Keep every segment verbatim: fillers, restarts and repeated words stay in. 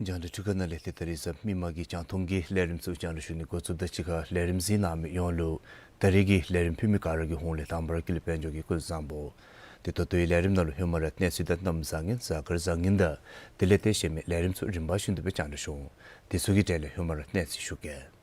རྒྱང་བསྒྲགས་འཕྲུལ་ཁང་ནང་ལས་ཏེ་ད་རིས་གཟའ་མིག་དམར་གྱི་རྒྱང་མཐོང་གི་ལས་རིམ་ཚུ་རྒྱང་བསྒྲགས་ཞུ་ནི་འགོ་བཙུགསཔ་ད་གཅིག་ཁར་ལས་རིམ་གཟིགས་གནང་མི་ཡོངས་ལུ་ད་རིས་ཀྱི་ལས་རིམ་ཕུལ་མི་ག་ར་གི་ཧོངས་ལས་དང་པ་ར་ཀུན་ལེགས་དཔལ་འབྱོར་གྱིས་སྐུ་གཟུགས་བཟང་པོ། ཏེ་ད་ལྟོའི་ལས་རིམ་ནང་ལུ་ཧེ་མ་ར་གནས་ཚུལ་དང་གནམ་བཟང་ངན་གཟའ་སྐར་བཟང་ངན་དང་དེ་ལས་ཏེ་གཞན་མི་ལས་རིམ་ཚུ་རིམ་པ་བཞིན་དུ་སྦེ་རྒྱང་བསྒྲགས་ཞུ་འོང་། དེ་ཚུ་གི་གྲས་ལས་ཧེ་མ་ར་གནས་ཚུལ་ཞུ་གེ།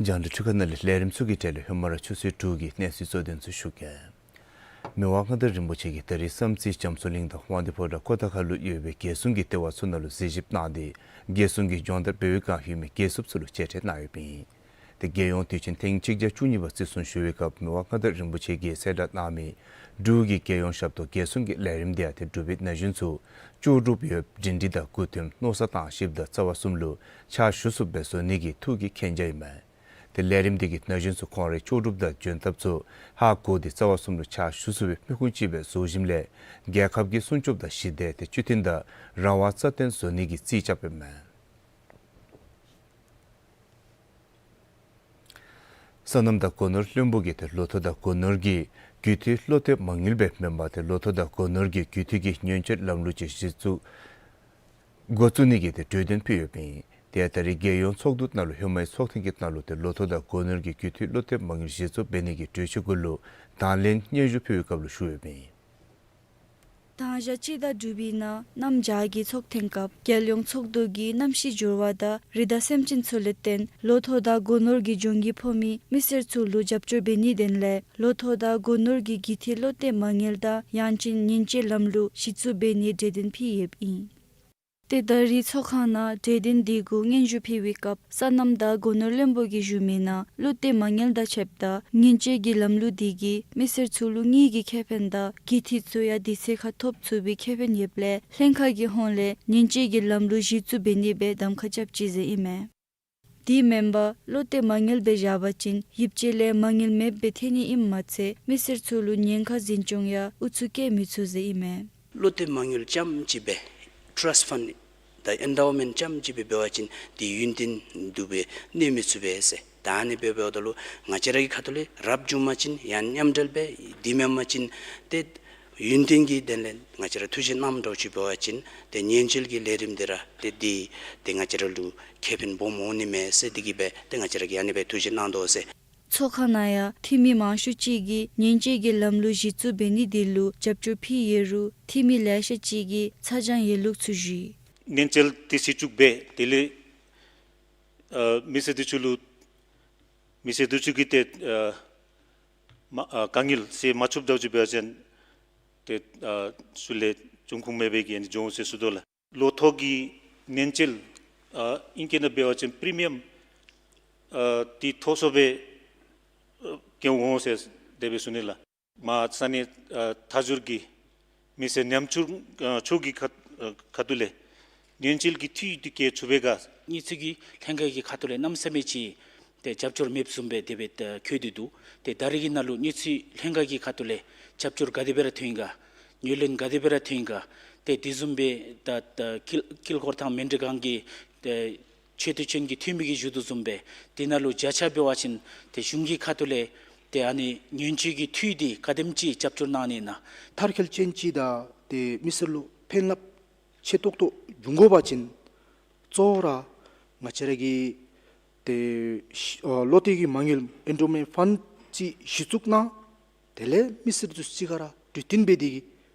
རྒྱང་བསྒྲགས་འཕྲུལ་ཁང་ནང་ལས་ལས་རིམ་ཚུ་གི་གྲས་ལས་ཧེ་མ་ར་ཆུ་ཚོད་དྲུག་གི་གནས་ཚུལ་གཙོ་དོན་ཚུ་ཞུ་གེ། མི་དབང་མངའ་བདག་རིན་པོ་ཆེ་གིས་ད་རིས་བསམ་རྩེ་རྒྱ་མཚོ་གླིང་དང་དབང་འདུས་ཕོ་བྲང་ཀོ་ཐང་ཁ་ལུ་ཡོད་པའི་རྒྱལ་སྲུང་གི་ལྟེ་བ་ཚུ་ནང་ལུ་གཟིགས་ཞིབ་གནང་སྟེ་རྒྱལ་སྲུང་གི་སྦྱོང་བརྡར་འབད་བའི་བསྒང་ཡོད་མི་རྒྱལ་སྲུངཔ་ཚུ་ལུ་མཇལ་འཕྲད་གནང་ཡོདཔ་ཨིན། ཏེ་རྒྱལ་ཡོངས་དུས་ཆེན་ཐེངས་གཅིག་བརྒྱ་བཅུ་གཉིས་པ་བརྩི་སྲུང་ཞུ་བའི་སྐབས་མི་དབང་མངའ་བདག་རིན་པོ་ཆེ་གིས་གསལ་བསྒྲགས་གནང་མི་འབྲུག་གི་རྒྱལ་ཡོངས་ཞབས་ཏོག་རྒྱལ་སྲུང་གི་ལས་རིམ་དེ་ཡང་ཏེ་འབྲུག་པའི་ན་གཞོན་ཚུ་ལྕོགས་གྲུབ་ཡོདཔ་སྒྲིང་སྒྲི་དང་མགུ་འཐོམ་མནོ་བསམ་བཏང་ཞིབ་དང་རྩ་བ་གསུམ་ལུ་ཕྱག་ཞུ་ཚུགསཔ་སྦེ་བཟོ་ནི་གི་ཐུགས་ཀྱི་མཁྱེན་རྒྱ་ཨིན་མས། ཏེ་ལས་རིམ་དེ་གིས་ན་གཞོན་ཚུ་ཁོང་རའི་ལྕོགས་གྲུབ་དང་འཇོན་ཐངས་ཚུ་ཧ་གོ་སྟེ་རྩ་བ་གསུམ་ལུ་ཕྱག་ཞུ་ཚུགས་པའི་མི་ཁུངས་ཅིག་སྦེ་བཟོ་ཞིནམ་ལས་རྒྱལ་ཁབ་ཀྱི་སྲུང་སྐྱོབ་དང་ཞི་བདེ་ཏེ་སྤྱི་མཐུན་དང་རང་དབང་རྩ་བརྟན་བཟོ་ནི་གི་རྩིས་རྐྱབ་ཨིན་མས། སོ་ནམ་དང་སྒོ་ནོར་བློན་པོ་གིས་ཏེ་ལོ་ཐོག་དང་སྒོ་ནོར་གྱི་རྒུད་འཐུས་བློ་གཏད་མ་དངུལ་སྦེ་མེན་པར་ཏེ་ལོ་ཐོག་དང་སྒོ་ནོར་གྱི་རྒུད་འཐུས་ཀྱི་ཉེན་བཅོལ་ལམ་ལུགས་ཅིག་གཞི་བཙུགས་འགོ་བཙུགས་ནི་གི་ཏེ་གྲོས་དོན་ཕུལ་ཡོདཔ་ཨིན། དེ་ཡང་ད་རིས་རྒྱལ་ཡོངས་ཚོགས་འདུ་ནང་ལུ་ཧེ་མའི་ཚོགས་ཐེངས་ཀྱི་ནང་ལུ་ཏེ་ལོ་ཐོག་དང་སྒོ་ནོར་གྱི་རྒུད་འཐུས་བློ་གཏད་མ་དངུལ་གཞི་བཙུགས་འབད་ནི་གི་གྲོས་ཆོད་གུ་ལུ་དང་ལེན་སྙན་ཞུ་ཕུལ་བའི་སྐབས་ལུ་ཞུ་ཡོདཔ་ཨིན། དང་ཞག་སྤྱི་ཟླ་དྲུག་པའི་ནང་གནམ་བྱཱར་གྱི་ཚོགས་ཐེངས་སྐབས་རྒྱལ་ཡོངས་ཚོགས་འདུ་གིས་གནམ་གཤིས་འགྱུར་བ་དང་རི་དྭགས་སེམས་ཅན་ཚུ་ལས་བརྟེན་ལོ་ཐོག་དང་སྒོ་ནོར་གྱི་གྱོང་གུད་ཕོག་མི་མི་སེར་ཚུ་ལུ་རྒྱབ་སྐྱོར་འབད་ནིའི་དོན་ལས་ལོ་ཐོག་དང་སྒོ་ནོར་གྱི་རྒུད་འཐུས་བློ་གཏད་མ་དངུལ་དང་ཡང་ཅིན་ཉེན་བཅོལ་ལམ་ལུགས་གཞི་བཙུགས་འབད་ནིའི་གྲོས་དོན་ཕུལ་ཡོདཔ་ཨིན། ཏེ་ད་རིས་ཚོགས་ཁང་ནང་གྲོས་དོན་དེ་གུ་སྙན་ཞུ་ཕུལ་བའི་སྐབས་སོ་ནམ་དང་སྒོ་ནོར་བློན་པོ་གིས་ཞུ་མིའི་ནང་བློ་གཏད་མ་དངུལ་དང་ཕྱདཔ་ད་ཉེན་བཅོལ་གྱི་ལམ་ལུགས་དེ་གིས་མི་སེར་ཚུ་ལུ་དངུལ་གྱི་ཁེ་ཕན་དང་རྒུད་འཐུས་ཚུ་ཡང་དུས་ཚོད་ཁར་ཐོབ་ཚུགས་པའི་ཁེ་ཕན་ཡོདཔ་ལས་ལྷན་ཁག་གི་ཧོངས་ལས་ཉེན་བཅོལ་གྱི་ལམ་ལུགས་གཞི་བཙུགས་འབད་ནི་སྦེ་གདམ་ཁ་རྐྱབ་ཅི་ཟེར་ཨིན་མས། དེ་མེན་པར་བློ་གཏད་མ་དངུལ་སྦེ་བཞག་པ་ཅིན་ཡིབ་ཅིག་ལས་མ་དངུལ་མེདཔ་སྦེ་ཐལ་ནི་ཨིནམ་མ་ཚད་མི་སེར་ཚུ་ལུ་ཉེན་ཁ་འཛིན་སྐྱོང་ཡང་ཨུ་ཚུགས་བཀལ་མི་ཚུགས་ཟེར་ཨིན་མས། བློ་གཏད་མ་དངུལ་རྐྱངམ་ཅིག་སྦེ་ཊཱསཊ་ཕཱནཌ་དང་ཨེན་ཌའུ་མེནཊ་རྐྱངམ་ཅིག་སྦེ་འབད་བ་ཅིན་དེ་ཡུན་བརྟན་འདུག་སྦེ་གནས་མི་ཚུགས་པས་ཟེར། ད་ཨ་ནི་སྦེ་འབདཝ་ད་ལུ་ང་བཅས་ར་གི་ཁ་ཐུག་ལས་རབ་བྱུང་པ་ཅིན་ཡང་མཉམ་འབྲེལ་སྦེ་དེ་མེན་པ་ཅིན་ཏེ་ཡུན་བརྟན་གྱི་དོན་ལས་ང་བཅས་ར་ཐུགས་བཞེད་གནངམ་འདྲཝ་ཅིག་འབད་བ་ཅིན་ཏེ་ཉེན་བཅོལ་གྱི་ལས་རིམ་འདི་ར་ཏེ་འདི་ཏེ་ང་བཅས་ར་ལུ་ཁེ་ཕན་སྦོམ་འོང་ནི་མས་ཟེར་དེ་གིས་སྦེ་ཏེ་ང་བཅས་ར་གིས་ཨ་ནི་སྦེ་ཐུགས་བཞེད་གནང་དོ་ཟེར། ཚོགས་ཁང་ནང་ཡང་འཐུས་མི་མང་ཤོས་ཅིག་གིས་ཉེན་བཅོལ་གྱི་ལམ་ལུགས་གཞི་བཙུགས་འབད་ནི་དེ་ལུ་རྒྱབ་སྐྱོར་ཕུལ་ཡོད་རུང་འཐུས་མི་ལེ་ཤ་ཅིག་གིས་ཚ་གྱང་ཡོད་ལུགས་ཚུ་ཞུ་ཡི། ཉེན་བཅོལ་དེ་སྲིད་བཙུགས་འབད་དེ་ལས་ཨ་མི་སེར་དེ་ཚུ་ལུ་མི་སེར་དེ་ཚུ་གིས་ཏེ་ཨ་མ་ཨ་དཀའ་ངལ་སེལ་མ་ཚུགསཔ་འདྲཝ་ཅིག་འབད་བ་ཅིན་ཏེ་ཨ་ཚུར་ལས་འབྱུང་ཁུངས་མེད་པའི་གི་ཨ་ནི་འབྱུང་ཟེར་ཞུ་དོ་ལགས། ལོ་ཐོག་གི་ཉེན་བཅོལ་ཨ་ཨིང་སྐད་ནང་འབད་བ་ཅིན་པི་རི་མི་ཡམ་ཨ་དེ་མཐོ་སུ་སྦེ་ཨ་ བཀལ་འོང་ཟེར་དེ་སྦེ་ཞུ་ནི་ལགས། མ་ས་གནས་ཨ་མཐའ་འཁྱོལ་གྱི་མི་སེར་ཉམ་ཆུང་ཨ་ཚུ་གི་ཁ་ཨ་ཁ་ཐུག་ལས་ཉེན་བཅོལ་གྱི་འཐུས་འདི་བཀལ་ཚུགས་པའི་ག། དངུལ་རྩིས་ཀྱི་ལྷན་ཁག་གི་ཁ་ཐུག་ལས་གནམ་མེད་ས་མེད་ཅིག་ཏེ་རྒྱབ་སྐྱོར་མེདཔ་བཟུམ་སྦེ་དེ་སྦེ་ཨ་བཀོད་དེ་འདུག། ཏེ་ད་རེས་ཀྱི་ནང་ལུ་དངུལ་རྩིས་ལྷན་ཁག་གི་ཁ་ཐུག་ལས་རྒྱབ་སྐྱོར་ག་དེ་སྦེ་ར་ཐོན་ཡི་ག། ངོས་ལེན་ག་དེ་སྦེ་ར་ཐོན་ཡི་ག། ཏེ་དེ་བཟུམ་སྦེ་ད་ད་དཀྱིལ་དཀྱིལ་འཁོར་དང་མཎྜལ་ཁང་གི་ཏེ་ཆེ་བསྟོད་ཅན་གྱི་འཐུས་མི་གིས་ཞུ་དོ་བཟུམ་སྦེ་དེ་ནང་ལུ་བརྒྱ་ཆ་འབད་བ་ཅིན་ཏེ་གཞུང་གི་ཁ་ཐུག་ལས་ཏེ་ཨ་ནི་ཉེན་བཅོལ་གྱི་འཐུས་འདི་ག་དེམ་ཅིག་རྒྱབ་སྐྱོར་གནང་ནི་ཨིན་ན། མཐར་འཁྱོལ་ཅན་ཅིག་དང་ཏེ་མི་སེར་ལུ་ཕན་རླབས་ཆེ་ཏོག་ཏོ་འབྱུང་དགོ་པ་ཅིན་གཙོ་བོ་ར་ང་བཅས་ར་གི་ཏེ་ཨ་བློ་གཏད་ཀྱི་མ་དངུལ་ཨེན་ཌོ་མེནཊ་ཕཱནཌ་ཅིག་གཞི་བཙུགས་གནང་། དེ་ལས་མི་སེར་ཚུ་གཅིག་ཁར་ར་གྲོས་བསྟུན་འབད་དེ་གིས་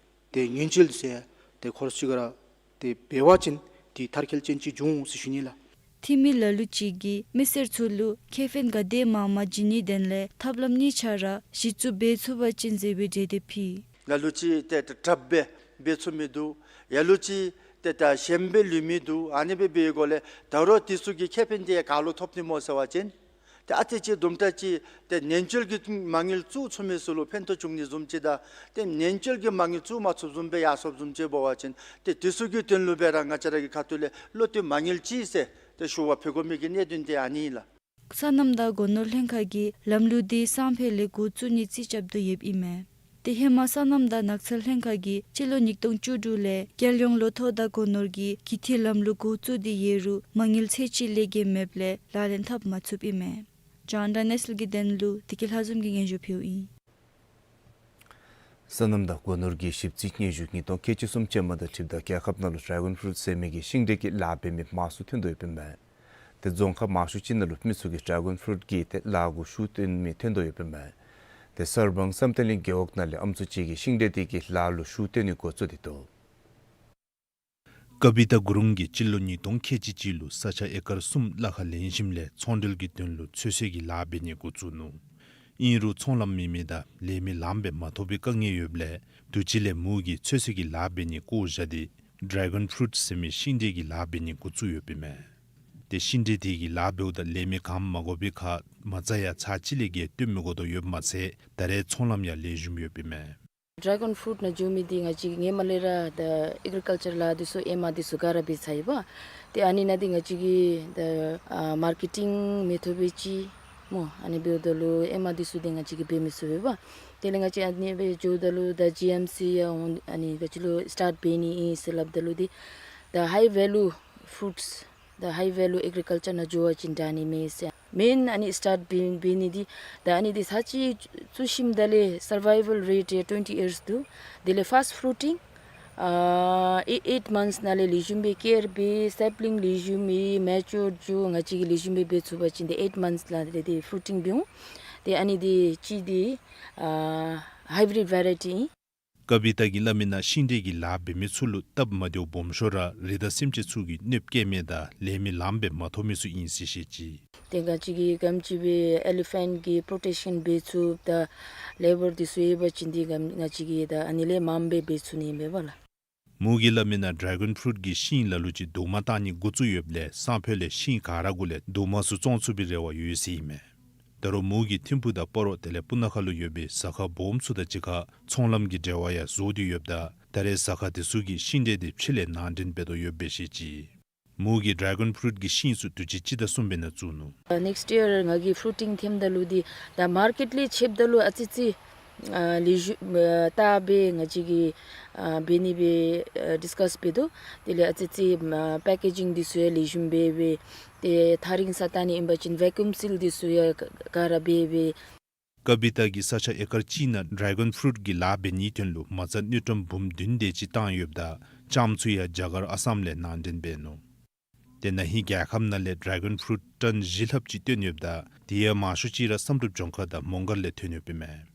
ཏེ་ཉེན་བཅོལ་ཟེར་ཏེ་ཁོ་ར་གཅིག་ཁར་ར་ཏེ་འབད་བ་ཅིན་ཏེ་མཐར་འཁྱོལ་ཅན་ཅིག་འབྱུང་འོང་ཟེར་ཞུ་ནི་ལགས། འཐུས་མི་ལ་ལུ་ཅིག་གིས་མི་སེར་ཚུ་ལུ་ཁེ་ཕན་ག་དེ་མང་མང་བྱིན་ནིའི་དོན་ལས་ཐབས་ལམ་གཉིས་ཆ་ར་གཞི་བཙུགས་འབད་ཚུགས་པ་ཅིན་ཟེར་བའི་གྲོས་འདེབས་ཕུལ། ལ་ལུ་ཅིག་ཏེ་ཏེ་དྲགཔ་སྦེ་འབད་ཚུགས་མི་འདུག། ལ་ལུ་ཅིག་ཏེ་ད་ཞནམ་སྦེ་ལུས་མི་འདུག། ཨ་ནི་སྦེ་འབད་བའི་སྒོ་ལས་ད་རུང་དེ་ཚུ་གི་ཁེ་ཕན་དེ་ག་ལུ་ཐོབ་ནི་སྨོ་ཟེར་བ་ཅིན་ཏེ་ཨ་ཙི་ཅིག་དུམ་གྲ་ཅིག་ཏེ་ཉེན་བཅོལ་གྱི་མ་དངུལ་བཙུགས་ཚུགས་མི་ཚུ་ལུ་ཕན་ཐོགས་འབྱུང་ནི་བཟུམ་ཅིག་དང་ཏེ་ཉེན་བཅོལ་གྱི་མ་དངུལ་བཙུགས་མ་ཚུགསཔ་བཟུམ་སྦེ་ཡར་སོངམ་བཟུམ་ཅིག་འབད་བ་ཅིན་ཏེ་དེ་ཚུ་གི་དོན་ལུ་སྦེ་ར་ང་བཅས་ར་གི་ཁ་ཐུག་ལས་བློ་གཏད་མ་དངུལ་ཅིག་ཟེར་ཏེ་ཞུ་བ་ཕུལ་དགོ་མི་གི་གནད་དོན་དེ་ཨ་ནི་ཨིན་ལགས། སོ་ནམ་དང་སྒོ་ནོར་ལྷན་ཁག་གིས་ལམ་ལུགས་འདི་སང་ཕོད་ལས་འགོ་བཙུགས་ནི་རྩིས་རྐྱབ་དོ་ཡོདཔ་ཨིན་མས། ཏེ་ཧེ་མ་སོ་ནམ་དང་ནགས་ཚལ་ལྷན་ཁག་གིས་སྤྱི་ལོ་ཉིས་སྟོང་བཅུ་དྲུག་ལས་རྒྱལ་ཡོངས་ལོ་ཐོག་དང་སྒོ་ནོར་གྱི་ཀི་ཐིའི་ལམ་ལུགས་འགོ་བཙུགས་ཏེ་ཡོད་རུང་མ་དངུལ་ཚད་ཅིག་ལས་བརྒལ་མེདཔ་ལས་ལག་ལེན་འཐབ་མ་ཚུགསཔ་ཨིན་མས། རྒྱང་བསྒྲགས་གནས་ཚུལ་གྱི་དོན་ལུ་བདེ་སྐྱིད་ལྷ་འཛོམས་ཀྱིས་སྙན་ཞུ་ཕུལཝ་ཨིན། སོ་ནམ་དང་སྒོ་ནོར་གྱི་ཞིབ་རྩིས་སྙན་ཞུ་ཉིས་སྟོང་ཁལ་གཅིག་གསུམ་ཅན་མ་དང་འཁྲིལཝ་ད་རྒྱལ་ཁབ་ནང་ལུ་ཌྲེ་གཱོན་ཕུ་རུཊ་ཟེར་མི་གི་ཤིང་འབྲས་ཀྱི་ལཱ་འབད་མི་མང་སུ་ཐོན་དོ་ཡོདཔ་ཨིན་མས། ཏེ་རྫོང་ཁག་མང་ཤོས་ཅིག་ནང་ལུ་མི་ཚུ་གིས་ཌྲེ་གཱོན་ཕུ་རུཊ་གི་ཏེ་ལཱ་གུ་ཤུགས་བཏོན་མི་ཐོན་དོ་ཡོདཔ་ཨིན་མས། ཏེ་གསར་སྤང་བསམ་གཏན་གླིང་རྒེད་འོག་ནང་ལས་ཨམ་སྲུ་ཅིག་གིས་ཤིང་འབྲས་དེ་གི་ལཱ་ལུ་ཤུགས་བཏོན་ནི་འགོ་བཙུགས་ཏེ་འདུག། ཀ་བི་ཏ་གུ་རུང་གིས་སྤྱི་ལོ་ཉིས་སྟོང་ཁལ་གཅིག་གཅིག་ལུ་ས་ཆ་ཨེ་ཀར་གསུམ་ལྷག་ཁར་ལེན་ཞིནམ་ལས་ཚོང་འབྲེལ་གྱི་དོན་ལུ་ཚོད་བསྲེ་གི་ལཱ་འབད་ནི་འགོ་བཙུགས་ནུག། ཨིན་རུང་ཚོང་ལམ་མེད་མི་དང་ལས་མི་ལངམ་སྦེ་མ་ཐོབ་པའི་དཀའ་ངལ་ཡོདཔ་ལས་དུས་ཅི་ལས་མོ་གིས་ཚོད་བསྲེ་གི་ལཱ་འབད་ནི་བཀོ་བཞག་སྟེ་ཌྲེ་གཱོན་ཕུ་རུཊ་ཟེར་མི་ཤིང་འབྲས་ཀྱི་ལཱ་འབད་ནི་འགོ་བཙུགས་ཡོདཔ་ཨིན་མས། ཏེ་ཤིང་འབྲས་དེ་གི་ལཱ་འབདཝ་ད་ལས་མི་གངམ་མ་དགོ་པའི་ཁར་མ་རྩ་ཡང་ཚར་གཅིག་ལས་བརྒལ་བཏོན་མི་དགོ་དོ་ཡོདཔ་མ་ཚད་ད་རེས་ཚོང་ལམ་ཡང་ལེགས་ཤོམ་ཡོདཔ་ཨིན་མས། ཌྲེ་གཱོན་ཕུ་རུཊ་ནང་འགྱོ་མི་འདི་ང་བཅས་ཀྱིས་ཧེ་མ་ལས་ར་ད་ཨེག་རི་ཀལ་ཅར་ལཱ་འདི་ཚུ་ཨེ་མ་འདི་ཚུ་ག་ར་འབད་ཚར་ཡི་པ། ཏེ་ཨ་ནི་ནང་འདི་ང་བཅས་ཀྱིས་ད་ཨ་མར་ཀེ་ཊིང་མི་ཐོབ་པའི་ཅིག་སྨོ། ཨ་ནི་འབདཝ་ད་ལུ་ཨེ་མ་འདི་ཚུ་འདི་ང་བཅས་ཀྱིས་འབད་མི་ཚུགས་པས་པ། དེ་ལས་ང་བཅས་ཨ་ནི་སྦེ་འགྱོཝ་ད་ལུ་ད་ཇི་ཨེམ་སི་ཡང་འོང་ཨ་ནི་ག་ཅི་ལོ་སི་ཊཱཊ་འབད་ནི་ཨིན་ཟེར་སླབ་ད་ལུ་འདི་ད་ཧའི་ཝེ་ལུ་ཕུ་རུཊས་ད་ཧའི་ཝེ་ལུ་ཨེག་རི་ཀལ་ཅར་ནང་འགྱོ་བ་ཅིན་དྲག་ནི་མས་ཟེར། མེན་ཨ་ནི་སི་ཊཱཊ་འབད་འབད་ནི་འདི་ད་ཨ་ནི་འདི་ཚར་གཅིག་བཙུགས་ཞིནམ་ད་ལས་སར་ཝའི་ཝལ་རེཊ་ཡང་ཊུ་ཝེན་ཊི་ཡརསི་འདུག། དེ་ལས་ཕཱསཊ་ཕུ་རུ་ཊིང་ཨ་ཨེ་ཨེཊ་མནཐསི་ནང་ལས་ལེགས་ཤོམ་སྦེ་ཀེར་འབད་སེཔ་ལིང་ལེགས་ཤོམ་སྦེ་མེ་ཅུར་འགྱོ་ང་བཅས་ཀྱིས་ལེགས་ཤོམ་སྦེ་འབད་ཚུགས་པ་ཅིན་ཏེ་ཨེཊ་མནཐསི་ལས་ཏེ་ཕུ་རུ་ཊིང་འབད་འོང་། ཏེ་ཨ་ནི་འདི་གཅིག་འདི་ཨ་ཧའི་བི་རིཌ་ཝེ་རའི་ཊི་ཨིན། ཀ་བི་ཏ་གིས་སླབ་མིའི་ནང་ཤིང་འབྲས་ཀྱི་ལཱ་འབད་མི་ཚུ་ལུ་སྟབས་མ་བདེཝ་སྦོམ་ཤོས་ར་རི་དྭགས་སེམས་ཅན་ཚུ་གིས་གནོདཔ་བཀལ་མི་དང་ལས་མི་ལངམ་སྦེ་མ་ཐོབ་མི་ཚུ་ཨིན་ཟེར་བཤད་ཅི། ཏེ་ང་བཅས་ཀྱིས་ག་དེམ་ཅིག་སྦེ་ཨེ་ལི་ཕེནཊ་གི་པོརོ་ཊེག་ཤཱན་འབད་ཚུགསཔ་དང་ལེ་བར་འདི་ཚུ་ཡོད་པ་ཅིན་འདི་ག་ང་བཅས་ཀྱིས་ད་ཨ་ནི་ལས་མངམ་སྦེ་འབད་ཚུགས་ནི་ཨིན་པས་པ་ལགས། མོ་གིས་སླབ་མིའི་ནང་ཌྲེ་གཱོན་ཕུ་རུཊ་གི་ཤིང་ལ་ལུ་ཅིག་རྡོག་མ་བཏགས་ནི་འགོ་བཙུགས་ཡོདཔ་ལས་སང་ཕོད་ལས་ཤིང་ག་ར་གུ་ལས་རྡོག་མ་ཚུ་བཙོང་ཚུགས་པའི་རེ་བ་ཡོད་ཟེར་ཨིན་མས། ད་རུང་མོ་གིས་ཐིམ་ཕུག་དང་སྤ་རོ་དེ་ལས་སྤུ་ན་ཁ་ལུ་ཡོད་པའི་ཟ་ཁང་སྦོམ་ཚུ་དང་གཅིག་ཁར་ཚོང་ལམ་གྱི་འབྲེལ་བ་ཡང་བཟོ་སྟེ་ཡོདཔ་ད་ད་རེས་ཟ་ཁང་དེ་ཚུ་གིས་ཤིང་འབྲས་དེ་ཕྱི་ལས་ནང་འདྲེན་འབད་དོ་ཡོདཔ་སྦེ་བཤད་ཅི། མོ་གིས་ཌྲེ་གཱོན་ཕུ་རུཊ་གི་ཤིང་ཚུ་དུས་ཅི་སྤྱི་ཟླ་གསུམ་པའི་ནང་བཙུགས་ནུག། ནེགསཊ་ཡར་ང་གིས་ཕུ་རུ་ཊིང་འཐེནམ་ད་ལུ་འདི་ད་མར་ཀེཊ་ལས་ཕྱདཔ་ད་ལུ་ཨ་ཙི་ཙི་ཨ་ལེགས་ཤོམ་ཨ་བལྟ་སྦེ་ང་བཅས་ཀྱིས་ཨ་འབད་ནི་སྦེ་ཨ་ཌིསི་ཀཱསི་འབད་དོ། དེ་ལས་ཨ་ཙི་ཙི་ཨ་པེ་ཀེ་ཇིང་འདི་ཚུ་ཡང་ལེགས་ཤོམ་སྦེ་སྦེ་ཏེ་ཐག་རིང་སར་བཏང་ནི་ཨིན་པ་ཅིན་ཝེ་ཀུམ་སིལ་འདི་ཚུ་ཡང་ག་ར་འབད་སྦེ། ཀ་བི་ཏ་གིས་ས་ཆ་ཨེ་ཀར་གཅིག་ནང་ཌྲེ་གཱོན་ཕུ་རུཊ་གི་ལཱ་འབད་ནིའི་དོན་ལུ་མ་རྩ་དངུལ་ཀྲམ་འབུམ་བདུན་དེ་ཅིག་བཏང་ཡོདཔ་ད་ལྕངམ་ཚུ་ཡང་རྒྱ་གར་ཨ་སམ་ལས་ནང་འདྲེན་འབད་ནུག། ཏེ་ན་ཧིང་རྒྱལ་ཁབ་ནང་ལས་ཌྲེ་གཱོན་ཕུ་རུཊ་ཊཱན་བཞི་ལྷགཔ་ཅིག་བཏོན་ཡོདཔ་ད་དེ་ཡང་མང་ཤོས་ཅིག་ར་བསམ་གྲུབ་ལྗོངས་མཁར་དང་མོང་སྒར་ལས་ཐོན་ཡོདཔ་ཨིན་མས།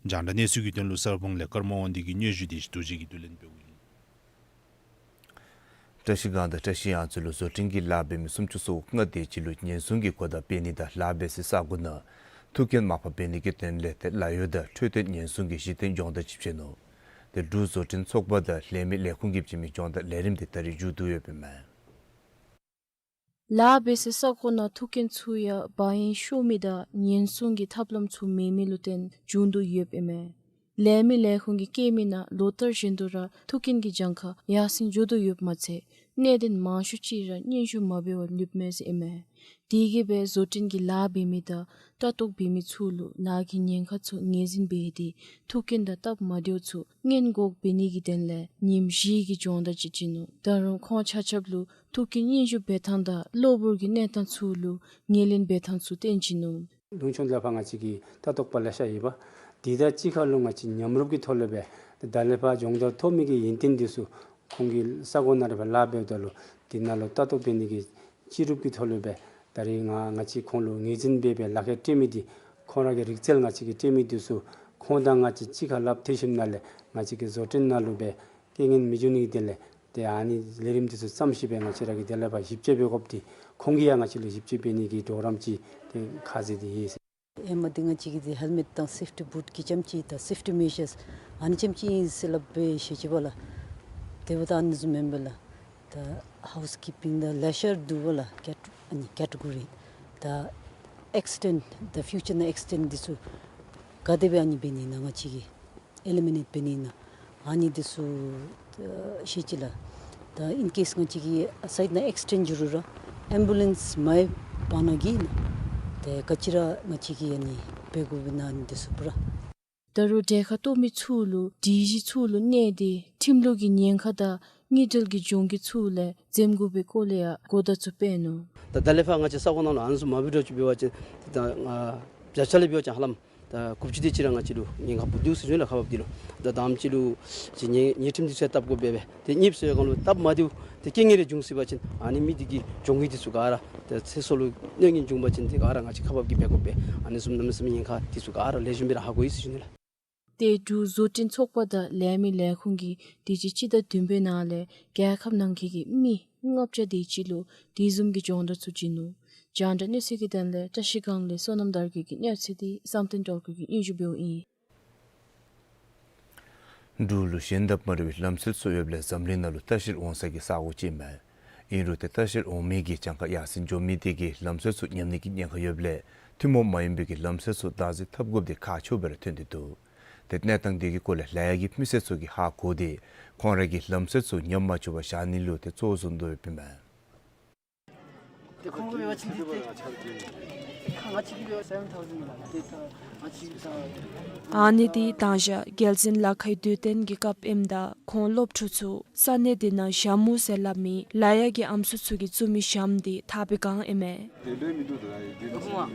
རྒྱང་བསྒྲགས་གནས་ཚུལ་གྱི་དོན་ལུ་གསར་སྤང་ལས་ཀརྨ་དབང་འདུས་ཀྱི་སྙན་ཞུ་དེ་རྡོ་རྗེ་གིས་བསྡུ་ལེན་འབདཝ་ཨིན། བཀྲ་ཤིས་སྒང་དང་བཀྲ་ཤིས་གཡང་རྩེ་ལུ་བཟོ་སྐྲུན་གྱི་ལཱ་འབད་མི་སུམ་ཅུ་སོ་ལྔ་དེ་ཅིག་ལུ་ཉེན་སྲུང་གི་གོ་བརྡ་སྤེལ་ནི་དང་ལཱ་འབད་སའི་ས་གོ་ནང་མཐུན་རྐྱེན་མ་ཕབ་འབད་ནི་གི་དོན་ལས་ཏེ་ལཱ་གཡོག་དང་འཕྲོད་བསྟེན་ཉེན་སྲུང་གི་གཞི་རྟེན་སྦྱོང་བརྡར་ཅིག་བྱིན་ནུག། ཏེ་འབྲུག་བཟོ་སྐྲུན་ཚོགས་པ་དང་ལས་མི་ལས་ཁུངས་ཀྱིས་བྱིན་མི་སྦྱོང་བརྡར་ལས་རིམ་དེ་ད་རིས་མཇུག་བསྡུ་ཡོདཔ་ཨིན་མས། ལཱ་འབད་སའི་ས་གོ་ནང་ཐུག་རྐྱེན་ཚུ་ཡང་བ་ཡན་ཤོར་མི་དང་ཉེན་སྲུང་གི་ཐབས་ལམ་ཚུ་མེད་མི་ལུ་བརྟེན་བྱུང་དོ་ཡོདཔ་ཨིན་མས། ལས་མི་ལས་ཁུངས་ཀྱིས་བཀོད་མི་ནང་ལོ་ལྟར་བཞིན་དུ་ར་ཐུག་རྐྱེན་གྱི་གྱངས་ཁ་ཡར་སེང་འགྱོ་དོ་ཡོདཔ་མ་ཚད་གནད་དོན་མང་ཤོས་ཅིག་ར་སྙན་ཞུ་མ་འབད་བར་ལུསཔ་མས་ཟེར་ཨིན་མས། དེ་གིས་སྦེ་བཟོ་སྐྲུན་གྱི་ལཱ་འབད་མི་དང་ལྟ་རྟོག་འབད་མི་ཚུ་ལུ་ལཱ་གི་ཉེན་ཁ་ཚུ་ངོས་འཛིན་འབད་དེ་ཐུག་རྐྱེན་དང་སྟབས་མ་བདེཝ་ཚུ་སྔོན་འགོག་འབད་ནི་གི་དོན་ལས་ཉིནམ་བཞི་གི་སྦྱོང་བརྡར་ཅིག་བྱིན་ནུག། ད་རུང་ཁོང་ཆ་ཁྱབ་ལུ་ཐུག་རྐྱེན་སྙན་ཞུ་འབད་ཐངས་དང་གློ་བུར་གྱི་གནས་སྟངས་ཚུ་ལུ་ངོས་ལེན་འབད་ཐངས་ཚུ་སྟོན་བྱིན་ནུག། ལུང་ཕྱོགས་ལས་ཕར་ང་བཅས་ཀྱི་ལྟ་རྟོག་པ་ལེ་ཤ་ཡོད་པ། དེ་དང་གཅིག་ཁར་ལུ་ང་བཅས་མཉམ་རུབ་ཀྱི་ཐོག་ལས་སྦེ་ད་ལས་ཕར་སྦྱོང་བརྡར་ཐོབ་མི་གི་ཡོན་ཏན་འདི་ཚུ་ཁོང་གི་ས་གོ་ནང་ར་སྦེ་ལཱ་འབདཝ་ད་ལུ་དེ་ནང་ལུ་ལྟ་རྟོག་འབད་ནི་གི་སྤྱི་རུབ་ཀྱི་ཐོག་ལས་སྦེ་ད་རིས་ང་ང་བཅས་ཁོང་ལུ་ངོས་འཛིན་འབད་སྦེ་ལག་ཁྱེར་སྤྲོད་མི་འདི་ཁོང་ར་གི་རིག་རྩལ་ང་བཅས་ཀྱིས་སྤྲོད་མི་འདི་ཚུ་ཁོང་དང་ང་བཅས་གཅིག་ཁར་སླབ་ཐོན་ཞིནམ་ལས་ང་བཅས་ཀྱི་བཟོ་སྐྲུན་ནང་ལུ་སྦེ་རྐྱེན་ངན་མི་འབྱུང་ནི་གི་དོན་ལས་ཏེ་ཨ་ནི་ལས་རིམ་འདི་ཚུ་བརྩམས་ཞིནམ་སྦེ་ང་བཅས་ར་གིས་དེ་ལས་ཕར་ཞིབ་དཔྱད་འབད་དགོཔ་འདི་ཁོང་གིས་ཡང་ང་བཅས་ལུ་ཞིབ་དཔྱད་འབད་ནི་གི་གྲོགས་རམ་ཅིག་ཏེ་ཁ་བཟེད་དེ་ཡོད་ཟེར། ཨེ་མ་འདི་ང་བཅས་ཀྱི་འདི་ཧེལ་མེཊ་དང་སེཕ་ཊི་བུཊ་གི་རྐྱངམ་ཅིག་དང་སེཕ་ཊི་མེ་ཞརས་ཨ་ནི་རྐྱངམ་ཅིག་ཨིན་ཟེར་སླབ་སྦེ་བཤད་ཅི་པ་ལགས། དེ་འབདཝ་ད་ཨ་ནི་བཟུམ་མེན་པ་ལགས། ད་ཧའུསི་ཀིཔ་པིང་དང་ལེ་ཤ་ར་འདུག་པ་ལགས། ཀེཊ་ཨ་ནི་ཀེ་ཊི་གོ་རི་ད་ཨེགསི་ཊེནཌ་ད་ཕིའུ་ཅར་ནང་ཨེགསི་ཊེནཌ་འདི་ཚུ་ག་དེ་སྦེ་ཨ་ནི་འབད་ནི་ཨིན་ན་ང་བཅས་ཀྱིས་ཨེ་ལི་མི་ནེཊ་འབད་ནི་ཨིན་ན་ཨ་ནི་འདི་ཚུ་ཨ་བཤད་ཅི་ལགས། ད་ཨིན་ཀེསི་ང་བཅས་ཀྱིས་ཨ་སའིཊ་ནང་ཨེགསི་ཊེནཌ་འགྱོ་རུང་ར་ཨེམ་བུ་ལེནསི་མེད་པ་ནང་གི་ཨིན་ན་ཏེ་ག་ཅི་ར་ང་བཅས་ཀྱིས་ཨ་ནི་འབད་དགོཔ་ཨིན་ན་ཨ་ནི་འདི་ཚུ་པུ་ར། ད་རུང་གྲལ་ཁར་གཏོགས་མི་ཚུ་ལུ་སྒྲིག་གཞི་ཚུ་ལུ་གནས་ཏེ་ཁྲིམས་ལུགས་ཀྱི་ཉེན་ཁ་དང་དངུལ་འབྲེལ་གྱི་གྱོང་གུད་ཚུ་ལས་འཛེམ་དགོ་པའི་སྐོར་ལས་ཡང་གོ་བརྡ་ཚུ་སྤེལ་ནུག། ད་ད་ལས་ཕར་ང་བཅས་ས་གོ་ནང་ལུ་ཨ་ནི་ཚུ་མ་འབད་དོ་ཅིག་འབད་བ་ཅིན་ད་ང་བརྒྱ་ཆ་ལས་འབད་བ་ཅིན་ཧ་ལམ་ད་དགུ་བཅུ་དེ་ཅིག་ར་ང་བཅས་ལུ་ཉེན་ཁ་འབུ་འདུག་ཟེར་ཞུ་ནི་ལགས། ཁག་འབགཔ་འདི་ལུ་ད་དང་པ་ཅིག་ལུ་ཅིག་ཉེས་ཉེས་ཁྲིམས་འདི་ཚུ་ཡང་བཏབ་དགོ་པས་སྦེ། ཏེ་གཉིས་པ་ཟེར་བའི་སྒང་ལུ་སྟབས་མ་བདེཝ་ཏེ་རྐྱེན་ངན་རེ་བྱུང་སྲིད་པ་ཅིན་ཨ་ནི་མི་འདི་གི་གྱོང་གུད་འདི་ཚུ་ག་ར་ཏེ་ཚེ་སྲོག་ལུ་གནོད་ཉེན་བྱུང་པ་ཅིན་ཏེ་ག་ར་ང་བཅས་ཁག་འབག་གིས་འབད་དགོ་པས། ཨ་ནི་བཟུམ་གནམ་མེད་ས་མེད་ཉེན་ཁ་འདི་ཚུ་ག་ར་ལེགས་ཤོམ་སྦེ་ར་ཧ་གོ་ཡི་ཟེར་ཞུ་ནི་ལགས། ཏེ་འབྲུག་བཟོ་སྐྲུན་ཚོགས་པ་དང་ལས་མི་ལས་ཁུངས་ཀྱིས་དུས་ཅི་སྤྱི་ཟླ་བདུན་པའི་ནང་ལས་རྒྱལ་ཁབ་ནང་འཁོད་ཀྱི་མི་ལྔ་བརྒྱ་དེ་ཅིག་ལུ་དེ་བཟུམ་གྱི་སྦྱོང་བརྡར་ཚུ་བྱིན་ནུག། རྒྱང་བསྒྲགས་གནས་ཚུལ་གྱི་དོན་ལས་བཀྲ་ཤིས་སྒང་ལས་བསོད་ནམས་དར་རྒྱས་ཀྱི་གནས་ཚུལ་འདི་བསམ་གཏན་སྒྲོལ་དཀར་གྱིས་སྙན་ཞུ་འབདཝ་ཨིན། འབྲུག་ལུ་གཞན་དང་མ་འདྲ་བའི་ལམ་སྲོལ་ཚུ་ཡོདཔ་ལས་འཛམ་གླིང་ནང་ལུ་ལྟ་བཤལ་འོང་ས་གི་ས་གོ་ཅིག་མས། ཨིན་རུང་ཏེ་ལྟ་བཤལ་འོང་མི་གི་གྱངས་ཁ་ཡར་སེང་འགྱོ་མི་དེ་གིས་ལམ་སྲོལ་ཚུ་ཉམས་ནི་གི་ཉེན་ཁ་ཡོདཔ་ལས་ཐུན་མོང་མ་ཡིན་པའི་གི་ལམ་སྲོལ་ཚུ་བདག་འཛིན་འཐབ་དགོཔ་དེ་ཁག་ཆེཝ་སྦེ་ར་ཐོན་ཏེ་འདུག། ཏེ་གནས་སྟངས་དེ་གི་སྐོར་ལས་ལ་ཡ་གི་མི་སེར་ཚུ་གིས་ཧ་གོ་སྟེ་ཁོང་ར་གིས་ལམ་སྲོལ་ཚུ་ཉམས་མ་བཅུག་པར་བཞག་ནི་ལུ་ཏེ་གཙོ་བོ་བཟུང་དོ་ཡོདཔ་ཨིན་མས། ཏེ་ཁོང་གིས་འབད་བ་ཅིན་འདི་ཏེ་ཁ་ང་བཅས་ཀྱིས་འབད་བ་སེ་བེན་ཐའུ་ཟེན་ལགས། ཏེ་ད་ང་བཅས་ད་ཨ་ནི་འདི་དང་ཞག་རྒྱལ་འཛིན་ལ་ཁའི་དུས་སྟོན་གྱི་སྐབས་ཨིནམ་ད་ཁོང་སློབ་ཕྲུག་ཚུ་ས་གནས་འདི་ནང་ཞྭ་མོ་ཟེར་སླབ་མི་ལ་ཡ་གི་ཨམ་སྲུ་ཚུ་གིས་བཙུགས་མི་ཞྭམོ་འདི་འཐག་པའི་སྒང་ཨིན་མས།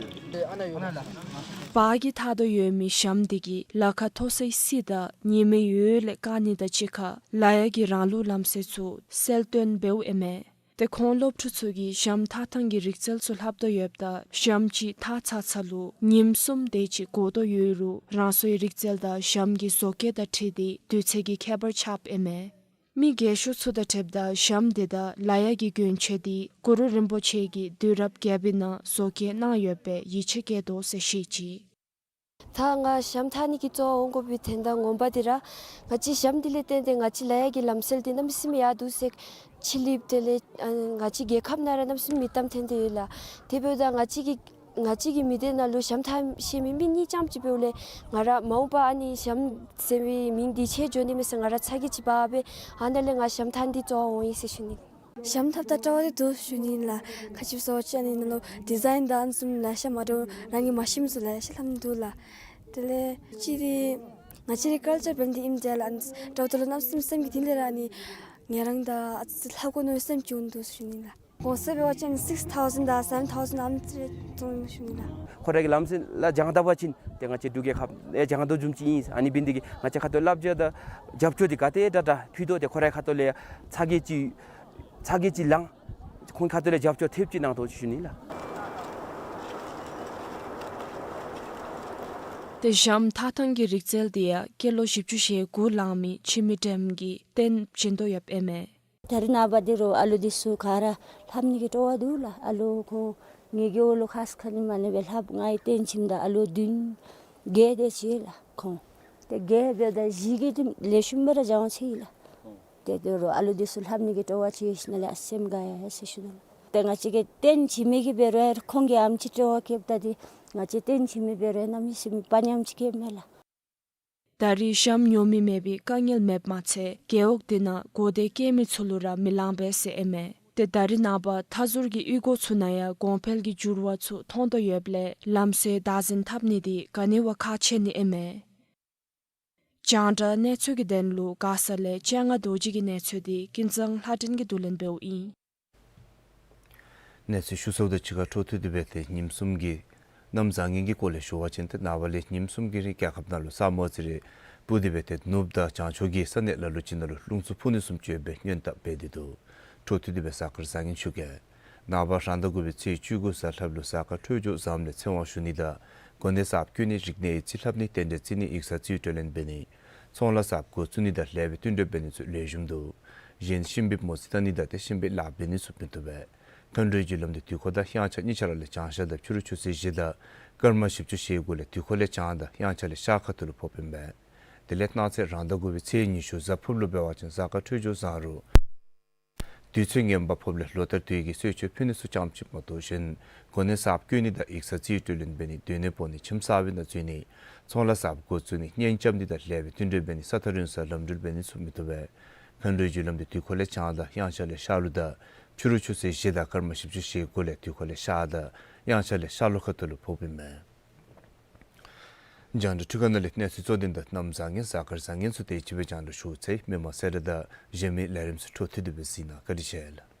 བར་གྱི་འཐག་དོ་ཡོད་མི་ཞྭམོ་འདི་གིས་ལ་ཁ་མཐོ་སའི་གསེབ་དང་ཉི་མའི་འོད་ལས་བཀག་ནི་དང་གཅིག་ཁར་ལ་ཡ་གི་རང་ལུགས་ལམ་སྲོལ་ཚུ་གསལ་སྟོན་འབདཝ་ཨིན་མས། ཏེ་ཁོང་སློབ་ཕྲུག་ཚུ་གིས་ཞྭམོ་འཐག་ཐངས་ཀྱི་རིག་རྩལ་ཚུ་ལྷབ་དོ་ཡོདཔ་ད་ཞྭམོ་ཅིག་འཐག་ཚར་ཚརཝ་ལུ་ཉིནམ་གསུམ་དེ་ཅིག་འགོར་དོ་ཡོད་རུང་རང་སོའི་རིག་རྩལ་དང་ཞྭམོ་གི་བཟོ་བཀོད་དང་འཁྲིལ་ཏེ་དུས་ཚོད་ཀྱི་ཁྱད་པར་ཆགསཔ་ཨིན་མས། མི་རྒས་ཤོས་ཚུ་དང་འཁྲིལཝ་ད་ཞྭམོ་འདི་དང་ལ་ཡ་གི་གྱོན་ཆས་འདི་གུ་རུ་རིན་པོ་ཆེ་གིས་དུས་རབས་བརྒྱད་པའི་ནང་བཟོ་བཀོད་གནང་ཡོད་པའི་ཡིད་ཆེས་བསྐྱེད་དོ་ཟེར་བཤད་ཅི། ད་ང་ཞྭམོ་འཐག་ནི་གི་གཙོ་བོ་འོང་དགོ་པའི་དོན་དག་ངོ་མ་འདི་ར་ང་བཅས་ཞྭམོ་འདི་ལས་བརྟེན་ཏེ་ང་བཅས་ལ་ཡ་གི་ལམ་སྲོལ་འདི་གནམ་མེད་ས་མེད་ཡར་འདུག་ཟེར་ཕྱི་གླིངཔ་དེ་ལས་ཨ་ང་བཅས་རྒྱལ་ཁབ་ནང་ར་གནམ་མེད་ས་མེད་མིང་གཏམ་ཐོན་ཏེ་ཡོད་ལགས། དེ་འབདཝ་ད་ང་བཅས་ཀྱི་ང་བཅས་ཀྱི་མི་སྡེ་ནང་ལུ་ཞྭམོ་འཐག་ཤེས་མི་མི་གཉིས་རྐྱངམ་ཅིག་འབདཝ་ལས་ང་ར་མ་འོངས་པ་ཨ་ནི་ཞྭམོ་ཟེར་བའི་མིང་འདི་ཆད་འགྱོ་ནི་མས་ཟེར་ང་ར་ཚ་གྱང་ཅིག་འབག་སྦེ་ཨ་ནཱ་ལས་ང་ཞྭམོ་འཐག་ནི་འདི་གཙོ་བོ་འོང་ཡི་ཟེར་ཞུ་ནི། ཞྭམོ་འཐགཔ་ད་སྤྲོ་བ་འདུག་ཞུ་ནི་ཨིན་ལགས། ཁ་ཅིག་བཟོ་བ་ཅིན་ཨ་ནི་ནང་ལུ་ཌི་ཛའིན་དང་ཨ་ནི་བཟུམ་ལེ་ཤ་མ་འདྲཝ་རང་གིས་མ་ཤེས་མི་ཚུ་ལེ་ཤ་ལྷབ་ནི་འདུག་ལགས། དེ་ལས་ཅིག་འདི་ང་བཅས་རའི་ཀལ་ཅར་འབད་ནི་འདི་ཨིནམ་ད་ལགས། ཨ་ནི་འདྲཝ་ད་ལུ་གནམ་མེད་ས་མེད་སེམས་ཀྱི་གཏིང་ལས་ར་ཨ་ནི་ང་རང་ད་ཨ་ཙི་ལྷབ་དགོ་མནོ་བའི་སེམས་བྱུང་འདུག་ཞུ་ནི་ལགས། གོང་ཚད་འབད་བ་ཅིན་སིགསི་ཐའུ་ཟེན་དང་སེ་བེན་ཐའུ་ཟེན་ཨ་ནི་ཙམ་རེ་བཙུགས་ནི་ཞུ་ནི་ལགས། ཁོ་ར་གི་ལམ་སྲོལ་ལཱ་སྦྱང་ད་པ་ཅིན་ཏེ་ང་བཅས་འབྲུག་རྒྱལ་ཁབ་ལས་སྦྱང་དོ་བཟུམ་ཅིག་ཨིན། ཨ་ནི་འབད་ནི་འདི་གིས་ང་བཅས་ཁ་ཐུག་ལས་བརྒྱ་ཆ་བརྒྱ་རྒྱབ་སྐྱོར་འདི་ག་དེ་དྲག་དྲག་ཕུལ་དོ། ཏེ་ཁོ་རའི་ཁ་ཐུག་ལས་ཚ་གྱང་ཅིག་ཚ་གྱང་ཅིག་ལང་། ཁོང་ཁ་ཐུག་ལས་རྒྱབ་སྐྱོར་ཐེབས་ཅིག་གནང་དོ་ཅིག་ཞུ་ནི་ལགས། ཏེ་ཞྭམོ་འཐག་ཐངས་ཀྱི་རིག་རྩལ་འདི་ཡང་སྐྱེས་ལོ་བཞི་བཅུ་ཞེ་དགུ་ལང་མི་འཆི་མེད་སྒྲོལ་མ་གིས་སྟོན་བྱིན་དོ་ཡོདཔ་ཨིན་མས། ད་རེས་ནངས་པ་འདི་རུང་ཨ་ལོ་འདི་ཚུ་ག་ར་ལྷབ་ནི་གི་སྤྲོ་བ་འདུག་ལགས། ཨ་ལོ་ཁོང་ངེ་གི་འོག་ལུ་ཁ་ཙ་ཁ་ཉིནམ་ལས་སྦེ་ལྷབ་ང་གིས་སྟོན་བྱིནམ་ད་ཨ་ལོ་བདུན་བརྒྱད་དེ་ཅིག་ལགས་ཁོང་། ཏེ་བརྒྱད་འབདཝ་ད་བཞི་གིས་ཏེ་ལེགས་ཤོམ་སྦེ་ར་སྦྱང་བ་ཚར་ཡི་ལགས། ཏེ་དོ་རུང་ཨ་ལོ་འདི་ཚུ་ལྷབ་ནི་གི་སྤྲོ་བ་ཅིག་ཡོད་ཞིནམ་ལས་ཨ་སེམས་དགའ་ཡི་ཟེར་ཞུ་དོ་ལགས། ཏེ་ང་བཅས་ཀྱིས་རྟེན་བྱིན་མི་གི་འབད་རུང་ཁོང་གིས་ཨ་ནེམ་ཅིག་སྤྲོ་བ་བསྐྱེདཔ་ད་འདི་ང་བཅས་རྟེན་བྱིན་མི་འབད་རུང་གནམ་མེད་ས་མེད་དཔའ་ཉམས་ཅིག་སྐྱེཝ་མས་ལགས། ད་རེས་གཤམ་ཉོ་མི་མེད་པའི་དཀའ་ངལ་མེདཔ་མ་ཚད་རྒེད་འོག་དེ་ནང་གོ་བདེ་སྐྱེ་མི་ཚུ་ལུ་ར་མི་ལང་པས་ཟེར་ཨིན་མས། ཏེ་ད་རེས་ནངས་པ་མཐའ་ཟུར་གྱི་གཡུས་སྒོ་ཚུ་ནང་ཡང་གོང་འཕེལ་གྱི་འགྱུར་བ་ཚུ་མཐོང་དོ་ཡོདཔ་ལས་ལམ་སྲོལ་བདག་འཛིན་འཐབ་ནི་འདི་ག་ནི་བ་ཁག་ཆེ་ནི་ཨིན་མས། རྒྱང་བསྒྲགས་གནས་ཚུལ་གྱི་དོན་ལུ་མགར་ས་ལས་སྤྱན་སྔ་རྡོ་རྗེ་གི་གནས་ཚུལ་འདི་ཀུན་བཟང་ལྷ་སྒྲོན་གྱིས་བསྡུ་ལེན་འབདཝ་ཨིན། གནས་ཚུལ་ཞུ་ཚརཝ་དང་གཅིག་ཁར་འཕྲོ་མཐུད་དེ་སྦེ་ཏེ་ཉིནམ་གསུམ་གྱི་གནམ་བཟང་ངན་གྱི་སྐོར་ལས་ཞུ་བ་ཅིན་ཏེ་ནངས་པ་ལས་ཉིནམ་གསུམ་གྱི་རིང་རྒྱལ་ཁབ་ནང་ལུ་ས་མ་ཚིག་རེ་སྤུབས་ཏེ་སྦེ་ཏེ་ནུབ་དང་བྱང་ཕྱོགས་ཀྱི་ས་གནས་ལ་ལུ་ཅིག་ནང་ལུ་རླུང་འཚུབ་འཕུ་ནི་བཟུམ་ཅིག་ཡོད་པའི་སྔོན་བརྡ་འབད་དེ་འདུག། འཕྲོ་མཐུད་དེ་སྦེ་གཟའ་སྐར་བཟང་ངན་ཞུ་གེ། ནངས་པ་རང་ཟླ་དགུ་པའི་ཚེས་བཅུ་དགུ་གཟའ་ལྷགཔ་ལུ་གཟའ་སྐར་འཕྲོད་སྦྱོར་བཟངམ་ལས་ཚེ་དབང་ཞུ་ནི་དང་གོ་གནས་གསརཔ་བསྐོ་ནི་རིག་གནས་ཡིག་རྩིས་ལྷབ་ནི་རྟེན་འབྲེལ་བརྩི་ནི་ཡིག་ཚང་རྩིས་སྤྲོད་ལེན་འབད་ནི་ཚོང་ལཱ་གསརཔ་འགོ་བཙུགས་ནི་དང་ལེགས་པའི་བསྟུན་གྲོས་འབད་ནི་ཚུ་ལེགས་ཤོམ་འདུག། གཞན་ཤིང་བིབ་མོ་རྩིས་བལྟ་ནི་དང་ཏེ་ཤིང་བིབ་ལཱ་འབད་ནི་ཚུ་མི་བཏུབ་པས། མཁའ་འགྲོའི་རྒྱུ་ལམ་འདི་དུས་འཁོར་དང་དབྱངས་འཆར་གཉིས་ཆ་ར་ལས་བྱང་ཤར་དང་ཕྱི་རུ་ཆུ་ཚོད་བཞི་དང་སྐར་མ་བཞི་བཅུ་ཞེ་དགུ་ལས་དུས་འཁོར་ལས་བྱང་དང་དབྱངས་འཆར་ལས་ཤར་ཁ་ཐུག་ལུ་ཕོགཔ་ཨིན་པས། དེ་ལས་གནངས་ཚེ་རང་ཟླ་དགུ་པའི་ཚེས་ཉི་ཤུ་གཟའ་ཕུརཔ་ལུ་འབད་བ་ཅིན་གཟའ་སྐར་འཕྲོད་སྦྱོར་བཟང་རུང་དུས་ཚོད་ངན་པ་ཕོགཔ་ལས་ལོ་ལྟར་དུས་ཀྱི་གསོལ་མཆོད་ཕུལ་ནི་ཚུ་ཙམ་ཅིག་མ་གཏོགས་གཞན་གོ་གནས་གསརཔ་བསྐོ་ནི་དང་ཡིག་ཚང་རྩིས་སྤྲོད་ལེན་འབད་ནི་སྡོད་གནས་སྤོ་ནི་ཁྱིམ་གསར་པའི་ནང་འཛུལ་ནི་ཚོང་ལཱ་གསརཔ་འགོ་བཙུགས་ནི་གཉེན་རྐྱབ་ནི་དང་ལེགས་པའི་བསྟུན་གྲོས་འབད་ནི་ས་ཐག་རིང་སར་ལམ་འགྲུལ་འབད་ནི་ཚུ་མི་བཏུབ་པས། མཁའ་འགྲོའི་རྒྱུ་ལམ་འདི་དུས་འཁོར་ལས་བྱང་དང་དབྱངས་འཆར་ལས་ཤར་ལུགས་དང་ཕྱི་རུ་ཆུ་ཚོད་བཞི་དང་སྐར་མ་བཞི་བཅུ་ཞེ་དགུ་ལས་དུས་འཁོར་ལས་ཤར་དང་དབྱངས་འཆར་ལས་ཤར་ལྷོ་ཁ་ཐུག་ལུ་ཕོགཔ་ཨིན་མས། རྒྱང་བསྒྲགས་འཕྲུལ་ཁང་ནང་ལས་གནས་ཚུལ་གཙོ་དོན་དང་གནམ་བཟང་ངན་གཟའ་སྐར་བཟང་ངན་ཚུ་དེ་ཅིག་སྦེ་རྒྱང་བསྒྲགས་ཞུ་ཚར་ཡི། མི་མང་གསལ་བསྒྲགས་དང་གཞན་མི་ལས་རིམ་ཚུ་འཕྲོ་མཐུད་དེ་སྦེ་གཟིགས་གནང་། བཀའ་དྲིན་ཆེ་ལགས།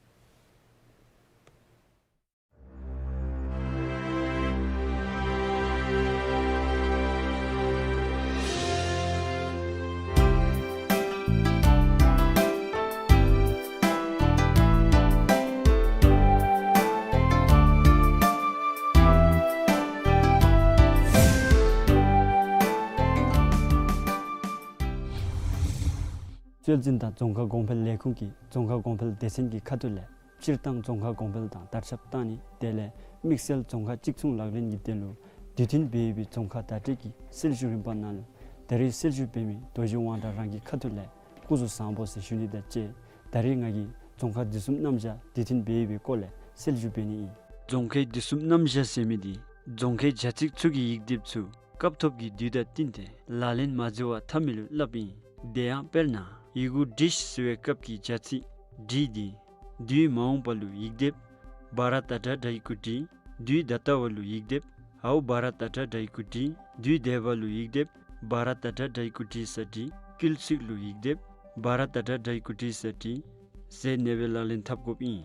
རྩོད་འཛིན་དང་རྫོང་ཁ་གོང་འཕེལ་ལས་ཁུངས་ཀྱིས་རྫོང་ཁ་གོང་འཕེལ་སྡེ་ཚན་གྱི་ཁ་ཐུག་ལས་སྤྱིར་བཏང་རྫོང་ཁ་གོང་འཕེལ་དང་དར་ཁྱབ་བཏང་ནི་དེ་ལས་དམིགས་བསལ་རྫོང་ཁ་གཅིག་མཚུངས་ལག་ལེན་གྱི་དོན་ལུ་དུས་མཐུན་འབད་ཡོད་པའི་རྫོང་ཁ་བརྡ་སྤྲོད་ཀྱི་སྲོལ་ཞུགས་རིམ་པ་ནང་ལུ་ད་རེས་སྲོལ་ཞུགས་འབད་མི་རྡོ་རྗེ་དབང་གྲགས་རང་གི་ཁ་ཐུག་ལས་སྐུ་གཟུགས་བཟང་པོ་ཟེར་ཞུ་ནི་དང་བཅས་ད་རེས་ང་གིས་རྫོང་ཁ་འདི་བཟུམ་རྣམ་གཞག་དུས་མཐུན་འབད་ཡོད་པའི་སྐོར་ལས་སྲོལ་ཞུགས་འབད་ནི་ཨིན། རྫོང་ཁའི་འདི་བཟུམ་རྣམ་གཞག་ཟེར་མི་འདི་རྫོང་ཁའི་བྱ་ཚིག་ཚུ་གི་ཡིག་སྡེབ་ཚུ་སྐབས་ཐོབ་ཀྱི་དུས་དང་བསྟུན་ཏེ་ལག་ལེན་མ་མཛད་པར་འཐབ་མི་ལུ་སླབ་ཨིན། དེ་ཡང་དཔེར་ན་ཡི་གུ་འབྲི་ཟེར་བའི་སྐབས་ཀྱི་བྱ་ཚིག་འབྲི་འདི་དུས་མ་འོངས་པ་ལུ་ཡིག་སྡེབ་བ་ར་ཏ་ཏྲ་འདྲ་ཡི་གུ་བྲི། དུས་ད་ལྟ་བ་ལུ་ཡིག་སྡེབ་འའོ་བ་ར་ཏ་ཏྲ་འདྲ་ཡི་གུ་བྲི། དུས་འདས་པ་ལུ་ཡིག་སྡེབ་བ་ར་ཏ་ཏྲ་འདྲ་ཡི་གུ་བྲི་ས་བྲི། སྐུལ་ཚིག་ལུ་ཡིག་སྡེབ་བ་ར་ཏ་ཏྲ་འདྲ་ཡི་གུ་བྲི་ས་བྲི་ཟེར་ཨ་ནེ་སྦེ་ལག་ལེན་འཐབ་དགོཔ་ཨིན།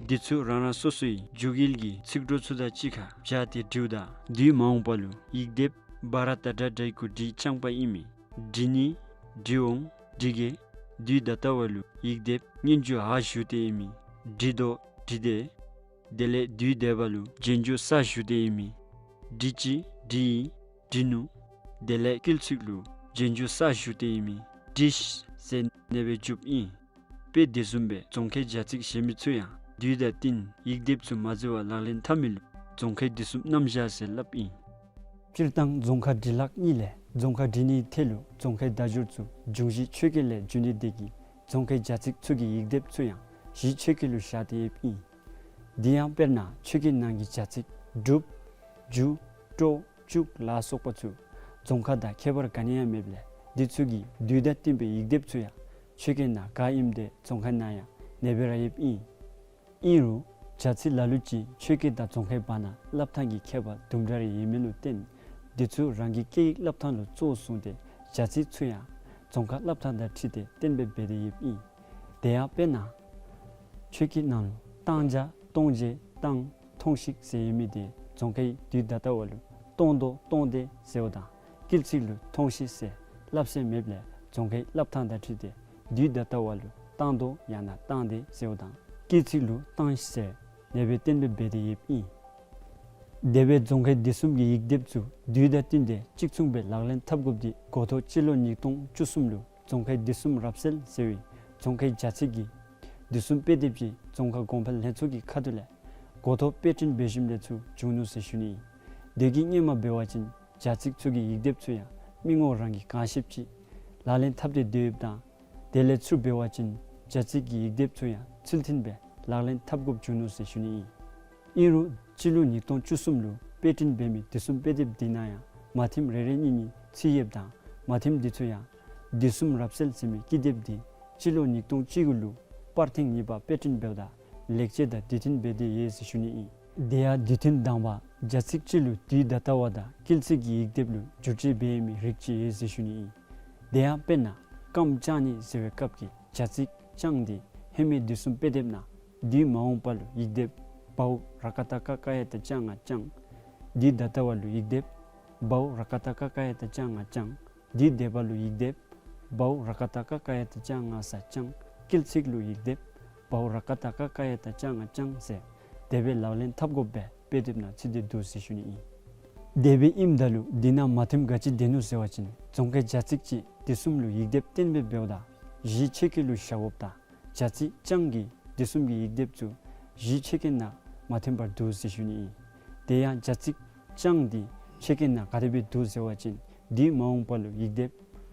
འདི་ཚུ་རང་རང་སོ་སོའི་མཇུག་ཡིག་གི་ཚིག་གྲོགས་ཚུ་དང་གཅིག་ཁར་སྦྱར་ཏེ་འབྲིཝ་ད་དུས་མ་འོངས་པ་ལུ་ཡིག་སྡེབ་བ་ར་ཏ་ཏྲ་འདྲ་ཡི་གུ་བྲི་རྐྱངམ་ཨིན་མི་འབྲི་ནི་འབྲི་འོང་འབྲི་གེ། དུས་ད་ལྟ་བ་ལུ་ཡིག་སྡེབ་སྙན་འཇུག་འ་ཞུ་སྟེ་ཨིན་མི་འབྲི་དོ་འབྲི་དེ། དེ་ལས་དུས་འདས་པ་ལུ་རྗེས་འཇུག་ས་ཞུ་སྟེ་ཨིན་མི་འབྲི་ཅི་འབྲི་ཡི་འབྲི་ནུག། དེ་ལས་སྐུལ་ཚིག་ལུ་རྗེས་འཇུག་ས་ཞུ་སྟེ་ཨིན་མི་འབྲིས་ཟེར་ཨ་ནེ་སྦེ་འཇུགཔ་ཨིན། དཔེ་དེ་བཟུམ་སྦེ་རྫོང་ཁའི་བྱ་ཚིག་གཞན་མི་ཚུ་ཡང་དུས་དང་བསྟུན་ཡིག་སྡེབ་ཚུ་མ་མཛད་པར་ལག་ལེན་འཐབ་མི་ལུ་རྫོང་ཁའི་འདི་བཟུམ་རྣམ་གཞག་ཟེར་སླབ་ཨིན། སྤྱིར་བཏང་རྫོང་ཁ་འབྲི་ལྷག་གཉིས་ལས་རྫོང་ཁ་འབྲི་ནིའི་ཐད་ལུ་རྫོང་ཁའི་བརྡ་སྦྱོར་ཚུ་འབྱུང་གཞི་ཆོས་སྐད་ལས་འབྱུང་ནི་དེ་གིས་རྫོང་ཁའི་བྱ་ཚིག་ཚུ་གི་ཡིག་སྡེབ་ཚུ་ཡང་གཞི་ཆོས་སྐད་ལུ་བཞག་སྟེ་ཡོདཔ་ཨིན། དེ་ཡང་དཔེར་ན་ཆོས་སྐད་ནང་གི་བྱ་ཚིག་སྒྲུབ། རྒྱུ། སྤྲོ། བཅུག་ལ་སོགས་པ་ཚུ་རྫོང་ཁ་དང་ཁྱད་པར་ག་ནི་ཡང་མེདཔ་ལས་འདི་ཚུ་གི་དུས་དང་བསྟུན་པའི་ཡིག་སྡེབ་ཚུ་ཡང་ཆོས་སྐད་ནང་ག་ཨིནམ་དེ་རྫོང་ཁ་ནང་ཡང་ཨ་ནེ་སྦེ་ར་ཡོདཔ་ཨིན། ཨིན་རུང་བྱ་ཚིག་ལ་ལུ་ཅིག་ཆོས་སྐད་དང་རྫོང་ཁའི་བར་ན་སླབ་ཐངས་ཀྱི་ཁྱད་པར་དུམ་གྲ་རེ་ཡོད་མི་ལུ་བརྟེན་འདི་ཚུ་རང་གི་སྐད་ཡིག་སླབ་ཐངས་ལུ་གཙོ་བོ་བཟུང་སྟེ་བྱ་ཚིག་ཚུ་ཡང་རྫོང་ཁ་སླབ་ཐངས་དང་འཁྲིལ་ཏེ་གཏན་འབེབས་འབད་དེ་ཡོདཔ་ཨིན། དེ་ཡང་དཔེར་ན་ཆོས་སྐད་ནང་ལུ་བཏང་བྱ་བཏོང་བྱེད་བཏང་ཐོང་ཤིག་ཟེར་ཡོད་མི་དེ་རྫོང་ཁའི་དུས་ད་ལྟ་བ་ལུ་བཏོང་དོ་བཏོང་དེ་ཟེརཝ་དང་སྐུལ་ཚིག་ལུ་ཐོང་ཤིག་ཟེར་སླབ་ས་མེདཔ་ལས་རྫོང་ཁའི་སླབ་ཐངས་དང་འཁྲིལ་ཏེ་དུས་ད་ལྟ་བ་ལུ་བཏང་དོ་ཡང་ན་བཏང་དེ་ཟེརཝ་དང་སྐུལ་ཚིག་ལུ་བཏང་ཤིག་ཟེར་ཨ་ནེ་སྦེ་གཏན་འབེབས་འབད་དེ་ཡོདཔ་ཨིན། དེ་སྦེ་རྫོང་ཁའི་འདི་བཟུམ་གྱི་ཡིག་སྡེབ་ཚུ་དུས་དང་བསྟུན་ཏེ་གཅིག་མཚུངས་སྦེ་ལག་ལེན་འཐབ་དགོཔ་འདི་འགོ་ཐོག་སྤྱི་ལོ་ཉིས་སྟོང་བཅུ་གསུམ་ལུ་རྫོང་ཁའི་འདི་བཟུམ་རབ་གསལ་ཟེར་བའི་རྫོང་ཁའི་བྱ་ཚིག་གི་འདི་བཟུམ་དཔེ་དེབ་ཅིག་རྫོང་ཁ་གོང་འཕེལ་ལྷན་ཚོགས་ཀྱི་ཁ་ཐུག་ལས་འགོ་ཐོག་དཔེ་སྐྲུན་འབད་ཞིནམ་ལས་ཚུར་བྱུང་ནུག་ཟེར་ཞུ་ནི་ཨིན། དེ་གི་སྔོན་མ་འབད་བ་ཅིན་བྱ་ཚིག་ཚུ་གི་ཡིག་སྡེབ་ཚུ་ཡང་མི་ངོམ་རང་གིས་གང་ཤེསཔ་ཅིག་ལག་ལེན་འཐབ་སྟེ་སྡོད་ཡོདཔ་དང་དེ་ལས་ཚུར་འབད་བ་ཅིན་བྱ་ཚིག་གི་ཡིག་སྡེབ་ཚུ་ཡང་ཚུལ་མཐུན་སྦེ་ ལག་ལེན་འཐབ་དགོཔ་བྱུང་ནུག་ཟེར་ཞུ་ནི་ཨིན། ཨིན་རུང་སྤྱི་ལོ་ཉིས་སྟོང་བཅུ་གསུམ་ལུ་དཔེ་སྐྲུན་འབད་མི་བསྡུས་གསུམ་དཔེ་དེབ་འདི་ནང་ཡང་མ་ཐིམ་རེ་རེ་གཉིས་གཉིས་ཚུད་ཡོདཔ་ད་མ་ཐིམ་འདི་ཚུ་ཡང་བསྡུས་གསུམ་རབ་གསལ་ཟེར་མི་ཀི་དེབ་འདི་སྤྱི་ལོ་ཉིས་སྟོང་བཅུ་དགུ་ལུ་པར་ཐེངས་གཉིས་པ་དཔེ་སྐྲུན་འབདཝ་ད་ལེགས་བཅོས་དང་བསྡུས་ཐོན་འབད་དེ་ཡོད་ཟེར་ཞུ་ནི་ཨིན། དེ་ཡང་བསྡུས་ཐོན་དང་པ་བྱ་ཚིག་སྤྱི་ལུ་དུས་ད་ལྟ་བ་དང་སྐུལ་ཚིག་གི་ཡིག་སྡེབ་ལུ་བསྒྱུར་བཅོས་འབད་མི་རིགས་ཅིག་ཡོད་ཟེར་ཞུ་ནི་ཨིན། དེ་ཡང་དཔེར་ན་རྐངམ་བཅང་ནི་ཟེར་བའི་སྐབས་ཀྱི་བྱ་ཚིག་བཅང་འདི་ཧེ་མའི་བསྡུས་གསུམ་དཔེ་དེབ་ནང་དུས་མ་འོངས་པ་ལུ་ཡིག་སྡེབ་བའོ་ར་ཀ་ཏ་ཀ་ཀ་ཡ་བཏགས་བཅའ་ང་བཅང་། དུས་ད་ལྟ་བ་ལུ་ཡིག་སྡེབ་བའོ་ར་ཀ་ཏ་ཀ་ཀ་ཡ་བཏགས་བཅའ་ང་བཅང་། དུས་འདས་པ་ལུ་ཡིག་སྡེབ་བའོ་ར་ཀ་ཏ་ཀ་ཀ་ཡ་བཏགས་བཅའ་ང་ས་བཅང་། སྐུལ་ཚིག་ལུ་ཡིག་སྡེབ་བའོ་ར་ཀ་ཏ་ཀ་ཀ་ཡ་བཏགས་བཅའ་ང་བཅང་ཟེར་དེ་སྦེ་ལག་ལེན་འཐབ་དགོཔ་སྦེ་དཔེ་དེབ་ནང་ཚུད་དེ་འདུག་ཟེར་ཞུ་ནི་ཨིན། དེ་སྦེ་ཨིནམ་ད་ལུ་འདི་ནང་མ་ཐིམ་ག་ཅི་སྡོད་ནུག་ཟེར་བ་ཅིན་རྫོང་ཁའི་བྱ་ཚིག་ཅིག་བསྡུས་གསུམ་ལུ་ཡིག་སྡེབ་གཏན་འབེབས་འབདཝ་ད་གཞི་ཆོས་སྐད་ལུ་བཞག་དགོཔ་དང་བྱ་ཚིག་བཅང་གི་བསྡུས་གསུམ་གྱི་ཡིག་སྡེབ་ཚུ་གཞི་ཆོས་སྐད་ནང་མ་ཐིམ་པར་འདུག་ཟེར་ཞུ་ནི་ཨིན། དེ་ཡང་བྱ་ཚིག་བཅང་འདི་ཆོས་སྐད་ནང་ག་དེ་སྦེ་འདུག་ཟེར་བ་ཅིན་དུས་མ་འོངས་པ་ལུ་ཡིག་སྡེབ་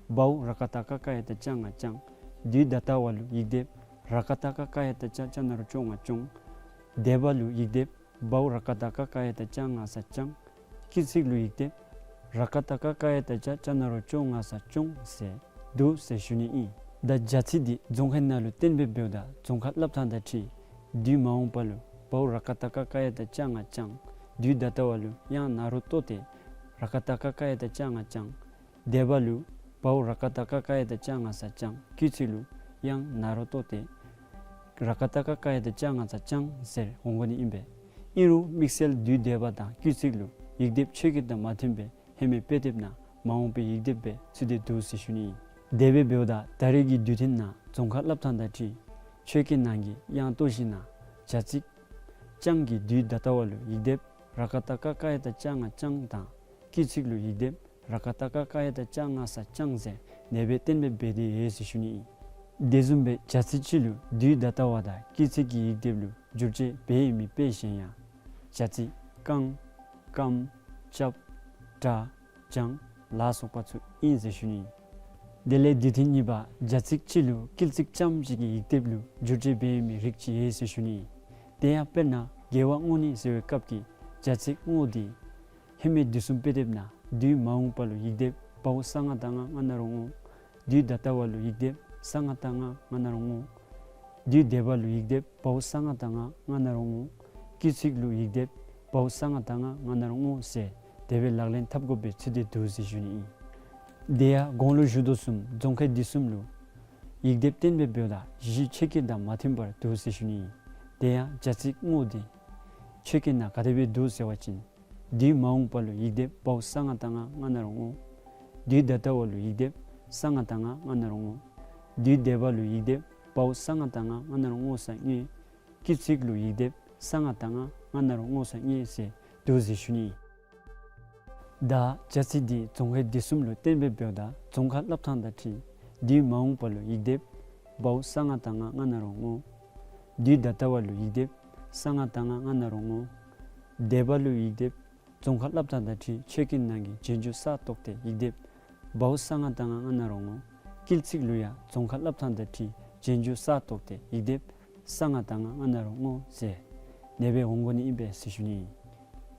བའོ་ར་ཀ་ཏ་ཀ་ཀ་ཡ་བཏགས་བཅའ་ང་བཅང་། དུས་ད་ལྟ་བ་ལུ་ཡིག་སྡེབ་ར་ཀ་ཏ་ཀ་ཀ་ཡ་བཏགས་བཅའ་བཅའ་ན་རོ་བཅོ་ང་བཅོང་། འདས་པ་ལུ་ཡིག་སྡེབ་བའོ་ར་ཀ་ཏ་ཀ་ཀ་ཡ་བཏགས་བཅའ་ང་ས་བཅང་། སྐུལ་ཚིག་ལུ་ཡིག་སྡེབ་ར་ཀ་ཏ་ཀ་ཀ་ཡ་བཏགས་བཅའ་བཅའ་ན་རོ་བཅོ་ང་ས་བཅོང་ཟེར་འདུག་ཟེར་ཞུ་ནི་ཨིན། ད་བྱ་ཚིག་འདི་རྫོང་ཁའི་ནང་ལུ་གཏན་འབེབས་འབདཝ་ད་རྫོང་ཁ་སླབ་ཐངས་དང་འཁྲིལ་དུས་མ་འོངས་པ་ལུ་བའོ་ར་ཀ་ཏ་ཀ་ཀ་ཡ་བཏགས་བཅའ་ང་བཅང་། དུས་ད་ལྟ་བ་ལུ་དབྱངས་ན་རོ་བཏོག་སྟེ་ར་ཀ་ཏ་ཀ་ཀ་ཡ་བཏགས་བཅའ་ང་བཅང་། འདས་པ་ལུ་བའོ་ར་ཀ་ཏ་ཀ་ཀ་ཡ་བཏགས་བཅའ་ང་ས་བཅང་། སྐུལ་ཚིག་ལུ་དབྱངས་ན་རོ་བཏོག་སྟེ་ར་ཀ་ཏ་ཀ་ཀ་ཡ་བཏགས་བཅའ་ང་ས་བཅང་ཟེར་འོང་དགོ་ནི་ཨིན་པས། ཨིན་རུང་དམིགས་བསལ་དུས་འདས་པ་དང་སྐུལ་ཚིག་ལུ་ཡིག་སྡེབ་ཆོས་སྐད་དང་མ་མཐུན་པས་ཧེ་མའི་དཔེ་དེབ་ནང་མ་འོངས་པའི་ཡིག་སྡེབ་སྦེ་ཚུད་དེ་འདུག་ཟེར་ཞུ་ནི་ཨིན། དེ་སྦེ་འབདཝ་ད་ད་རེས་ཀྱི་དུས་མཐུན་ནང་རྫོང་ཁ་སླབ་ཐངས་དང་འཁྲིལ་ཆོས་སྐད་ནང་གི་དབྱངས་བཏོག་ཞིནམ་ལས་བྱ་ཚིག་བཅང་གི་དུས་ད་ལྟ་བ་ལུ་ཡིག་སྡེབ་ར་ཀ་ཏ་ཀ་ཀ་ཡ་བཏགས་བཅའ་ང་བཅང་དང་སྐུལ་ཚིག་ལུ་ཡིག་སྡེབ་ར་ཀ་ཏ་ཀ་ཀ་ཡ་བཏགས་བཅའ་ང་ས་བཅང་ཟེར་དེ་སྦེ་གཏན་འབེབས་འབད་དེ་ཡོད་ཟེར་ཞུ་ནི་ཨིན། དེ་བཟུམ་སྦེ་བྱ་ཚིག་ཅིག་ལུ་དུས་ད་ལྟ་བ་དང་སྐུལ་ཚིག་གི་ཡིག་སྡེབ་ལུ་བསྒྱུར་བཅོས་འབད་ཡོད་མི་དཔེ་གཞན་ཡང་བྱ་ཚིག་བཀང་བཀམ་བཅབ་དྲ་བྱང་ལ་སོགས་པ་ཚུ་ཨིན་ཟེར་ཞུ་ནི་ཨིན། དེ་ལས་དུས་མཐུན་གཉིས་པ་བྱ་ཚིག་ཅིག་ལུ་སྐུལ་ཚིག་རྐྱངམ་གཅིག་གི་ཡིག་སྡེབ་ལུ་བསྒྱུར་བཅོས་འབད་ཡོད་མི་རིགས་ཅིག་ཡོད་ཟེར་ཞུ་ནི་ཨིན། དེ་ཡང་དཔེར་ན་དགེ་བ་བསྔོ་ནི་ཟེར་བའི་སྐབས་ཀྱི་བྱ་ཚིག་བསྔོ་འདི་ཧེ་མའི་བསྡུས་གསུམ་དཔེ་དེབ་ནང་དུས་མ་འོངས་པ་ལུ་ཡིག་སྡེབ་བའོ་ས་ང་བཏགས་ང་ང་ན་རོ་བསྔོ། དུས་ད་ལྟ་བ་ལུ་ཡིག་སྡེབ་ས་ང་བཏགས་ང་ང་ན་རོ་བསྔོ། དུས་འདས་པ་ལུ་ཡིག་སྡེབ་བའོ་ས་ང་བཏགས་ང་ང་ན་རོ་བསྔོ། སྐུལ་ཚིག་ལུ་ཡིག་སྡེབ་བའོ་ས་ང་བཏགས་ང་ང་ན་རོ་བསྔོ་ཟེར་དེ་སྦེ་ལག་ལེན་འཐབ་དགོཔ་སྦེ་ཚུད་དེ་འདུག་ཟེར་ཞུ་ནི་ཨིན། དེ་ཡང་གོང་ལུ་ཞུ་དོ་བཟུམ་རྫོང་ཁའི་བསྡུས་གསུམ་ལུ་ཡིག་སྡེབ་གཏན་འབེབས་འབདཝ་ད་གཞི་ཆོས་སྐད་དང་མ་མཐུན་པར་འདུག་ཟེར་ཞུ་ནི་ཨིན། དེ་ཡང་བྱ་ཚིག་བསྔོ་འདི་ཆོས་སྐད་ནང་ག་དེ་སྦེ་འདུག་ཟེར་བ་ཅིན་དུས་མ་འོངས་པ་ལུ་ཡིག་སྡེབ་བའོ་ས་ང་བཏགས་ང་ང་ན་རོ་བསྔོ། དུས་ད་ལྟ་བ་ལུ་ཡིག་སྡེབ་ས་ང་བཏགས་ང་ང་ན་རོ་བསྔོ། དུས་འདས་པ་ལུ་ཡིག་སྡེབ་བའོ་ས་ང་བཏགས་ང་ང་ན་རོ་བསྔོ་ས་བསྔོས། སྐུལ་ཚིག་ལུ་ཡིག་སྡེབ་ས་ང་བཏགས་ང་ང་ན་རོ་བསྔོ་ས་བསྔོས་ཟེར་འདུག་ཟེར་ཞུ་ནི་ཨིན། ད་བྱ་ཚིག་འདི་རྫོང་ཁའི་བསྡུས་གསུམ་ལུ་གཏན་འབེབས་འབདཝ་ད་རྫོང་ཁ་སླབ་ཐངས་དང་འཁྲིལ་དུས་མ་འོངས་པ་ལུ་ཡིག་སྡེབ་བའོ་ས་ང་བཏགས་ང་ང་ན་རོ་བསྔོ། དུས་ད་ལྟ་བ་ལུ་ཡིག་སྡེབ་ས་ང་བཏགས་ང་ང་ན་རོ་བསྔོ། འདས་པ་ལུ་ཡིག་སྡེབ་རྫོང་ཁ་སླབ་ཐངས་དང་འཁྲིལ་ཆོས་སྐད་ནང་གི་རྗེས་འཇུག་ས་བཏོག་སྟེ་ཡིག་སྡེབ་བའོ་ས་ང་བཏགས་ང་ང་ན་རོ་བསྔོ། སྐུལ་ཚིག་ལུ་ཡང་རྫོང་ཁ་སླབ་ཐངས་དང་འཁྲིལ་རྗེས་འཇུག་ས་བཏོག་སྟེ་ཡིག་སྡེབ་ས་ང་བཏགས་ང་ང་ན་རོ་བསྔོ་ཟེར་དེ་སྦེ་འོང་དགོ་ནི་ཨིན་པས་ཟེར་ཞུ་ནི་ཨིན།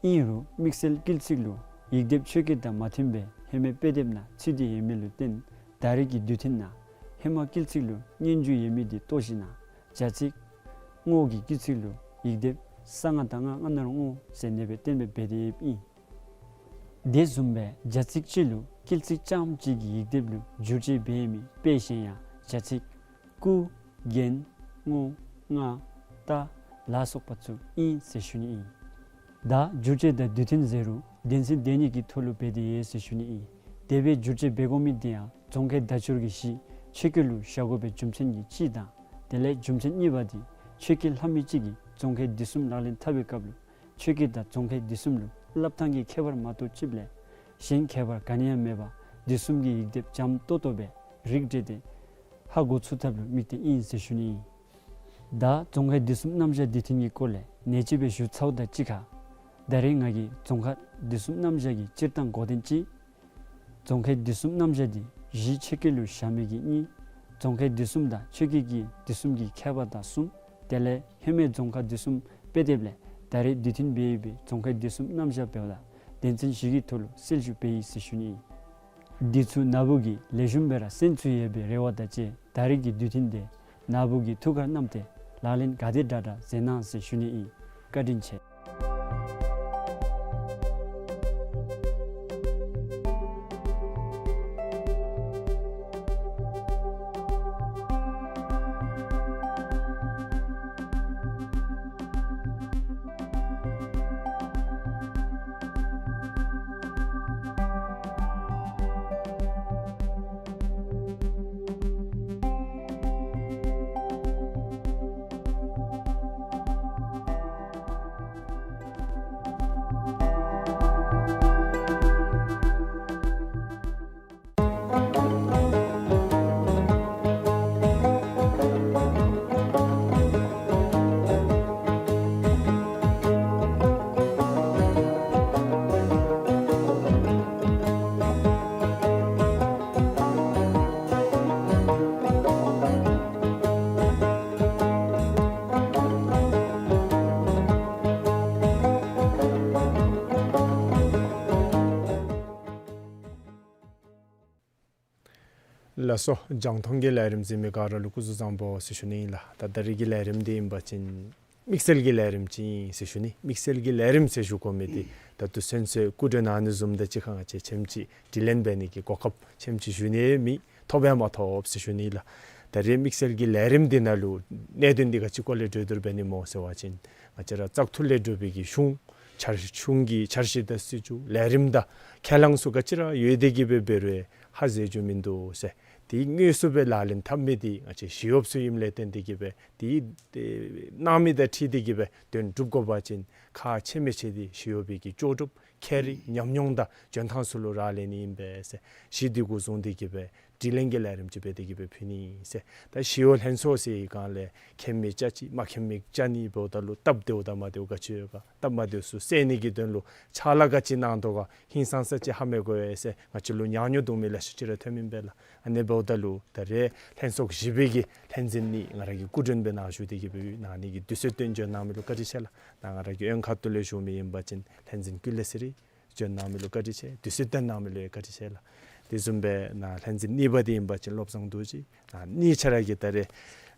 ཨིན་རུང་དམིགས་བསལ་སྐུལ་ཚིག་ལུ་ཡིག་སྡེབ་ཆོས་སྐད་དང་མ་མཐུན་པས་ཧེ་མའི་དཔེ་དེབ་ནང་ཚུད་དེ་ཡོད་མི་ལུ་བརྟེན་ད་རེས་ཀྱི་དུས་མཐུན་ནང་ཧེ་མ་སྐུལ་ཚིག་ལུ་སྙན་འཇུག་ཡོད་མི་འདི་བཏོག་ཞིནམ་ལས་བྱ་ཚིག་བསྔོ་གི་སྐུལ་ཚིག་ལུ་ཡིག་སྡེབ་ས་ང་བཏགས་ང་ང་ན་རོ་བསྔོ་ཟེར་དེ་སྦེ་གཏན་འབེབས་འབད་དེ་ཡོདཔ་ཨིན། དེ་བཟུམ་སྦེ་བྱ་ཚིག་ཅིག་ལུ་སྐུལ་ཚིག་རྐྱངམ་གཅིག་གི་ཡིག་སྡེབ་ལུ་བསྒྱུར་བཅོས་འབད་མི་དཔེ་གཞན་ཡང་བྱ་ཚིག་སྐུ་རྒན་བསྔོ་ང་ལྟ་ལ་སོགས་པ་ཚུ་ཨིན་ཟེར་ཞུ་ནི་ཨིན། ད་བསྒྱུར་བཅོས་དང་དུས་མཐུན་ཟེར་རུང་དོན་ཚན་དེ་གཉིས་ཀྱི་ཐོག་ལུ་འབད་དེ་ཡོད་ཟེར་ཞུ་ནི་ཨིན། དེ་སྦེ་བསྒྱུར་བཅོས་འབད་དགོ་མི་དེ་ཡང་རྫོང་ཁའི་བརྡ་སྦྱོར་གྱི་གཞི་ཆོས་སྐད་ལུ་བཞག་དགོ་པའི་རྒྱུ་མཚན་གྱི་གཅིག་དང་དེ་ལས་རྒྱུ་མཚན་གཉིས་པ་དེ་ཆོས་སྐད་ལྷབ་མི་གཅིག་གིས་རྫོང་ཁའི་བསྡུས་གསུམ་ལག་ལེན་འཐབ་པའི་སྐབས་ལུ་ཆོས་སྐད་དང་རྫོང་ཁའི་བསྡུས་གསུམ་ལུ་སླབ་ཐངས་ཀྱི་ཁྱད་པར་མ་གཏོགས་ཅིག་ལས་གཞན་ཁྱད་པར་ག་ནི་ཡང་མེད་པར་བསྡུས་གསུམ་གྱི་ཡིག་སྡེབ་འཇམ་ཏོང་ཏོ་སྦེ་རིགས་འགྲེ་སྟེ་ཧ་གོ་ཚུགས་ཐབས་ལུ་དམིགས་ཏེ་ཨིན་ཟེར་ཞུ་ནི་ཨིན། ད་རྫོང་ཁའི་བསྡུས་གསུམ་རྣམ་གཞག་འདི་ཐིམ་གྱི་སྐོར་ལས་ནེ་ཅིག་སྦེ་ཞུ་ཚརཝ་དང་གཅིག་ཁར་ད་རེས་ང་གིས་རྫོང་ཁ་བསྡུས་གསུམ་རྣམ་གཞག་གི་སྤྱིར་བཏང་གོ་དོན་གཅིག། རྫོང་ཁའི་བསྡུས་གསུམ་རྣམ་གཞག་འདི་གཞི་ཆོས་སྐད་ལུ་བཞག་མི་གི་གཉིས། རྫོང་ཁའི་བསྡུས་གསུམ་དང་ཆོས་སྐད་ཀྱི་བསྡུས་གསུམ་གྱི་ཁྱད་པར་དང་གསུམ། དེ་ལས་ཧེ་མའི་རྫོང་ཁག་འདི་གསུམ་དཔེ་དེབ་ལས་ད་རེས་དུས་མཐུན་འབད་ཡོད་པའི་རྫོང་ཁག་འདི་གསུམ་རྣམ་གཞག་འབདཝ་ད་དོན་ཚན་བཞི་གི་ཐོག་ལུ་གསལ་ཞུ་འབད་ཡི་ཟེར་ཞུ་ནི་ཨིན། འདི་ཚུ་ནཱ་བུ་གིས་ལེགས་ཤོམ་སྦེ་ར་གསན་ཚུགས་ཡོད་པའི་རེ་བ་དང་བཅས་ད་རེས་ཀྱི་དུས་མཐུན་དེ་ནཱ་བུ་གིས་ཐུགས་ཁར་བསྣམས་ཏེ་ལག་ལེན་ག་དེ་དྲག་དྲག་མཛད་གནང་ཟེར་ཞུ་ནི་ཨིན། བཀའ་དྲིན་ཆེ། ལགས་སོ། རྒྱང་མཐོང་གི་ལས་རིམ་གཟིགས་མི་ག་ར་ལུ་སྐུ་གཟུགས་བཟང་པོ་ཟེར་ཞུ་ནི་ཨིན་ལགས། ད་ད་རེས་ཀྱི་ལས་རིམ་འདི་ཨིན་པ་ཅིན་དམིགས་བསལ་གྱི་ལས་རིམ་ཅིག་ཨིན་ཟེར་ཞུ་ནི། དམིགས་བསལ་གྱི་ལས་རིམ་ཟེར་ཞུ་དགོ་མི་འདི་ད་ལྟོ་ཚུན་ཚོད་སྐུ་མགྲོན་ཨ་ནི་བཟུམ་དང་གཅིག་ཁར་ང་བཅས་ཕྱེངམ་ཅིག་དྲི་ལན་འབད་ནི་གི་གོ་སྐབས་ཕྱེངམ་ཅིག་ཞུ་ནི་མེད། ཐོབ་ཡང་མ་ཐོབ་ཟེར་ཞུ་ནི་ལགས། ད་རེས་དམིགས་བསལ་གྱི་ལས་རིམ་འདི་ནང་ལུ་གནད་དོན་འདི་ག་ཅི་སྐོར་ལས་གྲོས་བསྡུར་འབད་ནི་སྨོ་ཟེར་བ་ཅིན་ང་བཅས་ར་བཙག་འཐུ་ལས་གྲུབ་པའི་གི་གཞུང་འཆར་གཞི་གཞུང་གི་འཆར་གཞི་དང་སྲིད་བྱུས་ལས་རིམ་དང་ཁས་བླངས་ཚུ་ག་ཅི་ར་ཡོད་དེ་གིས་སྦེ་འབད་རུང་ཧ་ཟེར་རྒྱུ་མིན་འདུག་ཟེར། དེ་དངོས་སུ་སྦེ་ལག་ལེན་འཐབ་མི་འདི་ང་བཅས་ཞི་གཡོགཔ་ཚུ་ཨིནམ་ལས་བརྟེན་ཏེ་གིས་སྦེ་དེ་གནང་མི་དང་འཁྲིལ་ཏེ་གིས་སྦེ་དོན་འགྲུབ་དགོ་པ་ཅིན་ཁག་ཆེ་མི་ཆེ་འདི་ཞི་གཡོག་པའི་གི་ལྕོགས་གྲུབ་ཁེ་རི་ཉམས་མྱོང་དང་འཇོན་ཐངས་ཚུ་ལུ་རག་ལས་ནི་ཨིན་པས་ཟེར། གཞི་འདི་གུ་བཟུང་སྟེ་གིས་སྦེ་དྲི་ལན་གྱི་ལས་རིམ་ཅིག་འབད་དེ་གིས་སྦེ་ཕུལ་ནི་ཨིན་ཟེར། ད་ཞི་གཡོག་ལྷན་ཚོགས་ཟེར་བའི་སྒང་ལས་མཁྱེན་མི་བཅར་ཅིག་མ་མཁྱེན་མི་བཅར་ནི་འབདཝ་ད་ལུ་སྟབས་བདེཝ་དང་མ་བདེཝ་ག་ཅི་ཡོད་ག། སྟབས་མ་བདེཝ་ཚུ་སེལ་ནི་གི་དོན་ལུ་ཕྱག་ལཱ་ག་ཅི་གནང་དོ་ག་ཧིང་སངས་ས་ཅིག་ཧ་མི་གོ་བས་ཟེར་ང་བཅས་ལུ་ཉག་ཉོག་འདུག་མི་ལེ་ཤ་ཅིག་ར་ཐོན་མི་ཨིན་པས་ལགས། ཨ་ནི་འབདཝ་ད་ལུ་ད་རེས་ལྷན་ཚོགས་བཞི་པའི་གི་ལྷན་འཛིན་གཉིས་ང་ར་གི་སྐུ་མགྲོན་སྦེ་ནཱ་བཞུགས་ཏེ་གིས་སྦེ་གནང་ནི་གི་དུས་ཚོད་བཏོན་བྱོན་གནང་མི་ལུ་བཀའ་དྲིན་ཆེ་ལགས། ད་ང་ར་གི་གཡོན་ཁ་ཐུག་ལས་ཞུ་མི་ཨིན་པ་ཅིན་ལྷན་འཛིན་ཀུན་ལེགས་ཚེ་རིང་བྱོན་གནང་མི་ལུ་བཀའ་དྲིན་ཆེ། དུས་ཚོད་བཏོན་གནང་མི་ལུ་ཡང་བཀའ་དྲིན་ཆེ་ལགས། དེ་བཟུམ་སྦེ་ནཱ་ལྷན་འཛིན་གཉིས་པ་འདི་ཨིན་པ་ཅིན་བློ་བཟང་རྡོ་རྗེ། ནཱ་གཉིས་ཆ་ར་གིས་ད་རེས་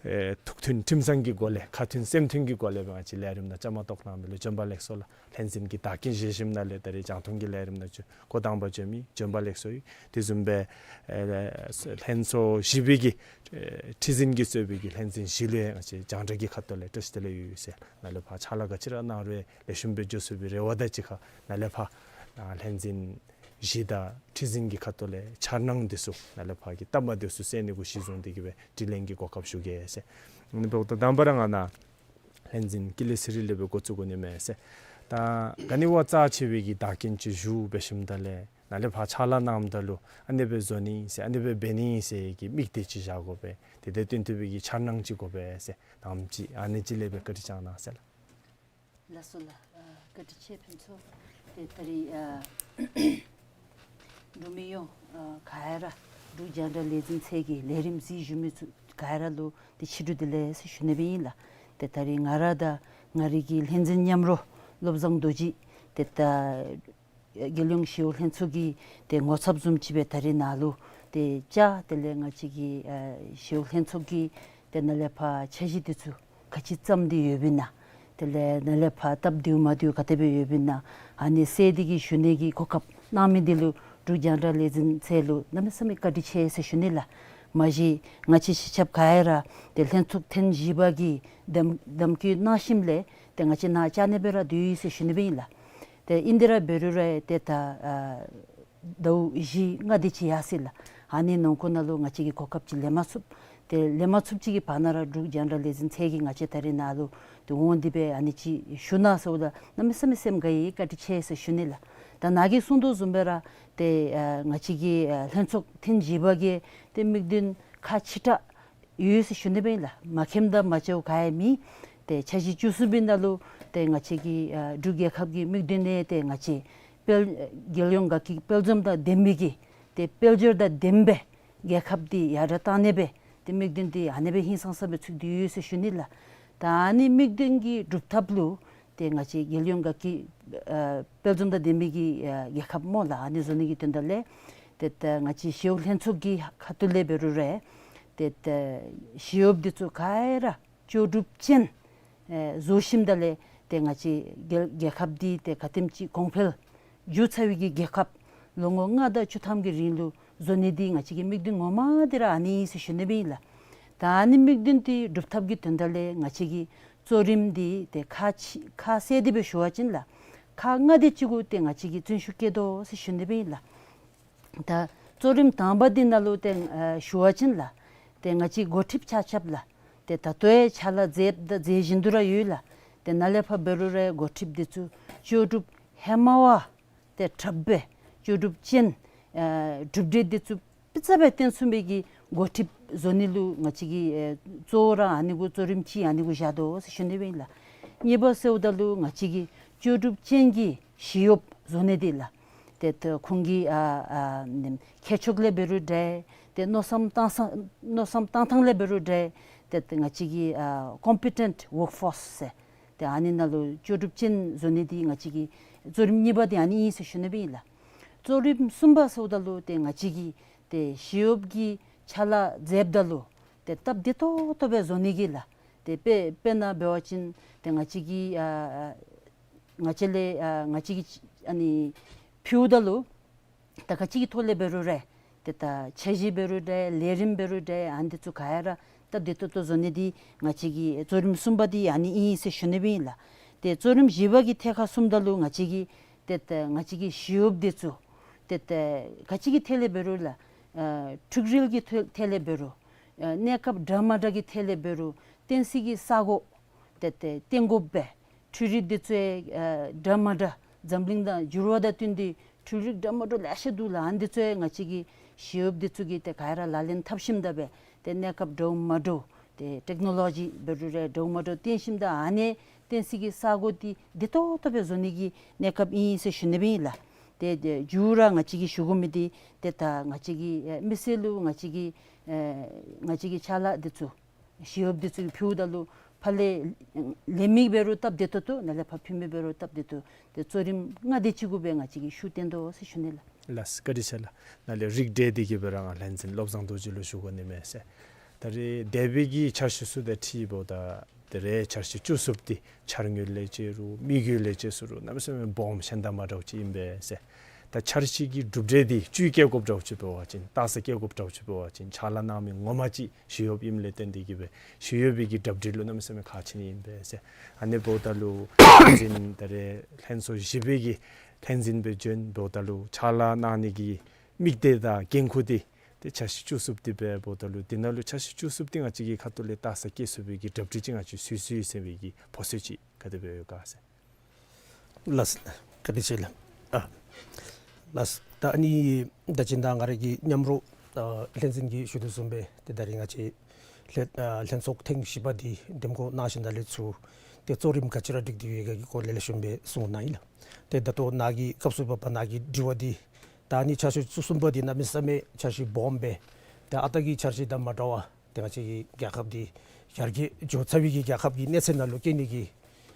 ཨེ་ཐུགས་མཐུན་ཁྲིམས་གཙང་གི་སྒོ་ལས་ཁ་མཐུན་སེམས་མཐུན་གྱི་སྒོ་ལས་སྦེ་ང་བཅས་ལས་རིམ་ནང་བཅའ་མར་གཏོགས་གནང་མི་ལུ་བྱོན་པ་ལེགས་སོ་ལགས། ལྷན་འཛིན་གྱི་བདག་རྐྱེན་བཞེས་ཞིནམ་ལས་ད་རེས་རྒྱང་མཐོང་གི་ལས་རིམ་ནང་འགོ་དང་པ་བྱོན་མི་བྱོན་པ་ལེགས་སོ་ཡོད། དེ་བཟུམ་སྦེ་ཨེ་ལྷན་ཚོགས་བཞི་པའི་གི་ཨེ་ཁྲི་འཛིན་གྱིས་གཙོས་པའི་གི་ལྷན་འཛིན་བཞི་ལུ་ཡང་ང་བཅས་རྒྱང་བསྒྲགས་ཀྱི་ཁ་ཐུག་ལས་བཀྲ་ཤིས་བདེ་ལེགས་ཡོད་ཟེར། ནཱ་ལས་ཕར་ཕྱག་ལཱ་ག་ཅི་ར་གནང་རུང་ལེགས་ཤོམ་སྦེ་འགྱོ་ཚུགས་པའི་རེ་བ་དང་གཅིག་ཁར་ནཱ་ལས་ཕར་ནཱ་ལྷན་འཛིན་བཞི་དང་ཁྲི་འཛིན་གྱི་ཁ་ཐུག་ལས་འཆར་སྣང་འདི་ཚུ་ནཱ་ལས་ཕར་གྱི་སྟབས་མ་བདེཝ་ཚུ་སེལ་ནི་གུ་གཞི་བཟུང་སྟེ་གིས་སྦེ་དྲི་ལན་གྱི་གོ་སྐབས་ཞུ་གེ་ཟེར། ཨ་ནི་འབདཝ་ད་དང་པ་ར་ང་ནཱ་ལྷན་འཛིན་ཀུན་ལེགས་ཚེ་རིང་ལས་སྦེ་འགོ་བཙུགས་དགོ་ནི་མས་ཟེར། ད་ག་ནི་བ་རྩ་ཆེ་བའི་གི་བདག་རྐྱེན་ཅིག་ཞུ་འབད་ཞིནམ་ད་ལས་ནཱ་ལས་ཕར་ཕྱག་ལཱ་གནངམ་ད་ལུ་ཨ་ནི་སྦེ་བཟོ་ནི་ཟེར་ཨ་ནི་སྦེ་འབད་ནི་ཟེར་གྱི་དམིགས་གཏད་ཅིག་བཞག་དགོ་པས། དེ་དང་བསྟུན་ཏེ་སྦེ་གི་འཆར་སྣང་ཅིག་དགོ་པས་ཟེར་གནངམ་ཅིག་ཨ་ནི་ཅིག་ལས་སྦེ་བཀའ་དྲིན་བསྐྱང་གནང་ཟེར་ལགས། ལགས་སོ་ལགས། ཨ་བཀའ་དྲིན་ཆེ་ཕུན་ཚོགས། ཏེ་ད་རིས་ཨ་འབྲུག་མི་ཡོངས་ཨ་ག་ར་འབྲུག་རྒྱང་བསྒྲགས་ལས་འཛིན་ཚད་ཀྱི་ལས་རིམ་གཟིགས་བཞུགས་མི་ཚུ་ག་ར་ལུ་ཏེ་ཕྱི་དྲོ་བདེ་ལེགས་ཟེར་ཞུ་ནི་སྦེ་ཨིན་ལགས། ཏེ་ད་རིས་ང་ར་དང་ང་རའི་གི་ལྷན་འཛིན་མཉམ་རོགས་བློ་བཟང་རྡོ་རྗེ་ཏེ་ད་རྒྱལ་ཡོངས་ཞི་གཡོག་ལྷན་ཚོགས་ཀྱི་ཏེ་ངོ་ཚབ་བཟུམ་ཅིག་སྦེ་ད་རིས་ནཱ་ལུ་ཏེ་བཅར། དེ་ལས་ང་བཅས་ཀྱི་ཨ་ཞི་གཡོག་ལྷན་ཚོགས་ཀྱི་ཏེ་ནཱ་ལས་ཕར་འཆར་གཞི་འདི་ཚུ་ག་ཅི་བརྩམས་ཏེ་ཡོདཔ་ཨིན་ན། དེ་ལས་ནཱ་ལས་ཕར་སྟབས་བདེཝ་མ་བདེཝ་ག་དེ་སྦེ་ཡོདཔ་ཨིན་ན། ཨ་ནི་གསལ་ཏེ་གིས་ཞུ་ནི་གི་གོ་སྐབས་གནང་མི་འདི་ལུ་འབྲུག་རྒྱང་བསྒྲགས་ལས་འཛིན་ཚད་ལུ་གནམ་མེད་ས་མེད་བཀའ་དྲིན་ཆེ་ཟེར་ཞུ་ནི་ལགས། མ་གཞི་ང་བཅས་སྤྱི་ཁྱབ་ག་ར་ཏེ་ལྷན་ཚོགས་ཐེངས་བཞི་པ་གི་གདམ་གདམ་བསྐོ་གནང་ཞིནམ་ལས་ཏེ་ང་བཅས་ནཱ་བཅར་ནི་སྦེ་ར་སྡོད་ཡི་ཟེར་ཞུ་ནི་སྦེ་ཨིན་ལགས། ཏེ་ཨིན་ཏེ་ར་འབད་རུང་ར་ཏེ་ད་ཨ་ཟླཝ་བཞི་ལྔ་དེ་ཅིག་ཡར་སོ་ཡི་ལགས། ཨ་ནི་ནང་འཁོད་ནང་ལུ་ང་བཅས་ཀྱིས་གོ་སྐབས་ཅིག་ལེན་མ་ཚུགས། ཏེ་ལེན་མ་ཚུགསཔ་ཅིག་གི་བར་ན་ར་འབྲུག་རྒྱང་བསྒྲགས་ལས་འཛིན་ཚད་ཀྱིས་ང་བཅས་ད་རིས་ནཱ་ལུ་ཏེ་འོང་སྟེ་སྦེ་ཨ་ནི་ཅིག་ཞུ་གནང་ཟེརཝ་ད་གནམ་མེད་ས་མེད་སེམས་དགའ་ཡི། བཀའ་དྲིན་ཆེ་ཟེར་ཞུ་ནི་ལགས། ད་ནཱ་གིས་གསུང་དོ་བཟུམ་སྦེ་ར་ཏེ་ཨ་ང་བཅས་ཀྱི་ཨ་ལྷན་ཚོགས་ཐེངས་བཞི་པ་གི་ཏེ་དམིགས་འདུན་ཁག་ཆེ་དྲགས་ཡོད་ཟེར་ཞུ་ནི་སྦེ་ཨིན་ལགས། མ་མཁྱེནམ་དང་མ་བྱཝ་ག་ཡང་མེད། ཏེ་འཆར་གཞི་བཅུ་གསུམ་པའི་ནང་ལུ་ཏེ་ང་བཅས་ཀྱི་ཨ་འབྲུག་རྒྱལ་ཁབ་ཀྱི་དམིགས་འདུན་ནང་ཏེ་ང་བཅས་དཔལ་རྒྱལ་ཡོངས་དགའ་སྐྱིད་དཔལ་འཛོམས་དང་ལྡན་པའི་གི་ཏེ་དཔལ་འབྱོར་དང་ལྡན་པའི་རྒྱལ་ཁབ་འདི་ཡར་དྲག་གཏང་ནི་སྦེ་ཏེ་དམིགས་འདུན་འདི་ཨ་ནི་སྦེ་ཧིང་སངས་ས་སྦེ་ཚུད་དེ་ཡོད་ཟེར་ཞུ་ནི་ལགས། ད་ཨ་ནི་དམིགས་འདུན་གྱི་སྒྲུབ་ཐབས་ལུ་ཏེ་ང་བཅས་རྒྱལ་ཡོངས་དགའ་སྐྱིད་ཨ་དཔལ་འཛོམས་དང་ལྡན་པའི་གི་ཨ་རྒྱལ་ཁབ་སྨོ་ལགས། ཨ་ནི་བཟོ་ནི་གི་དོན་དག་ལས་ཏེ་ད་ང་བཅས་ཞི་གཡོག་ལྷན་ཚོགས་ཀྱི་ཁ་ཐུག་ལས་འབད་རུང་ར་ཏེ་ད་ཞི་གཡོགཔ་འདི་ཚུ་ག་ར་ལྕོགས་གྲུབ་ཅན་ཨེ་བཟོ་ཞིནམ་ད་ལས་ཏེ་ང་བཅས་རྒྱལ་རྒྱལ་ཁབ་འདི་ཏེ་ག་དེམ་ཅིག་གོང་འཕེལ་འགྱོ་ཚར་བའི་གི་རྒྱལ་ཁབ་ལོ་ངོ་ལྔ་དང་བཅུ་ཐམ་གྱི་རིང་ལུ་བཟོ་ནི་འདི་ང་བཅས་ཀྱི་དམིགས་འདུན་ངོ་མ་འདི་ར་ཨ་ནི་ཨིན་ཟེར་ཞུ་ནི་སྦེ་ཨིན་ལགས། ད་ཨ་ནི་དམིགས་འདུན་འདི་སྒྲུབ་ཐབས་ཀྱི་དོན་དག་ལས་ང་བཅས་ཀྱི་གཙོ་རིམ་འདི་ཏེ་ཁག་ཆེ་ཁག་གསལ་ཏེ་སྦེ་ཞུ་བ་ཅིན་ལགས། ཁག་ལྔ་དེ་ཅིག་གུ་ཏེ་ང་བཅས་ཀྱིས་བརྩོན་ཤུགས་བསྐྱེད་དོ་ཟེར་ཞུ་ནི་སྦེ་ཨིན་ལགས། ད་གཙོ་རིམ་དང་པ་འདི་ནང་ལུ་ཏེ་ཨ་ཞུ་བ་ཅིན་ལགས། ཏེ་ང་བཅས་འགོ་ཁྲིདཔ་ཆ་ཁྱབ་ལགས། ཏེ་ད་ལྟོ་ཡང་ཕྱག་ལཱ་མཛདཔ་ད་མཛད་བཞིན་དུ་ར་ཡོད་ལགས། ཏེ་ནཱ་ལས་ཕར་འབད་རུང་ར་འགོ་ཁྲིདཔ་འདི་ཚུ་ལྕོགས་གྲུབ་ཧེ་མ་བ་ཏེ་དྲགཔ་སྦེ་ལྕོགས་གྲུབ་ཅན་ཨ་གྲུབ་འབྲས་འདི་ཚུ་སྤུས་ཚད་སྦེ་སྟོན་ཚུགས་པའི་གི་འགོ་ཁྲིདཔ་བཟོ་ནི་ལུ་ང་བཅས་ཀྱིས་ཨེ་གཙོ་བོ་ར་ཨ་ནི་གུ་གཙོ་རིམ་ཅིག་ཨ་ནི་གུ་བཞག་དོ་ཟེར་ཞུ་ནི་སྦེ་ཨིན་ལགས། གཉིས་པ་ཟེརཝ་ད་ལུ་ང་བཅས་ཀྱིས་ལྕོགས་གྲུབ་ཅན་གྱི་ཞི་གཡོགཔ་བཟོ་ནི་འདི་ལགས། ཏེ་ད་ཁོང་གི་ཨ་ཨ་ནེམ་མཁས་མཆོག་ལས་འབད་རུང་འདྲ། ཏེ་མནོ་བསམ་བཏང་ས་མནོ་བསམ་བཏང་ཐངས་ལས་འབད་རུང་འདྲ། ཏེ་ད་ང་བཅས་ཀྱིས་ཨ་competent workforce ཟེར་ཏེ་ཨ་ནི་ནང་ལུ་ལྕོགས་གྲུབ་ཅན་བཟོ་ནི་འདི་ང་བཅས་ཀྱི་གཙོ་རིམ་གཉིས་པ་འདི་ཨ་ནི་ཨིན་ཟེར་ཞུ་ནི་སྦེ་ཨིན་ལགས། གཙོ་རིམ་གསུམ་པ་ཟེརཝ་ད་ལུ་ཏེ་ང་བཅས་ཀྱིས་ཏེ་ཞི་གཡོགཔ་གི་ཕྱག་ལཱ་མཛདཔ་ད་ལུ་ཏེ་སྟབས་བདེ་ཏོག་ཏོ་སྦེ་བཟོ་ནི་གི་ལགས། ཏེ་དཔེ་དཔེར་ན་འབད་བ་ཅིན་ཏེ་ང་བཅས་ཀྱིས་ཨ་ཨ་ང་བཅས་ལས་ཨ་ང་བཅས་ཀྱིས་ཨ་ནི་ཕུལཝ་ད་ལུ་ད་ག་ཅི་གི་ཐོག་ལས་འབད་རུང་ར་ཏེ་ད་འཆར་གཞི་འབད་རུང་འདྲ་ལས་རིམ་འབད་རུང་འདྲ་ཨ་ནི་འདི་ཚུ་ག་ར་སྟབས་བདེ་ཏོག་ཏོ་བཟོ་ནི་འདི་ང་བཅས་ཀྱི་གཙོ་རིམ་གསུམ་པ་འདི་ཨ་ནི་ཨིན་ཟེར་ཞུ་ནི་སྦེ་ཨིན་ལགས། ཏེ་གཙོ་རིམ་བཞི་པ་གི་ཐད་ཁར་སོངམ་ད་ལུ་ང་བཅས་ཀྱིས་ཏེ་ད་ང་བཅས་ཀྱི་ཞི་གཡོགཔ་འདི་ཚུ་ཏེ་ད་ག་ཅི་གི་ཐད་ལས་འབད་རུང་ལགས། ཨ་འཕྲུལ་རིག་གི་ཐད་ཐད་ལས་འབད་རུང་ཨ་གནས་སྐབས་འདྲ་མ་འདྲ་གི་ཐད་ལས་འབད་རུང་བསྟེན་སའི་གི་ས་གོ་ཏེ་ཏེ་བསྟེན་དགོ་པས། འཕྲུལ་རིག་འདི་ཚུ་ཡང་ཨ་འདྲ་མ་འདྲ་འཛམ་གླིང་དང་འགྱུར་བ་དང་བསྟུན་ཏེ་འཕྲུལ་རིག་འདྲ་མ་འདྲ་ལེ་ཤ་འདུག་ལགས། ཨ་ནི་འདི་ཚུ་ཡང་ང་བཅས་ཀྱི་ཞི་གཡོགཔ་འདི་ཚུ་གིས་ཏེ་ག་ར་ལག་ལེན་འཐབ་ཞིནམ་ད་སྦེ་ཏེ་གནས་སྐབས་འདྲཝ་མ་འདྲཝ་ཏེ་ཊེཀ་ནོ་ལོ་ཇི་འབད་རུང་ར་འདྲཝ་མ་འདྲཝ་བསྟེན་ཞིནམ་ད་ཨ་ནི་བསྟེན་སའི་གི་ས་གོ་འདི་བདེ་ཏོག་ཏོ་སྦེ་བཟོ་ནི་གི་གནས་སྐབས་ཨིན་ཟེར་ཞུ་ནི་སྦེ་ཨིན་ལགས། ཏེ་ཏེ་མཇུག་ར་ང་བཅས་ཀྱིས་ཞུ་དགོ་མི་འདི་ཏེ་ད་ང་བཅས་ཀྱི་ཨེ་མི་སེར་ལུ་ང་བཅས་ཀྱི་ཨེ་ང་བཅས་ཀྱི་ཕྱག་ལཱ་འདི་ཚུ་ཞི་གཡོགཔ་འདི་ཚུ་གིས་ཕུལཝ་ད་ལུ་ཕར་ལས་ལེན་མི་འབད་རུང་སྟབས་བདེ་ཏོག་ཏོ་ནཱ་ལས་ཕར་ཕུལ་མི་འབད་རུང་སྟབས་བདེ་ཏོག་ཏོ་ཏེ་གཙོ་རིམ་ལྔ་དེ་ཅིག་གུ་སྦེ་ང་བཅས་ཀྱིས་ཤུགས་བཏོན་དོ་ཟེར་ཞུ་ནི་ལགས། ལགས་སོ་བཀའ་དྲིན་ཆེ་ལགས། ནཱ་ལས་རིགས་འགྲེ་འདི་གི་སྦེ་ར་ང་ལྷ་འཛིན་བློ་བཟང་རྡོ་རྗེ་ལུ་ཞུ་དགོ་ནི་མས་ཟེར། ད་རེས་འདས་པའི་གི་འཆར་གཞི་ཚུ་དང་འཁྲིལཝ་ད་ད་རེས་འཆར་གཞི་བཅུ་གསུམ་འདི་འཆར་དངོས་ལས་བྱས་རུང་དམིགས་ཡུལ་ལས་བྱས་རུང་གནམ་མེད་ས་མེད་སྦོམ་ཞན་དྲགས་མ་འདྲཝ་ཅིག་ཨིན་པས་ཟེར། ད་འཆར་གཞི་གི་གྲུབ་འབྲས་འདི་བཅུད་བསྐྱེད་དགོཔ་འདྲཝ་ཅིག་འབད་བ་ཅིན་རྟགས་གསལ་བསྐྱེད་དགོཔ་འདྲཝ་ཅིག་འབད་བ་ཅིན་ཕྱག་ལཱ་གནང་མི་ངོ་མ་ཅིག་ཞི་གཡོགཔ་ཨིནམ་ལས་བརྟེན་ཏེ་གི་སྦེ་ཞི་གཡོག་པའི་གི་གྲུབ་འབྲས་ལུ་གནམ་མེད་ས་མེད་ཁག་ཆེ་ནི་ཨིན་པས་ཟེར། ཨ་ནི་འབདཝ་ད་ལུ་ལྷ་འཛིན་ད་རེས་ལྷན་ཚོགས་བཞི་པའི་གི་ལྷ་འཛིན་སྦེ་བྱོན་འབདཝ་ད་ལུ་ཕྱག་ལཱ་གནང་ནི་གི་དམིགས་གཏད་དང་འགན་ཁུར་འདི་ཏེ་འཆར་གཞི་བཅུ་གསུམ་འདི་སྦེ་འབདཝ་ད་ལུ་འདི་ནང་ལུ་འཆར་གཞི་བཅུ་གསུམ་འདི་ང་བཅས་ཀྱི་ཁ་ཐུག་ལས་རྟགས་གསལ་བསྐྱེད་ཚུགས་པའི་གི་གྲུབ་འབྲས་ཅིག་ང་བཅས་སུ་སུ་ཡོད་ཟེར་བའི་གི་ཕོ་ཚོད་ཅིག་ག་དེ་སྦེ་ཡོད་ག་ཟེར། ལགས་སོ། བཀའ་དྲིན་ཆེ་ལགས། ཨ་ལགས་སོ། ད་ཨ་ནི་ད་ཅི་ད་ང་ར་གི་མཉམ་རོགས་ཨ་ལྷ་འཛིན་གྱིས་ཞུ་དོ་བཟུམ་སྦེ་ཏེ་ད་རེས་ང་བཅས་ལྷན་ཨ་ལྷན་ཚོགས་ཐེངས་བཞི་པ་འདི་འདེམས་བསྐོ་གནང་ཞིནམ་ད་ལས་ཚུར་ཏེ་གཙོ་རིམ་ག་ཅི་ར་སྒྲིག་སྟེ་ཡོད་ག་གི་སྐོར་ལས་ལེགས་ཤོམ་སྦེ་གསུང་གནང་ཡི་ལགས། ཏེ་ད་ལྟོ་ནཱ་གི་སྐབས་སུ་བབ་པ་ནཱ་གི་དྲི་བ་འདི་ད་ཨ་ནི་འཆར་གཞི་བཅུ་གསུམ་པ་འདི་གནམ་མེད་ས་མེད་འཆར་གཞི་སྦོམ་སྦེ་ཏེ་ཨ་རྟག་གི་འཆར་གཞི་དང་མ་འདྲ་བར་ཏེ་ང་བཅས་ཀྱི་རྒྱལ་ཁབ་འདི་ཡར་རྒྱས་འགྱོ་ཚར་བའི་གི་རྒྱལ་ཁབ་ཀྱི་གནས་ཚད་ནང་ལུ་བསྐྱལ་ནི་གི་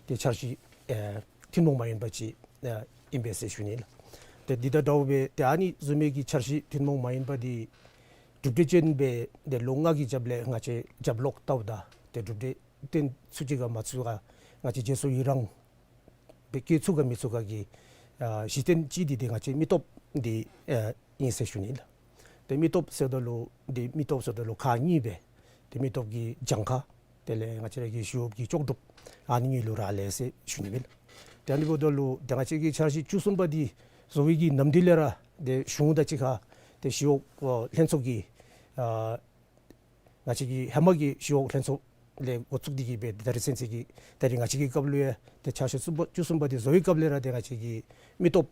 ཏེ་འཆར་གཞི་ཨེ་ཐུན་མོང་མ་ཡིན་པ་ཅིག་ཨེ་ཨིན་པས་ཟེར་ཞུ་ནི་ལགས། ཏེ་འདི་དང་འདྲཝ་སྦེ་ཏེ་ཨ་ནི་བཟུམ་མའི་གི་འཆར་གཞི་ཐུན་མོང་མ་ཡིན་པ་འདི་གྲུབ་འབྲས་ཅན་སྦེ་ཏེ་ལོ་ལྔ་གི་རྒྱབ་ལས་ང་བཅས་རྒྱབ་ལོག་བལྟཝ་ད་ཏེ་གྲུབ་འབྲས་ཐོན་ཚུགས་ཅི་ག་མ་ཚུགས་ག་ང་བཅས་རྗེས་སུ་ཡི་རང་སྦེ་བཀལ་ཚུགས་ག་མི་ཚུགས་ག་གི་ཨ་གཞི་རྟེན་ཅིག་འདི་ཏེ་ང་བཅས་མི་སྟོབས་འདི་ཨ་ཨིན་ཟེར་ཞུ་ནི་ལགས། ཏེ་མི་སྟོབས་ཟེརཝ་ད་ལུ་ཏེ་མི་སྟོབས་ཟེརཝ་ད་ལུ་ཁག་གཉིས་སྦེ་ཏེ་མི་སྟོབས་ཀྱི་གྱངས་ཁ་དེ་ལས་ང་བཅས་ར་གི་ཞི་གཡོགཔ་གི་ལྕོགས་གྲུབ་ཨ་ནི་གཉིས་ལུ་རག་ལས་ཟེར་ཞུ་ནི་མས་ལགས། ཏེ་ཨ་ནི་འབདཝ་ད་ལུ་ཏེ་ང་བཅས་ཀྱི་འཆར་གཞི་བཅུ་གསུམ་པ་འདི་བཟོ་བའི་གི་ནམ་དུས་ལས་ར་ཏེ་གཞུང་དང་གཅིག་ཁར་ཏེ་ཞི་གཡོག་ཨ་ལྷན་ཚོགས་ཀྱི་ཨ་ང་བཅས་ཀྱི་ཧེ་མ་གི་ཞི་གཡོག་ལྷན་ཚོགས་ལས་འགོ་བཙུགས་ཏེ་གི་སྦེ་ད་རེས་ཚུན་ཚོད་ཀྱི་ད་རེས་ང་བཅས་ཀྱི་སྐབས་ལུ་ཡང་ཏེ་འཆར་གཞི་བཅུ་གསུམ་པ་བཅུ་གསུམ་པ་འདི་བཟོ་བའི་སྐབས་ལས་ར་ཏེ་ང་བཅས་ཀྱི་མི་སྟོབས་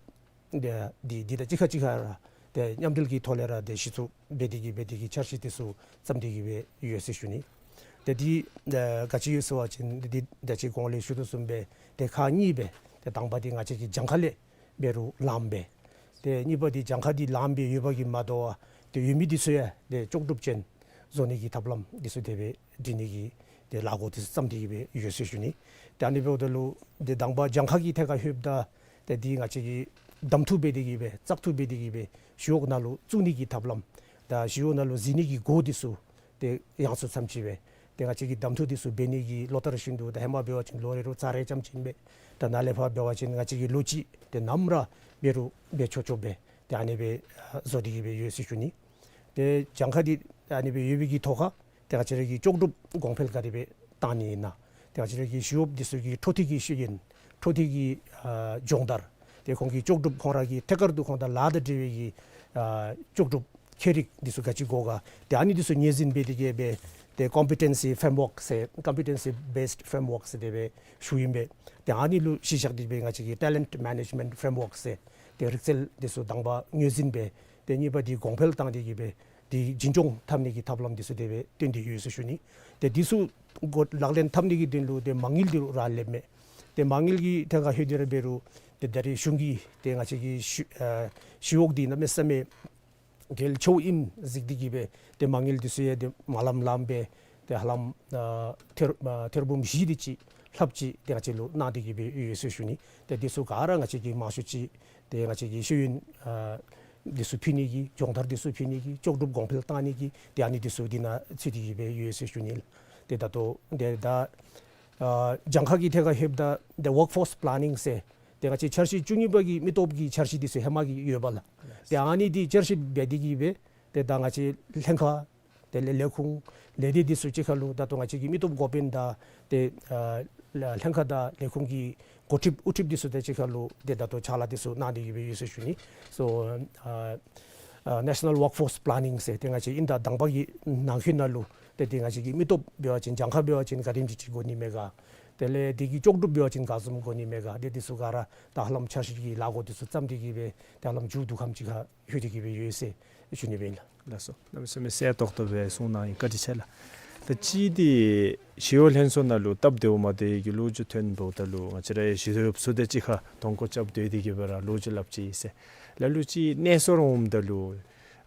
འདི་འདི་འདི་དང་གཅིག་ཁར་གཅིག་ཁར་ར་ཏེ་མཉམ་འབྲེལ་གྱི་ཐོག་ལས་ར་ཏེ་གཞི་བཙུགས་འབད་དེ་གི་སྦེ་དེ་གི་འཆར་གཞི་དེ་ཚུ་བརྩམས་ཏེ་གི་སྦེ་ཡོད་ཟེར་ཞུ་ནི། ཏེ་འདི་ཨ་ག་ཅི་ཡོད་ཟེར་བ་ཅིན་འདི་ད་ཅི་གོང་ལས་ཞུ་དོ་བཟུམ་སྦེ་ཏེ་ཁག་གཉིས་སྦེ་ཏེ་དང་པ་འདི་ང་བཅས་ཀྱི་གྱངས་ཁ་ལས་འབད་རུང་ལངམ་སྦེ། ཏེ་གཉིས་པ་འདི་གྱངས་ཁ་འདི་ལངམ་སྦེ་ཡོད་པ་གིས་མ་དོ་བར་ཏེ་ཡོད་མི་འདི་ཚུ་ཡང་ཏེ་ལྕོགས་གྲུབ་ཅན་བཟོ་ནི་གི་ཐབས་ལམ་འདི་ཚུ་དེ་སྦེ་སྒྲིག་ནི་གི་ ཏེ་ལཱ་འགོ་འདི་ཚུ་བརྩམས་ཏེ་གི་སྦེ་ཡོད་ཟེར་ཞུ་ནི། ཏེ་ཨ་ནི་འབདཝ་ད་ལུ་ཏེ་དང་པ་གྱངས་ཁ་གི་ཐད་ཁར་ལྷོདཔ་ད་ཏེ་འདི་ང་བཅས་ཀྱིས་གདམ་འཐུ་འབད་དེ་གི་སྦེ་བཙག་འཐུ་འབད་དེ་གི་སྦེ་ཞི་གཡོག་ནང་ལུ་བཙུགས་ནི་གི་ཐབས་ལམ་དང་ཞི་གཡོག་ནང་ལུ་འཛུལ་ནི་གི་སྒོ་འདི་ཚུ་ཏེ་ཡང་སུ་ཙམ་ཅིག་སྦེ་ཏེ་ང་བཅས་ཀྱིས་གདམ་འཐུ་འདི་ཚུ་འབད་ནི་གི་ལོ་ལྟར་བཞིན་དུ་ད་ཧེ་མ་འབད་བ་ཅིན་ལོ་རེ་རེ་ཚར་རེ་ཙམ་ཅིག་ཨིན་པས། ད་ནཱ་ལས་ཕར་འབད་བ་ཅིན་ང་བཅས་ཀྱིས་ལོ་གཅིག་ཏེ་ནམ་ར་འབད་རུང་འབད་ཆོག་ཆོག་སྦེ་ཏེ་ཨ་ནི་སྦེ་ཨ་བཟོ་སྟེ་གི་སྦེ་ཡོད་ཟེར་ཞུ་ནི། ཏེ་གྱངས་ཁ་འདི་ཨ་ནི་སྦེ་ཡོད་པའི་གི་ཐོག་ཁར་ཏེ་ང་བཅས་ར་གི་ལྕོགས་གྲུབ་གོང་འཕེལ་ག་དེ་སྦེ་བཏང་ནི་ཨིན་ན། ཏེ་ང་བཅས་ར་གི་ཞི་གཡོགཔ་འདི་ཚུ་གི་འཕྲོ་མཐུད་ཀྱི་ཤེས་ཡོན་འཕྲོ་མཐུད་ཀྱི་ཨ་སྦྱོང་བརྡར་ཏེ་ཁོང་གི་ལྕོགས་གྲུབ་ཁོང་ར་གི་ཐད་ཀར་དུ་ཁོང་དང་ལཱ་དང་འབྲེལ་བའི་གི་ཨ་ལྕོགས་གྲུབ་ཁྱད་རིག་འདི་ཚུ་ག་ཅི་དགོ་ག་ཏེ་ཨ་ནི་འདི་ཚུ་ངོས་འཛིན་འབད་དེ་གི་སྦེ་ཏེ་competency framework ཟེར་competency based framework ཟེར་དེ་སྦེ་ཞུཝ་ཨིན་པས། ཏེ་ཨ་ནི་ལུ་གཞི་བཞག་སྟེ་སྦེ་ང་བཅས་ཀྱིས་talent management framework ཟེར་ཏེ་རིག་རྩལ་འདི་ཚུ་དང་པ་ངོས་འཛིན་འབད་ཏེ་གཉིས་པ་འདི་གོང་འཕེལ་བཏང་སྟེ་གི་སྦེ་ཏེ་འཛིན་སྐྱོང་འཐབ་ནི་གི་ཐབས་ལམ་འདི་ཚུ་དེ་སྦེ་བཏོན་ཏེ་ཡོད་ཟེར་ཞུ་ནི། ཏེ་འདི་ཚུ་འགོ་ལག་ལེན་འཐབ་ནི་གི་དོན་ལུ་ཏེ་མ་དངུལ་འདི་ར་ལེབ་མས། ཏེ་མ་དངུལ་གྱི་ཐད་ཁར་ལྷོད་དེ་ར་འབད་རུང་ཏེ་ད་རེས་གཞུང་གིས་ཏེ་ང་བཅས་ཀྱི་ཞི་ཨ་ཞི་གཡོག་འདི་གནམ་མེད་ས་མེད་གལ་ཆེཝ་ཨིནམ་གཟིགས་ཏེ་གི་སྦེ་ཏེ་མ་དངུལ་འདི་ཚུ་ཡང་ཏེ་མ་ལམ་ལམ་སྦེ་ཏེ་ཧ་ལམ་ཨ་ཐེར་ཨ་ཐེར་འབུམ་བཞི་དེ་ཅིག་ལྷགཔ་ཅིག་ཏེ་ང་བཅས་ལུ་གནང་སྟེ་གི་སྦེ་ཡོད་ཟེར་ཞུ་ནི། ཏེ་འདི་ཚུ་ག་ར་ང་བཅས་ཀྱིས་མང་ཤོས་ཅིག་ཏེ་ང་བཅས་ཀྱི་ཤེས་ཡོན་ཨ་འདི་ཚུ་ཕུལ་ནི་གི་སྦྱོང་བརྡར་འདི་ཚུ་ཕུལ་ནི་གི་ལྕོགས་གྲུབ་གོང་འཕེལ་བཏང་ནི་གི་ཏེ་ཨ་ནི་འདི་ཚུ་འདི་ནང་ཚུད་དེ་གི་སྦེ་ཡོད་ཟེར་ཞུ་ནི་ལགས། ཏེ་ད་ལྟོ་ཏེ་ད་ཨ་གྱངས་ཁ་གི་ཐད་ཁར་ལྷོདཔ་ད་ཏེ་workforce planning ཟེར་ཏེ་ང་བཅས་འཆར་གཞི་བཅུ་གཉིས་པ་གི་མི་སྟོབས་ཀྱི་འཆར་གཞི་འདི་ཚུ་ཧེ་མ་གི་ཡོདཔ་ལགས། ཏེ་ཨ་ནི་འདི་བསྐྱར་ཞིབ་འབད་དེ་གི་སྦེ་ཏེ་ད་ང་བཅས་ལྷན་ཁག་དེ་ལས་ལས་ཁུངས་ལས་སྡེ་འདི་ཚུ་གཅིག་ཁར་ལུ་ད་ལྟོ་ང་བཅས་ཀྱི་མི་སྟོབས་འགོ་དཔོན་དང་ཏེ་ཨ་ལྷན་ཁག་དང་ལས་ཁུངས་ཀྱི་འགོ་ཁྲིདཔ་དབུ་ཁྲིདཔ་འདི་ཚུ་དང་གཅིག་ཁར་ལུ་ཏེ་ད་ལྟོ་ཕྱག་ལཱ་འདི་ཚུ་གནང་སྟེ་གི་སྦེ་ཡོད་ཟེར་ཞུ་ནི། སོ་ཨ་ཨ་National Workforce Planning ཟེར་ཏེ་ང་བཅས་དབྱིན་ཟླ་དང་པ་གི་ནང་འཁོད་ནང་ལུ་ཏེ་ཏེ་ང་བཅས་ཀྱི་མི་སྟོབས་འབད་བ་ཅིན་གྱངས་ཁ་འབད་བ་ཅིན་ག་དེམ་ཅིག་ཅིག་དགོ་ནི་མས་ག། དེ་ལས་དེ་གི་ལྕོགས་གྲུབ་འབད་བ་ཅིན་ག་བཟུམ་དགོ་ནི་མས་ག། ཏེ་འདི་ཚུ་ག་ར་ད་ཧ་ལམ་འཆར་གཞི་གི་ལཱ་འགོ་འདི་ཚུ་བརྩམས་ཏེ་གི་སྦེ་ཏེ་ཧ་ལམ་མཇུག་བསྡུ་ཁམས་ཅིག་ཁར་ལྷོད་དེ་གི་སྦེ་ཡོད་ཟེར་ཞུ་ནི་སྦེ་ཨིན་ལགས། ལགས་སོ། གནམ་མེད་ས་མེད་གསལ་ཏོག་ཏོ་སྦེ་གསུངས་གནང་ཡི། བཀའ་དྲིན་ཆེ་ལགས། ད་ཅི་འདི་ཞི་གཡོག་ལྷན་ཚོགས་ནང་ལུ་སྟབས་བདེཝ་མ་བདེཝ་གི་ལོ་རྒྱུས་ཐོན་འབདཝ་ད་ལུ་ང་བཅས་ར་ཞི་གཡོགཔ་ཚུ་དང་གཅིག་ཁར་གདོང་སྐོར་རྐྱབ་སྡོད་དེ་གི་སྦེ་ར་ལོ་རྒྱུས་སླབ་ཅི་ཟེར། ལ་ལུ་ཅིག་གནས་ཚུལ་འོངམ་ད་ལུ་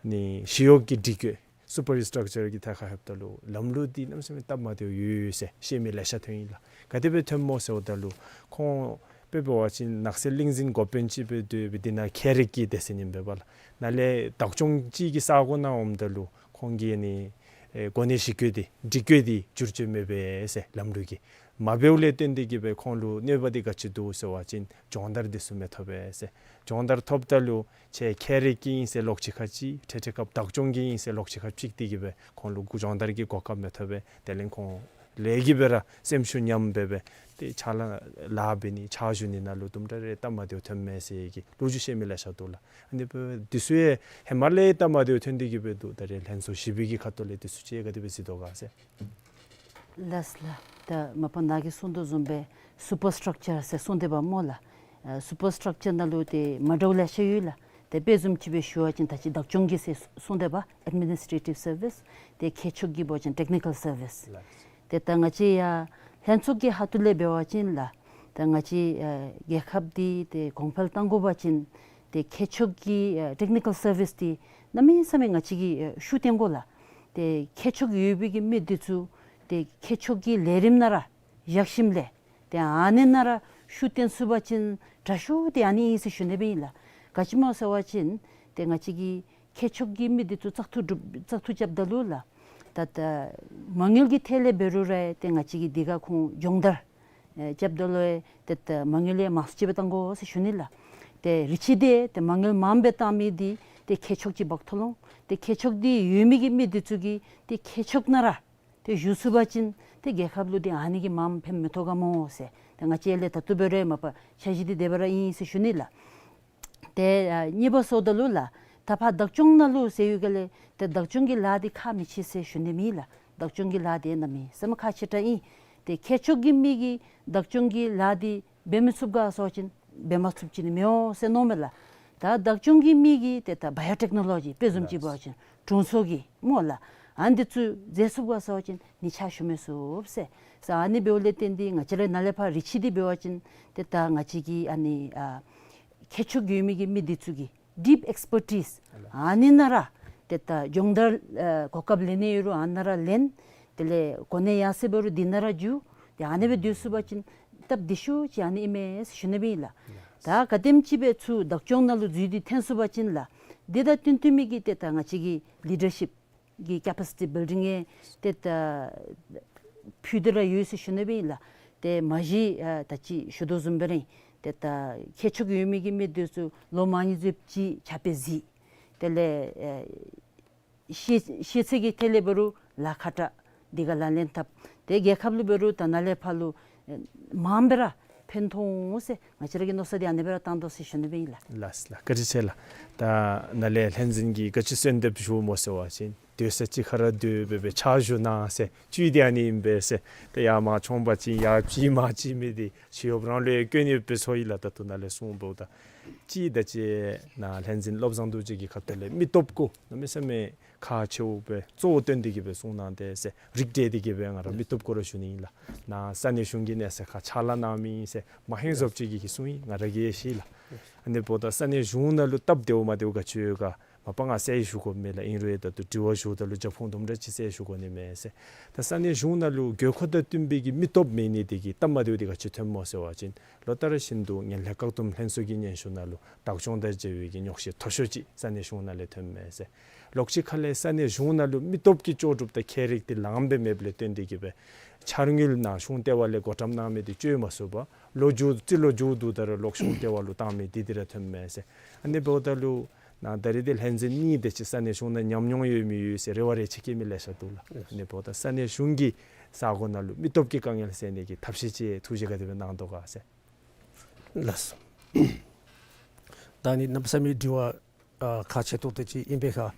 ནི་ཞི་གཡོག་གི་སྒྲིག་བཀོད་superstructure གི་ཐད་ཁར་ལྷོདཔ་ད་ལུ་ལམ་ལུགས་འདི་གནམ་མེད་ས་མེད་སྟབས་མ་བདེཝ་ཡོད་ཡོད་ཟེར་བཤད་མི་ལེ་ཤ་ཐོན་ཡི་ལགས། ག་དེ་སྦེ་ཐོནམ་སྨོ་ཟེརཝ་ད་ལུ་ཁོང་དཔེ་འབད་བ་ཅིན་ནགས་ཚལ་གླིང་འཛིན་འགོ་དཔོན་ཅིག་སྦེ་སྡོད་སྦེ་འདི་ནང་ཁྱད་རིག་གི་སྡེ་ཚན་ཨིན་པས་ལགས། ནཱ་ལས་བདག་སྐྱོང་ཅིག་གི་ས་གོ་ནང་འོངམ་ད་ལུ་ཁོང་གིས་ནི་ཨེ་གོ་གནས་ཞིབ་དཔྱད་འདི་སྒྲིག་བཀོད་འདི་བསྒྱུར་བཅོས་མེད་པས་ཟེར་ལམ་ལུགས་ཀྱི་མ་འབདཝ་ལས་བརྟེན་ཏེ་གི་སྦེ་ཁོང་ལུ་གནོད་པ་འདི་ག་ཅི་འདུག་ཟེར་བ་ཅིན་སྦྱོང་བརྡར་འདི་ཚུ་མི་ཐོབ་པས་ཟེར། སྦྱོང་བརྡར་ཐོབ་ད་ལུ་ཁྱེད་ཁྱད་རིག་གི་ཨིན་ཟེར་ལོག་ཅིག་ཁར་ཅིག་ཁྲེ་ཁྲེ་ཁབ་བདག་སྐྱོང་གི་ཨིན་ཟེར་ལོག་ཅིག་ཁར་ཅིག་སྟེ་གི་སྦེ་ཁོང་ལུ་གུ་སྦྱོང་བརྡར་གྱི་གོ་སྐབས་མི་ཐོབ་པས། དེ་ལས་ཁོང་ལས་ཀྱི་སྦེ་ར་སེམས་ཤུགས་ཉམས་སྦེ་སྦེ་ཏེ་ཕྱག་ལཱ་ལཱ་འབད་ནི་ཕྱག་ཞུ་ནི་ནང་ལུ་དུམ་གྲ་རེ་སྟབས་མ་བདེཝ་ཐོནམ་མས་ཟེར་གྱི་ལོ་རྒྱུས་བཤད་མི་ལེ་ཤ་འདུག་ལགས། ཨ་ནི་འབདཝ་འདི་ཚུ་ཡང་ཧེ་མ་ལས་སྟབས་མ་བདེཝ་ཐོན་ཏེ་གི་སྦེ་འདུག། ད་རེས་ལྷན་ཚོགས་ཞི་བའི་གི་ཁ་ཐུག་ལས་འདི་ཚུ་ཅིག་ག་དེ་སྦེ་གཟིགས་དོ་ག་ཟེར། ལགས་ལགས། ད་མ་པ་ནཱ་གིས་གསུངས་དོ་བཟུམ་སྦེ་superstructure ཟེར་གསུངས་ཏེ་འབདཝ་སྨོ་ལགས། ཨ་superstructure ནང་ལུ་ཏེ་མ་འདྲཝ་ལེ་ཤ་ཡོད་ལགས། ཏེ་དཔེ་བཟུམ་ཅིག་སྦེ་ཞུ་བ་ཅིན་ད་ཅི་བདག་སྐྱོང་གི་ཟེར་གསུངས་ཏེ་འབདཝ་administrative service། ཏེ་ཁྱད་ཆོས་ཀྱི་འབད་བ་ཅིན་technical service། ལགས། ཏེ་ད་ང་བཅས་ཡང་ལྷན་ཚོགས་ཀྱི་ཁ་ཐུག་ལས་འབད་བ་ཅིན་ལགས། ད་ང་བཅས་ཨ་རྒྱལ་ཁབ་འདི་ཏེ་གོང་འཕེལ་གཏང་དགོ་པ་ཅིན་ཏེ་ཁྱད་ཆོས་ཀྱི་ཨ་technical service འདི་གནམ་མེད་ས་མེད་ང་བཅས་ཀྱིས་ཨ་ཤུགས་བཏོན་དགོ་ལགས། ཏེ་ཁྱད་ཆོས་ཡོད་པའི་གི་མི་འདི་ཚུ་ཏེ་ཁྱད་ཆོས་ཀྱི་ལས་རིམ་ནང་ར་བཞག་ཞིནམ་ལས་ཏེ་ཨ་ནི་ནང་ར་ཤུགས་བཏོན་ཚུགས་པ་ཅིན་དྲག་ཤོས་འདི་ཨ་ནི་ཨིན་ཟེར་ཞུ་ནི་སྦེ་ཨིན་ལགས། ག་ཅི་སྨོ་ཟེར་བ་ཅིན་ཏེ་ང་བཅས་ཀྱི་ཁྱད་ཆོས་ཀྱི་མི་འདི་ཚུ་བཙག་འཐུ་གྲུབ་བཙག་འཐུ་རྐྱབ་ད་ལུ་ལགས། ད་ད་མ་དངུལ་གྱི་ཐད་ལས་འབད་རུང་ར་ཏེ་ང་བཅས་ཀྱིས་འདི་ཁར་ཁོང་སྦྱོང་བརྡར་ཨེ་རྐྱབ་ད་ལུ་ཡང་ཏེ་ད་མ་དངུལ་ཡང་མང་སུ་ཅིག་སྦེ་བཏང་དགོ་ཟེར་ཞུ་ནི་ལགས། ཏེ་རི་ཆི་འདི་ཏེ་མ་དངུལ་མངམ་སྦེ་བཏང་མི་འདི་ཏེ་ཁྱད་ཆོས་ཀྱི་འབག་འཐུ་ལོང་། ཏེ་ཁྱད་ཆོས་འདི་ཡོད་མི་གི་མི་འདི་ཚུ་གིས་ཏེ་ཁྱད་ཆོས་ནང་ར་ཏེ་བཞུགས་ཚུགས་པ་ཅིན་ཏེ་རྒྱལ་ཁབ་ལུ་ཏེ་ཨ་ནི་གིས་མངམ་ཕན་མི་ཐོགས་ག་སྨོ་ཟེར། ཏེ་ང་བཅས་ལས་ད་ལྟོ་འབད་རུང་མ་པ་འཆར་གཞི་འདི་དེ་སྦེ་ར་ཨིན་ཟེར་ཞུ་ནི་ལགས། ཏེ་ཨ་གཉིས་པ་ཟེརཝ་ད་ལུ་ལགས། ད་ཕར་བདག་སྐྱོང་ནང་ལུ་ཟེར་ཡོད་ག་ལས་ཏེ་བདག་སྐྱོང་གི་ལཱ་འདི་ཁག་མི་ཆེ་ཟེར་ཞུ་ནི་མེན་ལགས། བདག་སྐྱོང་གི་ལཱ་འདི་གནམ་མེད་ས་མེད་ཁག་ཆེ་དྲགས་ཨིན། ཏེ་ཁྱད་ཆོས་ཀྱི་མི་གིས་བདག་སྐྱོང་གི་ལཱ་འདི་འབད་མི་ཚུགས་ག་ཟེར་བ་ཅིན་འབད་མ་ཚུགསཔ་ཅིག་ནི་མི་འོང་ཟེར་མནོཝ་མས་ལགས། ད་བདག་སྐྱོང་གི་མི་གིས་ཏེ་ད་བ་ཡོ་ཊེག་ནོ་ལོ་ཇི་དཔེ་བཟུམ་ཅིག་འབད་བ་ཅིན་དྲུང་འཚོ་གི་སྨོ་ལགས། ཨ་ནི་འདི་ཚུ་མཛད་ཚུགས་ག་ཟེར་བ་ཅིན་ནི་ཕྱག་ཞུ་མི་ཚུགས་ཟེར། ས་ཨ་ནི་འབདཝ་ལས་བརྟེན་ཏེ་ང་བཅས་ར་ནཱ་ལས་ཕར་རི་ཆི་འདི་འབད་བ་ཅིན་ཏེ་ད་ང་བཅས་ཀྱི་ཨ་ནི་ཨ་ཁྱད་ཆོས་ཡོད་མི་གི་མི་འདི་ཚུ་གིས་deep expertise ཨ་ནི་ནང་ར་ཏེ་ད་སྦྱོང་བརྡར་ཨ་གོ་སྐབས་ལེན་ནི་ཡོད་རུང་ཨ་ནཱ་ར་ལེན། དེ་ལས་གོ་གནས་ཡར་སོང་འབད་རུང་འདི་ནང་ར་འགྱོ། ཏེ་ཨ་ནི་སྦེ་སྡོད་ཚུགས་པ་ཅིན་སྟབས་བདེ་ཤོས་ཅིག་ཨ་ནི་ཨིན་མས་ཟེར་ཞུ་ནི་སྦེ་ཨིན་ལགས། ད་ག་དེམ་ཅིག་སྦེ་ཚུར་བདག་སྐྱོང་ནང་ལུ་འཛུལ་ཏེ་འཐོན་ཚུགས་པ་ཅིན་ལགས། འདི་དང་བསྟུན་བསྟུན་མི་གི་ཏེ་ད་ང་བཅས་ཀྱི་ལི་ཌར་ཤིཔ་ཀྱི་ཀེ་པ་སི་ཊི་བིལ་ཌིང་ཡང་ཏེ་ད་ཕུལ་ཏེ་ར་ཡོད་ཟེར་ཞུ་ནི་སྦེ་ཨིན་ལགས། ཏེ་མ་གཞི་ཨ་ད་ཅི་ཞུ་དོ་བཟུམ་སྦེ་ར་ཏེ་ད་མཁས་མཆོག་ཡོད་མི་གི་མི་འདི་ཚུ་ལོ་མང་ཉིནམ་ཅིག་ཕྱག་དཔེ་གཟིགས། དེ་ལས་ཨེ་ཤེས་ཤེས་ཚད་ཀྱི་ཐད་ལས་འབད་རུང་ལཱ་ཁག་དྲགས་འདི་ག་ལག་ལེན་འཐབ། ཏེ་རྒྱལ་ཁབ་ལུ་འབད་རུང་ད་ནཱ་ལས་ཕར་ལུ་ཨེ་མངམ་སྦེ་ར་ཕན་ཐོགས་འོང་ཟེར་ང་བཅས་ར་གི་མནོ་བསམ་འདི་ཨ་ནི་སྦེ་ར་བཏང་དོ་ཟེར་ཞུ་ནི་སྦེ་ཨིན་ལགས། ལགས་ལགས། བཀའ་དྲིན་ཆེ་ལགས། ད་ནཱ་ལས་ལྷན་འཛིན་གྱིས་ག་ཅི་གསོལ་འདེབས་ཞུཝ་སྨོ་ཟེར་བ་ཅིན་སྡོད་ས་ཅིག་ཁར་ར་སྡོད་སྦེ་སྦེ་ཕྱག་ཞུ་གནང་ཟེར་བཅུད་འདི་ཨ་ནི་ཨིན་པས་ཟེར། ཏེ་ཡར་མར་མཆོངས་པ་ཅིན་ཡར་ཅིག་མར་ཅིག་མི་འདི་ཕྱི་ཡོདཔ་རང་ལུ་ཡང་སྐྱོན་ཡོདཔ་སྦེ་ཚོར་ཡི་ལགས། ད་ལྟོ་ནཱ་ལས་གསུངས་འབདཝ་ད་ཅིག་ད་ཅི་ནཱ་ལྷན་འཛིན་བློ་བཟང་རྡོ་རྗེ་གི་ཁ་ཐུག་ལས་མི་སྟོབས་སྐོར་གནམ་མེད་ས་མེད་ཁག་ཆེཝ་སྦེ་གཙོ་བོ་བཏོན་ཏེ་གི་སྦེ་གསུངས་གནང་སྟེ་ཟེར་རིགས་བསྒྲེས་ཏེ་གི་སྦེ་ང་ར་མི་སྟོབས་སྐོར་ར་ཞུ་ནི་ཨིན་ལགས། ནཱ་ས་གནས་གཞུང་གི་གནས་ཚད་ཁར་ཕྱག་ལཱ་གནང་མི་ཨིན་ཟེར་མ་ཧེང་བཟོ་བཅོས་ཀྱི་གི་གསུངས་ཡི་ང་ར་གིས་ཤེས་ལགས། ཨ་ནི་འབདཝ་ད་ས་གནས་གཞུང་ནང་ལུ་སྟབས་བདེཝ་མ་བདེཝ་ག་ཅི་ཡོད་ག་མ་པ་ང་གསལ་ཞུ་དགོཔ་མེད་ལགས། ཨིན་རུང་ད་ལྟོ་དྲི་བ་ཞུཝ་ད་ལུ་རྒྱབ་ཁུངས་དུམ་གྲ་ཅིག་གསལ་ཞུ་དགོ་ནི་མས་ཟེར། ད་ས་གནས་གཞུང་ནང་ལུ་དགོས་མཁོ་དང་བསྟུན་པའི་གི་མི་སྟོབས་མེད་ནི་དེ་གིས་སྟབས་མ་བདེཝ་འདི་ག་ཅི་ཐོནམ་སྨོ་ཟེར་བ་ཅིན་ལོ་ལྟར་བཞིན་དུ་ངན་ལྷད་བཀག་སྡོམ་ལྷན་ཚོགས་ཀྱི་སྙན་ཞུ་ནང་ལུ་བདག་སྐྱོང་དང་འབྲེལ་བའི་གི་རྙོག་གཞི་མཐོ་ཤོས་ཅིག་ས་གནས་གཞུང་ནང་ལས་ཐོནམ་མས་ཟེར། ལོགས་གཅིག་ཁ་ལས་ས་གནས་གཞུང་ནང་ལུ་མི་སྟོབས་ཀྱི་ལྕོགས་གྲུབ་དང་ཁྱད་རིག་འདི་ལངམ་སྦེ་མེདཔ་ལས་བརྟེན་ཏེ་གི་སྦེ་འཆར་དངུལ་ནཱ་གཞུང་ལྟེ་བ་ལས་བགོ་བཀྲམ་གནང་མི་འདི་སྤྱོད་མ་ཚུགས་པར་ལོ་མཇུག་རྩིས་ལོ་མཇུག་བསྡུཝ་ད་ར་ལོག་གཞུང་ལྟེ་བ་ལུ་བཏང་མི་འདི་འདི་ར་ཐོནམ་མས་ཟེར། ཨ་ནི་འབདཝ་ད་ལུ་ནཱ་ད་རིས་འདི་ལྷན་འཛིན་གཉིས་དེ་ཅིག་ས་གནས་གཞུང་ནང་ཉམས་མྱོང་ཡོད་མི་ཡོད་ཟེར་རེ་བ་རེ་ཆེ་བསྐྱེད་མི་ལེ་ཤ་འདུག་ལགས། ཨ་ནི་འབདཝ་ད་ས་གནས་གཞུང་གིས་ས་གོ་ནང་ལུ་མི་སྟོབས་ཀྱི་དཀའ་ངལ་སེལ་ནི་གི་ཐབས་ཤེས་ཅིག་ཐུགས་བཞེད་ག་དེ་སྦེ་གནང་དོ་ག་ཟེར། ལགས་སོ། ད་ནི་གནམ་མེད་ས་མེད་དྲི་བ་ཨ་ཁག་ཆེ་ཏོག་ཏོ་ཅིག་ཨིན་པས་ཁ།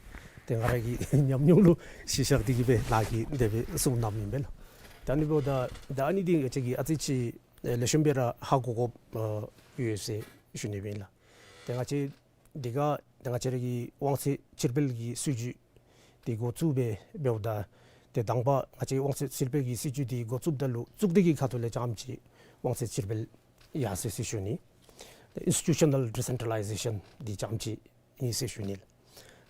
ཏེ་ང་ར་གི་ཉམས་མྱོང་ལུ་གཞི་བཞག་སྟེ་གི་སྦེ་ལཱ་གིས་དེ་སྦེ་གསུངས་གནངམ་ཨིན་པས་ལགས། ད་ནི་འབདཝ་ད་ད་ཨ་ནི་འདི་ང་བཅས་ཀྱིས་ཨ་ཙི་ཅིག་ལེགས་ཤོམ་སྦེ་ར་ཧ་གོ་དགོཔ་ཨ་ཡོད་ཟེར་ཞུ་ནི་ཨིན་ལགས། ཏེ་ང་བཅས་འདི་ག་ཏེ་ང་བཅས་ར་གི་དབང་ཚད་ཕྱིར་སྤེལ་གྱི་སྲིད་བྱུས་འདི་འགོ་བཙུགས་སྦེ་འབདཝ་ད་ཏེ་དང་པ་ང་བཅས་དབང་ཚད་ཕྱིར་སྤེལ་གྱི་སྲིད་བྱུས་འདི་འགོ་བཙུགསཔ་ད་ལུ་བཙུགས་སྡེ་གི་ཁ་ཐུག་ལས་རྐྱངམ་ཅིག་དབང་ཚད་ཕྱིར་སྤེལ་ཡར་སོ་ཡི་ཟེར་ཞུ་ནི། ཏེ་ཨིནསི་ཊི་ཊུ་ཤ་ནཱལ་ཌི་སེན་ཊྲ་ལའི་ཟེ་ཤཱན་འདི་རྐྱངམ་ཅིག་ཨིན་ཟེར་ཞུ་ནི་ལགས།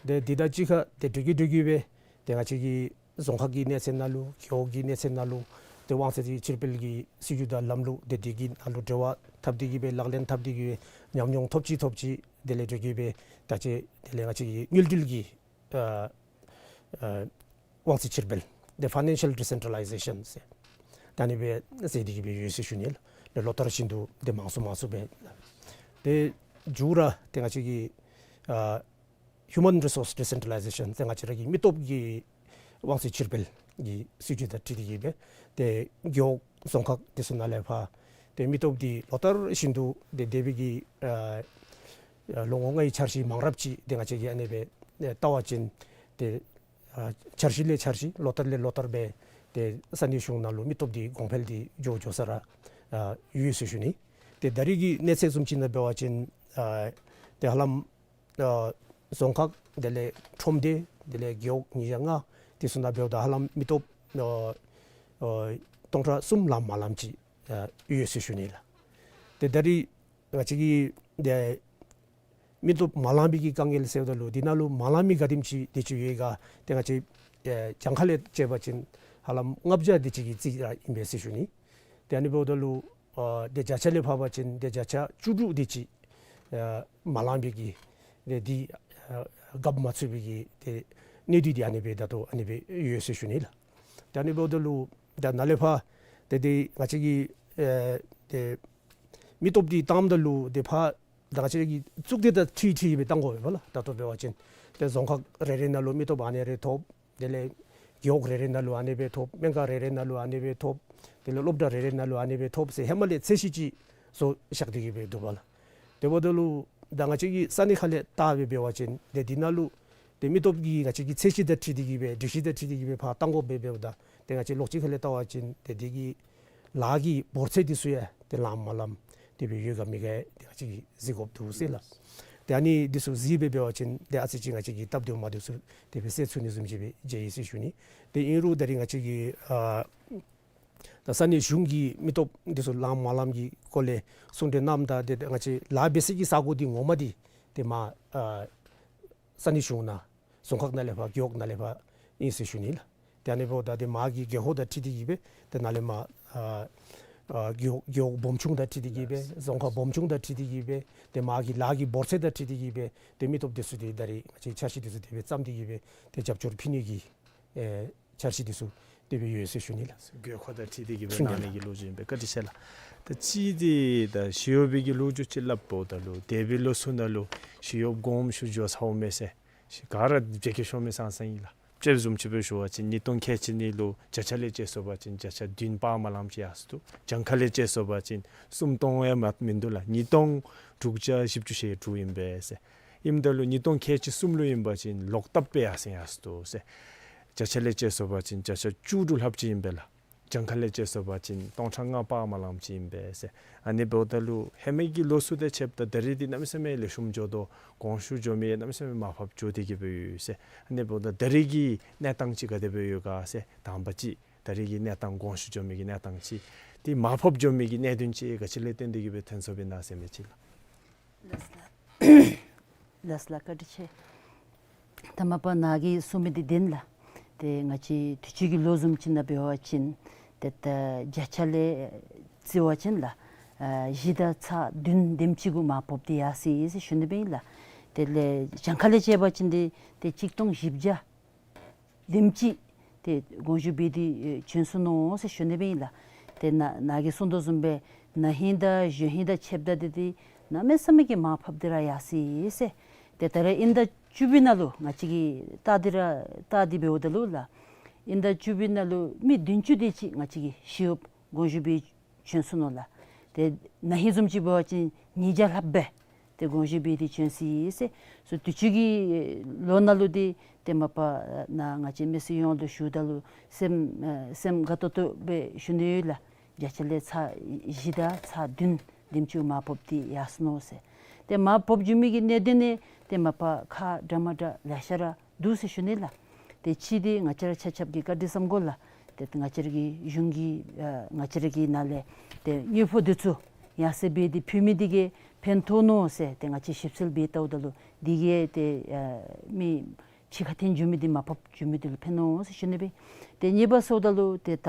ཏེ་འདི་དང་གཅིག་ཁར་ཏེ་འགྲོ་གི་འགྲོ་གི་སྦེ་ཏེ་ང་བཅས་ཀྱི་རྫོང་ཁག་གི་གནས་ཚད་ནང་ལུ་རྒེད་འོག་གི་གནས་ཚད་ནང་ལུ་ཏེ་དབང་ཚད་ཀྱི་ཕྱིར་སྤེལ་གྱི་སྲིད་བྱུས་དང་ལམ་ལུགས་ཏེ་འདི་གི་ནང་ལུ་འབྲེལ་བ་འཐབ་སྟེ་གི་སྦེ་ལག་ལེན་འཐབ་སྟེ་གི་སྦེ་ཉམས་མྱོང་ཐོབ་ཅི་ཐོབ་ཅི་དེ་ལས་འགྲོ་གི་སྦེ་ད་ཅི་དེ་ལས་ང་བཅས་ཀྱི་དངུལ་འབྲེལ་གྱི་ཨ་ཨ་དབང་ཚད་ཕྱིར་སྤེལ་ཏེ་ཕའི་ནན་ཤལ་ཌི་སེན་ཊྲ་ལའི་ཟེ་ཤཱན་ཟེར་ད་ཨ་ནི་སྦེ་ཟེར་ཏེ་གི་སྦེ་ཡོད་ཟེར་ཞུ་ནི་ལགས། ལོ་ལྟར་བཞིན་དུ་ཏེ་མང་སུ་མང་སུ་སྦེ་ཏེ་མཇུག་ར་ཏེ་ང་བཅས་ཀྱི་ཨ་ཧིའུ་མཱན་རི་སོརསི་ཌི་སེན་ཊྲ་ལའི་ཟེ་ཤཱན་ཟེར་ང་བཅས་ར་གི་མི་སྟོབས་ཀྱི་དབང་ཚད་ཕྱིར་སྤེལ་གྱི་སྲིད་བྱུས་དང་འཁྲིལ་ཏེ་གི་སྦེ་ཏེ་རྒེད་འོག་རྫོང་ཁག་དེ་ཚུ་ནང་ལས་ཕར་ཏེ་མི་སྟོབས་འདི་ལོ་ལྟར་བཞིན་དུ་ཏེ་འདས་པའི་གི་ཨ་ཨ་ལོ་ངོ་ལྔའི་འཆར་གཞི་མང་རབས་ཅིག་ཏེ་ང་བཅས་ཀྱིས་ཨ་ནི་སྦེ་ཨེ་བལྟ་བ་ཅིན་ཏེ་ཨ་འཆར་གཞི་ལས་འཆར་གཞི་ལོ་ལྟར་ལས་ལོ་ལྟར་སྦེ་ཏེ་ས་གནས་གཞུང་ནང་ལུ་མི་སྟོབས་འདི་གོང་འཕེལ་འདི་འགྱོ་འགྱོ་ས་ར་ཨ་ཡོད་ཟེར་ཞུ་ནི། ཏེ་ད་རིས་ཀྱི་གནས་ཚད་བཟུམ་ཅིག་ནང་འབད་བ་ཅིན་ཨ་ཏེ་ཧ་ལམ་ཨ་རྫོང་ཁག་དེ་ལས་ཁྲོམ་སྡེ་དེ་ལས་རྒེད་འོག་ཉིས་བརྒྱ་ལྔ་དེ་ཚུ་ནང་འབདཝ་ད་ཧ་ལམ་མི་སྟོབས་ཨ་ཨ་སྟོང་ཕྲག་གསུམ་ལངམ་མ་ལངམ་ཅིག་ཨ་ཡོད་ཟེར་ཞུ་ནི་ལགས། ཏེ་ད་རིས་ང་བཅས་ཀྱི་ཏེ་མི་སྟོབས་མ་ལངམ་པའི་གི་དཀའ་ངལ་ཟེརཝ་ད་ལུ་འདི་ནང་ལུ་མ་ལངམ་མི་ག་དེམ་ཅིག་དེ་ཅིག་ཡོད་ག་ཏེ་ང་བཅས་ཨེ་གྱངས་ཁ་ལས་དཔྱད་པ་ཅིན་ཧ་ལམ་ལྔ་བརྒྱ་དེ་ཅིག་གི་རྩིས་ར་ཨིན་པས་ཟེར་ཞུ་ནི། ཏེ་ཨ་ནི་འབདཝ་ད་ལུ་ཨ་ཏེ་བརྒྱ་ཆ་ལས་ཕབ་པ་ཅིན་ཏེ་བརྒྱ་ཆ་བཅུ་དྲུག་དེ་ཅིག་ཨ་མ་ལངམ་པའི་གི་ཏེ་འདི་ཨ་རྒཔོ་མ་ཚུད་པའི་གི་ཏེ་གནས་སྡུད་འདི་ཨ་ནི་སྦེ་ད་ལྟོ་ཨ་ནི་སྦེ་ཡོད་ཟེར་ཞུ་ནི་ལགས། ཏེ་ཨ་ནི་འབདཝ་ད་ལུ་ད་ནཱ་ལས་ཕར་ཏེ་ཏེ་ང་བཅས་ཀྱི་ཨ་ཏེ་མི་སྟོབས་འདི་བཏངམ་ད་ལུ་ཏེ་ཕར་ད་ང་བཅས་ཀྱི་བཙུགས་སྡེ་དང་འཁྲིལ་འཁྲིལ་སྦེ་བཏང་དགོ་པས་ལགས། ད་ལྟོ་འབད་བ་ཅིན་ཏེ་རྫོང་ཁག་རེ་རེ་ནང་ལུ་མི་སྟོབས་ཨ་ནི་རེ་ཐོབ། དེ་ལས་རྒེད་འོག་རེ་རེ་ནང་ལུ་ཨ་ནི་སྦེ་ཐོབ། སྨན་ཁང་རེ་རེ་ནང་ལུ་ཨ་ནི་སྦེ་ཐོབ། དེ་ལས་སློབ་གྲྭ་རེ་རེ་ནང་ལུ་ཨ་ནི་སྦེ་ཐོབ་ཟེར་ཧེ་མ་ལས་ཚད་གཞི་ཅིག་བཟོ་བཞག་སྟེ་གི་སྦེ་འདུག་པ་ལགས། དེ་འབདཝ་ད་ལུ་ད་ང་བཅས་ཀྱི་ས་གནས་ཁ་ལས་བལྟ་སྦེ་འབད་བ་ཅིན་ཏེ་འདི་ནང་ལུ་ཏེ་མི་སྟོབས་ཀྱི་ང་བཅས་ཀྱི་ཚད་གཞི་དང་འཁྲིལ་ཏེ་གི་སྦེ་སྒྲིག་གཞི་དང་འཁྲིལ་ཏེ་གི་སྦེ་ཕར་བཏང་དགོཔ་སྦེ་འབདཝ་ད་ཏེ་ང་བཅས་ལོགས་གཅིག་ཁ་ལས་བལྟ་བ་ཅིན་ཏེ་འདི་གི་ལཱ་གི་འབོར་ཚད་འདི་ཚུ་ཡང་ཏེ་ལངམ་མ་ལངམ་དེ་སྦེ་ཡོད་ག་མེད་ག་ཏེ་ང་བཅས་ཀྱིས་གཟིགས་དགོཔ་འདུག་ཟེར་ལགས། ཏེ་ཨ་ནི་འདི་ཚུ་གཟིགས་སྦེ་འབད་བ་ཅིན་ཏེ་ཨ་ཙི་ཅིག་ང་བཅས་ཀྱིས་སྟབས་བདེཝ་མ་བདེཝ་ཚུ་དེ་སྦེ་སེལ་ཚུགས་ནི་བཟུམ་ཅིག་སྦེ་མཇལ་ཡི་ཟེར་ཞུ་ནི། ཏེ་ཨིན་རུང་ད་རིས་ང་བཅས་ཀྱི་ཨ་ད་ས་གནས་གཞུང་གི་མི་སྟོབས་འདི་ཚུ་ལངམ་མ་ལངམ་གྱི་སྐོར་ལས་གསུང་གྲོས་གནངམ་ད་ཏེ་ང་བཅས་ལཱ་འབད་སའི་གི་ས་གོ་འདི་ངོ་མ་འདི་ཏེ་མར་ཨ་ས་གནས་གཞུང་ནང་རྫོང་ཁག་ནང་ལས་ཕར་རྒེད་འོག་ནང་ལས་ཕར་ཨིན་ཟེར་ཞུ་ནི་ལགས། ཏེ་ཨ་ནི་འབདཝ་ད་ཏེ་མ་གི་རྒེད་འོག་དང་འཁྲིལ་ཏེ་གི་སྦེ་ཏེ་ནཱ་ལས་མར་ཨ་ཨ་རྒེད་འོག་རྒེད་འོག་སྦོམ་ཆུང་དང་འཁྲིལ་ཏེ་གི་སྦེ་རྫོང་ཁག་སྦོམ་ཆུང་དང་འཁྲིལ་ཏེ་གི་སྦེ་ཏེ་མ་གི་ལཱ་གི་འབོར་ཚད་དང་འཁྲིལ་ཏེ་གི་སྦེ་ཏེ་མི་སྟོབས་དེ་ཚུ་ཏེ་ད་རེས་ང་བཅས་འཆར་གཞི་དེ་ཚུ་དེ་སྦེ་བརྩམས་ཏེ་གི་སྦེ་ཏེ་རྒྱབ་སྐྱོར་ཕུལ་ནི་གི་ཨེ་འཆར་གཞི་དེ་ཚུ་དེ་སྦེ་ཡོད་ཟེར་ཞུ་ནི་ལགས། རྒེད་འོག་དང་འཁྲིལ་ཏེ་གི་སྦེ་ཞུ་ནི་ལགས། གནང་ནི་གི་ལོ་རྒྱུས་ཨིན་པས། བཀའ་དྲིན་ཆེ་ལགས། ད་ཅི་འདི་ད་ཞི་གཡོགཔ་གི་ལོ་རྒྱུས་ཅིག་སླབ་འོངམ་ད་ལུ་འདས་པའི་ལོ་ཚུ་ནང་ལུ་ཞི་གཡོགཔ་དགོངསམ་ཞུ་འགྱོ་ཚར་མས་ཟེར་ག་ར་བརྗེད་སྐྱོ་ཤོར་མི་ཙང་ཙང་ཨིན་ལགས། དཔྱེ་བཟུམ་ཅིག་སྦེ་ཞུ་བ་ཅིན་ཉིས་སྟོང་ཁལ་གཅིག་གཉིས་ལུ་བརྒྱ་ཆ་ལས་དཔྱད་སོང་པ་ཅིན་བརྒྱ་ཆ་བདུན་སྤར་མ་ལངམ་ཅིག་ཡར་སོང་འདུག། གྱངས་ཁ་ལས་དཔྱད་སོང་པ་ཅིན་སུམ་སྟོང་ཡང་མ་མིན་འདུག་ལགས། ཉིས་སྟོང་དྲུག་བརྒྱ་བཞི་བཅུ་ཞེ་དྲུག་ཨིན་པས་ཟེར། ཨིནམ་ད་ལུ་ཉིས་སྟོང་ཁལ་གཅིག་གསུམ་ལུ་ཨིན་པ་ཅིན་ལོག་བཏབ་སྦེ་ཡར་སེང་ཡར་སོང་འདུག་ཟེར། བརྒྱ་ཆ་ལས་དཔྱད་སོང་པ་ཅིན་བརྒྱ་ཆ་བཅུ་དྲུག་ལྷགཔ་ཅིག་ཨིན་པས་ལགས། གྱངས་ཁ་ལས་དཔྱད་སོང་པ་ཅིན་སྟོང་ཕྲག་ལྔ་སྤར་མ་ལངམ་ཅིག་ཨིན་པས་ཟེར། ཨ་ནི་འབདཝ་ད་ལུ་ཧེ་མའི་གི་ལོ་ཚུ་དང་ཕྱདཔ་ད་ད་རེས་འདི་གནམ་མེད་ས་མེད་ལེགས་ཤོམ་འགྱོ་དོ། དགོངས་ཞུ་འགྱོ་མི་གནམ་མེད་ས་མེད་མར་ཕབ་འགྱོ་སྟེ་གི་སྦེ་ཡོད་ཟེར། ཨ་ནི་འབདཝ་ད་ད་རེས་ཀྱི་གནས་སྟངས་ཅིག་ག་དེ་སྦེ་ཡོད་ག་ཟེར་དང་པ་ཅིག། ད་རེས་ཀྱི་གནས་སྟངས་དགོངས་ཞུ་འགྱོ་མི་གི་གནས་སྟངས་ཅིག་འདི་མར་ཕབ་འགྱོ་མི་གི་གནད་དོན་ཅིག་ག་ཅི་ལས་བརྟེན་ཏེ་གི་སྦེ་ཐོན་སོངམ་ཨིན་ན་ཟེར་མི་ཅིག་ལགས། ལགས་སོ་ལགས། ལགས་སོ་ལགས། བཀའ་དྲིན་ཆེ། ད་མ་པ་ནཱ་གིས་གསུངས་མི་འདི་བདེན་ལགས། ཏེ་ང་བཅས་དུས་ཅི་གི་ལོ་བཟུམ་ཅིག་ནང་འབད་བ་ཅིན་ཏེ་ད་བརྒྱ་ཆ་ལས་བརྩི་བ་ཅིན་ལགས་ཨ་བཞི་དང་ཚག་བདུན་དེམ་ཅིག་གུ་མར་ཕབ་སྟེ་ཡར་སོང་ཡི་ཟེར་ཞུ་ནི་སྦེ་ཨིན་ལགས། དེ་ལས་གྱངས་ཁ་ལས་དཔྱད་པ་ཅིན་འདི་ཏེ་གཅིག་སྟོང་བཞི་བརྒྱ་དེམ་ཅིག་ཏེ་དགོངས་ཞུ་འབད་དེ་ཨེ་བྱོན་སོ་ནུག་ཟེར་ཞུ་ནི་སྦེ་ཨིན་ལགས། ཏེ་ནཱ་ནཱ་གིས་གསུངས་དོ་བཟུམ་སྦེ་ན་ཧིང་དང་གཞེས་ཧིང་དང་ཕྱདཔ་ད་འདི་ཏེ་གནམ་མེད་ས་མེད་ཀྱི་མར་ཕབ་སྟེ་ར་ཡར་སོང་ཡི་ཟེར། ཏེ་ད་རེས་དབྱིན་ཟླ་བཅུ་པའི་ནང་ལུ་ང་བཅས་ཀྱིས་བལྟ་སྟེ་ར་བལྟ་སྟེ་འབདཝ་ད་ལུ་ལགས་དབྱིན་ཟླ་བཅུ་པའི་ནང་ལུ་མི་བདུན་ཅུ་དེ་ཅིག་ང་བཅས་ཀྱི་ཞི་གཡོགཔ་དགོངས་ཞུ་འབད་བྱོན་སོ་ནུག་ལགས། ཏེ་ན་ཧིང་བཟུམ་ཅིག་འབད་བ་ཅིན་ཉིས་བརྒྱ་ལྷགཔ་སྦེ་ཏེ་དགོངས་ཞུ་འབད་དེ་བྱོན་སོང་ཡི་ཟེར། སོ་དུས་ཅི་གི་ལོ་ནང་ལུ་འདི་ཏེ་མ་པ་ནཱ་ང་བཅས་མི་སེར་ཡོངས་ལུ་ཞུཝ་ད་ལུ་སེམས་ཨེ་སེམས་དགའ་ཏོག་ཏོ་སྦེ་ཞུ་ནི་ཡོད་ལགས། བརྒྱ་ཆ་ལས་ཚག་བཞི་དང་ཚག་བདུན་དེམ་ཅིག་མར་ཕབ་སྟེ་ཡར་སོ་ནུག་ཟེར། ཏེ་མར་ཕབ་འགྱོ་མི་གི་གནད་དོན་ནི་ཏེ་མ་པ་ཁག་འདྲ་མ་འདྲ་ལེ་ཤ་ར་འདུག་ཟེར་ཞུ་ནི་ལགས། ཏེ་གཅིག་འདི་ང་བཅས་ར་ཆ་ཁྱབ་ཀྱིས་བཀའ་དྲིན་བསམ་དགོ་ལགས། ཏེ་ང་བཅས་ར་གི་གཞུང་གི་ཨ་ང་བཅས་ར་གི་ནང་ལས་ཏེ་དངུལ་ཕོགས་འདི་ཚུ་ཡར་སེང་འབད་དེ་ཕུལ་མི་འདི་གིས་ཕན་ཐོགས་ནུག་ཟེར་ཏེ་ང་བཅས་ཞིབ་འཚོལ་འབད་བལྟཝ་ད་ལུ་འདི་གིས་ཏེ་ཨ་མི་ཕྱི་ཁར་འཐོན་འགྱོ་མི་འདི་མར་ཕབ་འགྱོ་མི་འདི་ལུ་ཕན་ནུག་ཟེར་ཞུ་ནི་སྦེ། ཏེ་གཉིས་པ་ཟེརཝ་ད་ལུ་ཏེ་ད་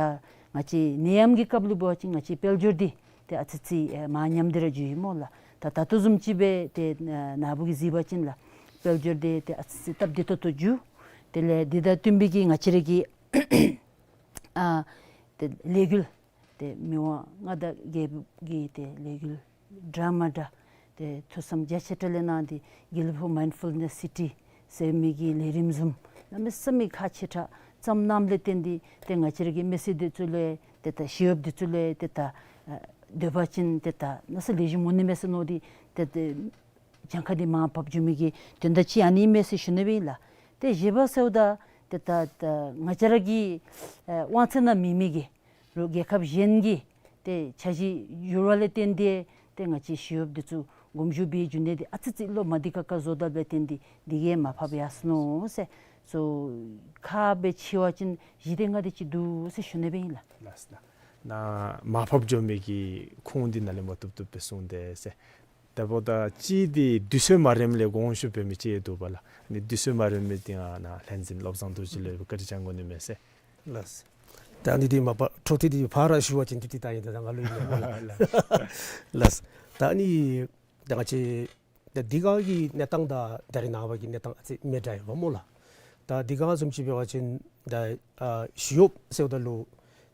ང་བཅས་ནད་ཡམས་ཀྱི་སྐབས་ལུ་འབད་བ་ཅིན་ང་བཅས་དཔལ་འབྱོར་འདི་ཏེ་ཨ་ཙི་ཙི་ཨེ་མར་ཉམས་ཏེ་ར་འགྱོ་ཡི་སྨོ་ལགས། ད་ད་ལྟོ་བཟུམ་ཅིག་སྦེ་ཏེ་ཨེ་ནཱ་བུ་གིས་གཟིགས་པ་ཅིན་ལགས་དཔལ་འབྱོར་འདི་ཏེ་ཨ་ཙི་ཙི་སྟབས་བདེ་ཏོག་ཏོ་འགྱོ། དེ་ལས་འདི་དང་བསྟུན་པའི་གི་ང་བཅས་ར་གི་ཨ་ཏེ་ལས་འགུལ་ཏེ་མི་དབང་མངའ་བདག་རྒྱལ་པོ་གི་ཏེ་ལས་འགུལ་འདྲ་མ་འདྲ་ཏེ་ཐུགས་བསམ་རྒྱ་ཆེ་དྲགས་ལས་གནང་སྟེ་གི་ལི་ཕུ་མའིནཌ་ཕུལ་ནེསི་སི་ཊི་ཟེར་མི་གི་ལས་རིམ་བཟུམ་གནམ་མེད་ས་མེད་ཁག་ཆེ་དྲགས་བརྩམས་གནངམ་ལས་བརྟེན་ཏེ་ཏེ་ང་བཅས་ར་གི་མི་སེར་འདི་ཚུ་ལས་ཏེ་ད་ཞི་གཡོགཔ་འདི་ཚུ་ལས་ཏེ་ད་ཨ་སྡོད་པ་ཅིན་ཏེ་ད་གནམ་མེད་ས་མེད་ལེགས་ཤོམ་འོང་ནི་མས་ཟེར་མནོ་སྟེ་ཏེ་ད་གྱངས་ཁ་འདི་མར་ཕབ་འགྱོ་མི་གི་དོན་དག་ཅིག་ཨ་ནི་མས་ཟེར་ཞུ་ནི་སྦེ་ཨིན་ལགས། ཏེ་བཞི་པ་ཟེརཝ་ད་ཏེ་ད་ད་ང་བཅས་ར་གི་ཨ་དབང་ཚད་ནང་མེད་མི་གི་རོགས་རྒྱལ་ཁབ་གཞན་གྱི་ཏེ་འཆར་གཞི་འགྱུར་བ་ལས་བརྟེན་ཏེ་ཏེ་ང་བཅས་ཞི་གཡོགཔ་འདི་ཚུ་དགོངས་ཞུ་འབད་འགྱོ་ནི་འདི་ཨ་ཙི་ཙི་ལོ་མ་འདི་ཁ་ཁ་བཟོ་དཔ་ལས་བརྟེན་ཏེ་འདི་གིས་མར་ཕབ་ཡར་སོ་ནུག་ཟེར། སོ་ཁག་སྦེ་ཕྱེ་བ་ཅིན་བཞི་དེ་ལྔ་དེ་ཅིག་འདུག་ཟེར་ཞུ་ནི་སྦེ་ཨིན་ལགས། ལགས་སོ་ལགས། ནཱ་མར་ཕབ་འགྱོ་མི་གི་ཁུངས་འདི་ནཱ་ལས་མར་བཏུབ་བཏུབ་སྦེ་གསུངས་ཏེ་ཟེར། ད་འབདཝ་ད་ཅིག་འདི་དུས་ཚོད་མ་རནམ་ལས་དགོངས་ཞུ་འབད་མི་ཅིག་འདུག་པ་ལགས། ཨ་ནི་དུས་ཚོད་མ་རནམ་འདི་ང་ནཱ་ལྷན་འཛོམས་བློ་བཟང་རྡོ་རྗེ་ལུ་བཀའ་དྲིན་བསྐྱང་དགོ་ནི་མས་ཟེར། ལགས། ད་ཨ་ནི་འདི་མ་པ་འཕྲོ་མཐུད་དེ་ཕར་ར་ཞུ་བ་ཅིན་འདི་འདི་ད་ཨིན་ད་ད་ང་ལུ་ཨིན་ལགས། ལགས། ད་ཨ་ནི་ད་ང་བཅས་ད་འདི་ག་གི་གནས་སྟངས་དང་ད་རེས་ནངས་པ་གི་གནས་སྟངས་ཨ་ཙི་མི་འདྲ་ཡོདཔ་སྨོ་ལགས། ད་འདི་ག་བཟུམ་ཅིག་འབད་བ་ཅིན་ད་ཨ་ཞི་གཡོགཔ་ཟེརཝ་ད་ལུ་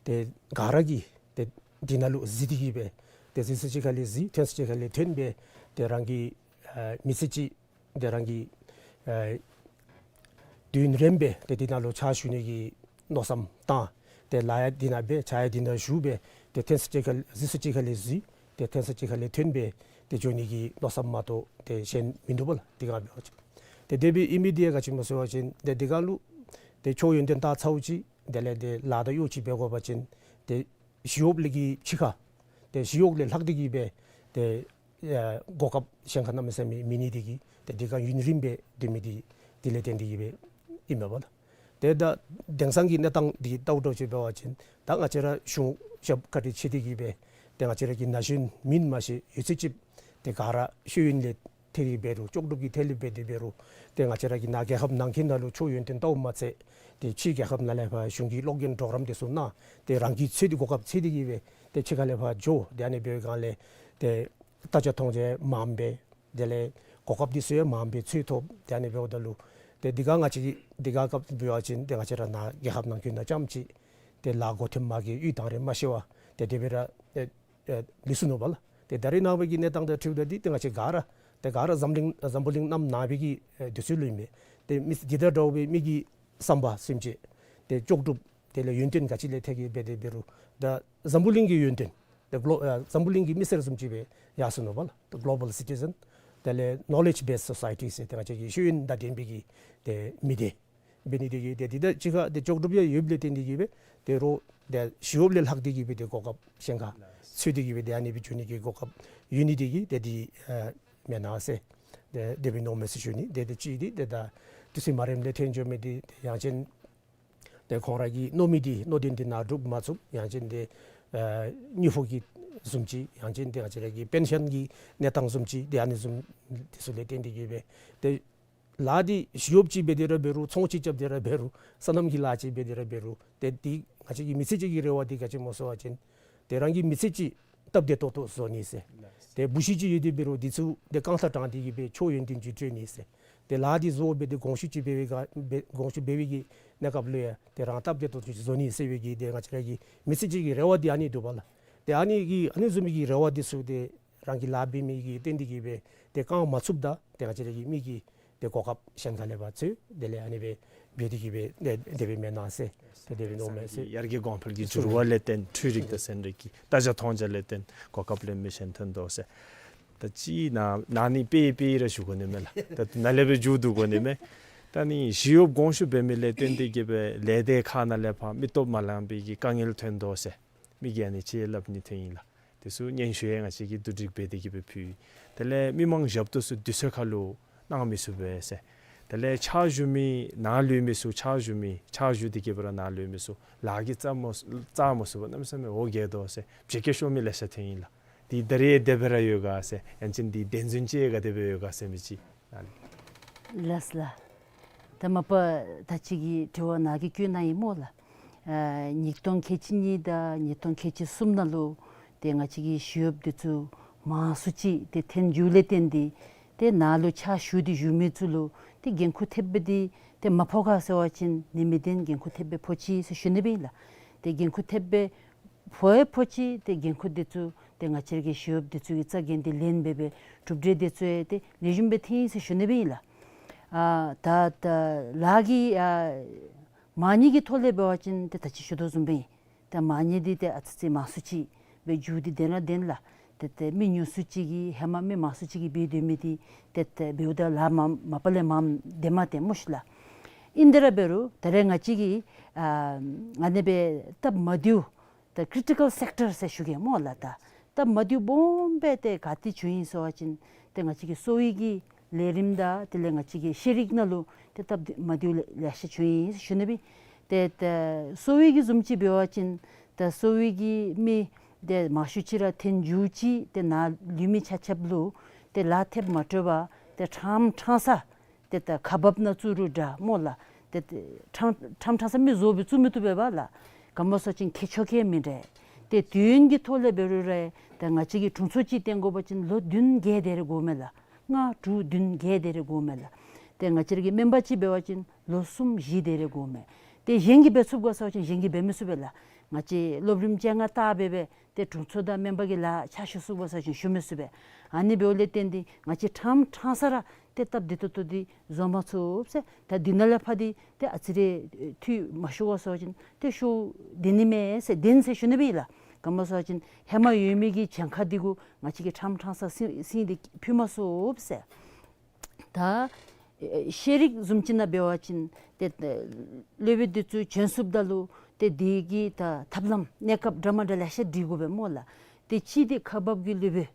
ཏེ་ག་ར་གིས་ཏེ་འདི་ནང་ལུ་གཟིགས་ཏེ་གི་སྦེ་ཏེ་གཟིགས་ས་ཅིག་ཁ་ལས་གཟིགས་ཐོན་ས་ཅིག་ཁ་ལས་ཐོན་སྦེ་ཏེ་རང་གི་ཨ་མི་ཚེ་ཅིག་ཏེ་རང་གི་ཨ་དུས་ཡུན་རིངམོ་སྦེ་ཏེ་འདི་ནང་ལུ་ཕྱག་ཞུ་ནི་གི་མནོ་བསམ་བཏང་། ཏེ་ལཱ་ཡང་འདི་ནང་འབད་ཕྱག་ཡང་འདི་ནང་ཞུ་སྦེ་ཏེ་ཐོན་ས་ཅིག་ཁ་ལས་གཟིགས་ས་ཅིག་ཁ་ལས་གཟིགས་ཏེ་ཐོན་ས་ཅིག་ཁ་ལས་ཐོན་སྦེ་ཏེ་འགྱོ་ནི་གི་མནོ་བསམ་མ་གཏོགས་ཏེ་གཞན་མིན་འདུག་པ་ལགས། འདི་ག་འབད་བ་ཅིན་ཏེ་དེ་སྦེ་ཨིན་མི་འདི་ཡང་ག་ཅི་སྨོ་ཟེར་བ་ཅིན་ཏེ་འདི་ག་ལུ་ཏེ་ཁྱོད་ཡོན་ཏན་དག་ཚརཝ་ཅིག་དེ་ལས་ཏེ་ལཱ་དང་གཡོག་ཅིག་འབད་དགོ་པ་ཅིན་ཏེ་ཞི་གཡོགཔ་ལས་ཀྱི་ཕྱི་ཁར་ཏེ་ཞི་གཡོགཔ་ལས་ལྷག་སྟེ་གི་སྦེ་ཏེ་ཨ་གོ་སྐབས་གཞན་ཁར་གནམ་མེད་ས་མེད་མེད་ནི་འདི་གིས་ཏེ་འདི་ག་ཡུན་རིངམོ་སྦེ་སྡོད་མི་འདི་འདི་ལས་བརྟེན་ཏེ་གི་སྦེ་ཨིན་མས་པ་ལགས། ཏེ་ད་དེང་སང་གི་གནས་སྟངས་འདི་ལྟཝ་ད་ཅིག་འབད་བ་ཅིན་ད་ང་བཅས་ར་གཞུང་ཞབས་བཀའ་དྲིན་ཆེ་སྟེ་གི་སྦེ་ཏེ་ང་བཅས་ར་གི་ན་གཞོན་མིན་མ་ཤེས་ཡོད་ཚད་ཅིག་ཏེ་ག་ར་ཤེས་ཡོན་ལས་ ཐད་དེ་འབད་རུང་ལྕོགས་གྲུབ་ཀྱི་ཐད་ལས་འབད་དེ་འབད་རུང་ཏེ་ང་བཅས་ར་གི་ནཱ་རྒྱལ་ཁབ་ནང་འཁོད་ནང་ལུ་ཆོས་ཡོན་ཏན་ལྟཝ་མ་ཚད་ཏེ་ཕྱི་རྒྱལ་ཁབ་ནང་ལས་ཕར་གཞུང་གི་སློབ་གཉེར་གྲོགས་རམ་དེ་ཚུ་གནང་སྟེ་རང་གིས་འཚོལ་ཏེ་གོ་སྐབས་འཚོལ་ཏེ་གིས་སྦེ་ཏེ་ཕྱི་ཁ་ལས་ཕར་འགྱོ། ཏེ་ཨ་ནི་འབད་བའི་སྒང་ལས་ཏེ་ལྟ་རྒྱ་མཐོང་རྒྱ་མངམ་སྦེ་དེ་ལས་གོ་སྐབས་དེ་ཚུ་ཡང་མངམ་སྦེ་འཚོལ་ཐོབ། ཏེ་ཨ་ནི་འབདཝ་ད་ལུ་ཏེ་འདི་ག་ང་བཅས་ཀྱིས་འདི་ག་སྐབས་འབད་བ་ཅིན་ཏེ་ང་བཅས་ར་ནཱ་རྒྱལ་ཁབ་ནང་འཁོད་ནང་རྐྱངམ་ཅིག་ཏེ་ལཱ་འགོ་འཐོམ་མ་གི་ཡུན་ཐུང་རེ་མ་ཤེས་པར་ཏེ་དེ་སྦེ་ར་ཨེ་ཨེ་ལུས་སོ་ནུག་པ་ལགས། ཏེ་ད་རེས་ནངས་པ་གི་གནས་སྟངས་དང་འཁྲིལཝ་ད་འདི་ཏེ་ང་བཅས་ག་ར་ཏེ་ག་ར་འཛམ་གླིང་འཛམ་བུ་གླིང་གནམ་ནང་པའི་གི་ཨེ་དུས་ཚོད་ལུ་ཨིན་མས། ཏེ་མི་འདི་དང་འདྲཝ་སྦེ་མི་གི་བསམ་པ་སེམས་ཅན་ཏེ་ལྕོགས་གྲུབ་དེ་ལས་ཡོན་ཏན་ག་ཅི་ལས་ཐད་ཀྱི་འབད་དེ་འབད་རུང་ད་འཛམ་བུ་གླིང་གི་ཡོན་ཏན་ཏེ་གློ་ཨ་འཛམ་བུ་གླིང་གི་མི་སེར་བཟུམ་ཅིག་སྦེ་ཡར་སོ་ནུག་པ་ལགས། ཏེ་global citizen དེ་ལས་knowledge based society ཟེར་ཏེ་ང་བཅས་ཀྱི་ཤེས་ཡོན་དང་ལྡན་པའི་གི་ཏེ་མི་སྡེ་འབད་ནི་དེ་གིས་ཏེ་འདི་དང་གཅིག་ཁར་ཏེ་ལྕོགས་གྲུབ་ཡང་ཡོདཔ་ལས་བརྟེན་ཏེ་གིས་སྦེ་ཏེ་རོགས་ཏེ་ཞི་གཡོགཔ་ལས་ལྷག་སྟེ་གིས་སྦེ་ཏེ་གོ་སྐབས་གཞན་ཁར་འཚོལ་ཏེ་གིས་སྦེ་ཏེ་ཨ་ནི་སྦེ་འགྱོ་ནི་གི་གོ་སྐབས་ཡོད་ནི་དེ་གིས་ཏེ་འདི་ཨ་མེན་ན་ཟེར་ཏེ་དེ་སྦེ་མནོཝ་མས་ཟེར་ཞུ་ནི། ཏེ་དེ་གཅིག་འདི་ཏེ་ད་དུས་ཚོད་མ་རནམ་ལས་འཐོན་འགྱོ་མི་འདི་ཏེ་ཡང་ཅིན་ཏེ་ཁོང་ར་གི་མནོ་མི་འདི་མནོ་དོན་འདི་ནཱ་འགྲུབ་མ་ཚུགས། ཡང་ཅིན་ཏེ་ཨ་དངུལ་ཕོགས་ཀྱི་བཟུམ་ཅིག་ཡང་ཅིན་ཏེ་ང་བཅས་ར་གི་པེན་ཤཱན་གྱི་གནས་སྟངས་བཟུམ་ཅིག་ཏེ་ཨ་ནི་བཟུམ་དེ་ཚུ་ལས་བརྟེན་ཏེ་གིས་སྦེ་ཏེ་ལཱ་འདི་ཞི་གཡོགཔ་ཅིག་འབད་དེ་ར་འབད་རུང་ཚོང་ཅིག་རྐྱབ་སྟེ་ར་འབད་རུང་སོ་ནམ་གྱི་ལཱ་ཅིག་འབད་དེ་ར་འབད་རུང་ཏེ་འདི་ང་བཅས་ཀྱི་མི་ཚེ་གཅིག་གི་རེ་བ་འདི་ག་ཅི་སྨོ་ཟེར་བ་ཅིན་ཏེ་རང་གི་མི་ཚེ་གཅིག་སྟབས་བདེ་ཏོག་ཏོ་བཟོ་ནི་ཟེར། ཏེ་བུ་གཞི་ཅིག་ཡོད་དེ་འབད་རུང་འདི་ཚུ་ཏེ་རྐང་ཐང་དྲངས་ཏེ་གིས་སྦེ་ཆོས་ཡོན་ཏན་ཅིག་སྤྲོད་ནི་ཟེར། ཏེ་ལཱ་འདི་བཟོ་སྦེ་ཏེ་དགོངས་ཞུ་ཅིག་འབད་བའི་ག་འབད་དགོངས་ཞུ་འབད་བའི་གི་གནས་སྐབས་ལུ་ཡང་ཏེ་རང་སྟབས་བདེ་ཏོག་ཏོ་ཅིག་བཟོ་ནི་ཟེར་བའི་གི་ཏེ་ང་བཅས་ར་གི་མི་ཚེ་གཅིག་གི་རེ་བ་འདི་ཨ་ནི་འདུག་པ་ལགས། ཏེ་ཨ་ནི་གི་ཨ་ནི་བཟུམ་མའི་གི་རེ་བ་འདི་ཚུ་ཏེ་རང་གིས་ལཱ་འབད་མི་གིས་བརྟེན་ཏེ་གིས་སྦེ་ཏེ་བསྐང་མ་ཚུགསཔ་ད་ཏེ་ང་བཅས་ར་གི་མི་གིས་ཏེ་གོ་སྐབས་གཞན་ཁ་ལས་ཕར་འཚོལ། དེ་ལས་ཨ་ནི་སྦེ་འབད་དེ་གིས་སྦེ་ཏེ་དེ་སྦེ་མེན་ན་ཟེར་ཏེ་དེ་སྦེ་མནོཝ་མས་ཟེར། ཡར་རྒྱས་གོང་འཕེལ་གྱི་འགྱུར་བ་ལས་བརྟེན་འཕྲུལ་རིག་དང་ཚན་རིག་གི་ལྟ་རྒྱ་མཐོང་རྒྱ་ལས་བརྟེན་གོ་སྐབས་ལེན་མི་ཞན་ཐོན་དོ་ཟེར། ད་ཅི་ནཱ་ནཱ་ནི་དཔེ་དཔེ་ར་ཞུ་དགོ་ནི་མས་ལགས། ད་ནཱ་ལས་སྦེ་མཇུག་བསྡུ་དགོ་ནི་མས། ད་ནི་ཞི་གཡོགཔ་དགོངས་ཞུ་འབད་མི་ལས་བརྟེན་ཏེ་གིས་སྦེ་ལས་སྡེ་ཁག་ནང་ལས་ཕར་མི་སྟོབས་མ་ལང་པའི་གི་དཀའ་ངལ་ཐོན་དོ་ཟེར། མི་གིས་ཨ་ནི་ཅིག་སླབ་ནི་ཐོན་ཡི་ལགས། དེ་ཚུ་སྙན་ཞུ་ཡང་ང་བཅས་ཀྱིས་བསྡུ་སྒྲིག་འབད་དེ་གིས་སྦེ་ཕུལ་ཡི། དེ་ལས་མི་མང་ཞབས་ཏོག་ཚུ་དུས་ཚོད་ཁར་ལུ་གནང་མི་ཚུགས་པས་ཟེར། དེ་ལས་ཕྱག་ཞུ་མི་ནཱ་ལུས་མི་ཚུ་ཕྱག་ཞུ་མི་ཕྱག་ཞུ་སྟེ་གིས་སྦེ་ར་ནཱ་ལུས་མི་ཚུ་ལཱ་གིས་རྩ་མ་རྩ་མ་ཚུགས་པར་གནམ་མེད་ས་མེད་འོ་བརྒྱལ་དོ་ཟེར་བྱེད་སྐད་ཤོར་མི་ལེ་ཤ་ཐོན་ཡི་ལགས། འདི་ད་རེས་དེ་སྦེ་ར་ཡོད་ག་ཟེར་ཡང་ཅིན་འདི་བདེན་རྫུན་ཅིག་ག་དེ་སྦེ་ཡོད་ག་ཟེར་མི་ཅིག་ནཱ་ལས། ལགས་ལགས། ད་མ་པ་ད་ཅི་གི་དྲི་བ་ནཱ་གིས་བཀོད་གནང་ཡི་སྨོ་ལགས། ཨ་ཉིས་སྟོང་ཁལ་གཅིག་གཉིས་དང་ཉིས་སྟོང་ཁལ་གཅིག་གསུམ་ནང་ལུ་ཏེ་ང་བཅས་ཀྱི་ཞི་གཡོགཔ་འདི་ཚུ་མང་སུ་ཅིག་ཏེ་ཐོན་འགྱོཝ་ལས་བརྟེན་ཏེ་ཏེ་ནཱ་ལུ་ཕྱག་ཞུ་སྟེ་བཞུགས་མི་ཚུ་ལུ་ཏེ་འགན་ཁུར་ཐེབས་པ་འདི་ཏེ་མ་ཕོག་ག་ཟེར་བ་ཅིན་ནི་མི་བདེན། འགན་ཁུར་ཐེབས་སྦེ་ཕོག་ཅི་ཟེར་ཞུ་ནི་སྦེ་ཨིན་ལགས། ཏེ་འགན་ཁུར་ཐེབས་སྦེ་ཕོག་ཡང་ཕོག་ཅི། ཏེ་འགན་ཁུར་འདི་ཚུ་ཏེ་ང་བཅས་ར་གི་ཞི་གཡོགཔ་འདི་ཚུ་གིས་རྩ་འགེངས་ཏེ་ལེན་འབད་སྦེ་གྲུབ་འབྲས་འདི་ཚུ་ཡང་ཏེ་ལེགས་ཤོམ་སྦེ་ཐོན་ཡི་ཟེར་ཞུ་ནི་སྦེ་ཨིན་ལགས། ཨ་ད་ད་ལཱ་གི་ཨ་མང་ཉུང་གི་ཐོག་ལས་འབད་བ་ཅིན་ཏེ་ད་ཅི་ཞུ་དོ་བཟུམ་སྦེ་ཨིན། ད་མང་ཉུང་འདི་ཏེ་ཨ་ཙི་ཅིག་མང་སུ་ཅིག་སྦེ་འགྱོ་སྟེ་བདེན་ར་བདེན་ལགས། ཏེ་ཏེ་མི་ཉུང་སུ་ཅིག་གིས་ཧེ་མ་མི་མང་སུ་ཅིག་གིས་འབད་སྡོད་མི་འདི་ཏེ་ཏེ་འབདཝ་ད་ལཱ་མ་མ་པ་ལས་མངམ་བདེན་མ་བདེན་སྨོ་ཤིག་ལགས། ཨིན་དེ་ར་འབད་རུང་ད་རེས་ང་བཅས་ཀྱིས་ཨ་ཨ་ནི་སྦེ་སྟབས་མ་བདེཝ་ད་ཀི་རི་ཊི་ཀཱལ་སེཀ་ཊར་ཟེར་ཞུ་གེ་སྨོ་ལགས། ད་སྟབས་མ་བདེཝ་སྦོམ་སྦེ་ཏེ་ག་ཏེ་བྱུང་ཡི་ཟེར་བ་ཅིན་ཏེ་ང་བཅས་ཀྱི་གསོ་བའི་གི་ལས་རིམ་དང་དེ་ལས་ང་བཅས་ཀྱི་ཤེས་རིག་ནང་ལུ་ཏེ་སྟབས་བདེ་མ་བདེཝ་ལེ་ལེ་ཤ་བྱུང་ཡི་ཟེར་ཞུ་ནི་སྦེ། ཏེ་ད་གསོ་བའི་གི་བཟུམ་ཅིག་འབད་བ་ཅིན་ད་གསོ་བའི་གི་མི་ཏེ་མང་ཤོས་ཅིག་ར་ཐོན་འགྱོ་ཅི། ཏེ་ནཱ་ལུས་མི་ཆ་ཁྱབ་ལུ་ཏེ་ལཱ་ཐེབས་མ་སྤྲོད་པར་ཏེ་ཕྲངམ་ཕྲང་ས་ཏེ་ད་ཁག་འབགཔ་ནང་བཙུགས་རུང་འདྲ་སྨོ་ལགས། ཏེ་ཏེ་ཕྲང་ཕྲང་ཕྲང་ས་མི་བཟོ་སྦེ་བཙུགས་མི་བཏུབ་པས་པ་ལགས། ག་སྨོ་ཟེར་བ་ཅིན་ཁེ་ཆོ་ཁེ་མི་འདྲ། ཏེ་དུས་ཡུན་གྱི་ཐོག་ལས་འབད་རུང་ར་ད་ང་བཅས་ཀྱིས་དྲུང་འཚོ་ཅིག་བཏོན་དགོ་པ་ཅིན་ལོ་བདུན་བརྒྱད་དེ་རེ་འགོརཝ་མས་ལགས། ལྔ་དྲུག་བདུན་བརྒྱད་དེ་རེ་འགོརཝ་མས་ལགས། ཏེ་ང་བཅས་ར་གི་སྨན་པ་ཅིག་འབད་བ་ཅིན་ལོ་གསུམ་བཞི་དེ་རེ་འགོརཝ་མས། ཏེ་གཞན་གྱིས་འབད་ཚུགས་ག་ཟེར་བ་ཅིན་གཞན་གྱིས་འབད་མི་ཚུགས་པས་ལགས། ང་བཅས་སློབ་རིམ་བཅོ་ལྔ་བལྟ་སྦེ་སྦེ་ཏེ་དྲུང་འཚོ་དང་སྨན་པ་གི་ལཱ་ཕྱག་ཞུ་ཚུགས་པས་ཟེར་བ་ཅིན་ཞུ་མི་ཚུགས་པས། ཨ་ནི་འབདཝ་ལས་བརྟེན་ཏེ་ང་བཅས་ཕྲངམ་ཕྲང་ས་ར་ཏེ་སྟབས་བདེ་ཏོག་ཏོ་འདི་བཟོ་མ་ཚུགས་ཟེར། ད་འདི་ནང་ལས་ཕར་འདི་ཏེ་ཨ་ཙི་རེ་འཐུས་མ་ཤོར་བ་ཟེར་བ་ཅིན་ཏེ་ཤོར་བདེ་ནི་མས་ཟེར་བདེན་ཟེར་ཞུ་ནི་སྦེ་ཨིན་ལགས། ག་སྨོ་ཟེར་བ་ཅིན་ཧེ་མ་ཡོད་མི་གི་གྱངས་ཁ་འདི་གུ་ང་བཅས་ཀྱིས་ཕྲངམ་ཕྲང་ས་ཟིན་ཟིན་ཏེ་ཕུལ་མ་ཚུགས་ཟེར། ད་ཨེ་ཤེས་རིག་བཟུམ་ཅིག་ནང་འབད་བ་ཅིན་ཏེ་ཏེ་སློབ་དཔོན་འདི་ཚུ་བྱོན་ཚུགསཔ་ད་ལུ་ཏེ་འདི་གི་ད་ཐབས་ལམ་གནས་སྐབས་འདྲ་མ་འདྲ་ལེ་ཤ་སྒྲིག་དགོ་པས་སྨོ་ལགས། ཏེ་གཅིག་འདི་ཁག་འབག་གི་སློབ་དཔོན་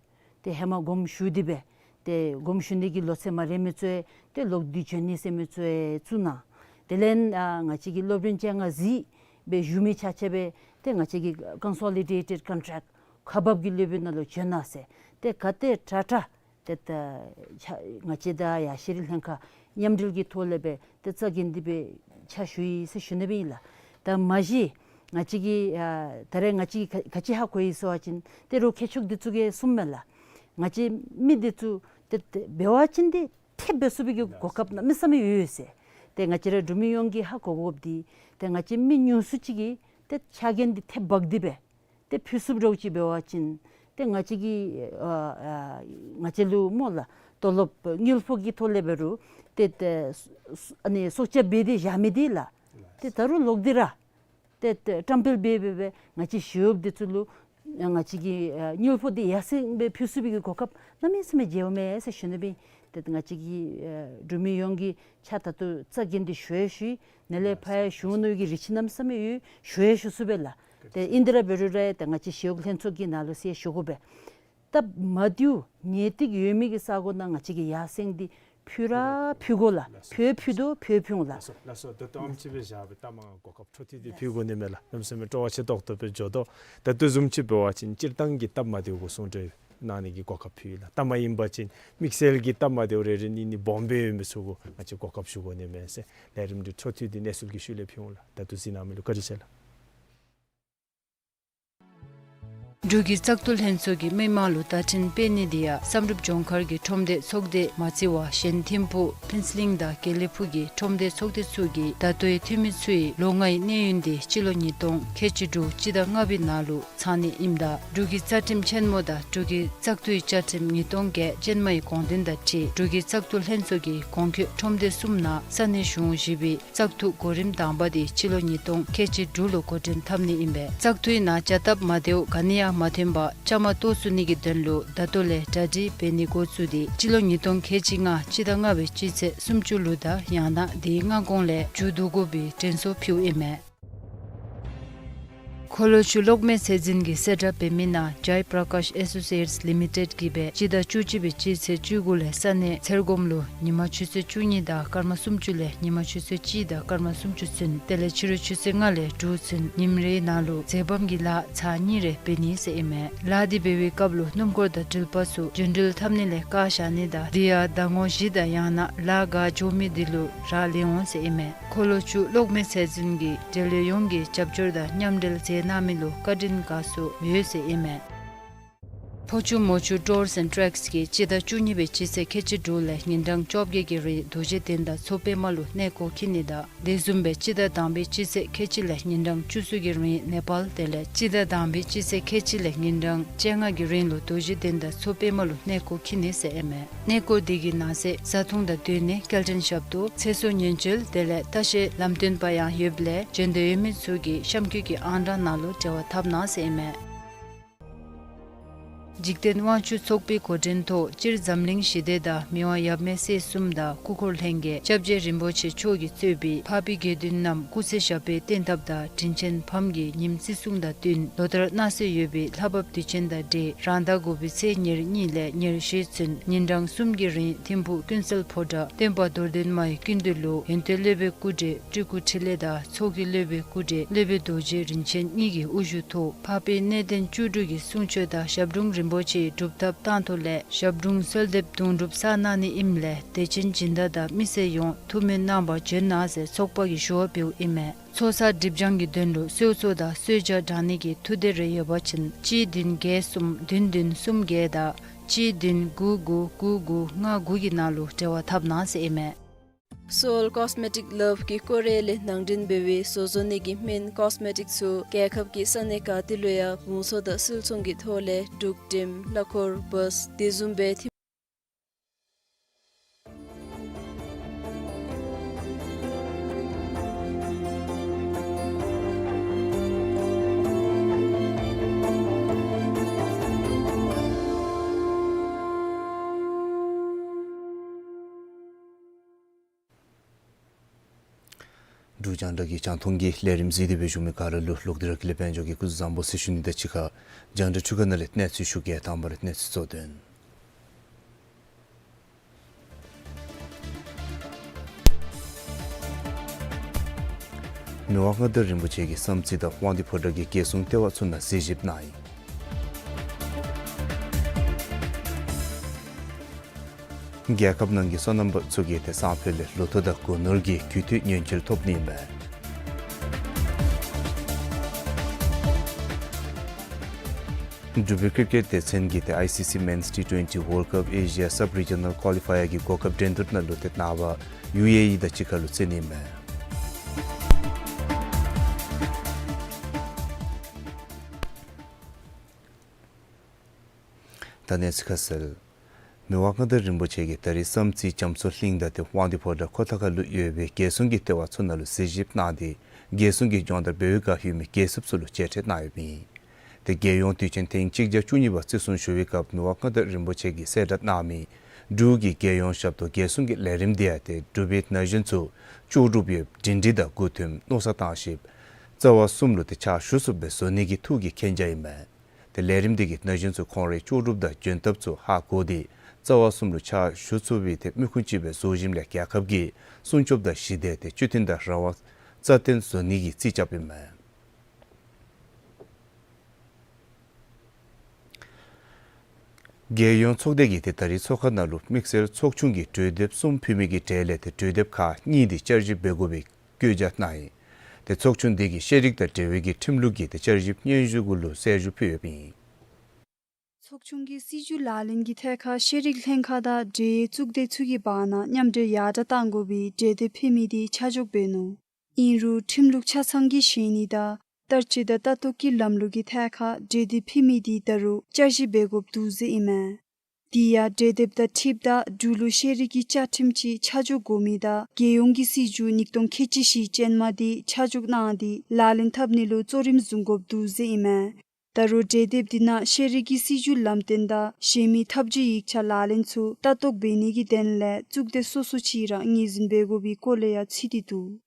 ཏེ་ཧེ་མ་དགོངསམ་ཞུ་སྟེ་སྦེ་ཏེ་དགོངསམ་ཞུ་ནི་གི་ལོ་ཚད་མ་རན་མི་ཚུ་ཡང་ཏེ་ལོག་སྟེ་བྱོན་ནི་ཟེར་མི་ཚུ་ཡང་བཙུགས་གནང་། དེ་ལས་ཨ་ང་བཅས་ཀྱི་སློབ་རིམ་བཅོ་ལྔ་གཟིགས་སྦེ་བཞུགས་མི་ཆ་ཁྱབ་སྦེ་ཏེ་ང་བཅས་ཀྱི་ཀོན་སོ་ལི་ཌེ་ཊེཌ་ཀོན་ཊེཀཊ་ཁག་འབག་གི་སློབ་དཔོན་ནང་ལུ་བྱོན་གནང་ཟེར། ཏེ་ག་ཏེ་དྲག་དྲག་ ཏེ་ད་ཕྱག་ང་བཅས་དང་ཡང་ཤེས་རིག་ལྷན་ཁག་མཉམ་འབྲེལ་གྱི་ཐོག་ལས་སྦེ་ཏེ་རྩ་འགེངས་ཏེ་སྦེ་ཕྱག་ཞུ་ཡི་ཟེར་ཞུ་ནི་སྦེ་ཨིན་ལགས། ད་མ་གཞི་ང་བཅས་ཀྱི་ཨ་ད་རེས་ང་བཅས་ཀྱིས་ག་ག་ཅི་ཧ་གོ་ཡི་ཟེར་བ་ཅིན་ཏེ་རོགས་མཁས་མཆོག་འདི་ཚུ་གིས་གསུངམ་མས་ལགས། ང་བཅས་མི་འདི་ཚུ་ཏེ་ཏེ་འབད་བ་ཅིན་ཏེ་ཏེ་འབད་ཚུགས་པའི་གི་གོ་སྐབས་གནམ་མེད་ས་མེད་ཡོད་ཟེར། ཏེ་ང་བཅས་ར་འབྲུག་མི་ཡོངས་ཀྱིས་ཧ་གོ་དགོཔ་འདི་ཏེ་ང་བཅས་མི་ཉུང་སུ་ཅིག་གིས་ཏེ་ཕྱག་འགན་འདི་ཏེ་འབག་སྟེ་སྦེ་ཏེ་ཕུལ་ཚུགསཔ་འདྲཝ་ཅིག་འབད་བ་ཅིན་ཏེ་ང་བཅས་ཀྱི་ཨ་ཨ་ང་བཅས་ལུ་སྨོ་ལགས་དོ་ལོབ་དངུལ་ཕོགས་ཀྱི་ཐོག་ལས་འབད་རུང་ཏེ་ཏེ་ཨ་ནི་སྲོག་སྐྱབས་འབད་དེ་བཞག་མི་འདི་ལགས། ཏེ་ད་རུང་ལོག་སྟེ་ར་ཏེ་ཏེ་བཀྲམ་སྤེལ་འབད་འབད་འབད་ང་བཅས་ཞི་གཡོགཔ་འདི་ཚུ་ལུ་ང་བཅས་ཀྱི་ཨ་དངུལ་ཕོགས་འདི་ཡར་སེང་སྦེ་ཕུལ་ཚུགས་པའི་གི་གོ་སྐབས་གནམ་མེད་ས་མེད་མཇལཝ་མས་ཟེར་ཞུ་ནི་སྦེ། ཏེ་ང་བཅས་ཀྱི་ཨ་འབྲུག་མི་ཡོངས་ཀྱིས་ཕྱག་ད་ལྟོ་རྩ་འགེངས་ཏེ་ཞུ་ཡང་ཞུ་ཡི། ནཱ་ལས་ཕར་ཡང་ཞུ་ནིའི་གི་རེ་ཆེ་གནམ་མེད་ས་མེད་ཡོད། ཞུ་ཡང་ཞུ་ཚུགས་པས་ལགས། ཏེ་ཨིན་ཏེ་ར་འབད་རུང་ར་ཏེ་ང་བཅས་ཞི་གཡོག་ལྷན་ཚོགས་ཀྱི་ནང་ལུ་ཟེར་ཞུ་དགོ་པས། སྟབས་མ་བདེཝ་ངེས་ཏིག་ཡོད་མི་གི་ས་གོ་ནང་ང་བཅས་ཀྱིས་ཡར་སེང་འདི་ཕུལ་ར་ཕུལ་དགོ་ལགས། ལགས་སོ། ཕུལ་ཕུལ་དོ་ཕུལ་ཕུལ་འོང་ལགས། ལགས་སོ་ལགས་སོ། ད་ལྟོ་ཨམ་ཅིག་སྦེ་བཞག་སྦེ་ད་མ་གོ་སྐབས་འཕྲོ་མཐུད་དེ་ཕུལ་དགོ་ནི་མས་ལགས། གནམ་མེད་ས་མེད་སྤྲོ་བ་ཆེ་ཏོག་ཏོ་སྦེ་འགྱོ་དོ། ད་ལྟོ་བཟུམ་ཅིག་འབད་བ་ཅིན་སྤྱིར་བཏང་གི་སྟབས་མ་བདེཝ་གུ་གསུང་གྲོས་གནང་ནི་གི་གོ་སྐབས་ཕུལ་ཡི་ལགས། ད་མ་ཨིན་པ་ཅིན་དམིགས་བསལ་གྱི་སྟབས་མ་བདེཝ་རེ་རེ་ནི་ནི་སྦོམ་སྦེ་ཡོད་མི་ཚུ་གུ་ང་བཅས་གོ་སྐབས་ཞུ་དགོ་ནི་མས་ཟེར་ལས་རིམ་འདི་འཕྲོ་མཐུད་དེ་གནས་ཚུལ་གྱི་ཤུལ་ལས་ཕུལ་འོང་ལགས། ད་ལྟོ་གཟིགས་གནང་མི་ལུ་བཀའ་དྲིན་ཆེ་ལགས། འབྲུག་གི་བཙག་འཐུ་ལྷན་ཚོགས་ཀྱིས་མི་དམངས་ལུ་བརྡ་འཕྲིན་སྤེལ་ནི་འདི་ཡང་བསམ་གྲུབ་ལྗོངས་མཁར་གྱི་ཁྲོམ་སྡེ་ཚོགས་སྡེ་མ་བརྩི་བར་གཞན་ཐིམ་ཕུག་ཕུན་ཚོགས་གླིང་དང་དགེ་ལེགས་ཕུག་གི་ཁྲོམ་སྡེ་ཚོགས་སྡེ་ཚུ་གིས་ད་ལྟོའི་འཐུས་མི་ཚུ་ཡི་ལོ་ལྔའི་གནས་ཡུན་འདི་སྤྱི་ལོ་ཉིས་སྟོང་ཁལ་གཅིག་དྲུག་སྤྱི་ཟླ་ལྔ་པའི་ནང་ལུ་ཚང་ནི་ཨིནམ་ད་འབྲུག་གི་རྩ་ཁྲིམས་ཆེན་མོ་དང་འབྲུག་གི་བཙག་འཐུའི་བཅའ་ཁྲིམས་ཉིས་སྟོང་བརྒྱད་ཅན་མའི་དགོངས་དོན་དང་འཁྲིལ་འབྲུག་གི་བཙག་འཐུ་ལྷན་ཚོགས་ཀྱིས་གོང་འཁོད་ཁྲོམ་སྡེ་གསུམ་ནང་ས་གནས་གཞུང་བཞི་པའི་བཙག་འཐུ་གོ་རིམ་དང་པ་དེ་སྤྱི་ལོ་ཉིས་སྟོང་ཁལ་གཅིག་དྲུག་ལུ་འགོ་འདྲེན་འཐབ་ནི་ཨིན་པས། བཙག་འཐུའི་ནང་བྱ་སྟབས་མ་བདེཝ་ག་ནི་ཡང་མ་ཐོན་པར་བཅའ་མར་གཏོགས་ཚུགས་ནི་གི་དོན་ལུ་ད་ལྟོ་ལས་གྲ་སྒྲིག་འབད་ནི་འགོ་བཙུགས་ཏེ་སྤྱི་ལོ་ཉིས་སྟོང་ཁལ་གཅིག་ལྔ་སྤྱི་ཟླ་ལྔ་པའི་སྤྱི་ཚེས་སུམ་ཅུ་ལུ་དང་ཡང་ན་དེའི་སྔ་གོང་ལས་མཇུག་བསྡུ་དགོ་པའི་དྲན་གསོ་ཕུལཝ་ཨིན་མས། འཁོར་ལོ་བཅུ་གློག་མེ་ཚད་འཛིན་གྱི་གསལ་བསྒྲགས་འབད་མི་ནང་Jai Prakash Associates Limited གིས་སྦེ་སྤྱི་ཟླ་བཅུ་གཅིག་པའི་སྤྱི་ཚེས་བཅུ་དགུ་ལས་ས་གནས་ཚེར་སྒོམ་ལུ་ཉིན་མ་ཆུ་ཚོད་བཅུ་གཉིས་དང་སྐར་མ་སུམ་ཅུ་ལས་ཉིན་མ་ཆུ་ཚོད་གཅིག་དང་སྐར་མ་སུམ་ཅུ་ཚུན་དེ་ལས་ཕྱི་རུ་ཆུ་ཚོད་ལྔ་ལས་དྲུག་ཚུན་ཉིནམ་རེའི་ནང་ལུ་འཛེམ་བམ་གྱི་ལཱ་ཚར་གཉིས་རེ་འབད་ནི་ཟེར་ཨིན་མས། ལཱ་འདི་འབད་བའི་སྐབས་ལུ་སྣུམ་འཁོར་དང་འགྲུལ་པ་ཚུ་རྒྱུན་འགྲུལ་འཐབ་ནི་ལས་བཀག་བཞག་ནི་དང་དེ་ཡང་ཟླ་ངོ་བཞི་དང་ཡང་ན་ལཱ་འགོ་འགྱོ་མི་འདི་ལུ་རག་ལས་འོང་ཟེར་ཨིན་མས། འཁོར་ལོ་བཅུ་གློག་མེ་ཚད་འཛིན་གྱིས་འབྲེལ་ཡོད་ཡོངས་ཀྱིས་རྒྱབ་སྐྱོར་དང་མཉམ་འབྲེལ་མཛད་གནང་མི་ལུ་བཀའ་དྲིན་དགའ་ཚོར་ཡོད་ཟེར་ཨིན་མས། ཕོ་ཆུ་མོ་ཆུ་Tours and Treks གིས་སྤྱི་ཟླ་བཅུ་གཉིས་པའི་སྤྱི་ཚེས་ཁལ་གཅིག་དྲུག་ལས་ཉིན་གྲངས་བཅོ་བརྒྱད་ཀྱི་རིང་རྡོ་རྗེ་གདན་དང་མཚོ་པདྨ་ལུ་གནས་སྐོར་འཁྱིད་ནི་དང་དེ་བཟུམ་སྦེ་སྤྱི་ཟླ་དང་པའི་སྤྱི་ཚེས་ཁལ་གཅིག་ལས་ཉིན་གྲངས་བཅུ་གསུམ་གྱི་རིང་ནེ་པཱལ་དེ་ལས་སྤྱི་ཟླ་དང་པའི་སྤྱི་ཚེས་ཁལ་གཅིག་ལས་ཉིན་གྲངས་བཅོ་ལྔ་གི་རིང་ལུ་རྡོ་རྗེ་གདན་དང་མཚོ་པདྨ་ལུ་གནས་སྐོར་འཁྱིད་ནི་ཟེར་ཨིན་མས། གནས་སྐོར་དེ་གི་ནང་གསེས་བཟའ་འཐུང་དང་སྡོད་གནས་སྐྱེལ་འདྲེན་ཞབས་ཏོག་ཚེ་སྲོག་ཉེན་བཅོལ་དེ་ལས་ལྟ་བཤལ་ལམ་སྟོན་པ་ཡང་ཡོདཔ་ལས་བྱོན་འདོད་ཡོད་མི་ཚུ་གིས་གཤམ་འཁོད་ཀྱི་ཨང་གྲངས་ནང་ལུ་འབྲེལ་བ་འཐབ་གནང་ཟེར་ཨིན་མས། འཇིག་རྟེན་དབང་ཕྱུག་ཚོགས་པའི་འགོ་འདྲེན་ཐོག་སྤྱིར་འཛམ་གླིང་ཞི་བདེ་དང་མི་དབང་ཡབ་མེས་སྲས་གསུམ་དང་སྐུ་འཁོར་ལྷན་རྒྱས་སྐྱབས་རྗེ་རིན་པོ་ཆེ་མཆོག་གིས་གཙོས་པའི་འཕགས་པའི་དགེ་འདུན་རྣམས་སྐུ་ཚེ་ཞབས་པད་བརྟན་ཐབས་དང་དྲིན་ཅན་ཕམ་གྱི་ཉིནམ་བརྩི་སྲུང་དང་བསྟུན་ལོ་ལྟར་གནང་སྲོལ་ཡོད་པའི་ལྷ་བབས་དུས་ཆེན་དང་འབྲེལ་རང་ཟླ་དགུ་པའི་ཚེས་ཉེར་གཉིས་ལས་ཉེར་བཞི་ཚུན་ཉིན་གྲངས་གསུམ་གྱི་རིང་ཐིམ་ཕུག་ཀུན་གསལ་ཕོ་བྲང་སྟོན་པ་རྡོར་གདན་མའི་སྐུ་མདུན་ལུ་ཡོན་ཏན་སློབ་དཔོན་སྐུ་བགྲེས་སྤྲུལ་སྐུ་འཕྲིན་ལས་དང་ཚོགས་ཀྱི་སློབ་དཔོན་སྐུ་བགྲེས་སློབ་དཔོན་རྡོ་རྗེ་རིན་ཆེན་གཉིས་ཀྱི་དབུ་བཞུགས་ཐོག་འཕགས་པའི་གནས་བརྟན་བཅུ་དྲུག་གི་གསུང་ཆོས་དང་ཞབས་དྲུང་རིན་པོ་ཆེའི་སྒྲུབ་ཐབས་བཏང་ཐོག་ལས་ཞབས་དྲུང་གསོལ་འདེབས་དུང་སྒྲུབ་བསགས་གནང་ནི་ཨིནམ་ལས་དད་ཅན་སྦྱིན་བདག་དང་མི་སེར་ཡོངས་ཐུགས་སྨོན་གནང་བར་བྱོན་གནང་ཟེར་ཚོགས་པ་གིས་ཞུ་བ་འབདཝ་ཨིན་མས། ཚོགས་བསགས་སྒྲིབ་སྦྱང་གི་དོན་ལུ་གསོལ་ཚོགས་དང་གསོལ་ཇ་དྲང་ནི་གི་ཐུགས་འདོད་རེ་ཡོད་པ་ཅིན་གཅིག་བདུན་བརྒྱད་གསུམ་བདུན་བདུན་གསུམ་བརྒྱད་དང་གཅིག་བདུན་དགུ་དགུ་དགུ་དགུ་ལྔ་དགུ་གི་ནང་ལུ་འབྲེལ་བ་འཐབ་གནང་ཟེར་ཨིན་མས། Seoul Cosmetic Love གིས་ཀོ་རི་ཡ་ལས་ནང་འདྲེན་འབད་བའི་བཟོ་བཟོ་ནི་གི་སྨན་ཀོས་མེ་ཊིག་ཚུ་རྒྱལ་ཁབ་ཀྱི་ས་གནས་ག་ཏེ་ལུ་ཡང་བང་མཛོད་དང་སིལ་ཚོང་གི་ཐོག་ལས་འབྲུག་ཊེམ་གླ་འཁོར་བཱས་དེ་བཟུམ་སྦེ་ཐིམ། འབྲུག་རྒྱང་བསྒྲགས་ཀྱི་རྒྱང་མཐོང་གི་ལས་རིམ་གཟིགས་ཏེ་སྦེ་བཞུགས་མི་ག་ར་ལུ་ལོག་སྟེ་ར་ཀུན་ལེགས་དཔལ་འབྱོར་གྱི་སྐུ་གཟུགས་བཟང་པོ་ཟེར་ཞུ་ནི་དང་གཅིག་ཁར་རྒྱང་བསྒྲགས་འཕྲུལ་ཁང་ནང་ལས་གནས་ཚུལ་ཞུ་གེ། དང་པ་ར་གནས་ཚུལ་གཙོ་དོན། མི་དབང་མངའ་བདག་རིན་པོ་ཆེ་གིས་བསམ་རྩེ་དང་དབང་འདུས་ཕོ་བྲང་གི་རྒྱལ་སྲུང་ལྟེ་བ་ཚུ་ནང་གཟིགས་ཞིབ་གནང་ཡི། རྒྱལ་ཁབ་ནང་གི་སོ་ནམ་པ་ཚུ་གིས་ཏེ་སང་ཕོད་ལས་ལོ་ཐོག་དང་སྒོ་ནོར་གྱི་རྒུད་འཐུས་ཉེན་བཅོལ་ཐོབ་ནི་མས། འབྲུག་པའི་ཀིར་ཀེཊ་སྡེ་ཚན་གྱིས་ཏེ་ཨའི་སི་སི་Men's T twenty World Cup Asia Sub-Regional Qualifier གྱི་གོ་སྐབས་འགྲན་བསྡུར་ནང་ལུ་ཏེ་ནངས་པ་ཡུ་ཨེ་ཨི་དང་གཅིག་ཁར་ལུ་རྩེ་ནི་མས། ད་གནས་ཚུལ་ཁ་གསལ། མི་དབང་མངའ་བདག་རིན་པོ་ཆེ་གིས་ད་རིས་བསམ་རྩེ་རྒྱ་མཚོ་གླིང་དང་ཏེ་དབང་འདུས་ཕོ་བྲང་ཁོ་ཐང་ཁ་ལུ་ཡོད་པའི་རྒྱལ་སྲུང་གི་ལྟེ་བ་ཚུ་ནང་ལུ་གཟིགས་ཞིབ་གནང་སྟེ་རྒྱལ་སྲུང་གི་སྦྱོང་བརྡར་འབད་བའི་བསྒང་ཡོད་མི་རྒྱལ་སྲིཔ་ཚུ་ལུ་མཇལ་ཕྲད་གནང་ཡོདཔ་ཨིན། ཏེ་རྒྱལ་ཡོངས་དུས་ཆེན་ཐེངས་གཅིག་བརྒྱ་བཅུ་གཉིས་པ་བརྩི་སྲུང་ཞུ་བའི་སྐབས་མི་དབང་མངའ་བདག་རིན་པོ་ཆེ་གིས་གསལ་བསྒྲགས་གནང་མི་འབྲུག་གི་རྒྱལ་ཡོངས་ཞབས་ཏོག་རྒྱལ་སྲུང་གི་ལས་རིམ་འདི་ཡང་ཏེ་འབྲུག་པའི་ན་གཞོན་ཚུ་ལྕོགས་གྲུབ་ཡོདཔ་སྒྲིང་སྒྲིང་དང་མགུ་འཐོམ་མནོ་བསམ་བཏང་ཞིནམ་རྩ་བ་གསུམ་ལུ་ཏེ་ཕྱག་ཞུ་ཚུགསཔ་སྦེ་བཟོ་ནི་གི་ཐུགས་ཀྱི་མཁྱེན་རྒྱ་ཨིན་མས། ཏེ་ལས་རིམ་འདི་གིས་ན་གཞོན་ཚུ་ཁོང་རའི་ལྕོགས་གྲུབ་དང་འཇོན་ཐབས་ཚུ་ཧ་གོ་སྟེ་རྩ་བ་གསུམ་ལུ་ཕྱག་ཞུ་ཚུགས་པའི་ཏེ་མི་ཁུངས་ཅིག་སྦེ་བཟོ་ཞིནམ་ལས་རྒྱལ་ཁབ་ཀྱི་སྲུང་སྐྱོབ་དང་ཞི་བདེ་ཏེ་བཅུད་ལྡན་དང་རང་དབང་རྩ་བརྟན་བཟོ་ནི་གི་རྩིས་རྐྱབ་ཨིན་མས། རྒྱལ་ཡོངས་ཚོགས་སྡེ་གིས་ཏེ་ད་རིས་ཚོགས་ཁང་ནང་ལུ་དམིགས་བསལ་ཚོགས་ཆུང་གི་གྲོས་འདེབས་གསུམ་ཕུལ་མི་གི་གྲས་ལས་ཏེ་གྲོས་འདེབས་ཁག་གཉིས་འདི་བསྐྱར་ཞིབ་འབད་དགོ་པའི་བཀོད་རྒྱ་གནང་ཡི། ཏེ་ཚོགས་ཆུང་འདི་གིས་ཤེས་རིག་དང་འབྲེལ་བའི་གི་ཁྲིམས་ལུགས་ཀྱི་ཏེ་བསྐྱར་ཞིབ་སྙན་ཞུ་གུ་ལུ་གསལ་ཞུ་ཕུལ་ཡོདཔ་ཨིན། ཚོགས་ཆུང་གིས་སྲིད་བྱུས་ལག་ལེན་གྱི་ཐད་ཁར་ཤེས་རིག་ལྷན་ཁག་དང་འབྲེལ་ཡོད་གཙུག་སྡེ་ཚུ་གི་བར་ན་མཉམ་འབྲེལ་ཡར་དྲག་གཏང་དགོ་པའི་གྲོས་འདེབས་ཕུལ་མི་འདི་ཆ་འཇོག་འབད་ནུག། ཨིན་རུང་ཁྲིམས་ལུགས་ཆ་ཚང་གི་བཞེས་ནི་དང་བསྟར་སྤྱོད་དང་ལྟ་རྟོག་གི་ལམ་ལུགས་ཀྱི་ཐད་ཁར་གྲོས་འདེབས་ཕུལ་མི་འདི་ད་རུང་བསྐྱར་ཞིབ་འབད་དགོཔ་འདུག་ཟེར་ཨིན་མས། དེ་ཡང་གྲོས་འདེབས་དང་འཁྲིལཝ་ད་འབྲུག་ལུ་ཤེས་རིག་གི་བཅའ་ཁྲིམས་ཅིག་ཆ་འཇོག་དགོ་མི་དང་རྒྱལ་ཡོངས་ཀྱི་སྲིད་བྱུས་ཉིས་སྟོང་ཁལ་གཅིག་བཞི་ཅན་མ་འདི་ཆ་འཇོག་གནང་སྟེ་ལག་ལེན་འཐབ་ནི་ལུ་གཙོ་རིམ་བཟུང་དགོཔ་འདུག་ཟེར་ཨིན་མས། ད་རུང་གྲོས་འདེབས་འདི་ནང་ཤེས་རིག་གི་སྲིད་བྱུས་ལམ་སྟོན་དང་གཞན་མི་ཐབས་བྱུས་ཡིག་ཆ་ལག་ལེན་ཚུ་ལྟ་རྟོག་འབད་ནི་གི་དོན་ལས་གཙུག་སྡེ་སོ་སོ་ཅིག་ར་ངོས་འཛིན་འབད་དགོ་པའི་སྐོར་ལས་ཡང་ཚུད་དེ་འདུག།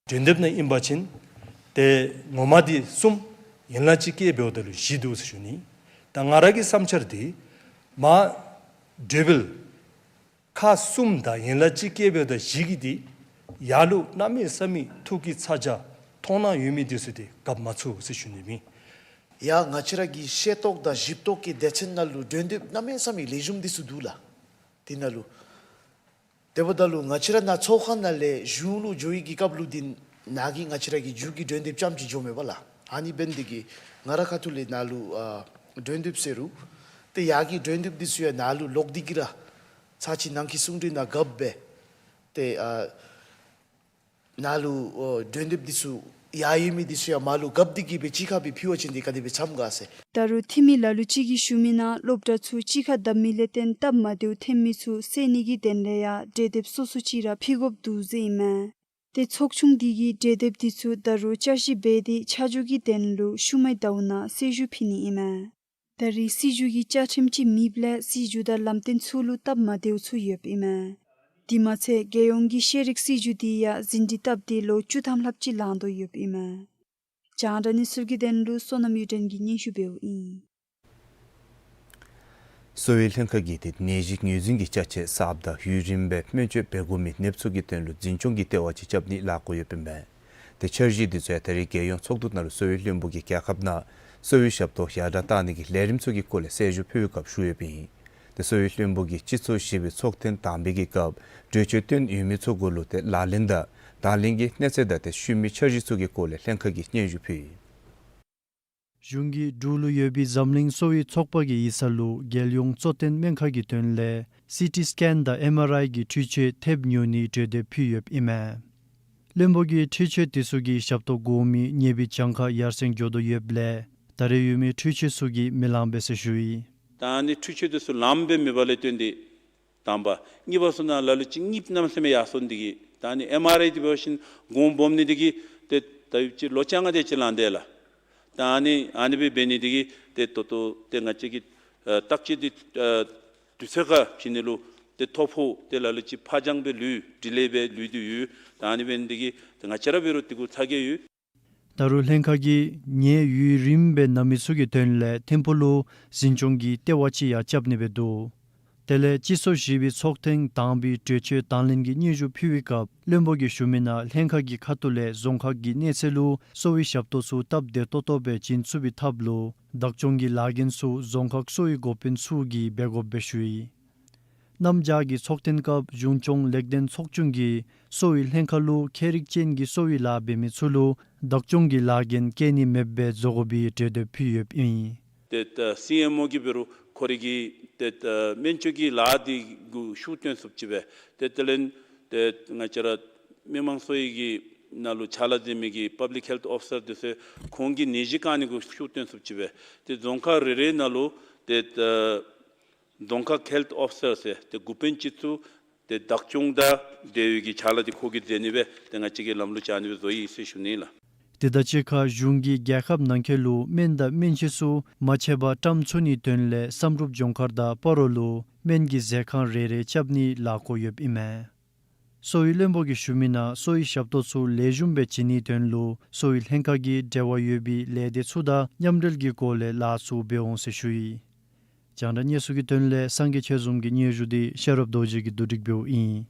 གྲོས་འདེབས་ནང་ཨིན་པ་ཅིན་ཏེ་ངོ་མ་འདི་གསུམ་ཡན་ལག་གཅིག་སྐྱེལ་འབདཝ་ད་ལུ་བཞི་འདུག་ཟེར་ཞུ་ནི། ད་ང་ར་གི་བསམ་འཆར་འདི་མ་གྲོས་འབུལ་ཁག་གསུམ་དང་ཡན་ལག་གཅིག་སྐྱེལ་འབདཝ་ད་བཞི་གི་འདི་ཡར་ལུ་གནམ་མེད་ས་མེད་ཐུགས་ཀྱི་ཚ་གྱང་མཐོང་སྣང་ཡོད་མི་འདི་ཚུ་འདི་རྐྱབ་མ་ཚུགས་ཟེར་ཞུ་ནི་ཨིན། ཡ་ང་བཅས་ར་གི་ཤེས་རྟོགས་དང་ཞིབ་རྟོགས་ཀྱི་སྡེ་ཚན་ནང་ལུ་གྲོས་འདེབས་གནམ་མེད་ས་མེད་ལེགས་ཤོམ་འདི་ཚུ་འདུག་ལགས། དེ་ནང་ལུ་དེ་འབདཝ་ད་ལུ་ང་བཅས་ར་ནཱ་ཚོགས་ཁང་ནང་ལས་གཞུང་ལུ་འགྱོ་བའི་གི་སྐབས་ལུ་འདི་ནཱ་གི་ང་བཅས་ར་གི་མཇུག་གི་གྲོས་འདེབས་རྐྱངམ་ཅིག་འགྱོཝ་མས་པ་ལགས། ཨ་ནི་འབདན་འདི་གིས་ང་ར་ཁ་ཐུག་ལས་ནཱ་ལུ་ཨ་གྲོས་འདེབས་ཟེར་རུང་ཏེ་ཡར་གྱི་གྲོས་འདེབས་འདི་ཚུ་ཡང་ནཱ་ལུ་ལོག་སྟེ་གིས་ར་ཚར་གཅིག་ནང་འཁོད་གསུང་གྲོས་ནང་གབ་སྦེ་ཏེ་ཨ་ནཱ་ལུ་ཨོ་གྲོས་འདེབས་འདི་ཚུ་ཡར་ཡོད་མི་འདི་ཚུ་ཡང་མར་ལུ་གབ་སྟེ་གིས་སྦེ་གཅིག་ཁར་སྦེ་ཕུལ་བ་ཅིན་འདི་ག་དེ་སྦེ་འཚམས་ག་ཟེར། ད་རུང་འཐུས་མི་ལ་ལུ་ཅིག་གིས་ཞུ་མི་ནང་སློབ་གྲྭ་ཚུ་གཅིག་ཁར་བསྡབ་མི་ལས་བརྟེན་སྟབས་མ་བདེཝ་ཐོན་མི་ཚུ་སེལ་ནི་གི་དོན་ལས་ཡང་གྲོས་འདེབས་སོ་སོ་ཅིག་ར་ཕུལ་དགོཔ་འདུག་ཟེར་ཨིན་མས། ཏེ་ཚོགས་ཆུང་འདི་གིས་གྲོས་འདེབས་འདི་ཚུ་ད་རུང་བསྐྱར་ཞིབ་འབད་དེ་ཆ་འཇོག་གི་དོན་ལུ་ཤུལ་མའི་ཟླཝ་ནང་གསལ་ཞུ་ཕུལ་ནི་ཨིན་མས། ད་རེས་སྲིད་བྱུས་ཀྱི་བཅའ་ཁྲིམས་ཅིག་མེདཔ་ལས་སྲིད་བྱུས་དང་ལམ་སྟོན་ཚུ་ལུ་སྟབས་མ་བདེཝ་ཚུ་ཡོདཔ་ཨིན་མས། དེ་མ་ཚད་རྒྱལ་ཡོངས་ཀྱི་ཤེས་རིག་སྲིད་བྱུས་འདི་ཡང་ཟིན་བྲིས་བཏབ་སྟེ་ལོ་བཅུ་ཐམ་ལྷགཔ་ཅིག་ལང་དོ་ཡོདཔ་ཨིན་མས། རྒྱང་བསྒྲགས་གནས་ཚུལ་གྱི་དོན་ལུ་བསོད་ནམས་གཡུ་སྒྲོན་གྱིས་སྙན་ཞུ་འབདཝ་ཨིན། གསོ་བའི་ལྷན་ཁག་གིས་ཏེ་ནད་གཞི་ངོས་འཛིན་གྱི་ཅ་ཆས་གསརཔ་དང་ཡུན་རིངམོ་སྦེ་སྨན་བཅོས་འབད་དགོ་མི་ནདཔ་ཚུ་གི་དོན་ལུ་འཛིན་སྐྱོང་གི་ལྟེ་བ་ཅིག་རྐྱབ་ནི་ལཱ་འགོ་ཡོདཔ་ཨིན་མས། ཏེ་འཆར་གཞི་འདི་ཚུ་ཡང་ད་རེས་རྒྱལ་ཡོངས་ཚོགས་འདུ་ནང་ལུ་གསོ་བའི་བློན་པོ་གིས་རྒྱལ་ཁབ་ནང་གསོ་བའི་ཞབས་ཏོག་ཡར་དྲག་གཏང་ནི་གི་ལས་རིམ་ཚུ་གི་སྐོར་ལས་གསལ་ཞུ་ཕུལ་བའི་སྐབས་ཞུ་ཡོདཔ་ཨིན། ཏེ་གསོ་བའི་བློན་པོ་གིས་སྤྱི་ཚོགས་བཞི་པའི་ཚོགས་ཐེངས་དང་པའི་གི་སྐབས་གྲོས་ཆོད་བཏོན་ཡོད་མི་ཚུ་གུ་ལུ་ཏེ་ལག་ལེན་དང་དང་ལེན་གྱི་གནས་ཚད་དང་ཏེ་ཤུལ་མའི་འཆར་གཞི་ཚུ་གི་སྐོར་ལས་ལྷན་ཁག་གིས་སྙན་ཞུ་ཕུལ་ཡི། གཞུང་གིས་འབྲུག་ལུ་ཡོད་པའི་འཛམ་གླིང་གསོ་བའི་ཚོགས་པ་གི་ཡིག་ཚང་ལུ་རྒྱལ་ཡོངས་གཙོ་བསྟེན་སྨན་ཁང་གི་དོན་ལས་སི་ཊི་སི་ཀེན་དང་ཨེམ་ཨར་ཨའི་གི་འཕྲུལ་ཆས་ཐེབས་ཉོ་ནིའི་གྲོས་འདེབས་ཕུལ་ཡོདཔ་ཨིན་མས། བློན་པོ་གིས་འཕྲུལ་ཆས་དེ་ཚུ་གིས་ཞབས་ཏོག་དགོ་མི་ཉེ་བའི་གྱངས་ཁ་ཡར་སེང་འགྱོ་དོ་ཡོདཔ་ལས་ད་རེས་ཡོད་མི་འཕྲུལ་ཆས་ཚུ་གིས་མི་ལང་པས་ཟེར་ཞུ་ཡི། ད་ཨ་ནི་འཕྲུལ་ཆས་དེ་ཚུ་ལངམ་སྦེ་མེད་པ་ལས་བརྟེན་ཏེ་དང་པ། གཉིས་པ་ཚུ་ནང་ལ་ལུ་ཅིག་གཉིསཔོ་གནམ་མེད་ས་མེད་ཡར་སོང་འདི་གིས་ད་ཨ་ནི་ཨེམ་ཨར་ཨའི་འདི་འབད་བ་ཅིན་གོང་སྦོམ་ནི་འདི་གིས་ཏེ་ད་ཡུན་ཅིག་ལོ་བཅོ་ལྔ་དེ་ཅིག་ལང་དེས་ལགས། ད་ཨ་ནི་ཨ་ནི་སྦེ་འབད་ནི་འདི་གིས་ཏེ་ད་ལྟོ་ཏེ་ང་བཅས་ཀྱི་ཨ་བརྟག་དཔྱད་འདི་ཨ་དུས་ཚོད་ཁར་བྱིན་ནི་ལུ་ཏེ་ཐོ་ཕོག་ཏེ་ལ་ལུ་ཅིག་ཕར་འགྱངས་སྦེ་ལུས་ཌི་ལེ་སྦེ་ལུས་ཏེ་ཡོད། ད་ཨ་ནི་འབད་ནི་འདི་གིས་ཏེ་ང་བཅས་ར་འབད་རུང་འདི་གུ་ཚ་གྱང་ཡོད། ད་རུང་ལྷན་ཁག་གིས་ནད་ཡུན་རིངམོ་སྦེ་ན་མི་ཚུ་གི་དོན་ལས་ཐིམ་ཕུག་ལུ་འཛིན་སྐྱོང་གི་ལྟེ་བ་ཅིག་ཡང་རྐྱབ་ནི་སྦེ་འདུག། དེ་ལས་སྤྱི་ཚོགས་བཞི་པའི་ཚོགས་ཐེངས་དང་པའི་གྲོས་ཆོད་དང་ལེན་གྱི་སྙན་ཞུ་ཕུལ་བའི་སྐབས་བློན་པོ་གིས་ཞུ་མི་ནང་ལྷན་ཁག་གི་ཁ་ཐུག་ལས་རྫོང་ཁག་གི་གནས་ཚད་ལུ་གསོ་བའི་ཞབས་ཏོག་ཚུ་སྟབས་བདེ་ཏོག་ཏོ་སྦེ་བྱིན་ཚུགས་པའི་ཐབས་ལུ་བདག་སྐྱོང་གི་ལཱ་འགན་ཚུ་རྫོང་ཁག་གསོ་བའི་འགོ་དཔོན་ཚུ་གིས་འབད་དགོཔ་སྦེ་ཞུ་ཡི། གནམ་བྱཱར་གྱི་ཚོགས་ཐེངས་སྐབས་གཞུང་སྐྱོང་ལེགས་ལྡན་ཚོགས་ཆུང་གིས་གསོ་བའི་ལྷན་ཁག་ལུ་ཁྱད་རིག་ཅན་གྱི་གསོ་བའི་ལཱ་འབད་མི་ཚུ་ལུ་བདག་སྐྱོང་གི་ལཱ་འགན་བཀལ་ནི་མེདཔ་སྦེ་བཟོ་དགོ་པའི་གྲོས་འདེབས་ཕུལ་ཡོདཔ་ཨིན། ཏེ་ད་སི་ཨེམ་ཨོ་གིས་འབད་རུང་ཁོ་རའི་གི་ཏེ་ད་སྨན་བཅོས་ཀྱི་ལཱ་འདི་གུ་ཤུགས་བཏོན་ཚུགསཔ་ཅིག་སྦེ་ཏེ་དེ་ལས་ཏེ་ང་བཅས་ར་མི་དམངས་གསོ་བའི་གི་ནང་ལུ་ཕྱག་ལཱ་མཛད་མི་གི་པབ་ལིཀ་ཧེལཐ་ཨོ་ཕི་སར་འདི་ཚུ་ཁོང་གིས་ནད་གཞི་བཀག་ནི་གུ་ཤུགས་བཏོན་ཚུགསཔ་ཅིག་སྦེ་ཏེ་རྫོང་ཁག་རེ་རེ་ནང་ལུ་ཏེ་ད་རྫོང་ཁག་ཧེལཐ་ཨོ་ཕི་སར་ཟེར་ཏེ་འགོ་དཔོན་ཅིག་བཙུགས་ཏེ་བདག་སྐྱོང་དང་འབྲེལ་ཡོད་ཀྱི་ཕྱག་ལཱ་འདི་ཁོ་གིས་མཛད་ནི་སྦེ་ཏེ་ང་བཅས་ཀྱིས་ལམ་ལུགས་ཅིག་ཨ་ནི་སྦེ་བཟོ་ཡི་ཟེར་ཞུ་ནི་ལགས། དེ་དང་གཅིག་ཁར་གཞུང་གིས་རྒྱལ་ཁབ་ནང་འཁོད་ལུ་སྨན་དང་སྨན་ཆས་ཚུ་མ་ཆད་པར་བཀྲམ་ཚུགས་ནིའི་དོན་ལས་བསམ་གྲུབ་ལྗོངས་མཁར་དང་སྤ་རོ་ལུ་སྨན་གྱི་ཟས་ཁང་རེ་རེ་རྐྱབ་ནིའི་ལཱ་འགོ་ཡོདཔ་ཨིན་མས། གསོ་བའི་བློན་པོ་གིས་ཞུ་མི་ནང་གསོ་བའི་ཞབས་ཏོག་ཚུ་ལེགས་ཤོམ་སྦེ་བྱིན་ནིའི་དོན་ལུ་གསོ་བའི་ལྷན་ཁག་གིས་འབྲེལ་བ་ཡོད་པའི་ལས་སྡེ་ཚུ་དང་མཉམ་འབྲེལ་གྱི་སྒོ་ལས་ལཱ་ཚུ་འབད་འོང་ཟེར་ཞུ་ཡི། རྒྱང་བསྒྲགས་གནས་ཚུལ་གྱི་དོན་ལས་སངས་རྒྱས་ཆོས་འཛོམས་ཀྱི་སྙན་ཞུ་འདི་ཤེས་རབ་རྡོ་རྗེ་གིས་བསྡུ་སྒྲིག་འབདཝ་ཨིན།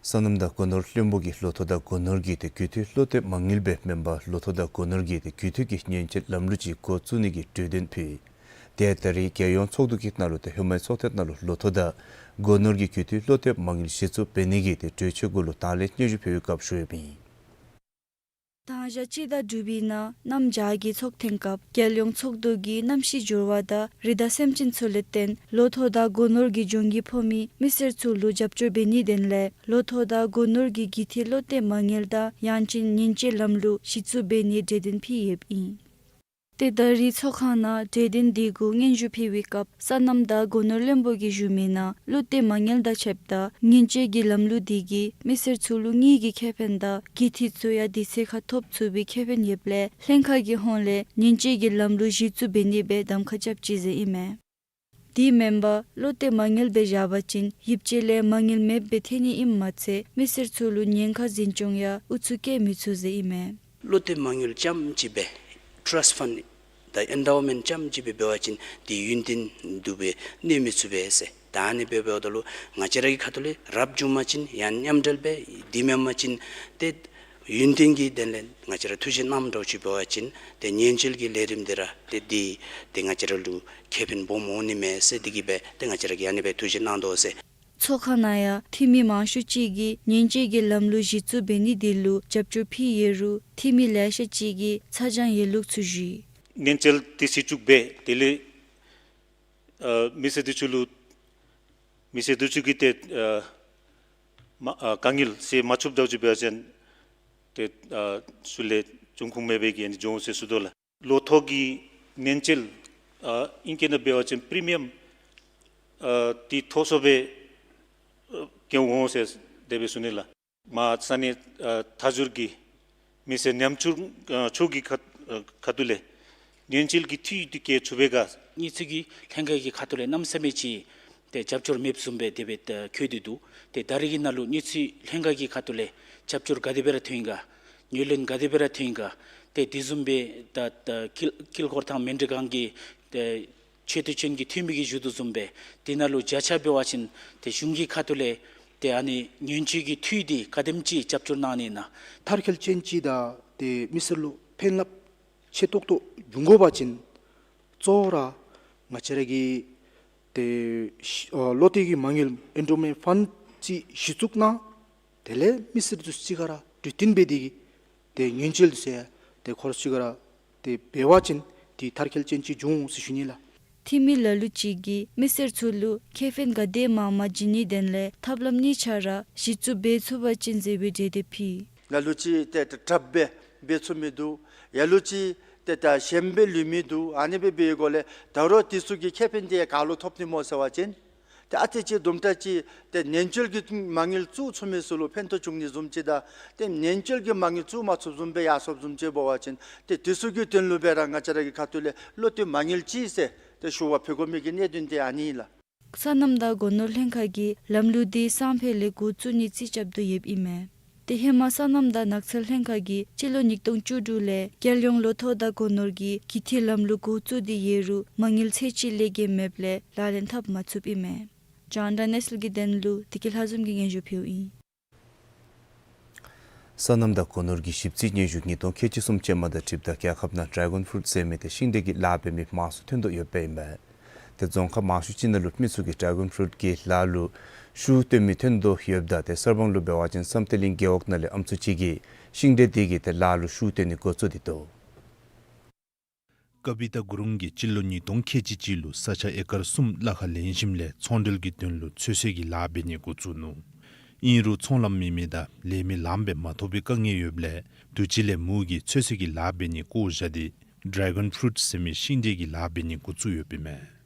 སོ་ནམ་དང་སྒོ་ནོར་བློན་པོ་གིས་ལོ་ཐོག་དང་སྒོ་ནོར་གྱི་ཏེ་རྒུད་འཐུས་བློ་གཏད་མ་དངུལ་སྦེ་མེན་པར་ལོ་ཐོག་དང་སྒོ་ནོར་གྱི་ཏེ་རྒུད་འཐུས་ཀྱི་ཉེན་བཅོལ་ལམ་ལུགས་ཅིག་འགོ་བཙུགས་ནི་གི་གྲོས་དོན་ཕུལ། ཏེ་ད་རེས་རྒྱལ་ཡོངས་ཚོགས་འདུ་གི་ནང་ལུ་ཏེ་ཧེ་མའི་ཚོགས་ཐེངས་ནང་ལུ་ལོ་ཐོག་དང་སྒོ་ནོར་གྱི་རྒུད་འཐུས་བློ་གཏད་མ་དངུལ་གཞི་བཙུགས་འབད་ནི་གི་ཏེ་གྲོས་ཆོད་གུ་ལུ་དང་ལེན་སྙན་ཞུ་ཕུལ་བའི་སྐབས་ཞུ་ཡོདཔ་ཨིན། དང་ཞག་སྤྱི་ཟླ་དྲུག་པའི་ནང་གནམ་བྱཱར་གྱི་ཚོགས་ཐེངས་སྐབས་རྒྱལ་ཡོངས་ཚོགས་འདུ་གིས་གནམ་གཤིས་འགྱུར་བ་དང་རི་དྭགས་སེམས་ཅན་ཚུ་ལས་བརྟེན་ལོ་ཐོག་དང་སྒོ་ནོར་གྱི་གྱོང་གུད་ཕོག་མི་མི་སེར་ཚུ་ལུ་རྒྱབ་སྐྱོར་འབད་ནིའི་དོན་ལས་ལོ་ཐོག་དང་སྒོ་ནོར་གྱི་རྒུད་འཐུས་བློ་གཏད་མ་དངུལ་དང་ཡང་ཅིན་ཉེན་བཅོལ་ལམ་ལུགས་གཞི་བཙུགས་འབད་ནིའི་གྲོས་དོན་ཕུལ་ཡོདཔ་ཨིན། ཏེ་ད་རེས་ཚོགས་ཁང་ནང་གྲོས་དོན་འདི་གུ་སྙན་ཞུ་ཕུལ་བའི་སྐབས་སོ་ནམ་དང་སྒོ་ནོར་བློན་པོ་གིས་ཞུ་མི་ནང་བློ་གཏད་མ་དངུལ་དང་ཕྱདཔ་ད་ཉེན་བཅོལ་གྱི་ལམ་ལུགས་འདི་གིས་མི་སེར་ཚུ་ལུ་དངུལ་གྱི་ཁེ་ཕན་དང་རྒུད་འཐུས་ཚུ་ཡང་དུས་ཚོད་ཁར་ཐོབ་ཚུགས་པའི་ཁེ་ཕན་ཡོདཔ་ལས་ལྷན་ཁག་གི་ཧོངས་ལས་ཉེན་བཅོལ་གྱི་ལམ་ལུགས་གཞི་བཙུགས་འབད་ནི་སྦེ་གདམ་ཁ་རྐྱབ་ཅི་ཟེར་ཨིན་མས། དེ་མེན་པར་བློ་གཏད་མ་དངུལ་སྦེ་བཞག་པ་ཅིན་ཡིབ་ཅིག་ལས་མ་དངུལ་མེདཔ་སྦེ་ཐལ་ནི་ཨིནམ་མ་ཚད་མི་སེར་ཚུ་ལུ་ཉེན་ཁ་འཛིན་སྐྱོང་ཡང་ཨུ་ཚུགས་བཀལ་མི་ཚུགས་ཟེར་ཨིན་མས། བློ་གཏད་མ་དངུལ་རྐྱངམ་ཅིག་སྦེ་ཊཱསཊ་ཕཱནཌ་དང་ཨེན་ཌའུ་མེནཊ་རྐྱངམ་ཅིག་སྦེ་འབད་བ་ཅིན་དེ་ཡུན་བརྟན་དུ་སྦེ་གནས་མི་ཚུགས་པས་ཟེར། ད་ཨ་ནི་སྦེ་འབདཝ་ད་ལུ་ང་བཅས་ར་གི་ཁ་ཐུག་ལས་རབ་བྱུང་པ་ཅིན་ཡང་མཉམ་འབྲེལ་སྦེ་དེ་མེན་པ་ཅིན་ཏེ་ཡུན་བརྟན་གྱི་དོན་ལས་ང་བཅས་ར་ཐུགས་བཞེད་གནངམ་འདྲཝ་ཅིག་འབད་བ་ཅིན་ཏེ་ཉེན་བཅོལ་གྱི་ལས་རིམ་འདི་ར་ཏེ་འདི་ཏེ་ང་བཅས་ར་ལུ་ཁེ་ཕན་སྦོམ་འོང་ནི་མས་ཟེར་དེ་གིས་སྦེ་ཏེ་ང་བཅས་ར་གིས་ཨ་ནི་སྦེ་ཐུགས་བཞེད་གནང་དོ་ཟེར། ཚོགས་ཁང་ནང་ཡང་འཐུས་མི་མང་ཤོས་ཅིག་གིས་ཉེན་བཅོལ་གྱི་ལམ་ལུགས་གཞི་བཙུགས་འབད་ནི་འདི་ལུ་རྒྱབ་སྐྱོར་ཕུལ་ཡོད་རུང་འཐུས་མི་ལེ་ཤ་ཅིག་གིས་ཚ་གྱང་ཡོད་ལུགས་ཚུ་ཞུ་ཡི། ཉེན་བཅོལ་འདི་གཞི་བཙུགས་འབད་དེ་ལས་ཨ་མི་སེར་འདི་ཚུ་ལུ་མི་སེར་འདི་ཚུ་གིས་ཏེ་ཨ་མ་ཨ་དཀའ་ངལ་སེལ་མ་ཚུགསཔ་འདྲཝ་ཅིག་འབད་བ་ཅིན་ཏེ་ཨ་ཚུར་ལས་འབྱུང་ཁུངས་མེད་པའི་གི་ཨ་ནི་འབྱུང་འོང་ཟེར་ཞུ་དོ་ལགས། ལོ་ཐོག་གི་ཉེན་བཅོལ་ཨ་ཨིང་སྐད་ནང་འབད་བ་ཅིན་པི་རི་མི་ཡམ་ཨ་འདི་མཐོ་སུ་སྦེ་ཨ་བཀལ་འོང་ཟེར་དེ་སྦེ་ཞུ་ནི་ལགས། མར་ས་གནས་ཨ་མཐའ་འཁྱོངས་ཀྱི་མི་སེར་ཉམ་ཆུང་ཨ་ཚུ་གི་ཁ་ཨ་ཁ་ཐུག་ལས་ཉེན་བཅོལ་གྱི་འཐུས་འདི་བཀལ་ཚུགས་པས་ག། གཉིས་ཚུ་གི་ལྷན་ཁག་གི་ཁ་ཐུག་ལས་གནམ་མེད་ས་མེད་ཅིག་ཏེ་རྒྱབ་སྐྱོར་མེདཔ་བཟུམ་སྦེ་དེ་སྦེ་ཨ་འཁོད་དེ་འདུག། ཏེ་ད་རེས་ཀྱི་ནང་ལུ་གཉིས་ཚུ་ལྷན་ཁག་གི་ཁ་ཐུག་ལས་རྒྱབ་སྐྱོར་ག་དེ་སྦེ་ར་ཐོན་ག། ངོས་ལེན་ག་དེ་སྦེ་ར་ཐོན་ག། ཏེ་དེ་བཟུམ་སྦེ་ད་ད་དཀྱིལ་དཀྱིལ་འཁོར་དང་མཎྜལ་ཁང་གི་ཏེ་ཆེ་བསྟོད་ཅན་གྱི་འཐུས་མི་གིས་ཞུ་དོ་བཟུམ་སྦེ་དེ་ནང་ལུ་བརྒྱ་ཆ་འབད་བ་ཅིན་ཏེ་གཞུང་གི་ཁ་ཐུག་ལས་ཏེ་ཨ་ནི་ཉེན་བཅོལ་གྱི་འཐུས་འདི་ག་དེམ་ཅིག་རྒྱབ་སྐྱོར་གནང་ནི་ཨིན་ན། མཐར་འཁྱོལ་ཅན་ཅིག་དང་ཏེ་མི་སེར་ལུ་ཕན་རླབས་ཆེ་ཏོག་ཏོ་འབྱུང་དགོ་པ་ཅིན་གཙོ་བོ་ར་ང་བཅས་ར་གི་ཏེ་ཨ་བློ་གཏད་ཀྱི་མ་དངུལ་ཨེན་ཌའུ་མེནཊ་ཕཱནཌ་ཅིག་གཞི་བཙུགས་གནང་། དེ་ལས་མི་སེར་ཚུ་གཅིག་ཁར་ར་གྲོས་བསྟུན་འབད་དེ་གིས་ཏེ་ཉེན་བཅོལ་འདི་ཚུ་ཡང་ཏེ་ཁོ་ར་གཅིག་ཁར་ར་ཏེ་འབད་བ་ཅིན་ཏེ་མཐར་འཁྱོལ་ཅན་ཅིག་འབྱུང་འོང་ཟེར་ཞུ་ནི་ལགས། འཐུས་མི་ལ་ལུ་ཅིག་གིས་མི་སེར་ཚུ་ལུ་ཁེ་ཕན་ག་དེ་མང་མང་བྱིན་ནིའི་དོན་ལས་ཐབས་ལམ་གཉིས་ཆ་ར་གཞི་བཙུགས་འབད་ཚུགས་པ་ཅིན་ཟེར་བའི་གྲོས་དེ་ཕུལ། ལ་ལུ་ཅིག་ཏེ་ཏེ་དྲགཔ་སྦེ་འབད་ཚུགས་མི་འདུག། ལ་ལུ་ཅིག་ཏེ་ད་ཞནམ་སྦེ་ལུས་མི་འདུག། ཨ་ནི་སྦེ་འབད་བའི་སྒོ་ལས་ད་རུང་དེ་ཚུ་གི་ཁེ་ཕན་འདི་ག་ལུ་ཐོབ་ནི་སྨོ་ཟེར་བ་ཅིན་ཏེ་ཨ་ཙི་ཅིག་དུམ་གྲ་ཅིག་ཏེ་ཉེན་བཅོལ་གྱི་མ་དངུལ་བཙུགས་ཚུགས་མི་ཚུ་ལུ་ཕན་ཐོགས་བྱུང་ནི་བཟུམ་ཅིག་དང་ཏེ་ཉེན་བཅོལ་གྱི་མ་དངུལ་བཙུགས་མ་ཚུགསཔ་བཟུམ་སྦེ་ཡར་སོཔ་བཟུམ་ཅིག་འབད་བ་ཅིན་ཏེ་དེ་ཚུ་གི་དོན་ལུ་སྦེ་ར་ང་བཅས་ར་གི་ཁ་ཐུག་ལས་བློ་གཏད་མ་དངུལ་ཅིག་ཟེར་ཏེ་ཞུ་བ་ཕུལ་དགོ་མི་གི་གནད་དོན་འདི་ཨ་ནི་ལགས། སོ་ནམ་དང་སྒོ་ནོར་ལྷན་ཁག་གིས་ལམ་ལུགས་འདི་སང་ཕོད་ལས་འགོ་བཙུགས་ནིའི་རྩིས་རྐྱབ་དོ་ཡོདཔ་ཨིན་མས། ཏེ་ཧེ་མ་སོ་ནམ་དང་ནགས་ཚལ་ལྷན་ཁག་གིས་སྤྱི་ལོ་ཉིས་སྟོང་བཅུ་དྲུག་ལས་རྒྱལ་ཡོངས་ལོ་ཐོག་དང་སྒོ་ནོར་གྱི་ཀི་ཐི་ལམ་ལུགས་འགོ་བཙུགས་ཏེ་ཡོད་རུང་མ་དངུལ་ཚད་ཅིག་ལས་བརྒལ་མེདཔ་ལས་ལག་ལེན་འཐབ་མ་ཚུགསཔ་ཨིན་མས། རྒྱང་བསྒྲགས་གནས་ཚུལ་གྱི་དོན་ལུ་བདེ་སྐྱིད་ལྷ་འཛོམས་ཀྱིས་སྙན་ཞུ་ཕུལཝ་ཨིན། སོ་ནམ་དང་སྒོ་ནོར་གྱི་ཞིབ་རྩིས་སྙན་ཞུ་ཉིས་སྟོང་ཁལ་གཅིག་གསུམ་ཅན་མ་དང་འཁྲིལཝ་ད་རྒྱལ་ཁབ་ནང་ཌེ་གཱོན་ཕུ་རུཊ་ཟེར་མི་དེ་ཤིང་འབྲས་ཀྱི་ལཱ་འབད་མི་མང་སུ་ཐོན་དོ་ཡོདཔ་ཨིན་པས། ཏེ་རྫོང་ཁག་མང་ཤོས་ཅིག་ནང་ལུ་མི་ཚུ་གིས་ཌེ་གཱོན་ཕུ་རུཊ་གི་ལཱ་ལུ་ཤུགས་བཏོན་མི་ཐོན་དོ་ཡོདཔ་ད་ཏེ་གསར་སྤང་ལུ་འབད་བ་ཅིན་བསམ་གཏན་གླིང་རྒེད་འོག་ནང་ལས་ཨམ་སྲུ་ཅིག་གིས་ཤིང་འབྲས་དེ་གི་ཏེ་ལཱ་ལུ་ཤུགས་བཏོན་ནི་འགོ་བཙུགས་ཏེ་འདུག། ཀ་བི་ཏ་གུ་རུང་གིས་སྤྱི་ལོ་ཉིས་སྟོང་ཁལ་གཅིག་གཅིག་ལུ་ས་ཆ་ཨེ་ཀར་གསུམ་ལྷ་ཁང་ལེན་ཞིནམ་ལས་ཚོང་འབྲེལ་གྱི་དོན་ལུ་ཚོད་བསྲེ་གི་ལཱ་འབད་ནི་འགོ་བཙུགས་ནུག། ཨིན་རུང་ཚོང་ལམ་མེད་མི་དང་ལས་མི་ལངམ་སྦེ་མ་ཐོབ་པའི་དཀའ་ངལ་ཡོདཔ་ལས་དུས་ཅི་ལས་མོ་གིས་ཚོད་བསྲེ་གི་ལཱ་འབད་ནི་བཀོ་བཞག་སྟེ་ཌེ་གཱོན་ཕུ་རུཊ་ཟེར་མི་ཤིང་འབྲས་ཀྱི་ལཱ་འབད་ནི་འགོ་བཙུགས་ཡོདཔ་ཨིན་མས།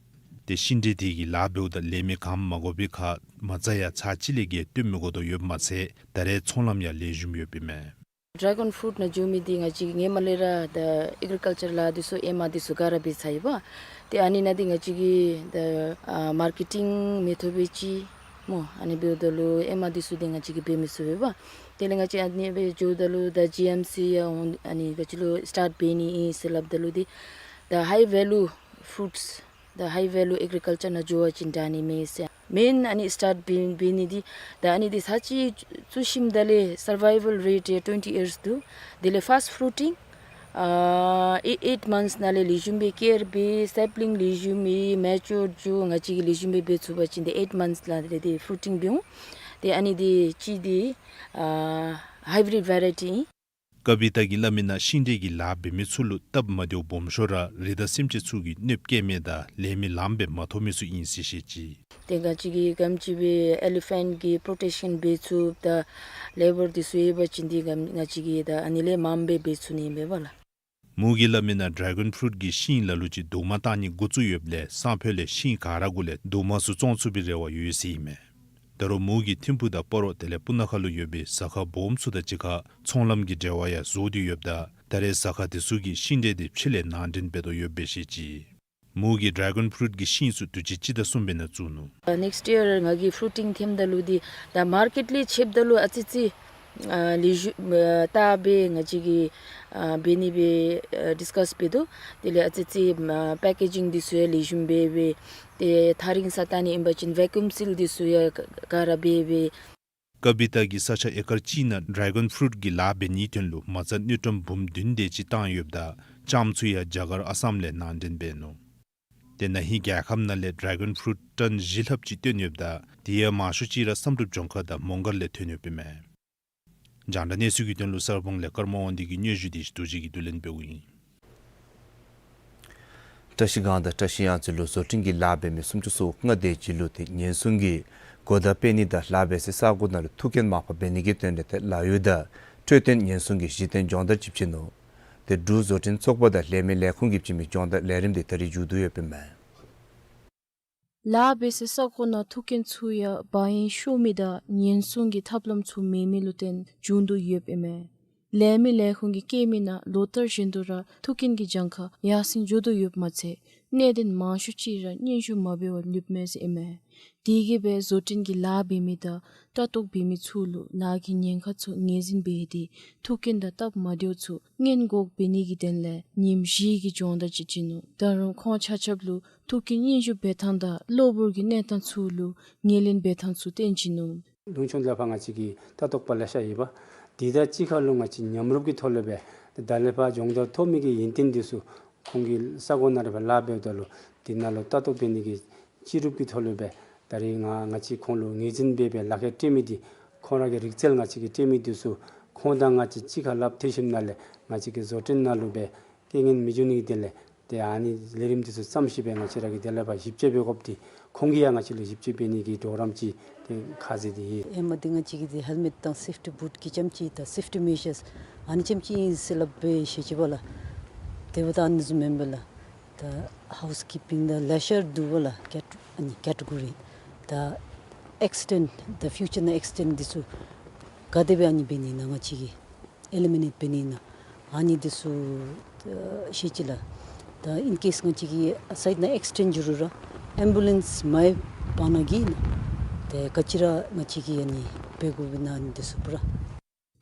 ཏེ་ཤིང་འབྲས་དེ་གི་ལཱ་འབདཝ་ད་ལས་མི་གངམ་མ་དགོ་པའི་ཁར་མ་རྩ་ཡང་ཚར་གཅིག་ལས་བརྒལ་བཏོན་མི་དགོ་དོ་ཡོདཔ་མ་ཚད་ད་རེས་ཚོང་ལམ་ཡང་ལེགས་ཤོམ་ཡོདཔ་ཨིན་མས། ཌེ་གཱོན་ཕུ་རུཊ་ནང་འགྱོ་མི་འདི་ང་བཅས་ཀྱིས་ཧེ་མ་ལས་ར་ད་ཨེག་རི་ཀཱལ་ཅར་ལཱ་འདི་ཚུ་ཨེ་མ་འདི་ཚུ་ག་ར་འབད་ཚར་ཡི་པ། ཏེ་ཨ་ནི་ནང་འདི་ང་བཅས་ཀྱིས་ད་ཨ་མར་ཀེ་ཊིང་མི་ཐོབ་པའི་ཅིག་སྨོ། ཨ་ནི་འབདཝ་ད་ལུ་ཨེ་མ་འདི་ཚུ་འདི་ང་བཅས་ཀྱིས་འབད་མི་ཚུགས་པས་པ། དེ་ལས་ང་བཅས་ཨ་ནི་སྦེ་འགྱོཝ་ད་ལུ་ད་ཇི་ཨེམ་སི་ཡང་འོང་ཨ་ནི་ང་བཅས་ལུ་སི་ཊཱརཊ་འབད་ནི་ཨིན་ཟེར་སླབ་ད་ལུ་འདི་ད་ཧའི་ཝེ་ལུ་ཕུ་རུཊས་ད་ཧའི་ཝེ་ལུ་ཨེག་རི་ཀཱལ་ཅར་ནང་འགྱོ་བ་ཅིན་དྲག་ནི་མས་ཟེར། མེན་ཨ་ནི་སི་ཊཱརཊ་འབད་འབད་ནི་འདི་ད་ཨ་ནི་འདི་ཚར་གཅིག་བཙུགས་ཞིནམ་ད་ལས་སར་ཝའི་ཝལ་རེཊ་ཡང་ཊུ་ཝེན་ཊི་ཡརསི་འདུག། དེ་ལས་ཕཱསཊ་ཕུ་རུ་ཊིང་ཨ་ཨེ་ཨེཊ་མནཐསི་ནང་ལས་ལེགས་ཤོམ་སྦེ་ཀེར་འབད་སེཔ་ལིང་ལེགས་ཤོམ་སྦེ་མེ་ཅུརཌ་འགྱོ་ང་བཅས་ཀྱིས་ལེགས་ཤོམ་སྦེ་འབད་ཚུགས་པ་ཅིན་ཏེ་ཨེཊ་མནཐསི་ལས་ཏེ་ཕུ་རུ་ཊིང་འབད་འོང་། ཏེ་ཨ་ནི་འདི་གཅིག་འདི་ཨ་ཧའི་བི་རིཌ་ཝེ་རའི་ཊི་ཨིན། ཀ་བི་ཏ་གིས་སླབ་མི་ནང་ཤིང་འབྲས་ཀྱི་ལཱ་འབད་མི་ཚུ་ལུ་སྟབས་མ་བདེཝ་སྦོམ་ཤོས་ར་རི་དྭགས་སེམས་ཅན་ཚུ་གིས་གནོདཔ་བཀལ་མི་དང་ལས་མི་ལངམ་སྦེ་མ་ཐོབ་མི་ཚུ་ཨིན་ཟེར་བཤད་ཅི། ཏེ་ང་བཅས་ཀྱིས་ག་དེམ་ཅིག་སྦེ་ཨེ་ལི་ཕེནཊ་གི་པྲོ་ཊེཀ་ཤཱན་འབད་ཚུགསཔ་དང་ལེ་བར་འདི་ཚུ་ཡོད་པ་ཅིན་འདི་ག་ང་བཅས་ཀྱིས་ད་ཨ་ནི་ལས་མངམ་སྦེ་འབད་ཚུགས་ནི་ཨིན་པས་པ་ལགས། མོ་གིས་སླབ་མི་ནང་ཌེ་གཱོན་ཕུ་རུཊ་གི་ཤིང་ལ་ལུ་ཅིག་རྡོག་མ་བཏགས་ནི་འགོ་བཙུགས་ཡོདཔ་ལས་སང་ཕོད་ལས་ཤིང་ག་ར་གུ་ལས་རྡོག་མ་ཚུ་བཙོང་ཚུགས་པའི་རེ་བ་ཡོད་ཟེར་ཨིན་མས། ད་རུང་མོ་གིས་ཐིམ་ཕུག་དང་སྤ་རོ་དེ་ལས་སྤུ་ན་ཁ་ལུ་ཡོད་པའི་ཟ་ཁང་སྦོམ་ཚུ་དང་གཅིག་ཁར་ཚོང་ལམ་གྱི་འབྲེལ་བ་ཡང་བཟོ་སྟེ་ཡོདཔ་ད་ད་རེས་ཟ་ཁང་དེ་ཚུ་གིས་ཤིང་འབྲས་དེ་ཕྱི་ལས་ནང་འདྲེན་འབད་དོ་ཡོདཔ་སྦེ་བཤད་ཅི། མོ་གིས་ཌེ་གཱོན་ཕུ་རུཊ་གི་ཤིང་ཚུ་དུས་ཅི་སྤྱི་ཟླ་གསུམ་པའི་ནང་བཙུགས་ནུག། ཨ་ནེཀསཊ་ཡར་ང་གིས་ཕུ་རུ་ཊིང་ཐོནམ་ད་ལུ་འདི་ད་མར་ཀེཊ་ལས་ཕྱདཔ་ད་ལུ་ཨ་ཙི་ཙི་ཨ་ལེགས་ཤོམ་ཨ་བལྟ་སྦེ་ང་བཅས་ཀྱིས་ཨ་འབད་ནི་སྦེ་ཨ་ཌིསི་ཀཱསི་འབད་དོ། དེ་ལས་ཨ་ཙི་ཙི་ཨ་པེ་ཀེ་ཇིང་འདི་ཚུ་ཡང་ལེགས་ཤོམ་སྦེ་འབད་དེ་ཐག་རིང་ས་བལྟ་ནི་ཨིན་པ་ཅིན་བེ་ཀུམ་སིལ་འདི་ཚུ་ཡང་ག་ར་འབད་སྦེ། ཀ་བི་ཏ་གིས་ས་ཆ་ཨེ་ཀར་གཅིག་ནང་ཌེ་གཱོན་ཕུ་རུཊ་གི་ལཱ་འབད་ནིའི་དོན་ལུ་མ་རྩ་དངུལ་ཀྲམ་འབུམ་བདུན་དེ་ཅིག་བཏང་ཡོདཔ་ད་ལྕངམ་ཚུ་ཡང་རྒྱ་གར་ཨ་སམ་ལས་ནང་འདྲེན་འབད་ནུག། ཏེ་ན་ཧིང་རྒྱལ་ཁབ་ནང་ལས་ཌེ་གཱོན་ཕུ་རུཊ་ཊཱན་བཞི་ལྷགཔ་ཅིག་བཏོན་ཡོདཔ་ད་དེ་ཡང་མང་ཤོས་ཅིག་ར་བསམ་གྲུབ་ལྗོངས་མཁར་དང་མོང་སྒར་ལས་ཐོན་ཡོདཔ་ཨིན་མས། རྒྱང་བསྒྲགས་གནས་ཚུལ་གྱི་དོན་ལུ་གསར་སྤང་ལས་ཀརྨ་དབང་འདུས་ཀྱི་སྙན་ཞུ་དེ་རྡོ་རྗེ་གིས་བསྡུ་ལེན་འབདཝ་ཨིན། བཀྲ་ཤིས་སྒང་དང་བཀྲ་ཤིས་གཡང་རྩེ་ལུ་བཟོ་སྐྲུན་གྱི་ལཱ་འབད་མི་སུམ་ཅུ་སོ་ལྔ་དེ་ཅིག་ལུ་ཏེ་ཉེན་སྲུང་གི་གོ་བརྡ་སྤེལ་ནི་དང་ལཱ་འབད་སའི་ས་གོ་ནང་ལུ་ཐུགས་འགན་མར་ཕབ་འབད་ནི་གི་དོན་ལས་ཏེ་ལཱ་གཡོག་དང་འཕྲོད་བསྟེན་ཉེན་སྲུང་གི་གཞི་རྟེན་སྦྱོང་བརྡར་ཅིག་བྱིན་ནུག། ཏེ་འབྲུག་བཟོ་སྐྲུན་ཚོགས་པ་དང་ལས་མི་ལས་ཁུངས་ཀྱིས་བྱིན་མི་སྦྱོང་བརྡར་ལས་རིམ་དེ་ད་རིས་མཇུག་བསྡུ་ཡོདཔ་ཨིན་མས། ལཱ་འབད་སའི་ས་གོ་ནང་ཐུགས་འགན་ཚུ་ཡང་བ་ཡན་ཤོར་མི་དང་ཉེན་སྲུང་གི་ཐབས་ལམ་ཚུ་མེད་མི་ལུ་བརྟེན་འབྱུང་དོ་ཡོདཔ་ཨིན་མས། ལས་མི་ལས་ཁུངས་ཀྱིས་བཀོད་མི་ནང་ལོ་ལྟར་བཞིན་དུ་ར་ཐུགས་འགན་གྱི་གྱངས་ཁ་ཡར་སེང་འགྱོ་དོ་ཡོདཔ་མ་ཚད་གནད་དོན་མང་ཤོས་ཅིག་ར་སྙན་ཞུ་མ་འབད་བར་ལུསཔ་མས་ཟེར་ཨིན་མས། དེ་གིས་སྦེ་བཟོ་སྐྲུན་གྱི་ལཱ་འབད་མི་དང་ལྟ་རྟོག་འབད་མི་ཚུ་ལུ་ལཱ་གི་ཉེན་ཁ་ཚུ་ངོས་འཛིན་འབད་དེ་ཐུགས་འགན་དང་སྟབས་མ་བདེཝ་ཚུ་སྔོན་འགོག་འབད་ནི་གི་དོན་ལས་ཉིནམ་བཞི་གི་སྦྱོང་བརྡར་ཅིག་བྱིན་ནུག། ད་རུང་ཁོང་ཆ་ཁྱབ་ལུ་ཐུགས་འགན་སྙན་ཞུ་འབད་ཐངས་དང་གློ་བུར་གྱི་གནས་སྟངས་ཚུ་ལུ་ངོས་ལེན་འབད་ཐངས་ཚུ་སྟོན་བྱིན་ནུག། ལུང་ཕྱོགས་ལས་ཕར་ང་བཅས་ཀྱི་ལྟ་རྟོག་པ་ལེ་ཤ་ཡོད་པ། དེ་དང་གཅིག་ཁར་ལུ་ང་བཅས་མཉམ་རུབ་ཀྱི་ཐོག་ལས་སྦེ་ད་ལས་ཕར་སྦྱོང་བརྡར་ཐོབ་མི་གི་ཡོན་ཏན་འདི་ཚུ་ཁོང་གི་ས་གོ་ནང་ར་སྦེ་ལཱ་འབདཝ་ད་ལུ་དེ་ནང་ལུ་ལྟ་རྟོག་འབད་ནི་གི་སྤྱི་རུབ་ཀྱི་ཐོག་ལས་སྦེ་ད་རིས་ང་ང་བཅས་ཁོང་ལུ་ངོས་འཛིན་འབད་སྦེ་ལག་ཁྱེར་སྤྲོད་མི་འདི་ཁོང་ར་གི་རིག་རྩལ་ང་བཅས་ཀྱིས་སྤྲོད་མི་འདི་ཚུ་ཁོང་དང་ང་བཅས་གཅིག་ཁར་ལགཔ་མཐུད་ཞིནམ་ལས་ང་བཅས་ཀྱི་བཟོ་སྐྲུན་ནང་ལུ་སྦེ་རྐྱེན་ངན་མི་འབྱུང་ནི་གི་དོན་ལས་ཏེ་ཨ་ནི་ལས་རིམ་འདི་ཚུ་བརྩམས་ཞིནམ་སྦེ་ང་བཅས་ར་གིས་དེ་ལས་ཕར་ཞིབ་དཔྱད་འབད་དགོཔ་འདི་ཁོང་གིས་ཡང་ང་བཅས་ལུ་ཞིབ་དཔྱད་འབད་ནི་གི་གྲོགས་རམ་ཅིག་ཏེ་ཁ་བཟེད་དེ་ཨིན། ཧེ་མ་འདི་ང་བཅས་ཀྱིས་འདི་ཧེལ་མེཊ་དང་སེཕ་ཊི་བུཊ་གི་རྐྱངམ་ཅིག་དང་སེཕ་ཊི་མེ་ཞརས་ཨ་ནི་རྐྱངམ་ཅིག་ཨིན་ཟེར་སླབ་སྦེ་བཤད་ཅི་པ་ལགས། དེ་འབདཝ་ད་ཨ་ནི་བཟུམ་མེན་པས་ལགས། ད་ཧའུསི་ཀིཔ་པིང་དང་ལེ་ཤར་འདུག་པ་ལགས། ཀེཊ་ཨ་ནི་ཀེ་ཊི་གོ་རི་ད་ཨེག་སི་ཊེནཌ་ད་ཕིའུ་ཅར་ནང་ཨེག་སི་ཊེནཌ་འདི་ཚུ་ག་དེ་སྦེ་ཨ་ནི་འབད་ནི་ཨིན་ན་ང་བཅས་ཀྱིས་ཨེ་ལི་མི་ནེཊ་འབད་ནི་ཨིན་ན་ཨ་ནི་འདི་ཚུ་ཨ་བཤད་ཅི་ལགས། ད་ཨིན་ཀེསི་ང་བཅས་ཀྱིས་སའིཊ་ནང་ཨེག་སི་ཊེནཌ་འགྱོ་རུང་ར་ཨེམ་བུ་ལེནསི་མེད་པ་ནང་གི་ཨིན་ན་ཏེ་ག་ཅི་ར་ང་བཅས་ཀྱིས་ཨ་ནི་འབད་དགོཔ་ཨིན་ན་ཨ་ནི་འདི་ཚུ་པུ་ར་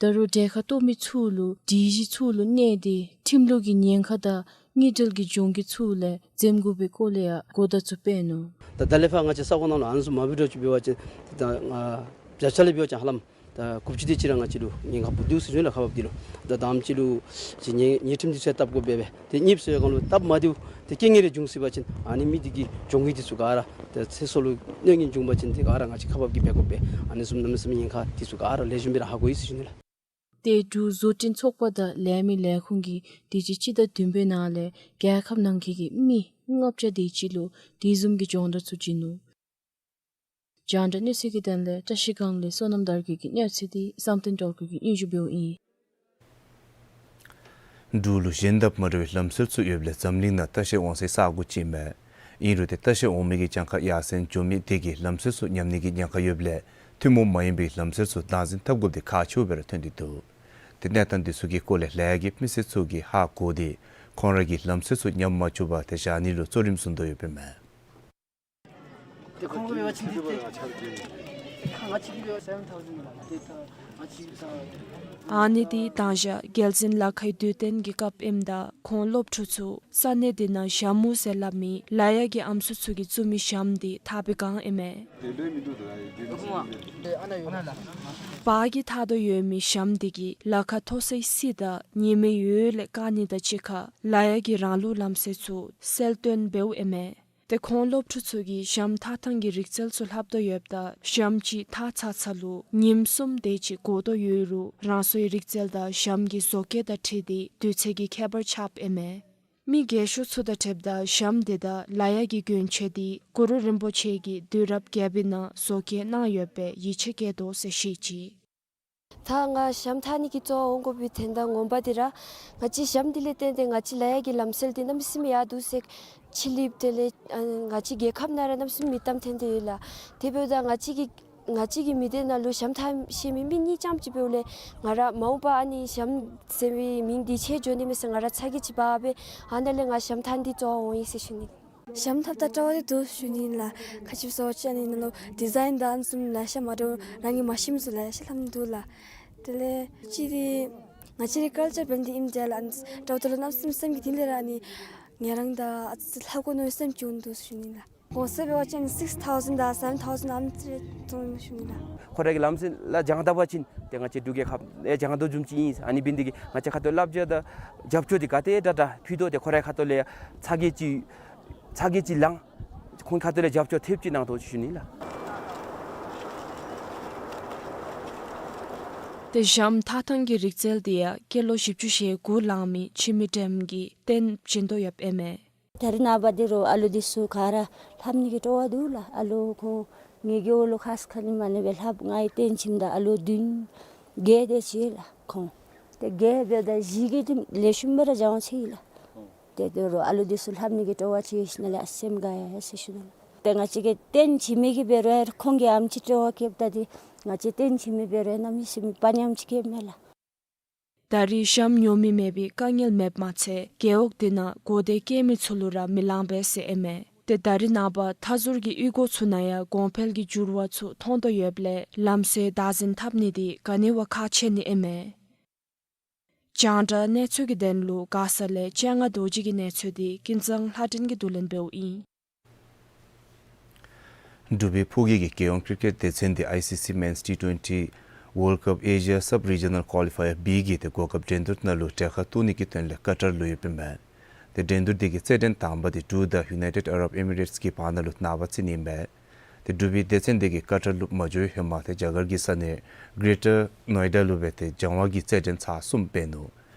ད་རུང་གྲལ་ཁར་གཏོགས་མི་ཚུ་ལུ་སྒྲིག་གཞི་ཚུ་ལུ་གནས་ཏེ་ཁྲིམས་ལུགས་ཀྱི་ཉེན་ཁ་དང་དངུལ་འབྲེལ་གྱི་གྱོང་གུད་ཚུ་ལས་འཛེམ་དགོ་པའི་སྐོར་ལས་ཡང་གོ་བརྡ་ཚུ་སྤེལ་ནུག། ད་ད་ལས་ཕར་ང་བཅས་ས་གོ་ནང་ལུ་ཨ་ནི་ཚུ་མ་འབད་དོ་ཅིག་འབད་བ་ཅིན་ད་ང་བརྒྱ་ཆ་ལས་འབད་བ་ཅིན་ཧ་ལམ་ད་དགུ་བཅུ་དེ་ཅིག་ར་ང་བཅས་ལུ་ཉེན་ཁ་འབུ་འདུག་ཟེར་ཞུ་ནི་ལགས། ཁག་འབགཔ་འདི་ལུ་ད་ད་ཨ་ནི་ཅིག་ལུ་ཅིག་ཉེས་ཉེས་ཁྲིམས་འདི་ཚུ་བཏབ་དགོ་པས་པས། ཏེ་གཉིས་པ་ཟེར་བའི་སྒང་ལུ་སྟབས་མ་བདེཝ་ཏེ་རྐྱེན་ངན་རེ་བྱུང་སྲིད་པ་ཅིན་ཨ་ནི་མི་འདི་གི་གྱོང་གུད་འདི་ཚུ་ག་ར་ཏེ་ཚེ་སྲོག་ལུ་གནོད་ཉེན་བྱུང་པ་ཅིན་ཏེ་ག་ར་ང་བཅས་ཁག་འབགཔ་གིས་འབད་དགོ་པས། ཨ་ནི་བཟུམ་གནམ་མེད་ས་མེད་ཉེན་ཁ་འདི་ཚུ་ག་ར་ལེགས་ཤོམ་སྦེ་ར་ཧ་གོ་ཡི་ཟེར་ཞུ་ནི་ལགས། ཏེ་འབྲུག་བཟོ་སྐྲུན་ཚོགས་པ་དང་ལས་མི་ལས་ཁུངས་ཀྱིས་དུས་ཅི་སྤྱི་ཟླ་བདུན་པའི་ནང་ལས་རྒྱལ་ཁབ་ནང་འཁོད་ཀྱི་མི་ལྔ་བརྒྱ་དེ་ཅིག་ལུ་དེ་བཟུམ་གྱི་སྦྱོང་བརྡར་ཚུ་བྱིན་ནུག། རྒྱང་བསྒྲགས་གནས་ཚུལ་གྱི་དོན་ལས་བཀྲ་ཤིས་སྒང་ལས་བསོད་ནམས་དར་རྒྱས་ཀྱི་གནས་ཚུལ་འདི་བསམ་གཏན་སྒྲོལ་དཀར་གྱིས་སྙན་ཞུ་འབདཝ་ཨིན། འབྲུག་ལུ་གཞན་དང་མ་འདྲ་བའི་ལམ་སྲོལ་ཚུ་ཡོདཔ་ལས་འཛམ་གླིང་ནང་ལྟ་བཤལ་འོང་སའི་ས་གོ་ཅིག་ཨིན་མས། ཨིན་རུང་ཏེ་ལྟ་བཤལ་འོང་མི་གི་གྱངས་ཁ་ཡར་སེང་འགྱོ་མི་དེ་གིས་ལམ་སྲོལ་ཚུ་ཉམས་ནི་གི་ཉེན་ཁ་ཡོདཔ་ལས་ཐུན་མོང་མ་ཡིན་པའི་ལམ་སྲོལ་ཚུ་བདག་འཛིན་འཐབ་དགོཔ་འདི་ཁག་ཆེཝ་སྦེ་ར་ཐོན་ཏེ་འདུག། ཏེ་གནས་སྟངས་འདི་ཚུ་གི་སྐོར་ལས་ལ་དྭགས་ཀྱི་མི་སེར་ཚུ་གིས་ཧ་གོ་སྟེ་ཁོང་ར་གི་ལམ་སྲོལ་ཚུ་ཉམས་མ་བཅུག་པར་ཏེ་བཞག་ནི་ལུ་གཙོ་རིམ་བཟུང་དོ་ཡོདཔ་ཨིན་མས། ཨ་ནི་འདི་དང་ཞག་རྒྱལ་འཛིན་ལ་ཁའི་དུས་སྟོན་གྱི་སྐབས་ཨིནམ་ད་ཁོང་སློབ་ཕྲུག་ཚུ་ས་གནས་འདི་ནང་ཞྭམོ་ཟེར་སླབ་མི་ལ་དྭགས་ཀྱི་ཨམ་སྲུ་ཚུ་གིས་བཙུགས་མི་ཞྭམོ་འདི་འཐག་པའི་སྒང་ཨིན་མས། བར་གྱི་འཐག་དོ་ཡོད་མི་ཞྭམོ་འདི་གིས་ལ་ཁ་མཐོ་སའི་གསེར་དང་ཉི་མའི་འོད་ལས་བཀག་ནི་དང་གཅིག་ཁར་ལ་དྭགས་ཀྱི་རང་ལུགས་ལམ་སྲོལ་ཚུ་གསལ་སྟོན་འབདཝ་ཨིན་མས། ཏེ་ཁོང་སློབ་ཕྲུག་ཚུ་གིས་ཞྭམོ་འཐག་ཐངས་ཀྱི་རིག་རྩལ་ཚུ་ལྷབ་དོ་ཡོདཔ་ད་ཞྭམོ་གཅིག་འཐག་ཚར་ཚར་ལུ་ཉིནམ་གསུམ་དེ་ཅིག་འགོར་དོ་ཡོད་རུང་རང་སོའི་རིག་རྩལ་དང་ཞྭམོ་གི་བཟོ་བཀོད་དང་འཁྲིལ་ཏེ་དུས་ཚོད་ཀྱི་ཁྱད་པར་ཆགསཔ་ཨིན་མས། མི་རྒས་ཤོས་ཚུ་དང་འཁྲིལཝ་ད་ཞྭམོ་འདི་དང་ལ་དྭགས་ཀྱི་གྱོན་ཆས་འདི་གུ་རུ་རིན་པོ་ཆེ་གིས་དུས་རབས་བརྒྱད་པའི་ནང་བཟོ་བཀོད་གནང་ཡོད་པའི་ཡིད་ཆེས་བསྐྱེད་དོ་ཟེར་བཤད་ཅི། ད་ང་ཞྭམོ་འཐག་ནི་གི་གཙོ་བོ་འོང་དགོ་པའི་དོན་དག་ངོ་མ་འདི་ར་ང་བཅས་ཞྭམོ་འདི་ལས་བརྟེན་ཏེ་ང་བཅས་ལ་དྭགས་ཀྱི་ལམ་སྲོལ་འདི་གནམ་མེད་ས་མེད་ཡར་འདུག་ཟེར་ཕྱི་གླིངཔ་དེ་ལས་ཨ་ང་བཅས་རྒྱལ་ཁབ་ནང་ར་གནམ་མེད་ས་མེད་མིང་གཏམ་ཐོན་ཏེ་ཡོད་ལགས། དེ་འབདཝ་ད་ང་བཅས་ཀྱི་ང་བཅས་ཀྱི་མི་སྡེ་ནང་ལུ་ཞྭམོ་འཐག་ཤེས་མི་མི་གཉིས་ཙམ་ཅིག་འབདཝ་ལས་ང་ར་མ་འོངས་པ་ཨ་ནི་ཞྭམོ་ཟེར་བའི་མིང་འདི་ཆད་འགྱོ་ནི་མས་ཟེར་ང་ར་ཚ་གྱང་ཅིག་འབག་སྦེ་ཨ་ནཱ་ལས་ང་ཞྭམོ་འཐག་ནི་འདི་གཙོ་བོ་འོང་ཡི་ཟེར་ཞུ་ནི། ཞྭམོ་འཐགཔ་ད་སྤྲོ་བ་འདི་འདུག་ཞུ་ནི་ལགས། ཁ་ཅིག་སོ་ཅིག་ཨ་ནི་ནང་ལུ་ཌི་ཛའིན་དང་ཨ་ནི་བཟུམ་ལེ་ཤ་མ་འདྲཝ་རང་གིས་མ་ཤེསཔ་ཚུ་ལེ་ཤ་ལྷབ་ནི་འདུག་ལགས། དེ་ལས་ཅིག་འདི་ང་བཅས་རའི་ཀལ་ཅར་འབད་ནི་འདི་ཨིནམ་ད་ལགས། ཨ་ནི་སྤྲོ་བ་འདུག་ལགས། གནམ་མེད་ས་མེད་སེམས་ཀྱི་གཏིང་ལས་ར་ཨ་ནི་ང་ར་ད་ཨ་ཙི་ལྷབ་དགོ་མནོ་བའི་སེམས་ཅིག་འོང་འདུག་ཞུ་ནི་ལགས། གོང་ཚད་འབད་བ་ཅིན་six thousand དང་seven thousand ཨ་ནི་ཅིག་རེ་བཙོང་ནི་ཞུ་ནི་ལགས། ཁོ་ར་གི་ལམ་སྲོལ་ལུ་སྦྱང་ད་པ་ཅིན་ཏེ་ང་བཅས་འབྲུག་རྒྱལ་ཁབ་ལུ་སྦྱང་དོ་བཟུམ་ཅིག་ཨིན། ཨ་ནི་འབད་ནི་དེ་གིས་ང་བཅས་ཁ་ཐུག་བསླབ་བྱ་དང་རྒྱབ་སྐྱོར་འདི་ག་དེ་དྲག་དྲག་ཕུལ་དོ་ཏེ་ཁོ་རའི་ཁ་ཐུག་ལས་ཡང་ཚ་གྱང་ཅིག་ཚ་གྱང་ཅིག་ལང་། ཁོང་ཁ་ཐུག་ལས་རྒྱབ་སྐྱོར་ཐེབས་ཅིག་གནང་དོ་ཟེར་ཞུ་ནི་ལགས། ཏེ་ཞྭམོ་འཐག་ཐངས་ཀྱི་རིག་རྩལ་འདི་ཡང་སྐྱེས་ལོ་བཞི་བཅུ་ཞེ་དགུ་ལང་མི་འཆི་མེད་སྒྲོལམ་གྱིས་རྟེན་བྱིན་དོ་ཡོདཔ་ཨིན་མས། ད་རེས་ནངས་པ་འདི་རུང་ཨ་ལོ་འདི་ཚུ་ག་ར་ལྷབ་ནི་གི་སྤྲོ་བ་འདུག་ལགས། ཨ་ལོ་ཁོང་ངེ་གི་འོག་ལུ་ཁ་ཙ་ཁ་ཉིནམ་ལས་སྦེ་ལྷབ་ང་གིས་རྟེན་བྱིནམ་ད་ཨ་ལོ་བདུན་བརྒྱད་དེ་ཅིག་ལགས་ཁོང་། ཏེ་བརྒྱད་འབདཝ་ད་བཞི་གིས་ཏེ་ལེགས་ཤོམ་སྦེ་ར་སྦྱང་བ་ཚུགས་ཡི་ལགས། ཏེ་དོ་རུང་ཨ་ལོ་འདི་ཚུ་ལྷབ་ནི་གི་སྤྲོ་བ་ཅིག་ཡོད་ཞིནམ་ལས་ཨ་སེམས་དགའ་ཡི་ཟེར་ཞུ་ནི། ཏེ་ང་བཅས་ཀྱིས་རྟེན་བྱིན་མི་གིས་འབད་རུང་ཁོང་གིས་ཨ་ནེམ་ཅིག་སྤྲོ་བ་བསྐྱེདཔ་ད་ཏེ་ང་བཅས་རྟེན་བྱིན་མི་འབད་རུང་གནམ་མེད་ས་མེད་དཔའ་ཉམས་ཅིག་སྐྱེཝ་མས་ལགས། ད་རེས་ཞྭམོ་ཉོ་མི་མེད་པའི་དཀའ་ངལ་མེདཔ་མ་ཚད་རྒེད་འོག་འདི་ནང་གོ་བདེ་སྐྱེ་མི་ཚུ་ལུ་ར་མི་ལང་པས་ཟེར་ཨིན་མས། ཏེ་ད་རེས་ནངས་པ་མཐའ་ཟུར་གྱི་གཡུས་སྒོ་ཚུ་ནང་ཡང་གོང་འཕེལ་གྱི་འགྱུར་བ་ཚུ་མཐོང་དོ་ཡོདཔ་ལས་ལམ་སྲོལ་བདག་འཛིན་འཐབ་ནི་འདི་ག་ནི་བ་ཁག་ཆེ་ནི་ཨིན་མས། རྒྱང་བསྒྲགས་གནས་ཚུལ་གྱི་དོན་ལུ་མགར་ས་ལས་སྤྱན་སྔ་རྡོ་རྗེ་གི་གནས་ཚུལ་འདི་ཀུན་བཟང་ལྷ་སྒྲོན་གྱིས་བསྡུ་ལེན་འབདཝ་ཨིན། འབྲུག་པའི་ཕོ་སྐྱེས་ཀྱི་རྒྱལ་ཡོངས་ཀིརི་ཀེཊ་སྡེ་ཚན་འདི་ཨའི་སི་སི་Men's T twenty World Cup Asia Sub-Regional Qualifier B གི་ཏེ་གོ་སྐབས་འགྲན་བསྡུར་ནང་ལུ་གྲལ་ཁར་གཏོགས་ནི་གི་དོན་ལས་ཀ་ཏར་ལུ་ཡོདཔ་ཨིན་མས། ཏེ་འགྲན་བསྡུར་འདི་གི་རྩེད་འགྲན་དང་པ་འདི་འབྲུག་དང་ཡུ་ནའི་ཊེཌ་ཨ་རབ་ཨི་མི་རེཊསི་གི་བར་ན་ལུ་ནངས་པ་རྩེ་ནི་ཨིན་མས། ཏེ་འབྲུག་པའི་སྡེ་ཚན་འདི་གིས་ཀ་ཏར་ལུ་མ་འགྱོ་བའི་ཧེ་མ་ཏེ་རྒྱ་གར་གྱི་ས་གནས་གྲེ་ཊར་ནོའི་ཌ་ལུ་སྦེ་ཏེ་སྦྱང་བ་གི་རྩེད་འགྲན་ཚར་གསུམ་འབད་ནུག།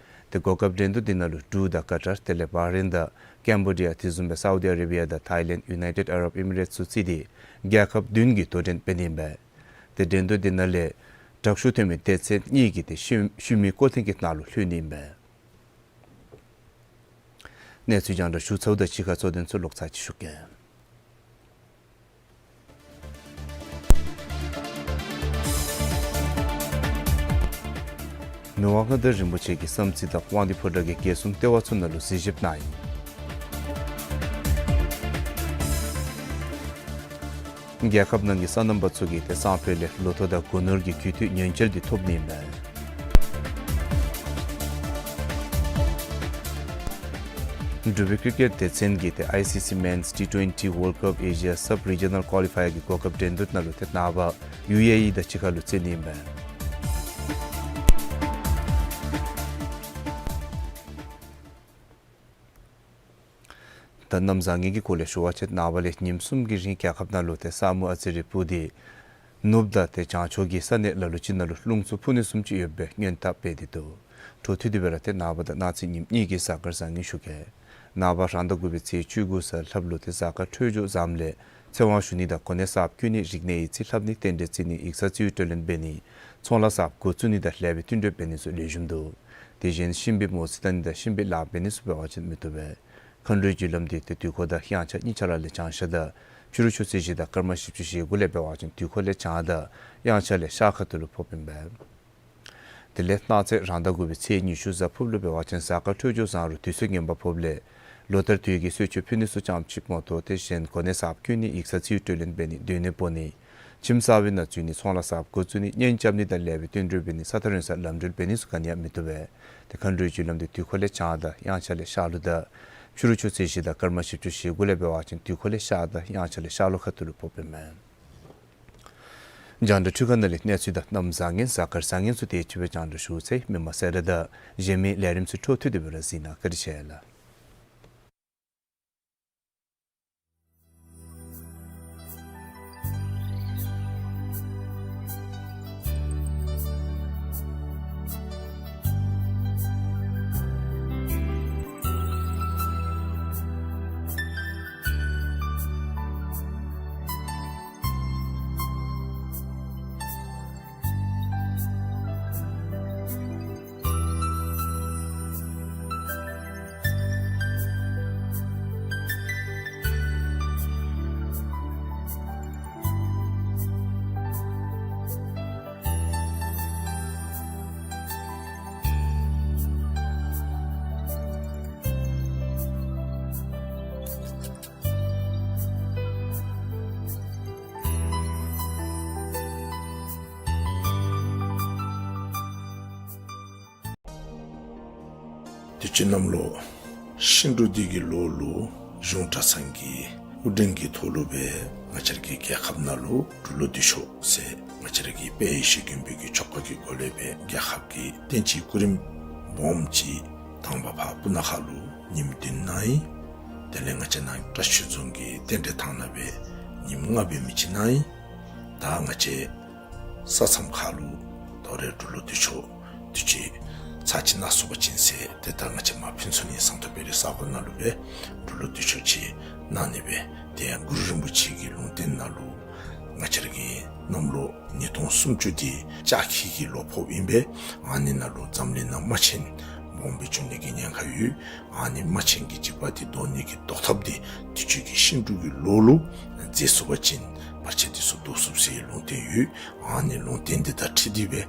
ཏེ་གོ་སྐབས་འགྲན་བསྡུར་འདི་ནང་ལུ་འབྲུག་དང་ཀ་ཏར་དེ་ལས་བྷ་རེན་དང་ཀེམ་བོ་ཌི་ཡ་དེ་བཟུམ་སྦེ་སའུ་དི་ཨ་རེ་བི་ཡ་དང་ཐའི་ལེནཌ་ཡུ་ནའི་ཊེཌ་ཨ་རབ་ཨི་མི་རེཊསི་ཚུ་བརྩིས་ཏེ་རྒྱལ་ཁབ་བདུན་གྱིས་དོ་འགྲན་འབད་ནི་ཨིན་པས། ཏེ་འགྲན་བསྡུར་འདི་ནང་ལས་དྲག་ཤོས་ཐོན་མི་སྡེ་ཚན་གཉིས་ཀྱིས་ཏེ་ཤུལ་ཤུལ་མའི་བསྐོ་འཐེན་གྱི་ནང་ལུ་ལྷོད་ནི་ཨིན་པས། གནས་ཚུལ་རྒྱང་བསྒྲགས་ཞུ་ཚརཝ་དང་གཅིག་ཁར་གཙོ་དོན་ཚུ་ལོག་ཚར་ཅིག་ཞུ་གེ། མི་དབང་མངའ་བདག་རིན་པོ་ཆེ་གིས་བསམ་རྩེ་དང་དབང་འདུས་ཕོ་བྲང་གི་རྒྱལ་སྲུང་ལྟེ་བ་ཚུ་ནང་ལུ་གཟིགས་ཞིབ་གནང་ཡི། རྒྱལ་ཁབ་ནང་གི་སོ་ནམ་པ་ཚུ་གིས་ཏེ་སང་ཕོད་ལས་ལོ་ཐོག་དང་སྒོ་ནོར་གྱི་རྒུད་འཐུས་ཉེན་བཅོལ་འདི་ཐོབ་ནི་ཨིན་མས། འབྲུག་པའི་ཀི་རི་ཀེཊ་སྡེ་ཚན་གྱིས་ཏེ་ཨའི་སི་སི་མེནསི་ཊི་ཊུ་ཝེན་ཊི་ཝཱལཌ་ཀཔ་ཨེ་ཤི་ཡ་སབ་རི་ཇི་ནཱལ་ཀོ་ལི་ཕའི་ཡར་གྱི་གོ་སྐབས་འགྲན་བསྡུར་ནང་ལུ་ཏེ་ནངས་པ་ཡུ་ཨེ་ཨི་དང་གཅིག་ཁར་ལུ་རྩེདམོ་ཨིན་པས། ད་གནམ་བཟང་ངན་གྱི་སྐོར་ལས་ཞུ་བ་ཅིན་ནངས་པ་ལས་ཉིནམ་གསུམ་གྱི་རིང་རྒྱལ་ཁབ་ནང་ལུ་ཏེ་ས་སྨུག་ཨ་ཙི་རེ་སྤུབས་ཏེ་ནུབ་དང་ཏེ་བྱང་ཕྱོགས་ཀྱི་ས་གནས་ལ་ལུ་ཅིག་ནང་ལུ་རླུང་འཚུབ་འཕུ་ནི་བཟུམ་ཅིག་ཡོད་པའི་སྔོན་བརྡ་སྤེལ་ཏེ་འདུག། འཕྲོ་མཐུད་དེ་སྦེ་ར་ཏེ་ནངས་པ་དང་གནངས་ཚེ་ཉིནམ་གཉིས་ཀྱི་གཟའ་སྐར་བཟང་ངན་ཞུ་གེ། ནངས་པ་རང་ཟླ་དགུ་པའི་ཚེས་བཅུ་དགུ་གཟའ་ལྷགཔ་ལུ་ཏེ་གཟའ་སྐར་འཕྲོད་སྦྱོར་བཟངམ་ལས་ཚེ་དབང་ཞུ་ནི་དང་གོ་གནས་གསརཔ་བསྐོ་ནི་རིག་གནས་ཡིག་རྩིས་ལྷབ་ནི་རྟེན་འབྲེལ་བརྩི་ནི་ཡིག་ཚང་རྩིས་ཡོད་བགྲོ་གླེང་འབད་ནི་ཚོང་ལཱ་གསརཔ་འགོ་བཙུགས་ནི་དང་ལེགས་པའི་བསྟུན་གྲོས་འབད་ནི་ཚུ་ལེགས་ཤོམ་འདུག། དེ་བཞིན་གཤིན་པོའི་མོ་རྩིས་བལྟ་ནི་དང་གཤིན་པོའི་ལཱ་འབད་ནི་ཚུ་འབད་བ་ཅིན་མི་བཏུབ་པས། མཁའ་འགྲོའི་རྒྱུ་ལམ་འདི་ཏེ་དུས་འཁོར་དང་དབྱངས་འཆར་གཉིས་ཆ་ར་ལས་བྱང་ཤར་དང་ཕྱི་རུ་ཆུ་ཚོད་བཞི་དང་སྐར་མ་བཞི་བཅུ་ཞེ་དགུ་ལས་འབད་བ་ཅིན་དུས་འཁོར་ལས་བྱང་དང་དབྱངས་འཆར་ལས་ཤར་ཁ་ཐུག་ལུ་ཕོགཔ་ཨིན་པས། དེ་ལས་གནངས་ཚེ་རང་ཟླ་དགུ་པའི་ཚེས་ཉི་ཤུ་གཟའ་ཕུརཔ་ལུ་འབད་བ་ཅིན་གཟའ་སྐར་འཕྲོད་སྦྱོར་བཟང་རུང་དུས་ཚོད་ངན་པ་ཕོགཔ་ལས་ལོ་ལྟར་དུས་ཀྱི་གསོལ་མཆོད་ཕུལ་ནི་ཚུ་ཙམ་ཅིག་མ་གཏོགས་དེ་བཞིན་གོ་གནས་གསརཔ་བསྐོ་ནི་ཡིག་ཚང་རྩིས་ཡོད་བགྲོ་གླེང་འབད་ནི་སྡོད་གནས་སྤོ་ནི་ཁྱིམ་གསར་པའི་ནང་འཛུལ་ནི་ཚོང་ལཱ་གསརཔ་འགོ་བཙུགས་ནི་གཉེན་རྐྱབ་ནི་དང་ལེགས་པའི་བསྟུན་གྲོས་འབད་ནི་ས་ཐག་རིང་སར་ལམ་འགྲུལ་འབད་ནི་ཚུ་ག་ནི་ཡང་མི་བཏུབ་པས། ཏེ་མཁའ་འགྲོའི་རྒྱུ་ལམ་འདི་དུས་འཁོར་ལས་བྱང་དང་དབྱངས་འཆར་ལས་ཤར་ལྷོ་དང་ཕྱི་རུ་ཆུ་ཚོད་བཞི་དང་སྐར་མ་བཞི་བཅུ་ཞེ་དགུ་ལས་འབད་བ་ཅིན་དུས་འཁོར་ལས་ཤར་དང་དབྱངས་འཆར་ལས་ཤར་ལྷོ་ཁ་ཐུག་ལུ་ཕོགཔ་ཨིན་མས། རྒྱང་བསྒྲགས་འཕྲུལ་ཁང་ནང་ལས་གནས་ཚུལ་དང་གནམ་བཟང་ངན་གཟའ་སྐར་བཟང་ངན་ཚུ་དེ་ཅིག་སྦེ་རྒྱང་བསྒྲགས་ཞུ་ཚར་ཡི། མི་མང་གསལ་བསྒྲགས་དང་གཞན་མི་ལས་རིམ་ཚུ་འཕྲོ་མཐུད་དེ་སྦེ་ར་གཟིགས་གནང་། བཀའ་དྲིན་ཆེ་ལགས། དུས་ཅི་གནམ་ལོ་ཤིང་འབྲུག་སྡེ་གི་ལོ་ལུ་གཞུང་གྲྭ་ཚང་གི་དབུ་འགྲེམས་ཀྱི་ཐོག་ལུ་སྦེ་ང་བཅས་ར་གི་རྒྱལ་ཁབ་ནང་ལུ་འབྲུག་ལོ་འདི་ཤོག་ཟེར་ང་བཅས་ར་གི་དཔལ་ཡེ་ཤེས་མགོན་པོ་གི་ཆོ་ག་གི་སྒོ་ལས་སྦེ་རྒྱལ་ཁབ་ཀྱི་རྟེན་སྤྱིའི་སྐུ་རིམ་སྦོམ་ཅིག་དང་པ་ཕར་སྤུ་ན་ཁ་ལུ་ཉིནམ་བདུན་གནང་ཡི། དེ་ལས་ང་བཅས་ནཱ་བཀྲ་ཤིས་རྫོང་གི་རྟེན་འབྲེལ་ཐང་ནང་སྦེ་ཉིནམ་ལྔ་འབད་མི་ཅིག་གནང་ཡི། ད་ང་བཅས་ས་མཚམས་ཁ་ལུ་ད་རེས་འབྲུག་ལོ་འདི་ཤོག་དུས་ཅི་ཚར་གཅིག་གནང་ཚུགས་པ་ཅིན་ཟེར་ཏེ་ད་ང་བཅས་མར་ཕུན་ཚོགས་གླིང་ཟངས་མདོག་དཔལ་རི་ས་གོ་ནང་ལུ་སྦེ་འབྲུག་ལོ་འདི་ཤོག་ཅིག་གནང་ནི་སྦེ། དེ་ཡང་གུ་རུ་རིན་པོ་ཆེ་གི་ལུང་བསྟན་ནང་ལུ་ང་བཅས་ར་གི་གནམ་ལོ་ཉིས་སྟོང་སུམ་ཅུ་འདི་ལྕགས་ཁྱི་གི་ལོ་ཕོགཔ་ཨིན་པས། ཨ་ནི་ནང་ལུ་འཛམ་གླིང་ནང་དམག་ཆེན་སྦོམ་སྦེ་འབྱུང་ནི་གི་ཉེན་ཁ་ཡོད། ཨ་ནི་དམག་ཆེན་གྱི་འཇིགས་པ་འདི་བཟློག་ནི་གི་བཟློག་ཐབས་འདི་དུས་ཅི་གི་ཤིང་འབྲུག་གི་ལོ་ལུ་མཛད་ཚུགས་པ་ཅིན་བར་ཆད་འདི་ཚུ་བཟློག་ཚུགས་ཟེར་ལུང་བསྟན་ཡོད། ཨ་ནི་ལུང་བསྟན་འདི་དང་འཁྲིལ་ཏེ་སྦེ་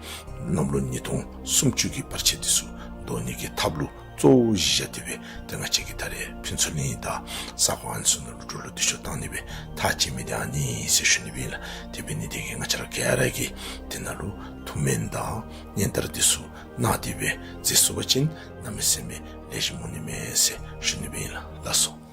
གནམ་ལོ་ཉིས་སྟོང་སུམ་ཅུ་གི་བར་ཆད་འདི་ཚུ་བཟློག་ནི་གི་ཐབས་ལུ་གཙོ་བོ་གཞི་བཞག་སྟེ་སྦེ་ཏེ་ང་བཅས་ཀྱིས་ད་རེས་ཕུན་ཚོགས་གླིང་དང་ས་གོ་ཨ་ནི་ཚུ་ནང་ལུ་འབྲུག་ལོ་འདི་ཤོག་གནང་ནི་སྦེ་ཐག་བཅད་མི་འདི་ཨ་ནི་ཟེར་ཞུ་ནི་སྦེ་ཨིན་ལགས། དེ་འབད་ནི་དེ་གིས་ང་བཅས་ར་ག་ར་གིས་དེ་ནང་ལུ་ཐུགས་སྨོན་དང་སྙན་དར་འདི་ཚུ་གནང་སྟེ་སྦེ་མཛད་ཚུགས་པ་ཅིན་གནམ་མེད་ས་མེད་ལེགས་ཤོམ་འོང་ནི་མས་ཟེར་ཞུ་ནི་སྦེ་ཨིན་ལགས། ལགས་སོ།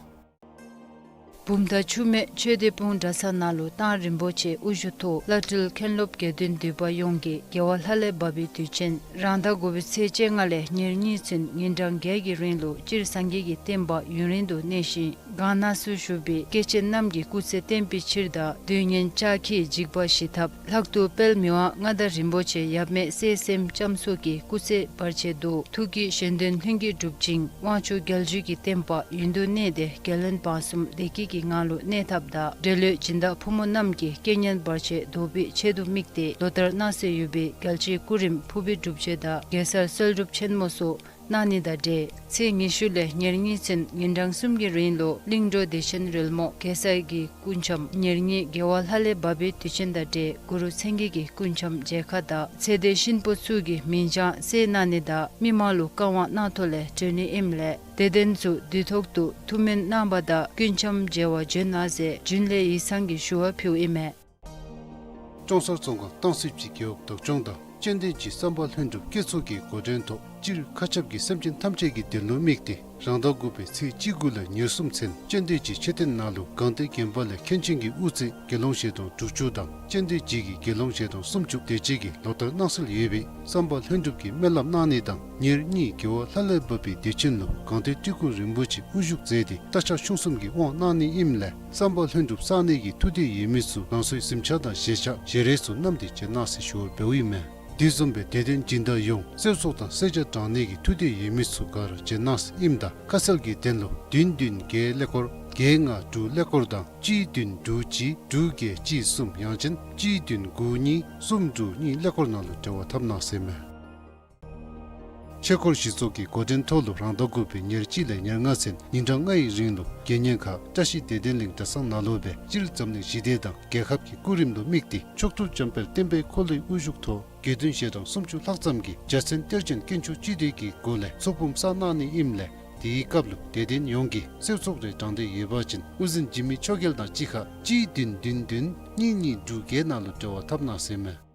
བུམ་ཐང་ཆུ་སྨད་ཆོས་སྡེ་སྤུངས་གྲྭ་ཚང་ནང་ལུ་གཏང་རིན་པོ་ཆེ་དབུ་བཞུགས་ཐོག་བླ་སྤྲུལ་མཁན་སློབ་དགེ་འདུན་འདུས་པ་ཡོངས་ཀྱིས་རྒྱལ་བ་ལྷ་ལས་བབས་པའི་དུས་ཆེན་རང་ཟླ་དགུ་པའི་ཚེས་བཅོ་ལྔ་ལས་ཉེར་གཉིས་ཚུན་ཉིན་གྲངས་བརྒྱད་ཀྱི་རིང་ལུ་སྤྱིར་སངས་རྒྱས་ཀྱི་བསྟན་པ་ཡུན་རིང་དུ་གནས་ཤིང་གང་ན་སུ་བཞུགས་པའི་སྐྱེས་ཆེན་རྣམས་ཀྱི་སྐུ་ཚེ་བརྟན་པའི་ཕྱིར་དང་དུས་ངན་ལྕགས་ཁྱིའི་འཇིགས་པ་ཞི་ཐབས། ལྷག་ཏུ་དཔལ་མི་དབང་མངའ་བདག་རིན་པོ་ཆེ་ཡབ་མེས་སྲས་སྲསམོ་ལྕམ་སོགས་ཀྱི་སྐུ་ཚེ་བར་ཆད་དུ་ཐུགས་ཀྱི་གཞན་དོན་ལྷུན་གྱིས་གྲུབ་ཅིང་དབང་ཕྱུག་རྒྱལ་བརྒྱུད་ཀྱི་བསྟན་པ་ཡུན་དུ་གནས་ཏེ་རྒྱལ་བློན་འབངས་གསུམ་བདེ་སྐྱིད་ཀྱི་ངང་ལུ་གནས་ཐབས་དང་འབྲེལ་ཡོད་སྦྱིན་བདག་ཕོ་མོ་རྣམས་ཀྱི་རྐྱེན་ངན་བར་ཆད་བཟློག་པའི་ཆེད་དུ་དམིགས་ཏེ་ལོ་ལྟར་གནང་སྲོལ་ཡོད་པའི་རྒྱལ་སྤྱིའི་སྐུ་རིམ་ཕུར་བུའི་སྒྲུབ་མཆོད་དང་གེ་སར་གསོལ་སྒྲུབ་ཆེན་མོ་སོགས་གནང་ནི་དང་འབྲེལ་ཚེས་ཉི་ཤུ་ལས་ཉེར་གཉིས་ཚུན་ཉིན་གྲངས་གསུམ་གྱི་རིང་ལུ་གླིང་འགྲོ་བདེ་ཆེན་རོལ་མོ་གེ་སར་གྱི་སྐུ་འཆམ་ཉེར་གཉིས་རྒྱལ་བ་ལྷ་ལས་བབས་པའི་དུས་ཆེན་དང་འབྲེལ་གུ་རུ་མཚན་བརྒྱད་ཀྱི་སྐུ་འཆམ་མཇལ་ཁ་དང་ཚེ་འདས་གཤིན་པོ་ཚུ་གི་མིང་བྱང་གསལ་གནང་ནི་དང་མི་མང་ལུ་བཀའ་དབང་གནང་ཐོག་ལས་གྲོལ་ནི་ཨིནམ་ལས་དད་ལྡན་ཚུ་དུས་ཐོག་ཏུ་ཐུགས་སྨོན་གནང་བ་དང་སྐུ་འཆམ་མཇལ་བར་འབྱོན་གནང་ཟེར་རྒྱུན་ལས་ཡིག་ཚང་གིས་ཞུ་བ་ཕུལཝ་ཨིན་མས། ལྕོང་གསར་རྫོང་ཁག་སྟང་སི་སྤྱི་རྒེད་འོག་བདག་སྐྱོང་དང་དཔྱད་ལྡན་གྱི་བསམ་པ་ལྷུན་གྲུབ་སྐྱེ་ཚོགས་ཀྱི་འགོ་འདྲེན་ཐོག་སྤྱིར་མཁའ་ཁྱབ་ཀྱི་སེམས་ཅན་ཐམས་ཅད་ཀྱི་དོན་ལུ་དམིགས་ཏེ་ རང་ཟླ་དགུ་པའི་ཚེས་གཅིག་དགུ་ལས་ཉེར་གསུམ་ཚུན་སྤྱན་ལྡན་གྱི་མཆོད་རྟེན་ནང་ལུ་སྒང་སྟེང་དགོན་པ་ལས་མཁན་ཆེན་གྱི་དབུ་རྩེ་དགེ་སློང་ཞལ་གདོང་དྲུག་ཅུ་དང་སྤྱན་ལྡན་རྗེ་གི་དགེ་སློང་ཞལ་གདོང་སུམ་ཅུ་དེ་ཅིག་གིས་ལོ་ལྟར་གནང་སྲོལ་ཡོད་པའི་བསམ་པ་ལྷུན་གྲུབ་ཀྱིས་སྨོན་ལམ་གནང་ནི་དང་ཉེར་གཉིས་རྒྱལ་བ་ལྷ་ལས་བབས་པའི་དུས་ཆེན་ལུ་སྒང་སྟེང་སྤྲུལ་སྐུ་རིན་པོ་ཆེ་དབུ་བཞུགས་མཛད་དེ་རྟ་ཕྱག་ཆུང་གསུམ་གྱི་དབང་གནང་ནི་ཨིནམ་ལས་བསམ་པ་ལྷུན་གྲུབ་བསགས་ནི་གི་ཐུགས་འདོད་ཡོད་མི་ཚུ་རང་སོའི་གཟིམ་ཆས་དང་བཞེས་ཆས་ཞལ་རས་ཚུ་བསྣམས་ཏེ་བྱོན་གནང་ཟེར་ཞུ་བ་འབདཝ་ཨིན་མས། དེ་བཟུམ་སྦེ་དད་ལྡན་སྦྱིན་བདག་ཡོངས་གསེར་ཚོགས་དང་གསེར་ཆས་དྲང་ནི་གི་ཐུགས་འདོད་ཡོད་མི་ཚུ་ག་ར་བྱོན་གནང་ཟེར་ཨིནམ་ད་ཁ་གསལ་གྱི་དོན་ལུ་བདུན་བདུན་བརྒྱད་ཀླད་ཀོར་བརྒྱད་ལྔ་དྲུག་ཀླད་ཀོར་དང་གཅིག་བདུན་དྲུག་གཅིག་དྲུག་བརྒྱད་གཅིག་གསུམ་ཡང་ཅིན་གཅིག་བདུན་དགུ་གཉིས་གསུམ་དྲུག་གཉིས་ཀླད་ཀོར་ནང་ལུ་འབྲེལ་བ་འཐབ་གནང་ཟེར་ཨིན་མས། ཆོས་འཁོར་གཞི་ཚོགས་ཀྱི་འགོ་འདྲེན་ཐོག་ལུ་རང་ཟླ་དགུ་པའི་ཉེར་གཅིག་ལས་ཉེར་ལྔ་ཚུན་ཉིན་གྲངས་ལྔའི་རིང་ལུ་དགེ་བསྙེན་ཁག་བཀྲ་ཤིས་བདེ་ལྡན་གླིང་གྲྭ་ཚང་ནང་ལུ་སྦེ་སྤྱིར་འཛམ་གླིང་ཞི་བདེ་དང་རྒྱལ་ཁབ་ཀྱི་སྐུ་རིམ་ལུ་དམིགས་ཏེ་མཆོག་ཐུབ་འཇམ་དཔལ་བསྟན་པའི་འཁོར་ལོའི་དབུ་བཞུགས་ཐོག་དགེ་འདུན་ཞལ་གྲངས་སུམ་ཅུ་ལྷག་ཙམ་གྱིས་འཇའ་ཚོན་གཏེར་ཅན་དཀོན་མཆོག་སྤྱི་འདུས་ཀྱི་སྒོ་ལས་ཚོགས་འབུམ་བསགས་གནང་ནི་ཨིནམ་ལས་དེའི་སྐབས་ལུ་དད་ལྡན་ཡོངས་ཀྱིས་གསེར་ཚོགས་རེ་དྲང་འདོད་ཡོད་པ་ཅིན་དབུ་འཛིན་འཇིགས་མེད་ཆོས་རྒྱལ་དང་གཅིག་ཁར་གཅིག་བདུན་བདུན་བདུན་གཉིས་གཉིས་དྲུག་བརྒྱད་ནང་ལུ་འབྲེལ་བ་འཐབ་གནང་ཟེར་ཨིན་མས།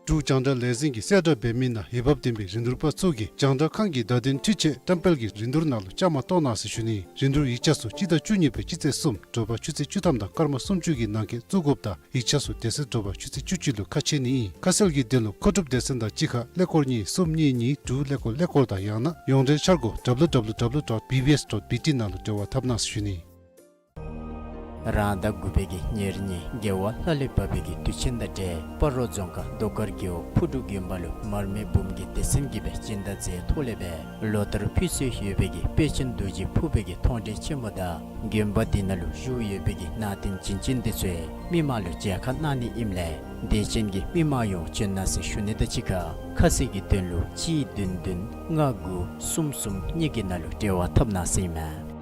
འབྲུག་རྒྱང་བསྒྲགས་ལས་འཛིན་གྱིས་གསལ་བསྒྲགས་འབད་མི་ནང་འོས་འབབ་ལྡན་པའི་རིན་བསྡུར་པ་ཚུ་གིས་རྒྱང་བསྒྲགས་ཁང་གི་བརྡ་དོན་འཕྲུལ་ཆས་བཀྲམ་སྤེལ་གྱི་རིན་བསྡུར་ནང་ལུ་བཅའ་མར་གཏོགས་གནང་ཟེར་ཞུ་ནི། རིན་བསྡུར་ཡིག་ཆ་ཚུ་སྤྱི་ཟླ་བཅུ་གཉིས་པའི་སྤྱི་ཚེས་གསུམ་དྲོ་པ་ཆུ་ཚོད་བཅུ་ཐམ་དང་སྐར་མ་སུམ་ཅུ་གི་ནང་འཁོད་བཙུགས་དགོཔ་དང་ཡིག་ཆ་ཚུ་དེ་ཚེ་དྲོ་པ་ཆུ་ཚོད་བཅུ་གཅིག་ལུ་ཁ་ཕྱེ་ནི་ཨིན། ཁ་གསལ་གྱི་དོན་ལུ་མཁོ་སྒྲུབ་སྡེ་ཚན་དང་གཅིག་ཁར་ཀླད་ཀོར་གཉིས་གསུམ་གཉིས་གཉིས་དྲུག་ཀླད་ཀོར་ཀླད་ཀོར་དང་ཡང་ན་ཡོངས་འབྲེལ་འཆར་སྒོ་W W W dot B B S dot B T ནང་ལུ་འབྲེལ་བ་འཐབ་གནང་ཟེར་ཞུ་ནི། རང་ཟླ་དགུ་པའི་གི་ཉེར་གཉིས་རྒྱལ་བ་ལྷ་ལས་བབས་པའི་གི་དུས་ཆེན་དང་འབྲེལ་སྤ་རོ་རྫོང་ཁག་རྡོ་དཀར་རྒེད་འོག་ཕུ་འབྲུག་དགོན་པ་ལུ་མར་མེ་འབུམ་གྱི་སྡེ་ཚན་གྱིས་སྦེ་སྦྱིན་བདག་མཛད་ཐོག་ལས་སྦེ་ལོ་ལྟར་ཕུལ་སྲོལ་ཡོད་པའི་གི་དཔལ་ཆེན་རྡོ་རྗེ་ཕུར་པའི་གི་མཐོང་གྲོལ་ཆེན་མོ་དང་དགོན་པ་འདི་ནང་ལུ་བཞུགས་ཡོད་པའི་གི་ནང་རྟེན་བྱིན་ཅན་འདི་ཚུ་མི་མང་ལུ་མཇལ་ཁ་གནང་ནི་ཨིནམ་ལས་དད་ཅན་གྱི་མི་མང་ཡོངས་བྱོན་གནང་ཟེར་ཞུ་ནི་དང་གཅིག་ཁར་ཁ་གསལ་གྱི་དོན་ལུ་གཅིག་བདུན་བདུན་ལྔ་དགུ་གསུམ་གསུམ་གཉིས་ཀྱི་ནང་ལུ་འབྲེལ་བ་འཐབ་གནང་ཟེར་ཨིན་མས།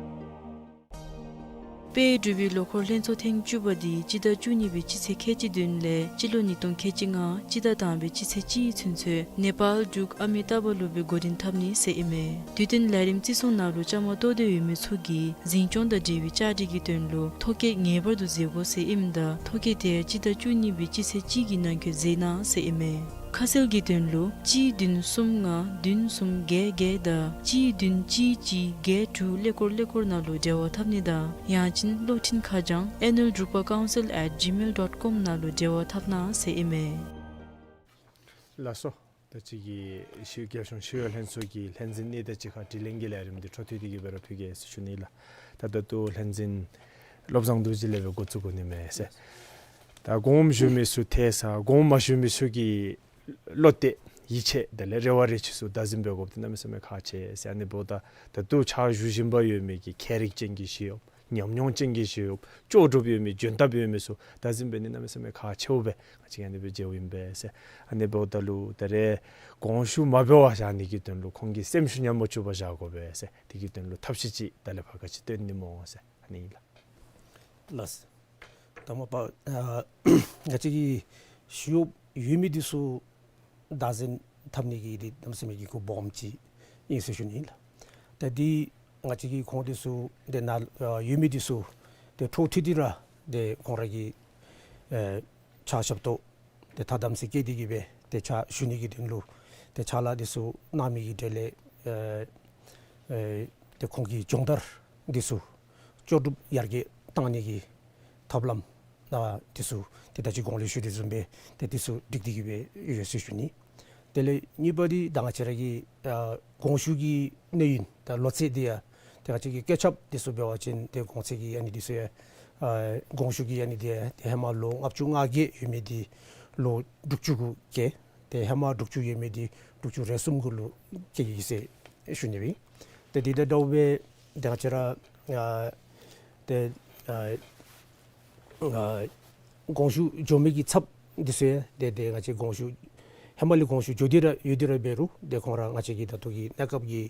དཔལ་འབྲུག་པའི་ལོ་འཁོར་ལྷན་ཚོགས་ཐེངས་བཅུ་པ་འདི་སྤྱི་ཟླ་བཅུ་གཉིས་པའི་སྤྱི་ཚེས་ཁལ་གཅིག་བདུན་ལས་སྤྱི་ལོ་ཉིས་སྟོང་ཁལ་གཅིག་ལྔ་སྤྱི་ཟླ་དང་པའི་སྤྱི་ཚེས་གཅིག་ཚུན་ཚོད་ནེ་པཱལ་འབྲུག་ཨ་མི་ཏཱ་བ་ལུ་སྦེ་འགོ་འདྲེན་འཐབ་ནི་ཟེར་ཨིན་མས། དུས་སྟོན་ལས་རིམ་བརྩི་སྲུང་ནང་ལུ་བཅའ་མར་གཏོགས་འདོད་ཡོད་མི་ཚུ་གིས་འཛིན་སྐྱོང་དང་འབྲེལ་བའི་བཅའ་སྒྲིག་གི་དོན་ལུ་ཐོ་བཀོད་ངེས་པར་དུ་མཛད་དགོ་ཟེར་ཨིནམ་ད་ཐོ་བཀོད་དེ་སྤྱི་ཟླ་བཅུ་གཉིས་པའི་སྤྱི་ཚེས་གཅིག་གི་ནང་འཁོད་མཛད་གནང་ཟེར་ཨིན་མས། ཁ་གསལ་གྱི་དོན་ལུ་གཅིག་བདུན་གསུམ་ལྔ་བདུན་གསུམ་བརྒྱད་བརྒྱད་དང་གཅིག་བདུན་གཅིག་གཅིག་བརྒྱད་དྲུག་ཀླད་ཀོར་ཀླད་ཀོར་ནང་ལུ་འབྲེལ་བ་འཐབ་ནི་དང་ཡང་ཅིན་གློག་འཕྲིན་ཁ་བྱང་ཨེ་ནུལ་འབྲུག་པ་ཀའུན་སིལ་at gmail dot com ནང་ལུ་འབྲེལ་བ་འཐབ་གནང་ཟེར་ཨིན་མས། ལགས་སོ། ད་ཅི་གི་ཞི་རྒྱལ་གཞུང་ཞི་གཡོག་ལྷན་ཚོགས་ཀྱི་ལྷན་འཛིན་གཉིས་དང་གཅིག་ཁར་དྲི་ལན་གྱི་ལས་རིམ་འདི་འཕྲོ་མཐུད་དེ་གི་སྦེ་ར་ཕུལ་གེ་ཟེར་ཞུ་ནི་ལགས། ད་ད་ལྟོ་ལྷན་འཛིན་བློ་བཟང་རྡོ་རྗེ་ལས་སྦེ་འགོ་བཙུགས་དགོ་ནི་མས་ཟེར། ད་དགོངསམ་ཞུ་མི་ཚུ་ཐེ་ས་དགོངསམ་མ་ཞུ་མི་ཚུ་གི་བློ་གཏད་ཡིད་ཆེས་དེ་ལས་རེ་བ་རེ་ཆེ་ཚུ་བདའ་ཟིན་འབད་དགོཔ་འདི་གནམ་མེད་ས་མེད་ཁག་ཆེ་ཟེར། ཨ་ནི་འབདཝ་ད་ད་ལྟོ་ཕྱག་ཞུ་བཞིན་པ་ཡོད་མི་གི་ཁྱད་རིག་ཅན་གྱི་ཞི་གཡོགཔ་ཉམས་མྱོང་ཅན་གྱི་ཞི་གཡོགཔ་ལྕོགས་གྲུབ་ཡོད་མི་འཇོན་ཐང་ཡོད་མི་ཚུ་བདའ་ཟིན་འབད་ནི་གནམ་མེད་ས་མེད་ཁག་ཆེཝ་སྦེ་ང་བཅས་ཀྱིས་ཨ་ནི་སྦེ་མཇལཝ་ཨིན་པས་ཟེར། ཨ་ནི་འབདཝ་ད་ལུ་ད་རེས་དགོངས་ཞུ་མ་འབད་བར་བཞག་ནི་གི་དོན་ལུ་ཁོང་གི་སེམས་ཤུགས་ཉམས་མ་བཅུག་པར་བཞག་དགོ་པས་ཟེར། དེ་གི་དོན་ལུ་ཐབས་ཤེས་ཅིག་ད་ལས་ཕར་ག་ཅི་སྟོན་ནི་སྨོ་ཟེར་ཨ་ནི་ཨིན་ལགས། ལགས། དང་པ་ཨ་ང་བཅས་ཀྱི་ཞི་གཡོགཔ་ཡོད་མི་འདི་ཚུ་བདའ་ཟིན་འཐབ་ནི་གི་འདི་གནམ་མེད་ས་མེད་ཀྱི་འགོ་སྦོམ་ཅིག་ཨིན་ཟེར་ཞུ་ནི་ཨིན་ལགས། ད་འདི་ང་བཅས་ཀྱིས་ཁོང་འདི་ཚུ་འདི་ནང་ཨ་ཡོད་མི་འདི་ཚུ་འདི་འཕྲོ་མཐུད་དེ་ར་འདི་ཁོང་ར་གི་ཨེ་ཕྱག་ཞབས་ཏོག་འདི་ཐ་དམ་ཚིག་བསྐྱེད་དེ་གི་སྦེ་འདི་ཕྱག་ཞུ་ནི་གི་དོན་ལུ་འདི་ཕྱག་ལཱ་འདི་ཚུ་གནང་མི་གི་གྲས་ལས་ཨེ་ཨེ་འདི་ཁོང་གི་སྦྱོང་བརྡར་འདི་ཚུ་ལྕོགས་གྲུབ་ཡར་རྒྱས་གཏང་ནི་གི་ཐབས་ལམ་ཨ་འདི་ཚུ་ཏེ་ད་ཅི་གོང་ལས་ཞུ་དོ་བཟུམ་སྦེ་ཏེ་འདི་ཚུ་སྒྲིག་སྟེ་གི་སྦེ་ཡོད་ཟེར་ཞུ་ནི། དེ་ལས་གཉིས་པ་འདི་ད་ང་བཅས་ར་གི་ཨ་དགོངས་ཞུ་གི་གནས་ཡུན་ད་ལོ་ཚད་འདི་ཡང་ཏེ་ང་བཅས་ཀྱི་བཀོད་ཁྱབ་འདི་ཚུ་འབད་བ་ཅིན་ཏེ་གོང་ཚད་ཀྱི་ཨ་ནི་འདི་ཚུ་ཡང་ཨ་དགོངས་ཞུ་གི་ཨ་ནི་འདི་ཡང་ཏེ་ཧེ་མ་ལོ་ལྔ་བཅུ་ང་བརྒྱད་ཡོད་མི་འདི་ལོ་དྲུག་ཅུ་གུ་བཀལ། ཏེ་ཧེ་མ་དྲུག་ཅུ་ཡོད་མི་འདི་དྲུག་ཅུ་རེ་གསུམ་གུ་ལུ་བཀལ་ཡི་ཟེར་ཞུ་ནི་སྦེ། ཏེ་འདི་དང་འདྲཝ་སྦེ་ཏེ་ང་བཅས་ར་ཨ་ཏེ་ཨ་ཨ་དགོངས་ཞུ་འབྱོན་མི་གི་ཚབ་འདི་ཚུ་ཡང་ཏེ་ཏེ་ང་བཅས་དགོངས་ཞུ་ཧེ་མ་ལས་དགོངས་ཞུ་འབྱོན་ཏེ་ར་ཡོད་དེ་ར་འབད་རུང་ཏེ་ཁོང་ར་ང་བཅས་ཀྱི་ད་ལྟོ་གི་གནས་སྐབས་ཀྱི་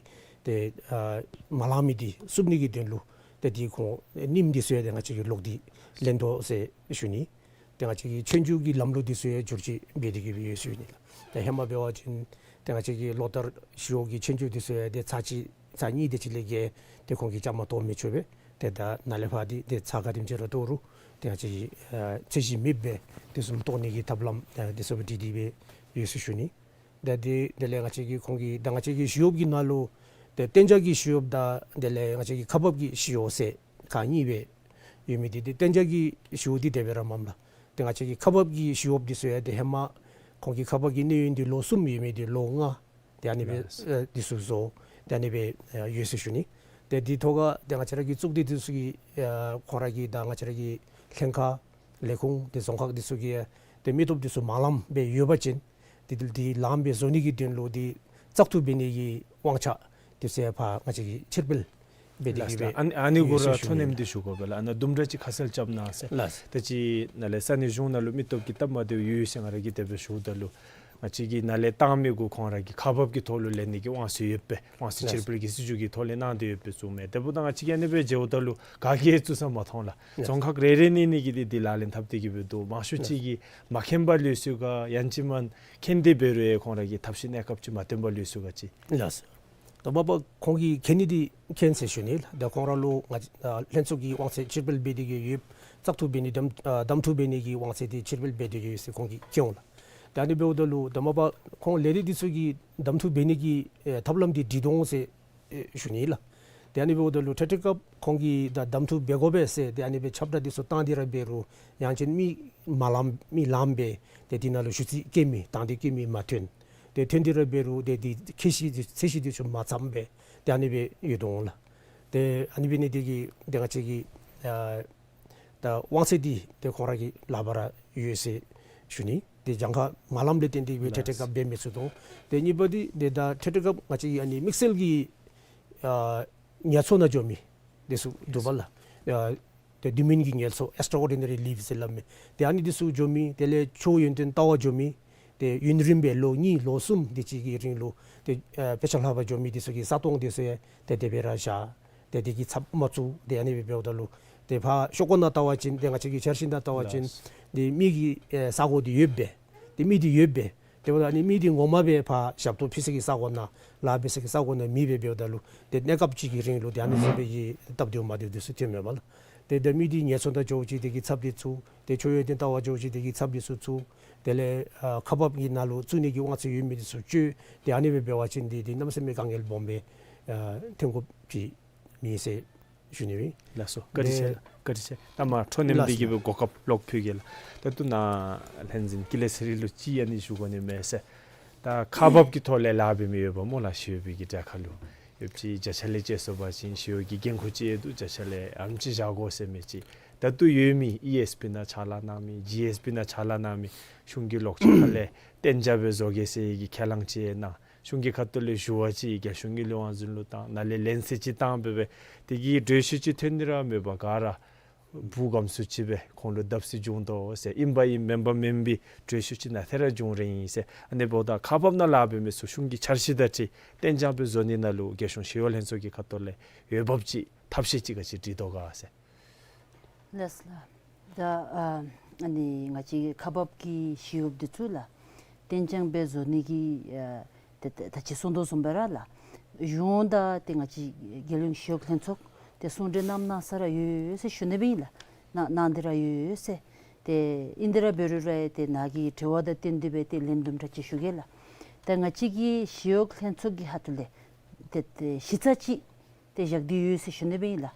ཏེ་ཨ་མ་ལང་མི་འདི་བསུབ་ནི་གི་དོན་ལུ་ཏེ་འདི་ཁོང་རྙིངམ་འདི་ཚུ་ཡང་ཏེ་ང་བཅས་ཀྱིས་ལོག་སྟེ་ལེན་དོ་ཟེར་ཞུ་ནི། ཏེ་ང་བཅས་ཀྱི་ཆོས་རྒྱུགས་ཀྱི་ལམ་ལུགས་འདི་ཚུ་ཡང་བསྒྱུར་བཅོས་འབད་དེ་གི་སྦེ་ཡོད་ཟེར་ཞུ་ནི་ལགས། ཏེ་ཧེ་མ་འབད་བ་ཅིན་ཏེ་ང་བཅས་ཀྱི་ལོ་ལྟར་ཞི་གཡོག་གི་ཆོས་རྒྱུགས་འདི་ཚུ་ཡང་ཏེ་ཚར་གཅིག་ཚར་གཉིས་དེ་ཅིག་ལས་བརྒལ་ཏེ་ཁོང་གིས་བཅའ་མར་གཏོགས་མི་ཆོག་པས། ཏེ་ད་ནཱ་ལས་ཕར་འདི་ཏེ་ཚར་ག་དེམ་ཅིག་ར་གཏོགས་རུང་ཏེ་ང་བཅས་ཀྱིས་ཨ་ཚད་གཞི་མེདཔ་སྦེ་དེ་བཟུམ་གཏོགས་ནི་གི་ཐབས་ལམ་ཨ་དེ་བཟུམ་སྦེ་སྒྲིག་སྟེ་སྦེ་ཡོད་ཟེར་ཞུ་ནི། ད་དེ་དེ་ལས་ང་བཅས་ཀྱིས་ཁོང་གི་ད་ང་བཅས་ཀྱི་ཞི་གཡོགཔ་གི་ནང་ལུ་ ཏེ་གཏན་འཇགས་ཀྱི་ཞི་གཡོགཔ་དང་དེ་ལས་ང་བཅས་ཀྱི་ཁག་འབག་གི་ཞི་གཡོག་ཟེར་ཁག་གཉིས་སྦེ་ཡོད་མི་འདི་ཏེ་གཏན་འཇགས་ཀྱི་ཞི་གཡོག་འདི་དེ་སྦེ་ར་མས་ལགས། ཏེ་ང་བཅས་ཀྱི་ཁག་འབག་གི་ཞི་གཡོགཔ་འདི་ཚུ་ཡང་ཏེ་ཧེ་མ་ཁོང་གི་ཁག་འབག་གི་གནས་ཡུན་འདི་ལོ་གསུམ་ཡོད་མི་འདི་ལོ་ལྔ་ཏེ་ཨ་ནི་སྦེ་ལགས། ཨེ་འདི་ཚུ་བཟོ་ཏེ་ཨ་ནི་སྦེ་ཨེ་ཡོད་ཟེར་ཞུ་ནི། ཏེ་འདི་ཐོག་ཁར་ཏེ་ང་བཅས་ར་གི་གཙུག་སྡེ་འདི་ཚུ་གིས་ཨེ་ཁོང་ར་གི་དང་ང་བཅས་ར་གི་ལྷན་ཁག་ལས་ཁུངས་ཏེ་རྫོང་ཁག་འདི་ཚུ་གིས་ཨེ་ཏེ་མི་སྟོབས་འདི་ཚུ་མ་ལངམ་སྦེ་ཡོད་པ་ཅིན་ཏེ་འདི་འདི་ལངམ་སྦེ་བཟོ་ནི་གི་དོན་ལུ་འདི་བཙག་འཐུ་འབད་ནི་གི་དབང་ཆ་འདི་ཚུ་ཕར་ང་བཅས་ཀྱིས་ཕྱིར་སྤེལ་འབད་དེ་ལགས་གི་སྦེ་ལགས། ཨ་ནི་ཨ་ནི་གུ་ར་ཡོད་ཟེར་ཞུ་ནི་ལགས། ཁྲོ་གནམ་འདི་ཞུ་དགོ་པས་ལགས། ཨ་ནཱ་དུམ་གྲ་ཅིག་ཁ་གསལ་རྐྱབ་གནང་ཟེར། ལགས། ད་ཅི་ནཱ་ལས་ས་གནས་གཞུང་ནང་ལུ་མི་སྟོབས་ཀྱི་སྟབས་མ་བདེཝ་ཡོད་ཟེར་ང་ར་གིས་དེ་སྦེ་ཞུཝ་ད་ལུ་ང་བཅས་ཀྱིས་ནཱ་ལས་བཏང་མི་གུ་ཁོང་ར་གིས་ཁག་འབག་གི་ཐོག་ལུ་ལེན་ནི་གི་དབང་ཚད་ཡོདཔ་སྦེ་དབང་ཚད་ཕྱིར་སྤེལ་གྱི་སྲིད་བྱུས་ཀྱི་ཐོག་ལས་གནང་སྟེ་ཡོདཔ་སྦེ་གསུངམ་མས། དེ་འབདཝ་ད་ང་བཅས་ཀྱིས་ཨ་ནི་སྦེ་མཇལཝ་ད་ལུ་ག་གིས་བཙུགས་ས་མ་མཐོང་ལགས། ལགས། རྫོང་ཁག་རེ་རེ་གཉིས་གཉིས་ཀྱིས་འདི་འདི་ལག་ལེན་འཐབ་སྟེ་གི་སྦེ་འདུག། མང་ཤོས་ཅིག་གིས་མ་མཁྱེན་པར་ལུས་ཚུགས་ག་ཡང་ཅིན་མཁྱེན་ཏེ་འབད་རུང་ཡང་ཁོང་ར་གིས་ཐབས་ཤེས་གནས་སྐབས་ཅིག་མ་བཏོན་པར་ལུས་ཚུགས་ག་ཅིག། ལགས། ད་མ་པ་ཁོང་གིས་མཁྱེན་ནི་འདི་མཁྱེན་ཟེར་ཞུ་ནི་ལགས། ད་ཁོང་ར་ལུ་ང་ཨ་ལྷན་ཚོགས་ཀྱི་དབང་ཚད་ཕྱིར་སྤེལ་འབད་དེ་གི་ཡོད། བཙག་འཐུ་འབད་ནི་གདམ་ཨ་གདམ་འཐུ་འབད་ནི་གི་དབང་ཚད་འདི་ཕྱིར་སྤེལ་འབད་དེ་གི་ཡོད་ཟེར་ཁོང་གིས་མཁྱེན་འོང་ལགས། ད་ཨ་ནི་འབདཝ་ད་ལུ་ད་མ་པ་ཁོང་ལས་རིགས་འདི་ཚུ་གིས་གདམ་འཐུ་འབད་ནི་གི་ཨེ་ཐབས་ལམ་འདི་སྒྲིག་དོ་འོང་ཟེར་ཨེ་ཞུ་ནི་ལགས། ཏེ་ཨ་ནི་འབདཝ་ད་ལུ་འཕྲལ་འཕྲལ་སྐབས་ཁོང་གིས་ད་གདམ་འཐུ་འབད་དགོ་པས་ཟེར་ཏེ་ཨ་ནི་སྦེ་ཁྱབ་བསྒྲགས་འདི་ཚུ་བཏང་སྟེ་ར་འབད་རུང་ཡང་ཅིན་མི་མ་ལངམ་མི་ལངམ་སྦེ་ཏེ་འདི་ནང་ལུ་ཞུ་ཚིག་བཀོད་མི་དང་འདོད་བཀོད་མི་མ་ཐོན། ཏེ་ཐོན་ཏེ་ར་འབད་རུང་ཏེ་འདི་ཁྱད་གཞི་འདི་ཚད་གཞི་འདི་ཚུ་མ་ཚངམ་སྦེ་ཏེ་ཨ་ནི་སྦེ་ཡོད་དོ་འོང་ལགས། ཏེ་ཨ་ནི་འབད་ནི་འདི་གིས་ཏེ་ང་བཅས་ཀྱི་ཨ་ད་དབང་ཚད་འདི་ཏེ་ཁོང་ར་གི་ལག་པར་ར་ཡོད་ཟེར་ཞུ་ནི། ཏེ་གྱངས་ཁ་མ་ལངམ་ལས་བརྟེན་ཏེ་འཕྲལ་འཕྲལ་སྐབས་འབད་མི་ཚུགས་དོ། ཏེ་གཉིས་པ་འདི་ཏེ་ད་འཕྲལ་འཕྲལ་སྐབས་ང་བཅས་ཀྱི་ཨ་ནི་དམིགས་བསལ་གྱི་ཨ་ངལ་རྩོལ་ནང་འགྱོ་མི་འདི་ཚུ་འདུག་པ་ལགས། ཨ་ཏེ་དུས་མིན་གྱི་ངལ་རྩོལ་extraordinary leave ཟེར་སླབ་མི་ཏེ་ཨ་ནི་འདི་ཚུ་འགྱོ་མི་དེ་ལས་ཆོས་ཡོན་ཏན་བལྟ་བར་འགྱོ་མི་ཏེ་ཡུན་རིངམོ་སྦེ་ལོ་གཉིས་ལོ་གསུམ་དེ་ཅིག་གི་རིང་ལུ་ཏེ་ཨ་དཔེ་ཆ་ལྷག་པར་འགྱོ་མི་འདི་ཚུ་གི་ས་སྟོང་འདི་ཚུ་ཡང་ཏེ་དེ་སྦེ་ར་བཞག། ཏེ་དེ་གི་ཚབ་མ་བཙུགས། ཏེ་ཨ་ནི་སྦེ་འབདཝ་ད་ལུ་ཏེ་ཕར་ཤོག་ཀོ་ནང་བལྟ་བ་ཅིན་ཏེ་ང་བཅས་ཀྱི་འཆར་གཞི་ནང་བལྟ་བ་ཅིན་ལགས། ཏེ་མི་གི་ཨེ་ས་གོ་འདི་ཡོདཔ་སྦེ་ཏེ་མི་འདི་ཡོདཔ་སྦེ་དེ་འབདཝ་ད་ཨ་ནི་མི་འདི་ངོ་མ་སྦེ་ཕར་ཞབས་ཏོག་ཕུལ་ས་གི་ས་གོ་ནང་ལཱ་འབད་ས་གི་ས་གོ་ནང་མེདཔ་སྦེ་འབདཝ་ད་ལུ་ཏེ་གནས་སྐབས་ཅིག་གི་རིང་ལུ་ཏེ་ཨ་ནི་བཟུམ་སྦེ་གི་སྟབས་བདེཝ་མ་བདེཝ་འདི་ཚུ་ཐོནམ་མས་པ་ལགས། ཏེ་ད་མི་འདི་ངལ་རྩོལ་ནང་འགྱོ་ཅི་དེ་གི་ཚབ་འདི་ཚུ་ཏེ་ཆོས་ཡོན་ཏན་བལྟ་བར་འགྱོ་ཅི་དེ་གི་ཚབ་འདི་ཚུ་ཚུ་དེ་ལས་ཨ་ཁག་འབག་གི་ནང་ལུ་བཙུགས་ནི་གི་དབང་ཚད་ཡོད་མི་འདི་ཚུ་སྤྱོད། ཏེ་ཨ་ནི་སྦེ་འབད་བ་ཅིན་འདི་འདི་གནམ་མེད་ས་མེད་དཀའ་ངལ་སྦོམ་སྦེ་ཨ་ཐོན་དགོཔ་ཅིག་མེད་ཟེར་ཞུ་ནི་ཨིན། ལགས་སོ། བཀའ་དྲིན་ཆེ། ཨེ་བཀའ་དྲིན་ཆེ། ད་མ་ཁྲོ་གནམ་འདི་གིས་སྦེ་གོ་སྐབས་ལོག་ཕུལ་གེ་ལགས། ད་ལྟོ་ནཱ་ལྷན་འཛིན་ཀུན་ལེགས་ཚེ་རིང་ལུ་ཅིག་ཨ་ནི་ཞུ་དགོ་ནི་མས་ཟེར། ད་ཁག་འབག་གི་ཐོག་ལས་ལཱ་འབད་མི་ཡོདཔ་སྨོ་ལགས། ཞི་གཡོགཔ་གི་གྲལ་ཁར་ལུ་ཡོདཔ་ཅིག་བརྒྱ་ཆ་ལས་བཅད་སོང་པ་ཅིན་ཞི་གཡོག་གི་འགན་ཁུར་ཅིག་ཡོད་འདུག། བརྒྱ་ཆ་ལས་ཨ་ནེམ་ཅིག་བཞག་དགོ་ཟེར་མི་ཅིག། ད་ལྟོ་ཡོད་མི་ཨི་ཨེསི་པི་ནང་ཕྱག་ལཱ་གནང་མི་ཇི་ཨེསི་པི་ནང་ཕྱག་ལཱ་གནང་མི་གཞུང་གི་ལོག་ཕྱོགས་ཁ་ལས་གཏན་འཇགས་སྦེ་བཟོ་གེ་ཟེར་གྱི་ཁས་བླངས་ཅིག་གནང་། གཞུང་གི་ཁ་ཐུག་ལས་ཞུ་བ་ཅིག་རྒྱལ་གཞུང་གི་ལུང་པ་ཚུ་ལུ་བཏང་ནཱ་ལས་ལན་གསལ་ཅིག་བཏང་སྦེ་སྦེ་དེ་གི་གྲོས་གཞི་ཅིག་ཐོན་ནི་ར་མེད་པར་ག་ར་བུ་གམ་སུ་ཅིག་སྦེ་ཁོང་ལུ་བརྡབ་གསིག་བྱུང་དོ་ཟེར། ཨིན་པ་ཨིན་མེན་པ་མེན་པའི་གྲོས་གཞི་ཅིག་ནང་ཐད་ར་བྱུང་རན་ཡི་ཟེར། ཨ་ནི་འབདཝ་ད་ཁག་འབག་ནང་ལཱ་འབད་མི་ཚུ་གཞུང་གི་འཆར་གཞི་དང་འཁྲིལ་གཏན་འཇགས་སྦེ་བཟོ་ནི་ནང་ལུ་རྒྱལ་གཞུང་ཞི་གཡོག་ལྷན་ཚོགས་ཀྱི་ཁ་ཐུག་ལས་འོས་འབབ་ཅིག་ཐབས་ཤེས་ཅིག་ག་ཅི་སྒྲིག་དོ་ག་ཟེར། ལགས་ལགས། ད་ཨ་ཨ་ནི་ང་བཅས་ཁག་འབག་གི་ཞི་གཡོགཔ་འདི་ཚུ་ལགས་གཏན་འཇགས་སྦེ་བཟོ་ནི་གི་ཨ་ཏེ་ཏེ་ད་ཅི་གསུངས་དོ་བཟུམ་སྦེ་ར་ལགས་གཞུང་དང་ཏེ་ང་བཅས་རྒྱལ་ཡོངས་ཞི་གཡོག་ལྷན་ཚོགས་ཏེ་གསུང་གྲོས་གནངམ་གནང་ས་ར་ཡོད་ཟེར་ཞུ་ནི་སྦེ་ཨིན་ལགས། གནང་གནང་སྟེ་ར་ཡོད་ཟེར། ཏེ་ཨིན་ཏེ་ར་འབད་རུང་ར་ཏེ་ནཱ་གི་དྲི་བ་དང་བསྟུན་ཏེ་སྦེ་ཏེ་ལན་དུམ་གྲ་ཅིག་ཞུ་གེ་ལགས། ད་ང་བཅས་ཀྱི་ཞི་གཡོག་ལྷན་ཚོགས་ཀྱི་ཁ་ཐུག་ལས་ཏེ་ཏེ་གཞི་རྩ་ཅིག་ཏེ་བཞག་སྟེ་ཡོད་ཟེར་ཞུ་ནི་སྦེ་ཨིན་ལགས།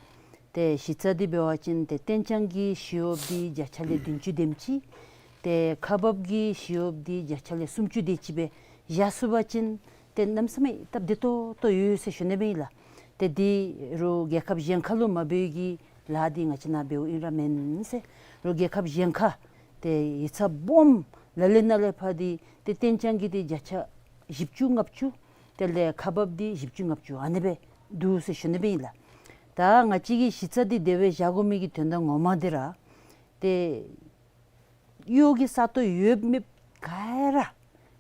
ཏེ་གཞི་རྩ་འདི་འབད་བ་ཅིན་ཏེ་གཏན་འཇགས་ཀྱི་ཞི་གཡོགཔ་འདི་བརྒྱ་ཆ་ལས་བདུན་ཅུ་དེམ་ཅིག། ཏེ་ཁག་འབག་གི་ཞི་གཡོགཔ་འདི་བརྒྱ་ཆ་ལས་སུམ་ཅུ་དེ་ཅིག་སྦེ་བཞག་ཚུགས་པ་ཅིན་ཏེ་གནམ་མེད་ས་མེད་སྟབས་བདེ་ཏོག་ཏོ་ཡོད་ཟེར་ཞུ་ནི་སྦེ་ཨིན་ལགས། ཏེ་འདི་རུང་རྒྱལ་ཁབ་གཞན་ཁ་ལུ་མ་འབད་བའི་གི་ལཱ་འདི་ང་བཅས་ནཱ་འབདཝ་ཨིན་ར་མེན་ཟེར། རུང་རྒྱལ་ཁབ་གཞན་ཁ་ཏེ་ཡིག་ཚང་སྦོམ་ལ་ལུ་ནཱ་ལས་ཕར་འདི་ཏེ་གཏན་འཇགས་ཀྱི་འདི་བརྒྱ་ཆ་བཞི་བཅུ་ལྔ་བཅུ། དེ་ལས་ཁག་འབག་འདི་བཞི་བཅུ་ལྔ་བཅུ་ཨ་ནི་སྦེ་འདུག་ཟེར་ཞུ་ནི་སྦེ་ཨིན་ལགས། ད་ང་བཅས་ཀྱི་གཞི་རྩ་འདི་དེ་སྦེ་བཞག་དགོ་མི་གི་དོན་དག་ངོ་མ་འདི་ར་ཏེ་གཡོག་གི་ས་སྟོང་ཡོདཔ་མེདཔ་ག་ར་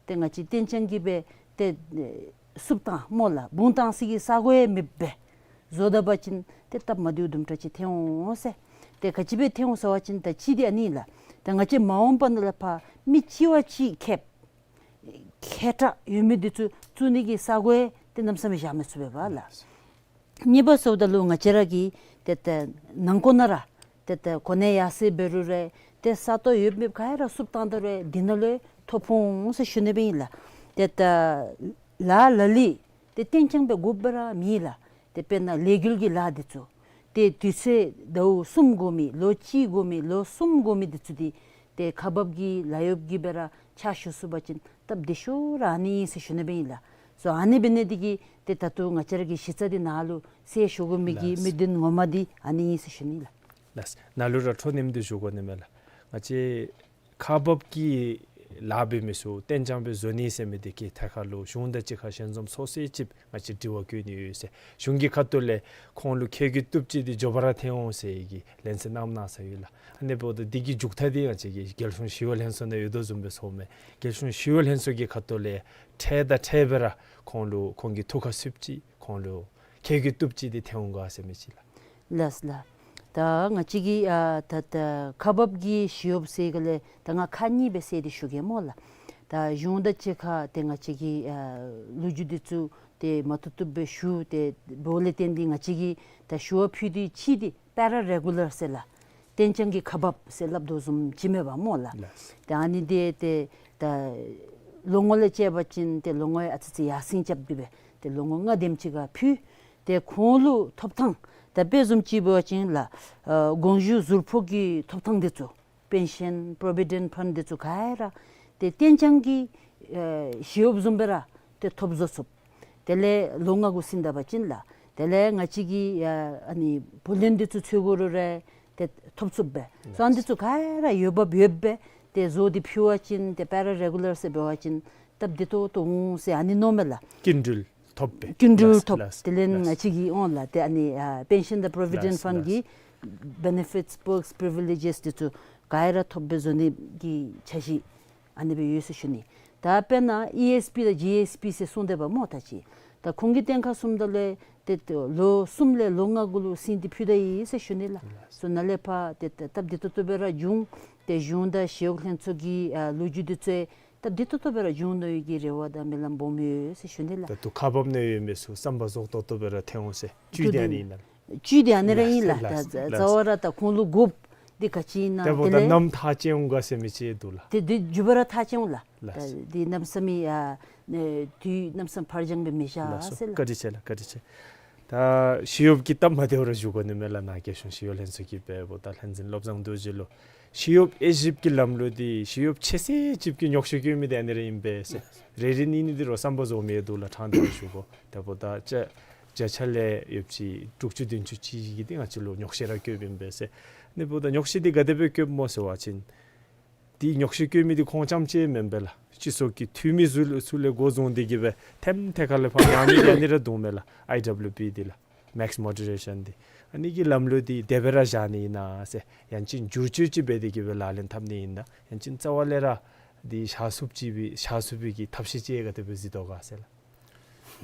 ཏེ་ང་བཅས་གཏན་འཇགས་ཀྱི་སྦེ་ཏེ་བསུབ་བཏང་སྨོ་ལགས་བུང་བཏང་ས་གི་ས་གོ་ཡང་མེདཔ་སྦེ་བཟོ་ད་པ་ཅིན་ཏེ་སྟབས་མ་བདེཝ་དུམ་གྲ་ཅིག་ཐོན་འོང་ཟེར། ཏེ་ག་ཅི་སྦེ་ཐོན་འོང་ཟེར་བ་ཅིན་ད་ཅི་འདི་ཨ་ནི་ལགས། ད་ང་བཅས་མ་འོངས་པ་ནང་ལས་ཕར་མི་གཅིག་བ་གཅིག་ཁེབ་ཁེ་དྲག་ཡོད་མི་འདི་ཚུ་བཙུགས་ནི་གི་ས་གོ་ཡང་ཏེ་གནམ་མེད་ས་མེད་བཞག་མི་ཚུགས་པས་པ་ལགས། གཉིས་པ་ཟེརཝ་ད་ལུ་ང་བཅས་ར་གི་ཏེ་ཏེ་ནང་འཁོད་ནང་ར་ཏེ་ཏེ་གོ་གནས་ཡར་སེང་འབད་རུང་ར་ཏེ་ས་སྟོང་ཡོདཔ་མེདཔ་ག་ར་བསུབ་བཏང་ད་རུང་འདི་ནང་ལུ་ཐོ་ཕོག་འོང་ཟེར་ཞུ་ནི་སྦེ་ཨིན་ལགས། ཏེ་ཏེ་ལ་ལ་ལུ་ ཏེ་གཏན་འཁྱོངས་འབད་དགོཔ་ར་མེད་ལགས། ཏེ་དཔེར་ན་ལས་འགུལ་གྱི་ལཱ་འདི་ཚུ་ཏེ་དུས་ཚོད་ཟླཝ་གསུམ་འགོར་མི་ལོ་གཅིག་འགོར་མི་ལོ་གསུམ་འགོར་མི་འདི་ཚུ་འདི་ཏེ་ཁག་འབག་གི་ལཱ་གཡོགཔ་གིས་སྦེ་ར་ཕྱག་ཞུ་ཚུགས་པ་ཅིན་སྟབས་བདེ་ཤོས་ར་ཨ་ནི་ཨིན་ཟེར་ཞུ་ནི་སྦེ་ཨིན་ལགས། སོ་ཨ་ནི་འབད་ནི་འདི་གིས་ཏེ་ད་ལྟོ་ང་བཅས་ར་གི་གཞི་རྩ་འདི་ནང་ལུ་གསལ་ཞུ་དགོ་མི་གི་ལགས། དམིགས་དོན་ངོ་མ་འདི་ཨ་ནི་ཨིན་ཟེར་ཞུ་ནི་ལགས། ལགས། ནཱ་ལུ་ར་འཕྲོ་མཉམ་འདི་ཞུ་དགོ་ནི་མས་ལགས། ང་བཅས་ཁག་འབག་གི་ལཱ་འབད་མི་ཚུ་གཏན་འཁྱོངས་འབད་བཟོ་ནི་ཟེར་མི་འདི་གི་ཐད་ཁར་ལུ་གཞུང་དང་གཅིག་ཁར་ཞལ་འཛོམས་ཚོགས་ཚད་ཅིག་ང་བཅས་དྲི་བ་བཀོད་ནི་ཡོད་ཟེར། གཞུང་གི་ཁ་ཐུག་ལས་ཁོང་ལུ་ཁྱད་གུ་བཏུབ་ཅིག་འདི་མགྱོགས་པ་ར་ཐོན་འོང་ཟེར་གྱི་ལན་གསལ་གནང་གནང་ས་ཡོད་ལགས། ཨ་ནི་འབདཝ་ད་འདི་གི་མཇུག་མཐའ་འདི་ང་བཅས་ཀྱི་རྒྱལ་གཞུང་ཞི་གཡོག་ལྷན་ཚོགས་ནང་ཡོད་དོ་བཟུམ་སྦེ་ཚོརཝ་མས། རྒྱལ་གཞུང་ཞི་གཡོག་ལྷན་ཚོགས་ཀྱི་ཁ་ཐུག་ལས་འཕྲལ་དང་འཕྲལ་སྦེ་ར་ཁོང་ལུ་ཁོང་གི་ཐུགས་ཁར་ཚུདཔ་ཅིག་ཁོང་ལུ་ཁྱད་གུ་བཏུབ་ཅིག་འདི་ཐོན་འོང་ག་ཟེར་མི་ཅིག་ལགས། ལགས་ལགས། ད་ང་བཅས་ཀྱི་ཨ་ད་ད་ཁག་འབག་གི་ཞི་གཡོགཔ་ཟེར་ག་ལས་ད་ང་ཁག་གཉིས་སྦེ་བསལ་ཏེ་ཞུ་གེ་སྨོ་ལགས། ད་གཞུང་དང་གཅིག་ཁར་ཏེ་ང་བཅས་ཀྱི་ཨ་ལོ་རྒྱུས་འདི་ཚུ་ཏེ་མ་བཏུབ་བཏུབ་སྦེ་ཞུ། ཏེ་འབདཝ་ལས་བརྟེན་ཏེ་ང་བཅས་ཀྱིས་ད་ཞུ་བ་ཕུལ་ཏེ་ཅིག་འདི་པེ་ར་རེ་གུ་ལར་ཟེར་ལགས། གཏན་འཁྱོངས་ཀྱི་ཁག་འབགཔ་ཟེར་སླབ་དོ་བཟུམ་ཅིག་མས་པ་སྨོ་ལགས། ལགས། ཏེ་ཨ་ནི་འདི་ཏེ་ད་ལོ་ངོ་ལས་བཅད་པ་ཅིན་ཏེ་ལོ་ངོ་ཡང་ཨ་ཙི་ཙི་ཡར་སེང་རྐྱབ་སྟེ་སྦེ་ཏེ་ལོ་ངོ་ལྔ་དེམ་ཅིག་ཁར་ཕུལ། ཏེ་ཁོང་ལུ་ཐོབ་ཐང་ད་དཔེ་བཟུམ་ཅིག་འབད་བ་ཅིན་ལགས་ཨ་དགོངས་ཞུ་ཟུར་ཕོག་གི་ཐོབ་ཐང་འདི་ཚུ་པེན་ཤཱན་པོ་རོ་བི་ཌེནཊ་ཕཱནཌ་འདི་ཚུ་ག་ར་ཏེ་གཏན་འཁྱོངས་ཀྱི་ཨེ་ཞི་གཡོགཔ་བཟུམ་སྦེ་ར་ཏེ་ཐོབ་བཟོ་ཚུགས། དེ་ལས་ལོ་ལྔ་གུ་ཟིན་ད་པ་ཅིན་ལགས། དེ་ལས་ང་བཅས་ཀྱི་ཨ་ཨ་ནི་བུ་ལོན་འདི་ཚུ་ཚུ་གུ་རུ་ར་ཏེ་ཐོབ་ཚུགས་པས། སོ་ཨ་ནི་འདི་ཚུ་ག་ར་འོས་འབབ་ཡོདཔ་སྦེ་ཏེ་བཟོ་སྟེ་ཕུལ་བ་ཅིན་ཏེ་པེ་ར་རེ་གུ་ལར་ཟེར་འབད་བ་ཅིན་སྟབས་བདེ་ཏོག་ཏོ་འོང་ཟེར་ཨ་ནི་མནོཝ་མས་ལགས། སྐྱིན་འགྲུལ་ཐོབ་པས། སྐྱིན་འགྲུལ་ལགས་ཐོབ། ལགས། དེ་ལས་ང་ལགས། བཅས་ཀྱི་འོང་ལགས་ཏེ་ཨ་ནི་ཨ་པེན་ཤཱན་དང་པོ་རོ་བི་ཌེནཊ་ལགས། ཕཱནཌ་ལགས། ཀྱི་བེ་ནེ་ཕིཊས་པརཀསི་པི་རི་ཝི་ལེ་ཇེསི་འདི་ཚུ་ག་ར་ཐོབ་སྦེ་བཟོ་ནི་གི་འཆར་གཞི་ཨ་ནི་སྦེ་ཡོད་ཟེར་ཞུ་ནི། ད་དཔེར་ན་ཨི་ཨེསི་པི་དང་ཇི་ཨེསི་པི་ཟེར་གསུངས་ཏེ་འབདཝ་སྨོ་ད་ཅི། ད་ཁོང་གི་སྟེང་ཁར་སོངམ་ད་ལས་ཏེ་ལོ་གསུམ་ལས་ལོ་ལྔ་གུ་ལུ་ཟིན་ཏེ་ཕུལ་ད་ཡི་ཟེར་ཞུ་ནི་ལགས། སོ་ནཱ་ལས་ཕར་ཏེ་ཏེ་སྟབས་བདེ་ཏོག་ཏོ་སྦེ་ར་འབྱུང་། ཏེ་གཞུང་དང་ཞི་གཡོག་ལྷན་ཚོགས་ཀྱི་ཨ་ལོ་རྒྱུས་འདི་ཚུ་སྟབས་བདེ་ཏོག་ཏོ་སྦེ་ར་འབྱུང་ནི་གི་རེ་བ་དང་སྨོན་ལམ་སྦོམ་ཡོད་ཟེར་ཞུ་ནི་ལགས། ད་ལྟོ་ཁག་འབག་ནང་ཡོད་མི་ཚུ་བསམ་པ་རྫོགས་ཏོག་ཏོ་སྦེ་ར་ཐོན་འོང་ཟེར་བཅུད་དེ་ཨ་ནི་ཨིན་ན་ལགས། བཅུད་དེ་ཨ་ནི་ར་ཨིན་ལགས། ལགས། ད་རྩ་བ་ར་ད་ཁོང་ལུ་དགོཔ་འདི་ག་ཅི་ཨིན་ན་དེ་འབདཝ་ད་དེ་ལས་གནམ་ཐག་བཅད་འོང་ག་ཟེར་མི་ཅིག་འདུག་ལགས། དེ་དེ་མགྱོགས་པ་ར་ཐག་བཅད་འོང་ལགས། ལགས། ད་དེ་གནམ་མེད་ས་མེད་ཨ་ནི་དུས་གནམ་མེད་ས་མེད་ཕར་འགྱངས་སྦེ་མི་བཞག་ལགས་སོ། ཟེར་ལགས། བཀའ་དྲིན་ཆེ་ལགས། བཀའ་དྲིན་ཆེ། ད་ཞི་གཡོགཔ་གི་སྟབས་མ་བདེཝ་ར་ཞུ་དགོ་ནི་མས་ལགས། ནཱ་རྒྱལ་གཞུང་ཞི་གཡོག་ལྷན་ཚོགས་ཀྱིས་འབདཝ་ད་ལྷན་འཛིན་བློ་བཟང་རྡོ་རྗེ་ལུ་ཞི་གཡོགཔ་དབྱེ་ཞིབ་ཀྱི་ལམ་ལུགས་འདི་ཞི་གཡོགཔ་ཆེ་ཤོས་ཅིག་གིས་ཉོགས་བཤད་བཀོད་མི་འདི་ཨ་ནི་ར་ཨིན་པས་ཟེར། རེ་རེ་གཉིས་གཉིས་འདི་ར་བསམ་པ་རྫོགས་མི་འདུག་ལགས། ཕྲང་སྟེ་ར་ཞུ་དགོ། དེ་འབདཝ་ད་བརྒྱ་བརྒྱ་ཆ་ལས་ཡོད་ཅིག་དྲུག་ཅུ་བདུན་ཅུ་ཅིག་གིས་འདི་ང་བཅས་ལུ་ཉོགས་བཤད་ར་བཀོདཔ་ཨིན་པས་ཟེར། དེ་འབདཝ་ད་ཉོགས་བཤད་འདི་ག་དེ་སྦེ་བཀོདཔ་སྨོ་ཟེར་བ་ཅིན་འདི་ཉོགས་བཤད་བཀོད་མི་འདི་ཁོང་རྐྱངམ་ཅིག་མེན་པས་ལགས། སྤྱི་ཚོགས་ཀྱི་འཐུས་མི་ཚུ་ལས་ཚུ་ལས་འགོ་བཟུང་སྟེ་གིས་སྦེ་ཐེམ་ཐེ་ཁ་ལས་ཕར་ཉར་མི་འདི་ཨ་ནི་ར་འདུག་མས་ལགས། ཨའི་ཌབ་ལུ་པི་འདི་ལགས། མེགསི་མོ་ཌི་རེ་ཤཱན་འདི། ཨ་ནི་གི་ལམ་ལུགས་འདི་དེ་སྦེ་ར་བཞག་ནི་ཨིན་ན་ཟེར། ཡང་ཅིན་བསྒྱུར་བཅོས་ཅིག་འབད་དེ་གིས་སྦེ་ལག་ལེན་འཐབ་ནི་ཨིན་ན། ཡང་ཅིན་རྩ་བ་ལས་ར་འདི་བཞག་ཚུགསཔ་ཅིག་སྦེ་བཞག་ཚུགས་པའི་གི་ཐབས་ཤེས་ཅིག་ག་དེ་སྦེ་གཟིགས་དོ་ག་ཟེར་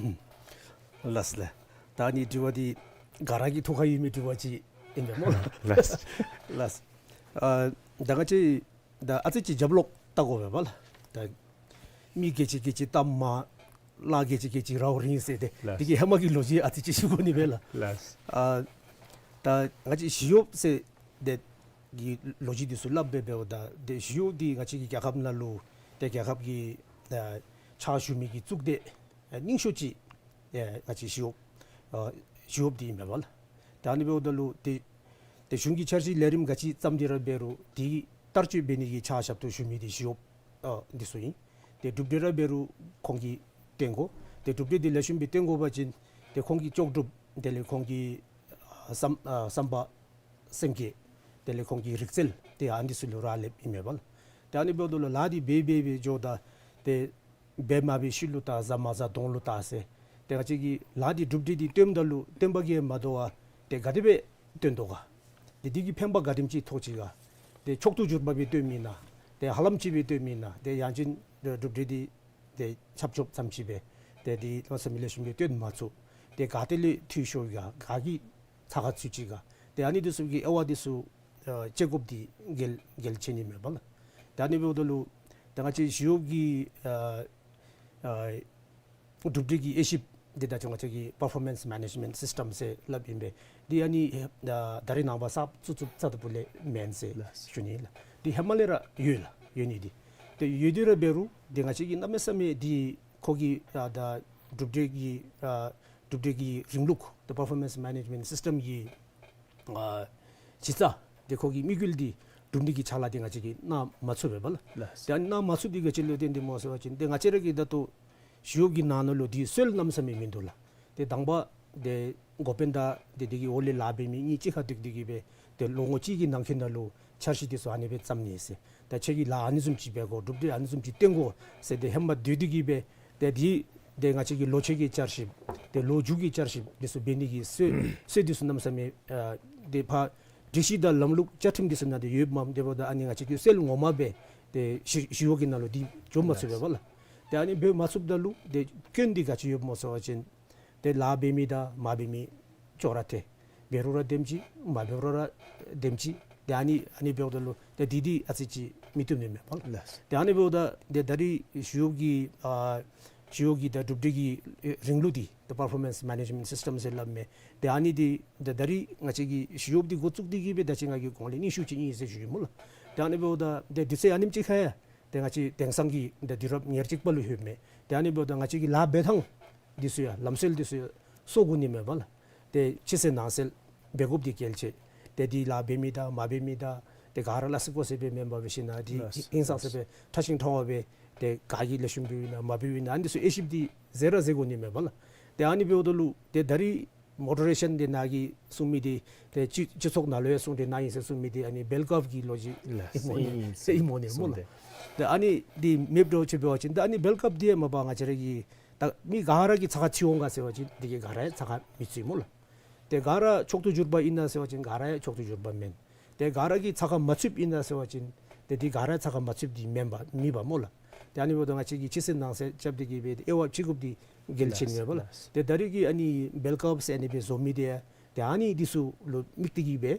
ལགས། ལགས་ལགས། ད་ཨ་ནི་དྲི་བ་འདི་ག་ར་གི་ཐུགས་ཁར་ཡོད་མི་དྲི་བ་ཅིག་ཨིན་པས་སྨོ་ལགས། ལགས། ལགས། ཨ་ད་ང་བཅས་ད་ཨ་ཙི་ཅིག་རྒྱབ་ལོག་བལྟ་དགོ་པས་པ་ལགས། ད་མི་སྐད་ཅིག་སྐད་ཅིག་གཏམ་མང་། ལཱ་སྐད་ཅིག་སྐད་ཅིག་རྭཝ་རིང་ཟེར་ཏེ། ལགས། འདི་གི་ཧེ་མ་གི་ལོ་རྒྱུས་ཨ་ཙི་ཅིག་ཞུ་དགོ་ནི་མས་ལགས། ལགས། ཨ་ད་ང་བཅས་ཞི་གཡོགཔ་ཟེར་ཏེ་གི་ལོ་རྒྱུས་འདི་ཚུ་སླབ་སྦེ་འབདཝ་ད་ཏེ་ཞི་གཡོགཔ་འདི་ང་བཅས་ཀྱི་རྒྱལ་ཁབ་ནང་ལུ་ཏེ་རྒྱལ་ཁབ་ཀྱི་ཨ་ཕྱག་ཞུ་མི་གི་གཙུག་སྡེ་ཨ་རྙིང་ཤོས་ཅིག་ཨ་ང་བཅས་ཞི་གཡོགཔ་ཨ་ཞི་གཡོགཔ་འདི་ཨིན་པས་པ་ལགས། ད་ཨ་ནི་འབདཝ་ད་ལུ་ཏེ་ཏེ་གཞུང་གི་འཆར་གཞི་ལས་རིམ་ག་ཅི་བརྩམས་ཏེ་ར་འབད་རུང་འདི་བསྟར་སྤྱོད་འབད་ནི་གི་ཕྱག་ཞབས་ཏོག་ཞུ་མི་འདི་ཞི་གཡོགཔ་ཨ་འདི་ཚུ་ཨིན། ཏེ་གྲུབ་འབྲས་ར་འབད་རུང་ཁོང་གིས་སྟོན་དགོ། ཏེ་གྲུབ་འབྲས་འདི་ལེགས་ཤོམ་སྦེ་སྟོན་དགོ་པ་ཅིན་ཏེ་ཁོང་གི་ལྕོགས་གྲུབ་དེ་ལས་ཁོང་གི་ཨ་བསམ་ཨ་བསམ་པ་སེམས་བསྐྱེད་དེ་ལས་ཁོང་གི་རིག་རྩལ་ཏེ་ཨ་ནི་ཚུ་ལུ་རག་ལསཔ་ཨིན་མས་པ་ལགས། ཏེ་ཨ་ནི་འབདཝ་ད་ལུ་ལཱ་འདི་འབད་འབད་འབད་འགྱོཝ་ད་ཏེ་འབད་མ་འབད་ཤུལ་ལུ་བལྟ། བཟའ་མ་བཟའ་གདོང་ལུ་བལྟ་ཟེར། ཏེ་ང་བཅས་ཀྱིས་ལཱ་འདི་གྲུབ་འབྲས་འདི་སྟོནམ་ད་ལུ་སྟོན་པ་གིས་མ་དོ་བར་ཏེ་ག་དེ་སྦེ་སྟོན་དོ་ག། ཏེ་འདི་གིས་ཕན་པ་ག་དེམ་ཅིག་ཐོགས་ཅི་ག། ཏེ་མཆོག་ཏུ་གྱུར་པ་སྦེ་སྟོནམ་ཨིན་ན། ཏེ་ཧ་ལམ་ཅིག་སྦེ་སྟོནམ་ཨིན་ན། ཏེ་ཡང་ཅིན་གྲུབ་འབྲས་འདི་ཏེ་ཆབ་ཆོབ་ཙམ་ཅིག་སྦེ་ཏེ་འདི་གནམ་མེད་ས་མེད་ལེགས་ཤོམ་སྦེ་སྟོན་མ་ཚུགས། ཏེ་ག་ཏེ་ལས་འཐུས་ཤོར་ག། ག་གིས་ཚ་ཁ་ཚུད་ཅི་ག། ཏེ་ཨ་ནི་འདི་ཚུ་གི་དབྱེ་བ་འདི་ཚུ་ཨ་དཔྱད་དགོཔ་འདི་གལ་གལ་ཆེ་ནི་མས་པ་ལགས། ཏེ་ཨ་ནི་འབདཝ་ད་ལུ་ཏེ་ང་བཅས་ཞི་གཡོགཔ་གི་ཨ་ཨ་གྲུབ་འབྲས་ཀྱི་དབྱེ་ཞིབ་འདི་ད་ཅི་ང་བཅས་ཀྱིས་པར་ཕོར་མེནསི་མེ་ནེཇ་མེནཊ་སིསི་ཊམ་ཟེར་སླབ་ཨིན་པས། འདི་ཨ་ནི་ཨ་ད་རེས་ནངས་པ་གསརཔ་བཙུགས་བཙུགསཔ་རྩ་ད་པུ་ལས་མེན་ཟེར་ལགས། ཞུ་ནི་ལགས། འདི་ཧེ་མ་ལས་ར་ཡོད་ལགས། ཡོད་ནི་འདི། ཏེ་ཡོད་དེ་ར་འབད་རུང་འདི་ང་བཅས་ཀྱིས་གནམ་མེད་ས་མེད་འདི་ཁོ་གི་ཨ་ད་ གྲུབ་འབྲས་ཀྱི་ཨ་གྲུབ་འབྲས་ཀྱི་རིང་ལུགས་ད་performance management system གི་ཨ་གཞི་རྩ་དེ་ཁོ་གི་དམིགས་ཡུལ་འདི་འགྲུབ་ནི་གི་ཕྱག་ལཱ་འདི་ང་བཅས་ཀྱིས་གནང་མ་ཚུགས་པས་པ་ལགས། ལགས། ཏེ་ཨ་ནི་གནང་མ་ཚུགས་འདི་ག་ཅི་ལུ་བརྟེན་ཏེ་སྨོ་ཟེར་བ་ཅིན་ཏེ་ང་བཅས་ར་གི་ད་ལྟོ་ཞི་གཡོག་གི་ནང་ན་ལུ་འདི་སྲོལ་གནམ་མེད་ས་མེད་མིན་འདུག་ལགས། ཏེ་དང་པ་ཏེ་འགོ་དཔོན་དང་ཏེ་དེ་གི་འོག་ལས་ལཱ་འབད་མི་གཉིས་གཅིག་ཁར་འདུས་ཏེ་གིས་སྦེ་ཏེ་ལོ་ངོ་གཅིག་གི་ནང་འཁོད་ནང་ལུ་འཆར་གཞི་འདི་ཚུ་ཨ་ནི་སྦེ་བརྩམ་ནི་ཟེར། ད་ཁྱེད་ཀྱིས་ལཱ་ཨ་ནི་བཟུམ་ཅིག་འབད་དགོ། གྲུབ་འབྲས་ཨ་ནི་བཟུམ་ཅིག་བཏོན་དགོ་ཟེར་ཏེ་ཧེ་མ་སྡོད་དེ་གིས་སྦེ་ཏེ་འདི་ཏེ་ང་བཅས་ཀྱི་ལོ་ཆེན་གྱི་བསྐྱར་ཞིབ་ཏེ་ལོ་མཇུག་གི་བསྐྱར་ཞིབ་འདི་ཚུ་འབད་ནི་གི་སྲོལ་སྲོལ་འདི་ཚུ་གནམ་མེད་ས་མེད་ཨ་ཏེ་ཕར་སྒྲིག་གཞི་དང་ལམ་ལུགས་བཅའ་ཁྲིམས་འདི་ཚུ་ནང་ཏེ་ཡོདཔ་མས། དེ་འབདཝ་ད་ཨ་ནི་ང་བཅས་ཀྱི་སྲོལ་ངོ་མ་སྦེ་ཏེ་ཞི་ཞི་གཡོག་གི་ནང་ལུ་འདི་འགྱོ་མ་ཚུགས་པས་པ་ལགས། ཏེ་ཨ་ནི་འབད་མ་ཚུགསཔ་ད་ལུ་ཏེ་སྐྱོན་འདི་ག་ཅི་ཡོདཔ་སྨོ་ཟེར་བ་ཅིན་ཏེ་ལཱ་འབད་མི་དང་མ་འབད་མི་ཅོག་ར་འཐད། འབད་རུང་ར་དེམ་ཅིག་མ་འབད་རུང་ར་དེམ་ཅིག། ཏེ་ཨ་ནི་ཨ་ནི་འབདཝ་ད་ལུ་ཏེ་འདི་འདི་ཨ་ཙི་ཅིག་མི་བཏུབ་ནི་མས་པ་ལགས། ལགས། ཏེ་ཨ་ནི་འབདཝ་ད་ཏེ་ད་རིས་ཞི་གཡོག་གི་ཨ་ཞི་གཡོག་གི་ད་གྲུབ་འབྲས་ཀྱི་ཨེ་རིང་ལུགས་འདི་ད་performance management system ཟེར་སླབ་མས། ཏེ་ཨ་ནི་འདི་ད་ད་རིས་ང་བཅས་ཀྱི་ཞི་གཡོག་འདི་འགོ་བཙུགས་ཏེ་གིས་སྦེ་ད་ཅི་ང་གིས་གོང་ལས་ཉི་ཤུ་ཅིག་ཨིན་ཟེར་ཞུ་ཡི་སྨོ་ལགས། ཏེ་ཨ་ནི་འབདཝ་ད་ཏེ་དུས་ཚོད་ཨ་ནེམ་ཅིག་ཁར་ཡང་ཏེ་ང་བཅས་དེང་སང་གི་ཏེ་དུས་རབས་ཉེར་གཅིག་པ་ལུ་ལྷོདཔ་མས། ཏེ་ཨ་ནི་འབདཝ་ད་ང་བཅས་ཀྱི་ལཱ་འབད་ཐངས་འདི་ཚུ་ཡང་ལམ་སྲོལ་འདི་ཚུ་ཡང་སོར་དགོ་ནི་མས་པ་ལགས། ཏེ་ཕྱི་གསལ་ནང་གསལ་འབད་དགོཔ་འདི་གལ་ཆེ། ཏེ་འདི་ལཱ་འབད་མི་དང་མ་འབད་མི་དང་ཏེ་ག་ར་སླ་བསྲེ་ཀོ་བསྲེ་སྦེ་མེན་པར་འབད་ཞིན་ན་འདི་ལགས། ཧིང་སངས་ས་སྦེ་ཕྲ་ཞིང་ཕྲ་བ་སྦེ་ཏེ་ག་གིས་ལེགས་ཤོམ་འབདཝ་ཨིན་ན་མ་འབདཝ་ཨིན་ན་ཨ་ནི་ཚུ་དབྱེ་ཞིབ་འདི་ཟེར་ར་ཟེར་དགོ་ནི་མས་པ་ལགས། ཏེ་ཨ་ནི་འབདཝ་ད་ལུ་ཏེ་ད་རིས་མོ་ཊ་རེ་ཤཱན་འདི་ནཱ་གིས་གསུང་མི་འདི་ཏེ་སྤྱི་སྤྱི་ཚོགས་ནང་ལུ་ཡང་གསུང་གྲོས་གནང་ཡི་ཟེར་གསུང་མི་འདི་ཨ་ནི་བེལ་ཀརབ་ཀྱི་ལོ་རྒྱུས་ལགས། ཨིནམ་འོང་ནི་ཨིནམ་འོང་ནི་སྨོ་ལགས། གསུངས་ཏེ། ཏེ་ཨ་ནི་འདི་མེདཔ་འདྲཝ་ཅིག་འབད་བ་ཅིན་ད་ཨ་ནི་བེལ་ཀརབ་འདི་ཡང་མ་པ་ང་བཅས་ར་གི་ད་མི་ག་ར་གིས་ཚ་ཁ་ཚུད་འོང་ག་ཟེར་བ་ཅིན་འདི་གིས་ག་ར་ཡང་ཚ་ཁ་མི་ཚུད་སྨོ་ལགས། ཏེ་ག་ར་མཆོག་ཏུ་གྱུར་པ་ཨིན་ན་ཟེར་བ་ཅིན་ག་ར་ཡང་མཆོག་ཏུ་གྱུར་པ་མེན། ཏེ་ག་ར་གིས་ཚ་ཁ་མ་ཚུདཔ་ཨིན་ན་ཟེར་བ་ཅིན་ཏེ་འདི་ག་ར་ཡང་ཚ་ཁ་མ་ཚུདཔ་འདི་མེན་པ་མེན་པ་སྨོ་ལགས། ཏེ་ཨ་ནི་འབདཝ་ད་ང་བཅས་ཀྱིས་ཕྱི་གསལ་ནང་གསལ་རྐྱབ་སྟེ་གིས་སྦེ་དབྱེ་བ་ཕྱེ་དགོཔ་འདི་གལ་ཆེ་ནི་མས་པ་ལགས། ཏེ་ད་རིས་ཀྱི་ཨ་ནི་བེལ་ཀརབ་ཟེར་ཨ་ནི་སྦེ་བཟོ་མི་འདི་ཡང་ཏེ་ཨ་ནི་འདི་ཚུ་ལུ་དམིགས་ཏེ་གིས་སྦེ་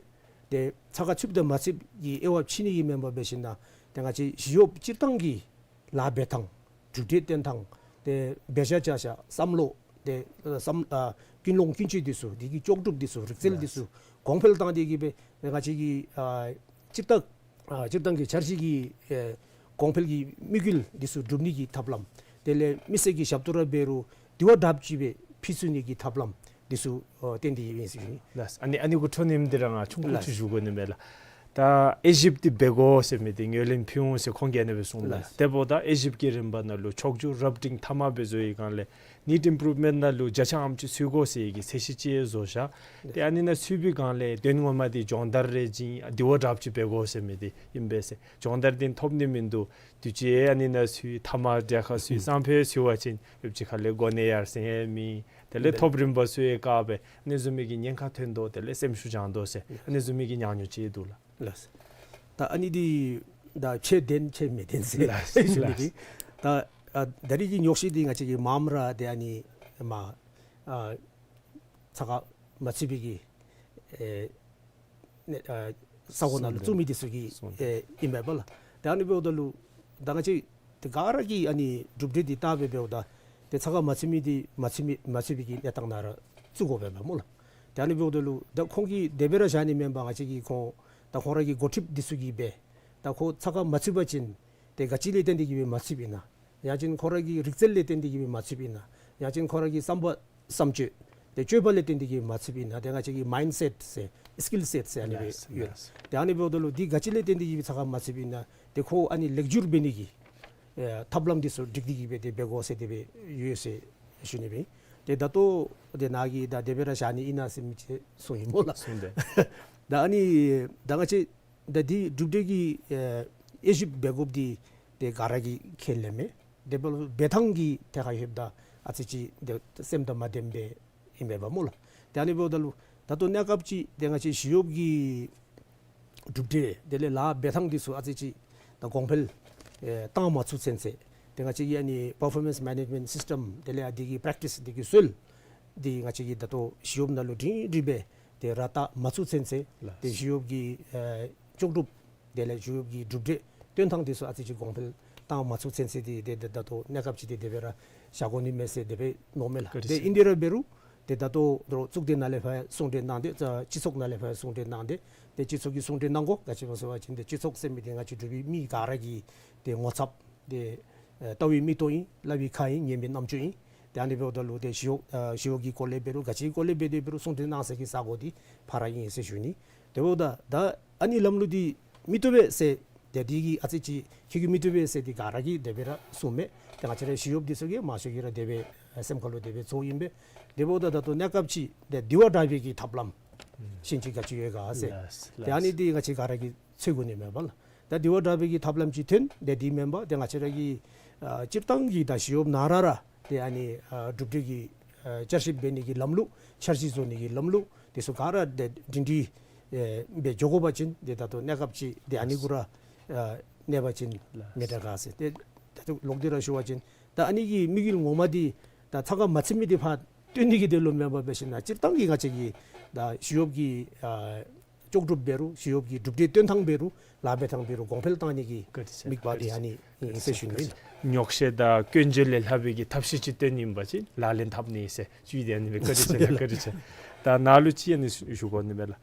ཏེ་ཚ་ཁ་ཚུདཔ་དང་མ་ཚུདཔ་ཀྱི་དབྱེ་བ་ཕྱེ་ནི་གི་མེན་པར་འབད་ཞིན་ན་ཏེ་ང་བཅས་ཞི་གཡོགཔ་སྤྱིར་བཏང་གི་ལཱ་འབད་ཐངས་གྲུབ་འབྲས་བཏོན་ཐངས་ཏེ་འབད་བཞག་བྱ་བཞག་བསམ་བློ་ཏེ་བསམ་ཨ་ཀུན་སློང་ཀུན་སྤྱོད་འདི་ཚུ་འདི་གི་ལྕོགས་གྲུབ་འདི་ཚུ་རིག་རྩལ་འདི་ཚུ་གོང་འཕེལ་བཏང་སྟེ་གིས་སྦེ་ང་བཅས་ཀྱི་ཨ་སྤྱིར་བཏང་ཨ་སྤྱིར་བཏང་གི་འཆར་གཞི་གི་ཨེ་གོང་འཕེལ་གྱི་དམིགས་ཡུལ་འདི་ཚུ་འགྲུབ་ནི་གི་ཐབས་ལམ་དེ་ལས་མི་སེར་གྱི་ཞབས་ཏོག་ར་འབད་རུང་དེ་བ་དྲགཔ་ཅིག་སྦེ་ཕུལ་ཚུགས་ནི་གི་ཐབས་ལམ་འདི་ཚུ་ཨ་བཏོན་ཏེ་ཡོད་ཟེར་ཞུ་ནི། ལགས། ཨ་ནི་ཨ་ནི་གུ་འཕྲོ་མཐུད་དེ་ར་ང་ཆུང་ཀུ་ཅིག་ཞུ་དགོ་ནི་མས་ལགས། ད་དབྱེ་ཞིབ་འདི་འབད་དགོ་ཟེར་མི་འདི་ངོས་ལེན་ཕུལ་འོང་ཟེར་ཁོང་གིས་ཨ་ནི་སྦེ་གསུངས་ལགས། ལགས། དེ་འབདཝ་ད་དབྱེ་ཞིབ་ཀྱི་རིམ་པ་ནང་ལུ་ཕྱོགས་བསྒྱུར་རབ་འབྲིང་ཐ་མ་སྦེ་བཟོ་བའི་སྒང་ལས་ནིཌ་ཨིམ་པུརུབ་མེནཊ་ནང་ལུ་བརྒྱ་ཆ་ཨམ་ཅིག་ཚུད་དགོ་ཟེར་གྱི་ཚད་གཞི་ཅིག་བཟོ་བཞག། ཏེ་ཨ་ནི་ནང་ཚུད་པའི་སྒང་ལས་དོན་ངོ་མ་འདི་སྦྱོང་བརྡར་རེ་བྱིན་དེ་བ་དྲགཔ་ཅིག་འབད་དགོ་ཟེར་མི་འདི་ཨིན་པས་ཟེར། སྦྱོང་བརྡར་འདི་ཐོབ་ནི་མིན་འདུག། དུས་ཅི་ཨ་ནི་ནང་ཚུད་ཐ་མ་གྲལ་ཁར་ཚུད་སང་ཕོད་ཚུད་པ་ཅིན་ཡོདཔ་ཅིག་ཁ་ལས་གོ་གནས་ཡར་སེང་ཡང་མེད། དེ་ལས་ཐོབ་རིམ་པ་ཚུ་ཡང་བཀག་པས། ཨ་ནི་བཟུམ་མའི་གི་ཉེན་ཁ་ཐོན་དོ། དེ་ལས་སེམས་ཤུགས་བྱང་དོ་ཟེར་ཨ་ནི་བཟུམ་མའི་གི་ཉམས་མྱོང་ཅིག་འདུག་ལགས། ལགས། ད་ཨ་ནི་འདི་ད་ཆོས་བདེན་ཆོས་མི་བདེན་ཟེར་ལགས། ཞུ་ནི་འདི། ད་ཨ་ད་རིས་ཀྱི་ཉོགས་བཤད་འདི་ང་བཅས་ཀྱིས་མངམ་ར་ཏེ་ཨ་ནི་མ་ཨ་ཚ་ཁ་མ་ཚུད་པའི་གི་ཨེ་ནི་ཨ་ས་གོ་ནང་ལུ་བཙུགས་མི་འདི་ཚུ་གི་ཨེ་ཨིན་པས་པ་ལགས། ཏེ་ཨ་ནི་འབདཝ་ད་ལུ་ད་ང་བཅས་ཏེ་ག་ར་གིས་ཨ་ནི་གྲུབ་འབྲས་འདི་བལྟ་སྦེ་འབདཝ་ད་ཏེ་ཚ་ཁ་མ་ཚུད་མི་འདི་མ་ཚུད་མི་མ་ཚུད་པའི་གི་གནས་སྟངས་ནང་ར་བཙུགས་དགོ་པས་པ་སྨོ་ལགས། ཏེ་ཨ་ནི་འབདཝ་ད་ལུ་ད་ཁོང་གིས་དེ་སྦེ་ར་བཞག་ནི་མེན་པར་ང་བཅས་ཀྱིས་ཁོང་ད་ཁོང་ར་གི་འགོ་ཁྲིདཔ་འདི་ཚུ་གིས་སྦེ་ད་ཁོ་ཚ་ཁ་མ་ཚུད་པ་ཅིན་ཏེ་ག་ཅི་ལས་བརྟེན་ཏེ་གིས་སྦེ་མ་ཚུདཔ་ཨིན་ན། ཡང་ཅིན་ཁོ་ར་གི་རིག་རྩལ་ལས་བརྟེན་ཏེ་གིས་སྦེ་མ་ཚུདཔ་ཨིན་ན། ཡང་ཅིན་ཁོ་ར་གི་བསམ་པ་བསམ་སྤྱོད་ཏེ་སྤྱོད་པ་ལས་བརྟེན་ཏེ་གིས་མ་ཚུདཔ་ཨིན་ན། ཏེ་ང་བཅས་ཀྱི་མའིནཌ་སེཊ་ཟེར་སི་ཀིལ་སེཊ་ཟེར་ཨ་ནི་སྦེ་ལགས། ཡོད། ལགས། ཏེ་ཨ་ནི་འབདཝ་ད་ལུ་འདི་ག་ཅི་ལས་བརྟེན་ཏེ་གིས་སྦེ་ཚ་ཁ་མ་ཚུདཔ་ཨིན་ན། ཏེ་ཁོ་ཨ་ནི་ལེགས་བསྒྱུར་འབད་ནི་གི་ཨེ་ཐབས་ལམ་འདི་ཚུ་སྒྲིག་སྟེ་གིས་སྦེ་ཏེ་འབད་དགོ་ཟེར་དེ་སྦེ་ཡོད་ཟེར་ཞུ་ནི་སྦེ། ཏེ་ད་ལྟོ་ཏེ་ནཱ་གིས་ད་དེ་སྦེ་ར་བཞག་ནི་ཨིན་ན་ཟེར་མི་ཅིག་གསུངས་ཡི་སྨོ་ལགས། གསུངས་ཏེ། ད་ཨ་ནི་ད་ང་བཅས་ད་འདི་གྲུབ་འབྲས་ཀྱི་ཨེ་དབྱེ་ཞིབ་འབད་དགོཔ་འདི་ཏེ་ག་ར་གིས་ཁས་ལེན་མས། དེ་འབདཝ་ལུ་འབད་ཐངས་ཀྱི་ཐད་ཁར་ལྷོདཔ་ད་ཨ་ཙི་ཅིག་ཏེ་སེམས་དང་མ་ལྡནམ་སྦེ་ཨིན་པས་པ་སྨོ་ལགས། ཏེ་ཨ་ནི་འབདཝ་ད་ལུ་ད་ལྟོ་གནས་སྐབས་ཅིག་ཏེ་ང་བཅས་ཞི་གཡོགཔ་གི་གྲུབ་འབྲས་དེ་ལས་ལཱ་འབད་ཐངས་འདི་ཚུ་ཨ་ཙི་ཅིག་ད་གོང་འཕེལ་ཨེ་བཏང་མ་ཚུགས་ཚུན་ཚོད་ཏེ་ང་བཅས་ཀྱི་ཨ་ནི་པར་ཕོར་མེནསི་མེ་ནེཇ་མེནཊ་སིསི་ཊེམ་དེ་ལས་ཨ་འདི་གི་པྲེཀ་ཊིསི་འདི་གི་སྲོལ་འདི་ང་བཅས་ཀྱིས་ད་ལྟོ་ཞི་གཡོགཔ་ནང་ལུ་སྒྲིང་སྒྲིང་སྦེ་ཏེ་ར་བཏགས་མ་ཚུགས་ཚུན་ཚོད་ལགས། ཏེ་ཞི་གཡོགཔ་གི་ཨེ་ལྕོགས་གྲུབ་དེ་ལས་ཞི་གཡོགཔ་གི་གྲུབ་འབྲས་བཏོན་ཐངས་འདི་ཚུ་ཨ་ཙི་ཅིག་གོང་འཕེལ་བཏང་མ་ཚུགས་ཚུན་ཚོད་འདི་ཏེ་ད་ལྟོ་གནས་སྐབས་ཅིག་འདི་དེ་སྦེ་ར་བཞག་དགོ་ནི་མས་ཟེར་དེ་སྦེ་མནོཝ་མས་ལགས། བཀའ་དྲིན་ཏེ་ཆེ། ཨིན་དེ་ར་འབད་རུང་ཏེ་ད་ལྟོ་ད་རུང་གཙུག་སྡེ་ནང་ལས་ཕར་གསུང་གྲོས་གནང་སྟེ་ད་སྤྱི་ཚོགས་ནང་ལས་ཕར་གསུང་གྲོས་གནང་སྟེ་ཏེ་སྤྱི་ཚོགས་ཀྱིས་གསུང་གྲོས་གནང་དགོ། ག་ཅི་སྨོ་ཟེར་བ་ཅིན་ཏེ་སྤྱི་ཚོགས་ཟེར་མི་འདི་ང་བཅས་འབྲུག་པའི་མི་ག་ར་གི་ཏེ་ངོ་ཚབ་ཏེ་ཨེ་ལྟ་བའི་མིག་ཏོ་ཨིན། སླབ་པའི་ཁ་ཨིན། ཉན་པའི་རྣམ་ཅོ་ཨིན། ཏེ་ཨ་ནི་འབདཝ་ད་ལུ་ཏེ་ཞི་གཡོག་ཨ་ཞི་གཡོག་གི་སྐོར་ལས་འབད་རུང་ག་ཅི་སྐོར་ལས་འབད་དེ་འབད་རུང་གསུང་གྲོས་གནང་ས་གི་ས་གོ་འདི་ཕར་ར་ཨིན་ཟེར་ཞུ་ནི། དེ་འབདཝ་ད་ད་ཨ་ནི་ལམ་ལུགས་འདི་མི་བཏུབ་པས་ཟེར་ཏེ་དེ་གིས་ཨ་ཙི་ཅིག་ཁྱོད་ཀྱིས་མི་བཏུབ་པས་ཟེར་ཏེ་ག་ར་གིས་དེ་སྦེ་ར་གསུངམ་མས། ཏེ་ང་བཅས་ར་ཞི་གཡོགཔ་འདི་ཚུ་གིས་མང་ཤོས་ཀྱིས་ར་དེ་སྦེ་ཨ་སེམས་ཁ་ལུ་དེ་སྦེ་ཚོརཝ་ཨིན་པས། དེ་འབདཝ་ད་ད་ལྟོ་གནས་སྐབས་ཅིག་ཏེ་དེ་བ་དྲག་པའི་གི་ཐབས་ལམ་ཨུམ་ཤིན་ཅིག་ག་ཅི་ཡོད་ག་ཟེར། ལགས་ཏེ་ཨ་ནི་ལགས། འདི་ང་བཅས་ག་ར་གིས་འཚོལ་དགོ་ནི་མས་པ་ལགས། ད་དེ་བ་དྲག་པའི་གི་ཐབས་ལམ་ཅིག་ཐོན་ཏེ་འདི་མེན་པར་ཏེ་ང་བཅས་ར་གི་ཨ་སྤྱིར་བཏང་གི་ད་ཞི་གཡོགཔ་ནང་ར་ར་ཏེ་ཨ་ནི་ཨ་གྲུབ་འབྲས་ཀྱི་ཨ་བསྐྱར་ཞིབ་འབད་ནི་གི་ལམ་ལུགས་འཆར་གཞི་བཟོ་ནི་གི་ལམ་ལུགས་འདི་ཚུ་ག་ར་ཏེ་སྒྲིང་སྒྲིང་ཨེ་སྦེ་འགྱོ་དགོ་པ་ཅིན་ཏེ་ད་ལྟོ་གནས་སྐབས་ཅིག་ཏེ་ཨ་ནི་གུ་ར་ཨ་གནས་པ་ཅིན་མི་དྲག་ག་ཟེར། ཏེ་ད་ལྟོ་ལོག་སྟེ་ར་ཞུ་བ་ཅིན་ད་ཨ་ནི་གི་དམིགས་ཡུལ་ངོ་མ་འདི་ད་ཚ་ཁ་མ་ཚིམ་མི་འདི་ཕར་བཏོན་ནི་གི་དོན་ལུ་མེན་པར་འབད་ཞིན་ན་སྤྱིར་བཏང་གི་ང་བཅས་ཀྱི་ད་ཞི་གཡོགཔ་ཀྱི་ཨ་ལྕོགས་གྲུབ་འབད་རུང་ཞི་གཡོགཔ་ཀྱི་གྲུབ་འབྲས་བཏོན་ཐངས་འབད་རུང་ལཱ་འབད་ཐངས་འབད་རུང་གོང་འཕེལ་བཏང་ནི་གི་བཀའ་དྲིན་ཆེ་དམིགས་པ་འདི་ཨ་ནི་ཨིན་ཟེར་ཞུ་ནི་ཨིན། ཉོགས་བཤད་དང་སྐྱོན་བརྗོད་ལས་ལྷག་པའི་གི་ཐབས་ཤེས་ཅིག་བཏོན་ནི་ཨིན་པ་ཅིན་ལག་ལེན་འཐབ་ནི་ཟེར་བཅུད་འདི་ཨ་ནི་སྦེ་བཀའ་དྲིན་ཆེ་ལགས། བཀའ་དྲིན་ཆེ། ད་ནཱ་ལུ་ཅིག་ཨ་ནི་ཞུ་དགོ་ནི་མས་ལགས།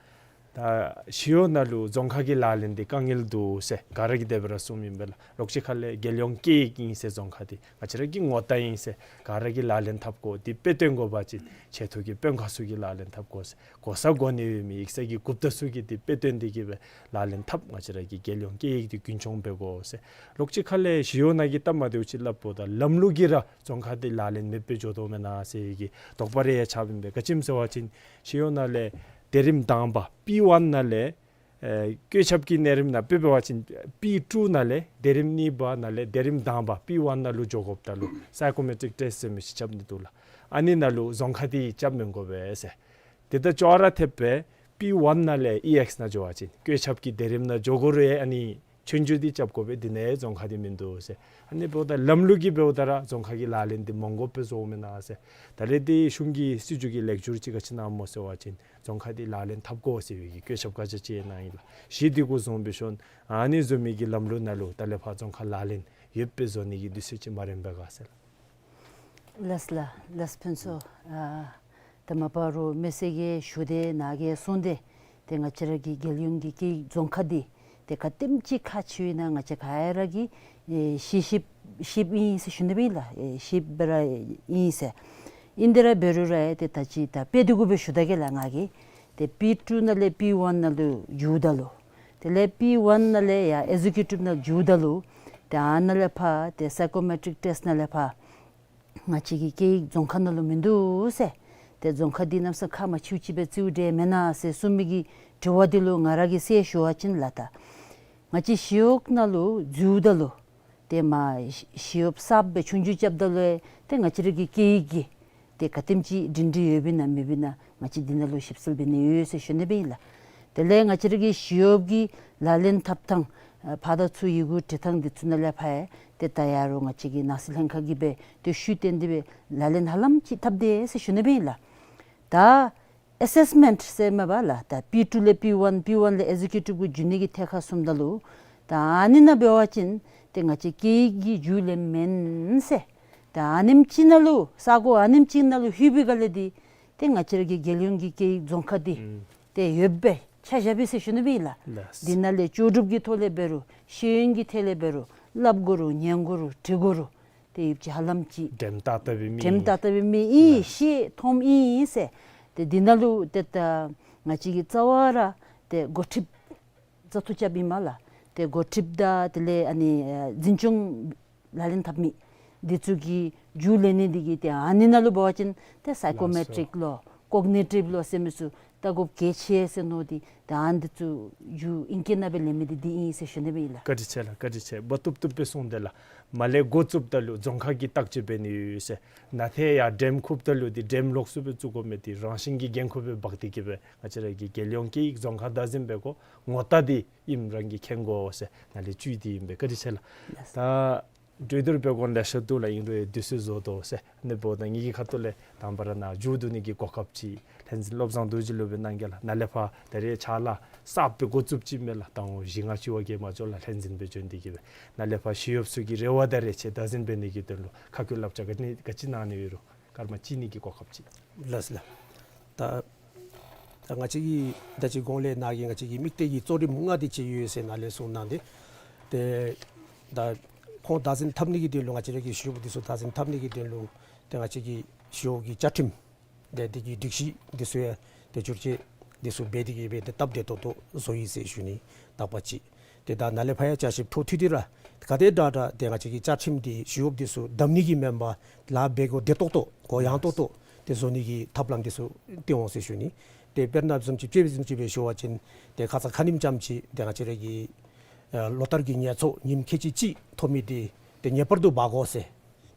ད་ཞི་གཡོག་ནང་ལུ་རྫོང་ཁ་གི་ལག་ལེན་འདི་དཀའ་ངལ་འདུག་ཟེར་ག་ར་གིས་དེ་སྦེ་ར་གསུངམ་ཨིན་པས་ལགས། ལོགས་ཅིག་ཁ་ལས་རྒྱལ་ཡོངས་སྐད་ཡིག་ཨིན་ཟེར་རྫོང་ཁ་འདི་ང་བཅས་ར་གི་ངོ་རྟགས་ཨིན་ཟེར་ག་ར་གིས་ལག་ལེན་འཐབ་དགོ། འདི་དཔེ་སྟོན་དགོ་པ་ཅིན་ཆེ་མཐོ་གི་དཔོན་ཁག་ཚུ་གིས་ལག་ལེན་འཐབ་དགོ་ཟེར། གོ་ས་གོ་གནས་ཡོད་མི་ཡིག་ཚང་གི་འགོ་དཔོན་ཚུ་གིས་འདི་དཔེ་སྟོན་ཏེ་གིས་སྦེ་ལག་ལེན་འཐབ། ང་བཅས་ར་གི་རྒྱལ་ཡོངས་སྐད་ཡིག་འདི་རྒྱུན་འཁྱོངས་འབད་དགོ་ཟེར། ལོགས་ཅིག་ཁ་ལས་ཞི་གཡོག་ནང་གི་སྟབས་མ་བདེཝ་ཅིག་སླབ་འོང་། ད་ལམ་ལུགས་ཀྱིས་ར་རྫོང་ཁ་འདི་ལག་ལེན་མེདཔ་སྦེ་འགྱོ་དོ་མེན་ན་ཟེར་བའི་གི་དོགས་པ་རེ་ཡང་ཆགསཔ་ཨིན་པས། ག་ཅི་སྨོ་ཟེར་བ་ཅིན་ཞི་གཡོག་ནང་ལས་སྡེ་རིམ་དང་པ་པི་ཝན་ནང་ལས་ཨེ་བཀོད་ཁྱབ་ཀྱི་གནས་རིམ་ནང་དཔེ་འབད་བ་ཅིན་པི་ཊུ་ནང་ལས་སྡེ་རིམ་གཉིས་པ་ནང་ལས་སྡེ་རིམ་དང་པ་པི་ཝན་ནང་ལུ་འགྱོ་དགོཔ་ད་ལུ་སའི་ཀོ་མེ་ཊིག་ཊེསཊ་ཟེར་མི་ཅིག་རྐྱབ་ནི་འདུག་ལགས། ཨ་ནི་ནང་ལུ་རྫོང་ཁ་འདི་རྐྱབ་མི་དགོ་པས་ཟེར། དེ་ད་ཅོག་ར་འཐདཔ་སྦེ་པི་ཝན་ནང་ལས་ཨི་ཨེགསི་ནང་འགྱོ་བ་ཅིན་བཀོད་ཁྱབ་ཀྱི་སྡེ་རིམ་ནང་འགྱོ་དགོ་རུང་ཨ་ནི་ཆོས་རྒྱུགས་འདི་རྐྱབ་དགོ་པས། འདི་ནང་རྫོང་ཁ་འདི་མིན་འདུག་ཟེར། ཨ་ནི་འབདཝ་ད་ལམ་ལུགས་ཀྱིས་འབདཝ་ད་ར་རྫོང་ཁ་གི་ལག་ལེན་འདི་མ་དགོཔ་སྦེ་བཟོཝ་མེན་ན་ཟེར། ད་རེས་འདི་གཞུང་གི་སྲིད་བྱུས་ཀྱི་ལེགས་སྒྱུར་ཅིག་ག་ཅི་གནངམ་སྨོ་ཟེར་བ་ཅིན་རྫོང་ཁ་འདི་ལག་ལེན་འཐབ་དགོ་ཟེར་བའི་གི་བཀོད་ཁྱབ་བཀའ་རྒྱ་ཅིག་གནང་ཡི་ལགས། གཞི་འདི་གུ་བཟུང་འབད་ཞིན་ཨ་ནི་བཟུམ་མའི་གི་ལམ་ལུགས་ནང་ལུ་ད་ལས་ཕར་རྫོང་ཁ་ལག་ལེན་ཡོདཔ་སྦེ་བཟོ་ནི་གི་དུས་ཚོད་ཅིག་མ་རན་པས་ག་ཟེར་ལགས། ལགས་ལགས། ལགས་ཕུན་ཚོགས། ཨ་ད་མ་པ་རོགས་མི་སེར་གྱིས་ཞུ་སྟེ་ནཱ་གིས་གསུངས་ཏེ་ཏེ་ང་བཅས་ར་གི་རྒྱལ་ཡོངས་ཀྱི་སྐད་ཡིག་རྫོང་ཁ་འདི་ཏེ་ག་དེམ་ཅིག་ཁག་ཆེ་བའི་ནང་ང་བཅས་ག་ར་གིས་ཨེ་ཤེས་ཤེསཔ་ཤེསཔ་ཨིན་ཟེར་ཞུ་ནི་སྦེ་ཨིན་ལགས། ཨེ་ཤེསཔ་སྦེ་ར་ཨིན་ཟེར། ཨིན་ཏེ་ར་འབད་རུང་ར་ཏེ་ད་ཅི་ད་དཔེ་འདི་གུ་སྦེ་ཞུ་ད་གེ་ལགས། ང་གིས་ཏེ་པི་ཊུ་ནང་ལས་པི་ཝན་ནང་ལུ་འགྱོཝ་ད་ལུ་དེ་ལས་པི་ཝན་ནང་ལས་ཡར་ཨེག་ཟེ་ཀིའུ་ཊིབ་ནང་འགྱོཝ་ད་ལུ་ཏེ་ཨ་ནཱ་ལས་ཕར་ཏེ་སའི་ཀོ་མེ་ཊིག་ཊེསཊ་ནང་ལས་ཕར་ང་བཅས་ཀྱི་སྐད་ཡིག་རྫོང་ཁ་ནང་ལུ་མིན་འདུག་ཟེར། ཏེ་རྫོང་ཁ་འདི་གནམ་ས་ཁག་མ་ཆེཝ་ཅིག་སྦེ་བརྩིཝ་འདྲས་མེན་ན་ཟེར་གསུངས་མི་གི་དྲི་བ་འདི་ལུ་ང་ར་གིས་གསལ་ཞུ་བ་ཅིན་ལགས། ད་ང་བཅས་ཞི་གཡོག་ནང་ལུ་འཛུལཝ་ད་ལུ་ཏེ་མ་ཞི་གཡོགཔ་གསརཔ་སྦེ་ཆོས་རྒྱུགས་རྐྱབ་ད་ལུ་ཏེ་ང་བཅས་ར་གི་སྐད་ཡིག་གི་ཏེ་ག་དེམ་ཅིག་སྒྲིང་སྒྲིང་ཡོདཔ་ཨིན་ན་མེདཔ་ཨིན་ན་ང་བཅས་འདི་ནང་ལུ་ཞིབ་འཚོལ་འབད་ནི་ཡོད་ཟེར་ཞུ་ནི་སྦེ་ཨིན་ལགས། དེ་ལས་ང་བཅས་ར་གི་ཞི་གཡོགཔ་གི་ལག་ལེན་འཐབ་ཐངས་ཨ་ཕར་དང་ཚུར་ཡི་གུ་འབྲི་ཐངས་འདི་ཚུ་ནང་ལས་ཕར་ཏེ་ད་ཡ་རོགས་ང་བཅས་ཀྱི་ནང་སྲིད་ལྷན་ཁག་གིས་སྦེ་ཏེ་ཤུལ་བཏོན་ཏེ་སྦེ་ལག་ལེན་ཧ་ལམ་ཅིག་འཐབ་དེས་ཟེར་ཞུ་ནི་སྦེ་ཨིན་ལགས། ད་ཨེ་སེསི་མེནཊ་ཟེར་མས་པ་ལགས། ད་པི་ཊུ་ལས་པི་ཝན་པི་ཝན་ལས་ཨེག་ཟེ་ཀིའུ་ཊིབ་གུ་འགྱོ་ནི་གི་ཐད་ཁར་སོངམ་ད་ལུ་ད་ཨ་ནི་ནང་འབད་བ་ཅིན་ཏེ་ང་བཅས་སྐད་ཡིག་གི་རྒྱུས་ལོན་མེན་ཟེར། ད་ཨ་ནེམ་ཅིག་ནང་ལུ་ས་གོ་ཨ་ནེམ་ཅིག་ནང་ལུ་ལྷོད་པའི་སྒང་ལས་འདི་ཏེ་ང་བཅས་ར་གི་རྒྱལ་ཡོངས་ཀྱི་སྐད་ཡིག་རྫོང་ཁ་འདི་ཨུམ་ཏེ་ཡོདཔ་སྦེ་ཆ་བཞག་པས་ཟེར་ཞུ་ནི་སྦེ་ཨིན་ལགས། ལགས། འདི་ནང་ལས་ལྕོགས་གྲུབ་ཀྱི་ཐོག་ལས་འབད་རུང་ཤེས་ཡོན་གྱི་ཐད་ལས་འབད་རུང་སླབ་དགོ་རུང་ཉན་དགོ་རུང་འབྲི་དགོ་རུང་ཏེ་ཡོདཔ་ཅིག་ཧ་ལམ་ཅིག་འགྲེམས་ཏག་ཏག་སྦེ་མི་འགྲེམས་ཏག་ཏག་སྦེ་མི་ཨིན། ལགས། ཤེས་མཐོངམ་ཨིན་ཟེར། ཏེ་འདི་ནང་ལུ་ཏེ་ད་ང་བཅས་ཀྱི་རྩ་བ་ར་ཏེ་འགོ་ཁྲིདཔ་བཙག་འཐུ་རྐྱབ་ཨིན་མས་ལགས། ཏེ་འགོ་ཁྲིདཔ་དང་དེ་ལས་ཨ་ནི་ཨ་འཛིན་སྐྱོང་ལག་ལེན་འཐབ་མི་འདི་ཚུ་གི་རྒྱུས་ལོན་ནི་འདི་གིས་ཏེ་ཨ་ནི་ནང་ལུ་འབད་བ་ཅིན་ཏེ་སའི་ཀོ་མེ་ཊིག་ལོ་ཀོག་ནི་ཊིབ་ལོ་ཟེར་མི་ཚུ་ལྟ་དགོཔ་གལ་ཆེ་ཟེར་མནོ་སྟེ་ད་ཨ་ནི་འདི་ཚུ་རྒྱུ་ཨིང་སྐད་ནང་སྦེ་ལེན་མི་འདི་འདི་ཨིན་ཟེར་ཞུ་ནི་སྦེ་ཨིན་ལགས། བཀའ་དྲིན་ཆེ་ལགས། བཀའ་དྲིན་ཆེ། དཔེ་བཏུབ་བཏུབ་སྦེ་གསུངས་དེས་ལགས། མར་ལས་འགོ་བཙུགསཔ་ད་ལུ་རྫོང་ཁ་གིས་བརྟག་དཔྱད་འབད་ནི་ཡོད་ཟེར། ནཱ་ཏེ་ཡར་འགྲེམས་ཁུགཔ་ད་ལུ་འདི་འགྲེམས་ལོགས་སུ་སྦེ་བཙུགས་དགོ་མི་འདི་རང་བཞིན་གྱི་འགན་ཁུར་སྦེ་འབག་སྟེ་གིས་སྦེ་ང་བཅས་ར་གི་རྒྱལ་ཡོངས་སྐད་ཡིག་རྫོང་ཁ་བདག་འཛིན་འབད་དགོ། ངོ་རྟགས་འདི་ཨིནམ་རང་གིས་མཁྱེན་དགོ་ཟེར་ནཱ་ལས་བཅུད་འདི་ཨིན་པས། བཀའ་དྲིན་ཆེ་ལགས། ལགས། ད་གྲོས་བསྡུར་འབད་དགོཔ་ལེ་ཤ་འདུག་ལགས། ཨིན་རུང་དུས་ཚོད་རྫོགས་དོ་ཟེར། ཨ་ནི་འབདཝ་ད་ངེ་གི་ཁ་ཐུག་ལས་དང་པ་ར་ནཱ་མཇུག་བསྡུ་ནི་གི་གོ་སྐབས་ཅིག་ལྷན་འཛིན་བློ་བཟང་རྡོ་རྗེ་ལུ་སྦེ་གནང་གེ་ལགས། ནཱ་ལས་ཕར་ད་རེས་ཕྱག་ལཱ་གསརཔ་སྦེ་འགོ་བཙུགསཔ་ཅིག་མས་ལགས། ད་རུང་བཞི་ལྔ་ཅིག་བར་གྱི་མ་འགྱོ་ལགས། ལྷན་འཛིན་སྦེ་བྱོན་ཏེ་གིས་སྦེ་ནཱ་ལས་ཕར་ཞི་གཡོགཔ་ཚུ་གི་རེ་བ་དང་རེ་ཆེ་བདག་འཛིན་འབད་ནི་གི་དོན་ལུ་ཁ་བསྐྱེད་བསླབ་བྱ་ག་ནི་ག་ཅི་གནང་ནི་ཡོད་རུང་སྐར་མ་གཅིག་གཉིས་ཀྱི་གོ་སྐབས་ཅིག། ལགས་ལགས། ད་ད་ང་བཅས་ཀྱིས་ད་ཅི་གོང་ལས་ནཱ་གིས་ང་བཅས་ཀྱི་དམིགས་གཏད་ཀྱི་གཙོ་རིམ་ལྔ་དེ་ཅིག་ཡོད་ཟེར་ནཱ་ལས་གསུངས་གནང་སྟེ། ཏེ་ད་ ཁོང་བདག་འཛིན་འཐབ་ནི་གི་དོན་ལུ་ང་བཅས་ར་གི་ཞི་གཡོགཔ་འདི་ཚུ་བདག་འཛིན་འཐབ་ནི་གི་དོན་ལུ་ཏེ་ང་བཅས་ཀྱི་ཞི་གཡོག་གི་བཅའ་ཁྲིམས་ཏེ་འདི་གི་སྒྲིག་གཞི་འདི་ཚུ་ཡང་ཏེ་བསྒྱུར་བཅོས་འདི་ཚུ་འབད་དེ་གི་སྦེ་ཏེ་སྟབས་བདེ་ཏོག་ཏོ་བཟོ་ཡི་ཟེར་ཞུ་ནི་དང་པ་ཅིག། ཏེ་ད་ནཱ་ལས་ཕར་ཡང་བསྐྱར་ཞིབ་འཕྲོ་མཐུད་དེ་ར་ག་དེ་དྲག་དྲག་ཏེ་ང་བཅས་ཀྱི་བཅའ་ཁྲིམས་འདི་ཞི་གཡོགཔ་འདི་ཚུ་བསྡམ་ནི་གི་མེན་པར་ལཱ་འབད་དགོཔ་བདེ་ཏོག་ཏོ་གུ་ཡངས་ཏོག་ཏོ་ཏེ་བཟོ་ནི་གི་ཐབས་ལམ་འདི་ཚུ་སྟོན་འོང་ཟེར་ཞུ་ནི། ཏེ་དཔེར་ན་བཟུམ་ཅིག་དཔྱེ་བཟུམ་ཅིག་སྦེ་ཞུ་བ་ཅིན་ཏེ་ཁ་ཙ་ཁ་ཉིནམ་ཙམ་ཅིག་ཏེ་ང་བཅས་ར་གི་ཨ་ལོ་ལྟར་གྱི་ངལ་འཚོ་ཉིནམ་ཁལ་གཅིག་གཅིག་ཐོབ་མི་འདི་ཏེ་ངེས་པར་དུ་འབག་དགོ་ཟེར།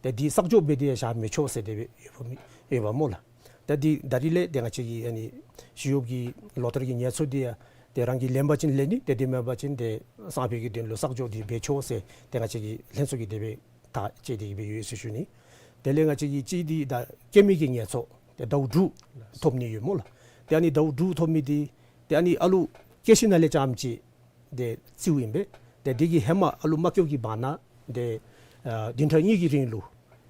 ཏེ་འདི་གསག་འཇོག་འབད་དེ་ཡང་བཞག་མི་ཆོག་ཟེར་དེ་སྦེ་ཡོདཔ་མས་སྨོ་ལགས། ཏེ་འདི་ད་རིས་ལས་ཏེ་ང་བཅས་ཀྱི་ཨ་ནི་ཞི་གཡོགཔ་གི་ལོ་ལྟར་གྱི་ངལ་འཚོ་འདི་ཡང་ཏེ་རང་གིས་ལེན་པ་ཅིན་ལེན་ནི། ཏེ་དེ་མེན་པ་ཅིན་ཏེ་སང་ཕོད་ཀྱི་དོན་ལུ་གསག་འཇོག་འདི་འབད་ཆོག་ཟེར་ཏེ་ང་བཅས་ཀྱི་ལྷན་ཚོགས་ཀྱིས་དེ་སྦེ་ཐག་བཅད་དེ་གི་སྦེ་ཡོད་ཟེར་ཞུ་ནི། དེ་ལས་ང་བཅས་ཀྱི་གཅིག་འདི་ད་སྐྱེད་མེད་ཀྱི་ངལ་འཚོ་ཏེ་ཟླཝ་དྲུག་ཐོབ་ནི་ཡོད་སྨོ་ལགས། ཏེ་ཨ་ནི་ཟླཝ་དྲུག་ཐོབ་མི་འདི་ཏེ་ཨ་ནི་ཨ་ལུ་སྐྱེས་ཞིནམ་ལས་རྐྱངམ་ཅིག་ཏེ་བརྩིཝ་ཨིན་པས། ཏེ་འདི་གི་ཧེ་མ་ཨ་ལུ་མ་སྐྱེཝ་གི་བར་ན་ཏེ་ཨ་བདུན་ཕྲག་གཉིས་ཀྱི་རིང་ལུ་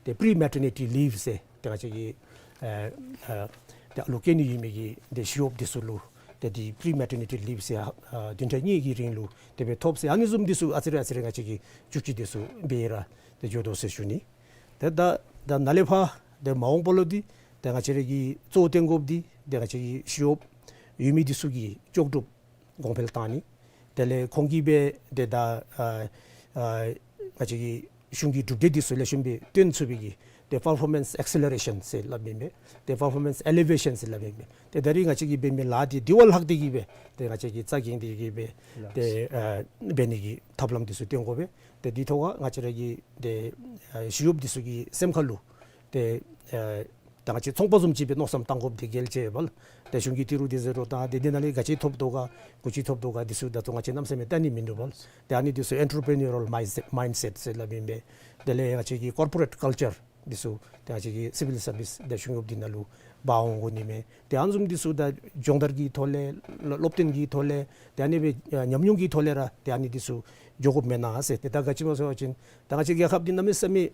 ཏེ་པི་རི་མེ་ཊར་ནི་ཊི་ལིབ་ཟེར་ཏེ་ང་བཅས་ཀྱི་ཨ་ཨ་ཏེ་ཨ་ལུ་སྐྱེ་ནི་ཡོད་མི་གི་ཏེ་ཞི་གཡོགཔ་འདི་ཚུ་ལུ་ཏེ་འདི་པི་རི་མེ་ཊར་ནི་ཊི་ལིབ་ཟེར་ཨ་བདུན་ཕྲག་གཉིས་ཀྱི་རིང་ལུ་དེ་སྦེ་ཐོབ་ཟེར། ཨ་ནི་བཟུམ་འདི་ཚུ་ཨ་ཙི་རེ་ཨ་ཙི་རེ་ང་བཅས་ཀྱིས་བཅུག་སྤྱོད་འདི་ཚུ་འབད་ར་ཏེ་འགྱོ་དོ་ཟེར་ཞུ་ནི། ཏེ་ད་ད་ནཱ་ལས་ཕར་ཏེ་མ་འོངས་པ་ལུ་འདི་ཏེ་ང་བཅས་ར་གི་གཙོ་བོ་བཏོན་དགོཔ་འདི་ཏེ་ང་བཅས་ཀྱི་ཞི་གཡོགཔ་ཡོད་མི་འདི་ཚུ་གི་ལྕོགས་གྲུབ་གོང་འཕེལ་བཏང་ནི། དེ་ལས་ཁོང་གིས་སྦེ་ཏེ་ད་ཨ་ཨ་ང་བཅས་ཀྱི་གཞུང་གི་གྲུབ་འབྲས་འདི་ཚུ་ལེགས་ཤོམ་སྦེ་སྟོན་ཚུགས་པའི་གི་ཏེ་པར་ཕོར་མེནསི་ཨེག་སེ་ལེ་རེ་ཤཱན་ཟེར་སླབ་ཨིན་པས། ཏེ་པར་ཕོར་མེནསི་ཨེ་ལི་ཝེ་ཤཱན་ཟེར་སླབ་ཨིན་པས། ཏེ་ད་རིས་ང་བཅས་ཀྱིས་འབད་མི་ལཱ་འདི་དེ་བ་ལྷག་སྟེ་གི་སྦེ་ཏེ་ང་བཅས་ཀྱིས་རྩ་འགེངས་ཏེ་གི་སྦེ་ཏེ་ཨ་འབད་ནི་གི་ཐབས་ལམ་འདི་ཚུ་སྟོན་དགོ་པས། ཏེ་འདི་ཐོག་ཁར་ང་བཅས་ར་གི་ཏེ་ཨ་ཞི་གཡོགཔ་འདི་ཚུ་གི་སེམས་ཁ་ལུ་ཏེ་ཨ་ད་ང་བཅས་ཚོང་པ་བཟུམ་ཅིག་སྦེ་མནོ་བསམ་བཏང་དགོཔ་འདི་གལ་ཆེ་བས་ལགས། ཏེ་གཞུང་གི་ཏི་རུ་འདི་ཟེར་རུང་ད་འདི་འདི་ནང་ལས་ག་ཅི་ཐོབ་དོ་ག་ག་ཅི་ཐོབ་དོ་ག་འདི་ཚུ་ད་ལྟོ་ང་བཅས་གནམ་མེད་ས་མེད་བལྟ་ནི་མིན་འདུག་པས། ཏེ་ཨ་ནི་འདི་ཚུ་ཨེན་ཊར་པི་རི་ནིའུ་རཱལ་མའིནཌ་སེཊ་མའིནཌ་སེཊ་ཟེར་སླབ་ཨིན་པས། དེ་ལས་ང་བཅས་ཀྱི་ཀོར་པོ་རེཊ་ཀལ་ཅར་འདི་ཚུ་ཏེ་ང་བཅས་ཀྱི་སི་བིལ་སར་བིསི་ཏེ་གཞུང་གཡོགཔ་འདི་ནང་ལུ་འབག་འོང་དགོ་ནི་མས། ཏེ་ཨ་ནི་བཟུམ་འདི་ཚུ་ད་སྦྱོང་བརྡར་གྱི་ཐོག་ལས་སློབ་སྟོན་གྱི་ཐོག་ལས་ཏེ་ཨ་ནི་སྦེ་ཨ་ཉམས་མྱོང་གི་ཐོག་ལས་ར་ཏེ་ཨ་ནི་འདི་ཚུ་འགྱོ་དགོཔ་མེན་ན་ཟེར། ཏེ་ད་ག་ཅི་སྨོ་ཟེར་བ་ཅིན་ད་ང་བཅས་རྒྱལ་ཁབ་འདི་གནམ་མེད་ས་མེད་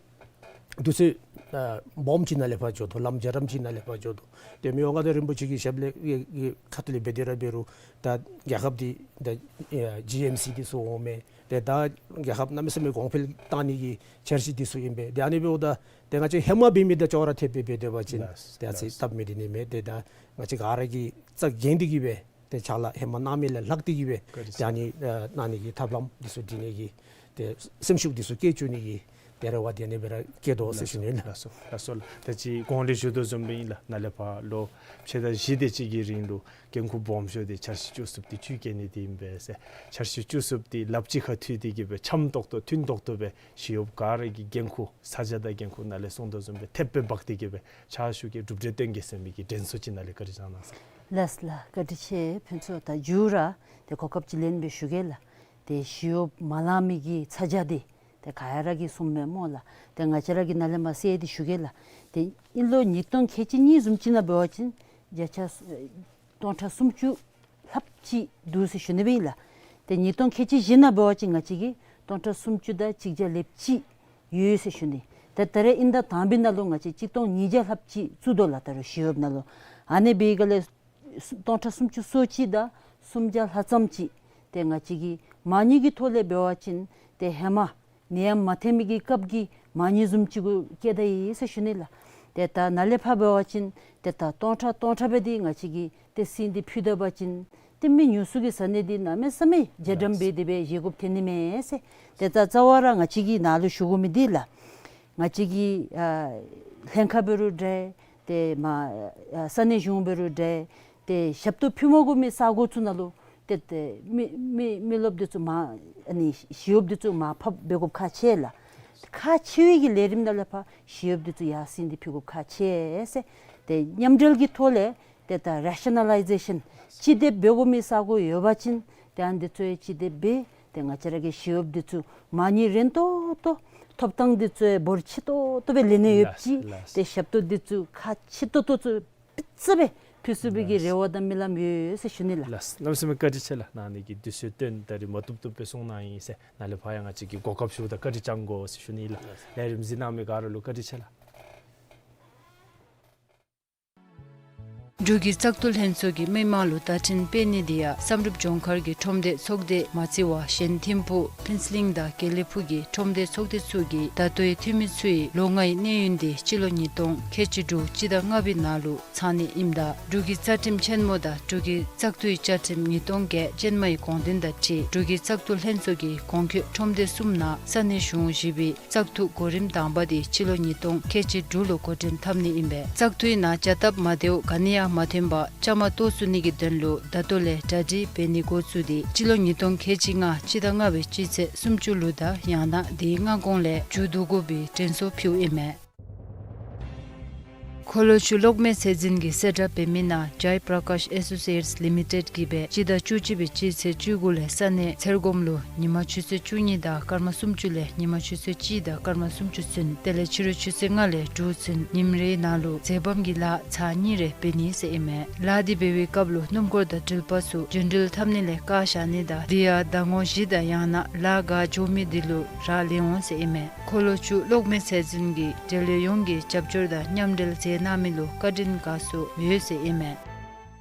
དུས་ཚོད་ཨ་སྦོམ་ཅིག་ནང་ལས་ཕར་འགྱོ་དོ། ལམ་རྒྱ་གྲམ་ཅིག་ནང་ལས་ཕར་འགྱོ་དོ། ཏེ་མི་དབང་མངའ་བདག་རིན་པོ་ཆེ་གི་ཞབས་ལས་ཨེ་ཨེ་ཁ་ཐུག་ལས་འབད་དེ་ར་འབད་རུང་ད་རྒྱལ་ཁབ་འདི་ད་ཨེ་ཇི་ཨེམ་སི་འདི་ཚུ་འོང་མས། ཏེ་ད་རྒྱལ་ཁབ་གནམ་མེད་ས་མེད་གོང་འཕེལ་བཏང་ནི་གི་འཆར་གཞི་འདི་ཚུ་ཨིན་པས། ཏེ་ཨ་ནི་འབདཝ་ད་ཏེ་ང་བཅས་ཧེ་མ་འབད་མི་དང་ཅོག་ར་འཐདཔ་སྦེ་འབད་སྡོད་པ་ཅིན་ལགས་ཏེ་ཨ་ཙི་ལགས་སྟབས་མི་བདེ་ནི་མས། ཏེ་ད་ང་བཅས་ག་ར་གིས་རྩ་འགེངས་ཏེ་གི་སྦེ་ཏེ་ཕྱག་ལཱ་ཧེ་མ་གནང་མི་ལས་ལྷག་སྟེ་གི་སྦེ་བཀའ་དྲིན་ཏེ་ཆེ། ཨ་ནི་ཨ་གནང་ནི་གི་ཐབས་ལམ་འདི་ཚུ་སྒྲིག་ནི་གི་ཏེ་སེམས་ཤུགས་འདི་ཚུ་བསྐྱེད་བཅུག་ནི་གི་ཏེ་རེ་བ་དེ་ནི་སྦེ་ར་བསྐྱེད་དོ་ཟེར་ཞུ་ནི་ལགས། ལགས་སོ་ལགས་སོ་ལགས། ད་ཅི་གོང་ལས་ཞུ་དོ་བཟུམ་སྦེ་ཨིན་ལགས། ནཱ་ལས་ཕར་ལོ་ཕྱེད་དང་བཞི་དེ་ཅིག་གི་རིང་ལུ་འགན་ཁུར་སྦོམ་ཤོས་འདི་འཆར་གཞི་བཅུ་གསུམ་འདི་བཅུད་བསྐྱེད་ནི་འདི་ཨིན་པས་ཟེར། འཆར་གཞི་བཅུ་གསུམ་འདི་ལགཔ་གཅིག་ཁར་མཐུད་དེ་གི་སྦེ་འཆམ་ཏོག་ཏོ་མཐུན་ཏོག་ཏོ་སྦེ་ཞི་གཡོགཔ་ག་ར་གི་འགན་ཁུར་ས་ཆ་དང་འགན་ཁུར་ནཱ་ལས་གསུངས་དོ་བཟུམ་སྦེ་ཐེབས་སྦེ་འབག་སྟེ་གི་སྦེ་ཕྱག་ཞུ་གི་གྲུབ་འབྲས་སྟོན་གེ་ཟེར་མི་གི་དྲན་གསོ་ཅིག་ནཱ་ལས་བཀའ་དྲིན་བསྐྱང་གནང་ཟེར། ལགས་ལགས། བཀའ་དྲིན་ཆེ་ཕུན་ཚོགས། ད་མཇུག་ར་ཏེ་གོ་སྐབས་ཅིག་ལེན་སྦེ་ཞུ་གེ་ལགས། ཏེ་ཞི་གཡོགཔ་མ་ལང་མི་གི་ཚ་གྱང་འདི་ཏེ་ག་ཡ་ར་གིས་གསུངམ་མས་སྨོ་ལགས། ཏེ་ང་བཅས་ར་གིས་ནཱ་ལས་མར་གསལ་ཏེ་ཞུ་གེ་ལགས། ཏེ་ཨིན་ལོ་ཉིས་སྟོང་ཁལ་གཅིག་གཉིས་བཟུམ་ཅིག་ནང་འབད་བ་ཅིན་བརྒྱ་ཆ་སྟོང་ཕྲག་སུམ་ཅུ་ལྷགཔ་ཅིག་འདུག་ཟེར་ཞུ་ནི་སྦེ་ཨིན་ལགས། ཏེ་ཉིས་སྟོང་ཁལ་གཅིག་བཞི་ནང་འབད་བ་ཅིན་ང་བཅས་ཀྱིས་སྟོང་ཕྲག་སུམ་ཅུ་དང་གཅིག་བརྒྱ་ལེབ་གཅིག་ཡོད་ཟེར་ཞུ་ནི། ཏེ་ད་རེས་ཨིན་ཟླ་དང་པའི་ནང་ལུ་ང་བཅས་གཅིག་སྟོང་ཉིས་བརྒྱ་ལྷགཔ་ཅིག་བཙུགས་དོ་ལགས། ད་རུང་ཞི་གཡོགཔ་ནང་ལུ་ཨ་ནི་འབད་བའི་སྒང་ལས་སྟོང་ཕྲག་སུམ་ཅུ་སོ་གཅིག་དང་སུམ་བརྒྱ་ལྷག་ཙམ་ཅིག་ཏེ་ང་བཅས་ཀྱིས་མ་ཎི་གི་ཐོག་ལས་འབད་བ་ཅིན་ཏེ་ཧེ་མ་ནད་ཡམས་མ་ཐོན་མི་གི་སྐབས་ཀྱི་མ་ཎི་བཟུམ་ཅིག་གུ་བསྐྱེད་ད་ཡི་ཟེར་ཞུ་ནི་ལགས། ཏེ་ད་ནཱ་ལས་ཕར་འབད་བ་ཅིན་ཏེ་ད་སྟོང་ཕྲག་སྟོང་ཕྲག་སྦེ་འདི་ང་བཅས་ཀྱིས་ཏེ་ཟས་འདི་ཕུལ་ད་པ་ཅིན་ཏེ་མི་ཉུང་སུ་གི་ཟ་ནི་འདི་གནམ་མེད་ས་མེད་རྒྱ་གྲམ་སྦེ་དེ་སྦེ་བཞེས་དགོཔ་ཐོན་ནི་མས་ཟེར། ཏེ་ད་རྩ་བ་ར་ང་བཅས་ཀྱིས་ནཱ་ལུ་ཞུ་དགོ་མི་འདི་ལགས། ང་བཅས་ཀྱི་ཨ་ལྷན་ཁག་འབད་རུང་འདྲ། ཏེ་མ་ཨ་ས་གནས་གཞུང་འབད་རུང་འདྲ། ཏེ་ཞབས་ཏོག་ཕུལ་མ་དགོ་མི་ས་གོ་ཚུ་ནང་ལུ་ཏེ་ཏེ་མི་མི་མི་རློབས་འདི་ཚུ་མར་ཨ་ནི་ཞི་གཡོགཔ་འདི་ཚུ་མར་ཕབ་འབད་དགོཔ་ཁག་ཆེ་ལགས། ཁག་ཆེ་བའི་གི་ལས་རིམ་ནང་ལས་ཕར་ཞི་གཡོགཔ་འདི་ཚུ་ཡར་སེང་སྟེ་ཕུལ་དགོཔ་ཁག་ཆེ་ཟེར། ཏེ་མཉམ་འབྲེལ་གྱི་ཐོག་ལས་ཏེ་ད་རེ་ཤ་ན་ལའི་ཛེ་ཤཱན་གཅིག་སྡེབ་འབད་དགོ་མི་ས་གོ་ཡོད་པ་ཅིན་ཏེ་ཨ་ནི་འདི་ཚུ་ཡང་གཅིག་སྡེབ་འབད། ཏེ་ང་བཅས་ར་གི་ཞི་གཡོགཔ་འདི་ཚུ་མ་ཎི་རན་ཏོག་ཏོ་ཐོབ་ཐང་འདི་ཚུ་ཡང་འབོར་ཆེ་ཏོག་ཏོ་སྦེ་ལེན་ནི་ཡོདཔ་ཅིག། ལགས་ལགས། ཏེ་ཞབས་ཏོག་འདི་ཚུ་ཁག་ཆེ་ཏོག་ཏོ་ཚུ་ཕུལ་ཚུགས་པའི་གི་ལགས་རེ་བ་དང་སྨོན་ལམ་ཡོད་ཟེར་ཞུ་ནི་ལགས། ལགས། གནམ་མེད་ས་མེད་བཀའ་དྲིན་ཆེ་ལགས། ནཱ་ནི་གི་དུས་ཚོད་བཏོན་ད་རིས་མ་བཏུབ་བཏུབ་སྦེ་གསུང་གནང་ཡི་ཟེར། ནཱ་ལས་ཕར་ཡང་ང་བཅས་ཀྱིས་གོ་སྐབས་ཞུཝ་ད་བཀའ་དྲིན་བསྐྱང་དགོ་ཟེར་ཞུ་ནི་ལགས། ལགས། ལས་རིམ་གཟིགས་གནང་མི་ག་ར་ལུ་བཀའ་དྲིན་ཆེ་ལགས། འབྲུག་གི་བཙག་འཐུ་ལྷན་ཚོགས་ཀྱིས་མི་མང་ལུ་བརྡ་འཕྲིན་སྤེལ་ནི་དེ་ཡང་བསམ་གྲུབ་ལྗོངས་མཁར་གྱི་ཁྲོམ་སྡེ་ཚོགས་སྡེ་མ་བརྩི་བར་གཞན་ཐིམ་ཕུག་ཕུན་ཚོགས་གླིང་དང་དགེ་ལེགས་ཕུག་གི་ཁྲོམ་སྡེ་ཚོགས་སྡེ་ཚུ་གིས་ད་ལྟོའི་འཐུས་མི་ཚུ་ཡི་ལོ་ལྔའི་གནས་ཡུན་དེ་སྤྱི་ལོ་ཉིས་སྟོང་ཁལ་གཅིག་དྲུག་སྤྱི་ཟླ་ལྔ་པའི་ནང་ལུ་ཚང་ནི་ཨིནམ་ད་འབྲུག་གི་རྩ་ཁྲིམས་ཆེན་མོ་དང་འབྲུག་གི་བཙག་འཐུའི་བཅའ་ཁྲིམས་ཉིས་སྟོང་བརྒྱད་ཅན་མའི་དགོངས་དོན་དང་འཁྲིལ་འབྲུག་གི་བཙག་འཐུ་ལྷན་ཚོགས་ཀྱིས་གོང་འཁོད་ཁྲོམ་སྡེ་གསུམ་ནང་ས་གནས་གཞུང་བཞི་པའི་བཙག་འཐུ་གོ་རིམ་དང་པ་དེ་སྤྱི་ལོ་ཉིས་སྟོང་ཁལ་གཅིག་དྲུག་ལུ་འགོ་འདྲེན་འཐབ་ནི་ཨིན་པས། བཙག་འཐུའི་ནང་བྱ་སྟབས་མ་བདེཝ་ག་ནི་ཡང་མ་ཐོན་པར་བཅའ་མར་གཏོགས་ཚུགས་ནི་གི་དོན་ལུ་ད་ལྟོ་ལས་གྲ་སྒྲིག་འབད་ནི་འགོ་བཙུགས་ཏེ་སྤྱི་ལོ་ཉིས་སྟོང་ཁལ་གཅིག་ལྔ་སྤྱི་ཟླ་ལྔ་པའི་སྤྱི་ཚེས་སུམ་ཅུ་ལུ་དང་ཡང་ན་དེའི་སྔ་གོང་ལས་མཇུག་བསྡུ་དགོ་པའི་དྲན་གསོ་ཕུལཝ་ཨིན་མས། འཁོར་ལོ་ཆུ་གློག་མེ་ཚད་འཛིན་གྱི་གསལ་བསྒྲགས་འབད་མི་ནང་Jai Prakash Associates Limited གིས་སྦེ་སྤྱི་ཟླ་བཅུ་གཅིག་པའི་སྤྱི་ཚེས་བཅུ་དགུ་ལས་ས་གནས་ཚེར་སྒོམ་ལུ་ཉིན་མ་ཆུ་ཚོད་བཅུ་གཉིས་དང་སྐར་མ་སུམ་ཅུ་ལས་ཉིན་མ་ཆུ་ཚོད་གཅིག་དང་སྐར་མ་སུམ་ཅུ་ཚུན་དེ་ལས་ཕྱི་རུ་ཆུ་ཚོད་ལྔ་ལས་དྲུག་ཚུན་ཉིནམ་རེའི་ནང་ལུ་འཛེམ་བམ་གྱི་ལཱ་ཚར་གཉིས་རེ་འབད་ནི་ཟེར་ཨིན་མས། ལཱ་འདི་འབད་བའི་སྐབས་ལུ་སྣུམ་འཁོར་དང་འགྲུལ་པ་ཚུ་རྒྱུན་འགྲུལ་འཐབ་ནི་ལས་བཀག་བཞག་ནི་དང་དེ་ཡང་ཟླ་ངོ་བཞི་དང་ཡང་ན་ལཱ་འགོ་འགྱོ་མི་དེ་ལུ་རག་ལས་འོང་ཟེར་ཨིན་མས། འཁོར་ལོ་ཆུ་གློག་མེ་ཚད་འཛིན་གྱིས་འབྲེལ་ཡོད་ཡོངས་ཀྱིས་རྒྱབ་སྐྱོར་དང་མཉམ་འབྲེལ་མཛད་གནང་མི་ལུ་བཀའ་དྲིན་དགའ་ཚོར་ཡོད་ཟེར་ཨིན་མས།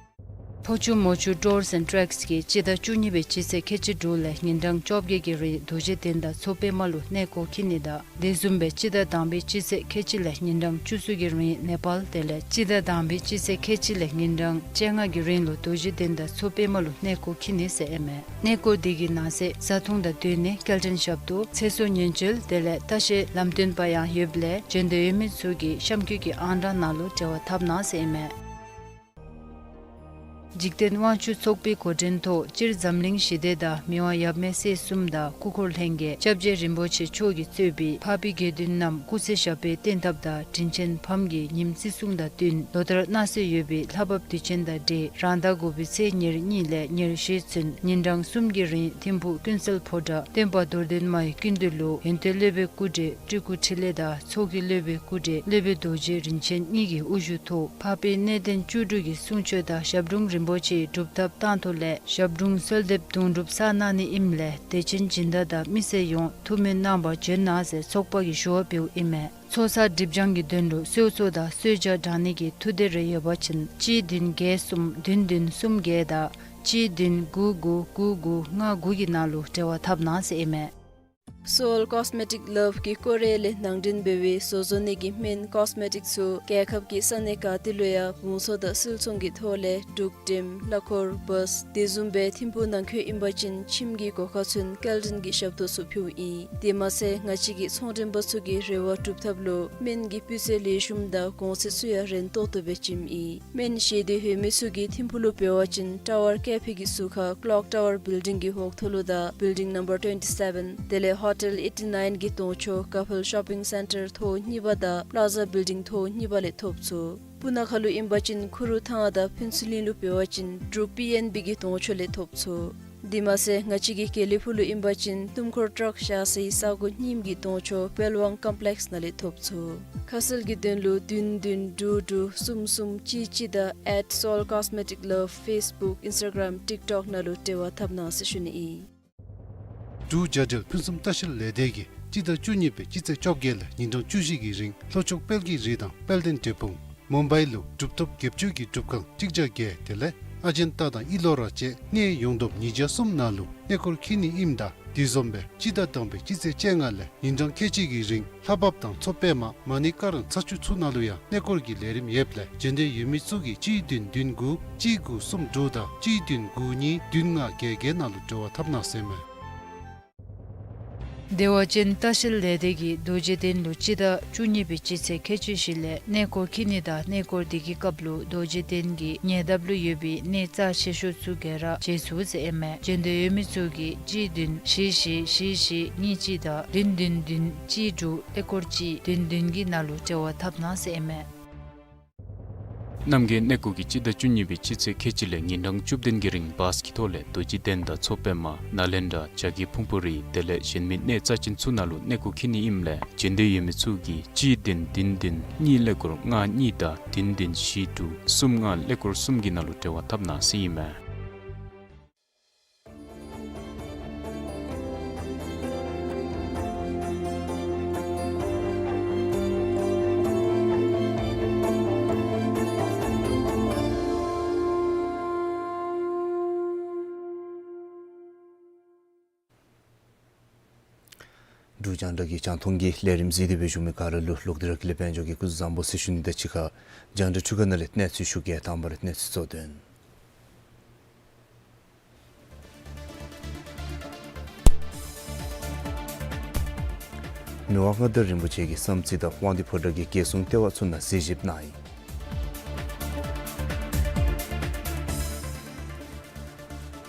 ཕོ་ཆུ་མོ་ཆུ་Tours and Treks གིས་སྤྱི་ཟླ་བཅུ་གཉིས་པའི་སྤྱི་ཚེས་ཁལ་གཅིག་དྲུག་ལས་ཉིན་གྲངས་བཅོ་བརྒྱད་ཀྱི་རིང་རྡོ་རྗེ་གདན་དང་མཚོ་པདྨ་ལུ་གནས་སྐོར་འཁྱིད་ནི་དང་དེ་བཟུམ་སྦེ་སྤྱི་ཟླ་དང་པའི་སྤྱི་ཚེས་ཁལ་གཅིག་ལས་ཉིན་གྲངས་བཅུ་གསུམ་གྱི་རིང་ནེ་པཱལ་དེ་ལས་སྤྱི་ཟླ་དང་པའི་སྤྱི་ཚེས་ཁལ་གཅིག་ལས་ཉིན་གྲངས་བཅོ་ལྔ་གི་རིང་ལུ་རྡོ་རྗེ་གདན་དང་མཚོ་པདྨ་ལུ་གནས་སྐོར་འཁྱིད་ནི་ཟེར་ཨིན་མས། གནས་སྐོར་དེ་གི་ནང་གསེས་བཟའ་འཐུང་དང་སྡོད་གནས་སྐྱེལ་འདྲེན་ཞབས་ཏོག་ཚེ་སྲོག་ཉེན་བཅོལ་དེ་ལས་ལྟ་བཤལ་ལམ་སྟོན་པ་ཡང་ཡོདཔ་ལས་འབྱོན་འདོད་ཡོད་མི་ཚུ་གིས་གཤམ་འཁོད་ཀྱི་ཨང་གྲངས་ནང་ལུ་འབྲེལ་བ་འཐབ་གནང་ཟེར་ཨིན་མས། འཇིག་རྟེན་དབང་ཕྱུག་ཚོགས་པའི་འགོ་འདྲེན་ཐོག་སྤྱིར་འཛམ་གླིང་ཞི་བདེ་དང་མི་དབང་ཡབ་མེས་སྲས་གསུམ་དང་སྐུ་འཁོར་ལྷན་རྒྱས་སྐྱབས་རྗེ་རིན་པོ་ཆེ་མཆོག་གིས་གཙོས་པའི་འཕགས་པའི་དགེ་འདུན་རྣམས་སྐུ་ཚེ་ཞབས་པད་བརྟན་ཐབས་དང་དྲིན་ཅན་ཕམ་གྱི་ཉིནམ་བརྩི་སྲུང་དང་བསྟུན་ལོ་ལྟར་གནང་སྲོལ་ཡོད་པའི་ལྷ་བབས་དུས་ཆེན་དང་འབྲེལ་རང་ཟླ་དགུ་པའི་ཚེས་ཉེར་གཉིས་ལས་ཉེར་བཞི་ཚུན་ཉིན་གྲངས་གསུམ་གྱི་རིང་ཐིམ་ཕུག་ཀུན་གསལ་ཕོ་བྲང་སྟོན་པ་རྡོར་གདན་མའི་སྐུ་མདུན་ལུ་ཡོན་ཏན་སློབ་དཔོན་སྐུ་བགྲེས་སྤྲུལ་སྐུ་འཕྲིན་ལས་དང་ཚོགས་ཀྱི་སློབ་དཔོན་སྐུ་བགྲེས་སློབ་དཔོན་རྡོ་རྗེ་རིན་ཆེན་གཉིས་ཀྱི་དབུ་བཞུགས་ཐོག་འཕགས་པའི་གནས་བརྟན་བཅུ་དྲུག་གི་གསུང་ཆོག་དང་ཞབས་དྲུང་རིན་པོ་ཆེའི་སྒྲུབ་ཐབས་བཏང་ཐོག་ལས་ཞབས་དྲུང་གསོལ་འདེབས་དུང་སྒྲུབ་གསན་གནང་ནི་ཨིནམ་ལས་དད་ཅན་སྦྱིན་བདག་དང་མི་སེར་ཡོངས་ཐུགས་སྨོན་གནང་བར་འབྱོན་གནང་ཟེར་ཚོགས་པ་གིས་ཞུ་བ་འབདཝ་ཨིན་མས། ཚོགས་བསགས་སྒྲིབ་སྦྱང་གི་དོན་ལུ་གསོལ་ཚོགས་དང་གསོལ་ཇ་དྲང་ནི་གི་ཐུགས་འདོད་རེ་ཡོད་པ་ཅིན་གཅིག་བདུན་བརྒྱད་གསུམ་བདུན་བདུན་གསུམ་བརྒྱད་དང་གཅིག་བདུན་དགུ་དགུ་དགུ་དགུ་ལྔ་དགུ་གི་ནང་ལུ་འབྲེལ་བ་འཐབ་གནང་ཟེར་ཨིན་མས། Seoul Cosmetic Love གིས་ཀོ་རི་ཡ་ལས་ནང་འདྲེན་འབད་བའི་བཟོ་བཟོ་ནི་གི་སྨན་ཀོས་མེ་ཊིག་ཚུ་རྒྱལ་ཁབ་ཀྱི་ས་གནས་ག་ཏེ་ལུ་ཡང་བང་སོ་དང་སིལ་ཚོང་གི་ཐོག་ལས་འབྲུག་ཊེམ་གླ་འཁོར་བཱས་དེ་བཟུམ་སྦེ་ཐིམ་ཕུག་ནང་འཁོད་ཨིན་པ་ཅིན་ཁྱིམ་གྱི་སྒོ་ཁར་ཚུན་སྐྱེལ་འདྲེན་གྱི་ཞབས་ཏོག་ཚུ་ཕུལཝ་ཨིན། དེ་མ་ཚད་ང་བཅས་ཀྱི་ཚོང་འདྲེན་པ་ཚུ་གི་རེ་བ་སྒྲུབ་ཐབས་ལུ་སྨན་གྱི་སྤུས་ཚད་ལེགས་ཤོམ་དང་གོང་ཚད་ཚུ་ཡང་རན་ཏོག་ཏོ་སྦེ་བྱིནམ་ཨིན། སྨན་བཞེས་འདོད་ཡོད་མི་ཚུ་གིས་ཐིམ་ཕུག་ལུ་འབད་བ་ཅིན་ཊ་ཝར་ཀེ་ཕེ་གི་ཟུར་ཁར་ཀློག་ཊ་ཝར་བིལ་ཌིང་གི་འོག་ཐོག་ལུ་དང་བིལ་ཌིང་ནམ་བར་ཊུ་ཝེན་ཊི་སེ་བེན་དེ་ལས་ཧོ་ཊེལ་ཨེ་ཊི་ནའིན་གྱི་གདོང་ཕྱོགས་ཀ་ཕེལ་ཤོ་པིང་སེན་ཊར་ཐོག་གཉིས་པ་དང་པླ་ཛ་བིལ་ཌིང་ཐོག་གཉིས་པ་ལས་ཐོབ་ཚུགས། སྤུ་ན་ཁ་ལུ་ཨིན་པ་ཅིན་ཁུ་རུ་ཐང་དང་ཕུན་ཚོགས་གླིང་ལུ་འབད་བ་ཅིན་འབྲུག་པི་ཨེན་བི་གི་གདོང་ཕྱོགས་ལས་ཐོབ་ཚུགས། དེ་མ་ཚད་ང་བཅས་ཀྱི་དགེ་ལེགས་ཕུག་ལུ་ཨིན་པ་ཅིན་ཏུམ་ཁོར་ཊག་བཞག་སའི་ས་གོ་རྙིངམ་གི་གདོང་ཕྱོགས་པེལ་ཝང་ཀོམ་པི་ལེགས་ནང་ལས་ཐོབ་ཚུགས། ཁ་གསལ་གྱི་དོན་ལུ་བདུན་བདུན་དྲུག་དྲུག་གསུམ་གསུམ་གཅིག་གཅིག་དང་ཨེཊ་སོལ་ཀོས་མེ་ཊིག་ལབ་ཕེསི་བུཀ་ཨིནསི་ཊ་གརམ་ཊིཀ་ཊོཀ་ནང་ལུ་འབྲེལ་བ་འཐབ་གནང་ཟེར་ཞུ་ནི་ཨིན། འབྲུག་རྒྱལ་འབྲེལ་ཕུན་སུམ་ལྟ་བཤལ་ལས་སྡེ་གིས་སྤྱི་ཟླ་བཅུ་གཉིས་པའི་སྤྱི་ཚེས་བཅོ་བརྒྱད་ལས་ཉིན་གྲངས་བཅུ་བཞི་གི་རིང་ལྷོ་ཕྱོགས་དཔལ་གྱི་རི་དང་དཔལ་ལྡན་འབྲས་སྤུངས་མུམ་བའི་ལུ་གྲུབ་ཐོབ་བརྒྱད་ཅུ་གི་སྒྲུབ་ཁང་གཅིག་བརྒྱ་བརྒྱད་དེ་ལས་ཨ་ཇན་ཏ་དང་ཨི་ལོ་ར་བཅས་གནས་ཡོངས་བསྡོམས་ཉིས་བརྒྱ་གསུམ་ནང་ལུ་གནས་སྐོར་འཁྱིད་ནི་ཨིནམ་ད་དེ་བཟུམ་སྦེ་སྤྱི་ཟླ་དང་པའི་སྤྱི་ཚེས་བཅོ་ལྔ་ལས་ཉིན་གྲངས་ཁལ་གཅིག་གི་རིང་ལྷ་བབས་དང་མཚོ་པདྨ་མ་ཎི་ཀ་རམ་ཚ་ཆུ་ཚུ་ནང་ལུ་ཡང་གནས་སྐོར་གྱི་ལས་རིམ་ཡོདཔ་ལས་འབྱོན་འདོད་ཡོད་མི་ཚུ་གིས་གཅིག་བདུན་བདུན་དགུ་གཅིག་དགུ་གསུམ་དྲུག་དང་གཅིག་བདུན་དགུ་གཉིས་བདུན་ལྔ་བརྒྱད་བརྒྱད་ནང་ལུ་འབྲེལ་བ་འཐབ་གནང་ཟེར་མས། བདེ་བ་ཅན་ལྟ་བཤལ་ལས་སྡེ་གིས་རྡོ་རྗེ་གདན་ལུ་སྤྱི་ཟླ་བཅུ་གཉིས་པའི་སྤྱི་ཚེས་ཁལ་གཅིག་བཞི་ལས་གནས་སྐོར་འཁྱིད་ནི་དང་གནས་སྐོར་དེ་གི་སྐབས་ལུ་རྡོ་རྗེ་གདན་གྱི་ཉེ་འདབས་ལུ་ཡོད་པའི་གནས་རྩ་ཆེ་ཤོས་ཚུ་ག་ར་མཇལ་ཚུགས་ཟེར་ཨིན་མས། འབྱོན་འདོད་ཡོད་མི་ཚུ་གིས་གཅིག་བདུན་བཞི་བཞི་བཞི་བཞི་གཉིས་གཅིག་དང་བདུན་བདུན་བདུན་གཅིག་དྲུག་ཀླད་ཀོར་གཅིག་བདུན་བདུན་གྱི་ནང་ལུ་འབྲེལ་བ་འཐབ་གནང་ཟེར་ཨིན་མས། རྣམ་རྒྱལ་གནས་སྐོར་གྱིས་སྤྱི་ཟླ་བཅུ་གཉིས་པའི་སྤྱི་ཚེས་ཁལ་གཅིག་ལས་ཉིན་གྲངས་བཅུ་བདུན་གྱི་རིང་བཱས་ཀྱི་ཐོག་ལས་རྡོ་རྗེ་གདན་དང་མཚོ་པདྨ་ནཱ་ལེནྡྲ་བྱ་རྒོད་ཕུང་པོ་རི་དེ་ལས་གཞན་མི་གནས་རྩ་ཅན་ཚུ་ནང་ལུ་གནས་སྐོར་འཁྱིད་ནི་ཨིནམ་ལས་འབྱོན་འདོད་ཡོད་མི་ཚུ་གིས་གཅིག་བདུན་བདུན་བདུན་གཉིས་ཀླད་ཀོར་ལྔ་གཉིས་དང་བདུན་བདུན་བཞི་དྲུག་གསུམ་ལྔ་ཀླད་ཀོར་གསུམ་གྱི་ནང་ལུ་འབྲེལ་བ་འཐབ་གནང་ཟེར་ཨིན་མས། འབྲུག་རྒྱང་བསྒྲགས་ཀྱི་རྒྱང་མཐོང་གི་ལས་རིམ་གཟིགས་ཏེ་སྦེ་བཞུགས་མི་ག་ར་ལུ་ལོག་སྟེ་ར་ཀུན་ལེགས་དཔལ་འབྱོར་གྱིས་སྐུ་གཟུགས་བཟང་པོ་ཟེར་ཞུ་ནི་དང་གཅིག་ཁར་རྒྱང་བསྒྲགས་འཕྲུལ་ཁང་ནང་ལས་གནས་ཚུལ་ཞུ་གེ། དང་པ་ར་གནས་ཚུལ་གཙོ་དོན། མི་དབང་མངའ་བདག་རིན་པོ་ཆེ་གིས་བསམ་རྩེ་དང་དབང་འདུས་ཕོ་བྲང་གི་རྒྱལ་སྲུང་ལྟེ་བ་ཚུ་ནང་གཟིགས་ཞིབ་གནང་ཡི།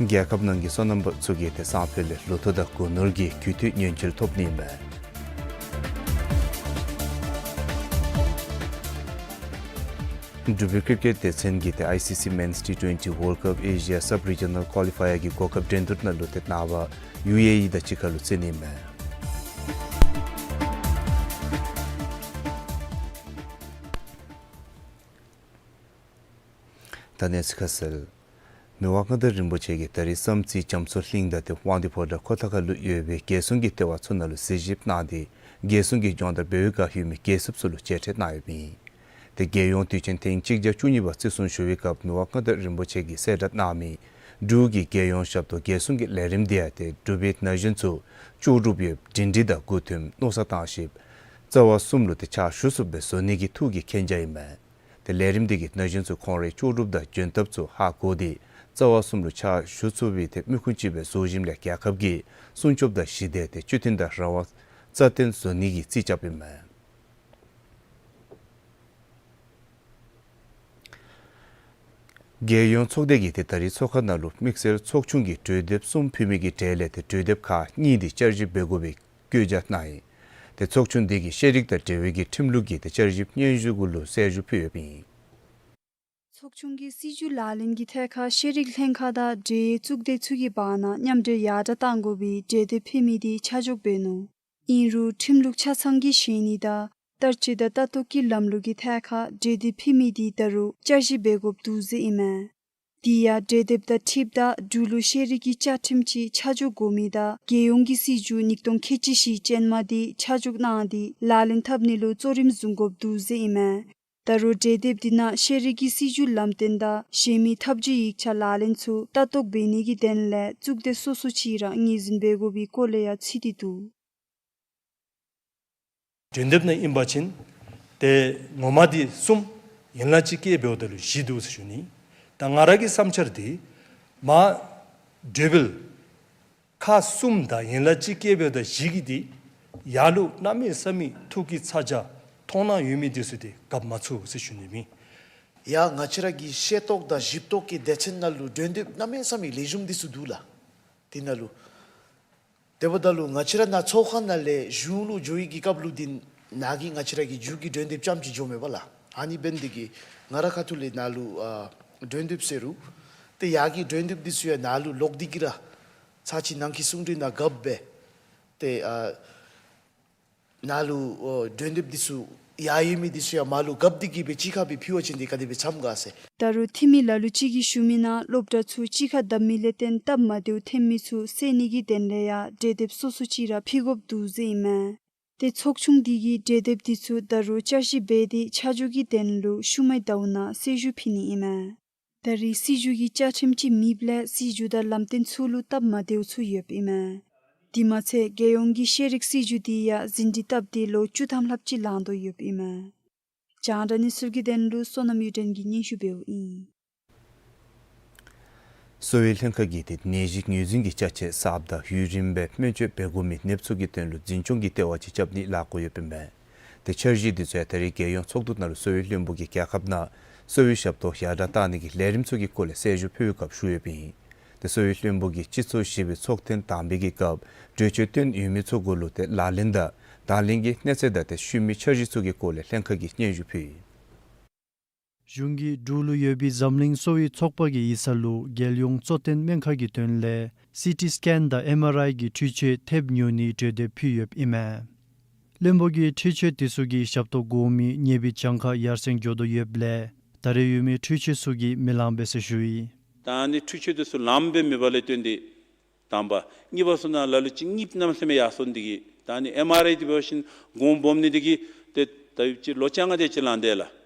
རྒྱལ་ཁབ་ནང་གི་སོ་ནམ་པ་ཚུ་གིས་ཏེ་སང་ཕོད་ལས་ལོ་ཐོག་དང་སྒོ་ནོར་གྱི་རྒུད་འཐུས་ཉེན་ཆེ་ཐོབ་ནི་ཨིན་མས། འབྲུག་པའི་ཀིར་ཀེཊ་སྡེ་ཚན་གྱིས་ཏེ་ཨའི་སི་སི་Men's T twenty World Cup Asia Sub-Regional Qualifier གྱི་གོ་སྐབས་འགྲན་བསྡུར་ནང་ལུ་ཏེ་ནངས་པ་ཡུ་ཨེ་ཨི་དང་གཅིག་ཁར་ལུ་རྩེ་ནི་ཨིན་མས། ད་གནས་ཚུལ་ཁ་གསལ། མི་དབང་མངའ་བདག་རིན་པོ་ཆེ་གིས་ད་རིས་བསམ་རྩེ་རྒྱ་མཚོ་གླིང་དང་ཏེ་དབང་འདུས་ཕོ་བྲང་ཁོ་ཐང་ཁ་ལུ་ཡོད་པའི་རྒྱལ་སྲུང་གི་ལྟེ་བ་ཚུ་ནང་ལུ་གཟིགས་ཞིབ་གནང་སྟེ་རྒྱལ་སྲུང་གི་སྦྱོང་བརྡར་འབད་བའི་བསྒང་ཡོད་མི་རྒྱལ་སྲིཔ་ཚུ་ལུ་མཇལ་ཕྲད་གནང་ཡོདཔ་ཨིན། ཏེ་རྒྱལ་ཡོངས་དུས་ཆེན་ཐེངས་གཅིག་བརྒྱ་བཅུ་གཉིས་པ་བརྩི་སྲུང་ཞུ་བའི་སྐབས་མི་དབང་མངའ་བདག་རིན་པོ་ཆེ་གིས་གསལ་བསྒྲགས་གནང་མི་འབྲུག་གི་རྒྱལ་ཡོངས་ཞབས་ཏོག་རྒྱལ་སྲུང་གི་ལས་རིམ་འདི་ཡང་ཏེ་འབྲུག་པའི་ན་གཞོན་ཚུ་ལྕོགས་གྲུབ་ཡོདཔ་སྒྲིང་སྒྲི་དང་མགུ་འཐོམ་མནོ་བསམ་བཏང་ཞིནམ་རྩ་བ་གསུམ་ལུ་ཏེ་ཕྱག་ཞུ་ཚུགསཔ་སྦེ་བཟོ་ནི་གི་ཐུགས་ཀྱི་མཁྱེན་རྒྱ་ཨིན་མས། ཏེ་ལས་རིམ་འདི་གིས་ན་གཞོན་ཚུ་ཁོང་རའི་ལྕོགས་གྲུབ་དང་འཇོན་ཐབས་ཚུ་ཧ་གོ་སྟེ་རྩ་བ་གསུམ་ལུ་ཕྱག་ཞུ་ཚུགས་པའི་ཏེ་མི་ཁུངས་ཅིག་སྦེ་བཟོ་ཞིནམ་ལས་རྒྱལ་ཁབ་ཀྱི་སྲུང་སྐྱོབ་དང་ཞི་བདེ་ཏེ་སྤྱོད་མཐུན་དང་རང་དབང་རྩ་བརྟན་བཟོ་ནི་གི་རྩིས་རྐྱབ་ཨིན་མས། རྒྱལ་ཡོངས་ཚོགས་སྡེ་གིས་ཏེ་ད་རིས་ཚོགས་ཁང་ནང་ལུ་དམིགས་བསལ་ཚོགས་ཆུང་གིས་གྲོས་འདེབས་གསུམ་ཕུལ་མི་གི་གྲས་ལས་ཏེ་གྲོས་འདེབས་ཁག་གཉིས་འདི་བསྐྱར་ཞིབ་འབད་དགོ་པའི་བཀོད་རྒྱ་གནང་ཡི། ཏེ་ཚོགས་ཆུང་འདི་གིས་ཤེས་རིག་དང་འབྲེལ་བའི་གི་ཁྲིམས་ལུགས་ཀྱི་ཏེ་བསྐྱར་ཞིབ་སྙན་ཞུ་གུ་ལུ་གསལ་ཞུ་ཕུལ་ཡོདཔ་ཨིན། ཚོགས་ཆུང་གིས་སྲིད་བྱུས་ལག་ལེན་གྱི་ཐད་ཁར་ཤེས་རིག་ལྷན་ཁག་དང་འབྲེལ་ཡོད་གཙུག་སྡེ་ཚུ་གི་བར་ན་མཉམ་འབྲེལ་ཡར་དྲག་གཏང་དགོ་པའི་གྲོས་འདེབས་ཕུལ་མི་འདི་ཆ་འཇོག་འབད་ནུག། ཨིན་རུང་ཁྲིམས་ལུགས་ཆ་ཚང་གི་བཞེས་ནི་དང་བསྟར་སྤྱོད་དང་ལྟ་རྟོག་གི་ལམ་ལུགས་ཀྱི་ཐད་ཁར་གྲོས་འདེབས་ཕུལ་མི་འདི་ད་རུང་བསྐྱར་ཞིབ་འབད་དགོཔ་འདུག་ཟེར་ཨིན་མས། དེ་ཡང་གྲོས་འདེབས་དང་འཁྲིལཝ་ད་འབྲུག་ལུ་ཤེས་རིག་གི་བཅའ་ཁྲིམས་ཅིག་ཆ་འཇོག་དགོ་མི་དང་རྒྱལ་ཡོངས་ཀྱི་སྲིད་བྱུས་ཉིས་སྟོང་ཁལ་གཅིག་བཞི་ཅན་མ་འདི་ཆ་འཇོག་གནང་སྟེ་ལག་ལེན་འཐབ་ནི་ལུ་གཙོ་རིམ་བཟུང་དགོཔ་འདུག་ཟེར་ཨིན་མས། ད་རུང་གྲོས་འདེབས་འདི་ནང་ཤེས་རིག་གི་སྲིད་བྱུས་ལམ་སྟོན་དང་གཞན་མི་ཐབས་བྱུས་ཡིག་ཆ་ལག་ལེན་ཚུ་ལྟ་རྟོག་འབད་ནི་གི་དོན་ལས་གཙུག་སྡེ་སོ་སོ་ཅིག་ར་ངོས་འཛིན་འབད་དགོ་པའི་སྐོར་ལས་ཡང་ཚུད་དེ་འདུག། གྲོས་འདེབས་ནང་ཨིན་པ་ཅིན་ཏེ་ངོ་མ་འདི་གསུམ་ཡན་ལག་གཅིག་སྐྱེལ་འབདཝ་ད་ལུ་བཞི་འདུག་ཟེར་ཞུ་ནི། ད་ང་ར་གི་བསམ་འཆར་འདི་མ་གྲོས་འབུལ་ཁག་གསུམ་དང་ཡན་ལག་གཅིག་སྐྱེལ་འབདཝ་ད་བཞི་གི་འདི་ཡར་ལུ་གནམ་མེད་ས་མེད་ཐུགས་ཀྱི་ཚ་གྱང་མཐོང་སྣང་ཡོད་མི་འདི་ཚུ་འདི་གབ་མ་ཚུགས་ཟེར་ཞུ་ནི་མས། ཡ་ང་བཅས་ར་གི་ཤེས་རྟོགས་དང་ཞིབ་རྟོགས་ཀྱི་སྡེ་ཚན་ནང་ལུ་གྲོས་འདེབས་གནམ་མེད་ས་མེད་ལེགས་ཤོམ་འདི་ཚུ་འདུག་ལགས། དེ་ནང་ལུ་དེ་འབདཝ་ད་ལུ་ང་བཅས་ར་ནཱ་ཚོགས་ཁང་ནང་ལས་གཞུང་ལུ་འགྱོ་བའི་གི་སྐབས་ལུ་འདི་ནཱ་གི་ང་བཅས་ར་གི་མཇུག་གི་གྲོས་འདེབས་རྐྱངམ་ཅིག་འགྱོཝ་མས་པ་ལགས། ཨ་ནི་འབད་ནི་འདི་གིས་ང་ར་ཁ་ཐུག་ལས་ནཱ་ལུ་ཨ་གྲོས་འདེབས་ཟེར་རུང་ཏེ་ཡར་གྱི་གྲོས་འདེབས་འདི་ཚུ་ཡང་ནཱ་ལུ་ལོག་སྟེ་གི་ར་ཚར་གཅིག་ནང་གི་གསུང་གྲོས་ནང་གབ་སྦེ་ཏེ་ཨ་ནཱ་ལུ་ཨོ་གྲོས་འདེབས་འདི་ཚུ་ཡར་ཡོད་མི་འདི་ཚུ་ཡང་མར་ལུ་གབ་སྟེ་གི་སྦེ་གཅིག་ཁར་སྦེ་ཕུལ་བ་ཅིན་འདི་ག་དེ་སྦེ་འཚམས་ག་ཟེར། ད་རུང་འཐུས་མི་ལ་ལུ་ཅིག་གིས་ཞུ་མི་ནང་སློབ་གྲྭ་ཚུ་གཅིག་ཁར་བསྡབ་མི་ལས་བརྟེན་སྟབས་མ་བདེཝ་ཐོན་མི་ཚུ་སེལ་ནི་གི་དོན་ལས་ཡང་གྲོས་འདེབས་སོ་སོ་ཅིག་ར་ཕུལ་དགོཔ་འདུག་ཟེར་ཨིན་མས། ཏེ་ཚོགས་ཆུང་འདི་གིས་གྲོས་འདེབས་འདི་ཚུ་ད་རུང་བསྐྱར་ཞིབ་འབད་དེ་ཆ་འཇོག་གི་དོན་ལུ་ཤུལ་མའི་ཟླཝ་ནང་གསལ་ཞུ་ཕུལ་ནི་ཨིན་མས། ད་རེས་སྲིད་བྱུས་ཀྱི་བཅའ་ཁྲིམས་ཅིག་མེདཔ་ལས་སྲིད་བྱུས་དང་ལམ་སྟོན་ཚུ་ལུ་སྟབས་མ་བདེཝ་ཚུ་ཡོདཔ་ཨིན་མས། དེ་མ་ཚད་རྒྱལ་ཡོངས་ཀྱི་ཤེས་རིག་སྲིད་བྱུས་འདི་ཡང་ཟིན་བྲིས་བཏབ་སྟེ་ལོ་བཅུ་ཐམ་ལྷགཔ་ཅིག་ལང་དོ་ཡོདཔ་ཨིན་མས། རྒྱང་བསྒྲགས་གནས་ཚུལ་གྱི་དོན་ལུ་བསོད་ནམས་གཡུ་སྒྲོན་གྱིས་སྙན་ཞུ་འབདཝ་ཨིན། གསོ་བའི་ལྷན་ཁག་གིས་ཏེ་ནད་གཞི་ངོས་འཛིན་གྱི་ཅ་ཆས་གསརཔ་དང་ཡུན་རིངམོ་སྦེ་སྨན་བཅོས་འབད་དགོ་མི་ནདཔ་ཚུ་གི་དོན་ལུ་འཛིན་སྐྱོང་གི་ལྟེ་བ་ཅིག་རྐྱབ་ནི་ལཱ་འགོ་ཡོདཔ་ཨིན་མས། ཏེ་འཆར་གཞི་འདི་ཚུ་ཡང་ད་རེས་རྒྱལ་ཡོངས་ཚོགས་འདུ་ནང་ལུ་གསོ་བའི་བློན་པོ་གིས་རྒྱལ་ཁབ་ནང་གསོ་བའི་ཞབས་ཏོག་ཡར་དྲག་གཏང་ནི་གི་ལས་རིམ་ཚུ་གི་སྐོར་ལས་གསལ་ཞུ་ཕུལ་བའི་སྐབས་ཞུ་ཡོདཔ་ཨིན། ཏེ་གསོ་བའི་བློན་པོ་གིས་སྤྱི་ཚོགས་བཞི་པའི་ཚོགས་ཐེངས་དང་པའི་གི་སྐབས་གྲོས་ཆོད་བཏོན་ཡོད་མི་ཚུ་གུ་ལུ་ཏེ་ལག་ལེན་དང་དང་ལེན་གྱི་གནས་ཚད་དང་ཏེ་ཤུལ་མའི་འཆར་གཞི་ཚུ་གི་སྐོར་ལས་ལྷན་ཁག་གིས་སྙན་ཞུ་ཕུལ་ཡི། གཞུང་གིས་འབྲུག་ལུ་ཡོད་པའི་འཛམ་གླིང་གསོ་བའི་ཚོགས་པ་གི་ཡིག་ཚང་ལུ་རྒྱལ་ཡོངས་གཙོ་བསྟེན་སྨན་ཁང་གི་དོན་ལས་སི་ཊི་སི་ཀེན་དང་ཨེམ་ཨར་ཨའི་གི་འཕྲུལ་ཆས་ཐེབས་ཉོ་ནིའི་གྲོས་འདེབས་ཕུལ་ཡོདཔ་ཨིན་མས། བློན་པོ་གིས་འཕྲུལ་ཆས་དེ་ཚུ་གིས་ཞབས་ཏོག་དགོ་མི་ནད་པའི་གྱངས་ཁ་ཡར་སེང་འགྱོ་དོ་ཡོདཔ་ལས་ད་རེས་ཡོད་མི་འཕྲུལ་ཆས་ཚུ་གིས་མི་ལང་པས་ཟེར་ཞུ་ཡི། ད་ཨ་ནི་འཕྲུལ་ཆས་དེ་ཚུ་ལངམ་སྦེ་མེད་པ་ལས་བརྟེན་ཏེ་དང་པ། གཉིས་པ་ཚུ་ནང་ལ་ལུ་ཅིག་གཉིས་གནམ་མེད་ས་མེད་ཡར་སོང་སྟེ་གི་ད་ཨ་ནི་ཨེམ་ཨར་ཨའི་འདི་འབད་བ་ཅིན་གོང་སྦོམ་ནི་འདི་གིས་ཏེ་ད་ཡུན་ཅིག་ལོ་བཅོ་ལྔ་དེ་ཅིག་ལང་དེས་ལགས།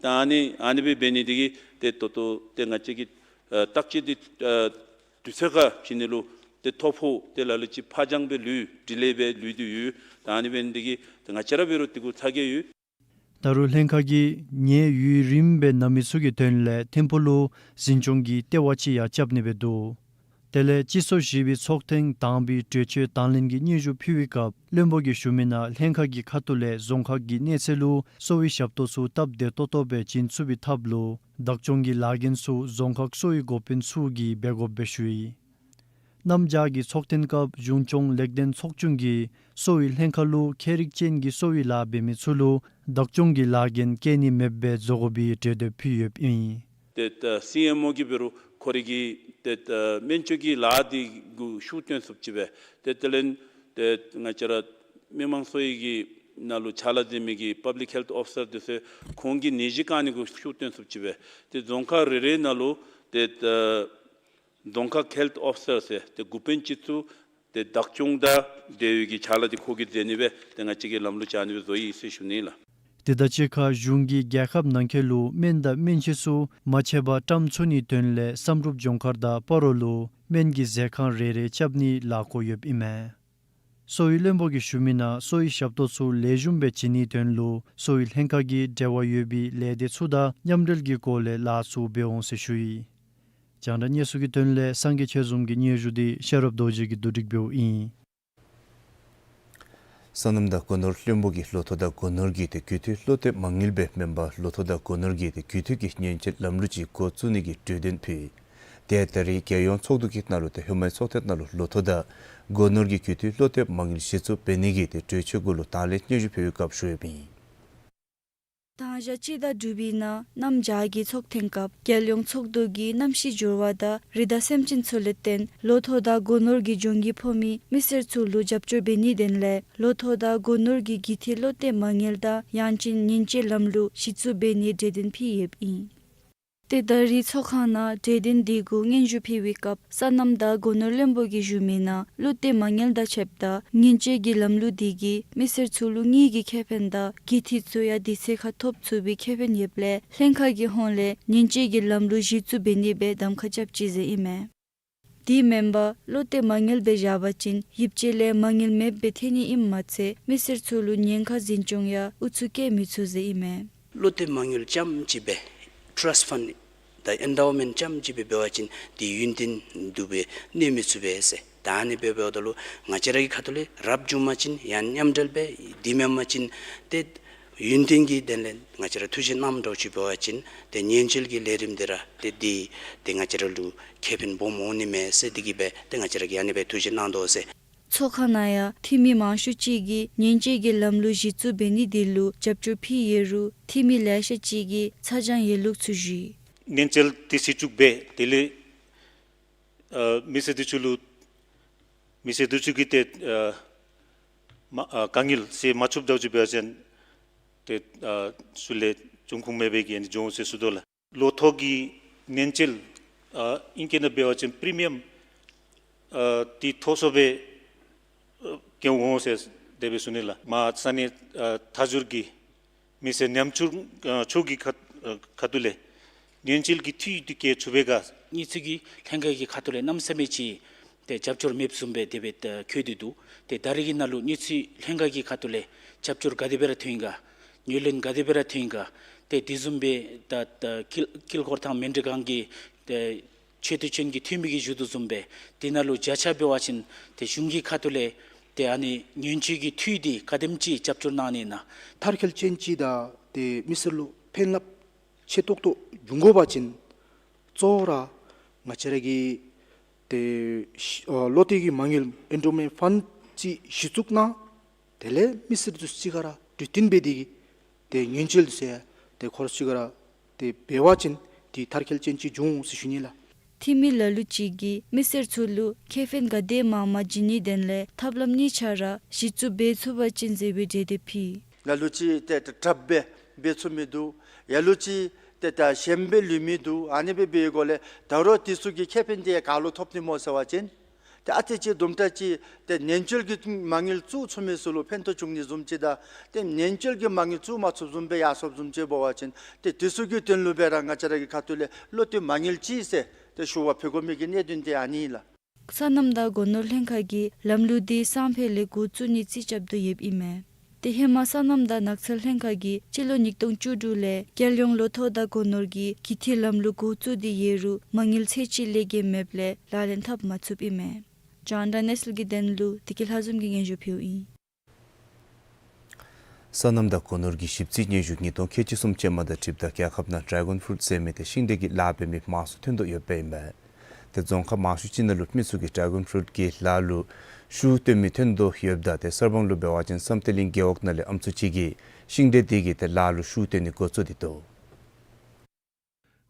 ད་ཨ་ནི་ཨ་ནི་སྦེ་འབད་ནི་འདི་གིས་ཏེ་ད་ལྟོ་ཏེ་ང་བཅས་ཀྱི་ཨ་བརྟག་དཔྱད་འདི་ཨ་དུས་ཚོད་ཁར་བྱིན་ནི་ལུ་ ཏེ་ཐོ་ཕོག་ཏེ་ལ་ལུ་ཅིག་ཕར་འགྱངས་སྦེ་ལུས་ཌི་ལེ་སྦེ་ལུས་ཏེ་ཡོད། ད་ཨ་ནི་འབད་ནི་འདི་གིས་ཏེ་ང་བཅས་ར་འབད་རུང་དེ་གུ་ཚ་གྱང་ཡོད། ད་རུང་ལྷན་ཁག་གིས་ཉེ་ཡུན་རིངམོ་སྦེ་ན་མི་ཚུ་གི་དོན་ལས་ཐིམ་ཕུག་ལུ་འཛིན་སྐྱོང་གི་ལྟེ་བ་ཅིག་ཡང་རྐྱབ་ནི་སྦེ་འདུག། དེ་ལས་སྤྱི་ཚོགས་བཞི་པའི་ཚོགས་ཐེངས་དང་པའི་གྲོས་ཆོད་དང་ལེན་གྱི་སྙན་ཞུ་ཕུལ་བའི་སྐབས་བློན་པོ་གིས་ཞུ་མི་ནང་ལྷན་ཁག་གི་ཁ་ཐུག་ལས་རྫོང་ཁག་གི་གནས་ཚད་ལུ་གསོ་བའི་ཞབས་ཏོག་ཚུ་སྟབས་བདེ་ཏོག་ཏོ་སྦེ་བྱིན་ཚུགས་པའི་ཐབས་ལུ་བདག་སྐྱོང་གི་ལཱ་འགན་ཚུ་རྫོང་ཁག་གསོ་བའི་འགོ་དཔོན་ཚུ་གིས་འབད་དགོཔ་སྦེ་ཞུ་ཡི། གནམ་བྱཱར་གྱི་ཚོགས་ཐེངས་སྐབས་གཞུང་སྐྱོང་ལེགས་ལྡན་ཚོགས་ཆུང་གིས་གསོ་བའི་ལྷན་ཁག་ལུ་ཁྱད་རིག་ཅན་གྱི་གསོ་བའི་ལཱ་འབད་མི་ཚུ་ལུ་བདག་སྐྱོང་གི་ལཱ་འགན་བཀལ་ནི་མེདཔ་སྦེ་བཟོ་དགོ་པའི་གྲོས་འདེབས་ཕུལ་ཡོདཔ་ཨིན། ཏེ་ད་སི་ཨེམ་ཨོ་གིས་འབད་རུང་ཁོ་རའི་གི་ཏེ་ད་སྨན་བཅོས་ཀྱི་ལཱ་འདི་གུ་ཤུགས་བཏོན་ཚུགསཔ་ཅིག་སྦེ་ཏེ་དེ་ལས་ཏེ་ང་བཅས་ར་མི་མང་གསོ་བའི་གི་ནང་ལུ་ཕྱག་ལཱ་མཛད་མི་གི་པབ་ལིཀ་ཧེལཐ་ཨོ་ཕི་སར་འདི་ཚུ་ཁོང་གི་ནད་གཞི་བཀག་ནི་གུ་ཤུགས་བཏོན་ཚུགསཔ་ཅིག་སྦེ་ཏེ་རྫོང་ཁག་རེ་རེ་ནང་ལུ་ཏེ་ད་རྫོང་ཁག་ཧེལཐ་ཨོ་ཕི་སར་ཟེར་ཏེ་འགོ་དཔོན་ཅིག་ཚུ་ཏེ་བདག་སྐྱོང་དང་འབྲེལ་བའི་གི་ཕྱག་ལཱ་འདི་ཁོ་གིས་མཛད་ནི་སྦེ་ཏེ་ང་བཅས་ཀྱིས་ལམ་ལུགས་བྱ་ནི་སྦེ་བཟོ་ཡི་ཟེར་ཞུ་ནི་ལགས། དེ་དང་གཅིག་ཁར་གཞུང་གིས་རྒྱལ་ཁབ་ནང་འཁོད་ལུ་སྨན་དང་སྨན་ཆས་ཚུ་མ་ཆད་པར་བཀྲམ་ཚུགས་ནིའི་དོན་ལས་བསམ་གྲུབ་ལྗོངས་མཁར་དང་སྤ་རོ་ལུ་སྨན་གྱི་ཟས་ཁང་རེ་རེ་རྐྱབ་ནིའི་ལཱ་འགོ་ཡོདཔ་ཨིན་མས། གསོ་བའི་བློན་པོ་གིས་ཞུ་མི་ནང་གསོ་བའི་ཞབས་ཏོག་ཚུ་ལེགས་ཤོམ་སྦེ་བྱིན་ནིའི་དོན་ལུ་གསོ་བའི་ལྷན་ཁག་གིས་འབྲེལ་བ་ཡོད་པའི་ལས་སྡེ་ཚུ་དང་མཉམ་འབྲེལ་གྱི་སྒོ་ལས་ལཱ་ཚུ་འབད་འོང་ཟེར་ཞུ་ཡི། རྒྱང་བསྒྲགས་གནས་ཚུལ་གྱི་དོན་ལས་སངས་རྒྱས་ཆོས་འཛོམས་ཀྱི་སྙན་ཞུ་འདི་ཤེས་རབ་རྡོ་རྗེ་གིས་བསྡུ་སྒྲིག་འབདཝ་ཨིན། སོ་ནམ་དང་སྒོ་ནོར་བློན་པོ་གིས་ལོ་ཐོག་དང་སྒོ་ནོར་གྱི་ཏེ་རྒུད་འཐུས་བློ་གཏད་མ་དངུལ་སྦེ་མེན་པར་ལོ་ཐོག་དང་སྒོ་ནོར་གྱི་ཏེ་རྒུད་འཐུས་ཀྱི་ཉེན་བཅོལ་ལམ་ལུགས་ཅིག་འགོ་བཙུགས་ནི་གི་གྲོས་དོན་ཕུལ། ཏེ་ད་རེས་རྒྱལ་ཡོངས་ཚོགས་འདུ་གི་ནང་ལུ་ཏེ་ཧེ་མའི་ཚོགས་ཐེངས་ནང་ལུ་ལོ་ཐོག་དང་སྒོ་ནོར་གྱི་རྒུད་འཐུས་བློ་གཏད་མ་དངུལ་གཞི་བཙུགས་འབད་ནི་གི་ཏེ་གྲོས་ཆོད་གུ་ལུ་དང་ལེན་སྙན་ཞུ་ཕུལ་བའི་སྐབས་ཞུ་ཡོདཔ་ཨིན། དང་ཞག་སྤྱི་ཟླ་དྲུག་པའི་ནང་གནམ་བྱཱར་གྱི་ཚོགས་ཐེངས་སྐབས་རྒྱལ་ཡོངས་ཚོགས་འདུ་གིས་གནམ་གཤིས་འགྱུར་བ་དང་རི་དྭགས་སེམས་ཅན་ཚུ་ལས་བརྟེན་ལོ་ཐོག་དང་སྒོ་ནོར་གྱི་གྱོང་གུད་ཕོག་མི་མི་སེར་ཚུ་ལུ་རྒྱབ་སྐྱོར་འབད་ནིའི་དོན་ལས་ལོ་ཐོག་དང་སྒོ་ནོར་གྱི་རྒུད་འཐུས་བློ་གཏད་མ་དངུལ་དང་ཡང་ཅིན་ཉེན་བཅོལ་ལམ་ལུགས་གཞི་བཙུགས་འབད་ནིའི་གྲོས་དོན་ཕུལ་ཡོདཔ་ཨིན། ཏེ་ད་རེས་ཚོགས་ཁང་ནང་གྲོས་དོན་འདི་གུ་སྙན་ཞུ་ཕུལ་བའི་སྐབས་སོ་ནམ་དང་སྒོ་ནོར་བློན་པོ་གིས་ཞུ་མི་ནང་བློ་གཏད་མ་དངུལ་དང་ཕྱདཔ་ད་ཉེན་བཅོལ་གྱི་ལམ་ལུགས་འདི་གིས་མི་སེར་ཚུ་ལུ་དངུལ་གྱི་ཁེ་ཕན་དང་རྒུད་འཐུས་ཚུ་ཡང་དུས་ཚོད་ཁར་ཐོབ་ཚུགས་པའི་ཁེ་ཕན་ཡོདཔ་ལས་ལྷན་ཁག་གི་ཧོངས་ལས་ཉེན་བཅོལ་གྱི་ལམ་ལུགས་གཞི་བཙུགས་འབད་ནི་སྦེ་གདམ་ཁ་རྐྱབ་ཅི་ཟེར་ཨིན་མས། དེ་མེན་པར་བློ་གཏད་མ་དངུལ་སྦེ་བཞག་པ་ཅིན་ཡིབ་ཅེས་ལས་མ་དངུལ་མེདཔ་སྦེ་ཐལ་ནི་ཨིནམ་མ་ཚད་མི་སེར་ཚུ་ལུ་ཉེན་ཁ་འཛིན་སྐྱོང་ཡང་ཨུ་ཚུགས་བཀལ་མི་ཚུགས་ཟེར་ཨིན་མས། བློ་གཏད་མ་དངུལ་རྐྱངམ་ཅིག་སྦེ་ཊཱསཊ་ཕཱནཌ་དང་ཨེན་ཌའོ་མེནཊ་རྐྱངམ་ཅིག་སྦེ་འབད་བ་ཅིན་དེ་ཡུན་བརྟན་དུ་སྦེ་གནས་མི་ཚུགས་པས་ཟེར། ད་ཨ་ནི་སྦེ་འབདཝ་ད་ལུ་ང་བཅས་ར་གི་ཁ་ཐུག་ལས་རབ་བྱུང་པ་ཅིན་ཡང་མཉམ་འབྲེལ་སྦེ་དེ་མེན་པ་ཅིན་ཏེ་ཡུན་བརྟན་གྱི་དོན་ལས་ང་བཅས་ར་ཐུགས་བཞེད་གནངམ་འདྲཝ་ཅིག་འབད་བ་ཅིན་ཏེ་ཉེན་བཅོལ་གྱི་ལས་རིམ་འདི་ར་ཏེ་འདི་ཏེ་ང་བཅས་ར་ལུ་ཁེ་ཕན་སྦོམ་འོང་ནི་མས་ཟེར་དེ་གིས་སྦེ་ཏེ་ང་བཅས་ར་གིས་ཨ་ནི་སྦེ་ཐུགས་བཞེད་གནང་དོ་ཟེར། ཚོགས་ཁང་ནང་ཡང་འཐུས་མི་མང་ཤོས་ཅིག་གིས་ཉེན་བཅོལ་གྱི་ལམ་ལུགས་གཞི་བཙུགས་འབད་ནི་འདི་ལུ་རྒྱབ་སྐྱོར་ཕུལ་ཡོད་རུང་འཐུས་མི་ལེ་ཤ་ཅིག་གིས་ཚ་གྱང་ཡོད་ལུགས་ཚུ་ཞུ་ཡི། ཉེན་བཅོལ་འདི་གཞི་བཙུགས་འབད་དེ་ལས་ཨ་མི་སེར་འདི་ཚུ་ལུ་མི་སེར་འདི་ཚུ་གིས་ཏེ་ཨ་མ་ཨ་དཀའ་ངལ་སེལ་མ་ཚུགསཔ་འདྲཝ་ཅིག་འབད་བ་ཅིན་ཏེ་ཨ་ཚུར་ལས་འབྱུང་ཁུངས་མེད་པའི་གི་ཨ་ནི་འབྱུང་འོང་ཟེར་ཞུ་དོ་ལགས། ལོ་ཐོག་གི་ཉེན་བཅོལ་ཨ་ཨིན་གེ་ན་འབད་བ་ཅིན་པི་རི་མི་ཡམ་ཨ་འདི་མཐོ་སུ་སྦེ་ཨ་བཀལ་འོང་ཟེར་དེ་སྦེ་ཞུ་ནི་ལགས། མ་ས་གནས་ཨ་མཐའ་འཁྱོལ་གྱི་མི་སེར་ཉམ་ཆུང་ཨ་ཚུ་གི་ཁ་ཨ་ཁ་ཐུག་ལས་ཉེན་བཅོལ་གྱི་འཐུས་འདི་བཀལ་ཚུགས་པས་ག། གནས་ཚུལ་གྱི་ལྷན་ཁག་གི་ཁ་ཐུག་ལས་གནམ་མེད་ས་མེད་ཅིག་ཏེ་རྒྱབ་སྐྱོར་མེདཔ་བཟུམ་སྦེ་དེ་སྦེ་ཨ་འཁོད་དེ་འདུག། ཏེ་ད་རེས་ཀྱི་ནང་ལུ་གནས་ཚུལ་ལྷན་ཁག་གི་ཁ་ཐུག་ལས་རྒྱབ་སྐྱོར་ག་དེ་སྦེ་ར་ཐོན་ག། ངོས་ལེན་ག་དེ་སྦེ་ར་ཐོན་ག། ཏེ་དེ་བཟུམ་སྦེ་ད་ད་དཀྱིལ་དཀྱིལ་འཁོར་དང་མཎྜལ་ཁང་གི་ཏེ་ཆེ་བསྟོད་ཅན་གྱི་འཐུས་མི་གིས་ཞུ་དོ་བཟུམ་སྦེ་དེ་ནང་ལུ་བརྒྱ་ཆ་འབད་བ་ཅིན་ཏེ་གཞུང་གི་ཁ་ཐུག་ལས་ཏེ་ཨ་ནི་ཉེན་བཅོལ་གྱི་འཐུས་འདི་ག་དེམ་ཅིག་རྒྱབ་སྐྱོར་གནང་ནི་ཨིན་ན། མཐར་འཁྱོལ་ཅན་ཅིག་དང་ཏེ་མི་སེར་ལུ་ཕན་རླབས་ཆེ་ཏོག་ཏོ་འབྱུང་དགོ་པ་ཅིན་གཙོ་བོ་ར་ང་བཅས་ར་གི་ཏེ་ཨ་བློ་གཏད་ཀྱི་མ་དངུལ་ཨེན་ཌོ་མེནཊ་ཕཱནཌ་ཅིག་གཞི་བཙུགས་གནང་། དེ་ལས་མི་སེར་ཚུ་གཅིག་ཁར་ར་གྲོས་བསྟུན་འབད་དེ་གིས་ཏེ་ཉེན་བཅོལ་འདི་ཚུ་ཡང་ཏེ་ཁོ་ར་གཅིག་ཁར་ར་ཏེ་འབད་བ་ཅིན་ཏེ་མཐར་འཁྱོལ་ཅན་ཅིག་འབྱུང་འོང་ཟེར་ཞུ་ནི་ལགས། འཐུས་མི་ལ་ལུ་ཅིག་གིས་མི་སེར་ཚུ་ལུ་ཁེ་ཕན་ག་དེ་མང་མང་བྱིན་ནིའི་དོན་ལས་ཐབས་ལམ་གཉིས་ཆ་ར་གཞི་བཙུགས་འབད་ཚུགས་པ་ཅིན་ཟེར་བའི་གྲོས་འདེབས་ཕུལ། ལ་ལུ་ཅིག་ཏེ་ད་དྲགཔ་སྦེ་འབད་ཚུགས་མི་འདུག། ལ་ལུ་ཅིག་ཏེ་ད་ཞནམ་སྦེ་ལུས་མི་འདུག། ཨ་ནི་སྦེ་འབད་བའི་སྒོ་ལས་ད་རུང་དེ་ཚུ་གི་ཁེ་ཕན་འདི་ག་ལུ་ཐོབ་ནི་སྨོ་ཟེར་བ་ཅིན་ཏེ་ཨ་ཙི་ཅིག་དུམ་གྲ་ཅིག་ཏེ་ཉེན་བཅོལ་གྱི་མ་དངུལ་བཙུགས་ཚུགས་མི་ཚུ་ལུ་ཕན་ཐོགས་འབྱུང་ནི་བཟུམ་ཅིག་དང་ཏེ་ཉེན་བཅོལ་གྱི་མ་དངུལ་བཙུགས་མ་ཚུགསཔ་བཟུམ་སྦེ་ཡར་སོངམ་བཟུམ་ཅིག་འབད་བ་ཅིན་ཏེ་དེ་ཚུ་གི་དོན་ལུ་སྦེ་ར་ང་བཅས་ར་གི་ཁ་ཐུག་ལས་བློ་གཏད་མ་དངུལ་ཅིག་ཟེར་ཏེ་ཞུ་བ་ཕུལ་དགོ་མི་གི་གནད་དོན་འདི་ཨ་ནི་ཨིན་ལགས། སོ་ནམ་དང་སྒོ་ནོར་ལྷན་ཁག་གིས་ལམ་ལུགས་འདི་སང་ཕོད་ལས་འགོ་བཙུགས་ནི་རྩིས་རྐྱབ་དོ་ཡོདཔ་ཨིན་མས། ཏེ་ཧེ་མ་སོ་ནམ་དང་ནགས་ཚལ་ལྷན་ཁག་གིས་སྤྱི་ལོ་ཉིས་སྟོང་བཅུ་དྲུག་ལས་རྒྱལ་ཡོངས་ལོ་ཐོག་དང་སྒོ་ནོར་གྱི་ཁེ་ཐི་ལམ་ལུགས་འགོ་བཙུགས་ཏེ་ཡོད་རུང་མ་དངུལ་ཚད་ཅིག་ལས་བརྒལ་མེདཔ་ལས་ལག་ལེན་འཐབ་མ་ཚུགསཔ་ཨིན་མས། རྒྱང་བསྒྲགས་གནས་ཚུལ་གྱི་དོན་ལུ་བདེ་སྐྱིད་ལྷ་འཛོམས་ཀྱིས་སྙན་ཞུ་ཕུལཝ་ཨིན། སོ་ནམ་དང་སྒོ་ནོར་གྱི་ཞིབ་རྩིས་སྙན་ཞུ་ཉིས་སྟོང་ཁལ་གཅིག་གསུམ་ཅན་མ་དང་འཁྲིལཝ་ད་རྒྱལ་ཁབ་ནང་ཌེ་གཱོན་ཕུ་རུཊ་ཟེར་མི་དེ་ཤིང་འབྲས་ཀྱི་ལཱ་འབད་མི་མང་སུ་ཐོན་དོ་ཡོདཔ་ཨིན་པས། ཏེ་རྫོང་ཁག་མང་ཤོས་ཅིག་ནང་ལུ་མི་ཚུ་གིས་ཌེ་གཱོན་ཕུ་རུཊ་ཀྱི་ལཱ་ལུ་ཤུགས་བཏོན་མི་ཐོན་དོ་ཡོདཔ་ད་ཏེ་གསར་སྤང་ལུ་འབད་བ་ཅིན་བསམ་གཏན་གླིང་རྒེད་འོག་ནང་ལས་ཨམ་སྲུ་ཅིག་གིས་ཤིང་འབྲས་དེ་གི་ཏེ་ལཱ་ལུ་ཤུགས་བཏོན་ནི་འགོ་བཙུགས་ཏེ་འདུག།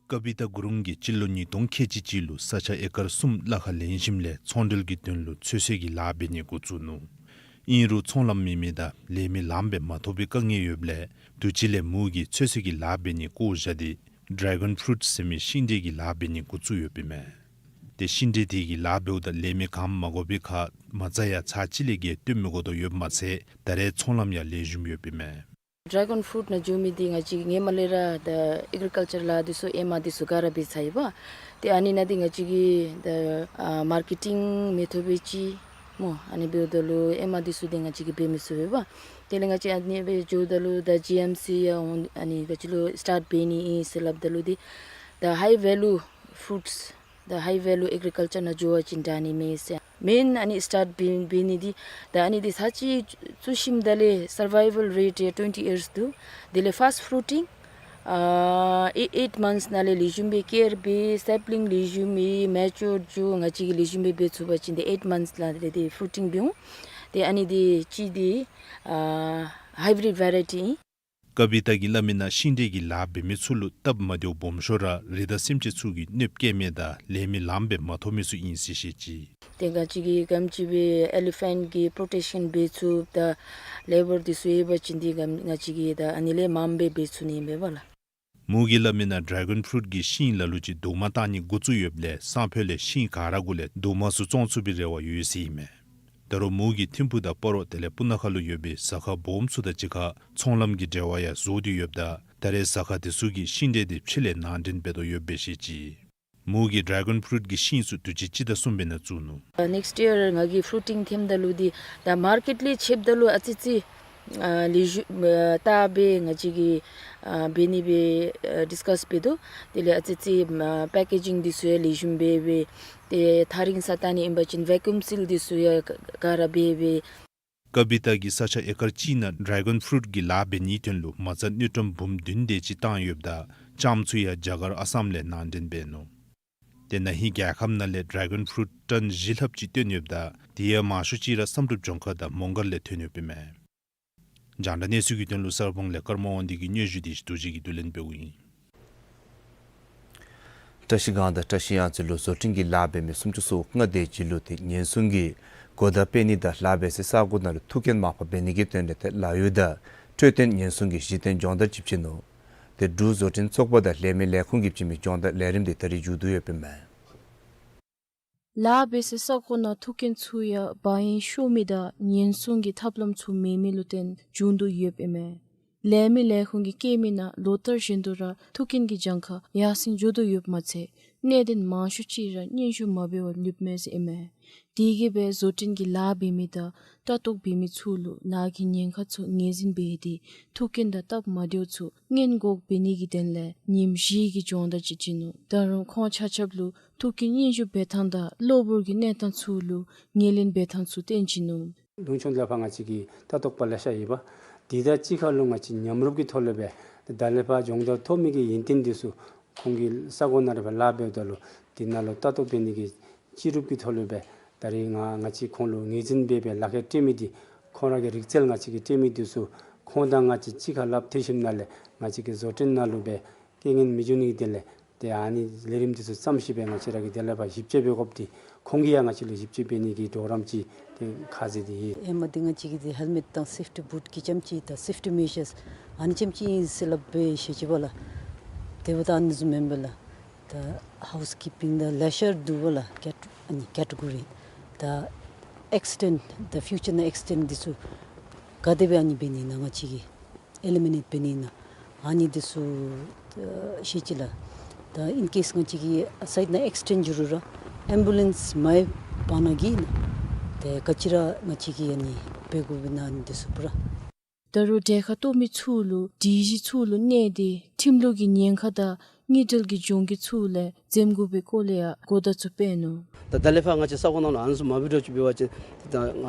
ཀ་བི་ཏ་གུ་རུང་གིས་སྤྱི་ལོ་ཉིས་སྟོང་ཁལ་གཅིག་གཅིག་ལུ་ས་ཆ་ཨེ་ཀར་གསུམ་ལྷག་ཁར་ལེན་ཞིནམ་ལས་ཚོང་འབྲེལ་གྱི་དོན་ལུ་ཚོད་བསྲེ་གི་ལཱ་འབད་ནི་འགོ་བཙུགས་ནུག། ཨིན་རུང་ཚོང་ལམ་མེད་མི་དང་ལས་མི་ལངམ་སྦེ་མ་ཐོབ་པའི་དཀའ་ངལ་ཡོདཔ་ལས་དུས་ཅི་ལས་མོ་གིས་ཚོད་བསྲེ་གི་ལཱ་འབད་ནི་བཀོ་བཞག་སྟེ་ཌེ་གཱོན་ཕུ་རུཊ་ཟེར་མི་ཤིང་འབྲས་ཀྱི་ལཱ་འབད་ནི་འགོ་བཙུགས་ཡོདཔ་ཨིན་མས། ཏེ་ཤིང་འབྲས་དེ་གི་ལཱ་འབདཝ་ད་ལས་མི་གང་མ་དགོ་པའི་ཁར་མ་རྩ་ཡང་ཚར་གཅིག་ལས་བརྒལ་བཏོན་མི་དགོ་དོ་ཡོདཔ་མ་ཚད་ད་རེས་ཚོང་ལམ་ཡང་ལེགས་ཤོམ་ཡོདཔ་ཨིན་མས། ཌེ་གཱོན་ཕུ་རུཊ་ནང་འགྱོ་མི་འདི་ང་བཅས་ཧེ་མ་ལས་ར་ད་ཨེ་གི་རི་ཀལ་ཅར་ལཱ་འདི་ཚུ་ཨེ་མ་འདི་ཚུ་ག་ར་འབད་ཚར་ཡི་པ། ཏེ་ཨ་ནི་ནང་འདི་ང་བཅས་ཀྱིས་ད་ཨ་མར་ཀེ་ཊིང་མི་ཐོབ་པའི་ཅིག་སྨོ། ཨ་ནི་འབདཝ་ད་ལུ་ཨེ་མ་འདི་ཚུ་འདི་ང་བཅས་ཀྱིས་འབད་མི་ཚུགས་པས་པ། དེ་ལས་ང་བཅས་ཨ་ནི་སྦེ་འགྱོཝ་ད་ལུ་ད་ཇི་ཨེམ་སི་ཡང་འོང་ཨ་ནི་ག་ཅི་ལོ་སི་ཊཱརཊ་འབད་ནི་ཨིན་ཟེར་སླབ་ད་ལུ་འདི་ད་ཧའི་ཝེ་ལུ་ཕུ་རུཊས་ད་ཧའི་ཝེ་ལུ་ཨེ་གི་རི་ཀལ་ཅར་ནང་འགྱོ་བ་ཅིན་དྲག་ནི་མས་ཟེར། མེན་ཨ་ནི་སི་ཊཱརཊ་འབད་འབད་ནི་འདི་ད་ཨ་ནི་འདི་ཚར་གཅིག་བཙུགས་ཞིནམ་ད་ལས་སར་ཝའི་ཝལ་རེཊ་ཡང་ཊུ་ཝེན་ཊི་ཡརསི་འདུག། དེ་ལས་ཕཱསཊ་ཕུ་རུ་ཊིང་ཨ་ཨེ་ཨེཊ་མནཐསི་ནང་ལས་ལེགས་ཤོམ་སྦེ་ཀེར་འབད་སེཔ་ལིང་ལེགས་ཤོམ་སྦེ་མེ་ཅུར་འགྱོ་ང་བཅས་ཀྱིས་ལེགས་ཤོམ་སྦེ་འབད་ཚུགས་པ་ཅིན་ཏེ་ཨེཊ་མནཐསི་ལས་དེ་ཕུ་རུ་ཊིང་འབད་འོང་། ཏེ་ཨ་ནི་འདི་གཅིག་འདི་ཨ་ཧའི་བི་རིཌ་ཝེ་རའི་ཊི་ཨིན། ཀ་བི་ཏ་གིས་སླབ་མི་ནང་ཤིང་འབྲས་ཀྱི་ལཱ་འབད་མི་ཚུ་ལུ་སྟབས་མ་བདེཝ་སྦོམ་ཤོས་ར་རི་དྭགས་སེམས་ཅན་ཚུ་གིས་གནོདཔ་བཀལ་མི་དང་ལས་མི་ལངམ་སྦེ་མ་ཐོབ་མི་ཚུ་ཨིན་ཟེར་བཤད་ཅི། ཏེ་ང་བཅས་ཀྱིས་ག་དེམ་ཅིག་སྦེ་ཨེ་ལི་ཕེནཊ་གི་པོརོ་ཊེཀ་ཤཱན་འབད་ཚུགསཔ་དང་ལེ་བར་འདི་ཚུ་ཡོད་པ་ཅིན་འདི་ག་ང་བཅས་ཀྱིས་ད་ཨ་ནི་ལས་མངམ་སྦེ་འབད་ཚུགས་ནི་ཨིན་པས་པ་ལགས། མོ་གིས་སླབ་མི་ནང་ཌེ་གཱོན་ཕུ་རུཊ་ཀྱི་ཤིང་ལ་ལུ་ཅིག་རྡོག་མ་བཏགས་ནི་འགོ་བཙུགས་ཡོདཔ་ལས་སང་ཕོད་ལས་ཤིང་ག་ར་གུ་ལས་རྡོག་མ་ཚུ་བཙོང་ཚུགས་པའི་རེ་བ་ཡོད་ཟེར་ཨིན་མས། ད་རུང་མོ་གིས་ཐིམ་ཕུག་དང་སྤ་རོ་དེ་ལས་སྤུ་ན་ཁ་ལུ་ཡོད་པའི་ཟ་ཁང་སྦོམ་ཚུ་དང་གཅིག་ཁར་ཚོང་ལམ་གྱི་འབྲེལ་བ་ཡང་བཟོ་སྟེ་ཡོདཔ་ད་ད་རེས་ཟ་ཁང་དེ་ཚུ་གིས་ཤིང་འབྲས་དེ་ཕྱི་ལས་ནང་འདྲེན་འབད་དོ་ཡོདཔ་སྦེ་བཤད་ཅི། མོ་གིས་ཌེ་གཱོན་ཕུ་རུཊ་ཀྱི་ཤིང་ཚུ་དུས་ཅི་སྤྱི་ཟླ་གསུམ་པའི་ནང་བཙུགས་ནུག། ནེགསཊ་ཡར་ང་གིས་ཕུ་རུ་ཊིང་འཐེནམ་ད་ལུ་འདི་ད་མར་ཀེཊ་ལས་ཕྱདཔ་ད་ལུ་ཨ་ཙི་ཙི་ཨ་ལེགས་ཤོམ་ཨ་བལྟ་སྦེ་ང་བཅས་ཀྱིས་ཨ་འབད་ནི་སྦེ་ཨ་ཌིསི་ཀཱས་འབད་དོ། དེ་ལས་ཨ་ཙི་ཙི་ཨ་པེ་ཀེ་ཇིང་འདི་ཚུ་ཡང་ལེགས་ཤོམ་འབད་སྦེ་ཏེ་ཐག་རིང་སར་བཏང་ནི་ཨིན་པ་ཅིན་བེ་ཀུམ་སིལ་འདི་ཚུ་ཡང་ག་ག་ར་འབད་སྦེ། ཀ་བི་ཏ་གིས་ས་ཆ་ཨེ་ཀར་གཅིག་ནང་ཌེ་གཱོན་ཕུ་རུཊ་ཀྱི་ལཱ་འབད་ནིའི་དོན་ལུ་མ་རྩ་དངུལ་ཀྲམ་འབུམ་བདུན་དེ་ཅིག་བཏང་ཡོདཔ་ད་ལྕངམ་ཚུ་ཡང་རྒྱ་གར་ཨ་སམ་ལས་ནང་འདྲེན་འབད་ནུག། ཏེ་ན་ཧིང་རྒྱལ་ཁབ་ནང་ལས་ཌེ་གཱོན་ཕུ་རུཊ་ཊོན་བཞི་ལྷགཔ་ཅིག་བཏོན་ཡོདཔ་ད་དེ་ཡང་མང་ཤོས་ཅིག་ར་བསམ་གྲུབ་ལྗོངས་མཁར་དང་མོང་སྒར་ལས་ཐོན་ཡོདཔ་ཨིན་མས། རྒྱང་བསྒྲགས་གནས་ཚུལ་གྱི་དོན་ལུ་གསར་སྤང་ལས་ཀརྨ་དབང་འདུས་ཀྱི་སྙན་ཞུ་དེ་རྡོ་རྗེ་གིས་བསྡུ་ལེན་འབདཝ་ཨིན། བཀྲ་ཤིས་སྒང་དང་བཀྲ་ཤིས་གཡང་རྩེ་ལུ་བཟོ་སྐྲུན་གྱི་ལཱ་འབད་མི་སུམ་ཅུ་སོ་ལྔ་དེ་ཅིག་ལུ་ཏེ་ཉེན་སྲུང་གི་གོ་བརྡ་སྤེལ་ནི་དང་ལཱ་འབད་སའི་ས་གོ་ནང་ལུ་ཐུག་རྐྱེན་མ་ཕོག་པའི་ནི་གི་དོན་ལས་ཏེ་ལཱ་གཡོག་དང་འཕྲོད་བསྟེན་ཉེན་སྲུང་གི་གཞི་རྟེན་སྦྱོང་བརྡར་ཅིག་བྱིན་ནུག། ཏེ་འབྲུག་བཟོ་སྐྲུན་ཚོགས་པ་དང་ལས་མི་ལས་ཁུངས་ཀྱིས་བྱིན་མི་སྦྱོང་བརྡར་ལས་རིམ་དེ་ད་རིས་མཇུག་བསྡུ་ཡོདཔ་ཨིན་མས། ལཱ་འབད་སའི་ས་གོ་ནང་ཐུག་རྐྱེན་ཚུ་ཡང་བ་ཡན་ཤོར་མི་དང་ཉེན་སྲུང་གི་ཐབས་ལམ་ཚུ་མེད་མི་ལུ་བརྟེན་བྱུང་དོ་ཡོདཔ་ཨིན་མས། ལས་མི་ལས་ཁུངས་ཀྱིས་བཀོད་མི་ནང་ལོ་ལྟར་བཞིན་དུ་ར་ཐུག་རྐྱེན་གྱི་གྱངས་ཁ་ཡར་སེང་འགྱོ་དོ་ཡོདཔ་མ་ཚད་གནད་དོན་མང་ཤོས་ཅིག་ར་སྙན་ཞུ་མ་འབད་བར་ལུསཔ་མས་ཟེར་ཨིན་མས། དེ་གིས་སྦེ་བཟོ་སྐྲུན་གྱི་ལཱ་འབད་མི་དང་ལྟ་རྟོག་འབད་མི་ཚུ་ལུ་ལཱ་གི་ཉེན་ཁ་ཚུ་ངོས་འཛིན་འབད་དེ་ཐུག་རྐྱེན་དང་སྟབས་མ་བདེཝ་ཚུ་སྔོན་འགོག་འབད་ནི་གི་དོན་ལས་ཉིནམ་བཞི་གི་སྦྱོང་བརྡར་ཅིག་བྱིན་ནུག། ད་རུང་ཁོང་ཆ་ཁྱབ་ལུ་ཐུག་རྐྱེན་སྙན་ཞུ་འབད་ཐངས་དང་གློ་བུར་གྱི་གནས་སྟངས་ཚུ་ལུ་ངོས་ལེན་འབད་ཐངས་ཚུ་སྟོན་བྱིན་ནུག། ལུང་ཕྱོགས་ལས་ཕར་ང་བཅས་ཀྱི་ལྟ་རྟོག་པ་ལེ་ཤ་ཡོད་པ། དེ་དང་གཅིག་ཁར་ལུ་ང་བཅས་མཉམ་རུབ་ཀྱི་ཐོག་ལས་སྦེ་ད་ལས་ཕར་སྦྱོང་བརྡར་ཐོབ་མི་གི་ཡོན་ཏན་འདི་ཚུ་ཁོང་གི་ས་གོ་ནང་ར་སྦེ་ལཱ་འབདཝ་ད་ལུ་དེ་ནང་ལུ་ལྟ་རྟོག་འབད་ནི་གི་སྤྱི་རུབ་ཀྱི་ཐོག་ལས་སྦེ་ད་རིས་ང་ང་བཅས་ཁོང་ལུ་ངོས་འཛིན་འབད་སྦེ་ལག་ཁྱེར་སྤྲོད་མི་འདི་ཁོང་ར་གི་རིག་རྩལ་ང་བཅས་ཀྱིས་སྤྲོད་མི་འདི་ཚུ་ཁོང་དང་ང་བཅས་གཅིག་ཁར་ལགཔ་མཐུད་ཞིནམ་ལས་ང་བཅས་ཀྱི་བཟོ་སྐྲུན་ནང་ལུ་སྦེ་རྐྱེན་ངན་མི་འབྱུང་ནི་གི་དོན་ལས་ཏེ་ཨ་ནི་ལས་རིམ་འདི་ཚུ་བརྩམས་ཞིནམ་སྦེ་ང་བཅས་ར་གིས་དེ་ལས་ཕར་ཞིབ་དཔྱད་འབད་དགོཔ་འདི་ཁོང་གིས་ཡང་ང་བཅས་ལུ་ཞིབ་དཔྱད་འབད་ནི་གི་གྲོགས་རམ་ཅིག་ཏེ་ཁ་བཟེད་དེ་ཡོད། ཧེ་མ་འདི་ང་བཅས་ཀྱིས་ཏེ་ཧེལ་མེཊ་དང་སེཕ་ཊི་བུཊ་གི་ཙམ་ཅིག་དང་སེཕ་ཊི་མེ་ཞརས་ཨ་ནི་ཙམ་ཅིག་ཨིན་ཟེར་སླབ་སྦེ་བཤད་ཅི་པ་ལགས། དེ་འབདཝ་ད་ཨ་ནི་བཟུམ་མེན་པ་ལགས། ད་ཧའུསི་ཀིཔ་པིང་དང་ལེ་ཤར་འདུག་པ་ལགས། ཀེཊ་ཨ་ནི་ཀེ་ཊི་གོ་རི་ད་ཨེགསི་ཊེནཌ་ད་ཕིའུ་ཅར་ནང་ཨེགསི་ཊེནཌ་འདི་ཚུ་ག་དེ་སྦེ་ཨ་ནི་འབད་ནི་ཨིན་ན་ང་བཅས་ཀྱིས་ཨེ་ལི་མི་ནེཊ་འབད་ནི་ཨིན་ན་ཨ་ནི་འདི་ཚུ་ཨ་བཤད་ཅི་ལགས། ད་ཨིན་ཀེསི་ང་བཅས་ཀྱིས་ཨ་སའིཊ་ནང་ཨེགསི་ཊེནཌ་འགྱོ་རུང་ར་ ཨེམ་བུ་ལེནསི་མ་འབག་ནི་གི་ཏེ་ག་ཅི་ར་ང་བཅས་ཀྱིས་ཨ་ནི་འབད་དགོཔ་ཨིན་ན་ཨ་ནི་འདི་ཚུ་པུ་ར། ད་རུང་གྲལ་ཁར་གཏོགས་མི་ཚུ་ལུ་སྒྲིག་གཞི་ཚུ་ལུ་གནས་ཏེ་ཁྲིམས་ལུགས་ཀྱི་ཉེན་ཁ་དང་དངུལ་འབྲེལ་གྱི་གྱོང་གུད་ཚུ་ལས་འཛེམ་དགོ་པའི་སྐོར་ལས་ཡང་གོ་བརྡ་ཚུ་སྤེལ་ནུག། ད་ད་ལས་ཕར་ང་བཅས་ས་གོ་ནང་ལུ་ཨ་ནི་ཚུ་མ་འབད་དོ་ཅིག་འབད་བ་ཅིན་ད་ང་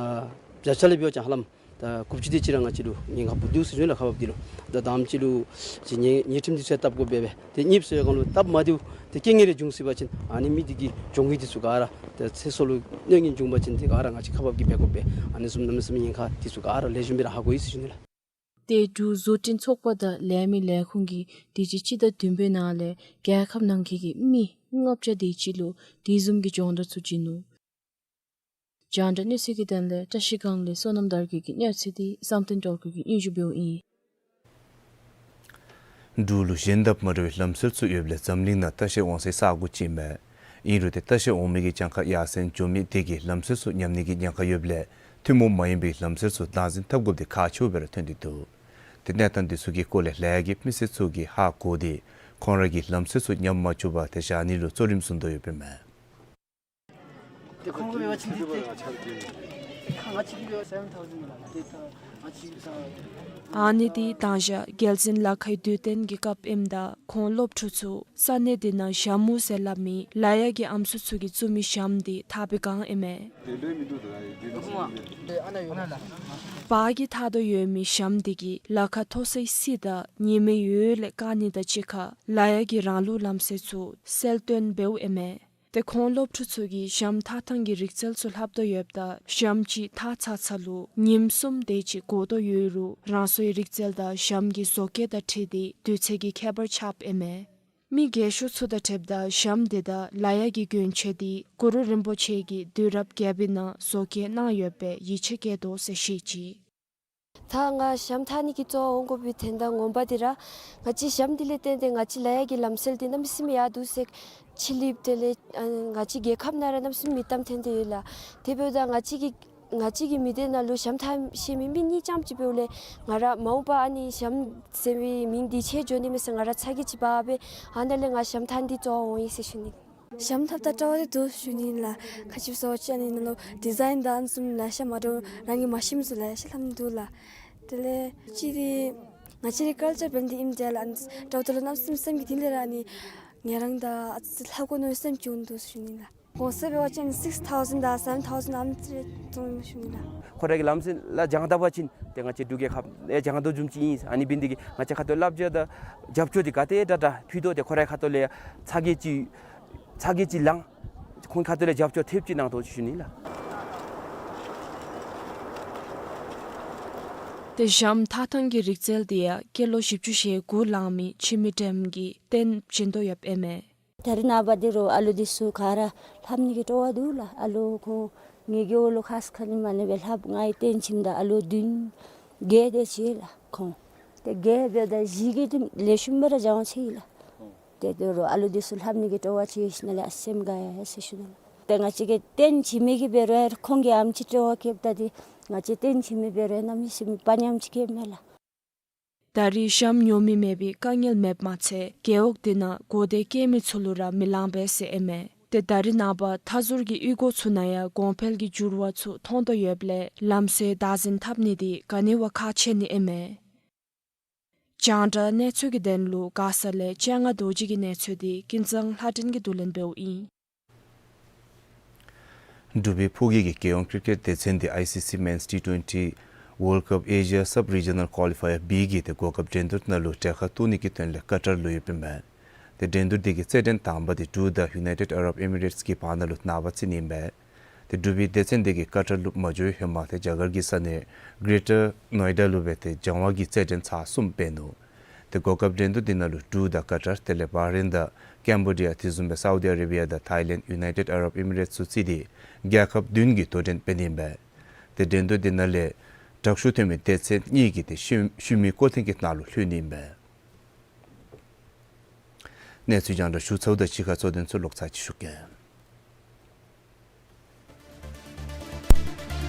བརྒྱ་ཆ་ལས་འབད་བ་ཅིན་ཧ་ལམ་ད་དགུ་བཅུ་དེ་ཅིག་ར་ང་བཅས་ལུ་ཉེན་ཁ་འབུ་འདུག་ཟེར་ཞུ་ནི་ལགས། ཁག་འབགཔ་འདི་ལུ་ད་དང་པ་ཅིག་ལུ་ཅིག་ཉེས་ཉེས་ཁྲིམས་འདི་ཚུ་བཏབ་དགོཔ་སྦེ་ཏེ་གཉིས་པ་ཟེར་བའི་སྒང་ལུ་བཏབ་མ་སྟེར་ཏེ་རྐྱེན་ངན་རེ་བྱུང་སྲིད་པ་ཅིན་ཨ་ནི་མི་འདི་གི་གྱོང་གུད་འདི་ཚུ་ག་ར་ད་ཚེ་སྲོག་ལུ་གནོད་ཉེན་བྱུང་པ་ཅིན་ཏེ་ག་ར་ང་བཅས་ཁག་འབགཔ་གིས་འབད་དགོ་པས། ཨ་ནི་བཟུམ་གནམ་མེད་ས་མེད་ཉེན་ཁ་འདི་ཚུ་ག་ར་ལེགས་ཤོམ་སྦེ་ར་ཧ་གོ་ཡི་ཟེར་ཞུ་ནི་ལགས། ཏེ་འབྲུག་བཟོ་སྐྲུན་ཚོགས་པ་དང་ལས་མི་ལས་ཁུངས་ཀྱིས་དུས་ཅི་སྤྱི་ཟླ་བདུན་པའི་ནང་ལས་རྒྱལ་ཁབ་ནང་འཁོད་ཀྱི་མི་ལྔ་བརྒྱ་དེ་ཅིག་ལུ་དེ་བཟུམ་གྱི་སྦྱོང་བརྡར་ཚུ་བྱིན་ནུག། རྒྱང་བསྒྲགས་གནས་ཚུལ་གྱི་དོན་ལས་བཀྲ་ཤིས་སྒང་ལས་བསོད་ནམས་དར་རྒྱས་ཀྱིས་གནས་ཚུལ་འདི་བསམ་གཏན་སྒྲོལ་དཀར་གྱིས་སྙན་ཞུ་འབདཝ་ཨིན། འབྲུག་ལུ་གཞན་དང་མ་འདྲ་བའི་ལམ་སྲོལ་ཚུ་ཡོདཔ་ལས་འཛམ་གླིང་ནང་ལྟ་བཤལ་འོང་སའི་ས་གོ་ཅིག་མས། ཨིན་རུང་ཏེ་ལྟ་བཤལ་འོང་མི་གི་གྱངས་ཁ་ཡར་སེང་འགྱོ་མི་དེ་གིས་ལམ་སྲོལ་ཚུ་ཉམས་ནི་གི་ཉེན་ཁ་ཡོདཔ་ལས་ཐུན་མོང་མ་ཡིན་པའི་ལམ་སྲོལ་ཚུ་བདག་འཛིན་འཐབ་དགོཔ་འདི་ཁག་ཆེཝ་སྦེ་ར་ཐོན་ཏེ་འདུག། ཏེ་གནས་སྟངས་འདི་ཚུ་གི་སྐོར་ལས་ལ་དྭགས་ཀྱི་མི་སེར་ཚུ་གིས་ཧ་གོ་སྟེ་ཁོང་ར་གི་ལམ་སྲོལ་ཚུ་ཉམས་མ་བཅུག་པར་ཏེ་བཞག་ནི་ལུ་གཙོ་རིམ་བཟུང་དོ་ཡོདཔ་ཨིན་མས། ཏེ་ཁོང་གིས་འབད་བ་ཅིན་འདི་ཏེ་ཁ་ང་བཅས་ཀྱིས་འབད་བ་སེ་བེན་ཐའུ་ཟེན་ལགས། ཏེ་ད་ང་བཅས་ཀྱིས་ཨ་ནི་འདི་དང་ཞག་རྒྱལ་བཙུན་ལ་ཁའི་དུས་སྟོན་གྱི་སྐབས་ཨིནམ་ད་ཁོང་སློབ་ཕྲུག་ཚུ་ས་གནས་འདི་ནང་ཞྭ་མོ་ཟེར་སླབ་མི་ལ་ཡག་གི་ཨམ་སྲུ་ཚུ་གིས་བཙུགས་མི་ཞྭམོ་འདི་འཐག་པའི་སྒང་ཨིན་མས། བར་གྱི་འཐག་དོ་ཡོད་མི་ཞྭམོ་འདི་གིས་ལ་ཁ་མཐོ་སའི་གསེབ་དང་ཉི་མའི་འོད་ལས་བཀག་ནི་དང་གཅིག་ཁར་ལ་ཡག་གི་རང་ལུགས་ལམ་སྲོལ་ཚུ་གསལ་སྟོན་འབདཝ་ཨིན་མས། ཏེ་ཁོང་སློབ་ཕྲུག་ཚུ་གིས་ཞྭམོ་འཐག་ཐངས་ཀྱི་རིག་རྩལ་ཚུ་ལྷབ་དོ་ཡོདཔ་ད་ཞྭམོ་ཅིག་འཐག་ཚར་ཚར་ལུ་ཉིནམ་གསུམ་དེ་ཅིག་འགོར་དོ་ཡོད་རུང་རང་སོའི་རིག་རྩལ་དང་ཞྭམོ་གི་བཟོ་བཀོད་དང་འཁྲིལ་ཏེ་དུས་ཚོད་ཀྱི་ཁྱད་པར་ཆགསཔ་ཨིན་མས། མི་རྒས་ཤོས་ཚུ་དང་འཁྲིལཝ་ད་ཞྭམོ་འདི་དང་ལ་ཡག་གི་གྱོན་ཆས་འདི་གུ་རུ་རིན་པོ་ཆེ་གིས་དུས་རབས་བརྒྱད་པའི་ནང་བཟོ་བཀོད་གནང་ཡོད་པའི་ཡིད་ཆེས་བསྐྱེད་དོ་ཟེར་བཤད་ཅི། ད་ང་ཞྭམོ་འཐག་ནི་གི་གཙོ་བོ་འོང་དགོ་པའི་དོན་དག་ངོ་མ་འདི་ར་ང་བཅས་ཞྭམོ་འདི་ལས་བརྟེན་ཏེ་ང་བཅས་ལ་ཡག་གི་ལམ་སྲོལ་འདི་གནམ་མེད་ས་མེད་ཡར་འདུག་ཟེར་ཕྱི་གླིངཔ་དེ་ལས་ཨ་ང་བཅས་རྒྱལ་ཁབ་ནང་ར་གནམ་མེད་ས་མེད་མིང་གཏམ་ཐོན་ཏེ་ཡོད་ལགས། དེ་འབདཝ་ད་ང་བཅས་ཀྱི་ང་བཅས་ཀྱི་མི་སྡེ་ནང་ལུ་ཞྭམོ་འཐག་ཤེས་མི་མི་གཉིས་ཙམ་ཅིག་འབདཝ་ལས་ང་ར་མ་འོངས་པ་ཨ་ནི་ཞྭམོ་ཟེར་བའི་མིང་འདི་ཆད་འགྱོ་ནི་མས་ཟེར་ང་ར་ཚ་གྱང་ཅིག་འབག་སྦེ་ཨ་ནཱ་ལས་ང་ཞྭམོ་འཐག་ནི་འདི་གཙོ་བོ་འོང་ཡི་ཟེར་ཞུ་ནི། ཞྭམོ་འཐགཔ་ད་སྤྲོ་བ་འདུག་ཞུ་ནི་ལགས། ཁ་ཅིག་སོ་ཅིག་ཨ་ནི་ནང་ལུ་ཌི་ཛའིན་དང་ཨ་ནི་བཟུམ་ལེ་ཤ་མ་འདྲཝ་རང་གིས་མ་ཤེས་མི་ཚུ་ལེ་ཤ་ལྷབ་ནི་འདུག་ལགས། དེ་ལས་ཅིག་འདི་ང་བཅས་རའི་ཀལ་ཅར་འབད་ནི་འདི་ཨིནམ་འདྲས་ལགས། ཨ་ནི་སྤྲོ་བ་ལུ་གནམ་མེད་ས་མེད་སེམས་ཀྱི་གཏིང་ལས་ར་ཨ་ནི་ང་རང་ད་ཨ་ཙི་ལྷབ་དགོ་མནོ་བའི་སེམས་བྱུང་འདུག་ཞུ་ནི་ལགས། གོང་ཚད་འབད་བ་ཅིན་སིགསི་ཐའུ་ཟེན་དང་སེ་བེན་ཐའུ་ཟེན་ཨ་ནི་ཙི་རེ་བཙུགས་ཞུ་ནི་ལགས། ཁོ་ར་གི་ལམ་སྲོལ་ལགས་སྦྱང་ད་པ་ཅིན་ཏེ་ང་བཅས་འབྲུག་རྒྱལ་ཁབ་ལས་སྦྱང་དོ་བཟུམ་ཅིག་ཨིན། ཨ་ནི་འབད་ནི་འདི་གིས་ང་བཅས་ཁ་ཐུག་བསླབ་བྱ་དང་རྒྱབ་སྐྱོར་འདི་ག་དེ་དྲག་དྲག་ཕུལ་དོ་ཏེ་ཁོ་རའི་ཁ་ཐུག་ལས་ཚ་གྱང་ཅིག་ཚ་གྱང་ཅིག་ལང་། ཁོང་ཁ་ཐུག་ལས་རྒྱབ་སྐྱོར་ཐེབས་ཅིག་གནང་དོ་ཅིག་ཞུ་ནི་ལགས། ཏེ་ཞྭམོ་འཐག་ཐངས་ཀྱི་རིག་རྩལ་འདི་ཡང་སྐྱེས་ལོ་བཞི་བཅུ་ཞེ་དགུ་ལང་མི་འཆི་མེད་སྒྲོལམ་གྱིས་རྟེན་བྱིན་དོ་ཡོདཔ་ཨིན་མས། ད་རེས་ནངས་པ་འདི་རུ་ཨ་ལུ་འདི་ཚུ་ག་ར་ལྷབ་ནི་གི་སྤྲོ་བ་འདུག་ལགས། ཨ་ལུ་ཁོང་ངེ་གི་འོག་ལུ་ཁ་ཙ་ཁ་ཉིནམ་ཨ་ནི་སྦེ་ལྷབ་ང་གིས་རྟེན་བྱིནམ་ད་ཨ་ལུ་བདུན་བརྒྱད་དེ་ཅིག་ལགས་ཁོང་། ཏེ་བརྒྱད་འབདཝ་ད་བཞི་གིས་ཏེ་ལེགས་ཤོམ་སྦེ་ར་སྦྱང་ཚར་ཡི་ལགས། ཏེ་དོ་རུང་ཨ་ལུ་འདི་ཚུ་ལྷབ་ནི་གི་སྤྲོ་བ་ཅིག་ཡོད་ཞིནམ་ལས་ཨ་སེམས་དགའ་ཡི་ཟེར་ཞུ་ནི་ལགས། ཏེ་ང་བཅས་ཀྱིས་རྟེན་བྱིན་མི་གི་འབད་རུང་ཁོང་གིས་ཨེམ་ཅིག་སྤྲོ་བ་བསྐྱེདཔ་ད་ཏེ་ང་བཅས་རྟེན་བྱིན་མི་འབད་རུང་གནམ་མེད་ས་མེད་དཔའ་ཉམས་ཅིག་སྐྱེཝ་མས་ལགས། ད་རེས་ཞྭམོ་ཉོ་མི་མེད་པའི་དཀའ་ངལ་མེདཔ་མ་ཚད་རྒེད་འོག་འདི་ནང་གོ་བདེ་སྐྱེ་མི་ཚུ་ལུ་ར་མི་ལང་པས་ཟེར་ཨིན་མས། ཏེ་ད་རེས་ནངས་པ་མཐའ་ཟུར་གྱི་གཡུས་སྒོ་ཚུ་ནང་ཡང་གོང་འཕེལ་གྱི་འགྱུར་བ་ཚུ་མཐོང་དོ་ཡོདཔ་ལས་ལམ་སྲོལ་བདག་འཛིན་འཐབ་ནི་འདི་ག་ནི་བ་ཁག་ཆེ་ནི་ཨིན་མས། རྒྱང་བསྒྲགས་གནས་ཚུལ་གྱི་དོན་ལུ་མགར་ས་ལས་སྤྱན་སྔ་རྡོ་རྗེ་གི་གནས་ཚུལ་འདི་ཀུན་བཟང་ལྷ་སྒྲོན་གྱིས་བསྡུ་ལེན་འབདཝ་ཨིན། འབྲུག་པའི་ཕོ་སྐྱེས་ཀྱི་རྒྱལ་ཡོངས་ཀིར་ཀེཊ་སྡེ་ཚན་འདི་ཨའི་སི་སི་མེནསི་ཊི་ཊུ་ཝེན་ཊི་ཝཱལཌ་ཀཔ་ཨེ་ཤི་ཡ་སབ་རི་ཇི་ནཱལ་ཀོ་ལི་ཕའི་ཡར་བི་གི་ཏེ་གོ་སྐབས་འགྲན་བསྡུར་ནང་ལུ་གྲལ་ཁར་གཏོགས་ནི་གི་དོན་ལས་ཀ་ཊར་ལུ་ཡོདཔ་ཨིན་མས། ཏེ་འགྲན་བསྡུར་འདི་གི་རྩེད་འགྲན་དང་པ་འདི་འབྲུག་དང་ཡུ་ནའི་ཊེཌ་ཨ་རབ་ཨི་མི་རེཊསི་གི་བར་ན་ལུ་ནངས་པ་རྩེ་ནི་ཨིན་པས། ཏེ་འབྲུག་པའི་སྡེ་ཚན་འདི་གིས་ཀ་ཊར་ལུ་མ་འགྱོ་བའི་ཧེ་མ་ཏེ་རྒྱ་གར་གྱི་ས་གནས་གྲེ་ཊར་ནོའི་ཌ་ལུ་སྦེ་ཏེ་སྦྱང་བ་གི་རྩེད་འགྲན་ཚར་གསུམ་འབད་ནུག། ཏེ་གོ་སྐབས་འགྲན་བསྡུར་འདི་ནང་ལུ་འབྲུག་དང་ཀ་ཊར་དེ་ལས་བྷ་རེན་དང་ཀེམ་བོ་ཌི་ཡ་དེ་བཟུམ་སྦེ་སའུ་དི་ཨ་རེ་བི་ཡ་དང་ཐའི་ལེནཌ་ཡུ་ནའི་ཊེཌ་ཨ་རབ་ཨི་མི་རེཊསི་ཚུ་རྩིས་ཏེ་རྒྱལ་ཁབ་བདུན་གྱིས་དོ་འགྲན་འབད་ནི་ཨིན་པས། ཏེ་འགྲན་བསྡུར་འདི་ནང་ལས་དྲག་ཤོས་ཐོན་མི་སྡེ་ཚན་གཉིས་ཀྱིས་ཏེ་ཤུལ་ཤུལ་མའི་སྐོར་ཐེངས་ཀྱི་ནང་ལུ་ལྷོད་ནི་ཨིན་པས། གནས་ཚུལ་རྒྱང་བསྒྲགས་ཞུ་ཚརཝ་དང་གཅིག་ཁར་གཙོ་དོན་ཚུ་ལོག་ཚར་ཅིག་ཞུ་གེ།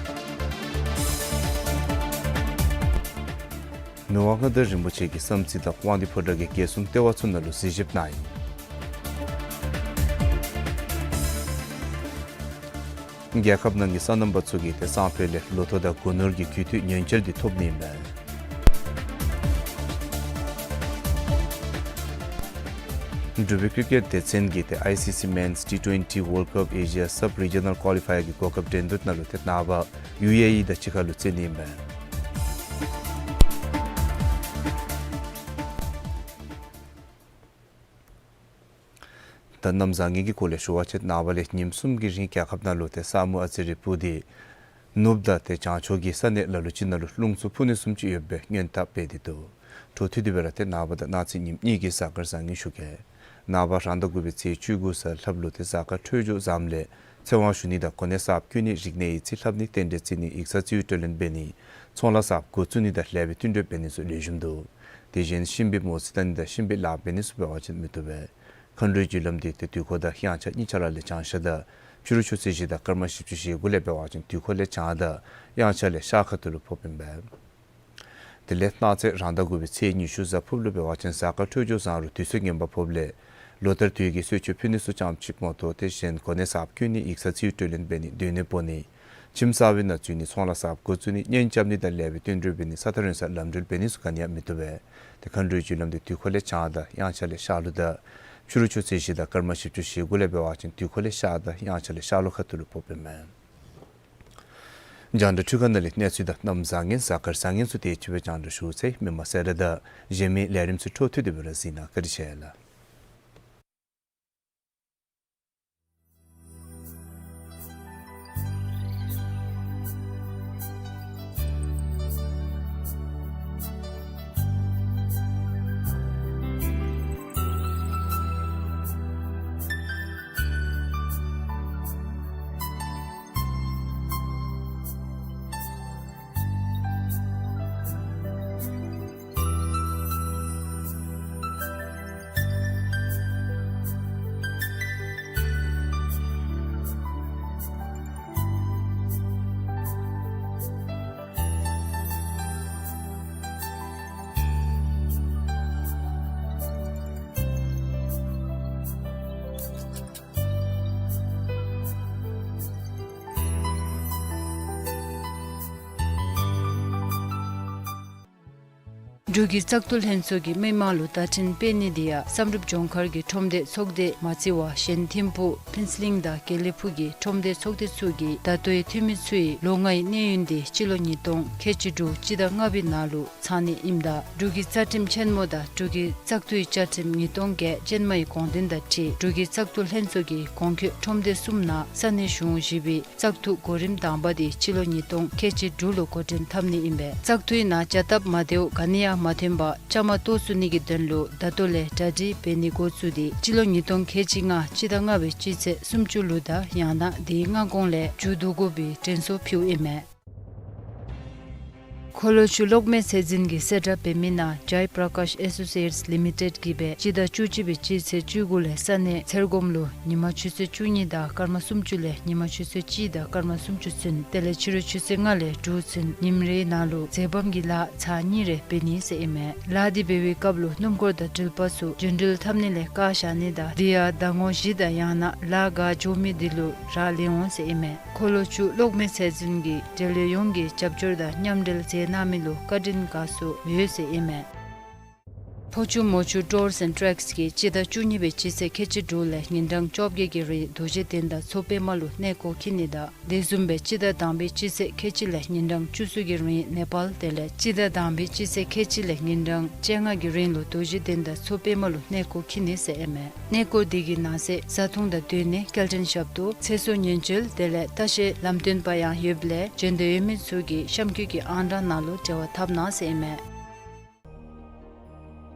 མི་དབང་མངའ་བདག་རིན་པོ་ཆེ་གིས་བསམ་རྩེ་དང་དབང་འདུས་ཕོ་བྲང་གི་རྒྱལ་གསུང་ལྟེ་བ་ཚུ་ནང་ལུ་གཟིགས་ཞིབ་གནང་ཡི། རྒྱལ་ཁབ་ནང་གི་སོ་ནམ་པ་ཚུ་གིས་ཏེ་སང་ཕོད་ལས་ལོ་ཐོག་དང་སྒོ་ནོར་གྱི་རྒུད་འཐུས་ཉེན་བཅོལ་འདི་ཐོབ་ནི་ཨིན་པས། འབྲུག་པའི་ཀི་རི་ཀེཊ་སྡེ་ཚན་གྱིས་ཏེ་ཨའི་སི་སི་མེནསི་ཊི་ཊུ་ཝེན་ཊི་ཝཱལཌ་ཀབ་ཨེ་ཤི་ཡ་སབ་རི་ཇི་ནཱལ་ཀོ་ལི་ཕའི་ཡར་གྱི་གོ་སྐབས་འགྲན་བསྡུར་ནང་ལུ་ཏེ་ནངས་པ་ཡུ་ཨེ་ཨི་དང་གཅིག་ཁར་ལུ་རྩེ་ནི་ཨིན་པས། ད་གནམ་བཟང་ངན་གྱི་སྐོར་ལས་ཞུ་བ་ཅིན་ནངས་པ་ལས་ཉིནམ་གསུམ་གྱི་རིང་རྒྱལ་ཁབ་ནང་ལུ་ཏེ་ས་སྨུག་ཨ་ཙི་རེ་སྤུབས་ཏེ་ནུབ་དང་ཏེ་བྱང་ཕྱོགས་ཀྱི་ས་གནས་ལ་ལུ་ཅིག་ནང་ལུ་རླུང་འཚུབ་འཕུ་ནི་བཟུམ་ཅིག་ཡོད་པའི་སྔོན་བརྡ་སྤེལ་ཏེ་འདུག། འཕྲོ་མཐུད་དེ་སྦེ་ར་ཏེ་ནངས་པ་དང་གནངས་ཚེ་ཉིནམ་གཉིས་ཀྱི་གཟའ་སྐར་བཟང་ངན་ཞུ་གེ། ནངས་པ་རང་ཟླ་དགུ་པའི་ཚེས་བཅུ་དགུ་གཟའ་ལྷགཔ་ལུ་ཏེ་གཟའ་སྐར་འཕྲོད་སྦྱོར་བཟངམ་ལས་ཚེ་དབང་ཞུ་ནི་དང་གོ་གནས་གསརཔ་བསྐོ་ནི་རིག་གནས་ཡིག་རྩིས་ལྷབ་ནི་རྟེན་འབྲེལ་བརྩི་ནི་ཡིག་ཚང་རྩིས་དཔྱད་འགྲོ་ལེན་འབད་ནི་ཚོང་ལཱ་གསརཔ་འགོ་བཙུགས་ནི་དང་ལེགས་པའི་བསྟུན་གྲོས་འབད་ནི་ཚུ་ལེགས་ཤོམ་འདུག། དེ་བཞིན་གཤིན་པོའི་མོ་རྩིས་བལྟ་ནི་དང་གཤིན་པོའི་ལཱ་འབད་ནི་ཚུ་འབད་བ་ཅིན་མི་བཏུབ་པས། མཁའ་འགྲོའི་རྒྱུ་ལམ་འདི་ཏེ་དུས་འཁོར་དང་དབྱངས་འཆར་གཉིས་ཆ་ར་ལས་བྱང་ཤར་དང་ཕྱི་རུ་ཆུ་ཚོད་བཞི་དང་སྐར་མ་བཞི་བཅུ་ཞེ་དགུ་ལས་འབད་བ་ཅིན་དུས་འཁོར་ལས་བྱང་དང་དབྱངས་འཆར་ལས་ཤར་ཁ་ཐུག་ལུ་ཕོགཔ་ཨིན་པས། དེ་ལས་གནངས་ཚེ་རང་ཟླ་དགུ་པའི་ཚེས་ཉི་ཤུ་གཟའ་ཕུརཔ་ལུ་འབད་བ་ཅིན་གཟའ་སྐར་འཕྲོད་སྦྱོར་བཟང་རུང་དུས་ཚོད་ངན་པ་ཕོགཔ་ལས་ལོ་ལྟར་དུས་ཀྱི་གསོལ་མཆོད་ཕུལ་ནི་ཚུ་ཙམ་ཅིག་མ་གཏོགས་དེ་བཞིན་གོ་གནས་གསརཔ་བསྐོ་ནི་ཡིག་ཚང་རྩིས་དཔྱད་འགྲོ་ལེན་འབད་ནི་སྡོད་གནས་སྤོ་ནི་ཁྱིམ་གསར་པའི་ནང་འཛུལ་ནི་ཚོང་ལཱ་གསརཔ་འགོ་བཙུགས་ནི་གཉེན་རྐྱབ་ནི་དང་ལེགས་པའི་བསྟུན་གྲོས་འབད་ནི་ས་ཐག་རིང་སར་ལམ་འགྲུལ་འབད་ནི་ཚུ་ག་ནི་ཡང་མི་བཏུབ་པས། ཏེ་མཁའ་འགྲོའི་རྒྱུ་ལམ་འདི་དུས་འཁོར་ལས་བྱང་དང་དབྱངས་འཆར་ལས་ཤར་ལྷོ་དང་ཕྱི་རུ་ཆུ་ཚོད་བཞི་དང་སྐར་མ་བཞི་བཅུ་ཞེ་དགུ་ལས་འབད་བ་ཅིན་དུས་འཁོར་ལས་ཤར་དང་དབྱངས་འཆར་ལས་ཤར་ལྷོ་ཁ་ཐུག་ལུ་ཕོགཔ་ཨིན་མས། རྒྱང་བསྒྲགས་འཕྲུལ་ཁང་ནང་ལས་གནས་ཚུལ་དང་གནམ་བཟང་ངན་གཟའ་སྐར་བཟང་ངན་ཚུ་དེ་ཅིག་སྦེ་རྒྱང་བསྒྲགས་ཞུ་ཚར་ཡི། མི་མང་གསལ་བསྒྲགས་དང་གཞན་མི་ལས་རིམ་ཚུ་འཕྲོ་མཐུད་དེ་སྦེ་ར་གཟིགས་གནང་། བཀའ་དྲིན་ཆེ་ལགས། འབྲུག་གི་བཙག་འཐུ་ལྷན་ཚོགས་ཀྱིས་མི་མང་ལུ་བརྡ་འཕྲིན་སྤེལ་ནི་འདི་ཡང་བསམ་གྲུབ་ལྗོངས་མཁར་གྱི་ཁྲོམ་སྡེ་ཚོགས་སྡེ་མ་བརྩི་བར་གཞན་ཐིམ་ཕུག་ཕུན་ཚོགས་གླིང་དང་དགེ་ལེགས་ཕུག་གི་ཁྲོམ་སྡེ་ཚོགས་སྡེ་ཚུ་གིས་ད་ལྟོའི་འཐུས་མི་ཚུ་ཡི་ལོ་ལྔའི་གནས་ཡུན་འདི་སྤྱི་ལོ་ཉིས་སྟོང་ཁལ་གཅིག་དྲུག་སྤྱི་ཟླ་ལྔ་པའི་ནང་ལུ་ཚང་ནི་ཨིནམ་ད་འབྲུག་གི་རྩ་ཁྲིམས་ཆེན་མོ་དང་འབྲུག་གི་བཙག་འཐུའི་བཅའ་ཁྲིམས་ཉིས་སྟོང་བརྒྱད་ཅན་མའི་དགོངས་དོན་དང་འཁྲིལ་འབྲུག་གི་བཙག་འཐུ་ལྷན་ཚོགས་ཀྱིས་གོང་འཁོད་ཁྲོམ་སྡེ་གསུམ་ནང་ས་གནས་གཞུང་བཞི་པའི་བཙག་འཐུ་གོ་རིམ་དང་པ་དེ་སྤྱི་ལོ་ཉིས་སྟོང་ཁལ་གཅིག་དྲུག་ལུ་འགོ་འདྲེན་འཐབ་ནི་ཨིན་པས། བཙག་འཐུའི་ནང་བྱ་སྟབས་མ་བདེཝ་ག་ནི་ཡང་མ་ཐོན་པར་བཅའ་མར་གཏོགས་ཚུགས་ནི་གི་དོན་ལུ་ད་ལྟོ་ལས་གྲ་སྒྲིག་འབད་ནི་འགོ་བཙུགས་ཏེ་སྤྱི་ལོ་ཉིས་སྟོང་ཁལ་གཅིག་ལྔ་སྤྱི་ཟླ་ལྔ་པའི་སྤྱི་ཚེས་སུམ་ཅུ་ལུ་དང་ཡང་ན་དེའི་སྔ་གོང་ལས་མཇུག་བསྡུ་དགོ་པའི་དྲན་གསོ་ཕུལཝ་ཨིན་མས། འཁོར་ལོ་བཅུ་གློག་མེ་ཚད་འཛིན་གྱི་གསལ་བསྒྲགས་འབད་མི་ནང་Jai Prakash Associates Limited གིས་སྦེ་སྤྱི་ཟླ་བཅུ་གཅིག་པའི་སྤྱི་ཚེས་བཅུ་དགུ་ལས་ས་གནས་ཚེར་སྒོམ་ལུ་ཉིན་མ་ཆུ་ཚོད་བཅུ་གཉིས་དང་སྐར་མ་སུམ་ཅུ་ལས་ཉིན་མ་ཆུ་ཚོད་གཅིག་དང་སྐར་མ་སུམ་ཅུ་ཚུན་དེ་ལས་ཕྱི་རུ་ཆུ་ཚོད་ལྔ་ལས་དྲུག་ཚུན་ཉིནམ་རེའི་ནང་ལུ་འཛེམ་དཔང་གི་ལཱ་ཚར་གཉིས་རེ་འབད་ནི་ཟེར་ཨིན་མས། ལཱ་འདི་འབད་བའི་སྐབས་ལུ་སྣུམ་འཁོར་དང་འགྲུལ་པ་ཚུ་རྒྱུན་འགྲུལ་འཐབ་ནི་ལས་བཀག་བཞག་ནི་དང་དེ་ཡང་ཟླ་ངོ་བཞི་དང་ཡང་ན་ལཱ་འགོ་འགྱོ་མི་འདི་ལུ་རག་ལས་འོང་ཟེར་ཨིན་མས། འཁོར་ལོ་བཅུ་གློག་མེ་ཚད་འཛིན་གྱིས་འབྲེལ་ཡོད་ཡོངས་ཀྱིས་རྒྱབ་སྐྱོར་དང་མཉམ་འབྲེལ་མཛད་གནང་མི་ལུ་བཀའ་དྲིན་དགའ་ཚོར་ཡོད་ཟེར་ཨིན་མས། ཕོ་ཆུ་མོ་ཆུ་Tours and Treks གིས་སྤྱི་ཟླ་བཅུ་གཉིས་པའི་སྤྱི་ཚེས་ཁལ་གཅིག་དྲུག་ལས་ཉིན་གྲངས་བཅོ་བརྒྱད་ཀྱི་རིང་རྡོ་རྗེ་གདན་དང་མཚོ་པདྨ་ལུ་གནས་སྐོར་འཁྱིད་ནི་དང་དེ་བཟུམ་སྦེ་སྤྱི་ཟླ་དང་པའི་སྤྱི་ཚེས་ཁལ་གཅིག་ལས་ཉིན་གྲངས་བཅུ་གསུམ་གྱི་རིང་ནེ་པཱལ་དེ་ལས་སྤྱི་ཟླ་དང་པའི་སྤྱི་ཚེས་ཁལ་གཅིག་ལས་ཉིན་གྲངས་བཅོ་ལྔ་གི་རིང་ལུ་རྡོ་རྗེ་གདན་དང་མཚོ་པདྨ་ལུ་གནས་སྐོར་འཁྱིད་ནི་ཟེར་ཨིན་མས། གནས་སྐོར་འདི་གི་ནང་གསེས་བཟའ་འཐུང་དང་སྡོད་གནས་སྐྱེལ་འདྲེན་ཞབས་ཏོག་ཚེ་སྲོག་ཉེན་བཅོལ་དེ་ལས་ལྟ་བཤལ་ལམ་སྟོན་པ་ཡང་ཡོདཔ་ལས་འབྱོན་འདོད་ཡོད་མི་ཚུ་གིས་གཤམ་འཁོད་ཀྱི་ཨང་གྲངས་ནང་ལུ་འབྲེལ་བ་འཐབ་གནང་ཟེར་ཨིན་མས།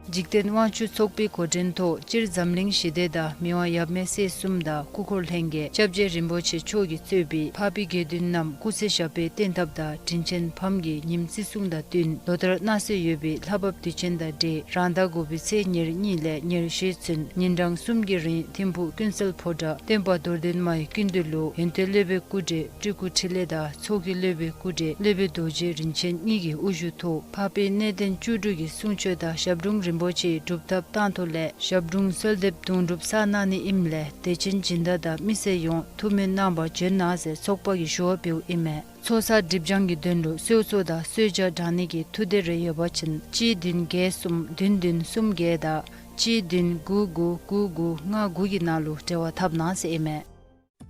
འཇིག་རྟེན་དབང་ཕྱུག་ཚོགས་པའི་འགོ་འདྲེན་ཐོག་སྤྱིར་འཛམ་གླིང་ཞི་བདེ་དང་མི་དབང་ཡབ་མེས་སྲས་གསུམ་དང་སྐུ་འཁོར་ལྷན་རྒྱས་སྐྱབས་རྗེ་རིན་པོ་ཆེ་མཆོག་གིས་གཙོས་པའི་འཕགས་པའི་དགེ་འདུན་རྣམས་སྐུ་ཚེ་ཞབས་པད་བརྟན་ཐབས་དང་དྲིན་ཅན་ཕམ་གྱི་ཉིནམ་བརྩི་སྲུང་དང་བསྟུན་ལོ་ལྟར་གནང་སྲོལ་ཡོད་པའི་ལྷ་བབས་དུས་ཆེན་དང་འབྲེལ་རང་ཟླ་དགུ་པའི་ཚེས་ཉེར་གཉིས་ལས་ཉེར་བཞི་ཚུན་ཉིན་གྲངས་གསུམ་གྱི་རིང་ཐིམ་ཕུག་ཀུན་གསལ་ཕོ་བྲང་སྟོན་པ་རྡོར་གདན་མའི་སྐུ་མདུན་ལུ་ཡོན་ཏན་སློབ་དཔོན་སྐུ་བགྲེས་སྤྲུལ་སྐུ་འཕྲིན་ལས་དང་ཚོགས་ཀྱི་སློབ་དཔོན་སྐུ་བགྲེས་སློབ་དཔོན་རྡོ་རྗེ་རིན་ཆེན་གཉིས་ཀྱི་དབུ་བཞུགས་ཐོག་འཕགས་པའི་གནས་བརྟན་བཅུ་དྲུག་གི་གསུང་ཆོག་དང་ཞབས་དྲུང་རིན་ པོ་ཆེའི་སྒྲུབ་ཐབས་བཏང་ཐོག་ལས་ཞབས་དྲུང་གསོལ་འདེབས་དུང་སྒྲུབ་གསར་གནང་ནི་ཨིནམ་ལས་དད་ཅན་སྦྱིན་བདག་དང་མི་སེར་ཡོངས་ཐུགས་སྨོན་གནང་བར་བྱོན་གནང་ཟེར་ཚོགས་པ་གིས་ཞུ་བ་འབདཝ་ཨིན་མས། ཚོགས་བསགས་སྒྲིབ་སྦྱང་གི་དོན་ལུ་གསོལ་ཚོགས་དང་གསོལ་ཇ་དྲང་ནི་གི་ཐུགས་འདོད་རེ་ཡོད་པ་ཅིན་གཅིག་བདུན་བརྒྱད་གསུམ་བདུན་བདུན་གསུམ་བརྒྱད་དང་གཅིག་བདུན་དགུ་དགུ་དགུ་དགུ་ལྔ་དགུ་གི་ནང་ལུ་འབྲེལ་བ་འཐབ་གནང་ཟེར་ཨིན་མས།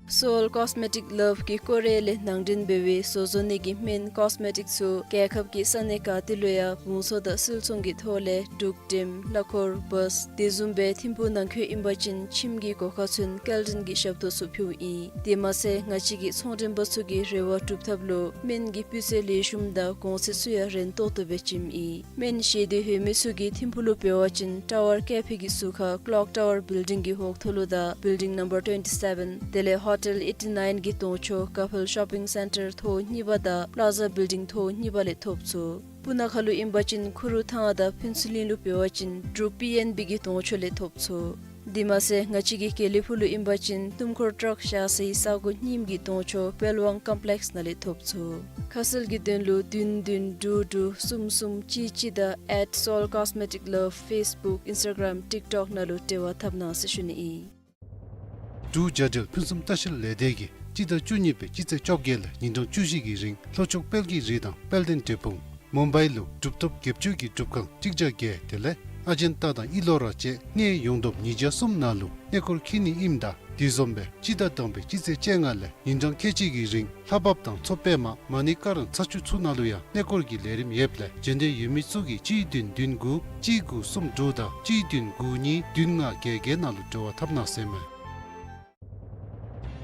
Seoul Cosmetic Love གི་སྐོར་ར་ལས་ནང་འདྲེན་འབད་བའི་བཟོ་བཟོ་ནི་གི་སྨན་ཀོས་མེ་ཊིཀ་ཚུ་རྒྱལ་ཁབ་ཀྱི་ས་གནས་ག་ཏེ་ལུ་ཡང་བང་སོ་དང་སིལ་ཚོང་གི་ཐོག་ལས་འབྲུག་འགྲེམ་གླ་འཁོར་བཱས་དེ་བཟུམ་སྦེ་ཐིམ་ཕུག་ནང་འཁོད་ཨིན་པ་ཅིན་ཁྱིམ་གྱི་སྒོ་ཁར་ཚུན་སྐྱེལ་འདྲེན་གྱི་ཞབས་ཏོག་ཚུ་ཕུལཝ་ཨིན། དེ་མ་ཚད་ང་བཅས་ཀྱི་ཚོང་འགྲེམས་པ་ཚུ་གི་རེ་བ་སྒྲུབ་ཐབས་ལུ་སྨན་གྱི་སྤུས་ཚད་ལེགས་ཤོམ་དང་གོང་ཚད་ཚུ་ཡང་རན་ཏོག་ཏོ་སྦེ་བྱིནམ་ཨིན། སྨན་བཞེས་འདོད་ཡོད་མི་ཚུ་གིས་ཐིམ་ཕུག་ལུ་འབད་བ་ཅིན་ཊ་ཝར་ཀེ་ཕེ་གི་ཟུར་ཁར་ཀློག་ཊ་ཝར་བིལ་ཌིང་གི་འོག་ཐོག་ལུ་དང་བིལ་ཌིང་ནམ་བར་ཊུ་ཝེན་ཊི་སེ་བེན་དེ་ལས་ཧོ་ཊེལ་ཨེ་ཊི་ནའིན་གི་གདོང་ཕྱོགས་ཀ་ཕེལ་ཤོ་པིང་སེན་ཊར་ཐོག་གཉིས་པ་དང་པི་ལཱ་ཛ་བིལ་ཌིང་ཐོག་གཉིས་པ་ལས་ཐོབ་ཚུགས། སྤུ་ན་ཁ་ལུ་ཨིན་པ་ཅིན་ཁུ་རུ་ཐང་དང་ཕུན་ཚོགས་གླིང་ལུ་འབད་བ་ཅིན་འབྲུག་པི་ཨེན་བི་གི་གདོང་ཕྱོགས་ལས་ཐོབ་ཚུགས། དེ་མ་ཚད་ང་བཅས་ཀྱི་དགེ་ལེགས་ཕུག་ལུ་ཨིན་པ་ཅིན་སྣུམ་འཁོར་ཊརཀ་བཞག་སའི་ས་གོ་རྙིངམ་གི་གདོང་ཕྱོགས་པེལ་ཝང་ཀོམ་པི་ལེཀསི་ནང་ལས་ཐོབ་ཚུགས། ཁ་གསལ་གྱི་དོན་ལུ་བདུན་བདུན་དྲུག་དྲུག་གསུམ་གསུམ་གཅིག་གཅིག་དང་ཨེཊ་སོའུལ་ཀོས་མེ་ཊིཀ་ལབ་ཕེསི་བུཀ་ཨིནསི་ཊ་གརམ་ཊིཀ་ཊོཀ་ནང་ལུ་འབྲེལ་བ་འཐབ་གནང་ཟེར་ཞུ་ནི་ཨིན། འབྲུག་བྱ་བྲལ་ཕུན་སུམ་ལྟ་བཤལ་ལས་སྡེ་གིས་སྤྱི་ཟླ་བཅུ་གཉིས་པའི་སྤྱི་ཚེས་བཅོ་བརྒྱད་ལས་ཉིན་གྲངས་བཅུ་བཞི་གི་རིང་ལྷོ་ཕྱོགས་དཔལ་གྱི་རི་དང་དཔལ་ལྡན་འབྲས་སྤུངས། མུམ་བའི་ལུ་གྲུབ་ཐོབ་སྒྱེད་སྤྱོད་ཀྱི་སྒྲུབ་ཁང་གཅིག་བརྒྱ་བརྒྱད་དེ་ལས་ཨ་ཇན་ཏ་དང་ཨི་ལོ་ར་བཅས་གནས་ཡོངས་བསྡོམས་ཉིས་བརྒྱ་གསུམ་ནང་ལུ་གནས་སྐོར་འཁྱིད་ནི་ཨིནམ་ད་དེ་བཟུམ་སྦེ་སྤྱི་ཟླ་དང་པའི་སྤྱི་ཚེས་བཅོ་ལྔ་ལས་ཉིན་གྲངས་ཁལ་གཅིག་གི་རིང་ལྷ་བབས་དང་མཚོ་པདྨ་མ་ཎི་ཀ་ར་ཚ་ཆུ་ཚུ་ནང་ལུ་ཡང་གནས་སྐོར་གྱི་ལས་རིམ་ཡོདཔ་ལས་བྱོན་འདོད་ཡོད་མི་ཚུ་གིས་གཅིག་བདུན་བདུན་དགུ་གཅིག་དགུ་གསུམ་དྲུག་དང་གཅིག་བདུན་དགུ་གཉིས་བདུན་ལྔ་བརྒྱད་བརྒྱད་ནང་ལུ་འབྲེལ་བ་འཐབ་གནང་ཟེར་ཨིན་མས།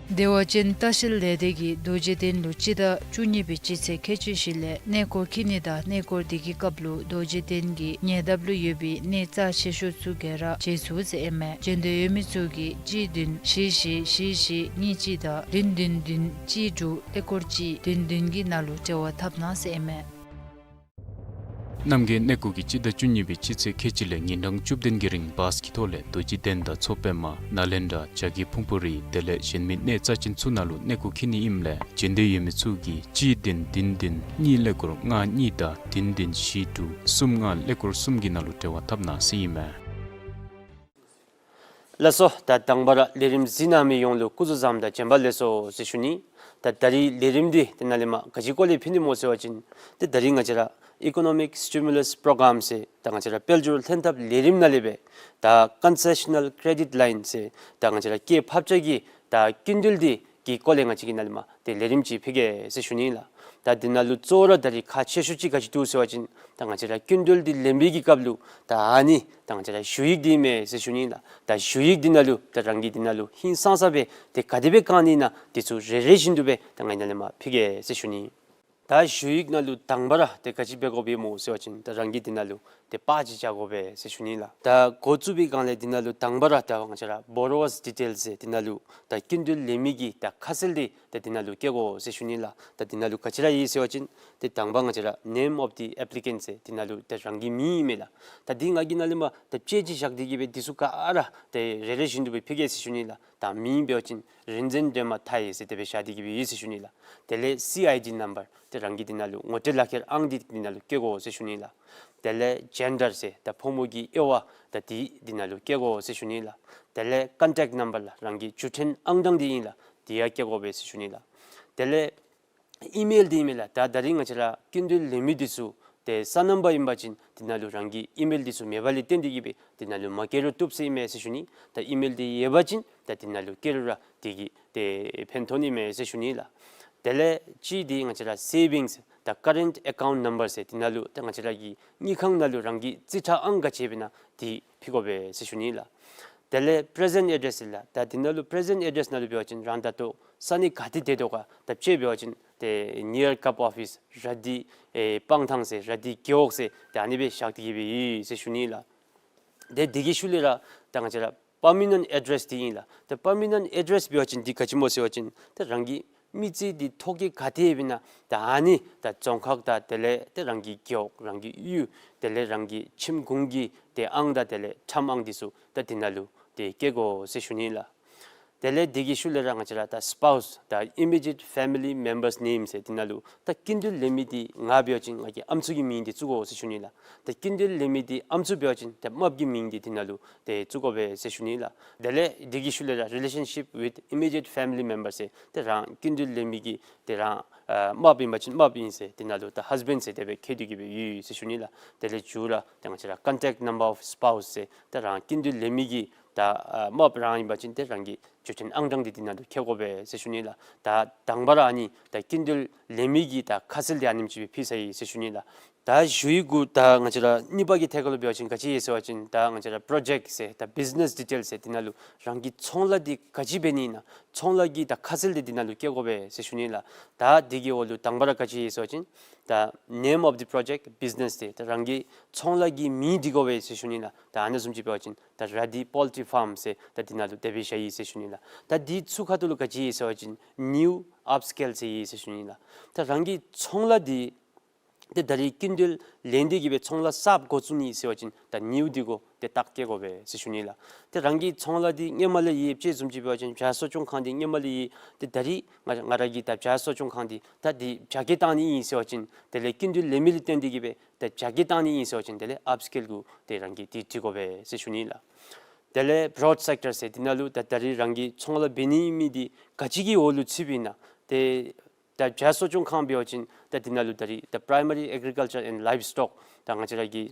བདེ་བ་ཅན་ལྟ་བཤལ་ལས་སྡེ་གིས་རྡོ་རྗེ་གདན་ལུ་སྤྱི་ཟླ་བཅུ་གཉིས་པའི་སྤྱི་ཚེས་ཁལ་གཅིག་བཞི་ལས་གནས་སྐོར་འཁྱིད་ནི་དང་གནས་སྐོར་དེ་གི་སྐབས་ལུ་རྡོ་རྗེ་གདན་གྱི་ཉེ་འདབས་ལུ་ཡོད་པའི་གནས་རྩ་ཆེ་ཤོས་ཚུ་ག་ར་མཇལ་ཚུགས་ཟེར་ཨིན་མས། བྱོན་འདོད་ཡོད་མི་ཚུ་གིས་གཅིག་བདུན་བཞི་བཞི་བཞི་བཞི་གཉིས་གཅིག་དང་བདུན་བདུན་བདུན་གཅིག་དྲུག་ཀླད་ཀོར་གཅིག་བདུན་བདུན་གྱི་ནང་ལུ་འབྲེལ་བ་འཐབ་གནང་ཟེར་ཨིན་མས། རྣམ་རྒྱལ་གནས་སྐོར་གྱིས་སྤྱི་ཟླ་བཅུ་གཉིས་པའི་སྤྱི་ཚེས་ཁལ་གཅིག་ལས་ཉིན་གྲངས་བཅུ་བདུན་གྱི་རིང་བཱས་ཀྱི་ཐོག་ལས་རྡོ་རྗེ་གདན་དང་མཚོ་པདྨ་ནཱ་ལེནྡྲ་བྱ་རྒོད་ཕུང་པོ་རི་དེ་ལས་གཞན་མི་གནས་རྩ་ཅན་ཚུ་ནང་ལུ་གནས་སྐོར་འཁྱིད་ནི་ཨིནམ་ལས་བྱོན་འདོད་ཡོད་མི་ཚུ་གིས་གཅིག་བདུན་བདུན་བདུན་གཉིས་ཀླད་ཀོར་ལྔ་གཉིས་དང་བདུན་བདུན་བཞི་དྲུག་གསུམ་ལྔ་ཀླད་ཀོར་གསུམ་གྱི་ནང་ལུ་འབྲེལ་བ་འཐབ་གནང་ཟེར་ཨིན་མས། ལགས་སོ། ད་དང་པ་ར་ལས་རིམ་གཟིགས་གནང་མི་ཡོངས་ལུ་སྐུ་གཟུགས་བཟང་དང་བྱོན་པ་ལེགས་སོ་ཟེར་ཞུ་ནི། ད་ད་རིས་ལས་རིམ་འདི་ཏེ་ནཱ་ལས་མར་ག་ཅི་སྐོར་ལས་ཕུལ་ནི་སྨོ་ཟེར་བ་ཅིན་ཏེ་ད་རིས་ང་བཅས་ར་Economic Stimulus Program ཟེར་ད་ང་བཅས་ར་དཔལ་འབྱོར་ལྷན་ཐབས་ལས་རིམ་ནང་ལས་སྦེ་ད་Concessional Credit Line ཟེར་ད་ང་བཅས་ར་སྐྱེད་ཕབ་བྱ་གི་ད་སྐྱིན་འགྲུལ་འདི་གི་སྐོར་ལས་ང་བཅས་ཀྱིས་ནཱ་ལས་མར་ཏེ་ལས་རིམ་ཅིག་ཕུལ་གེ་ཟེར་ཞུ་ནི་ལགས། ད་འདི་ནང་ལུ་གཙོ་བོ་ར་ད་རིས་ཁག་ཆེ་ཤོས་ཅིག་ག་ཅི་འདུག་ཟེར་བ་ཅིན་ད་ང་བཅས་ར་སྐྱིན་འགྲུལ་འདི་ལེན་པའི་གི་སྐབས་ལུ་ད་ཨ་ནི་ད་ང་བཅས་ར་ཞུ་ཡིག་འདི་ཨིན་མས་ཟེར་ཞུ་ནི་ལགས། ད་ཞུ་ཡིག་འདི་ནང་ལུ་ད་རང་གིས་འདི་ནང་ལུ་ཧིང་སངས་ས་སྦེ་ཏེ་ག་དེ་སྦེ་བཀང་ནི་ཨིན་ན་འདི་ཚུ་རེ་རེ་བཞིན་དུ་སྦེ་ད་ང་གིས་ནཱ་ལས་མར་ཕུལ་གེ་ཟེར་ཞུ་ནི། ད་ཞུ་ཡིག་ནང་ལུ་དང་པ་ར་ཏེ་ག་ཅི་འབད་དགོཔ་ཨིན་སྨོ་ཟེར་བ་ཅིན་ད་རང་གིས་འདི་ནང་ལུ་ཏེ་པར་ཅིག་རྐྱབ་དགོ་པས་ཟེར་ཞུ་ནི་ལགས། ད་འགོ་བཙུགས་པའི་སྒང་ལས་འདི་ནང་ལུ་དང་པ་ར་ད་ང་བཅས་ར་Borrower's Details ཟེར་འདི་ནང་ལུ་ད་སྐྱིན་འགྲུལ་ལེན་མི་གི་ད་ཁ་གསལ་འདི་ད་འདི་ནང་ལུ་བཀོད་དགོ་ཟེར་ཞུ་ནི་ལགས། ད་འདི་ནང་ལུ་ག་ཅི་ར་ཡོད་ཟེར་བ་ཅིན་ཏེ་དང་པ་ང་བཅས་ར་Name of the Applicant ཟེར་འདི་ནང་ལུ་ད་རང་གི་མིང་ཨིན་མས་ལགས། ད་འདི་ང་གིས་ནཱ་ལས་མར་ད་དཔེ་ཅིག་བཞག་སྟེ་གི་སྦེ་འདི་ཚུ་ག་ར་ཏེ་རེ་རེ་བཞིན་དུ་སྦེ་ཕུལ་གེ་ཟེར་ཞུ་ནི་ལགས། ད་མིང་འབད་བ་ཅིན་རིན་ཆེན་སྒྲོལ་མ་མཐའ་ཡས་ཟེར་དེ་སྦེ་བཞག་སྟེ་གི་སྦེ་ཡོད་ཟེར་ཞུ་ནི་ལགས། དེ་ལས་སི་ཨའི་ཌི་ནམ་བར་ཏེ་རང་གི་འདི་ནང་ལུ་ངོ་སྤྲོད་ལག་ཁྱེར་ཨང་འདི་འདི་ནང་ལུ་བཀོད་དགོ་ཟེར་ཞུ་ནི་ལགས། དེ་ལས་ཇེན་ཌར་ཟེར་ད་ཕོ་མོ་གི་དབྱེ་བ་ད་འདི་འདི་ནང་ལུ་བཀོད་དགོ་ཟེར་ཞུ་ནི་ལགས། དེ་ལས་ཀོན་ཊེཀཊ་ནམ་བར་ལགས་རང་གི་བརྒྱུད་འཕྲིན་ཨང་གྲངས་འདི་ཨིན་ལགས། འདི་ཡང་བཀོད་དགོ་པས་ཟེར་ཞུ་ནི་ལགས། དེ་ལས་ཨི་མེལ་འདི་ཨིན་མས་ལགས། ད་ད་རིས་ང་བཅས་ར་སྐྱིན་འགྲུལ་ལེན་མི་འདི་ཚུ་ཏེ་སོ་ནམ་པ་ཨིན་པ་ཅིན་འདི་ནང་ལུ་རང་གི་ཨི་མེལ་འདི་ཚུ་མེད་པ་ལས་བརྟེན་ཏེ་གི་སྦེ་འདི་ནང་ལུ་མ་བཀོད་རུང་བཏུབ་ཟེར་ཨིན་མས་ཟེར་ཞུ་ནི། ད་ཨི་མེལ་འདི་ཡོད་པ་ཅིན་ད་འདི་ནང་ལུ་བཀོད་རུང་ར་འདི་གིས་ཏེ་ཕན་ཐོགས་ནི་མས་ཟེར་ཞུ་ནི་ལགས། དེ་ལས་གཅིག་འདི་ང་བཅས་ར་སེ་བིངསི་ད་ཀ་རེནཊ་ཨེ་ཀའུནཊ་ནམ་བར་ཟེར་འདི་ནང་ལུ་ད་ང་བཅས་ར་གི་དངུལ་ཁང་ནང་ལུ་རང་གི་རྩིས་ཁྲ་ཨང་ག་ཅི་ཡོདཔ་ཨིན་ན་འདི་ཕུལ་དགོ་པས་ཟེར་ཞུ་ནི་ལགས། དེ་ལས་པི་རེ་ཛེནཊ་ཨེ་ཌེསི་ལགས། ད་འདི་ནང་ལུ་པི་རེ་ཛེནཊ་ཨེ་ཌེསི་ནང་ལུ་འབད་བ་ཅིན་རང་ད་ལྟོ་ས་གནས་ག་ཏེ་སྡོད་དོ་ག། ད་དཔེ་འབད་བ་ཅིན་ཏེ་ནིའར་ཀབ་ཨོ་ཕིསི་ར་དྷི་ཨེ་སྤང་ཐང་ཟེར་ར་དྷི་རྒེད་འོག་ཟེར་ད་ཨ་ནི་སྦེ་བཞག་སྟེ་གི་སྦེ་ཡོད་ཟེར་ཞུ་ནི་ལགས། ཏེ་འདི་གི་ཤུལ་ལས་ར་ད་ང་བཅས་ར་པར་མི་ནེནཊ་ཨེ་ཌེསི་འདི་ཨིན་ལགས། ཏེ་པར་མི་ནེནཊ་ཨེ་ཌེསི་འབད་བ་ཅིན་འདི་ག་ཅི་སྨོ་ཟེར་བ་ཅིན་ཏེ་རང་གི་མི་ཚེ་འདི་ཐོ་བཀོད་ག་ཏེ་ཡོདཔ་ཨིན་ན་ད་ཨ་ནི་ད་རྫོང་ཁག་དང་དེ་ལས་ཏེ་རང་གི་རྒེད་འོག་རང་གི་གཡུས་དེ་ལས་རང་གི་ཁྱིམ་གུང་གི་ཏེ་ཨང་དང་དེ་ལས་ཁྲམ་ཨང་འདི་ཚུ་ད་འདི་ནང་ལུ་ཏེ་བཀོད་དགོ་ཟེར་ཞུ་ནི་ལགས། དེ་ལས་དེ་གི་ཤུལ་ལས་ར་ང་བཅས་ར་ད་སི་པའུ་སི་ད་ཨི་མི་ཌི་ཡེཊ་ཕེ་མི་ལི་མེམ་བར་སི་ནེམ་ཟེར་དེ་ནང་ལུ་ད་སྐྱིན་འགྲུལ་ལེན་མི་འདི་ང་འབད་བ་ཅིན་ང་གི་ཨམ་སྲུ་གི་མིང་འདི་བཙུགས་དགོ་ཟེར་ཞུ་ནི་ལགས། ད་སྐྱིན་འགྲུལ་ལེན་མི་འདི་ཨམ་སྲུ་འབད་བ་ཅིན་ད་རྨགཔ་གི་མིང་འདི་དེ་ནང་ལུ་ཏེ་བཙུགས་དགོ་པས་ཟེར་ཞུ་ནི་ལགས། དེ་ལས་དེ་གི་ཤུལ་ལས་ར་རི་ལེ་ཤན་ཤིབ་ཝིཐ་ཨི་མི་ཌི་ཡེཊ་ཕེ་མི་ལི་མེམ་བར་ཟེར་ཏེ་རང་སྐྱིན་འགྲུལ་ལེན་མི་གི་ཏེ་རང་ཨ་རྨགཔ་ཨིན་པ་ཅིན་རྨགཔ་ཨིན་ཟེར་དེ་ནང་ལུ་ད་ཧཱས་བེནཌ་ཟེར་དེ་སྦེ་བཀོད་དེ་གི་སྦེ་ཡོད་ཟེར་ཞུ་ནི་ལགས། དེ་ལས་མཇུག་ར་ད་ང་བཅས་ར་ཀོན་ཊེཀཊ་ནམ་བར་ཨོཕ་སི་པའུ་སི་ཟེར་ད་རང་སྐྱིན་འགྲུལ་ལེན་མི་གི་ད་ཨ་རྨགཔ་རང་ཨིན་པ་ཅིན་ཏེ་རང་གི་བརྒྱུད་འཕྲིན་ཨང་གྲངས་འདི་དེ་ནང་ལུ་བཀོད་དགོ་པས་ཟེར་ཞུ་ནི་ལགས། ད་དང་པ་ར་ཨ་ནི་ད་སྐྱིན་འགྲུལ་ལེན་མི་གི་ད་ཁ་གསལ་འདི་ཨ་ནེམ་ཅིག་སྦེ་ཕུལ་ཚར་ཡི་ཟེར་ཞུ་ནི་ལགས། ད་ཞུ་ཡི་གུ་ད་ང་བཅས་ར་གཉིས་པ་གི་ཐད་ཁར་ལུ་འབད་བ་ཅིན་ག་ཅི་ཡོད་ཟེར་བ་ཅིན་ད་ང་བཅས་ར་པྲོ་ཇེཀཊ་ཟེར་ད་བིཛི་ནེསི་ཌི་ཊེལ་ཟེར་དེ་ནང་ལུ་རང་གི་ཚོང་ལཱ་འདི་ག་ཅི་འབད་ནི་ཨིན་ན་ཚོང་ལཱ་གི་ད་ཁ་གསལ་འདི་དེ་ནང་ལུ་བཀོད་དགོ་པས་ཟེར་ཞུ་ནི་ལགས། ད་དེ་གི་འོག་ལུ་དང་པ་ར་ག་ཅི་ཡོད་ཟེར་བ་ཅིན་ད་ནེམ་ཨོཕ་ཌི་པྲོ་ཇེཀཊ་བིཛི་ནེསི་ཟེར་ད་རང་གི་ཚོང་ལཱ་གི་མིང་འབྲི་དགོ་པས་ཟེར་ཞུ་ནི་ལགས། ད་ཨ་ནི་བཟུམ་ཅིག་འབད་བ་ཅིན་ད་ར་དྷི་པོལ་ཊི་ཕཱརམ་ཟེར་ད་དེ་ནང་ལུ་དེ་སྦེ་བཞག་ཡི་ཟེར་ཞུ་ནི་ལགས། ད་དེ་ཚུ་ཁ་ཐུག་ལུ་ག་ཅི་ཡོད་ཟེར་བ་ཅིན་ནིའུ་ཨཔ་སི་ཀེལ་ཟེར་ཡི་ཟེར་ཞུ་ནི་ལགས། ད་རང་གི་ཚོང་ལཱ་འདི་ཏེ་ད་རིས་སྐྱིན་འགྲུལ་ལེན་ཏེ་གི་སྦེ་ཚོང་ལཱ་གསརཔ་འགོ་བཙུགས་ནི་ཟེར་བ་ཅིན་ད་ནིའུ་འདི་གུ་ཏེ་རྟགས་བཀོད་དགོ་པས་ཟེར་ཞུ་ནི་ལགས། ཏེ་རང་གི་ཚོང་ལཱ་འདི་སྔོན་མ་ལས་ཡོདཔ་ཅིག་བཟུམ་ཅིག་འབད་བ་ཅིན་བྱཱ་གསོ་སྐྱོང་ཁང་འདི་སྔོན་མ་ལས་ཡོད། ཏེ་ད་རིས་ང་ང་ར་གི་ད་བྱཱ་གསོ་སྐྱོང་ཁང་འདི་ད་འདི་བྱ་སྐྱེད་བཏང་ནི་ཨིན་ཟེར་བ་ཅིན་དེ་ལས་སྐྱིན་འགྲུལ་ལེན་མི་ལས་བརྟེན་ཏེ་གི་སྦེ་ད་བྱ་སྐྱེད་བཏང་ནི་ཨིན་ཟེར་བ་ཅིན་དེ་ལས་ཨཔ་སི་ཀེལ་གུ་ཏེ་རང་གིས་འདི་འབྲི་དགོ་པས་ཟེར་ཞུ་ནི་ལགས། དེ་ལས་བྲོཌ་སེཀ་ཊར་ཟེར་འདི་ནང་ལུ་ད་ད་རིས་རང་གི་ཚོང་ལཱ་འབད་ནི་ཨིན་མི་འདི་ག་ཅི་གི་འོག་ལུ་ཚུདཔ་ཨིན་ན་ཏེ་ད་བྱཱ་གསོ་སྐྱོང་ཁང་འབད་བ་ཅིན་ད་འདི་ནང་ལུ་ད་རིས་ད་པྲའི་མ་རི་ཨེག་རི་ཀལ་ཅར་ཨེནཌ་ལའིབ་སི་ཊོག་ད་ང་བཅས་ར་གི་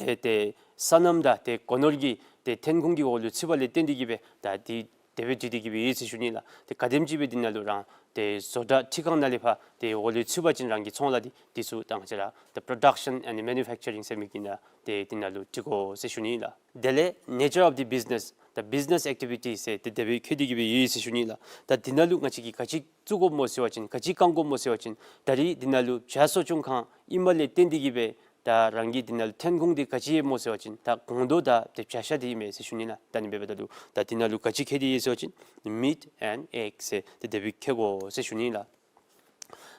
ཨེ་ཏེ་སོ་ནམ་དང་ཏེ་སྒོ་ནོར་གྱི་ཏེ་ཐོན་ཁུངས་ཀྱི་འོག་ལུ་ཚུདཔ་ལས་བརྟེན་ཏེ་གི་སྦེ་ད་འདི་དེ་སྦེ་འབྲི་སྟེ་གི་སྦེ་ཡོད་ཟེར་ཞུ་ནི་ལགས། ཏེ་ག་དེམ་ཅིག་སྦེ་འདི་ནང་ལུ་རང་ཏེ་བཟོ་གྲྭ་ཁྲི་ཁང་ནང་ལས་ཕར་ཏེ་འོག་ལུ་ཚུད་པ་ཅིན་རང་གི་ཚོང་ལཱ་འདི་འདི་ཚུ་ད་ང་བཅས་ར་ད་པྲོ་ཌག་ཤཱན་ཨེནཌ་མེ་ནུ་ཕེག་ཅ་རིང་ཟེར་མི་གི་ནང་ཏེ་འདི་ནང་ལུ་འབྲི་དགོ་ཟེར་ཞུ་ནི་ལགས། དེ་ལས་ནེ་ཅར་ཨོཕ་དི་བིཛི་ནེསི་ད་བིཛི་ནེསི་ཨེག་ཊི་བི་ཊི་ཟེར་ཏེ་དེ་སྦེ་བཀོད་དེ་གི་སྦེ་ཡོད་ཟེར་ཞུ་ནི་ལགས། ད་འདི་ནང་ལུ་ང་བཅས་ཀྱིས་ག་ཅི་བཙུགས་དགོཔ་སྨོ་ཟེར་བ་ཅིན་ག་ཅི་བཀང་དགོཔ་སྨོ་ཟེར་བ་ཅིན་ད་རིས་འདི་ནང་ལུ་བྱཱ་གསོ་སྐྱོང་ཁང་ཨིནམ་ལས་བརྟེན་ཏེ་གི་སྦེ་ད་རང་གི་འདི་ནང་ལུ་ཐོན་ཁུངས་འདི་ག་ཅི་ཡོདཔ་སྨོ་ཟེར་བ་ཅིན་ད་སྒོང་རྡོག་དང་ཏེ་བྱ་ཤ་འདི་ཨིན་མས་ཟེར་ཞུ་ནི་ལགས། ད་ཨ་ནི་འབདཝ་ད་ལུ་ད་འདི་ནང་ལུ་ག་ཅི་བཀོད་དེ་ཡོད་ཟེར་བ་ཅིན་མིཊ་ཨེནཌ་ཨེག་ཟེར་ཏེ་དེ་སྦེ་བཀོད་དགོ་ཟེར་ཞུ་ནི་ལགས།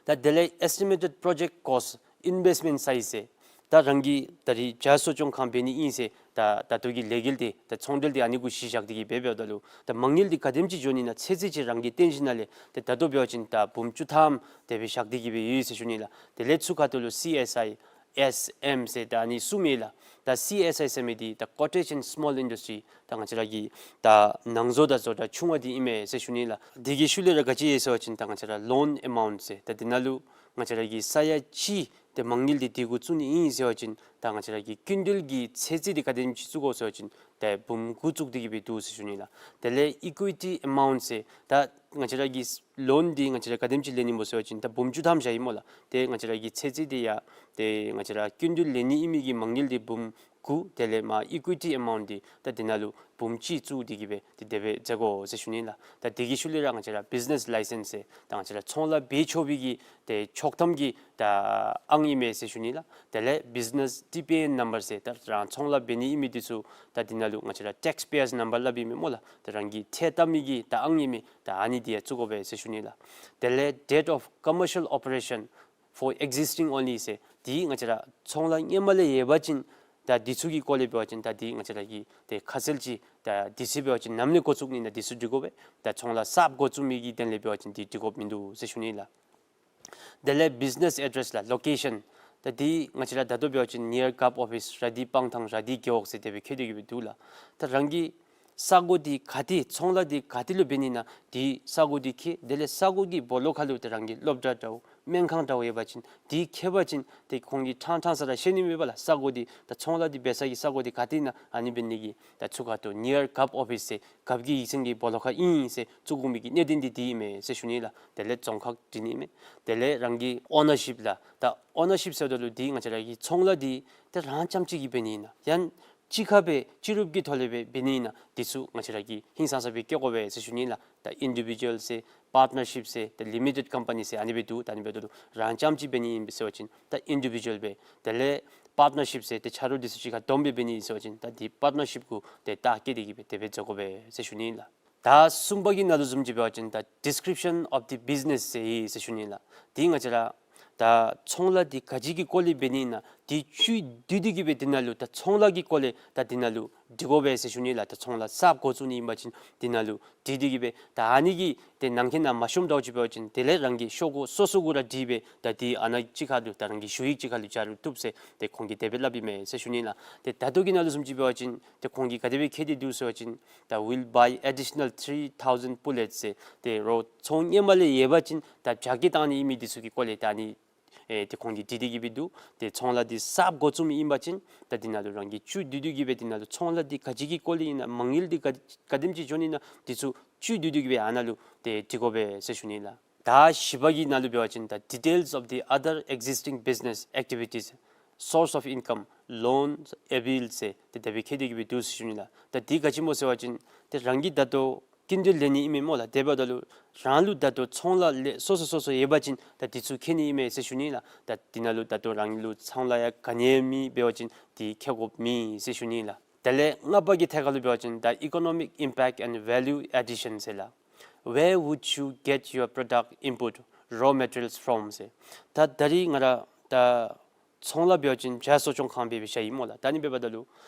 ད་དེ་ལས་ཨེས་ཊི་མེ་ཊེཌ་པྲོ་ཇེཀཊ་ཀོསཊ་ཨིན་བེསཊ་མེནཊ་སའིཛ་ཟེར་ད་རང་གིས་ད་རིས་བྱཱ་གསོ་སྐྱོང་ཁང་འབད་ནི་ཨིན་ཟེར་ད་ད་ལྟོ་གི་ལས་འགུལ་འདི་ད་ཚོང་འབྲེལ་འདི་ཨ་ནི་གུ་གཞི་བཞག་སྟེ་གི་འབད་འབདཝ་ད་ལུ་ད་མ་དངུལ་འདི་ག་དེམ་ཅིག་འགྱོ་ནི་ཨིན་ན་ཚད་རྫས་ཅིག་རང་གིས་སྟོན་ཞིནམ་ལས་ཏེ་ད་ལྟོ་འབད་བ་ཅིན་ད་འབུམ་བཅུ་ཐམ་དེ་སྦེ་བཞག་སྟེ་གི་སྦེ་ཡོད་ཟེར་ཞུ་ནི་ལགས། དེ་ལས་ཚུར་ཁ་ཐུག་ལུ་སི་ཨེསི་ཨའི་ཨེསི་ཨེམ་ཟེར་ད་ཨ་ནི་གསུམ་ཨིན་ལགས། ད་སི་ཨེསི་ཨའི་ཟེར་མི་འདི་ད་ཀོ་ཊེཇ་ཨེནཌ་སི་མོལ་ཨིན་ཌསི་ཊི་རི་ད་ང་བཅས་ར་གི་ད་ནང་བཟོ་དང་བཟོ་གྲྭ་ཆུང་བ་འདི་ཨིན་མས་ཟེར་ཞུ་ནི་ལགས། དེ་གི་ཤུལ་ལས་ར་ག་ཅི་ཡོད་ཟེར་བ་ཅིན་ད་ང་བཅས་ར་ལོན་ཨེ་མའུནཊ་ཟེར་ད་འདི་ནང་ལུ་ང་བཅས་ར་གིས་ས་ཡ་གཅིག་ཏེ་མ་དངུལ་འདི་འདི་གུ་བཙུགས་ནི་ཨིན་ཟེར་བ་ཅིན་ད་ང་བཅས་ར་གི་སྐྱིན་འགྲུལ་གྱི་ཚད་རྫས་འདི་ག་དེམ་ཅིག་བཙུགས་དགོ་ཟེར་བ་ཅིན་ཏེ་འབུམ་དགུ་བཙུགས་ཏེ་གི་སྦེ་འདུག་ཟེར་ཞུ་ནི་ལགས། དེ་ལས་ཨི་ཀུའི་ཊི་ཨེ་མའུནཊ་ཟེར་ད་ང་བཅས་ར་གི་ལོན་འདི་ང་བཅས་ར་ག་དེམ་ཅིག་ལེན་ནི་སྨོ་ཟེར་བ་ཅིན་ད་འབུམ་བཅུ་ཐམ་བཞག་ཡི་སྨོ་ལགས། ཏེ་ང་བཅས་ར་གི་ཚད་རྫས་འདི་ཡང་ཏེ་ང་བཅས་ར་སྐྱིན་འགྲུལ་ལེན་ནི་ཨིན་མི་གི་མ་དངུལ་འདི་འབུམ་དགུ་དེ་ལས་མར་ཨི་ཀུའི་ཊི་ཨེ་མའུནཊ་འདི་ད་འདི་ནང་ལུ་འབུམ་གཅིག་བཙུགས་ཏེ་གི་སྦེ་ཏེ་དེ་སྦེ་མཛད་དགོ་ཟེར་ཞུ་ནི་ལགས། ད་དེ་གི་ཤུལ་ལས་ར་ང་བཅས་ར་བིཛི་ནེསི་ལའི་སེནསི་ཟེར་ད་ང་བཅས་ར་ཚོང་ལཱ་འབད་ཆོག་པའི་གི་ཏེ་ཆོག་ཐམ་གྱི་ད་ཨང་ཨིན་མས་ཟེར་ཞུ་ནི་ལགས། དེ་ལས་བིཛི་ནེསི་ཊི་པི་ཨེན་ནམ་བར་ཟེར་ད་རང་ཚོང་ལཱ་འབད་ནི་ཨིན་མི་འདི་ཚུ་ད་འདི་ནང་ལུ་ང་བཅས་ར་ཊེགསི་པེ་ཡརསི་ནམ་བར་སླབ་ཨིན་མས་སྨོ་ལགས། ད་རང་གིས་ཁྲལ་བཏབ་མི་གི་ད་ཨང་ཨིན་མས། ད་ཨ་ནི་འདི་ཡང་བཙུགས་དགོ་པས་ཟེར་ཞུ་ནི་ལགས། དེ་ལས་date of commercial operation for existing only ཟེར་འདི་ང་བཅས་ར་ཚོང་ལཱ་སྔོན་མ་ལས་ཡོད་པ་ཅིན་ད་འདི་ཚུ་གི་སྐོར་ལས་འབད་བ་ཅིན་ད་འདི་ང་བཅས་ར་གིས་ཏེ་ཁ་གསལ་ཅིག་ད་འདི་ཚུ་འབད་བ་ཅིན་ནམ་ལས་འགོ་བཙུགས་ནི་ཨིན་ན་འདི་ཚུ་འབྲི་དགོ་པས། ད་ཚོང་ལཱ་གསརཔ་འགོ་བཙུགས་མི་གི་དོན་ལས་འབད་བ་ཅིན་འདི་འབྲི་དགོཔ་མིན་འདུག་ཟེར་ཞུ་ནི་ལགས། དེ་ལས་བིཛི་ནེསི་ཨེ་ཌེསི་ལགས་ལོ་ཀེ་ཤཱན། ད་འདི་ང་བཅས་ར་ད་ལྟོ་འབད་བ་ཅིན་ནིའར་གཱབ་ཨོ་ཕིས་ར་དྷི་སྤང་ཐང་ར་དྷི་རྒེད་འོག་ཟེར་དེ་སྦེ་བཀོད་དེ་གི་སྦེ་འདུག་ལགས། ད་རང་གི་ས་གོ་འདི་ག་ཏེ་ཚོང་ལཱ་འདི་ག་ཏེ་ལུ་འབད་ནི་ཨིན་ན་འདི་ས་གོ་འདི་བཀོད། དེ་ལས་ས་གོ་གི་སྦོ་ལོགས་ཁར་ལུ་ཏེ་རང་གི་སློབ་གྲྭ་འདྲཝ་སྨན་ཁང་འདྲཝ་ཡོད་པ་ཅིན་འདི་བཀོད་པ་ཅིན་ཏེ་ཁོང་གིས་ཕྲང་ཕྲང་ས་ར་ཤེས་ནི་མས་པ་ལགས། ས་གོ་འདི་ད་ཚོང་ལཱ་འདི་འབད་ས་གི་ས་གོ་འདི་ག་ཏེ་ཨིན་ན། ཨ་ནི་འབད་ནི་གིས་ད་ཚུར་ཁ་ཐུག་ནིའར་གཱབ་ཨོ་ཕིས་ཟེར་གཱབ་ཀྱི་ཡིག་ཚང་གི་སྦོ་ལོགས་ཁར་ཨིན་ཟེར་བཙུགས་དགོ་མི་གི་གནད་དོན་འདི་འདི་ཨིན་མས་ཟེར་ཞུ་ནི་ལགས། དེ་ལས་རྫོང་ཁག་འབྲི་ནི་ཨིན་མས། དེ་ལས་རང་གི་ཨོ་ནར་ཤིབ་ལགས། ད་ཨོ་ནར་ཤིབ་ཟེརཝ་ད་ལུ་འདི་ང་བཅས་ར་གི་ཚོང་ལཱ་འདི་ཏེ་རང་རྐྱངམ་གཅིག་གིས་འབད་ནི་ཨིན་ན་ཡང་གཅིག་ཁར་སྦེ་སྤྱི་རུབ་ཀྱི་ཐོག་ལས་སྦེ་འབད་ནི་ཨིན་ན་འདི་ཚུ་ང་བཅས་ར་གིས་ཧིང་སངས་ས་སྦེ་བཀོད་དགོ་པས་ཟེར་ཞུ་ནི་ལགས། ད་ཨིན་ཌི་བི་ཌུ་ཨལ་ཟེར་པཱརཊ་ནར་ཤིབ་ཟེར་ད་ལི་མི་ཊེཌ་ཀམ་པ་ནི་ཟེར་ཨ་ནི་སྦེ་འདུག། ད་ཨ་ནི་འབདཝ་ད་ལུ་རང་རྐྱངམ་གཅིག་འབད་ནི་ཨིན་ཟེར་བ་ཅིན་ད་ཨིན་ཌི་བི་ཌུ་ཨལ་སྦེ། དེ་ལས་པཱརཊ་ནར་ཤིབ་ཟེར་ཏེ་ཆ་རོགས་འདི་ཚུ་གཅིག་ཁར་བསྡོམས་སྦེ་འབད་ནི་ཟེར་བ་ཅིན་ད་འདི་པཱརཊ་ནར་ཤིབ་གུ་ཏེ་རྟགས་བཀོད་དེ་གི་སྦེ་དེ་སྦེ་འཛོལ་དགོ་པས་ཟེར་ཞུ་ནི་ལགས། ད་གསུམ་པ་གི་ནང་ལུ་བཟུམ་ཅིག་འབད་བ་ཅིན་ད་ཌིསི་ཀི་རིབ་ཤཱན་ཨོཕ་དི་བིཛི་ནེསི་ཟེར་ཨིན་ཟེར་ཞུ་ནི་ལགས། འདི་ང་བཅས་ར་ད་ཚོང་ལཱ་འདི་ག་ཅི་གི་སྐོར་ལས་འབད་ནི་ཨིན་ན། དེ་བཅུད་བསྡུ་སྟེ་གི་སྦེ་དེ་ནང་ལུ་ད་ཚོང་ལཱ་གི་སྐོར་ལས་ད་དེ་ནང་ལུ་སྒྲིག་དགོ་པས་ཟེར་ཞུ་ནི་ལགས། ད་ཚོང་ལཱ་གསརཔ་འགོ་བཙུགས་ནི་ཨིན་པ་ཅིན་དེ་ནང་ལུ་སྒྲིག་སྟེ་གི་སྦེ་ད་ཨ་ནི་གི་ཏེ་ནང་འཁོད་ནང་མ་ཤོངམ་འདྲཝ་ཅིག་འབད་བ་ཅིན་དེ་ལས་རང་གི་ཤོག་གུ་སོ་སོ་གུ་ར་བྲིས་སྦེ་ད་དེ་ཨ་ནཱ་གཅིག་ཁར་ལུ་ད་རང་གི་ཞུ་ཡིག་གཅིག་ཁར་ལུ་སྦྱར་རུང་བཏུབ་ཟེར་ཏེ་ཁོང་གིས་དེ་སྦེ་སླབ་ཨིན་མས་ཟེར་ཞུ་ནི་ལགས། ཏེ་ད་ལྟོ་གི་ནང་ལུ་བཟུམ་ཅིག་འབད་བ་ཅིན་ཏེ་ཁོང་གིས་ག་དེ་སྦེ་བཀོད་དེ་འདུག་ཟེར་བ་ཅིན་ད་will buy additional three thousand pullets ཟེར་ཏེ་རོགས་ཚོང་ཧེ་མ་ལས་ཡོད་པ་ཅིན་ད་བརྒྱ་སྐྱེད་བཏང་ནི་ཨིན་མི་འདི་ཚུ་གི་སྐོར་ལས་ད་ཨ་ནི་ཨེ་ཏེ་ཁོང་གིས་བྲིས་ཏེ་གི་སྦེ་འདུག། ཏེ་ཚོང་ལཱ་འདི་གསརཔ་འགོ་བཙུགས་མི་ཨིན་པ་ཅིན་ད་འདི་ནང་ལུ་རང་གིས་བཅུད་བསྡུ་སྟེ་གི་སྦེ་འདི་ནང་ལུ་ཚོང་ལཱ་འདི་ག་ཅི་གི་སྐོར་ལས་ཨིན་ན་མ་དངུལ་འདི་ག་ག་དེམ་ཅིག་འགྱོ་ནི་ཨིན་ན་འདི་ཚུ་བཅུད་བསྡུ་སྟེ་གི་སྦེ་ཨ་ནཱ་ལུ་ཏེ་བྲི་དགོ་པས་ཟེར་ཞུ་ནི་ལགས། ད་བཞི་པ་གི་ནང་ལུ་འབད་བ་ཅིན་ད་details of the other existing business activities, source of income, loans availed ཟེར་ཏེ་དེ་སྦེ་བཀོད་དེ་གི་སྦེ་འདུག་ཟེར་ཞུ་ནི་ལགས། ད་འདི་ག་ཅི་སྨོ་ཟེར་བ་ཅིན་ཏེ་རང་གིས་ད་ལྟོ་སྐྱིན་འགྲུལ་ལེན་ནི་ཨིན་མས་སྨོ་ལགས། དེ་འབདཝ་ད་ལུ་རང་ལུ་ད་ལྟོ་ཚོང་ལཱ་ལས་སོ་སོ་སོ་སོ་ཡོད་པ་ཅིན་ད་འདི་ཚུ་བཀོད་ནི་ཨིན་མས་ཟེར་ཞུ་ནི་ལགས། ད་འདི་ནང་ལུ་ད་ལྟོ་རང་ལུ་ཚོང་ལཱ་ཡང་ག་ནི་ཡང་མེད་འབད་བ་ཅིན་འདི་བཀོད་དགོཔ་མེད་ཟེར་ཞུ་ནི་ལགས། དེ་ལས་ལྔ་པ་གི་ཐད་ཁར་ལུ་འབད་བ་ཅིན་ད་economic impact and value addition ཟེར་ལགས། Where would you get your product input, raw materials from ཟེར། ད་ད་རིས་ང་ར་ད་ཚོང་ལཱ་འབད་བ་ཅིན་བྱ་གསོ་སྐྱོང་ཁང་སྦེ་འབད་བཞག་ཡི་སྨོ་ལགས། ད་ཨ་ནི་འབདཝ་ད་ལུ་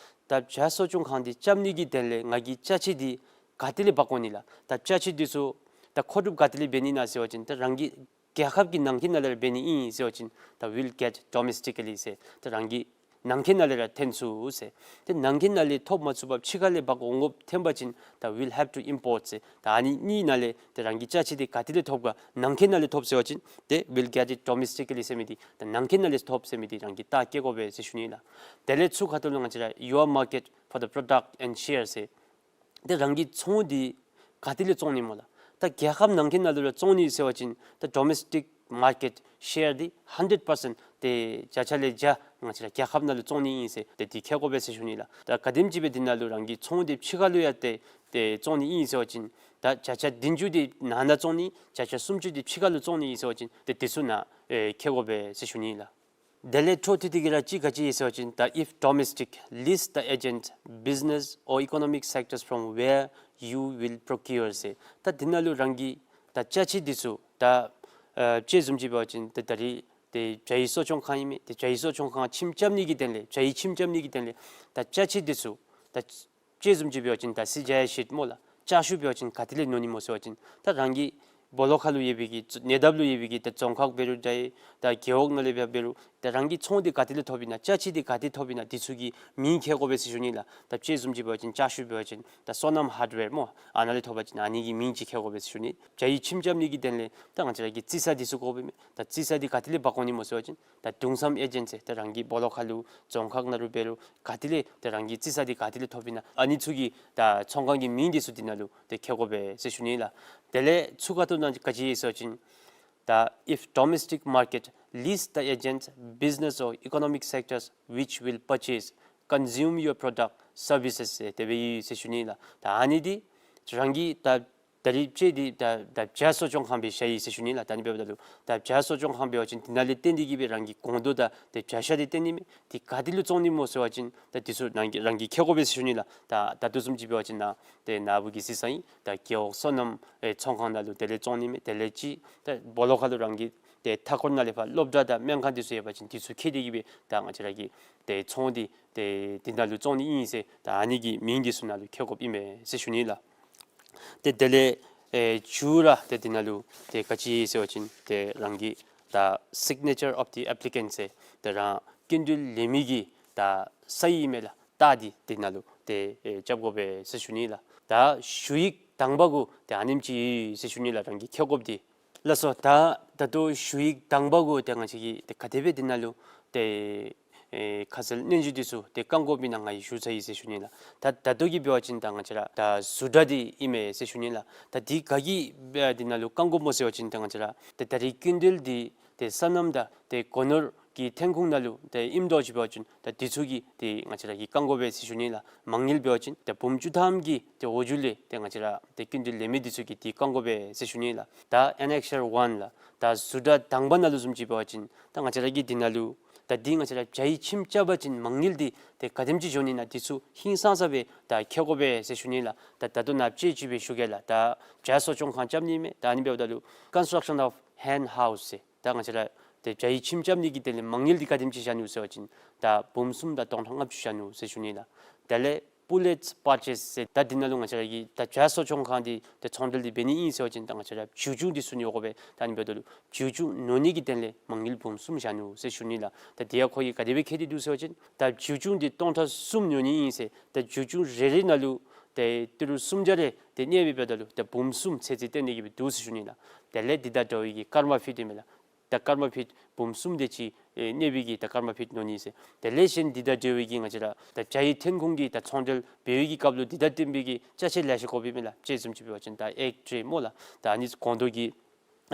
ད་བྱ་གསོ་སྐྱོང་ཁང་འདི་རྐྱབ་ནི་གི་དོན་ལས་ང་གིས་ཅ་ཆས་འདི་ག་ཏེ་ལས་འབག་འོང་ནི་ལགས། ད་ཅ་ཆས་འདི་ཚུ་ད་མཁོ་སྒྲུབ་ག་ཏེ་ལས་འབད་ནི་ཨིན་ན་ཟེར་བ་ཅིན་ད་རང་གི་རྒྱལ་ཁབ་ཀྱི་ནང་འཁོད་ནང་ལས་ར་འབད་ནི་ཨིན་ཟེར་བ་ཅིན་ད་will get domestically ཟེར་ད་རང་གི་ནང་འཁོད་ནང་ལས་ར་ཐོན་ཚུགས་ཟེར། ཏེ་ནང་འཁོད་ནང་ལས་ཐོབ་མ་ཚུགས་པར་ཕྱི་ཁ་ལས་འབག་འོང་དགོཔ་ཐོན་པ་ཅིན་ད་will have to import ཟེར། ད་ཨ་ནི་གཉིས་ནང་ལས་ཏེ་རང་གི་ཅ་ཆས་འདི་ག་ཏེ་ལས་ཐོབ་ག་ནང་འཁོད་ནང་ལས་ཐོབ་ཟེར་བ་ཅིན་ཏེ་will get it domestically ཟེར་མི་འདི་ད་ནང་འཁོད་ནང་ལས་ཐོབ་ཟེར་མི་འདི་རང་གིས་ད་བཀོད་དགོ་པས་ཟེར་ཞུ་ནི་ལགས། དེ་ལས་ཚུར་ཁ་ཐུག་ལུ་ང་བཅས་ར་your market for the product and share ཟེར། ཏེ་རང་གི་ཚོང་འདི་ག་ཏེ་ལས་བཙོང་ནི་སྨོ་ལགས། ད་རྒྱལ་ཁབ་ནང་འཁོད་ནང་ལུ་ར་བཙོང་ནི་ཟེར་བ་ཅིན་ད་domestic market share འདི་hundred percent ཏེ་བརྒྱ་ཆ་ལས་བརྒྱ་ང་བཅས་ར་རྒྱལ་ཁབ་ནང་ལུ་བཙོང་ནི་ཨིན་ཟེར་ཏེ་འདི་བཀོད་དགོ་པས་ཟེར་ཞུ་ནི་ལགས། ད་ག་དེམ་ཅིག་སྦེ་འདི་ནང་ལུ་རང་གི་ཚོང་འདི་ཕྱི་ཁ་ལུ་ཡང་ཏེ་ཏེ་བཙོང་ནི་ཨིན་ཟེར་བ་ཅིན་ད་བརྒྱ་ཆ་བདུན་ཅུ་འདི་ནང་ན་བཙོང་ནི། བརྒྱ་ཆ་སུམ་ཅུ་འདི་ཕྱི་ཁ་ལུ་བཙོང་ནི་ཨིན་ཟེར་བ་ཅིན་ཏེ་འདི་ཚུ་ནང་ཨེ་བཀོད་དགོ་པས་ཟེར་ཞུ་ནི་ལགས། དེ་ལས་འཕྲོ་མཐུད་དེ་གི་ར་གཅིག་ག་ཅི་ཡོད་ཟེར་བ་ཅིན་ད་if domestic, list the agent, business or economic sectors from where you will procure ཟེར། ད་འདི་ནང་ལུ་རང་གི་ད་ཅ་ཆས་འདི་ཚུ་ད་ཨ་དཔྱེ་བཟུམ་ཅིག་འབད་བ་ཅིན་ད་ད་རིས་ཏེ་བྱ་ཡི་གསོ་སྐྱོང་ཁང་ཨིན་མས། ཏེ་བྱ་ཡི་གསོ་སྐྱོང་ཁང་ཁྱིམ་རྐྱབ་ནི་གི་དོན་ལས་བྱ་ཡི་ཁྱིམ་རྐྱབ་ནི་གི་དོན་ལས་ད་ཅ་ཆས་འདི་ཚུ་ད་དཔྱེ་བཟུམ་ཅིག་འབད་བ་ཅིན་ད་སི་ཇི་ཨའི་ཤིཊ་སྨོ་ལགས། ཅ་ཆས་འབད་བ་ཅིན་ག་ཏེ་ལས་ཉོ་ནི་སྨོ་ཟེར་བ་ཅིན་ད་རང་གི་སྦོ་ལོགས་ཁར་ལུ་ཡོད་པའི་གི་ཉེ་འདབས་ལུ་ཡོད་པའི་གི་ད་རྫོང་ཁག་འབད་རུང་འདྲ་ད་རྒེད་འོག་ནང་ལས་འབད་རུང་ད་རང་གི་ཚོང་འདི་ག་ཏེ་ལས་ཐོབ་ཨིན་ན་ཅ་ཆས་འདི་ག་ཏེ་ཐོབ་ཨིན་ན་འདི་ཚུ་གི་མིང་བཀོད་དགོ་པས་ཟེར་ཞུ་ནི་ལགས། ད་དཔྱེ་བཟུམ་ཅིག་འབད་བ་ཅིན་ཅ་ཆས་འབད་བ་ཅིན་ད་བསོད་ནམས་ཧརཌ་ཝེར་སྨོ་ཨ་ནཱ་ལས་ཐོབ་པ་ཅིན་ཨ་ནི་གི་མིང་ཅིག་བཀོད་དགོ་པས་ཟེར་ཞུ་ནི། བྱ་ཡི་ཁྱིམ་རྐྱབ་ནི་གི་དོན་ལས་ད་ང་བཅས་ར་གི་རྩི་ས་འདི་ཚུ་དགོ་པས་མས། ད་རྩི་ས་འདི་ག་ཏེ་ལས་འབག་འོང་ནི་སྨོ་ཟེར་བ་ཅིན་ད་དུང་སམ་ཨེ་ཇེནཊ་ཟེར་ད་རང་གི་སྦོ་ལོགས་ཁར་ལུ་རྫོང་ཁག་ནང་ལུ་འབད་རུང་ག་ཏེ་ལས་ད་རང་གི་རྩི་ས་འདི་ག་ཏེ་ལས་ཐོབ་ཨིན་ན་ཨ་ནི་ཚུ་གི་ད་ཚོང་ཁང་གི་མིང་འདི་ཚུ་འདི་ནང་ལུ་ཏེ་བཀོད་དགོ་པས་ཟེར་ཞུ་ནི་ལགས། དེ་ལས་ཚུར་ཁ་ཐུག་ནང་ག་ཅི་ཡོད་ཟེར་བ་ཅིན་ད་if domestic market, list the agents, business or economic sectors which will purchase, consume your product, services ཟེར་དེ་སྦེ་ཡོད་ཟེར་ཞུ་ནི་ལགས། ད་ཨ་ནི་འདི་རང་གི་ད་ད་རིས་དཔྱེ་འདི་ད་ད་བྱ་གསོ་སྐྱོང་ཁང་སྦེ་བཞག་ཡི་ཟེར་ཞུ་ནི་ལགས། ད་ཨ་ནི་འབདཝ་ད་ལུ་ད་བྱ་གསོ་སྐྱོང་ཁང་འབད་བ་ཅིན་འདི་ནང་ལས་བཏོན་ཏེ་གི་སྦེ་རང་གི་གོང་དུ་ད་ཏེ་བྱ་ཤ་འདི་བཏོན་ནི་མས། འདི་ག་ཏེ་ལུ་བཙོང་ནི་སྨོ་ཟེར་བ་ཅིན་ད་འདི་ཚུ་རང་གིས་རང་གིས་བཀོད་དགོ་པས་ཟེར་ཞུ་ནི་ལགས། ད་ད་ལྟོ་བཟུམ་ཅིག་འབད་བ་ཅིན་ནཱ་ཏེ་ནཱ་བུ་གིས་གཟིགས་ས་ཨིན། ད་རྒེད་འོག་སོ་ནམ་ཨེ་ཚོང་ཁང་ནང་ལུ་དེ་ལས་བཙོང་ནི་མས། དེ་ལས་ཅིག་ད་སྦོ་ལོགས་ཁར་ལུ་རང་གི་ཏེ་མཐའ་འཁོར་ནང་ལས་ཕར་སློབ་གྲྭ་དང་སྨན་ཁང་འདི་ཚུ་ཡོད་པ་ཅིན་འདི་ཚུ་བཀོད་དེ་གི་སྦེ་ད་ང་བཅས་ར་གི་ཏེ་ཚོང་འདི་ཏེ་འདི་ནང་ལུ་བཙོང་ནི་ཨིན་ཟེར་ད་ཨ་ནི་གི་མིང་འདི་ཚུ་ནང་ལུ་བཀོད་དགོཔ་ཨིན་མས་ཟེར་ཞུ་ནི་ལགས། ཏེ་དེ་ལས་ཨེ་མཇུག་ར་ཏེ་འདི་ནང་ལུ་ཏེ་ག་ཅི་ཟེར་བ་ཅིན་ཏེ་རང་གི་ད་signature of the applicant ཟེར་ཏེ་རང་སྐྱིན་འགྲུལ་ལེན་མི་གི་ད་སའིན་མས་ལགས། རྟགས་འདི་འདི་ནང་ལུ་ཏེ་ཨེ་རྐྱབ་དགོ་པས་ཟེར་ཞུ་ནི་ལགས། ད་ཞུ་ཡིག་དང་པ་གུ་ཏེ་ཨ་ནེམ་ཅིག་ཡོད་ཟེར་ཞུ་ནི་ལགས། རང་གིས་བཀོད་དགོཔ་འདི། ལགས་སོ། ད་ད་ལྟོ་ཞུ་ཡིག་དང་པ་གུ་ཏེ་ང་བཅས་ཀྱིས་ཏེ་ག་དེ་སྦེ་འདི་ནང་ལུ་ཏེ་ཨེ་ཁ་གསལ་སྙན་ཞུ་འདི་ཚུ་ཏེ་བཀང་དགོཔ་ཨིན་ན་ང་གིས་ཞུ་ཚར་ཡི་ཟེར་ཞུ་ནི་ལགས། ད་ད་ལྟོ་གི་འབད་བ་ཅིན་ད་ང་བཅས་ར་ད་བཟོ་གྲྭ་འདི་ཨིན་མས་ཟེར་ཞུ་ནི་ལགས། ད་འདི་ག་གིས་སྦེ་འདི་ནང་ལུ་བཀང་དགོཔ་སྨོ་ཟེར་བ་ཅིན་ད་ང་བཅས་ར་ཏེ་ད་རིས་སྐྱིན་འགྲུལ་འདི་ཏེ་སོ་ནམ་དང་ཏེ་སྒོ་ནོར་གྱི་ཐོན་ཁུངས་ནང་ལུ་ཏེ་ཨིནམ་འདྲཝ་ཅིག་འབད་བ་ཅིན་ད་འདི་ཚུ་གིས་ཏེ་ང་བཅས་ར་གིས་བཀང་དགོ་པས་ཟེར་ཞུ་ནི་ལགས། མ་དངུལ་འབད་བ་ཅིན་ཏེ་འབུམ་བཅུ་ཐམ་གྱི་ཏེ་འོག་འགྱོ་ལས་ཏེ་ང་བཅས་ར་ཏེ་སྐྱིན་འགྲུལ་ལེན་མི་འདི་ཚུ་གིས་འདི་བཀང་དགོ་པས་ཟེར་ཞུ་ནི་ལགས། ད་Annexure one ལགས། ད་བཟོ་གྲྭ་དང་པ་ནང་ལུ་བཟུམ་ཅིག་འབད་བ་ཅིན་ད་ང་བཅས་ར་གིས་འདི་ནང་ལུ་ད་འདི་ང་བཅས་ར་བྱ་ཡི་ཁྱིམ་རྐྱབ་པ་ཅིན་མ་དངུལ་འདི་ཏེ་ག་དེམ་ཅིག་འགྱོ་ནི་ཨིན་ན་འདི་ཚུ་ཧིང་སངས་ས་སྦེ་ད་བཀོད་དགོ་པས་ཟེར་ཞུ་ནི་ལགས། ད་ད་ལྟོ་ནཱ་དཔྱེ་ཅིག་སྦེ་ཞུ་གེ་ལགས། ད་བྱ་གསོ་སྐྱོང་ཁང་རྐྱབ་ནི་མས། ད་ཨ་ནི་འབདཝ་ད་ལུ་construction of hen house ཟེར་ད་ང་བཅས་ར་ ཏེ་བྱ་ཡི་ཁྱིམ་རྐྱབ་ནི་གི་དོན་ལས་མ་དངུལ་འདི་ག་དེམ་ཅིག་བཞག་ནུག་ཟེར་བ་ཅིན་ད་འབུམ་གསུམ་དང་སྟོང་ཕྲག་ལྔ་བཅུ་བཞག་ནུག་ཟེར་ཞུ་ནི་ལགས། དེ་ལས་པུ་ལེཊསི་པར་ཅེསི་ཟེར་ད་འདི་ནང་ལུ་ང་བཅས་ར་གི་ད་བྱ་གསོ་སྐྱོང་ཁང་འདི་ཏེ་ཚོང་འབྲེལ་འདི་འབད་ནི་ཨིན་ཟེར་བ་ཅིན་ད་ང་བཅས་ར་བྱིའུ་ཆུང་འདི་བཙུགས་ནི་ཡོད་དགོ་པས། ད་ཨ་ནི་འབདཝ་ད་ལུ་བྱིའུ་ཆུང་ཉོ་ནི་གི་དོན་ལས་མ་དངུལ་འབུམ་གསུམ་བཞག་ནུག་ཟེར་ཞུ་ནི་ལགས། ད་དེ་ཡང་ཁོ་གིས་ག་དེ་སྦེ་བཀོད་དེ་འདུག་ཟེར་བ་ཅིན་ད་བྱིའུ་ཆུང་འདི་སྟོང་ཕྲག་གསུམ་ཉོ་ནི་ཨིན་ཟེར་ད་བྱིའུ་ཆུང་རེ་རེ་ནང་ལུ་ཏེ་ཏི་རུ་སུམ་བརྒྱ་རེ་ཏེ་གནས་པའི་འབདཝ་ད་ལུ་ད་འབུམ་གསུམ་ཚད་རྩིས་བཏོན་ཏེ་གི་སྦེ་འདུག་ཟེར་ཞུ་ནི་ལགས། དེ་ལས་འདི་དང་འདྲ་བའི་གི་ཀརྨ་ཕིཊ་ཨིན་མས་ལགས། ད་ཀརྨ་ཕིཊ་འབུམ་གསུམ་དེ་ཅིག་ཨེ་གནས་པའི་གི་ད་ཀརྨ་ཕིཊ་ཉོ་ནི་ཟེར། དེ་ལས་གཞན་འདི་དང་འབྲེལ་བའི་གི་ང་བཅས་ར་ད་བྱ་ཡི་ཐོན་ཁུངས་ཀྱི་ད་ཚོང་འབྲེལ་འབད་བའི་གི་སྐབས་ལུ་འདི་དང་བསྟུན་པའི་གི་ཅ་ཆས་ལེ་ཤ་དགོཔ་ཨིན་མས་ལགས། དཔྱེ་བཟུམ་ཅིག་འབད་བ་ཅིན་ད་ཨེག་ཊྲེ་སྨོ་ལགས། ད་ཨ་ནི་སྒོང་རྡོག་གི་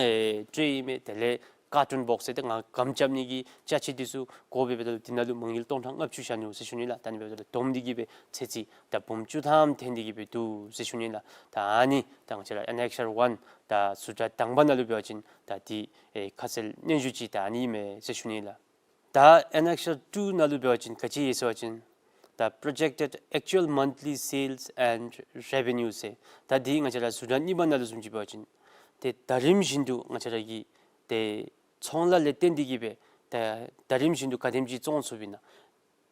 ཨེ་ཊྲེ་ཨིན་མས། དེ་ལས་ཀར་ཊུན་བོགསི་ཟེར་ད་ང་སྒམ་རྐྱབ་ནི་གི་ཅ་ཆས་འདི་ཚུ་དགོ་པའི་འབདཝ་ད་ལུ་འདི་ནང་ལུ་མ་དངུལ་སྟོང་ཕྲག་ལྔ་བཅུ་བཞག་ནུག་ཟེར་ཞུ་ནི་ལགས། ད་ཨ་ནི་འབདཝ་ད་ལུ་བསྡོམས་ཏེ་གི་སྦེ་ཚད་རྩིས་ད་འབུམ་བཅུ་ཐམ་ཐོན་ཏེ་གི་སྦེ་འདུག་ཟེར་ཞུ་ནི་ལགས། ད་ཨ་ནི་ད་ང་བཅས་ར་ཨེ་ནེག་ཤར་ཝན་ད་ཟུར་དྲག་དང་པ་ནང་ལུ་འབད་བ་ཅིན་ད་འདི་ཨེ་ཁ་གསལ་སྙན་ཞུ་ཅིག་ད་ཨ་ནི་ཨིན་མས་ཟེར་ཞུ་ནི་ལགས། ད་ཨེ་ནེག་ཤར་ཊུ་ནང་ལུ་འབད་བ་ཅིན་ག་ཅི་ཡོད་ཟེར་བ་ཅིན་ད་projected actual monthly sales and revenue ཟེར་ད་འདི་ང་བཅས་ར་ཟུར་དྲག་གཉིས་པ་ནང་ལུ་བཟུམ་ཅིག་འབད་བ་ཅིན་ཏེ་ཟླ་རིམ་བཞིན་དུ་ང་བཅས་ར་གི་ཏེ་ཚོང་ལཱ་ལས་བརྟེན་ཏེ་གི་སྦེ་ད་ཟླ་རིམ་བཞིན་དུ་ག་དེམ་ཅིག་བཙོང་ཚུགསཔ་ཨིན་ན།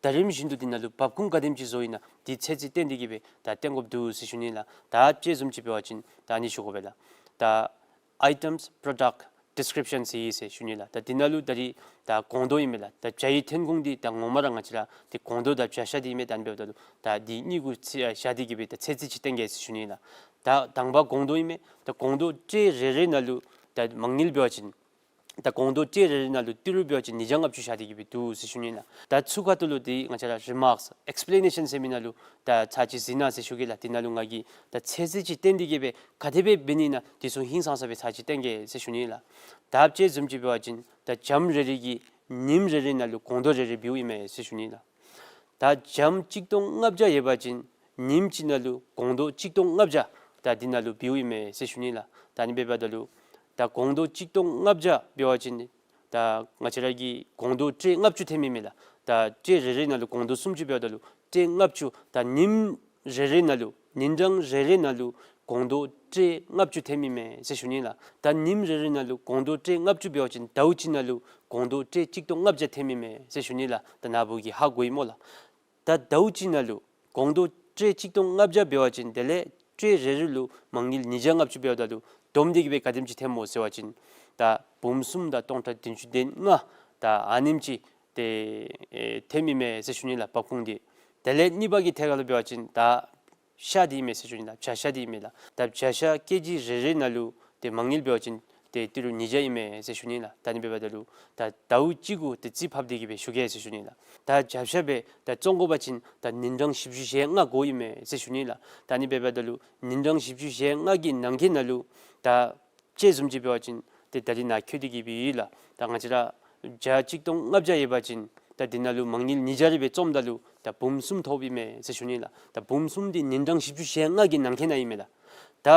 ཟླ་རིམ་བཞིན་དུ་འདི་ནང་ལུ་འབབ་ཁུངས་ག་དེམ་ཅིག་བཟོ་ཡི་ན་འདི་ཚད་རྩིས་བཏོན་ཏེ་གི་སྦེ་ད་བཏོན་དགོཔ་འདུག་ཟེར་ཞུ་ནི་ལགས། ད་དཔྱེ་བཟུམ་ཅིག་འབད་བ་ཅིན་ད་ཨ་ནི་ཞུ་དགོ་པས་ལགས། ད་items product description ཟེར་ཡི་ཟེར་ཞུ་ནི་ལགས། ད་འདི་ནང་ལུ་ད་རིས་ད་སྒོང་རྡོག་ཨིན་མས་ལགས། ད་བྱ་ཡི་ཐོན་ཁུངས་འདི་ད་ངོ་མ་ར་ང་བཅས་ར་ཏེ་སྒོང་རྡོག་དང་བྱ་ཤ་འདི་ཨིན་མས། ད་ཨ་ནི་འབདཝ་ད་ལུ་ད་འདི་གཉིས་ཀུ་ཚད་བཞག་སྟེ་གི་སྦེ་ད་ཚད་རྩིས་ཅིག་བཏོན་གེ་ཟེར་ཞུ་ནི་ལགས། ད་དང་པ་སྒོང་རྡོག་ཨིན་མས། ད་སྒོང་རྡོག་ཊྲེ་རེ་རེ་ནང་ལུ་ད་མ་དངུལ་འབད་བ་ཅིན་ད་སྒོང་རྡོག་ཊྲེ་རེ་རེ་ནང་ལུ་ཏི་རུ་འབད་བ་ཅིན་ཉིས་བརྒྱ་ལྔ་བཅུ་བཞག་སྟེ་གི་སྦེ་འདུག་ཟེར་ཞུ་ནི་ལགས། ད་ཚུ་ཁ་ཐུག་ལུ་འདི་ང་བཅས་ར་རི་མཱརཀསི་ཨེགསི་པི་ལེ་ནེ་ཤཱན་ཟེར་མི་ནང་ལུ་ད་ཚར་གཅིག་གཟིགས་གནང་ཟེར་ཞུ་གེ་ལགས། འདི་ནང་ལུ་ང་གིས་ད་ཚད་རྩིས་ཅིག་བཏོན་ཏེ་གི་སྦེ་ག་དེ་སྦེ་འབད་ནི་ཨིན་ན་འདི་ཚུ་ཧིང་སངས་ས་སྦེ་ཚར་གཅིག་བསྟན་གེ་ཟེར་ཞུ་ནི་ལགས། ད་དཔྱེ་བཟུམ་ཅིག་འབད་བ་ཅིན་ད་བྱམོ་རེ་རེ་གིས་ཉིནམ་རེ་རེ་ནང་ལུ་སྒོང་རྡོག་རེ་རེ་འབདཝ་ཨིན་མས་ཟེར་ཞུ་ནི་ལགས། ད་བྱམོ་གཅིག་སྟོང་ལྔ་བརྒྱ་ཡོད་པ་ཅིན་ཉིནམ་གཅིག་ནང་ལུ་སྒོང་རྡོག་གཅིག་སྟོང་ལྔ་བརྒྱ་ད་འདི་ནང་ལུ་འབདཝ་ཨིན་མས་ཟེར་ཞུ་ནི་ལགས། ད་ཨ་ནི་འབདཝ་ད་ལུ་ད་སྒོང་རྡོག་གཅིག་སྟོང་ལྔ་བརྒྱ་འབད་བ་ཅིན་ད་ང་བཅས་ར་གི་སྒོང་རྡོག་ཊྲེ་ལྔ་བཅུ་ཐོནམ་ཨིན་མས་ལགས། ད་ཊྲེ་རེ་རེ་ནང་ལུ་སྒོང་རྡོག་སུམ་ཅུ་འབདཝ་ད་ལུ་ཊྲེ་ལྔ་བཅུ་ད་ཉིནམ་རེ་རེ་ནང་ལུ་ཉིན་གྲངས་རེ་རེ་ནང་ལུ་སྒོང་རྡོག་ཊྲེ་ལྔ་བཅུ་ཐོནམ་ཨིན་མས་ཟེར་ཞུ་ནི་ལགས། ད་ཉིནམ་རེ་རེ་ནང་ལུ་སྒོང་རྡོག་ཊྲེ་ལྔ་བཅུ་འབད་བ་ཅིན་ཟླཝ་གཅིག་ནང་ལུ་སྒོང་རྡོག་ཊྲེ་གཅིག་སྟོང་ལྔ་བརྒྱ་ཐོནམ་ཨིན་མས་ཟེར་ཞུ་ནི་ལགས། ད་ནཱ་བུ་གིས་ཧ་གོ་ཡི་སྨོ་ལགས། ད་ཟླཝ་གཅིག་ནང་ལུ་སྒོང་རྡོག་ཊྲེ་གཅིག་སྟོང་ལྔ་བརྒྱ་འབད་བ་ཅིན་དེ་ལས་ཊྲེ་རེ་རེ་ལུ་མ་དངུལ་ཉིས་བརྒྱ་ལྔ་བཅུ་འབདཝ་ད་ལུ་བསྡོམས་ཏེ་གི་སྦེ་ག་དེམ་ཅིག་ཐོནམ་སྨོ་ཟེར་བ་ཅིན་ད་འབུམ་གསུམ་དང་སྟོང་ཕྲག་བདུན་ཅུ་དོན་ལྔ་ད་ཨ་ནེམ་ཅིག་ཏེ་ཨེ་ཐོནམ་ཨིན་མས་ཟེར་ཞུ་ནི་ལགས། འབབ་ཁུངས་འདི་དེ་ལས་གཉིས་པ་གི་ཐད་ཁར་ལུ་འབད་བ་ཅིན་ད་ཤ་འདི་ཨིན་མས་ཟེར་ཞུ་ནི་ལགས། བྱ་ཤ་འདི་ཨིན་མས་ལགས། ད་བྱ་ཤ་ཀེ་ཇི་རེ་རེ་ནང་ལུ་ཏེ་མ་དངུལ་འབད་བ་ཅིན་ཏེ་ཏི་རུ་ཉིས་བརྒྱ་ཨིན་མས་ཟེར་ཞུ་ནི་ལགས། ད་ཨ་ནི་འབདཝ་ད་ལུ་ད་ཟླཝ་གཅིག་གུ་ཏེ་རྩིས་ཕབ་སྟེ་གི་སྦེ་ཞུ་གེ་ཟེར་ཞུ་ནི་ལགས། ད་བྱ་ཤ་སྦེ་ད་བཙོང་དགོ་པ་ཅིན་ད་ཉིན་གྲངས་བཞི་བཅུ་ཞེ་ལྔ་དགོཔ་ཨིན་མས་ཟེར་ཞུ་ནི་ལགས། ད་ཨ་ནི་འབདཝ་ད་ལུ་ཉིན་གྲངས་བཞི་བཅུ་ཞེ་ལྔ་གི་ནང་འཁོད་ནང་ལུ་ད་དཔྱེ་བཟུམ་ཅིག་འབད་བ་ཅིན་ཏེ་ད་རིས་ནཱ་འཁོད་དེ་གི་སྦེ་ཡོད་ལགས། ད་ང་བཅས་ར་བྱ་གཅིག་སྟོང་ལྔ་བརྒྱ་ཡོད་པ་ཅིན་ད་འདི་ནང་ལུ་མ་དངུལ་ཉིས་བརྒྱ་རེ་སྦེ་བཙོངམ་ད་ལུ་ད་འབུམ་གསུམ་ཐོབ་ཨིན་མས་ཟེར་ཞུ་ནི་ལགས། ད་འབུམ་གསུམ་འདི་ཉིན་གྲངས་བཞི་བཅུ་ཞེ་ལྔ་གི་ནང་འཁོད་ནང་ཨིན་མས་ལགས། ད་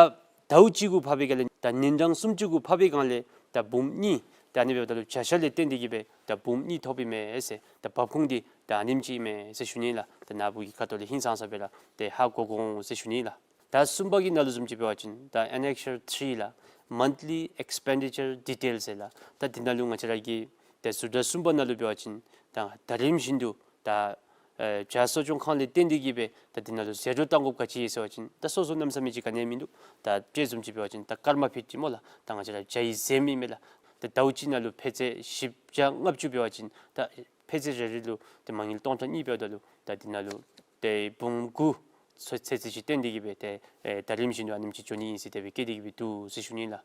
ཟླཝ་གཅིག་གུ་ཕབ་པའི་སྒང་ལས་ད་ཉིན་གྲངས་སུམ་ཅུ་གུ་ཕབ་པའི་སྒང་ལས་ད་འབུམ་གཉིས་ད་ཨ་ནི་འབདཝ་ད་ལུ་བྱ་ཤ་ལས་བརྟེན་ཏེ་གི་སྦེ་ད་འབུམ་གཉིས་ཐོབ་ཨིན་མས་ཟེར། ད་འབབ་ཁུངས་འདི་ད་ཨ་ནེམ་ཅིག་ཨིན་མས་ཟེར་ཞུ་ནི་ལགས། ད་ནཱ་བུ་གི་ཁ་ཐུག་ལས་ཧིང་སངས་ས་སྦེ་ར་ཏེ་ཧ་གོ་དགོ་འོང་ཟེར་ཞུ་ནི་ལགས། ད་གསུམ་པ་གི་ནང་ལུ་བཟུམ་ཅིག་འབད་བ་ཅིན་ད་ཨེ་ནེག་ཤར་ཐི་རི་ལགས། Monthly expenditure details ཟེར་ལགས། ད་འདི་ནང་ལུ་ང་བཅས་ར་གི་ད་ཟུར་དྲག་གསུམ་པ་ནང་ལུ་འབད་བ་ཅིན་ད་ཟླ་རིམ་བཞིན་དུ་ད་ཨེ་བྱ་གསོ་སྐྱོང་ཁང་ལས་བརྟེན་ཏེ་གི་སྦེ་ད་འདི་ནང་ལུ་ཟད་འགྲོ་བཏང་དགོཔ་ག་ཅི་ཡོད་ཟེར་བ་ཅིན་ད་སོ་སོ་གནམ་མེད་ས་མེད་ཅིག་ག་ནི་ཡང་མིན་འདུག། ད་དཔྱེ་བཟུམ་ཅིག་འབད་བ་ཅིན་ད་ཀརྨ་ཕིཊ་ཅིག་སྨོ་ལགས། ད་ང་བཅས་ར་བྱ་ཡི་གཟན་ཨིན་མས་ལགས། ད་ཟླཝ་གཅིག་ནང་ལུ་ཕད་ཚོད་བཞི་བརྒྱ་ལྔ་བཅུ་འབད་བ་ཅིན་ད་ཕད་ཚོད་རེ་རེ་ལུ་ཏེ་མ་དངུལ་སྟོང་ཕྲག་གཉིས་འབདཝ་ད་ལུ་ད་འདི་ནང་ལུ་ཏེ་འབུམ་དགུ་ཚོད་ཚད་རྩིས་ཅིག་བཏོན་ཏེ་གི་སྦེ་ཏེ་ཨེ་ཟླ་རིམ་བཞིན་དུ་ཨ་ནེམ་ཅིག་འགྱོ་ནི་ཨིན་ཟེར་དེ་སྦེ་བཀོད་དེ་གི་སྦེ་འདུག་ཟེར་ཞུ་ནི་ལགས།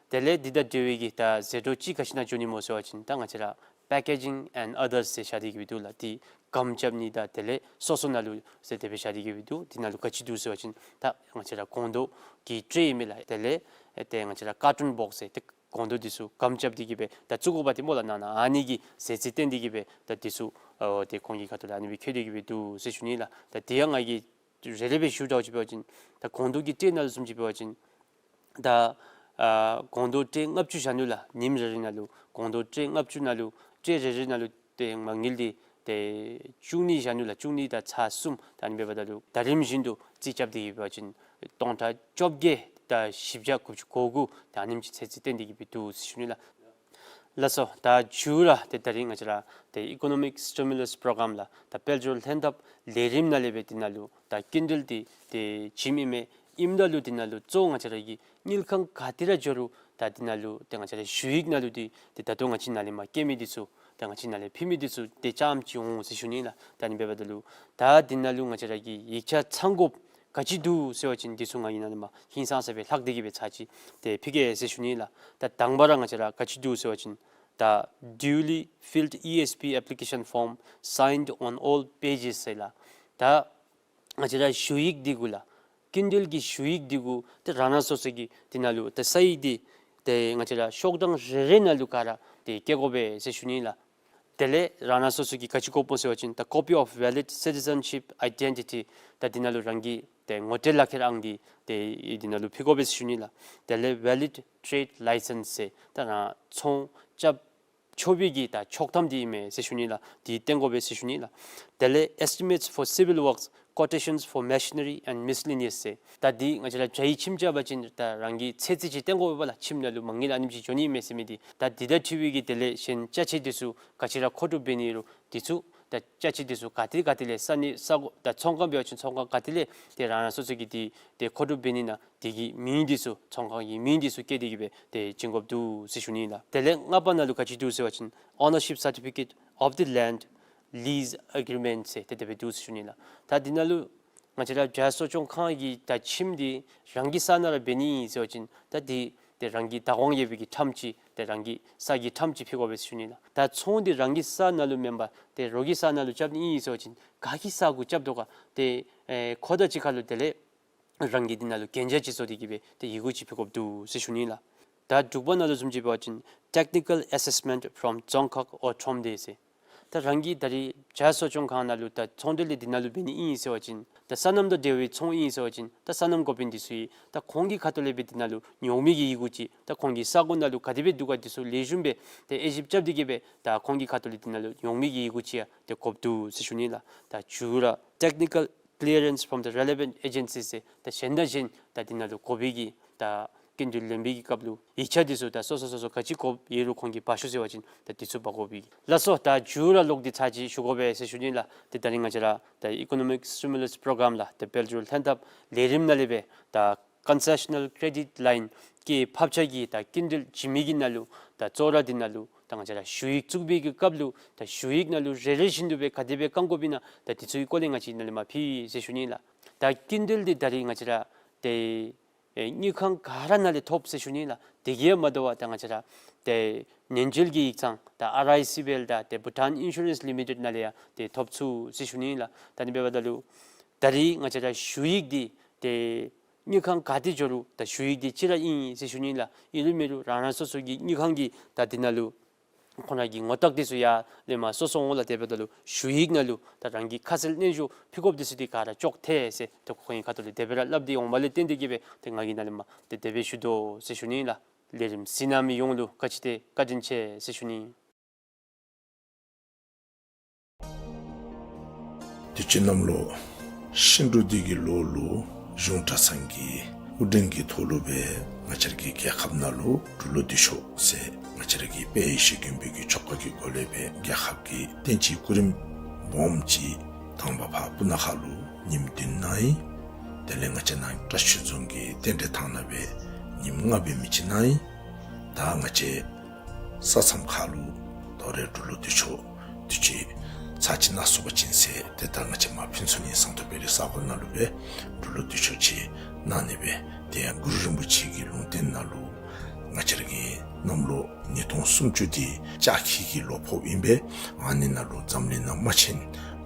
དེ་ལས་འདི་དང་འབྲེལ་བའི་གི་ད་ཟད་འགྲོ་ཅིག་ག་ཅི་ནང་འགྱོ་ནི་སྨོ་ཟེར་བ་ཅིན་ད་ང་བཅས་ར་packaging and others ཟེར་བཞག་སྟེ་གི་སྦེ་འདུག་ལགས། ཏེ་སྒམ་རྐྱབ་ནི་དང་དེ་ལས་སོ་སོ་ནང་ལུ་ཟེར་དེ་སྦེ་བཞག་སྟེ་གི་སྦེ་འདུག། འདི་ནང་ལུ་ག་ཅི་འདུག་ཟེར་བ་ཅིན་ད་ང་བཅས་ར་སྒོང་རྡོག་གི་ཊྲེ་ཨིན་མས་ལགས། དེ་ལས་ཨེ་ཏེ་ང་བཅས་ར་ཀར་ཊུན་བོགསི་ཟེར་ཏེ་སྒོང་རྡོག་འདི་ཚུ་སྒམ་རྐྱབ་སྟེ་གི་སྦེ་ད་བཙུགས་དགོ་པ་ཏེ་སྨོ་ལགས། ནང་ན་ཨ་ནི་གི་ཟད་རྩིས་བཏོན་ཏེ་གི་སྦེ་ད་འདི་ཚུ་ཨོ་ཏེ་ཁོང་གི་ཁ་ཐུག་ལས་ཨ་ནི་སྦེ་བཀོད་དེ་གི་སྦེ་འདུག་ཟེར་ཞུ་ནི་ལགས། ད་དེ་ཡང་ང་གིས་རེ་རེ་སྦེ་ཞུ་དྲགས་ཅིག་འབད་བ་ཅིན་ད་སྒོང་རྡོག་གི་ཊྲེ་ནང་ལུ་བཟུམ་ཅིག་འབད་བ་ཅིན་ད་ཨ་སྒོང་རྡོག་ཊྲེ་ལྔ་བཅུ་བཞག་ནུག་ལགས། ཉིནམ་རེ་རེ་ནང་ལུ་སྒོང་རྡོག་ཊྲེ་ལྔ་བཅུ་ནང་ལུ་ཊྲེ་རེ་རེ་ནང་ལུ་ཏེ་མ་དངུལ་འདི་ཏེ་བཅུ་གཉིས་བཞག་ནུག་ལགས། བཅུ་གཉིས་དང་ཚག་གསུམ། ད་ཨ་ནི་འབདཝ་ད་ལུ་ཟླ་རིམ་བཞིན་དུ་རྩིས་རྐྱབ་སྟེ་གི་འབད་བ་ཅིན་སྟོང་ཕྲག་བཅོ་བརྒྱད་དང་བཞི་བརྒྱ་དགུ་བཅུ་གོ་དགུ་ད་ཨ་ནེམ་ཅིག་ཚད་རྩིས་བཏོན་ཏེ་གི་སྦེ་འདུག་ཟེར་ཞུ་ནི་ལགས། ལགས་སོ། ད་མཇུག་ར་ཏེ་ད་རིས་ང་བཅས་ར་ཏེ་Economic Stimulus Program ལགས་ད་དཔལ་འབྱོར་ལྷན་ཐབས་ལས་རིམ་ནང་ལས་སྦེ་འདི་ནང་ལུ་ད་སྐྱིན་འགྲུལ་འདི་ཏེ་བྱིནམ་ཨིན་མས། ཨིནམ་ད་ལུ་འདི་ནང་ལུ་གཙོ་ང་བཅས་ར་གི་དངུལ་ཁང་ག་ཏེ་ར་འགྱོ་རུང་ད་འདི་ནང་ལུ་ཏེ་ང་བཅས་ར་ཞུ་ཡིག་ནང་ལུ་འདི་ཏེ་ད་ལྟོ་ང་བཅས་ནཱ་ལས་མར་བསྐྱལ་མི་འདི་ཚུ་ད་ང་བཅས་ནཱ་ལས་ཕུལ་མི་འདི་ཚུ་ཏེ་རྐྱངམ་ཅིག་འོང་ཟེར་ཞུ་ནི་ལགས། ད་ཨ་ནི་འབདཝ་ད་ལུ་ད་འདི་ནང་ལུ་ང་བཅས་ར་གི་ཡིག་ཆ་ཚང་དགོཔ་ག་ཅི་འདུག་ཟེར་བ་ཅིན་འདི་ཚུ་ང་གིས་ནཱ་ལས་མར་ཧིང་སངས་ས་སྦེ་ལྷག་སྟེ་གི་སྦེ་ཚར་ཅིག་ཏེ་ཕུལ་གེ་ཟེར་ཞུ་ནི་ལགས། ད་དང་པ་ར་ང་བཅས་ར་ག་ཅི་འདུག་ཟེར་བ་ཅིན་ད་duly filled E S P application form signed on all pages ཟེར་ལགས། ད་ང་བཅས་ར་ཞུ་ཡིག་འདི་གུ་ལགས་སྐྱིན་འགྲུལ་གྱི་ཞུ་ཡིག་འདི་གུ་ཏེ་རང་རང་སོ་སོ་གི་འདི་ནང་ལུ་ཏེ་ས་ཡིག་འདི་ཏེ་ང་བཅས་ར་ཤོག་གྲངས་རེ་རེ་ནང་ལུ་ག་ར་ཏེ་བཀལ་དགོ་པས་ཟེར་ཞུ་ནི་ལགས། དེ་ལས་རང་རང་སོ་སོ་གིས་ག་ཅི་དགོཔ་སྨོ་ཟེར་བ་ཅིན་the copy of valid citizenship identity ད་འདི་ནང་ལུ་རང་གི་ཏེ་ངོ་སྤྲོད་ལག་ཁྱེར་ཨང་འདི་ཏེ་འདི་ནང་ལུ་ཕུལ་དགོ་པས་ཟེར་ཞུ་ནི་ལགས། དེ་ལས་valid trade license ཟེར་ད་རང་ཚོང་རྐྱབ་ཆོག་པའི་གི་ད་ཆོག་ཐམ་འདི་ཨིན་མས་ཟེར་ཞུ་ནི་ལགས། འདི་སྟོན་དགོ་པས་ཟེར་ཞུ་ནི་ལགས། དེ་ལས་estimates for civil works, quotations for machinery and miscellaneous ཟེར་ད་འདི་ང་བཅས་ར་ཇ་ཡི་ཁྱིམ་རྐྱབ་པ་ཅིན་ད་རང་གི་ཚད་རྩིས་ཅིག་སྟོན་དགོ་པས་ལགས། ཁྱིམ་ནང་ལུ་མ་དངུལ་ཨ་ནེམ་ཅིག་འགྱོ་ནི་མས་ཟེར་མི་འདི། ད་འདི་དང་འཁྲིལ་བའི་གི་དེ་ལས་གཞན་ཅ་ཆས་འདི་ཚུ་ག་ཅི་ར་མཁོ་སྒྲུབ་འབད་ནི་རུང་འདི་ཚུ་ད་ཅ་ཆས་འདི་ཚུ་ག་ཏེ་ག་ཏེ་ལས་ས་གནས་ས་གོ་ད་ཚོང་ཁང་འབད་བ་ཅིན་ཚོང་ཁང་ག་ཏེ་ལས་ཏེ་རང་རང་སོ་སོ་གི་འདི་ཏེ་མཁོ་སྒྲུབ་འབད་ནི་ན་དེ་གི་མིང་འདི་ཚུ་ཚོང་ཁང་གི་མིང་འདི་ཚུ་བཀོད་དེ་གི་སྦེ་ཏེ་བྱིན་དགོཔ་འདུག་ཟེར་ཞུ་ནི་ལགས། དེ་ལས་ལྔ་པ་ནང་ལུ་ག་ཅི་འདུག་ཟེར་བ་ཅིན་ownership certificate of the land lease agreement ཟེར་ཏེ་དེ་སྦེ་འདུག་ཟེར་ཞུ་ནི་ལགས། ད་འདི་ནང་ལུ་ང་བཅས་ར་ཇ་གསོ་སྐྱོང་ཁང་གི་ད་ཁྱིམ་འདི་རང་གི་ས་ནང་ར་འབད་ནི་ཨིན་ཟེར་བ་ཅིན་ད་འདི་ཏེ་རང་གི་བདག་དབང་ཡོད་པའི་གི་ཁྲམ་ཅིག་ཏེ་རང་གི་ས་གི་ཁྲམ་ཅིག་ཕུལ་དགོ་པས་ཟེར་ཞུ་ནི་ལགས། ད་ཚོང་འདི་རང་གི་ས་ནང་ལུ་མེན་པར་ཏེ་རོགས་ཀྱི་ས་ནང་ལུ་རྐྱབ་ནི་ཨིན་ཟེར་བ་ཅིན་ག་གི་ས་གུ་རྐྱབ་དོ་ག་ཏེ་ཨེ་ཁོ་དང་གཅིག་ཁར་ལུ་དེ་ལས་རང་གི་འདི་ནང་ལུ་གན་རྒྱ་ཅིག་བཟོ་སྟེ་གི་སྦེ་ཏེ་ཡི་གུ་ཅིག་ཕུལ་དགོཔ་འདུག་ཟེར་ཞུ་ནི་ལགས། ད་དྲུག་པ་ནང་ལུ་བཟུམ་ཅིག་འབད་བ་ཅིན་technical assessment from རྫོང་ཁག་or ཁྲོམ་སྡེ་ཟེར། ད་རང་གི་ད་རིས་ཇ་གསོ་སྐྱོང་ཁང་ནང་ལུ་ད་ཚོང་འབྲེལ་འདི་ནང་ལུ་འབད་ནི་ཨིན་ཟེར་བ་ཅིན་ད་སོ་ནམ་དང་འབྲེལ་བའི་ཚོང་ཨིན་ཟེར་བ་ཅིན་ད་སོ་ནམ་འགོ་དཔོན་འདི་ཚུ་གིས་ད་ཁོང་གི་ཁ་ཐུག་ལས་སྦེ་འདི་ནང་ལུ་ཉོ་མི་གི་ཡི་གུ་ཅིག་ད་ཁོང་གི་ས་གོ་ནང་ལུ་ག་དེ་སྦེ་འདུག་ག་འདི་ཚུ་ལེགས་ཤོམ་སྦེ་ཏེ་དབྱེ་ཞིབ་རྐྱབ་སྟེ་གི་སྦེ་ད་ཁོང་གི་ཁ་ཐུག་ལས་འདི་ནང་ལུ་ཉོ་མི་གི་ཡི་གུ་ཅིག་ཡང་ཏེ་དགོཔ་འདུག་ཟེར་ཞུ་ནི་ལགས། ད་མཇུག་ར་technical clearance from the relevant agencies ཟེར་ད་གཞན་དང་གཞན་ད་འདི་ནང་ལུ་དགོ་པའི་གི་ད་སྐྱིན་འགྲུལ་ལེན་པའི་གི་སྐབས་ལུ་ཡིག་ཆ་འདི་ཚུ་ད་སོ་སོ་སོ་སོ་ག་ཅི་དགོཔ་ཡོད་རུང་ཁོང་གིས་འབག་ཤོག་ཟེར་བ་ཅིན་ད་འདི་ཚུ་འབག་དགོ་པའི་གི། ལགས་སོ། ད་མཇུག་ར་ལོག་སྟེ་ཚར་ཅིག་ཞུ་དགོ་པས་ཟེར་ཞུ་ནི་ལགས། ཏེ་ད་རིས་ང་བཅས་ར་ད་Economic Stimulus Program ལགས་ཏེ་དཔལ་འབྱོར་ལྷན་ཐབས་ལས་རིམ་ནང་ལས་སྦེ་ད་Concessional Credit Line ཀྱི་ཕབ་ཆ་གི་ད་སྐྱིན་འགྲུལ་བྱིན་མི་གི་ནང་ལུ་ད་གཙོ་བོ་ར་འདི་ནང་ལུ་ད་ང་བཅས་ར་ཞུ་ཡིག་བཙུགས་པའི་གི་སྐབས་ལུ་ད་ཞུ་ཡིག་ནང་ལུ་རེ་རེ་བཞིན་དུ་སྦེ་ག་དེ་སྦེ་བཀང་དགོཔ་ཨིན་ན་ད་འདི་ཚུ་གི་སྐོར་ལས་ང་བཅས་ནཱ་ལས་མར་ཕུལ་ཡི་ཟེར་ཞུ་ནི་ལགས། ད་སྐྱིན་འགྲུལ་འདི་ད་རིས་ང་བཅས་ར་ཏེ་ཨེ་དངུལ་ཁང་ག་ར་ནང་ལས་ཐོབ་ཟེར་ཞུ་ནི་ལགས། དེ་གིས་མ་དོ་བར་ད་ང་བཅས་ར་ཏེ་ཉེན་བཅོལ་གྱི་ཡིག་ཚང་ད་ཨར་ཨའི་སི་བི་ཨེལ་དང་ཏེ་Bhutan Insurance Limited ནང་ལས་ཡང་ཏེ་ཐོབ་ཚུགས་ཟེར་ཞུ་ནི་ལགས། ད་ཨ་ནི་འབདཝ་ད་ལུ་ད་རིས་ང་བཅས་ར་ཞུ་ཡིག་འདི་ཏེ་དངུལ་ཁང་ག་ཏེ་འགྱོ་རུང་ད་ཞུ་ཡིག་འདི་གཅིག་ར་ཨིན་ཟེར་ཞུ་ནི་ལགས། ཨིན་རུང་མེན་རུང་རང་རང་སོ་སོ་གི་དངུལ་ཁང་གི་ད་འདི་ནང་ལུ་ཁོང་ར་གི་ངོ་རྟགས་འདི་ཚུ་ཡར་ལས་མར་སོ་སོ་འོང་ལགས། དེ་འབདཝ་ད་ལུ་ཞུ་ཡིག་ནང་ལུ་ད་རང་གི་ཁ་གསལ་རྣལ་འབྱོར་ཕུལ་དགོཔ་འདི་ཚུ་འདི་ག་ར་ཅོག་འཐད་ཟེར་ཏེ་ཁོང་གི་ཁ་ཐུག་ལས་དེ་སྦེ་ར་སླབ་སྟེ་འོངམ་ལས་བརྟེན་ཏེ་གི་སྦེ་ཏེ་ང་གིས་ནཱ་ལས་མར་ཏེ་དེ་སྦེ་ཞུ་དོ་ཟེར་ཞུ་ནི་ལགས། ལས་རིམ་གཟིགས་གནང་མི་ཡོངས་ལུ་བཀའ་དྲིན་ཏེ་བཀའ་དྲིན་ཆེ་ཟེར་ཞུ་ནི། དུས་ཅི་གནམ་ལོ་ཤིང་འབྲུག་སྡེ་གི་ལོ་ལུ་གཞུང་གྲྭ་ཚང་གི་དབུ་འདྲེན་གྱི་ཐོག་ལུ་སྦེ་ང་བཅས་ར་གི་རྒྱལ་ཁབ་ནང་ལུ་འབྲུག་ལོ་འདི་ཤོག་ཟེར་ང་བཅས་ར་གི་དཔལ་ཡེ་ཤེས་མགོན་པོ་གི་ཆོ་ག་གི་སྒོ་ལས་སྦེ་རྒྱལ་ཁབ་ཀྱི་བསྟན་སྤྱིའི་སྐུ་རིམ་སྦོམ་ཅིག་དང་པ་ཕར་སྤུ་ན་ཁ་ལུ་ཉིནམ་བདུན་གནང་ཡི། དེ་ལས་ང་བཅས་ནཱ་བཀྲ་ཤིས་རྫོང་གི་རྟེན་འབྲེལ་ཐང་ནང་སྦེ་ཉིནམ་ལྔ་སྦེ་མི་ཅིག་གནང་ཡི། ད་ང་བཅས་ས་མཚམས་ཁ་ལུ་ད་རེས་འབྲུག་ལོ་འདི་ཤོག་དུས་ཅི་ཚར་ཅིག་གནང་ཚུགས་པ་ཅིན་ཟེར་ཏེ་ད་ང་བཅས་མར་ཕུན་ཚོགས་གླིང་ཟངས་མདོག་དཔལ་རི་ས་གོ་ནང་ལུ་སྦེ་འབྲུག་ལོ་འདི་ཤོག་ཅིག་གནང་ནི་སྦེ་ཏེ་ཡང་གུ་རུ་རིན་པོ་ཆེ་གི་ལུང་བསྟན་ནང་ལུ་ང་བཅས་ར་གི་གནམ་ལོ་ཉིས་སྟོང་སུམ་ཅུ་འདི་ལྕགས་ཁྱི་གི་ལོ་ཕོགཔ་ཨིན་པས། ཨ་ནི་ནང་ལུ་འཛམ་གླིང་ནང་དམག་ཆེན་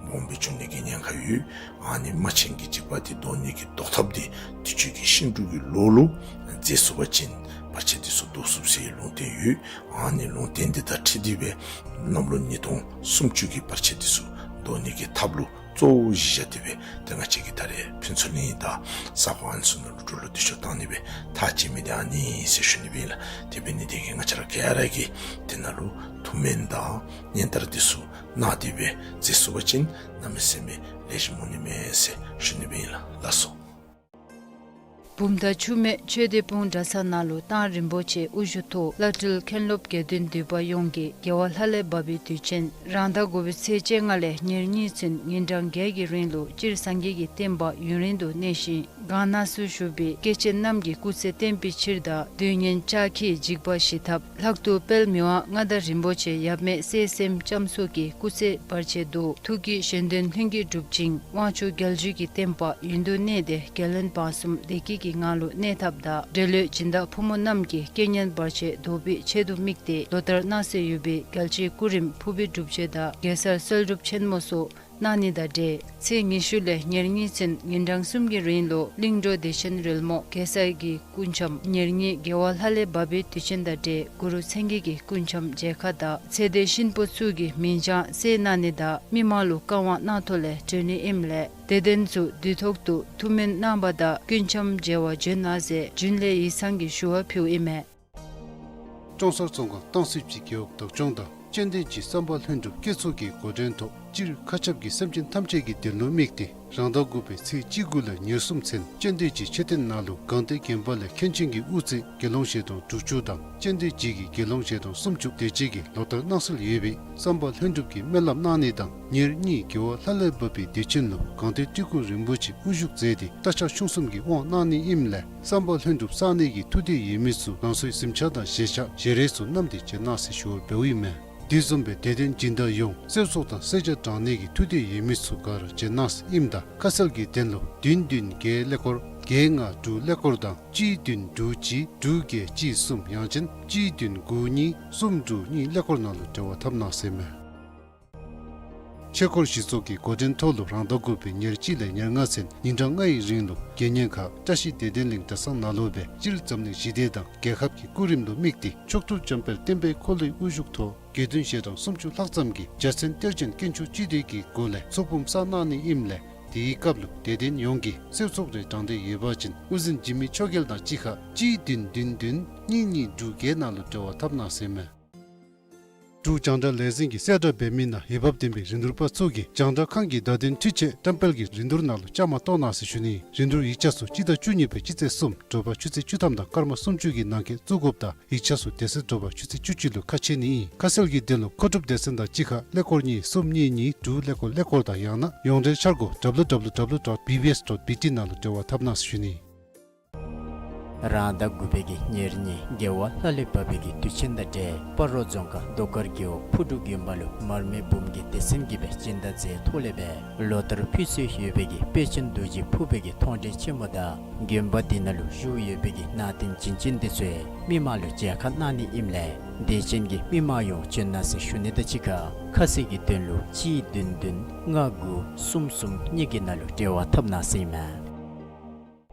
སྦོམ་སྦེ་འབྱུང་ནི་གི་ཉེན་ཁ་ཡོད། ཨ་ནི་དམག་ཆེན་གྱི་འཇིགས་པ་འདི་བཟློག་ནི་གི་བཟློག་ཐབས་འདི་དུས་ཅི་གི་ཤིང་འབྲུག་གི་ལོ་ལུ་མཛད་ཚུགས་པ་ཅིན་བར་ཆད་འདི་ཚུ་བཟློག་ཚུགས་ཟེར་ལུང་བསྟན་ཡོད། ཨ་ནི་ལུང་བསྟན་འདི་དང་འཁྲིལ་ཏེ་སྦེ་གནམ་ལོ་ཉིས་སྟོང་སུམ་ཅུ་གི་བར་ཆད་འདི་ཚུ་བཟློག་ནི་གི་ཐབས་ལུ་གཙོ་བོ་གཞི་བཞག་སྟེ་སྦེ་ཏེ་ང་བཅས་ཀྱིས་ད་རེས་ཕུན་ཚོགས་གླིང་དང་ས་གོ་ཨ་ནི་ཚུ་ནང་ལུ་འབྲུག་ལོ་འདི་ཤོག་གཏང་ནི་སྦེ་ཐག་བཅད་མི་འདི་ཨ་ནི་ཨིན་ཟེར་ཞུ་ནི་སྦེ་ཨིན་ལགས། དེ་འབད་ནི་འདི་གིས་ང་བཅས་ར་ག་ར་གིས་འདི་ནང་ལུ་ཐུགས་སྨོན་དང་སྙན་དར་འདི་ཚུ་གནང་སྟེ་སྦེ་མཛད་ཚུགས་པ་ཅིན་གནམ་མེད་ས་མེད་ལེགས་ཤོམ་འོང་ནི་མས་ཟེར་ཞུ་ནི་སྦེ་ཨིན་ལགས། ལགས་སོ། བུམ་ཐང་ཆུ་སྨད་ཆོས་སྡེ་སྤུངས་གྲྭ་ཚང་ནང་ལུ་མདང་རིན་པོ་ཆེ་དབུ་བཞུགས་ཐོག་བླ་སྤྲུལ་མཁན་སློབ་དགེ་འདུན་འདུས་པ་ཡོངས་ཀྱིས་རྒྱལ་བ་ལྷ་ལས་བབས་པའི་དུས་ཆེན་རང་ཟླ་དགུ་པའི་ཚེས་བཅོ་ལྔ་ལས་ཉེར་གཉིས་ཚུན་ཉིན་གྲངས་བརྒྱད་ཀྱི་རིང་ལུ་སྤྱིར་སངས་རྒྱས་ཀྱི་བསྟན་པ་ཡུན་རིང་དུ་གནས་ཤིང་གང་ན་སུ་བཞུགས་པའི་སྐྱེས་ཆེན་རྣམས་ཀྱི་སྐུ་ཚེ་བརྟན་པའི་ཕྱིར་དང་དུས་ངན་ལྕགས་ཁྱི་འཇིགས་པ་ཞི་ཐབས་ལྷག་ཏུ་དཔལ་མི་དབང་མངའ་བདག་རིན་པོ་ཆེ་ཡབ་མེས་སྲས་གསུམ་ལྕམ་སོགས་ཀྱི་སྐུ་ཚེ་བར་ཆད་དུ་ཐུགས་ཀྱི་གཞན་དོན་ལྷུན་གྱིས་འགྲུབ་ཅིང་དབང་ཕྱུག་རྒྱལ་བརྒྱུད་ཀྱི་བསྟན་པ་ཡུན་དུ་གནས་ཏེ་རྒྱལ་བློན་འབངས་གསུམ་བདེ་སྐྱིད་ཀྱི་ངང་ལུ་གནས་ཐབས་དང་འབྲེལ་ལོའི་སྦྱིན་བདག་ཕོ་མོ་རྣམས་ཀྱི་རྐྱེན་ངན་བར་ཆད་བཟློག་པའི་ཆེད་དུ་དམིགས་ཏེ་ལོ་ལྟར་གནང་སྲོལ་ཡོད་པའི་རྒྱལ་གཅེས་སྐུ་རིམ་ཕུར་བུའི་སྒྲུབ་མཆོད་དང་གེ་སར་གསོལ་སྒྲུབ་ཆེན་མོ་སོགས་གནང་ནི་དང་འབྲེལ་ཚེས་ཉི་ཤུ་ལས་ཉེར་གཉིས་ཚུན་ཉིན་གྲངས་གསུམ་གྱི་རིང་ལུ་གླིང་འགྲོ་བདེ་ཆེན་རོལ་མོ་གེ་སར་གྱི་སྐུ་འཆམ་ཉེར་གཉིས་རྒྱལ་བ་ལྷ་ལས་བབས་པའི་དུས་ཆེན་དང་འབྲེལ་གུ་རུ་མཚན་བརྒྱད་ཀྱི་སྐུ་འཆམ་མཇལ་ཁ་དང་ཚེ་འདས་གཤིན་པོ་ཚུ་གི་མིང་བྱང་གསལ་གནང་ནི་དང་མི་མང་ལུ་བཀའ་དབང་གནང་ཐོག་ལས་གྲོལ་ནི་ཨིནམ་ལས་དད་ལྡན་ཚུ་དུས་ཐོག་ཏུ་ཐུགས་སྨོན་གནང་བ་དང་སྐུ་འཆམ་མཇལ་བར་བྱོན་གནང་ཟེར་རྒྱུན་ལས་ཡིག་ཚང་གིས་ཞུ་བ་ཕུལཝ་ཨིན་མས། ཀྲོང་གསར་བཙོན་ཁང་སྟང་སི་སྤྱི་རྒེད་འོག་བདག་སྐྱོང་དང་སྤྱན་ལྡན་སྤྱི་བསམ་པ་ལྷུན་གྲུབ་བཀོད་ཚོགས་ཀྱི་འགོ་འདྲེན་ཐོག་སྤྱིར་མཁའ་ཁྱབ་ཀྱི་སེམས་ཅན་ཐམས་ཅད་ཀྱི་དོན་ལུ་དམིགས་ཏེ་རང་ཟླ་དགུ་པའི་ཚེས་བཅུ་དགུ་ལས་ཉེར་གསུམ་ཚུན་སྤྱན་ལྡན་སྤྱི་མཆོད་རྟེན་ནང་ལུ་སྒང་སྟེང་དགོན་པ་ལས་མཁན་ཆེན་གྱི་དབུ་རྩེ་དགེ་སློང་ཞལ་གདོང་དྲུག་ཅུ་དང་སྤྱན་ལྡན་སྤྱི་གི་དགེ་སློང་ཞལ་གདོང་སུམ་ཅུ་དེ་ཅིག་གིས་ལོ་ལྟར་གནང་སྲོལ་ཡོད་པའི་བསམ་པ་ལྷུན་གྲུབ་ཀྱི་སྨོན་ལམ་གནང་ནི་དང་ཉེར་གཉིས་རྒྱལ་བ་ལྷ་ལས་བབས་པའི་དུས་ཆེན་ལུ་སྒང་སྟེང་སྤྲུལ་སྐུ་རིན་པོ་ཆེ་དབུ་བཞུགས་མཛད་དེ་རྟ་ཕྱག་ཆུང་གསུམ་གྱི་དབང་གནང་ནི་ཨིནམ་ལས་བསམ་པ་ལྷུན་གྲུབ་བསགས་ནི་གི་ཐུགས་འདོད་ཡོད་མི་ཚུ་རང་སོའི་གཟིམ་ཆས་དང་བཞེས་ཆས་བཞེས་རས་ཚུ་བསྣམས་ཏེ་བྱོན་གནང་ཟེར་ཞུ་བ་འབདཝ་ཨིན་མས། དེ་བཟུམ་སྦེ་དད་ལྡན་སྦྱིན་བདག་ཡོངས་གསེར་ཚོགས་དང་གསེར་ཇ་དྲང་ནི་གི་ཐུགས་འདོད་ཡོད་མི་ཚུ་ག་ར་བྱོན་གནང་ཟེར་ཨིནམ་ད་ཁ་གསལ་གྱི་དོན་ལུ་བདུན་བདུན་བརྒྱད་ཀླད་ཀོར་བརྒྱད་ལྔ་དྲུག་ཀླད་ཀོར་དང་གཅིག་བདུན་དྲུག་གཅིག་དྲུག་བརྒྱད་གཅིག་གསུམ་ཡང་ཅིན་གཅིག་བདུན་དགུ་གཉིས་གསུམ་དྲུག་གཉིས་ཀླད་ཀོར་ནང་ལུ་འབྲེལ་བ་འཐབ་གནང་ཟེར་མས། ཆོས་འཁོར་གཞི་ཚོགས་ཀྱི་འགོ་འདྲེན་ཐོག་ལུ་རང་ཟླ་དགུ་པའི་ཉེར་གཅིག་ལས་ཉེར་ལྔ་ཚུན་ཉིན་གྲངས་ལྔ་ཡི་རིང་ལུ་དགེ་བསྙེན་ཁག་བཀྲ་ཤིས་བདེ་ལྡན་གླིང་གྲྭ་ཚང་ནང་ལུ་སྦེ་སྤྱིར་འཛམ་གླིང་ཞི་བདེ་དང་རྒྱལ་ཁབ་ཀྱི་སྐུ་རིམ་ལུ་དམིགས་ཏེ་མཆོག་ཐུབ་འཇམ་དཔལ་བསྟན་པའི་འཁོར་ལོའི་དབུ་བཞུགས་ཐོག་དགེ་འདུན་ཞལ་གྲངས་སུམ་ཅུ་ལྷག་ཙམ་གྱིས་རྒྱལ་མཚན་གཏེར་ཅན་དཀོན་མཆོག་སྤྱི་འདུས་ཀྱི་སྒོ་ལས་ཚོགས་འབུམ་བསགས་གནང་ནི་ཨིནམ་ལས་དེའི་སྐབས་ལུ་དད་ལྡན་ཡོངས་ཀྱིས་གསེར་ཚོགས་རེ་དྲང་འདོད་ཡོད་པ་ཅིན་དབུ་འཛིན་འཇིགས་མེད་ཆོས་རྒྱལ་དང་གཅིག་ཁར་གཅིག་བདུན་བདུན་བདུན་གཉིས་གཉིས་དྲུག་བརྒྱད་ནང་ལུ་འབྲེལ་བ་འཐབ་གནང་ཟེར་མས། འབྲུག་རྒྱང་བསྒྲགས་ལས་འཛིན་གྱིས་གསལ་བསྒྲགས་འབད་མི་ནང་འོས་འབབ་ལྡན་པའི་རིན་བསྡུར་པ་ཚུ་གིས་རྒྱང་བསྒྲགས་ཁང་གི་བརྡ་དོན་འཕྲུལ་ཆས་བཀྲམ་སྤེལ་གྱི་རིན་བསྡུར་ནང་ལུ་བཅའ་མར་གཏོགས་གནང་ཟེར་ཞུ་ནི། རིན་བསྡུར་ཡིག་ཆ་ཚུ་སྤྱི་ཟླ་བཅུ་གཉིས་པའི་སྤྱི་ཚེས་གསུམ་དྲོ་པ་ཆུ་ཚོད་བཅུ་ཐམ་དང་སྐར་མ་སུམ་ཅུ་གི་ནང་འཁོད་བཙུགས་དགོཔ་དང་ཡིག་ཆ་ཚུ་དེ་ཚེ་དྲོ་པ་ཆུ་ཚོད་བཅུ་གཅིག་ལུ་ཁ་ཕྱེ་ནི་ཨིན། ཁ་གསལ་གྱི་དོན་ལུ་མཁོ་སྒྲུབ་སྡེ་ཚན་དང་གཅིག་ཁར་ཀླད་ཀོར་གཉིས་གསུམ་གཉིས་གཉིས་དྲུག་ཀླད་ཀོར་ཀླད་ཀོར་དང་ཡང་ན་ཡོངས་འབྲེལ་འཆར་སྒོ་W W W dot B B S dot B T ནང་ལུ་འབྲེལ་བ་འཐབ་གནང་ཟེར་ཞུ་ནི། རང་ཟླ་དགུ་པའི་གི་ཉེར་གཉིས་རྒྱལ་བ་ལྷ་ལས་བབས་པའི་གི་དུས་ཆེན་དང་འབྲེལ་སྤ་རོ་རྫོང་ཁག་རྡོ་དཀར་རྒེད་འོག་ཕུ་འབྲུག་དགོན་པ་ལུ་མར་མེ་འབུམ་གྱི་སྡེ་ཚན་གྱིས་སྦེ་སྦྱིན་བདག་མཛད་ཐོག་ལས་སྦེ་ལོ་ལྟར་ཕུལ་སྲོལ་ཡོད་པའི་གི་དཔལ་ཆེན་རྡོ་རྗེ་ཕུར་པའི་གི་མཐོང་གྲོལ་ཆེན་མོ་དང་དགོན་པ་འདི་ནང་ལུ་བཞུགས་ཡོད་པའི་གི་ནང་རྟེན་བྱིན་ཅན་འདི་ཚུ་མི་མང་ལུ་མཇལ་ཁ་གནང་ནི་ཨིནམ་ལས་དད་ཅན་གྱི་མི་མང་ཡོངས་བྱོན་གནང་ཟེར་ཞུ་ནི་དང་གཅིག་ཁར་ཁ་གསལ་གྱི་དོན་ལུ་གཅིག་བདུན་བདུན་ལྔ་དགུ་གསུམ་གསུམ་གཉིས་ཀྱི་ནང་ལུ་འབྲེལ་བ་འཐབ་གནང་ཟེར་ཨིན་མས།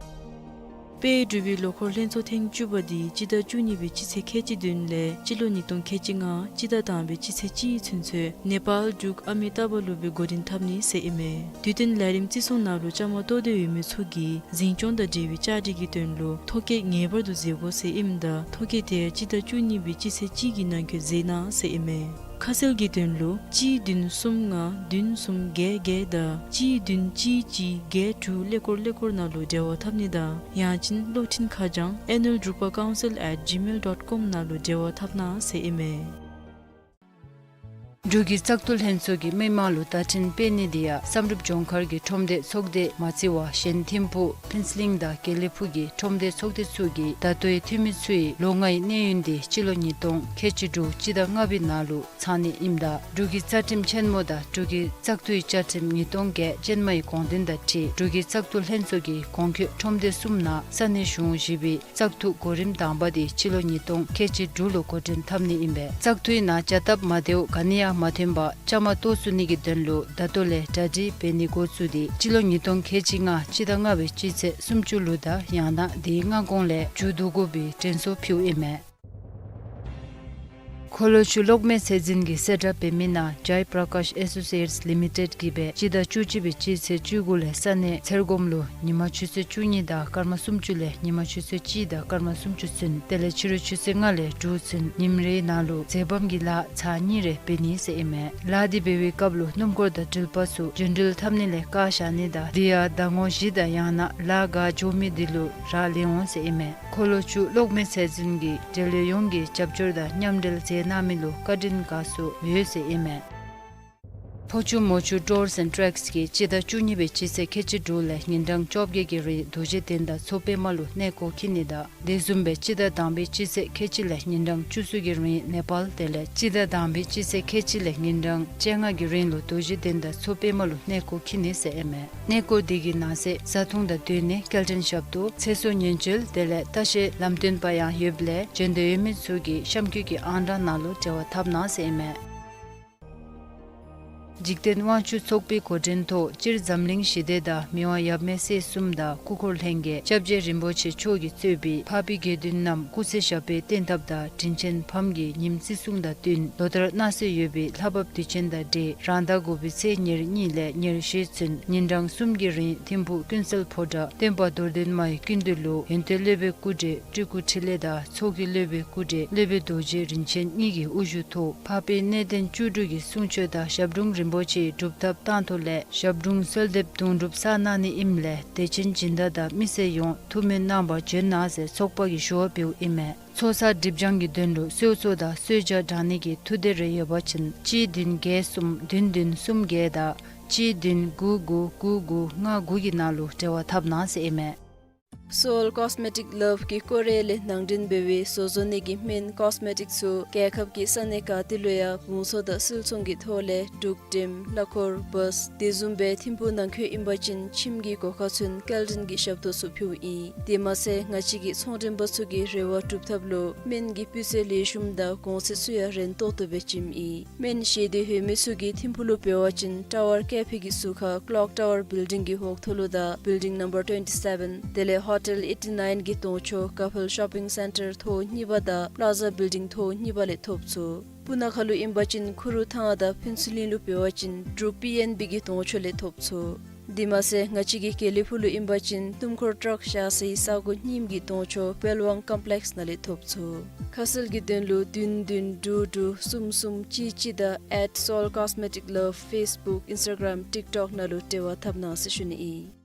དཔལ་འབྲུག་པའི་ལོ་འཁོར་ལྷན་ཚོགས་ཐེངས་བཅུ་པ་འདི་སྤྱི་ཟླ་བཅུ་གཉིས་པའི་སྤྱི་ཚེས་ཁལ་གཅིག་བདུན་ལས་སྤྱི་ལོ་ཉིས་སྟོང་ཁལ་གཅིག་ལྔ་སྤྱི་ཟླ་དང་པའི་སྤྱི་ཚེས་གཅིག་ཚུན་ཚོད་ནེ་པཱལ་འབྲུག་ཨ་མི་ཏཱ་བ་ལུ་སྦེ་འགོ་འདྲེན་འཐབ་ནི་ཟེར་ཨིན་མས། དུས་སྟོན་ལས་རིམ་བརྩི་སྲུང་ནང་ལུ་བཅའ་མར་གཏོགས་འདོད་ཡོད་མི་ཚུ་གིས་འཛིན་སྐྱོང་དང་འབྲེལ་བའི་བཅའ་སྒྲིག་གི་དོན་ལུ་ཐོ་བཀོད་ངེས་པར་དུ་མཛད་དགོ་ཟེར་ཨིནམ་ད་ཐོ་བཀོད་དེ་ཡང་སྤྱི་ཟླ་བཅུ་གཉིས་པའི་སྤྱི་ཚེས་གཅིག་གི་ནང་འཁོད་མཛད་གནང་ཟེར་ཨིན་མས། ཁ་གསལ་གྱི་དོན་ལུ་གཅིག་བདུན་གསུམ་ལྔ་བདུན་གསུམ་བརྒྱད་བརྒྱད་དང་གཅིག་བདུན་གཅིག་གཅིག་བརྒྱད་དྲུག་ཀླད་ཀོར་ཀླད་ཀོར་ནང་ལུ་འབྲེལ་བ་འཐབ་ནི་དང་ཡང་ཅིན་གློག་འཕྲིན་ཁ་བྱང་annual drukpa council at gmail dot com ནང་ལུ་འབྲེལ་བ་འཐབ་གནང་ཟེར་ཨིན་མས། འབྲུག་གི་བཙག་འཐུ་ལྷན་ཚོགས་ཀྱིས་མི་མང་ལུ་བརྡ་འཕྲིན་སྤེལ་ནི་འདི་ཡང་བསམ་གྲུབ་ལྗོངས་མཁར་གྱི་ཁྲོམ་སྡེ་ཚོགས་སྡེ་མ་རྩིས་པར་གཞན་ཐིམ་ཕུག་ཕུན་ཚོགས་གླིང་དང་དགེ་ལེགས་ཕུག་གི་ཁྲོམ་སྡེ་ཚོགས་སྡེ་ཚུ་གིས་ད་ལྟོའི་འཐུས་མི་ཚུ་ཡི་ལོ་ལྔའི་གནས་ཡུན་འདི་སྤྱི་ལོ་ཉིས་སྟོང་ཁལ་གཅིག་དྲུག་སྤྱི་ཟླ་ལྔ་པའི་ནང་ལུ་ཚང་ནི་ཨིནམ་ད་འབྲུག་གི་རྩ་ཁྲིམས་ཆེན་མོ་དང་འབྲུག་གི་བཙག་འཐུའི་བཅའ་ཁྲིམས་ཉིས་སྟོང་བརྒྱད་ཅན་མའི་དགོངས་དོན་དང་འཁྲིལ་འབྲུག་གི་བཙག་འཐུ་ལྷན་ཚོགས་ཀྱིས་གོང་འཁོད་ཁྲོམ་སྡེ་གསུམ་ནང་ས་གནས་གཞུང་བཞི་པའི་བཙག་འཐུ་གོ་རིམ་དང་པ་དེ་སྤྱི་ལོ་ཉིས་སྟོང་ཁལ་གཅིག་དྲུག་ལུ་འགོ་འདྲེན་འཐབ་ནི་ཨིན་པས། བཙག་འཐུའི་ནང་བྱ་སྟབས་མ་བདེཝ་ག་ནི་ཡང་མ་ཐོན་པར་བཅའ་མར་གཏོགས་ཚུགས་ནི་གི་དོན་ལུ་ད་ལྟོ་ལས་གྲ་སྒྲིག་འབད་ནི་འགོ་བཙུགས་ཏེ་སྤྱི་ལོ་ཉིས་སྟོང་ཁལ་གཅིག་ལྔ་སྤྱི་ཟླ་ལྔ་པའི་སྤྱི་ཚེས་སུམ་ཅུ་ལུ་དང་ཡང་ན་དེའི་སྔ་གོང་ལས་མཇུག་བསྡུ་དགོ་པའི་དྲན་གསོ་ཕུལཝ་ཨིན་མས། འཁོར་ལོ་ཆུ་གློག་མེ་ཚད་འཛིན་གྱི་གསལ་བསྒྲགས་འབད་མི་ནང་Jai Prakash Associates Limited གིས་སྦེ་སྤྱི་ཟླ་བཅུ་གཅིག་པའི་སྤྱི་ཚེས་བཅུ་དགུ་ལས་ས་གནས་ཚེར་སྒོམ་ལུ་ཉིན་མ་ཆུ་ཚོད་བཅུ་གཉིས་དང་སྐར་མ་སུམ་ཅུ་ལས་ཉིན་མ་ཆུ་ཚོད་གཅིག་དང་སྐར་མ་སུམ་ཅུ་ཚུན་དེ་ལས་ཕྱི་རུ་ཆུ་ཚོད་ལྔ་ལས་དྲུག་ཚུན་ཉིནམ་རེའི་ནང་ལུ་འཛེམ་བམ་གྱི་ལཱ་ཚར་གཉིས་རེ་འབད་ནི་ཟེར་ཨིན་མས། ལཱ་འདི་འབད་བའི་སྐབས་ལུ་སྣུམ་འཁོར་དང་འགྲུལ་པ་ཚུ་རྒྱུན་འགྲུལ་འཐབ་ནི་ལས་བཀག་བཞག་ནི་དང་དེ་ཡང་ཟླ་ངོ་བཞི་དང་ཡང་ན་ལཱ་འགོ་འགྱོ་མི་འདི་ལུ་རག་ལས་འོང་ཟེར་ཨིན་མས། འཁོར་ལོ་ཆུ་གློག་མེ་ཚད་འཛིན་གྱིས་འབྲེལ་ཡོད་ཡོངས་ཀྱི་རྒྱབ་སྐྱོར་དང་མཉམ་འབྲེལ་མཛད་གནང་མི་ལུ་བཀའ་དྲིན་དགའ་ཚོར་ཡོད་ཟེར་ཨིན་མས། ཕོ་ཆུ་མོ་ཆུ་Tours and Treks གིས་སྤྱི་ཟླ་བཅུ་གཉིས་པའི་སྤྱི་ཚེས་ཁལ་གཅིག་དྲུག་ལས་ཉིན་གྲངས་བཅོ་བརྒྱད་ཀྱི་རིང་རྡོ་རྗེ་གདན་དང་མཚོ་པདྨ་ལུ་གནས་སྐོར་འཁྱིད་ནི་དང་དེ་བཟུམ་སྦེ་སྤྱི་ཟླ་དང་པའི་སྤྱི་ཚེས་ཁལ་གཅིག་ལས་ཉིན་གྲངས་བཅུ་གསུམ་གྱི་རིང་ནེ་པཱལ་དེ་ལས་སྤྱི་ཟླ་དང་པའི་སྤྱི་ཚེས་ཁལ་གཅིག་ལས་ཉིན་གྲངས་བཅོ་ལྔ་གི་རིང་ལུ་རྡོ་རྗེ་གདན་དང་མཚོ་པདྨ་ལུ་གནས་སྐོར་འཁྱིད་ནི་ཟེར་ཨིན་མས། གནས་སྐོར་འདི་གི་ནང་གསེས་བཟའ་འཐུང་དང་སྡོད་གནས་སྐྱེལ་འདྲེན་ཞབས་ཏོག་ཚེ་སྲོག་ཉེན་བཅོལ་དེ་ལས་ལྟ་བཤལ་ལམ་སྟོན་པ་ཡང་ཡོདཔ་ལས་འབྱོན་འདོད་ཡོད་མི་ཚུ་གིས་གཤམ་འཁོད་ཀྱི་ཨང་གྲངས་ནང་ལུ་འབྲེལ་བ་འཐབ་གནང་ཟེར་ཨིན་མས། འཇིག་རྟེན་དབང་ཕྱུག་ཚོགས་པའི་འགོ་འདྲེན་ཐོག་སྤྱིར་འཛམ་གླིང་ཞི་བདེ་དང་མི་དབང་ཡབ་མེས་སྲས་གསུམ་དང་སྐུ་འཁོར་ལྷན་རྒྱས་སྐྱབས་རྗེ་རིན་པོ་ཆེ་མཆོག་གིས་གཙོས་པའི་འཕགས་པའི་དགེ་འདུན་རྣམས་སྐུ་ཚེ་ཞབས་པད་བརྟན་ཐབས་དང་དྲིན་ཅན་ཕམ་གྱི་ཉིནམ་བརྩི་སྲུང་དང་བསྟུན་ལོ་ལྟར་གནང་སྲོལ་ཡོད་པའི་ལྷ་བབས་དུས་ཆེན་དང་འབྲེལ་རང་ཟླ་དགུ་པའི་ཚེས་ཉེར་གཉིས་ལས་ཉེར་བཞི་ཚུན་ཉིན་གྲངས་གསུམ་གྱི་རིང་ཐིམ་ཕུག་ཀུན་གསལ་ཕོ་བྲང་སྟོན་པ་རྡོར་གདན་མ་ཡི་སྐུ་མདུན་ལུ་ཡོན་ཏན་སློབ་དཔོན་སྐུ་བགྲེས་སྤྲུལ་སྐུ་འཕྲིན་ལས་དང་ཚོགས་ཀྱི་སློབ་དཔོན་སྐུ་བགྲེས་སློབ་དཔོན་རྡོ་རྗེ་རིན་ཆེན་གཉིས་ཀྱི་དབུ་བཞུགས་ཐོག་འཕགས་པའི་གནས་བརྟན་བཅུ་དྲུག་གི་གསུང་ཆོས་དང་ཞབས་དྲུང་རིན་པོ་ཆེའི་སྒྲུབ་ཐབས་བཏང་ཐོག་ལས་ཞབས་དྲུང་གསོལ་འདེབས་དུང་སྒྲུབ་བསགས་གནང་ནི་ཨིནམ་ལས་དད་ཅན་སྦྱིན་བདག་དང་མི་སེར་ཡོངས་ཐུགས་སྨོན་གནང་བར་བྱོན་གནང་ཟེར་ཚོགས་པ་གིས་ཞུ་བ་འབདཝ་ཨིན་མས། ཚོགས་བསགས་སྒྲིབ་སྦྱང་གི་དོན་ལུ་གསོལ་ཚོགས་དང་གསོལ་ཇ་དྲང་ནི་གི་ཐུགས་འདོད་རེ་ཡོད་པ་ཅིན་གཅིག་བདུན་བརྒྱད་གསུམ་བདུན་བདུན་གསུམ་བརྒྱད་དང་གཅིག་བདུན་དགུ་དགུ་དགུ་དགུ་ལྔ་དགུ་གི་ནང་ལུ་འབྲེལ་བ་འཐབ་གནང་ཟེར་ཨིན་མས། Seoul Cosmetic Love གིས་ཀོ་རི་ཡ་ལས་ནང་འདྲེན་འབད་བའི་བཟོ་བཟོ་ནི་གི་སྨན་ཀོས་མེ་ཊིག་ཚུ་རྒྱལ་ཁབ་ཀྱི་ས་གནས་ག་ཏེ་ལུ་ཡང་བང་སོ་དང་སིལ་ཚོང་གི་ཐོག་ལས་འབྲུག་ཊེམ་གླ་འཁོར་བཱས་དེ་བཟུམ་སྦེ་ཐིམ་ཕུག་ནང་འཁོད་ཨིན་པ་ཅིན་ཁྱིམ་གྱི་སྒོ་ཁ་ཚུན་སྐྱེལ་འདྲེན་གྱི་ཞབས་ཏོག་ཚུ་ཕུལཝ་ཨིན། དེ་མ་ཚད་ང་བཅས་ཀྱི་ཚོང་མགྲོན་པ་ཚུ་གི་རེ་བ་སྒྲུབ་ཐབས་ལུ་སྨན་གྱི་སྤུས་ཚད་ལེགས་ཤོམ་དང་གོང་ཚད་ཚུ་ཡང་རན་ཏོག་ཏོ་སྦེ་བྱིནམ་ཨིན། སྨན་བཞེས་འདོད་ཡོད་མི་ཚུ་གིས་ཐིམ་ཕུག་ལུ་འབད་བ་ཅིན་ཊ་ཝར་ཀེ་ཕེ་གི་ཟུར་ཁ་ཀློག་ཊ་ཝར་བིལ་ཌིང་གི་འོག་ཐོག་ལུ་དང་བིལ་ཌིང་ནམ་བར་ཊུ་ཝེན་ཊི་སེ་ཝེན་དེ་ལས་ཧོ་ཊེལ་ཨེ་ཊི་ནའིན་གྱི་གདོང་ཕྱོགས་ཀ་ཕེལ་ཤོ་པིང་སེན་ཊར་ཐོག་གཉིས་པ་དང་པླ་ཛ་བིལ་ཌིང་ཐོག་གཉིས་པ་ལས་ཐོབ་ཚུགས། སྤུ་ན་ཁ་ལུ་ཨིན་པ་ཅིན་ཁུ་རུ་ཐང་དང་ཕུན་ཚོགས་གླིང་ལུ་འབད་བ་ཅིན་འབྲུག་པི་ཨེན་བི་གི་གདོང་ཕྱོགས་ལས་ཐོབ་ཚུགས། དེ་མ་ཚད་ང་བཅས་ཀྱི་དགེ་ལེགས་ཕུག་ལུ་ཨིན་པ་ཅིན་སྣུམ་འཁོར་ཊརཀ་བཞག་སའི་ས་གོ་རྙིངམ་གྱི་གདོང་ཕྱོགས་བེལ་ཝང་ཀོམ་པི་ལེགསི་ནང་ལས་ཐོབ་ཚུགས། ཁ་གསལ་གྱི་དོན་ལུ་བདུན་བདུན་དྲུག་དྲུག་གསུམ་གསུམ་གཅིག་གཅིག་དང་ཨེཊ་སོལ་ཀོས་མེ་ཊིག་ལབ་ཕེསི་བུཀ་ཨིནསི་ཊ་གརམ་ཊིཀ་ཊོཀ་ནང་ལུ་འབྲེལ་བ་འཐབ་གནང་ཟེར་ཞུ་ནི་ཨིན།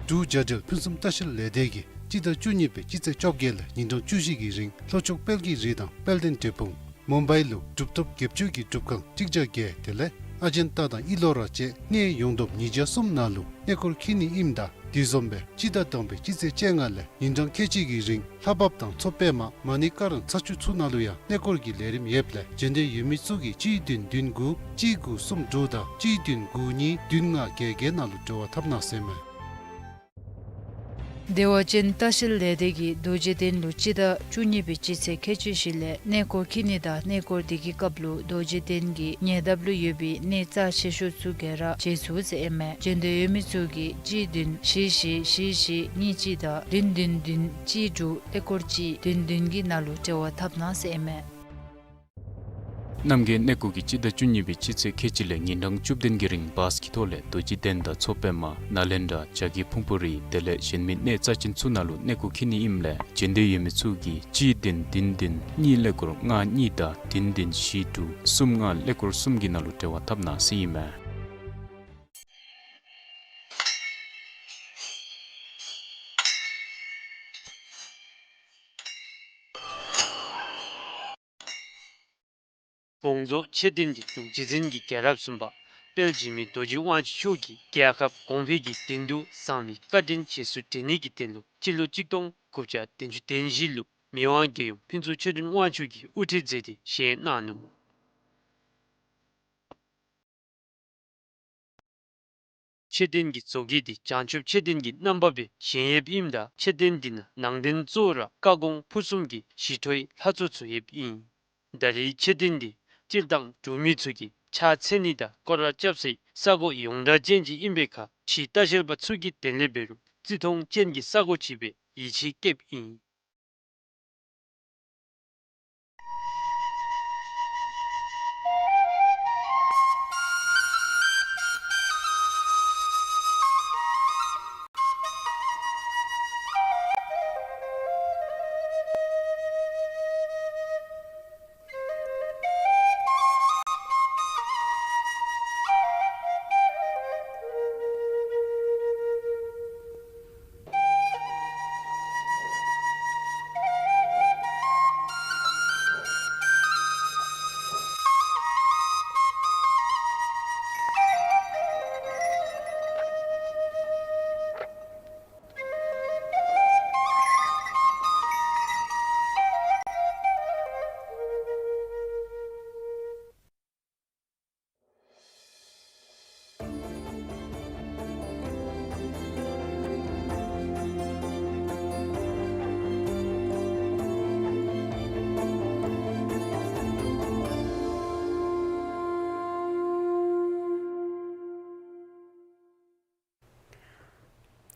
འབྲུག་རྒྱལ་ཡོངས་ཕུན་སུམ་ལྟ་བཤལ་ལས་སྡེ་གིས་སྤྱི་ཟླ་བཅུ་གཉིས་པའི་སྤྱི་ཚེས་བཅོ་བརྒྱད་ལས་ཉིན་གྲངས་བཅུ་བཞི་གི་རིང་ལྷོ་ཕྱོགས་དཔལ་གྱི་རི་དང་དཔལ་ལྡན་འབྲས་སྤུངས་མུམ་བའི་ལུ་གྲུབ་ཐོབ་སྒྱུར་བཅོས་ཀྱི་སྒྲུབ་ཁང་གཅིག་བརྒྱ་བརྒྱད་དེ་ལས་ཨ་ཇན་ཏ་དང་ཨི་ལོ་ར་བཅས་གནས་ཡོངས་བསྡོམས་ཉིས་བརྒྱ་གསུམ་ནང་ལུ་གནས་སྐོར་འཁྱིད་ནི་ཨིནམ་ད་དེ་བཟུམ་སྦེ་སྤྱི་ཟླ་དང་པའི་སྤྱི་ཚེས་བཅོ་ལྔ་ལས་ཉིན་གྲངས་ཁལ་གཅིག་གི་རིང་ལྷ་བབས་དང་མཚོ་པདྨ་མ་ཎི་ཀ་རམ་ཚ་ཆུ་ཚུ་ནང་ལུ་ཡང་གནས་སྐོར་གྱི་ལས་རིམ་ཡོདཔ་ལས་བྱོན་འདོད་ཡོད་མི་ཚུ་གིས་གཅིག་བདུན་བདུན་དགུ་གཅིག་དགུ་གསུམ་དྲུག་དང་གཅིག་བདུན་དགུ་གཉིས་བདུན་ལྔ་བརྒྱད་བརྒྱད་ནང་ལུ་འབྲེལ་བ་འཐབ་གནང་ཟེར་མས། བདེ་བ་ཅན་ལྟ་བཤལ་ལས་སྡེ་གིས་རྡོ་རྗེ་གདན་ལུ་སྤྱི་ཟླ་བཅུ་གཉིས་པའི་སྤྱི་ཚེས་ཁལ་གཅིག་བཞི་ལས་གནས་སྐོར་འཁྱིད་ནི་དང་གནས་སྐོར་དེ་གི་སྐབས་ལུ་རྡོ་རྗེ་གདན་གྱི་ཉེ་འདབས་ལུ་ཡོད་པའི་གནས་རྩ་ཆེ་ཤོས་ཚུ་ག་ར་མཇལ་ཚུགས་ཟེར་ཨིན་མས། བྱོན་འདོད་ཡོད་མི་ཚུ་གིས་གཅིག་བདུན་བཞི་བཞི་བཞི་བཞི་གཉིས་གཅིག་དང་བདུན་བདུན་བདུན་གཅིག་དྲུག་ཀླད་ཀོར་གཅིག་བདུན་བདུན་གྱི་ནང་ལུ་འབྲེལ་བ་འཐབ་གནང་ཟེར་ཨིན་མས། རྣམ་རྒྱལ་གནས་སྐོར་གྱིས་སྤྱི་ཟླ་བཅུ་གཉིས་པའི་སྤྱི་ཚེས་ཁལ་གཅིག་ལས་ཉིན་གྲངས་བཅུ་བདུན་གྱི་རིང་བཱས་ཀྱི་ཐོག་ལས་རྡོ་རྗེ་གདན་དང་མཚོ་པདྨ་ནཱ་ལེནྡྲ་བྱ་རྒོད་ཕུང་པོ་རི་དེ་ལས་གཞན་མི་གནས་རྩ་ཅན་ཚུ་ནང་ལུ་གནས་སྐོར་འཁྱིད་ནི་ཨིནམ་ལས་བྱོན་འདོད་ཡོད་མི་ཚུ་གིས་གཅིག་བདུན་བདུན་བདུན་གཉིས་ཀླད་ཀོར་ལྔ་གཉིས་དང་བདུན་བདུན་བཞི་དྲུག་གསུམ་ལྔ་ཀླད་ཀོར་གསུམ་གྱི་ནང་ལུ་འབྲེལ་བ་འཐབ་གནང་ཟེར་ཨིན་མས། དགོངས་རྫོགས་མཆོད་རྟེན་འདི་འབྲུག་རྗེ་བཙུན་གྱི་རྒྱལ་རབས་གསུམ་པ་དཔལ་འཇིགས་མེད་རྡོ་རྗེ་དབང་ཕྱུག་མཆོག་གིས་རྒྱལ་ཁབ་གོང་འཕེལ་གྱི་དོན་དུ་བཟང་ལས་བཀའ་དྲིན་རྗེས་སུ་དྲན་ནི་གི་དོན་ལུ་སྤྱི་ལོ་གཅིག་སྟོང་དགུ་བརྒྱ་བདུན་ཅུ་དོན་བཞི་ལུ་མི་དབང་རྒྱལ་ཡུམ་ཕུན་ཚོགས་ཆོས་སྒྲོན་དབང་ཕྱུག་གིས་དབུ་ཁྲིད་མཛད་དེ་བཞེངས་གནང་ནུག། མཆོད་རྟེན་གྱི་བཟོ་བཀོད་འདི་བྱང་ཆུབ་མཆོད་རྟེན་གྱི་རྣམ་པ་སྦེ་བཞེངས་ཡོདཔ་ཨིནམ་ད་མཆོད་རྟེན་འདི་ནང་ནང་རྟེན་གཙོ་བོ་ར་བཀའ་དགོངས་ཕུར་གསུམ་གྱི་ཞི་ཁྲོའི་ལྷ་ཚོགས་ཚུ་ཡོདཔ་ཨིན། ད་རེས་མཆོད་རྟེན་འདི་སྤྱིར་བཏང་འབྲུག་མི་ཚུ་གིས་ཕྱག་འཚལ་ནི་དང་སྐོར་ར་རྐྱབ་སའི་ས་གོ་ཡོངས་གྲགས་ཅན་ཅིག་ཨིན་པའི་ཁར་ཕྱིའི་ལྟ་བཤལ་པ་ཚུ་གིས་དེ་ལས་འབད་རུང་བརྩི་མཐོང་ཅན་གྱི་ས་གོ་ཅིག་སྦེ་ཡིད་ཆེས་བསྐྱེདཔ་ཨིན།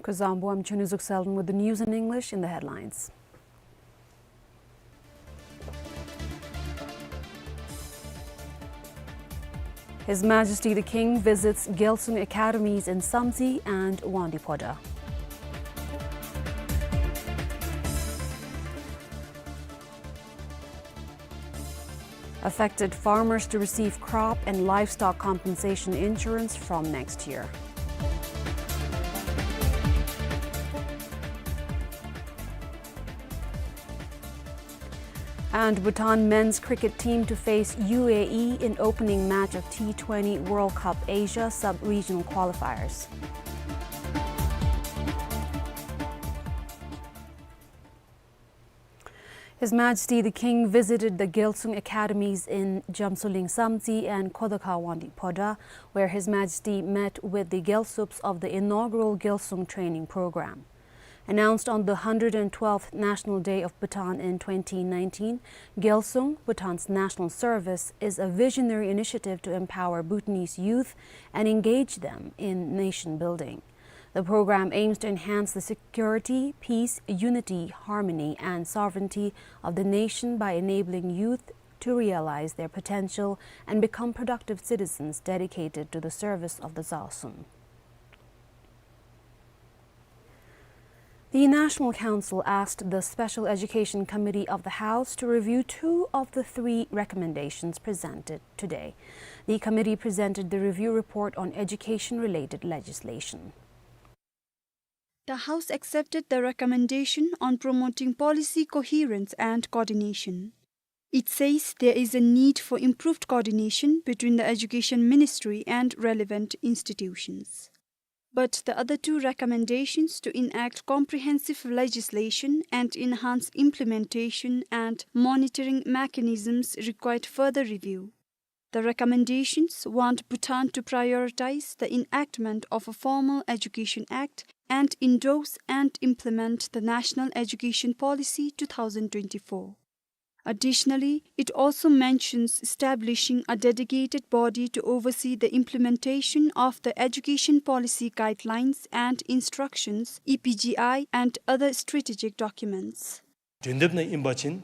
Kuzuzangpo, I'm Chunizuk Selden with the news in English. In the headlines, His Majesty the King visits Gyalsung Academies in Samtse and Wangdue Phodrang. Affected farmers to receive crop and livestock compensation insurance from next year. And Bhutan men's cricket team to face U A E in opening match of T twenty World Cup Asia sub-regional qualifiers. His Majesty the King visited the Gyalsung Academies in Jamsuling Samtse and Khodakha Wangdue Phodrang, where His Majesty met with the Gyalsups of the inaugural Gyalsung training program. Announced on the hundred and twelfth National Day of Bhutan in twenty nineteen, Gyalsung, Bhutan's national service, is a visionary initiative to empower Bhutanese youth and engage them in nation building. The program aims to enhance the security, peace, unity, harmony, and sovereignty of the nation by enabling youth to realize their potential and become productive citizens dedicated to the service of the Gyalsung. The National Council asked the Special Education Committee of the House to review two of the three recommendations presented today. The committee presented the review report on education-related legislation. The House accepted the recommendation on promoting policy coherence and coordination. It says there is a need for improved coordination between the Education Ministry and relevant institutions. But the other two recommendations to enact comprehensive legislation and enhance implementation and monitoring mechanisms required further review. The recommendations want Bhutan to prioritize the enactment of a Formal Education Act and endorse and implement the National Education Policy two thousand twenty-four. Additionally, it also mentions establishing a dedicated body to oversee the implementation of the education policy guidelines and instructions, E P G I, and other strategic documents. དོན་དེབ་ནང་ཨིན་པ་ཅིན་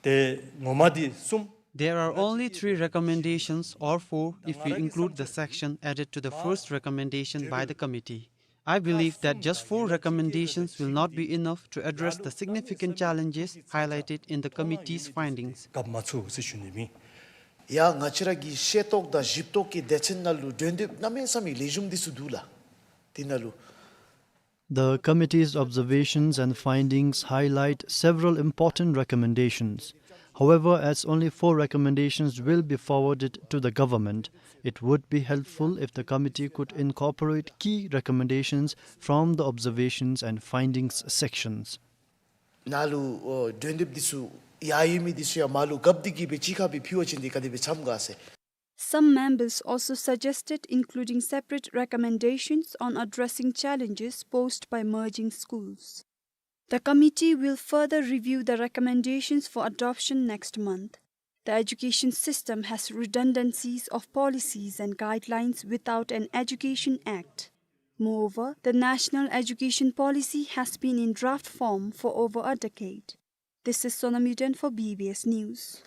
ཏེ་ངོ་མ་འདི་གསུམ། There are only three recommendations or four if we include the section added to the first recommendation by the committee. I believe that just four recommendations will not be enough to address the significant challenges highlighted in the committee's findings. སྐབས་མ་ཚུགས་ཟེར་ཞུ་ནི་མེན། ཡ་ང་བཅས་ར་གི་ཤེས་རྟོགས་དང་ཞིབ་རྟོགས་ཀྱི་སྡེ་ཚན་ནང་ལུ་དོན་དེབ་གནམ་མེད་ས་མེད་ལེགས་ཤོམ་འདི་ཚུ་འདུག་ལགས། དེ་ནང་ལུ། The committee's observations and findings highlight several important recommendations. However, as only four recommendations will be forwarded to the government, it would be helpful if the committee could incorporate key recommendations from the observations and findings sections. ནང་ལུ་ཨོ་དོན་དེབ་འདི་ཚུ་ཡར་ཡོད་མི་འདི་ཚུ་ཡང་མར་ལུ་རྒཔ་འདི་གིས་སྦེ་གཅིག་ཁར་སྦེ་ཕུལ་བ་ཅིན་འདི་ག་དེ་སྦེ་འཚམས་ག་ཟེར། Some members also suggested including separate recommendations on addressing challenges posed by merging schools. The committee will further review the recommendations for adoption next month. The education system has redundancies of policies and guidelines without an Education Act. Moreover, the National Education Policy has been in draft form for over a decade. This is Sonam Yuden for B B S News.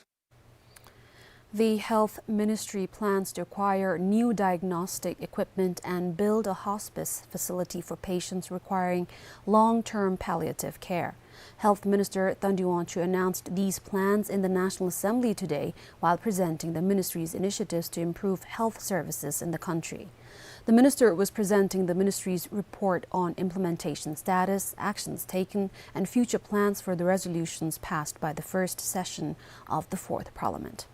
The Health Ministry plans to acquire new diagnostic equipment and build a hospice facility for patients requiring long-term palliative care. Health Minister Thangduwangchu announced these plans in the National Assembly today while presenting the ministry's initiatives to improve health services in the country. The minister was presenting the ministry's report on implementation status, actions taken, and future plans for the resolutions passed by the first session of the Fourth Parliament.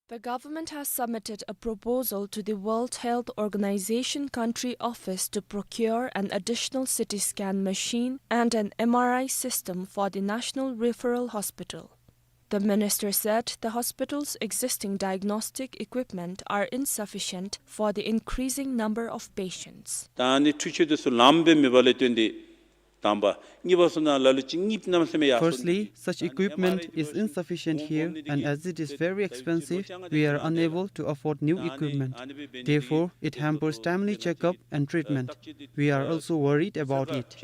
The government has submitted a proposal to the World Health Organization Country Office to procure an additional C T scan machine and an M R I system for the National Referral Hospital. The minister said the hospital's existing diagnostic equipment are insufficient for the increasing number of patients. ད་ཨ་ནི་འཕྲུལ་ཆས་འདི་ཚུ་ལངམ་སྦེ་མེད་པ་ལས་བརྟེན་ཏེ་ དང་པ། གཉིས་པ་སོང་ན་ལ་ལུ་ཅིག་གཉིས་གནམ་མེད་ས་མེད་ཡར་སོང་། Firstly, such equipment is insufficient here, and as it is very expensive, we are unable to afford new equipment. Therefore, it hampers timely checkup and treatment. We are also worried about it.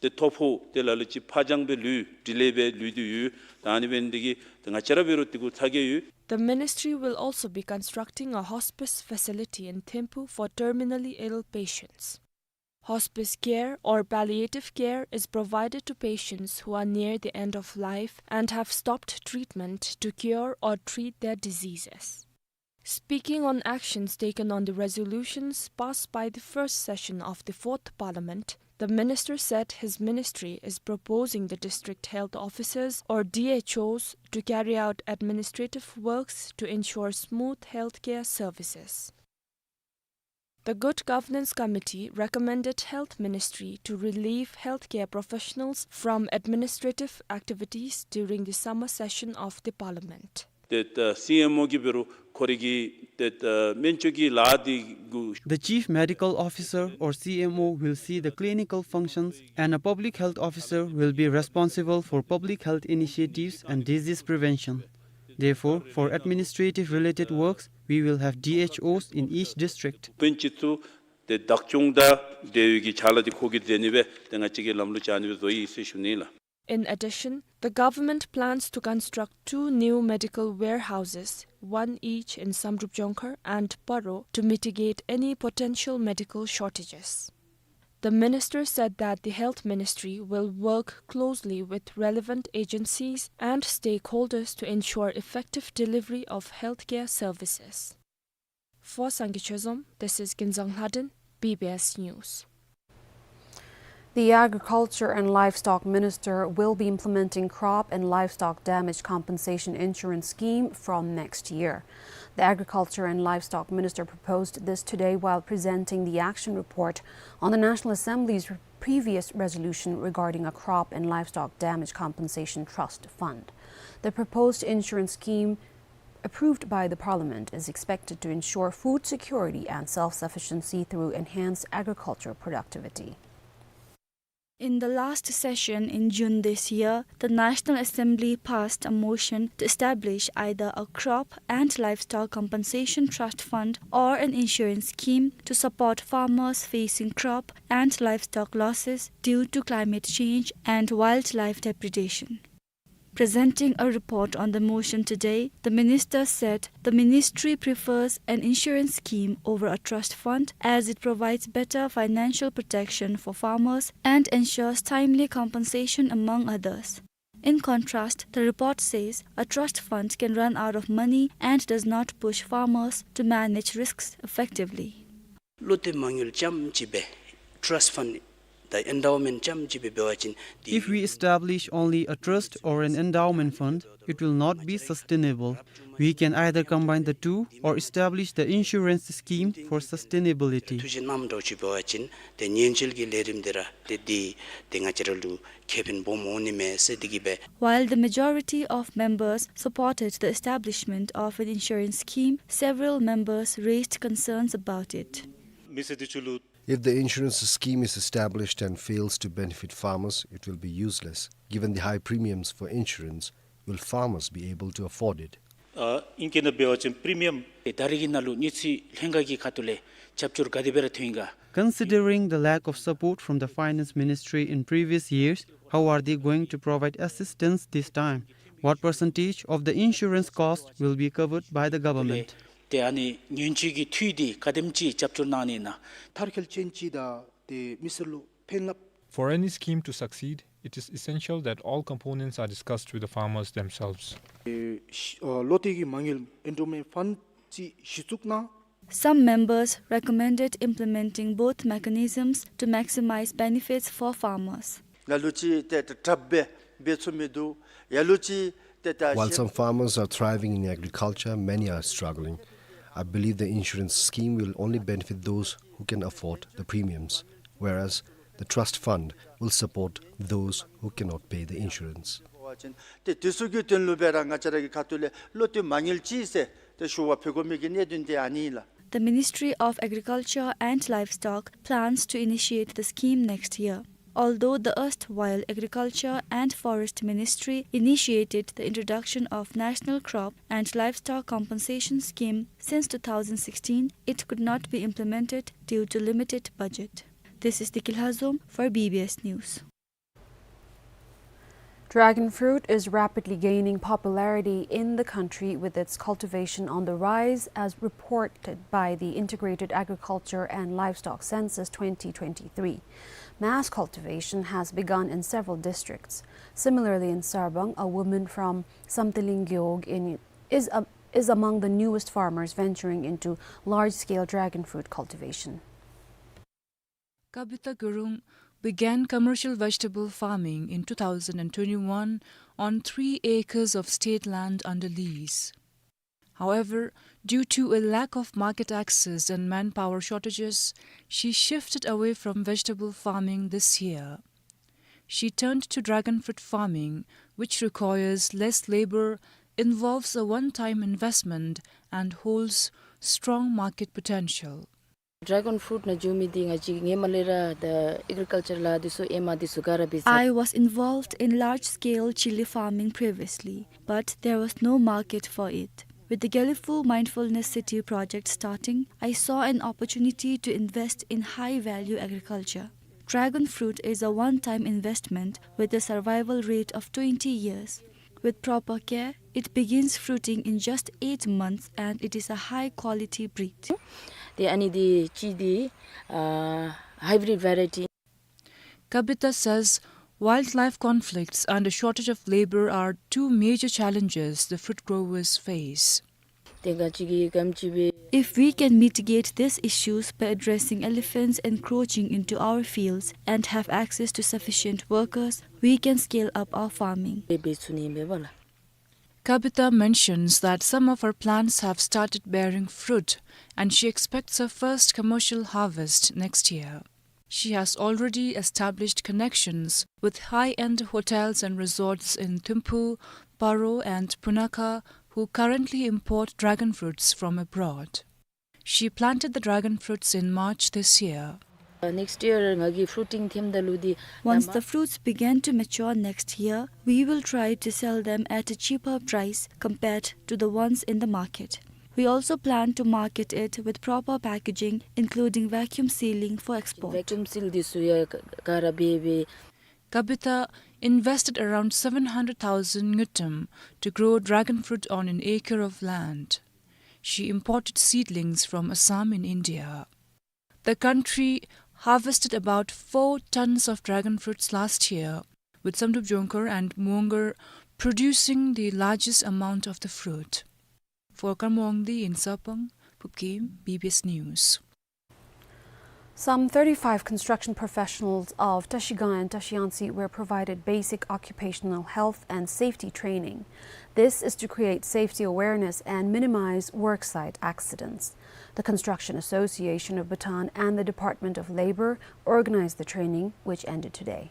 ཏེ་ཐོ་ཕོག་ཏེ་ལ་ལུ་ཅིག་ཕར་འགྱངས་སྦེ་ལུས་ཌི་ལེ་སྦེ་ལུས་ཏེ་ཡོད། ད་ཨ་ནི་འབད་ནི་དེ་གིས་ཏེ་ང་བཅས་ར་འབད་རུང་དེ་གུ་ཚ་གྱང་ཡོད། The ministry will also be constructing a hospice facility in Thimphu for terminally ill patients. Hospice care or palliative care is provided to patients who are near the end of life and have stopped treatment to cure or treat their diseases. Speaking on actions taken on the resolutions passed by the first session of the fourth Parliament, the minister said his ministry is proposing the district health officers or D H Os to carry out administrative works to ensure smooth healthcare services. The Good Governance Committee recommended Health Ministry to relieve healthcare professionals from administrative activities during the summer session of the Parliament. ཏེ་ད་སི་ཨེམ་ཨོ་གིས་འབད་རུང་ཁོ་རའི་གི་ཏེ་ད་སྨན་བཅོས་ཀྱི་ལཱ་འདི་གུ། The chief medical officer or C M O will see the clinical functions, and a public health officer will be responsible for public health initiatives and disease prevention. Therefore, for administrative related works, we will have D H Os in each district. དཔོན་སྤྱི་ཚོགས་ཏེ་བདག་སྐྱོང་དང་འབྲེལ་ཡོད་ཀྱི་ཕྱག་ལཱ་འདི་ཁོ་གིས་མཛད་ནི་སྦེ་ཏེ་ང་བཅས་ཀྱིས་ལམ་ལུགས་བྱ་ནི་སྦེ་བཟོ་ཡི་ཟེར་ཞུ་ནི་ལགས། In addition, the government plans to construct two new medical warehouses, one each in Samdrup Jongkhar and Paro, to mitigate any potential medical shortages. The minister said that the Health Ministry will work closely with relevant agencies and stakeholders to ensure effective delivery of healthcare services. For Sangay Chezom, this is Kinzang Lhaden, B B S News. The Agriculture and Livestock Minister will be implementing crop and livestock damage compensation insurance scheme from next year. The Agriculture and Livestock Minister proposed this today while presenting the action report on the National Assembly's previous resolution regarding a crop and livestock damage compensation trust fund. The proposed insurance scheme approved by the Parliament is expected to ensure food security and self-sufficiency through enhanced agricultural productivity. In the last session in June this year, the National Assembly passed a motion to establish either a crop and livestock compensation trust fund or an insurance scheme to support farmers facing crop and livestock losses due to climate change and wildlife depredation. Presenting a report on the motion today, the minister said the ministry prefers an insurance scheme over a trust fund as it provides better financial protection for farmers and ensures timely compensation, among others. In contrast, the report says a trust fund can run out of money and does not push farmers to manage risks effectively. བློ་གཏད་མ་དངུལ་རྐྱངམ་གཅིག་སྦེ་ཊརསཊ་ཕཱན་དང་ཨེན་ཌའོ་མེནཊ་རྐྱངམ་གཅིག་སྦེ་འབད་བ་ཅིན་དེ། If we establish only a trust or an endowment fund, it will not be sustainable. We can either combine the two or establish the insurance scheme for sustainability. ཐུགས་བཞེད་གནངམ་འདྲཝ་ཅིག་འབད་བ་ཅིན་ཏེ་ཉེན་བཅོལ་གྱི་ལས་རིམ་འདི་ར་ཏེ་འདི་ཏེ་ང་བཅས་ར་ལུ་ཁེ་ཕན་སྦོམ་འོང་ནི་མས་ཟེར་དེ་གིས་སྦེ། While the majority of members supported the establishment of an insurance scheme, several members raised concerns about it. མི་སེར་འདི་ཚུ་ལུ། If the insurance scheme is established and fails to benefit farmers, it will be useless. Given the high premiums for insurance, will farmers be able to afford it? ཨ་ཨིང་སྐད་ནང་འབད་བ་ཅིན་པི་རི་མི་ཡམ་ཏེ་ད་རིས་ཀྱི་ནང་ལུ་དངུལ་རྩིས་ལྷན་ཁག་གི་ཁ་ཐུག་ལས་རྒྱབ་སྐྱོར་ག་དེ་སྦེ་ར་ཐོན་ཡི་ག། Considering the lack of support from the Finance Ministry in previous years, how are they going to provide assistance this time? What percentage of the insurance cost will be covered by the government? ཏེ་ཨ་ནི་ཉེན་བཅོལ་གྱི་འཐུས་འདི་ག་དེམ་ཅིག་རྒྱབ་སྐྱོར་གནང་ནི་ཨིན་ན། མཐར་འཁྱོལ་ཅན་ཅིག་དང་ཏེ་མི་སེར་ལུ་ཕན་རླབས། For any scheme to succeed, it is essential that all components are discussed with the farmers themselves. ཨེ་ཤི་ཨ་བློ་གཏད་ཀྱི་མ་དངུལ་ཨེན་ཌའོ་མེནཊ་ཕཱན་ཅིག་གཞི་བཙུགས་གནང་། Some members recommended implementing both mechanisms to maximize benefits for farmers. ལ་ལུ་ཅིག་ཏེ་ད་དྲགཔ་སྦེ་འབད་ཚུགས་མི་འདུག། ལ་ལུ་ཅིག་ཏེ་ད། While some farmers are thriving in agriculture, many are struggling. I believe the insurance scheme will only benefit those who can afford the premiums, whereas the trust fund will support those who cannot pay the insurance. ཏེ་དེ་ཚུ་གི་དོན་ལུ་སྦེ་ར་ང་བཅས་ར་གི་ཁ་ཐུག་ལས་བློ་གཏད་མ་དངུལ་ཅིག་ཟེར་ཏེ་ཞུ་བ་ཕུལ་དགོ་མི་གི་གནད་དོན་འདི་ཨ་ནི་ལགས། The Ministry of Agriculture and Livestock plans to initiate the scheme next year. Although the erstwhile Agriculture and Forest Ministry initiated the introduction of National Crop and Livestock Compensation Scheme since two thousand sixteen, it could not be implemented due to limited budget. This is Diki Lhazom for B B S News. Dragon fruit is rapidly gaining popularity in the country, with its cultivation on the rise, as reported by the Integrated Agriculture and Livestock Census twenty twenty-three. Mass cultivation has begun in several districts. Similarly, in Sarbang, a woman from Samtiling Gewog in, is, a, is among the newest farmers venturing into large-scale dragon fruit cultivation. Kabita Gurung began commercial vegetable farming in two thousand and twenty-one on three acres of state land under lease. However, due to a lack of market access and manpower shortages, she shifted away from vegetable farming this year. She turned to dragon fruit farming, which requires less labor, involves a one-time investment, and holds strong market potential. Dragon fruit ནང་འཇུག་མི་འདི་ང་བཅས་ངོ་མ་ལས་ར་the agriculture ལཱ་འདི་ཚུ་ཨེ་མ་འདི་ཚུ་ག་ར་འབད་ས། I was involved in large-scale chilli farming previously, but there was no market for it. With the Gelephu Mindfulness City project starting, I saw an opportunity to invest in high-value agriculture. Dragon fruit is a one-time investment with a survival rate of twenty years. With proper care, it begins fruiting in just eight months and it is a high-quality breed. ཏེ་ཨ་ནི་འདི་ཅིག་འདི་ཨ་hybrid variety. Kabita says wildlife conflicts and a shortage of labor are two major challenges the fruit growers face. ཏེ་ག་ཅི་གི་གམ་ཅི་སྦེ། If we can mitigate these issues by addressing elephants encroaching into our fields and have access to sufficient workers, we can scale up our farming. སྦེ་འབད་ཚུགས་ནི་ཨིན་པས་ལགས། Kabita mentions that some of her plants have started bearing fruit, and she expects her first commercial harvest next year. She has already established connections with high-end hotels and resorts in Thimphu, Paro, and Punakha, who currently import dragon fruits from abroad. She planted the dragon fruits in March this year. Next year ང་གིས་fruiting ཐེམ་ད་ལུ་འདི། Once the fruits begin to mature next year, we will try to sell them at a cheaper price compared to the ones in the market. We also plan to market it with proper packaging, including vacuum sealing for export. Vacuum seal འདི་ཚུ་ཡང་ག་ར་འབད་སྦེ། Kabita invested around seven hundred thousand ngultrum to grow dragon fruit on an acre of land. She imported seedlings from Assam in India. The country harvested about four tons of dragon fruits last year, with Samdrup Jongkhar and Muongar producing the largest amount of the fruit. For Kharmawangdi in Sarpang, Phupkim, B B S News. Some thirty-five construction professionals of Trashigang and Trashiyangtse were provided basic occupational health and safety training. This is to create safety awareness and minimize worksite accidents. The Construction Association of Bhutan and the Department of Labor organized the training, which ended today.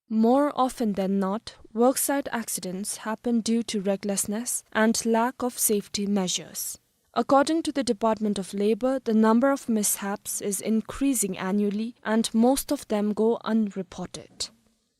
More often than not, worksite accidents happen due to recklessness and lack of safety measures. According to the Department of Labor, the number of mishaps is increasing annually and most of them go unreported.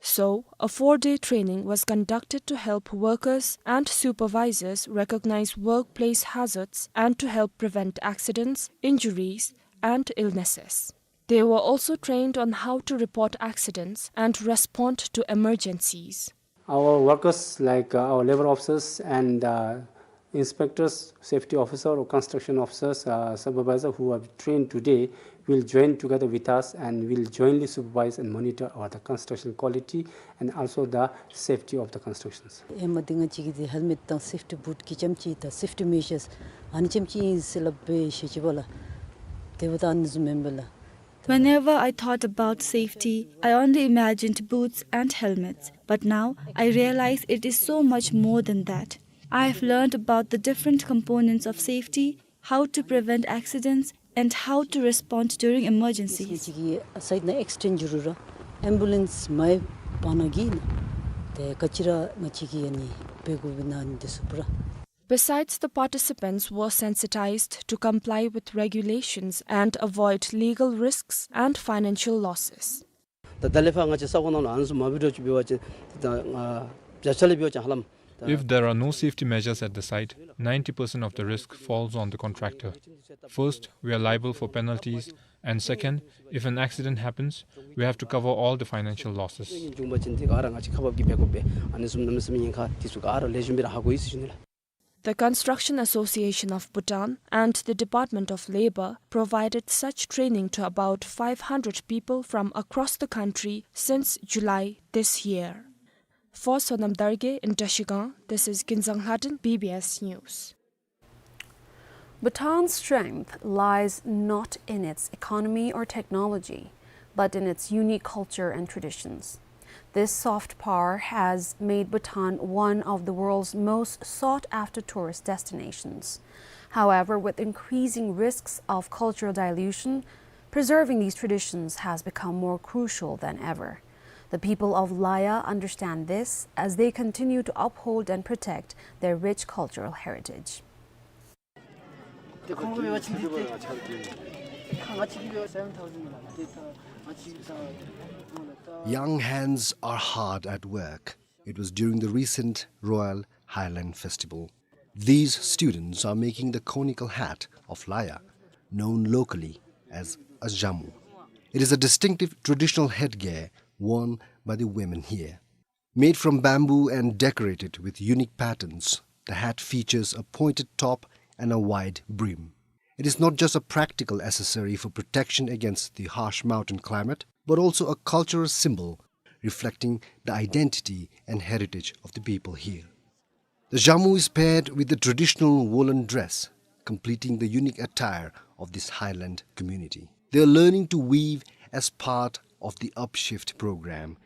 So, a four-day training was conducted to help workers and supervisors recognize workplace hazards and to help prevent accidents, injuries, and illnesses. They were also trained on how to report accidents and respond to emergencies. Our workers, like, uh, our labor officers and, uh, inspectors, safety officer or construction officers, uh, supervisor who have trained today will join together with us and will jointly supervise and monitor our, the construction quality and also the safety of the constructions. ཨེ་མ་འདི་ང་བཅས་ཀྱི་འདི་ཧེལ་མེཊ་དང་སེཕ་ཊི་བུཊ་གི་རྐྱངམ་ཅིག་དང་སེཕ་ཊི་མེ་ཞརས་ཨ་ནི་རྐྱངམ་ཅིག་ཨིན་ཟེར་སླབ་སྦེ་ཞུ་ཅི་པ་ལགས། དེ་འབདཝ་ད་ཨ་ནི་བཟུམ་མེན་པས་ལགས། Whenever I thought about safety, I only imagined boots and helmets. But now, I realize it is so much more than that. I have learned about the different components of safety, how to prevent accidents, and how to respond during emergencies. ང་བཅས་ཀྱི་སའིཊ་ནང་ཨེག་སི་ཌེནཊ་འགྱོ་རུང་ར་ཨེམ་བུ་ལེནསི་མེད་པ་ན་གི་ན་ཏེ་ག་ཅི་ར་ང་བཅས་ཀྱིས་ཨ་ནི་འབད་དགོཔ་ཨིན་ན་ཨ་ནི་འདི་ཚུ་པུ་ར། Besides, the participants were sensitized to comply with regulations and avoid legal risks and financial losses. ད་ད་ལས་ཕར་ང་བཅས་ས་གོ་ནང་ལུ་ཨ་ནི་ཚུ་མ་འབད་རོགས་ཅིག་འབད་བ་ཅིན་ད་ང་བྱ་ཆ་ལས་འབད་བ་ཅིན་ཧ་ལམ་ད། If there are no safety measures at the site, ninety percent of the risk falls on the contractor. First, we are liable for penalties, and second, if an accident happens, we have to cover all the financial losses. འབྱུང་བ་ཅིན་དེ་ག་ར་ང་བཅས་ཁ་འབབ་ཀྱིས་འབད་དགོ་པས། ཨ་ནི་བཟུམ་གནམ་མེད་ས་མེད་ཉེན་ཁ་དེ་ཚུ་ག་ར་ལེགས་ཤོམ་སྦེ་ར་ཧ་གོ་ཡི་ཟེར་ཞུ་ནི་ལགས། The Construction Association of Bhutan and the Department of Labor provided such training to about five hundred people from across the country since July this year. For Sonam Dargay in Trashigang, this is Kinzang Lhaden, B B S News. Bhutan's strength lies not in its economy or technology, but in its unique culture and traditions. This soft power has made Bhutan one of the world's most sought-after tourist destinations. However, with increasing risks of cultural dilution, preserving these traditions has become more crucial than ever. The people of Laya understand this as they continue to uphold and protect their rich cultural heritage. Young hands are hard at work. It was during the recent Royal Highland Festival. These students are making the conical hat of Laya, known locally as a zhamu. It is a distinctive traditional headgear worn by the women here. Made from bamboo and decorated with unique patterns, the hat features a pointed top and a wide brim. It is not just a practical accessory for protection against the harsh mountain climate, but also a cultural symbol reflecting the identity and heritage of the people here. The zhamu is paired with the traditional woolen dress, completing the unique attire of this highland community. They are learning to weave as part of the Upshift program.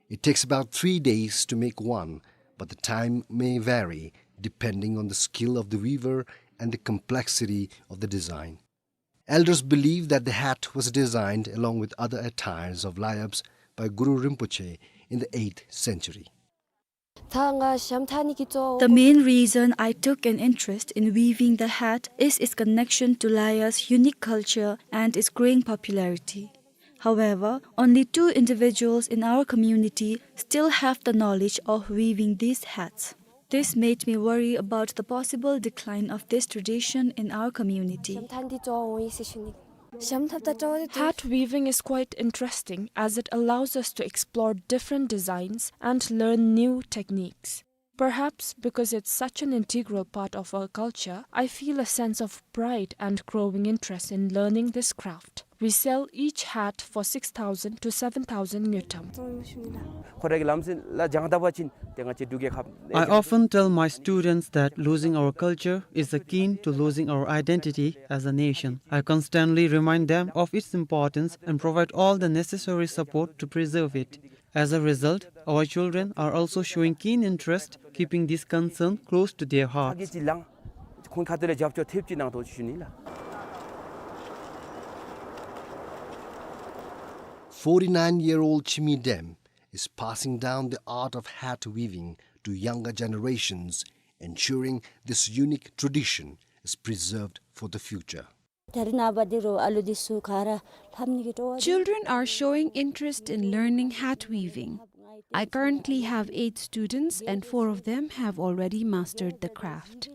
It takes about three days to make one, but the time may vary depending on the skill of the weaver and the complexity of the design. Elders believe that the hat was designed along with other attires of Layabs by Guru Rinpoche in the eighth century. The main reason I took an interest in weaving the hat is its connection to Laya's unique culture and its growing popularity. However, only two individuals in our community still have the knowledge of weaving these hats. This made me worry about the possible decline of this tradition in our community. Hat weaving is quite interesting as it allows us to explore different designs and learn new techniques. Perhaps because it's such an integral part of our culture, I feel a sense of pride and growing interest in learning this craft. We sell each hat for six thousand to seven thousand ngultrum. I often tell my students that losing our culture is akin to losing our identity as a nation. I constantly remind them of its importance and provide all the necessary support to preserve it. As a result, our children are also showing keen interest, keeping this concern close to their hearts. Forty-nine-year-old Chimi Dem is passing down the art of hat weaving to younger generations, ensuring this unique tradition is preserved for the future. Children are showing interest in learning hat weaving. I currently have eight students and four of them have already mastered the craft.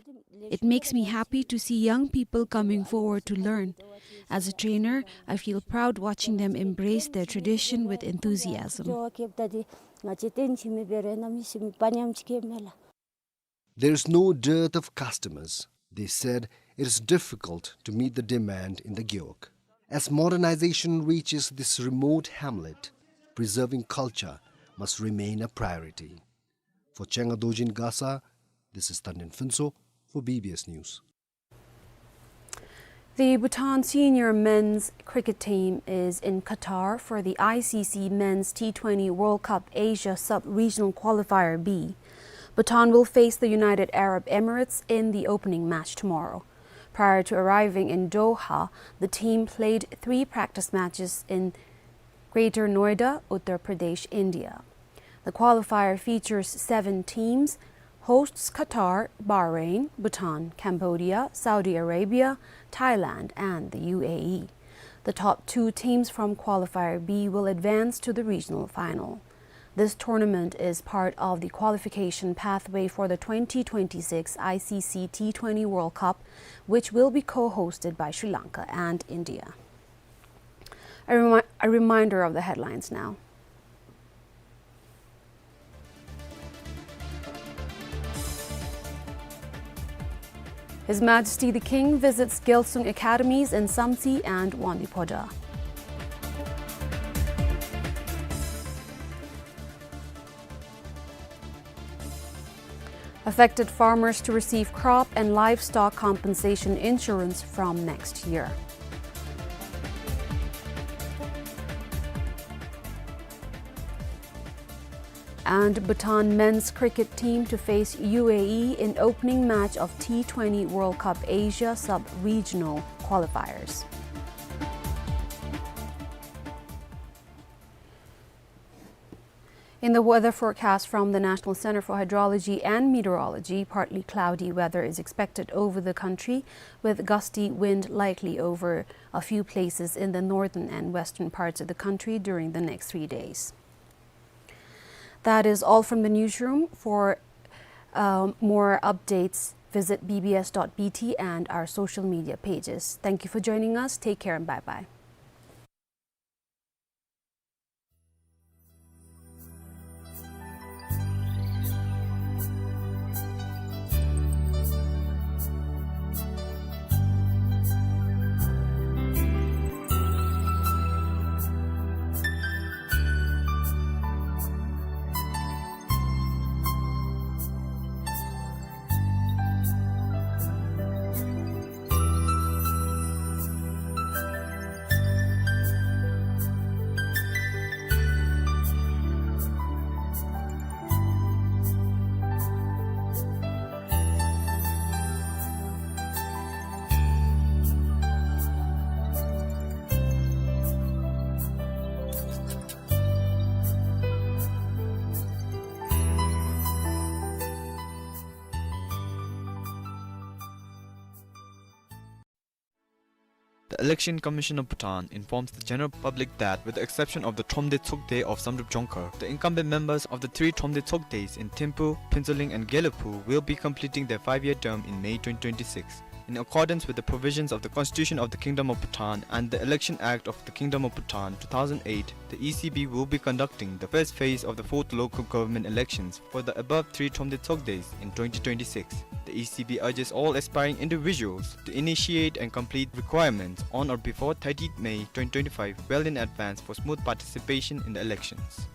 It makes me happy to see young people coming forward to learn. As a trainer, I feel proud watching them embrace their tradition with enthusiasm. There is no dearth of customers. They said it is difficult to meet the demand in the Gewog. As modernization reaches this remote hamlet, preserving culture must remain a priority. For Chenga Dorji in Gasa, this is Tanden Phuntsho for B B S News. The Bhutan senior men's cricket team is in Qatar for the I C C Men's T twenty World Cup Asia Sub-Regional Qualifier B. Bhutan will face the United Arab Emirates in the opening match tomorrow. Prior to arriving in Doha, the team played three practice matches in Greater Noida, Uttar Pradesh, India. The qualifier features seven teams, hosts Qatar, Bahrain, Bhutan, Cambodia, Saudi Arabia, Thailand, and the U A E. The top two teams from Qualifier B will advance to the regional final. This tournament is part of the qualification pathway for the twenty twenty-six I C C T twenty World Cup, which will be co-hosted by Sri Lanka and India. A remi-, a reminder of the headlines now. His Majesty the King visits Gyaltsung Academies in Samtse and Wangdue Phodrang. Affected farmers to receive crop and livestock compensation insurance from next year. And Bhutan men's cricket team to face U A E in opening match of T twenty World Cup Asia Sub-Regional Qualifiers. In the weather forecast from the National Center for Hydrology and Meteorology, partly cloudy weather is expected over the country, with gusty wind likely over a few places in the northern and western parts of the country during the next three days. That is all from the newsroom. For, um, more updates, visit B B S dot B T and our social media pages. Thank you for joining us. Take care and bye-bye. The Election Commission of Bhutan informs the general public that, with the exception of the Thromde Tshogde of Samdrup Jongkhar, the incumbent members of the three Thromde Tshogdes in Thimphu, Phuentsholing and Gelephu will be completing their five-year term in May twenty twenty-six. In accordance with the provisions of the Constitution of the Kingdom of Bhutan and the Election Act of the Kingdom of Bhutan two thousand eight, the E C B will be conducting the first phase of the fourth local government elections for the above three Thromde Tshogdes in twenty twenty-six. The E C B urges all aspiring individuals to initiate and complete requirements on or before thirtieth May twenty twenty-five, well in advance for smooth participation in the elections.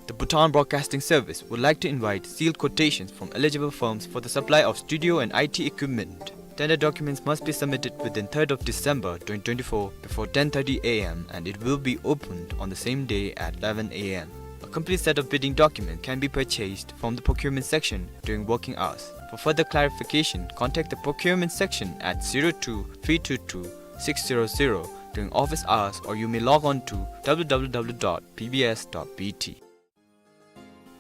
The Bhutan Broadcasting Service would like to invite sealed quotations from eligible firms for the supply of studio and I T equipment. Tender documents must be submitted within third of December twenty twenty-four before ten thirty A M and it will be opened on the same day at eleven A M. A complete set of bidding documents can be purchased from the procurement section during working hours. For further clarification, contact the procurement section at zero two three two two six zero zero during office hours, or you may log on to W W W dot B B S dot B T.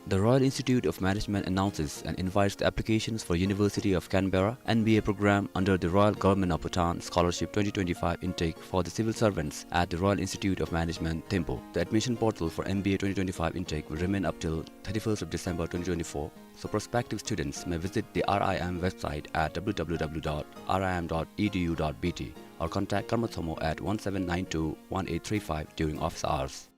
The Royal Institute of Management announces and invites the applications for University of Canberra M B A program under the Royal Government of Bhutan Scholarship twenty twenty-five intake for the civil servants at the Royal Institute of Management, Thimphu. The admission portal for M B A twenty twenty-five intake will remain up till thirty-first of December twenty twenty-four, so prospective students may visit the R I M website at W W W dot R I M dot E D U dot B T or contact Karma Thommo at one seven nine two one eight three five during office hours.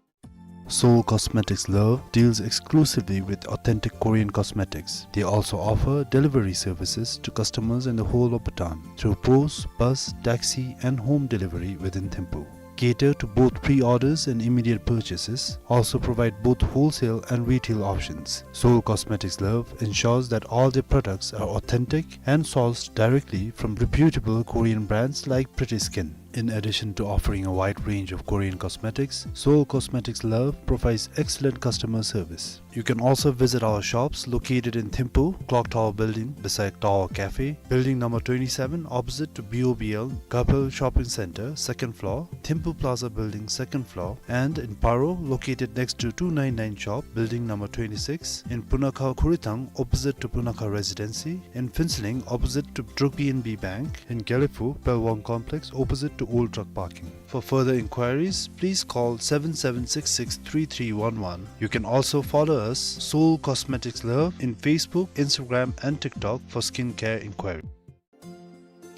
Seoul Cosmetics Love deals exclusively with authentic Korean cosmetics. They also offer delivery services to customers in the whole of Bhutan through post, bus, taxi, and home delivery within Thimphu. Cater to both pre-orders and immediate purchases. Also provide both wholesale and retail options. Seoul Cosmetics Love ensures that all their products are authentic and sourced directly from reputable Korean brands like Pretty Skin. In addition to offering a wide range of Korean cosmetics, Seoul Cosmetics Love provides excellent customer service. You can also visit our shops located in Thimphu, Clock Tower Building, beside Tower Cafe, Building number twenty-seven, opposite to B O B L, Gapel Shopping Center, second floor, Thimphu Plaza Building, second floor, and in Paro, located next to two nine nine shop, Building number twenty-six, in Punakha Khurithang, opposite to Punakha Residency, in Phuentsholing, opposite to Druk P N B Bank, in Gelephu, Pelwang Complex, opposite to Old Truck Parking. For further inquiries, please call seven seven six six three three one one. You can also follow us, Seoul Cosmetics Love, in Facebook, Instagram, and TikTok for skincare inquiry.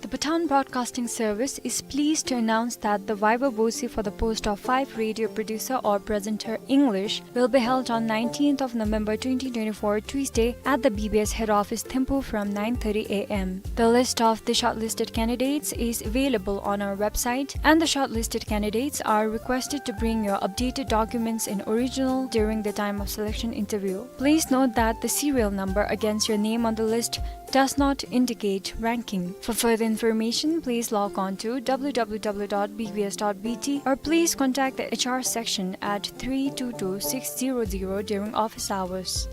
The Bhutan Broadcasting Service is pleased to announce that the viva voce for the post of five radio producer or presenter English will be held on nineteenth of November twenty twenty-four, Tuesday, at the B B S head office, Thimphu, from nine thirty a m. The list of the shortlisted candidates is available on our website, and the shortlisted candidates are requested to bring your updated documents in original during the time of selection interview. Please note that the serial number against your name on the list does not indicate ranking. For further information, please log on to w w w dot b b s dot b t or please contact the H R section at three two two six zero zero during office hours.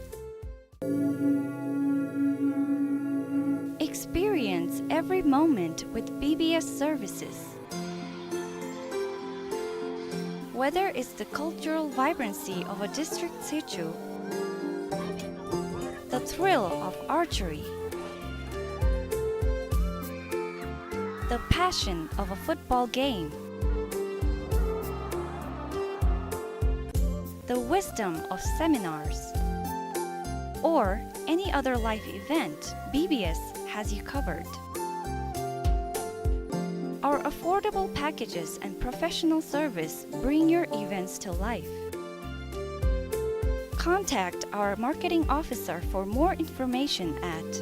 Experience every moment with B B S services. Whether it's the cultural vibrancy of a district situ, the thrill of archery, the passion of a football game, the wisdom of seminars, or any other life event, B B S has you covered. Our affordable packages and professional service bring your events to life. Contact our marketing officer for more information at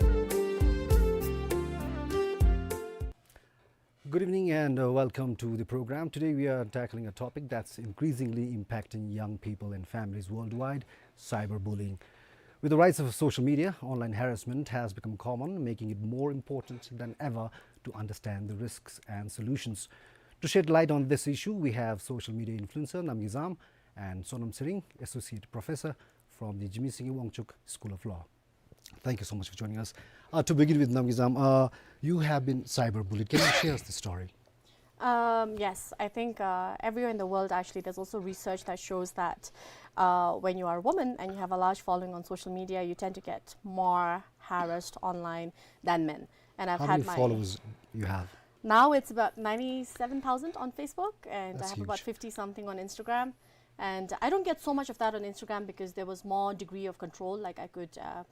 Good evening and, uh, welcome to the program. Today we are tackling a topic that's increasingly impacting young people and families worldwide, cyberbullying. With the rise of social media, online harassment has become common, making it more important than ever to understand the risks and solutions. To shed light on this issue, we have social media influencer Namgay Zam and Sonam Tshering, Associate Professor from the Jigme Singye Wangchuck School of Law. Thank you so much for joining us. Uh, to begin with, Namgay Zam, uh, you have been cyberbullied. Can you share us the story? Um, yes, I think, uh, everywhere in the world, actually, there's also research that shows that, uh, when you are a woman and you have a large following on social media, you tend to get more harassed online than men. And I've How had many my followers you have? Now it's about ninety-seven thousand on Facebook, and That's I have about huge. fifty something on Instagram. And I don't get so much of that on Instagram because there was more degree of control. Like, I could, uh,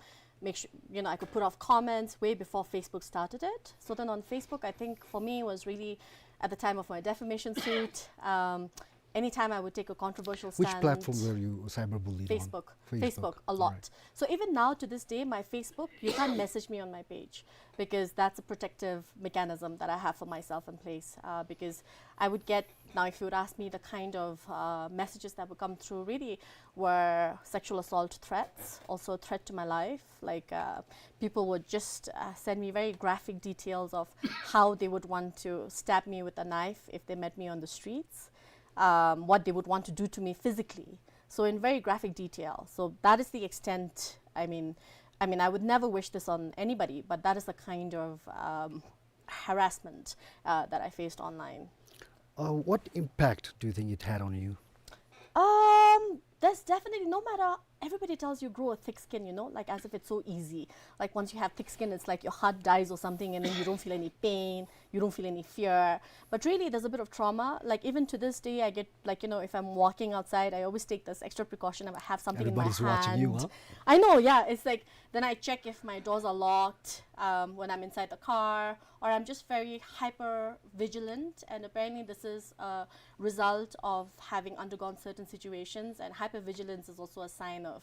make sure, you know, I could put off comments way before Facebook started it. So then on Facebook, I think for me it was really at the time of my defamation suit. Um, anytime I would take a controversial Which stance. platform were you cyberbullied on? Facebook. Facebook. Facebook, a lot. All right. So even now to this day, my Facebook, you can't message me on my page because that's a protective mechanism that I have for myself in place. Uh, because I would get, now if you would ask me, the kind of, uh, messages that would come through really were sexual assault threats, also a threat to my life. Like, uh, people would just, uh, send me very graphic details of how they would want to stab me with a knife if they met me on the streets, um, what they would want to do to me physically. So in very graphic detail. So that is the extent, I mean, I mean, I would never wish this on anybody, but that is the kind of, um, harassment, uh, that I faced online. Uh, what impact do you think it had on you? Um, there's definitely, no matter, everybody tells you grow a thick skin, you know, like, as if it's so easy. Like, once you have thick skin, it's like your heart dies or something, and then you don't feel any pain, you don't feel any fear. But really, there's a bit of trauma. Like, even to this day, I get, like, you know, if I'm walking outside, I always take this extra precaution. I have something in my hand. Everybody's watching you, huh? I know, yeah. It's like, then I check if my doors are locked, um, when I'm inside the car, or I'm just very hyper vigilant. And apparently, this is a result of having undergone certain situations. And hypervigilance is also a sign of,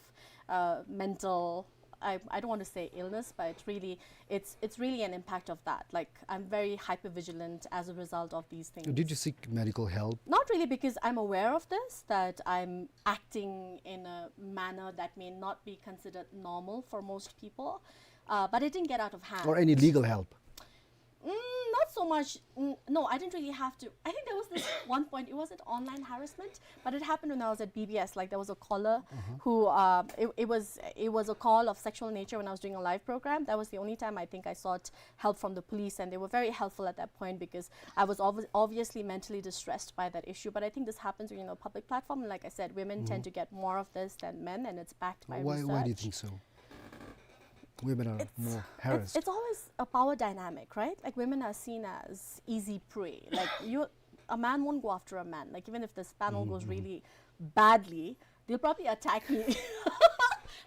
uh, mental, I, I don't want to say illness, but it's really, it's, it's really an impact of that. Like, I'm very hypervigilant as a result of these things. Did you seek medical help? Not really, because I'm aware of this, that I'm acting in a manner that may not be considered normal for most people. Uh, but it didn't get out of hand. Or any legal help? Mm, not so much. Mm, no, I didn't really have to. I think there was this one point. It wasn't online harassment, but it happened when I was at B B S. Like, there was a caller who, uh, it, it was it was a call of sexual nature when I was doing a live program. That was the only time I think I sought help from the police, and they were very helpful at that point because I was obvi- obviously mentally distressed by that issue. But I think this happens when you're in a public platform, and like I said, women tend to get more of this than men, and it's backed by Why, research. Why do you think so? Women are It's- more It's, harassed. it's always a power dynamic, right? Like, women are seen as easy prey. Like, you, a man won't go after a man. Like, even if this panel goes really badly, they'll probably attack me.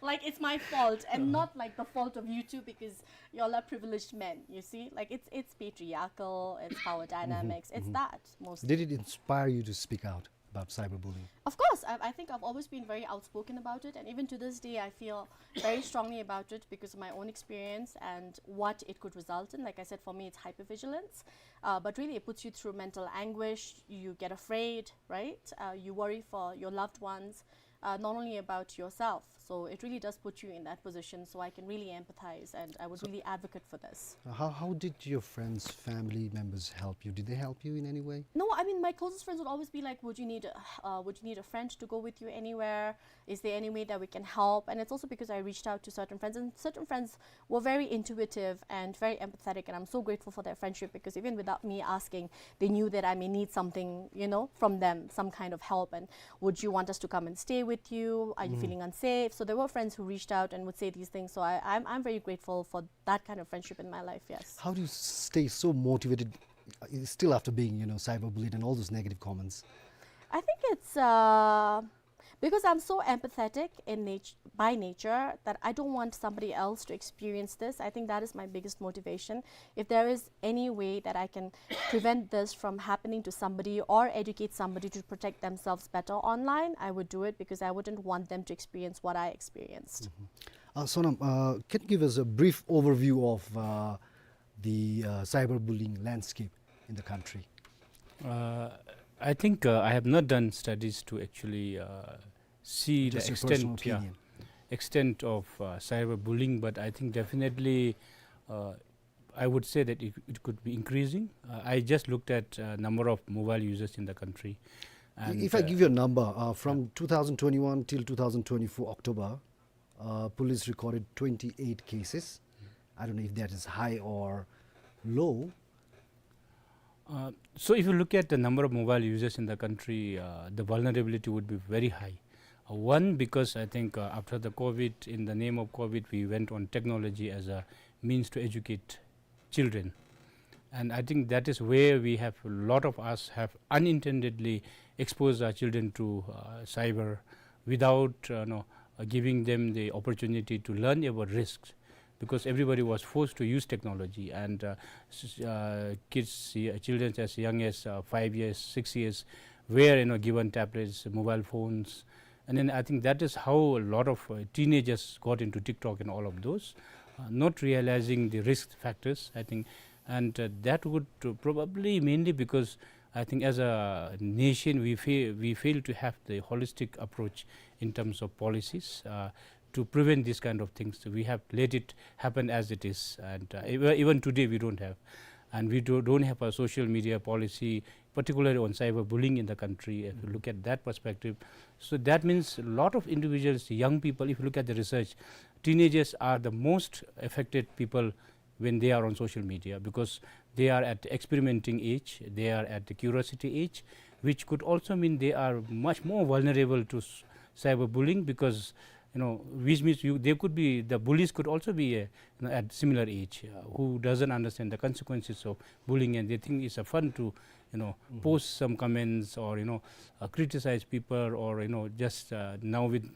Like, it's my fault and not, like, the fault of you two because y'all are privileged men. You see, like, it's it's patriarchal, it's power dynamics, it's that mostly. Did it inspire you to speak out about cyberbullying? Of course, I, I think I've always been very outspoken about it, and even to this day, I feel very strongly about it because of my own experience and what it could result in. Like I said, for me, it's hypervigilance, uh, but really it puts you through mental anguish. You get afraid, right? Uh, you worry for your loved ones, uh, not only about yourself. So it really does put you in that position. So I can really empathize, and I would really advocate for this. Uh, How, how did your friends, family members help you? Did they help you in any way? No, I mean, my closest friends would always be like, "Would you need, uh, would you need a friend to go with you anywhere? Is there any way that we can help?" And it's also because I reached out to certain friends, and certain friends were very intuitive and very empathetic, and I'm so grateful for their friendship because even without me asking, they knew that I may need something, you know, from them, some kind of help. And, "Would you want us to come and stay with you? Are you feeling unsafe?" So there were friends who reached out and would say these things. So I, I'm, I'm very grateful for that kind of friendship in my life, yes. How do you stay so motivated, uh, still after being, you know, cyberbullied and all those negative comments? I think it's uh, because I'm so empathetic in nat- by nature that I don't want somebody else to experience this. I think that is my biggest motivation. If there is any way that I can prevent this from happening to somebody or educate somebody to protect themselves better online, I would do it because I wouldn't want them to experience what I experienced. Uh, Sonam, uh, can you give us a brief overview of uh, the uh, cyberbullying landscape in the country? Uh, I think uh, I have not done studies to actually uh, see Just the your personal extent, yeah, opinion. Extent of uh, cyberbullying, but I think definitely uh, I would say that it, it could be increasing. Uh, I just looked at uh, number of mobile users in the country. And, If I uh, give you a number, uh, from two thousand twenty-one till two thousand twenty-four October, uh, police recorded twenty-eight cases. I don't know if that is high or low. Uh, so if you look at the number of mobile users in the country, uh, the vulnerability would be very high. Uh, one, because I think uh, after the COVID, in the name of COVID, we went on technology as a means to educate children. And I think that is where we have, a lot of us have unintendedly exposed our children to uh, cyber without uh, no, uh, giving them the opportunity to learn about risks, because everybody was forced to use technology, and uh, s- uh, kids, uh, children as young as uh, five years, six years were, you know, given tablets, mobile phones, and then I think that is how a lot of uh, teenagers got into TikTok and all of those, uh, not realizing the risk factors, I think, and uh, that would uh, probably mainly because I think as a nation we fail, we fail to have the holistic approach in terms of policies uh, to prevent these kind of things. We have let it happen as it is, and uh, even, even today we don't have, and we do, don't have a social media policy, particularly on cyberbullying in the country. If you look at that perspective, so that means a lot of individuals, young people. If you look at the research, teenagers are the most affected people when they are on social media, because they are at the experimenting age, they are at the curiosity age, which could also mean they are much more vulnerable to s- cyberbullying, because, you know, which means you, they could be, the bullies could also be uh, you know, at similar age, uh, who doesn't understand the consequences of bullying, and they think it's a fun to, you know, post some comments or, you know, uh, criticize people, or, you know, just uh, now with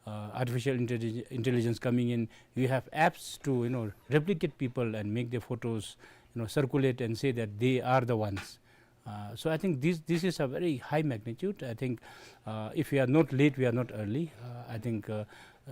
uh, artificial intellig- intelligence coming in, you have apps to, you know, replicate people and make their photos, you know, circulate and say that they are the ones. Uh, so I think this this is a very high magnitude. I think uh, if we are not late, we are not early. Uh, I think uh,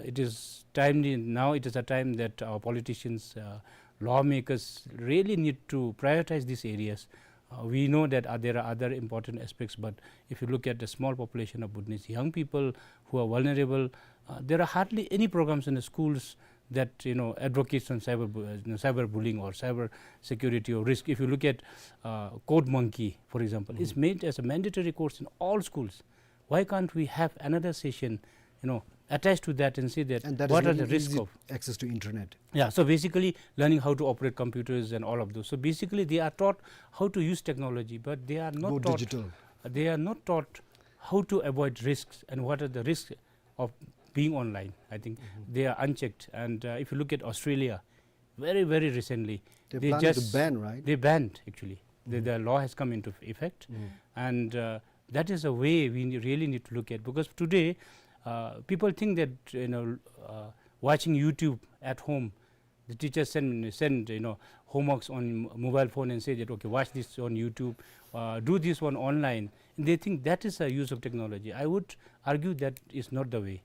it is timely now. It is a time that our politicians, uh, lawmakers really need to prioritize these areas. Uh, we know that uh, there are other important aspects, but if you look at the small population of Bhutanese young people who are vulnerable, uh, there are hardly any programs in the schools that, you know, advocates on cyber bu-, uh, you know, cyberbullying or cyber security or risk. If you look at, uh, Code Monkey, for example, it's made as a mandatory course in all schools. Why can't we have another session, you know, attached to that and say that And that is what are the very risk easy of access to internet. Yeah, so basically learning how to operate computers and all of those. So basically they are taught how to use technology, but they are not Go taught, digital. They are not taught how to avoid risks and what are the risks of being online. I think they are unchecked. And, uh, if you look at Australia, very, very recently, They're they planning to just ban, right? They banned, actually. The, the law has come into effect. And, uh, that is a way we ne-, really need to look at, because today, uh, people think that, you know, uh, watching YouTube at home, the teachers send, send, you know, homeworks on mobile phone and say that, "Okay, watch this on YouTube, uh, do this one online." And they think that is a use of technology. I would argue that is not the way.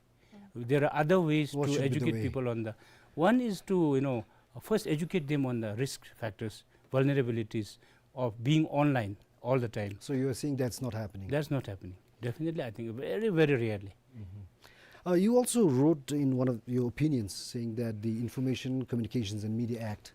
There are other ways What to should be the educate way? people on the, one is to, you know, first educate them on the risk factors, vulnerabilities of being online all the time. So you are saying that's not happening? That's not happening. Definitely, I think very, very rarely. Uh, you also wrote in one of your opinions saying that the Information Communications and Media Act,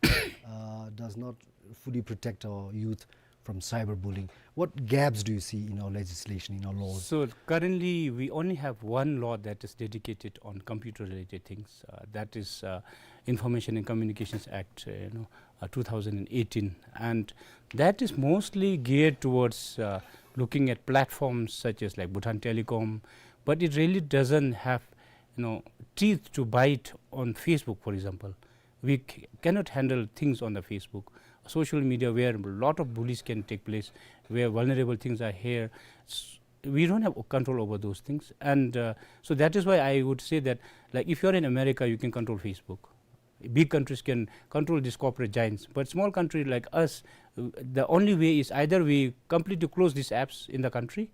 uh, does not fully protect our youth from cyberbullying. What gaps do you see in our legislation, in our laws? So currently, we only have one law that is dedicated on computer-related things. Uh, that is, uh, Information and Communications Act, uh, you know, uh, two thousand and eighteen, and that is mostly geared towards, uh, looking at platforms such as, like, Bhutan Telecom, but it really doesn't have, you know, teeth to bite on Facebook, for example. We c-, cannot handle things on the Facebook, social media, where a lot of bullies can take place, where vulnerable things are here. S-, we don't have control over those things, and, uh, so that is why I would say that, like, if you're in America, you can control Facebook. Big countries can control these corporate giants, but small country like us, uh, the only way is either we completely close these apps in the country,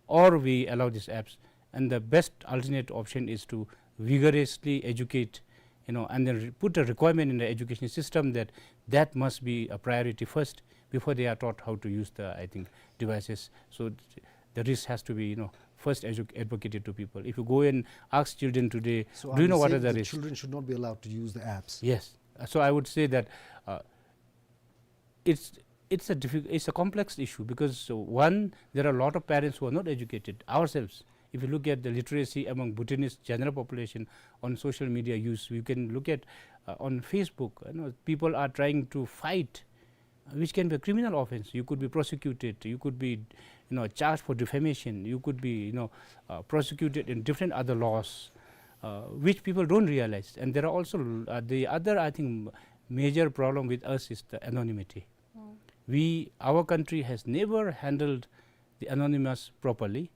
or we allow these apps. And the best alternate option is to vigorously educate, you know, and then re-, put a requirement in the education system that that must be a priority first before they are taught how to use the, I think, devices. So th-, the risk has to be, you know, first edu-, advocated to people. If you go and ask children today, So "Do you know what are the the risks?" children should not be allowed to use the apps? Yes. Uh, so I would say that, uh, it's, it's a diffi-, it's a complex issue because, uh, one, there are a lot of parents who are not educated ourselves. If you look at the literacy among Bhutanese general population on social media use, you can look at, uh, on Facebook, you know, people are trying to fight, uh, which can be a criminal offense. You could be prosecuted, you could be, you know, charged for defamation, you could be, you know, uh, prosecuted in different other laws, uh, which people don't realize. And there are also, uh, the other, I think, major problem with us is the anonymity. We, our country has never handled the anonymous properly,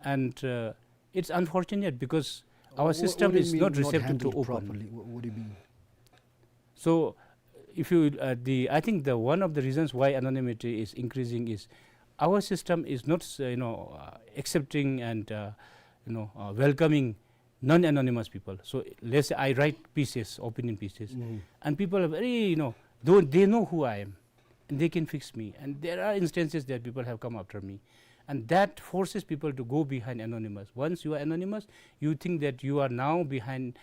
and, uh, it's unfortunate because our Wha-, system what do you is mean not not receptive to handled open. properly? Wha-, what do you mean? So, if you, uh, the, I think the, one of the reasons why anonymity is increasing is our system is not, uh, you know, uh, accepting and, uh, you know, uh, welcoming non-anonymous people. So let's say I write pieces, opinion pieces, and people are very, you know, though they know who I am, and they can fix me. And there are instances that people have come after me, and that forces people to go behind anonymous. Once you are anonymous, you think that you are now behind,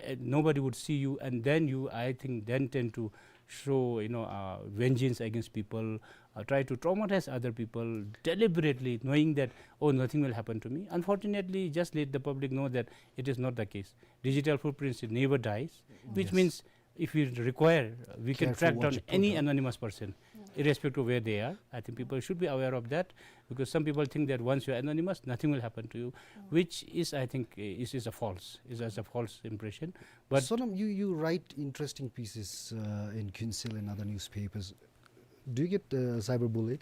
uh, nobody would see you, and then you, I think, then tend to show, you know, uh, vengeance against people, uh, try to traumatize other people deliberately, knowing that, "Oh, nothing will happen to me." Unfortunately, just let the public know that it is not the case. Digital footprints, it never dies, which Yes. means if we require, uh, we can Careful track what down you put any out. anonymous person, irrespective of where they are. I think people should be aware of that, because some people think that once you're anonymous, nothing will happen to you, which is, I think, i-, is, is a false, is, is a false impression. But Sonam, you, you write interesting pieces, uh, in Khyentse and other newspapers. Do you get, uh, cyberbullied?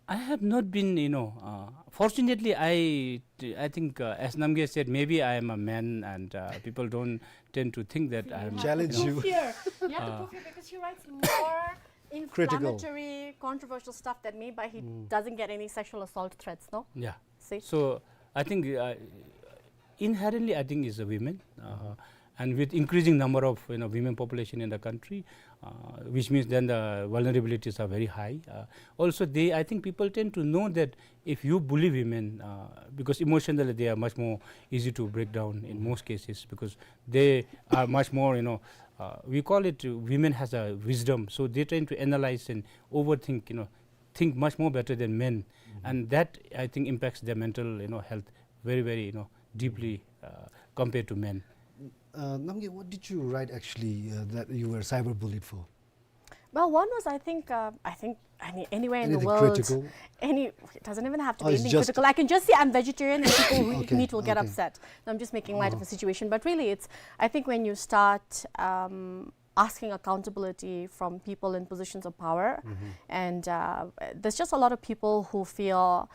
I have not been, you know, uh, fortunately, I, I think, uh, as Namgay said, maybe I am a man and, uh, people don't tend to think that I am, Challenge you know. you. Fear. You have to Uh, prove fear because he writes more Critical. inflammatory, controversial stuff than me, but he Mm. doesn't get any sexual assault threats, no? Yeah. See? So, I think, uh, inherently, I think, is a women. Uh, And with increasing number of, you know, women population in the country, uh, which means then the vulnerabilities are very high. Uh, also, they, I think people tend to know that if you bully women, uh, because emotionally they are much more easy to break down in most cases, because they are much more, you know, uh, we call it, uh, women has a wisdom, so they tend to analyze and overthink, you know, think much more better than men, and that, I think, impacts their mental, you know, health very, very, you know, deeply, uh, compared to men. Uh, Namgay, what did you write actually, uh, that you were cyberbullied for? Well, one was, I think, uh, I think any, anywhere in the world, any, it doesn't even have to be anything critical. I can just say I'm vegetarian and people who eat meat will get upset. I'm just making light of a situation, but really, it's, I think, when you start, um, asking accountability from people in positions of power, and, uh, there's just a lot of people who feel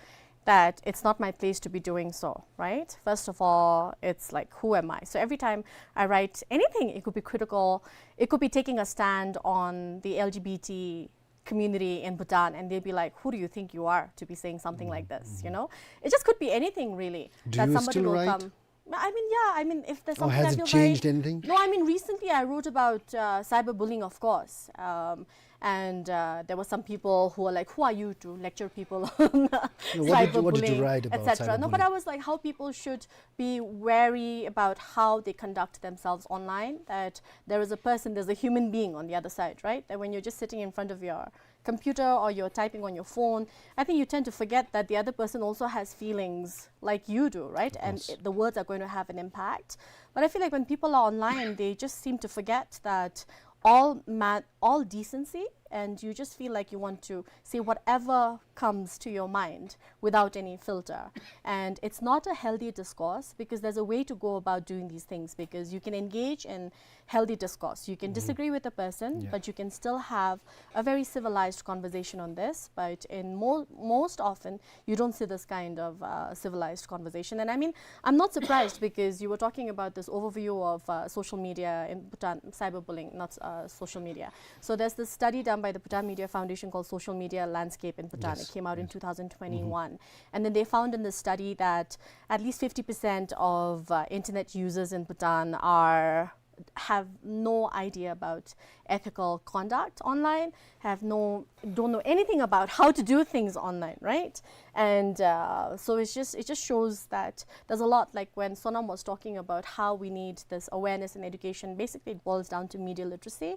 that it's not my place to be doing so, right? First of all, it's like, who am I? So every time I write anything, it could be critical, it could be taking a stand on the L G B T community in Bhutan, and they'll be like, "Who do you think you are to be saying something like this?" You know, it just could be anything, really. Do that you somebody still will write? Come. I mean, yeah, I mean, if there's something I feel very... Or has it changed anything? No, I mean, recently I wrote about, uh, cyberbullying, of course. Um, and, uh, there were some people who were like, "Who are you to lecture people on cyberbullying, et cetera?" No, what did you, what did you write about cyberbullying? No, but I was like, how people should be wary about how they conduct themselves online, that there is a person, there's a human being on the other side, right? That when you're just sitting in front of your computer or you're typing on your phone, I think you tend to forget that the other person also has feelings like you do, right? And it, the words are going to have an impact. But I feel like when people are online, they just seem to forget that all ma-, all decency, and you just feel like you want to say whatever comes to your mind without any filter. And it's not a healthy discourse, because there's a way to go about doing these things, because you can engage in healthy discourse. You can disagree with the person, but you can still have a very civilized conversation on this. But in mo-, most often, you don't see this kind of, uh, civilized conversation. And I mean, I'm not surprised, because you were talking about this overview of, uh, social media in Bhutan, cyberbullying, not, uh, social media. So there's this study done by the Bhutan Media Foundation called Social Media Landscape in Bhutan. It came out in two thousand twenty-one. And then they found in the study that at least fifty percent of, uh, internet users in Bhutan are, have no idea about ethical conduct online, have no, don't know anything about how to do things online, right? And, uh, so it's just, it just shows that there's a lot, like when Sonam was talking about how we need this awareness and education, basically it boils down to media literacy.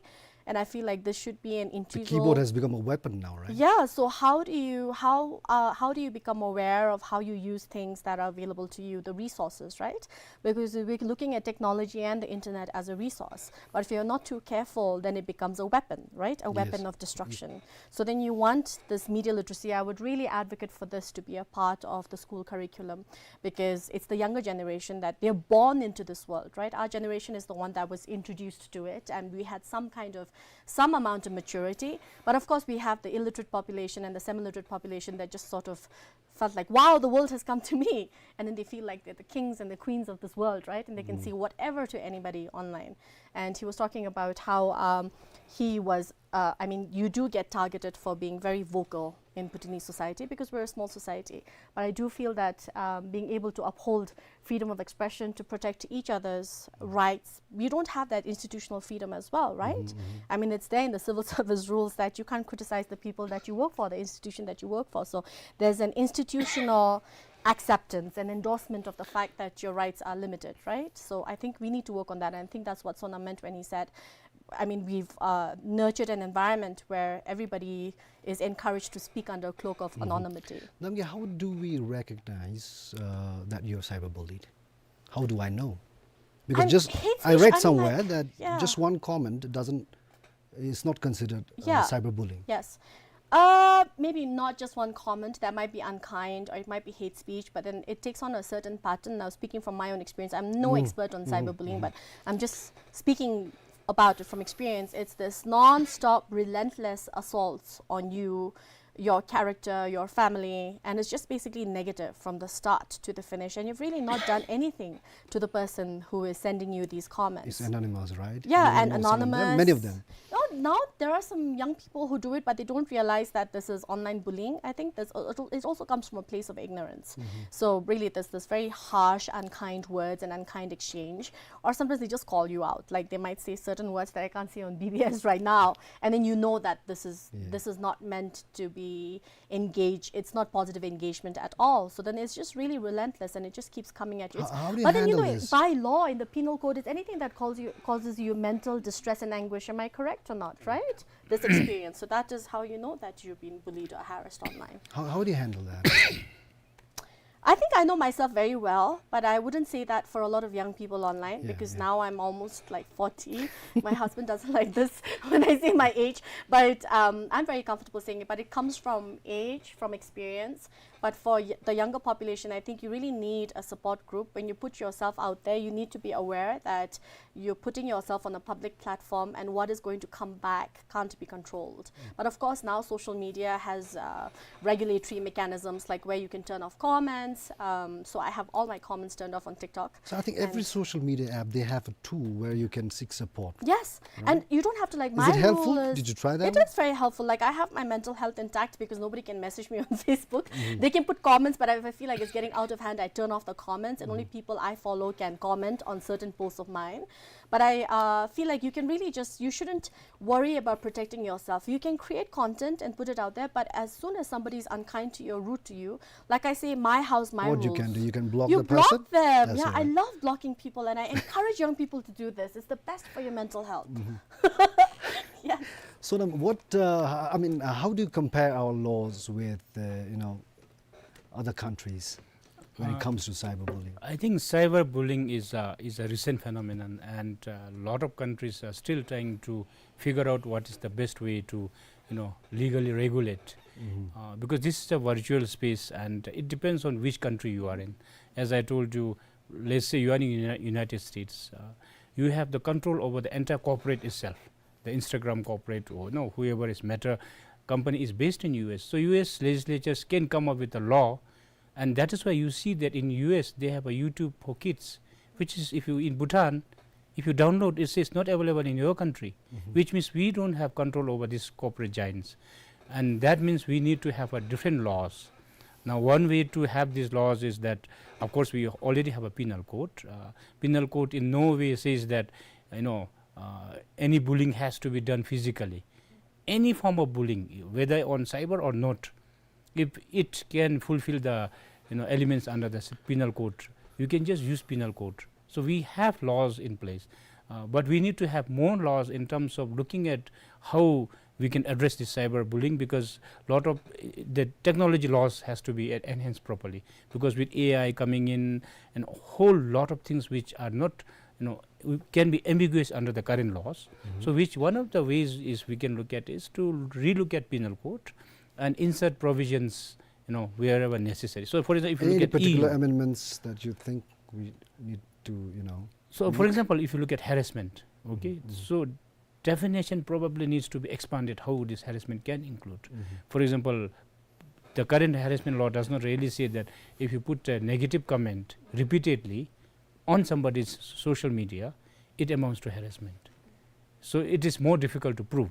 And I feel like this should be an integral... The keyboard has become a weapon now, right? Yeah, so how do you, how, uh, how do you become aware of how you use things that are available to you, the resources, right? Because we're looking at technology and the internet as a resource. But if you're not too careful, then it becomes a weapon, right? A weapon of destruction. So then you want this media literacy. I would really advocate for this to be a part of the school curriculum, because it's the younger generation that they're born into this world, right? Our generation is the one that was introduced to it, and we had some kind of, some amount of maturity. But of course, we have the illiterate population and the semi-literate population that just sort of felt like, "Wow, the world has come to me." And then they feel like they're the kings and the queens of this world, right? And they can say whatever to anybody online. And he was talking about how, um, he was, uh, I mean, you do get targeted for being very vocal in Bhutanese society because we're a small society. But I do feel that, um, being able to uphold freedom of expression, to protect each other's rights, you don't have that institutional freedom as well, right? I mean, it's there in the civil service rules that you can't criticize the people that you work for, the institution that you work for. So there's an institutional acceptance and endorsement of the fact that your rights are limited, right? So I think we need to work on that, and I think that's what Sonam meant when he said, I mean, we've, uh, nurtured an environment where everybody is encouraged to speak under a cloak of anonymity. Namgay, how do we recognize, uh, that you're cyberbullied? How do I know? Because I read somewhere that just one comment doesn't, is not considered, uh, cyberbullying. Yes. Uh, maybe not just one comment. That might be unkind, or it might be hate speech, but then it takes on a certain pattern. Now, speaking from my own experience, I'm no expert on cyberbullying, but I'm just speaking about it from experience. It's this non-stop, relentless assaults on you, your character, your family, and it's just basically negative from the start to the finish. And you've really not done anything to the person who is sending you these comments. It's anonymous, right? Yeah, and anonymous. Many of them. No, Now, there are some young people who do it, but they don't realize that this is online bullying. I think this, it also comes from a place of ignorance. So really, there's this very harsh, unkind words and unkind exchange, or sometimes they just call you out. Like, they might say certain words that I can't say on B B S right now, and then you know that this is, yeah, this is not meant to be engage, it's not positive engagement at all. So then it's just really relentless, and it just keeps coming at you. How, how do you handle this? But then, you know, by law in the penal code, it's anything that calls you, causes you mental distress and anguish. Am I correct or not, right? This experience. So that is how you know that you've been bullied or harassed online. How, how do you handle that? I think I know myself very well, but I wouldn't say that for a lot of young people online, yeah, because, yeah, now I'm almost, like, forty. My husband doesn't like this when I say my age, but, um, I'm very comfortable saying it. But it comes from age, from experience. But for y-, the younger population, I think you really need a support group. When you put yourself out there, you need to be aware that you're putting yourself on a public platform, and what is going to come back can't be controlled. But of course, now social media has, uh, regulatory mechanisms, like where you can turn off comments. Um, so I have all my comments turned off on TikTok. So I think every social media app, they have a tool where you can seek support. Yes, right? And you don't have to, like, my rule is, is it helpful? Did you try that? It is very helpful. Like, I have my mental health intact because nobody can message me on Facebook. They can put comments, but if I feel like it's getting out of hand, I turn off the comments, and only people I follow can comment on certain posts of mine. But I, uh, feel like you can really just, you shouldn't worry about protecting yourself. You can create content and put it out there, but as soon as somebody is unkind to you or rude to you, like I say, my house, my rules. What you can do, you can block the person. You block them. Yeah, I love blocking people, and I encourage young people to do this. It's the best for your mental health. Yeah. Sonam, what, uh, I mean, uh, how do you compare our laws with, uh, you know, other countries when it comes to cyberbullying? I think cyberbullying is a, is a recent phenomenon, and a lot of countries are still trying to figure out what is the best way to, you know, legally regulate. Uh, because this is a virtual space, and it depends on which country you are in. As I told you, let's say you are in Uni-, United States, uh, you have the control over the entire corporate itself. The Instagram corporate, or, you know, whoever is Meta company is based in U S. So U S legislatures can come up with a law, and that is why you see that in U S they have a YouTube for kids, which is, if you, in Bhutan, if you download, it says not available in your country, which means we don't have control over these corporate giants. And that means we need to have a different laws. Now, one way to have these laws is that, of course, we already have a penal code. Uh, penal code in no way says that, you know, uh, any bullying has to be done physically. Any form of bullying, whether on cyber or not, if it can fulfill the, you know, elements under the s-, penal code, you can just use penal code. So we have laws in place, uh, but we need to have more laws in terms of looking at how we can address this cyberbullying, because lot of, uh, the technology laws has to be en-, enhanced properly, because with A I coming in and a whole lot of things which are not, you know, we can be ambiguous under the current laws. So which one of the ways is we can look at is to relook at penal code and insert provisions, you know, wherever necessary. So for example, if you look at E U, any particular amendments that you think we need to, you know, so for example, if you look at harassment, okay, so definition probably needs to be expanded, how this harassment can include. For example, the current harassment law does not really say that if you put a negative comment repeatedly on somebody's social media, it amounts to harassment. So it is more difficult to prove.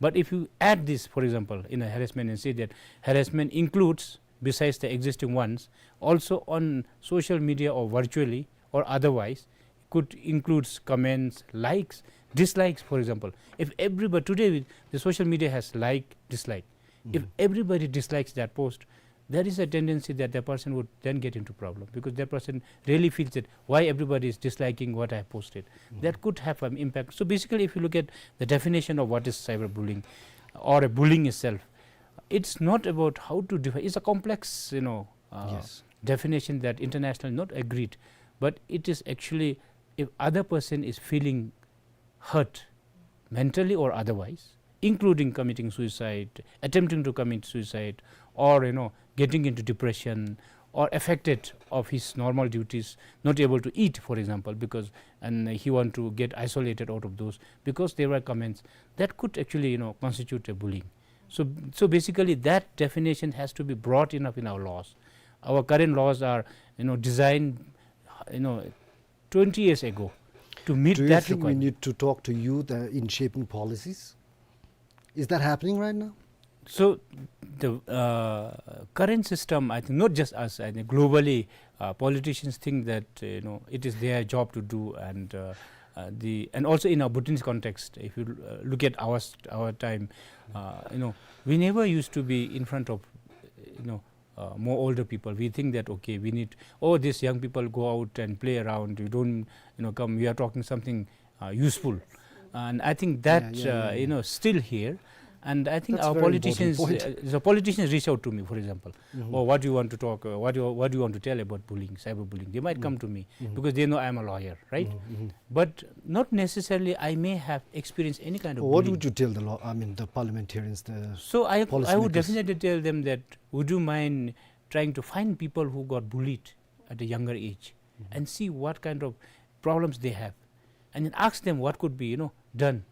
But if you add this, for example, in a harassment and say that harassment includes, besides the existing ones, also on social media or virtually or otherwise, could includes comments, likes, dislikes, for example. If everybody, today the social media has like, dislike. If everybody dislikes that post, there is a tendency that the person would then get into problem, because that person really feels that why everybody is disliking what I have posted. That could have an impact. So basically, if you look at the definition of what is cyberbullying or a bullying itself, it's not about how to define. It's a complex, you know, uh, definition that international not agreed, but it is actually if other person is feeling hurt, mentally or otherwise, including committing suicide, attempting to commit suicide, or, you know, getting into depression, or affected of his normal duties, not able to eat, for example, because, and he want to get isolated out of those, because there were comments that could actually, you know, constitute a bullying. So, so basically, that definition has to be brought in up in our laws. Our current laws are, you know, designed, you know, twenty years ago to meet that requirement. Do you think we need to talk to youth, uh, in shaping policies? Is that happening right now? So the, uh, current system, I think, not just us, I think globally, uh, politicians think that, uh, you know, it is their job to do, and, uh, uh, the, and also in our Bhutanese context, if you, uh, look at our s-, our time, uh, you know, we never used to be in front of, you know, uh, more older people. We think that, okay, we need, oh, these young people go out and play around. You don't, you know, come, we are talking something, uh, useful. And I think that, yeah, yeah, uh, yeah, you know, still here. And I think our politicians, uh, the politicians reach out to me, for example, "Oh, what do you want to talk? Uh, what do you, what do you want to tell about bullying, cyberbullying?" They might come to me because they know I am a lawyer, right? But not necessarily I may have experienced any kind of bullying. What would you tell the law, I mean, the parliamentarians, the... So I, I would definitely tell them that, would you mind trying to find people who got bullied at a younger age and see what kind of problems they have, and then ask them what could be, you know, done.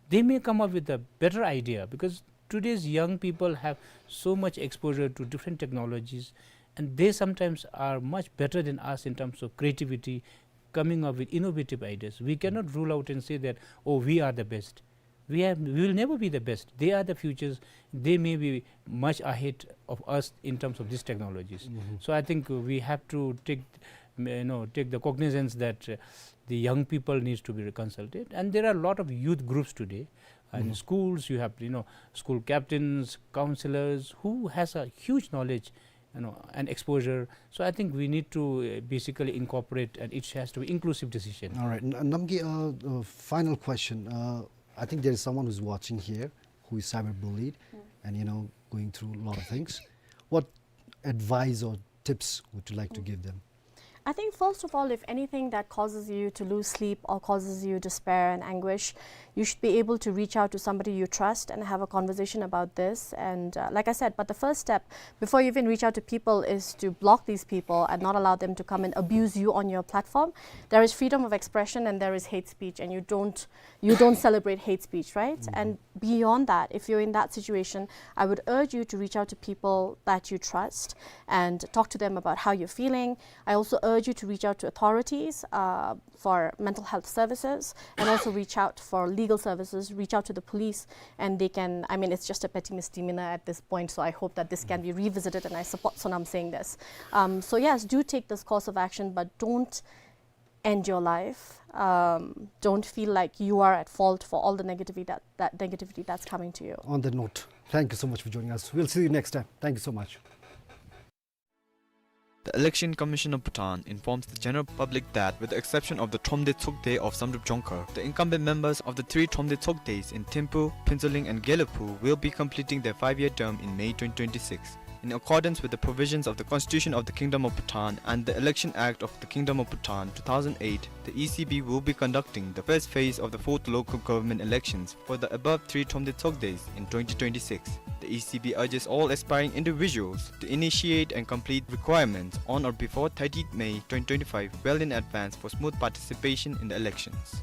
They may come up with a better idea, because today's young people have so much exposure to different technologies, and they sometimes are much better than us in terms of creativity, coming up with innovative ideas. We cannot rule out and say that, "Oh, we are the best." We have, we will never be the best. They are the futures. They may be much ahead of us in terms of these technologies. So I think we have to take, you know, take the cognizance that, uh, the young people needs to be consulted. And there are a lot of youth groups today. And schools, you have, you know, school captains, counselors, who has a huge knowledge, you know, and exposure. So I think we need to, uh, basically incorporate, and it has to be inclusive decision. All right, N-, Namgay, uh, uh, final question. Uh, I think there is someone who's watching here who is cyberbullied and, you know, going through a lot of things. What advice or tips would you like to give them? I think, first of all, if anything that causes you to lose sleep or causes you despair and anguish, you should be able to reach out to somebody you trust and have a conversation about this. And, uh, like I said, but the first step before you even reach out to people is to block these people and not allow them to come and abuse you on your platform. There is freedom of expression and there is hate speech, and you don't, you don't celebrate hate speech, right? And beyond that, if you're in that situation, I would urge you to reach out to people that you trust and talk to them about how you're feeling. I also urge you to reach out to authorities, uh, for mental health services, and also reach out for legal services, reach out to the police, and they can, I mean, it's just a petty misdemeanor at this point, so I hope that this can be revisited, and I support Sonam saying this. Um, so yes, do take this course of action, but don't end your life. Um, don't feel like you are at fault for all the negativity that, that negativity that's coming to you. On that note, thank you so much for joining us. We'll see you next time. Thank you so much. The Election Commission of Bhutan informs the general public that, with the exception of the Thromde Tshogde of Samdrup Jongkhar, the incumbent members of the three Thromde Tshogdes in Thimphu, Phuentsholing and Gelephu will be completing their five-year term in May twenty twenty-six. In accordance with the provisions of the Constitution of the Kingdom of Bhutan and the Election Act of the Kingdom of Bhutan two thousand eight, the E C B will be conducting the first phase of the fourth local government elections for the above three Thromde Tshogdes in twenty twenty-six. The E C B urges all aspiring individuals to initiate and complete requirements on or before thirtieth May twenty twenty-five, well in advance for smooth participation in the elections.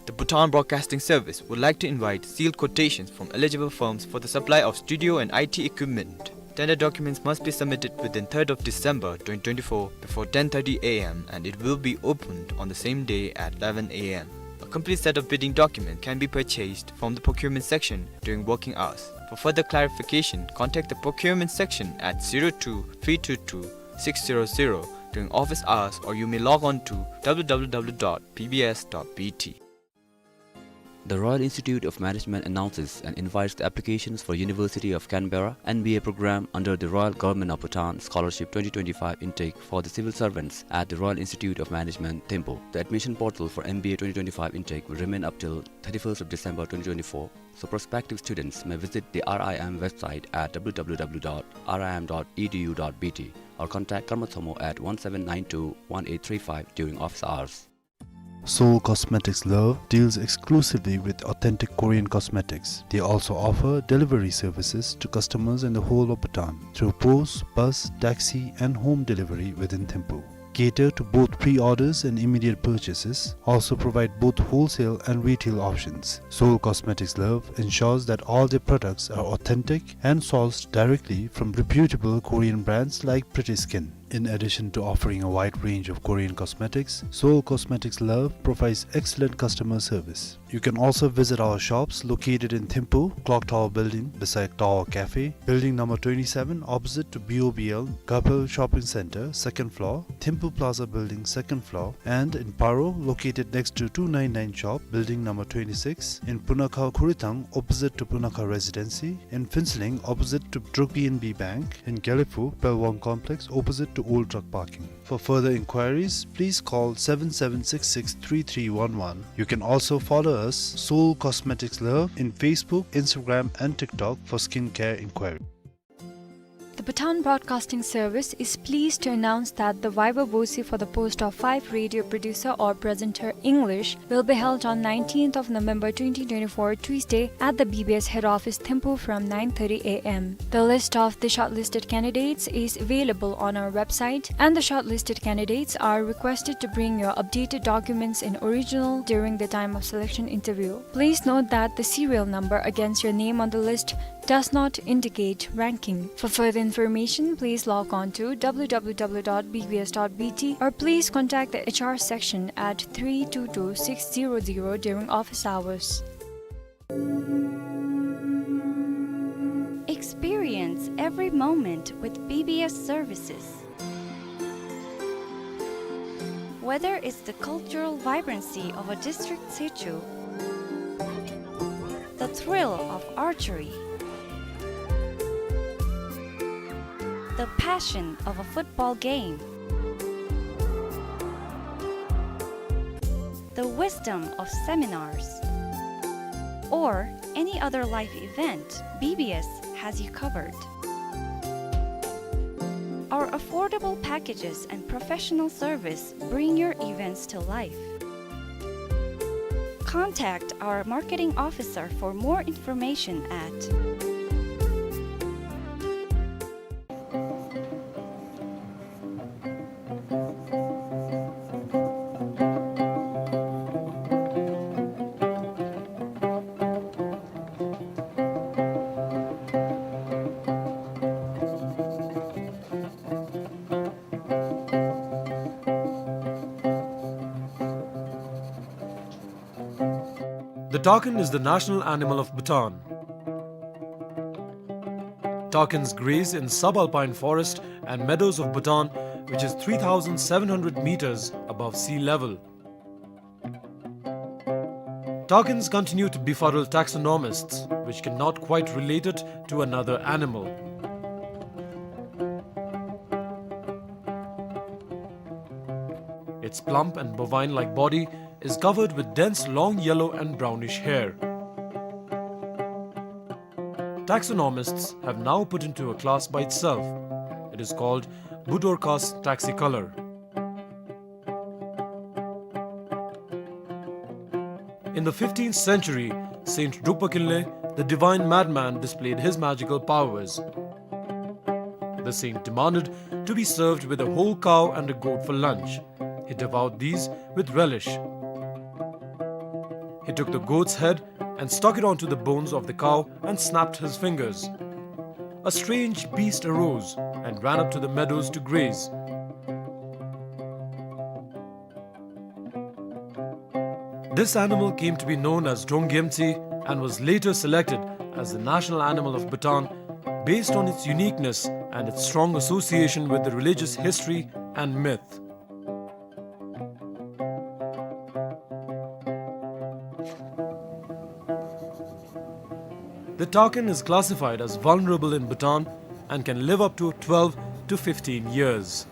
The Bhutan Broadcasting Service would like to invite sealed quotations from eligible firms for the supply of studio and I T equipment. Tender documents must be submitted within third of December twenty twenty-four before ten thirty A M, and it will be opened on the same day at eleven A M. A complete set of bidding documents can be purchased from the procurement section during working hours. For further clarification, contact the procurement section at zero two three two two six zero zero during office hours, or you may log on to W W W dot P B S dot B T. The Royal Institute of Management announces and invites the applications for University of Canberra M B A program under the Royal Government of Bhutan Scholarship twenty twenty-five intake for the civil servants at the Royal Institute of Management, Thimphu. The admission portal for M B A twenty twenty-five intake will remain up till thirty-first of December twenty twenty-four, so prospective students may visit the R I M website at W W W dot R I M dot E D U dot B T or contact Karma Thomo at one seven nine two one eight three five during office hours. Seoul Cosmetics Love deals exclusively with authentic Korean cosmetics. They also offer delivery services to customers in the whole of Bhutan through post, bus, taxi, and home delivery within Thimphu. Cater to both pre-orders and immediate purchases, also provide both wholesale and retail options. Seoul Cosmetics Love ensures that all their products are authentic and sourced directly from reputable Korean brands like Pretty Skin. In addition to offering a wide range of Korean cosmetics, Seoul Cosmetics Love provides excellent customer service. You can also visit our shops located in Thimphu, Clock Tower Building beside Tower Cafe, Building number twenty-seven opposite to B O B L, Gapel Shopping Center, second floor, Thimphu Plaza Building, second floor, and in Paro, located next to two nine nine shop, Building number twenty-six, in Punakha Khurithang, opposite to Punakha Residency, in Phuentsholing, opposite to Druk B N B Bank, in Gelephu, Pelwang Complex, opposite to Old Truck Parking. For further inquiries, please call seven seven six six three three one one. You can also follow us, Seoul Cosmetics Love, in Facebook, Instagram, and TikTok for skincare inquiry. The Bhutan Broadcasting Service is pleased to announce that the Viva Voce for the post of five radio producer or presenter English will be held on nineteenth of November twenty twenty-four, Tuesday, at the B B S head office, Thimphu, from nine thirty A M. The list of the shortlisted candidates is available on our website, and the shortlisted candidates are requested to bring your updated documents in original during the time of selection interview. Please note that the serial number against your name on the list does not indicate ranking. For further information, please log on to W W W dot B B S dot B T or please contact the H R section at three two two six zero zero during office hours. Experience every moment with B B S services. Whether it's the cultural vibrancy of a district situ, the thrill of archery, the passion of a football game, the wisdom of seminars, or any other life event, B B S has you covered. Our affordable packages and professional service bring your events to life. Contact our marketing officer for more information at The takin is the national animal of Bhutan. Takins graze in subalpine forest and meadows of Bhutan, which is three thousand seven hundred meters above sea level. Takins continue to befuddle taxonomists, which cannot quite relate it to another animal. Its plump and bovine-like body is covered with dense long yellow and brownish hair. Taxonomists have now put into a class by itself. It is called Budorcas taxicolor. In the fifteenth century, Saint Drukpa Kinley, the divine madman, displayed his magical powers. The saint demanded to be served with a whole cow and a goat for lunch. He devoured these with relish. He took the goat's head and stuck it onto the bones of the cow and snapped his fingers. A strange beast arose and ran up to the meadows to graze. This animal came to be known as Drong Gyemtsi and was later selected as the national animal of Bhutan based on its uniqueness and its strong association with the religious history and myth. The takin is classified as vulnerable in Bhutan and can live up to twelve to fifteen years.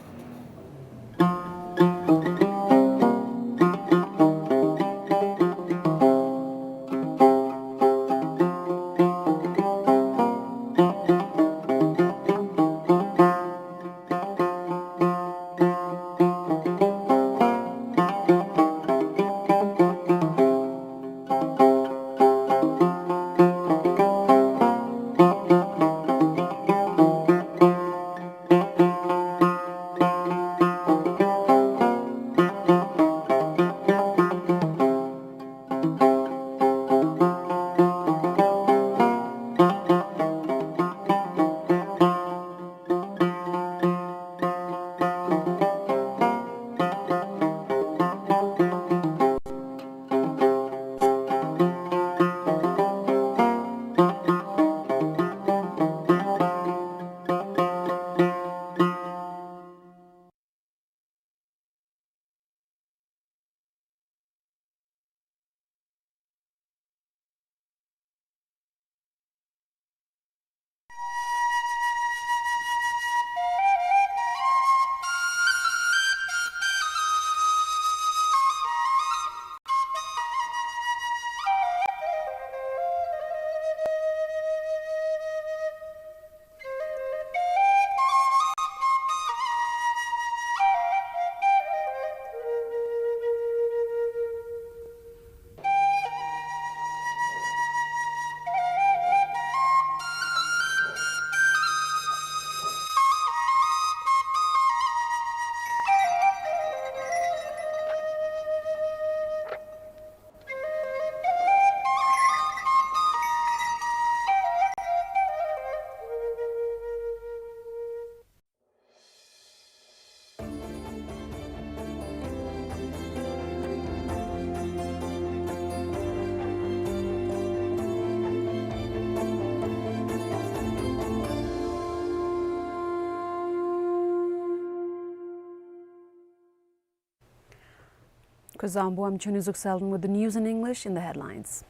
Kuzuzangpo, I'm Chunyu Dzukselten with the news in English. In the headlines,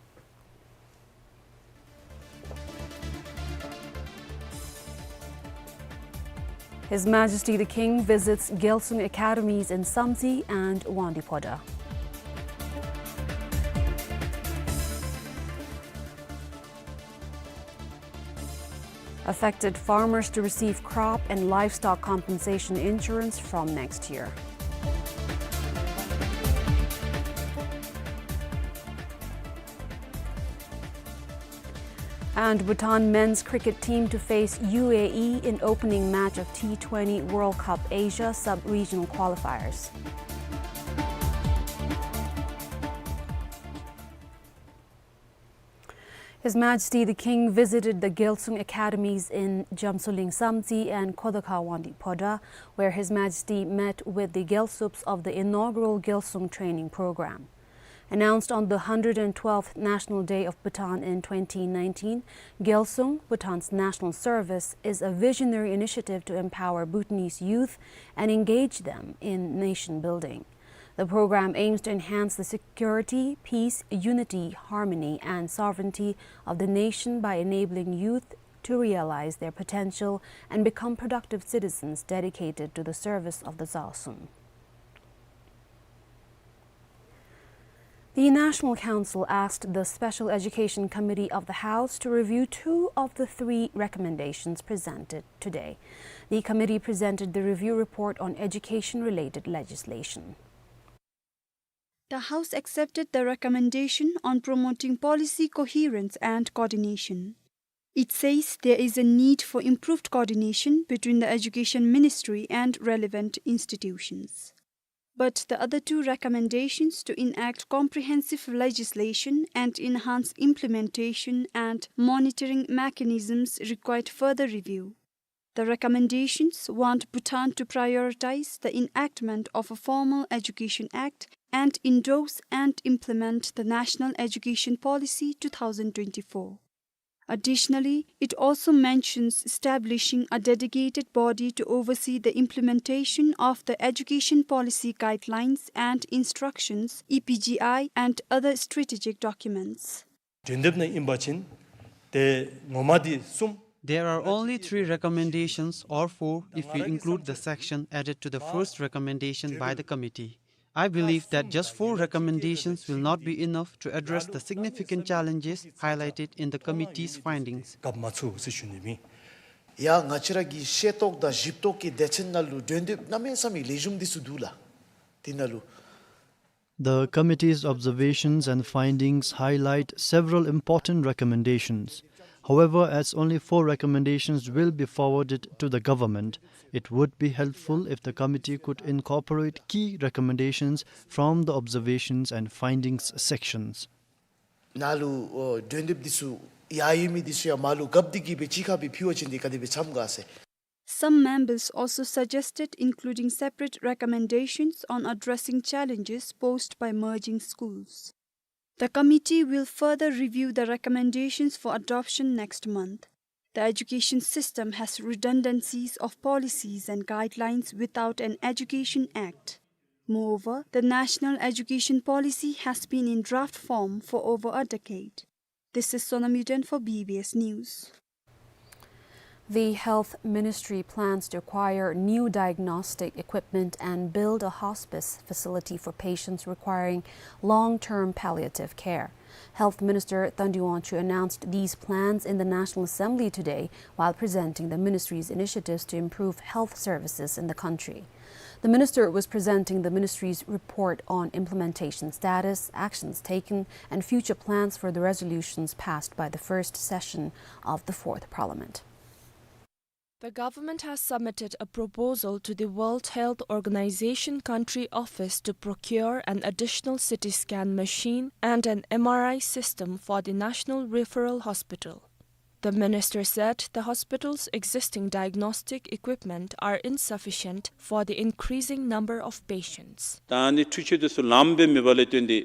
His Majesty the King visits Gyalsung Academies in Samtse and Wangdue Phodrang. Affected farmers to receive crop and livestock compensation insurance from next year. And Bhutan men's cricket team to face U A E in opening match of T twenty World Cup Asia sub-regional qualifiers. His Majesty the King visited the Gyalsung Academies in Jamsuling Samtse and Khodakha Wangdue Phodrang, where His Majesty met with the Gyalsups of the inaugural Gyalsung training program. Announced on the hundred and twelfth National Day of Bhutan in twenty nineteen, Gyalsung, Bhutan's national service, is a visionary initiative to empower Bhutanese youth and engage them in nation building. The program aims to enhance the security, peace, unity, harmony, and sovereignty of the nation by enabling youth to realize their potential and become productive citizens dedicated to the service of the Gyalsung. The National Council asked the Special Education Committee of the House to review two of the three recommendations presented today. The committee presented the review report on education-related legislation. The House accepted the recommendation on promoting policy coherence and coordination. It says there is a need for improved coordination between the Education Ministry and relevant institutions. But the other two recommendations to enact comprehensive legislation and enhance implementation and monitoring mechanisms required further review. The recommendations want Bhutan to prioritize the enactment of a Formal Education Act and endorse and implement the National Education Policy two thousand twenty-four. Additionally, it also mentions establishing a dedicated body to oversee the implementation of the education policy guidelines and instructions, E P G I, and other strategic documents. དོན་དེབ་ནང་ཨིན་པ་ཅིན་ཏེ་ངོ་མ་འདི་གསུམ། There are only three recommendations or four if we include the section added to the first recommendation by the committee. I believe that just four recommendations will not be enough to address the significant challenges highlighted in the committee's findings. སྐབས་མ་ཚུགས་ཟེར་ཞུ་ནི་མེན། ཡ་ང་བཅས་ར་གི་ཤེས་རྟོགས་དང་ཞིབ་རྟོགས་ཀྱི་སྡེ་ཚན་ནང་ལུ་དོན་དེབ་གནམ་མེད་ས་མེད་ལེགས་ཤོམ་འདི་ཚུ་འདུག་ལགས། དེ་ནང་ལུ། The committee's observations and findings highlight several important recommendations. However, as only four recommendations will be forwarded to the government, it would be helpful if the committee could incorporate key recommendations from the observations and findings sections. ནང་ལུ་ཨོ་དོན་དེབ་འདི་ཚུ་ཡར་ཡོད་མི་འདི་ཚུ་ཡང་མར་ལུ་རྒཔ་འདི་གིས་སྦེ་གཅིག་ཁར་སྦེ་ཕུལ་བ་ཅིན་འདི་ག་དེ་སྦེ་འཚམས་ག་ཟེར། Some members also suggested including separate recommendations on addressing challenges posed by merging schools. The committee will further review the recommendations for adoption next month. The education system has redundancies of policies and guidelines without an Education Act. Moreover, the National Education Policy has been in draft form for over a decade. This is Sonam Yuden for B B S News. The Health Ministry plans to acquire new diagnostic equipment and build a hospice facility for patients requiring long-term palliative care. Health Minister Thandu Wangchuk announced these plans in the National Assembly today while presenting the ministry's initiatives to improve health services in the country. The minister was presenting the ministry's report on implementation status, actions taken, and future plans for the resolutions passed by the first session of the Fourth Parliament. The government has submitted a proposal to the World Health Organization Country Office to procure an additional C T scan machine and an M R I system for the National Referral Hospital. The minister said the hospital's existing diagnostic equipment are insufficient for the increasing number of patients. ད་ཨ་ནི་འཕྲུལ་ཆས་འདི་ཚུ་ལངམ་སྦེ་མེད་པ་ལས་བརྟེན་ཏེ་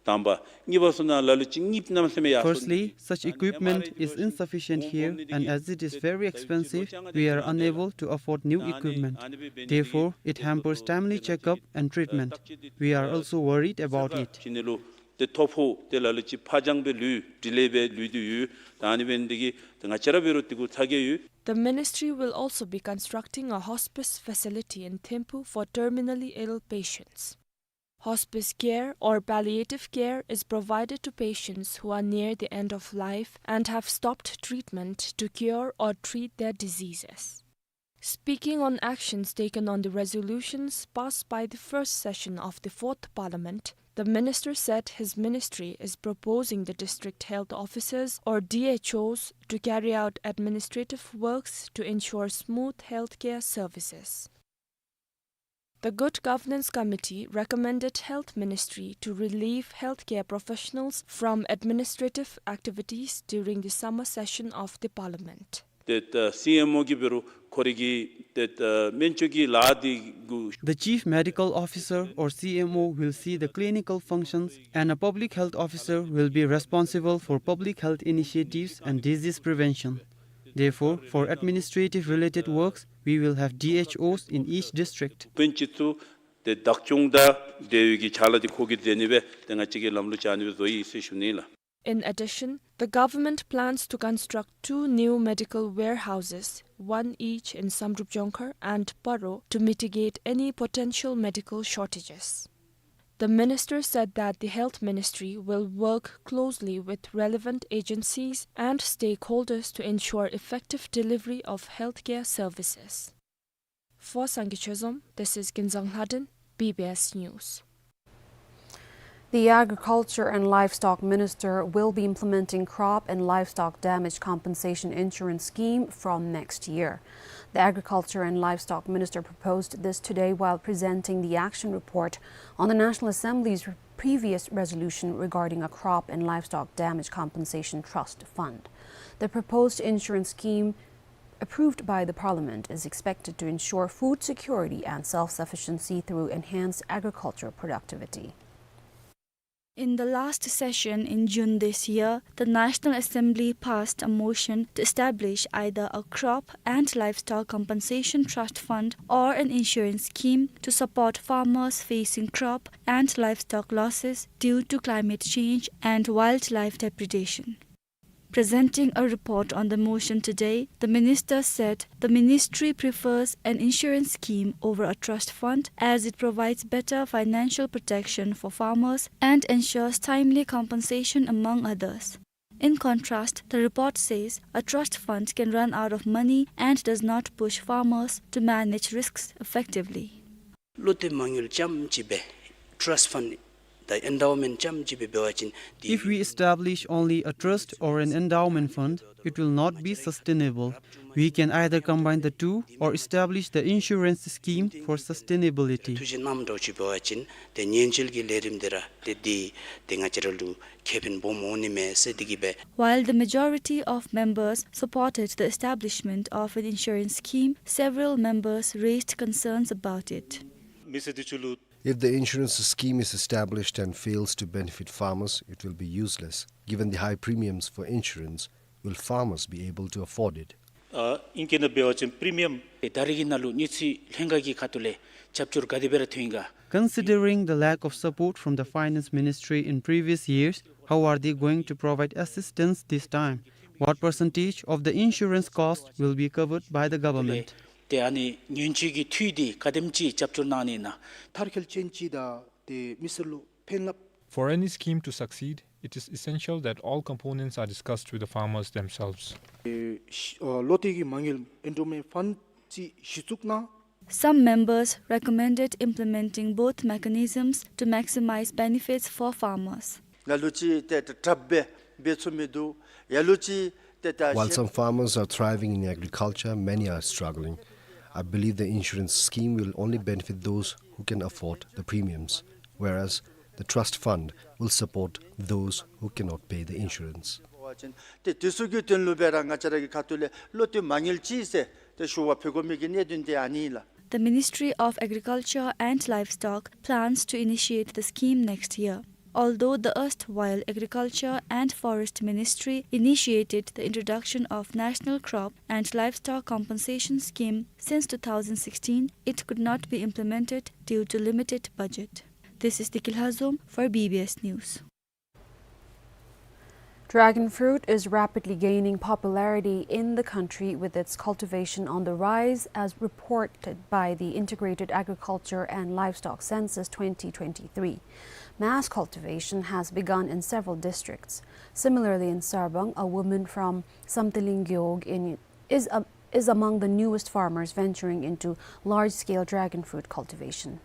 དང་པ། གཉིས་པ་སོང་ན་ལ་ལུ་ཅིག་གཉིས་གནམ་མེད་ས་མེད་ཡར་སོང་། Firstly, such equipment is insufficient here, and as it is very expensive, we are unable to afford new equipment. Therefore, it hampers timely checkup and treatment. We are also worried about it. ཏེ་ཐོ་ཕོག་ཏེ་ལ་ལུ་ཅིག་ཕར་འགྱངས་སྦེ་ལུས་ཌི་ལེ་སྦེ་ལུས་ཏེ་ཡོད། ད་ཨ་ནི་འབད་ནི་དེ་གིས་ཏེ་ང་བཅས་ར་འབད་རུང་དེ་གུ་ཚ་གྱང་ཡོད། The ministry will also be constructing a hospice facility in Thimphu for terminally ill patients. Hospice care or palliative care is provided to patients who are near the end of life and have stopped treatment to cure or treat their diseases. Speaking on actions taken on the resolutions passed by the first session of the fourth Parliament, the minister said his ministry is proposing the district health officers or D H Os to carry out administrative works to ensure smooth healthcare services. The Good Governance Committee recommended Health Ministry to relieve healthcare professionals from administrative activities during the summer session of the Parliament. ཏེ་ད་སི་ཨེམ་ཨོ་གིས་འབད་རུང་ཁོ་རའི་གི་ཏེ་ད་སྨན་བཅོས་ཀྱི་ལཱ་འདི་གུ། The chief medical officer or C M O will see the clinical functions, and a public health officer will be responsible for public health initiatives and disease prevention. Therefore, for administrative related works, we will have D H Os in each district. དཔོན་སྤྱི་ཚུ་ཏེ་བདག་སྐྱོང་དང་འབྲེལ་ཡོད་ཀྱི་ཕྱག་ལཱ་འདི་ཁོ་གིས་མཛད་ནི་སྦེ་ཏེ་ང་བཅས་ཀྱིས་ལམ་ལུགས་བཞག་ནི་སྦེ་བཟོ་ཡི་ཟེར་ཞུ་ནི་ལགས། In addition, the government plans to construct two new medical warehouses, one each in Samdrup Jongkhar and Paro, to mitigate any potential medical shortages. The minister said that the Health Ministry will work closely with relevant agencies and stakeholders to ensure effective delivery of healthcare services. For Sangay Chezom, this is Kinzang Lhaden, B B S News. The Agriculture and Livestock Minister will be implementing crop and livestock damage compensation insurance scheme from next year. The Agriculture and Livestock Minister proposed this today while presenting the action report on the National Assembly's previous resolution regarding a crop and livestock damage compensation trust fund. The proposed insurance scheme approved by the Parliament is expected to ensure food security and self-sufficiency through enhanced agricultural productivity. In the last session in June this year, the National Assembly passed a motion to establish either a crop and livestock compensation trust fund or an insurance scheme to support farmers facing crop and livestock losses due to climate change and wildlife depredation. Presenting a report on the motion today, the minister said the ministry prefers an insurance scheme over a trust fund as it provides better financial protection for farmers and ensures timely compensation, among others. In contrast, the report says a trust fund can run out of money and does not push farmers to manage risks effectively. བློ་གཏད་མ་དངུལ་རྐྱངམ་གཅིག་སྦེ་ཊརསཊ་ཕཱན་དང་ཨེན་ཌའོ་མེནཊ་རྐྱངམ་གཅིག་སྦེ་འབད་བ་ཅིན། If we establish only a trust or an endowment fund, it will not be sustainable. We can either combine the two or establish the insurance scheme for sustainability. ཐུགས་བཞེད་གནངམ་འདྲཝ་ཅིག་འབད་བ་ཅིན་ཏེ་ཉེན་བཅོལ་གྱི་ལས་རིམ་འདི་ར་ཏེ་འདི་ཏེ་ང་བཅས་ར་ལུ་ཁེ་ཕན་སྦོམ་འོང་ནི་མས་ཟེར་འདི་གིས་སྦེ། While the majority of members supported the establishment of an insurance scheme, several members raised concerns about it. མི་སེར་འདི་ཚུ་ལུ། If the insurance scheme is established and fails to benefit farmers, it will be useless. Given the high premiums for insurance, will farmers be able to afford it? ཨ་ཨིང་སྐད་ནང་འབད་བ་ཅིན་པི་རི་མི་ཡམ་ཏེ་ད་རིས་ཀྱི་ནང་ལུ་དངུལ་རྩིས་ལྷན་ཁག་གི་ཁ་ཐུག་ལས་རྒྱབ་སྐྱོར་ག་དེ་སྦེ་ར་ཐོན་ཡི་ག། Considering the lack of support from the Finance Ministry in previous years, how are they going to provide assistance this time? What percentage of the insurance cost will be covered by the government? ཏེ་ཨ་ནི་ཉེན་བཅོལ་གྱི་འཐུས་འདི་ག་དེམ་ཅིག་རྒྱབ་སྐྱོར་གནང་ནི་ཨིན་ན། མཐར་འཁྱོལ་ཅན་ཅིག་དང་ཏེ་མི་སེར་ལུ་ཕན་རླབས། For any scheme to succeed, it is essential that all components are discussed with the farmers themselves. ཨེ་ཤི་ཨ་བློ་གཏད་ཀྱི་མ་དངུལ་ཨེན་ཌའོ་མེནཊ་ཕཱན་ཅིག་གཞི་བཙུགས་གནང་། Some members recommended implementing both mechanisms to maximize benefits for farmers. ལ་ལུ་ཅིག་ཏེ་ད་དྲགཔ་སྦེ་འབད་ཚུགས་མི་འདུག། ལ་ལུ་ཅིག་ཏེ་ད། While some farmers are thriving in agriculture, many are struggling. I believe the insurance scheme will only benefit those who can afford the premiums, whereas the trust fund will support those who cannot pay the insurance. ཏེ་དེ་ཚུ་གི་དོན་ལུ་སྦེ་ར་ང་བཅས་ར་གི་ཁ་ཐུག་ལས་བློ་གཏད་མ་དངུལ་ཅིག་ཟེར་ཏེ་ཞུ་བ་ཕུལ་དགོ་མི་གི་གནད་དོན་འདི་ཨ་ནི་ལགས། The Ministry of Agriculture and Livestock plans to initiate the scheme next year. Although the erstwhile Agriculture and Forest Ministry initiated the introduction of National Crop and Livestock Compensation Scheme since two thousand sixteen, it could not be implemented due to limited budget. This is Dikil Hazom for B B S News. Dragon fruit is rapidly gaining popularity in the country, with its cultivation on the rise, as reported by the Integrated Agriculture and Livestock Census twenty twenty-three. Mass cultivation has begun in several districts. Similarly, in Sarbang, a woman from Samthaling Gewog in, is, a, is among the newest farmers venturing into large-scale dragon fruit cultivation.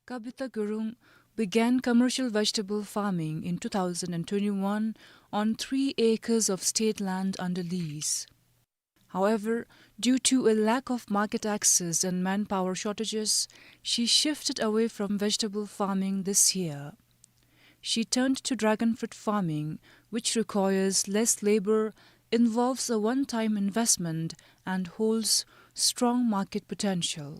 Kabita Gurung began commercial vegetable farming in two thousand and twenty-one on three acres of state land under lease. However, due to a lack of market access and manpower shortages, she shifted away from vegetable farming this year. She turned to dragon fruit farming, which requires less labor, involves a one-time investment, and holds strong market potential.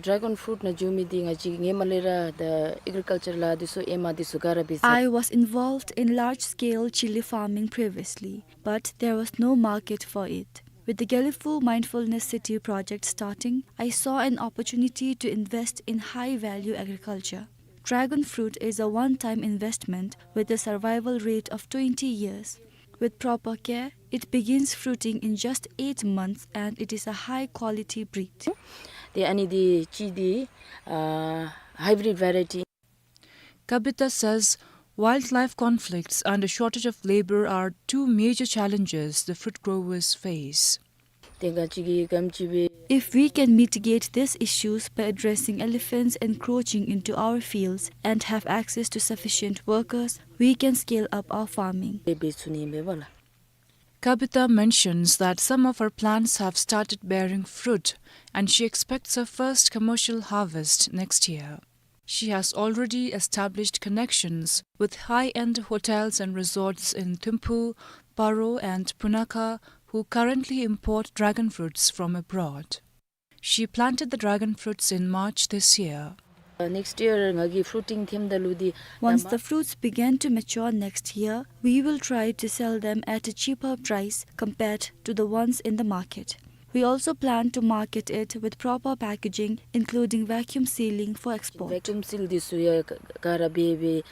Dragon fruit ནང་འཛུལ་མི་འདི་ང་བཅས་ངོ་མ་ལས་ར་the agriculture ལཱ་འདི་ཚུ་ཨེ་མ་འདི་ཚུ་ག་ར་འབད་ཚར། I was involved in large-scale chilli farming previously, but there was no market for it. With the Gelephu Mindfulness City project starting, I saw an opportunity to invest in high-value agriculture. Dragon fruit is a one-time investment with a survival rate of twenty years. With proper care, it begins fruiting in just eight months and it is a high-quality breed. ཏེ་ཨ་ནི་འདི་ཅིག་འདི་ཨ་hybrid variety. Kabita says wildlife conflicts and a shortage of labor are two major challenges the fruit growers face. ཏེ་ང་བཅས་ཀྱིས་ག་དེམ་ཅིག་སྦེ། If we can mitigate these issues by addressing elephants encroaching into our fields and have access to sufficient workers, we can scale up our farming. འབད་ཚུགས་ནི་ཨིན་པས་ལགས། Kabita mentions that some of her plants have started bearing fruit and she expects her first commercial harvest next year. She has already established connections with high-end hotels and resorts in Thimphu, Paro and Punakha, who currently import dragon fruits from abroad. She planted the dragon fruits in March this year. Next year ང་གིས་fruiting ཐེམ་ད་ལུ་འདི། Once the fruits begin to mature next year, we will try to sell them at a cheaper price compared to the ones in the market. We also plan to market it with proper packaging, including vacuum sealing for export. Vacuum seal འདི་ཚུ་ཡང་ག་ར་འབད་འབད།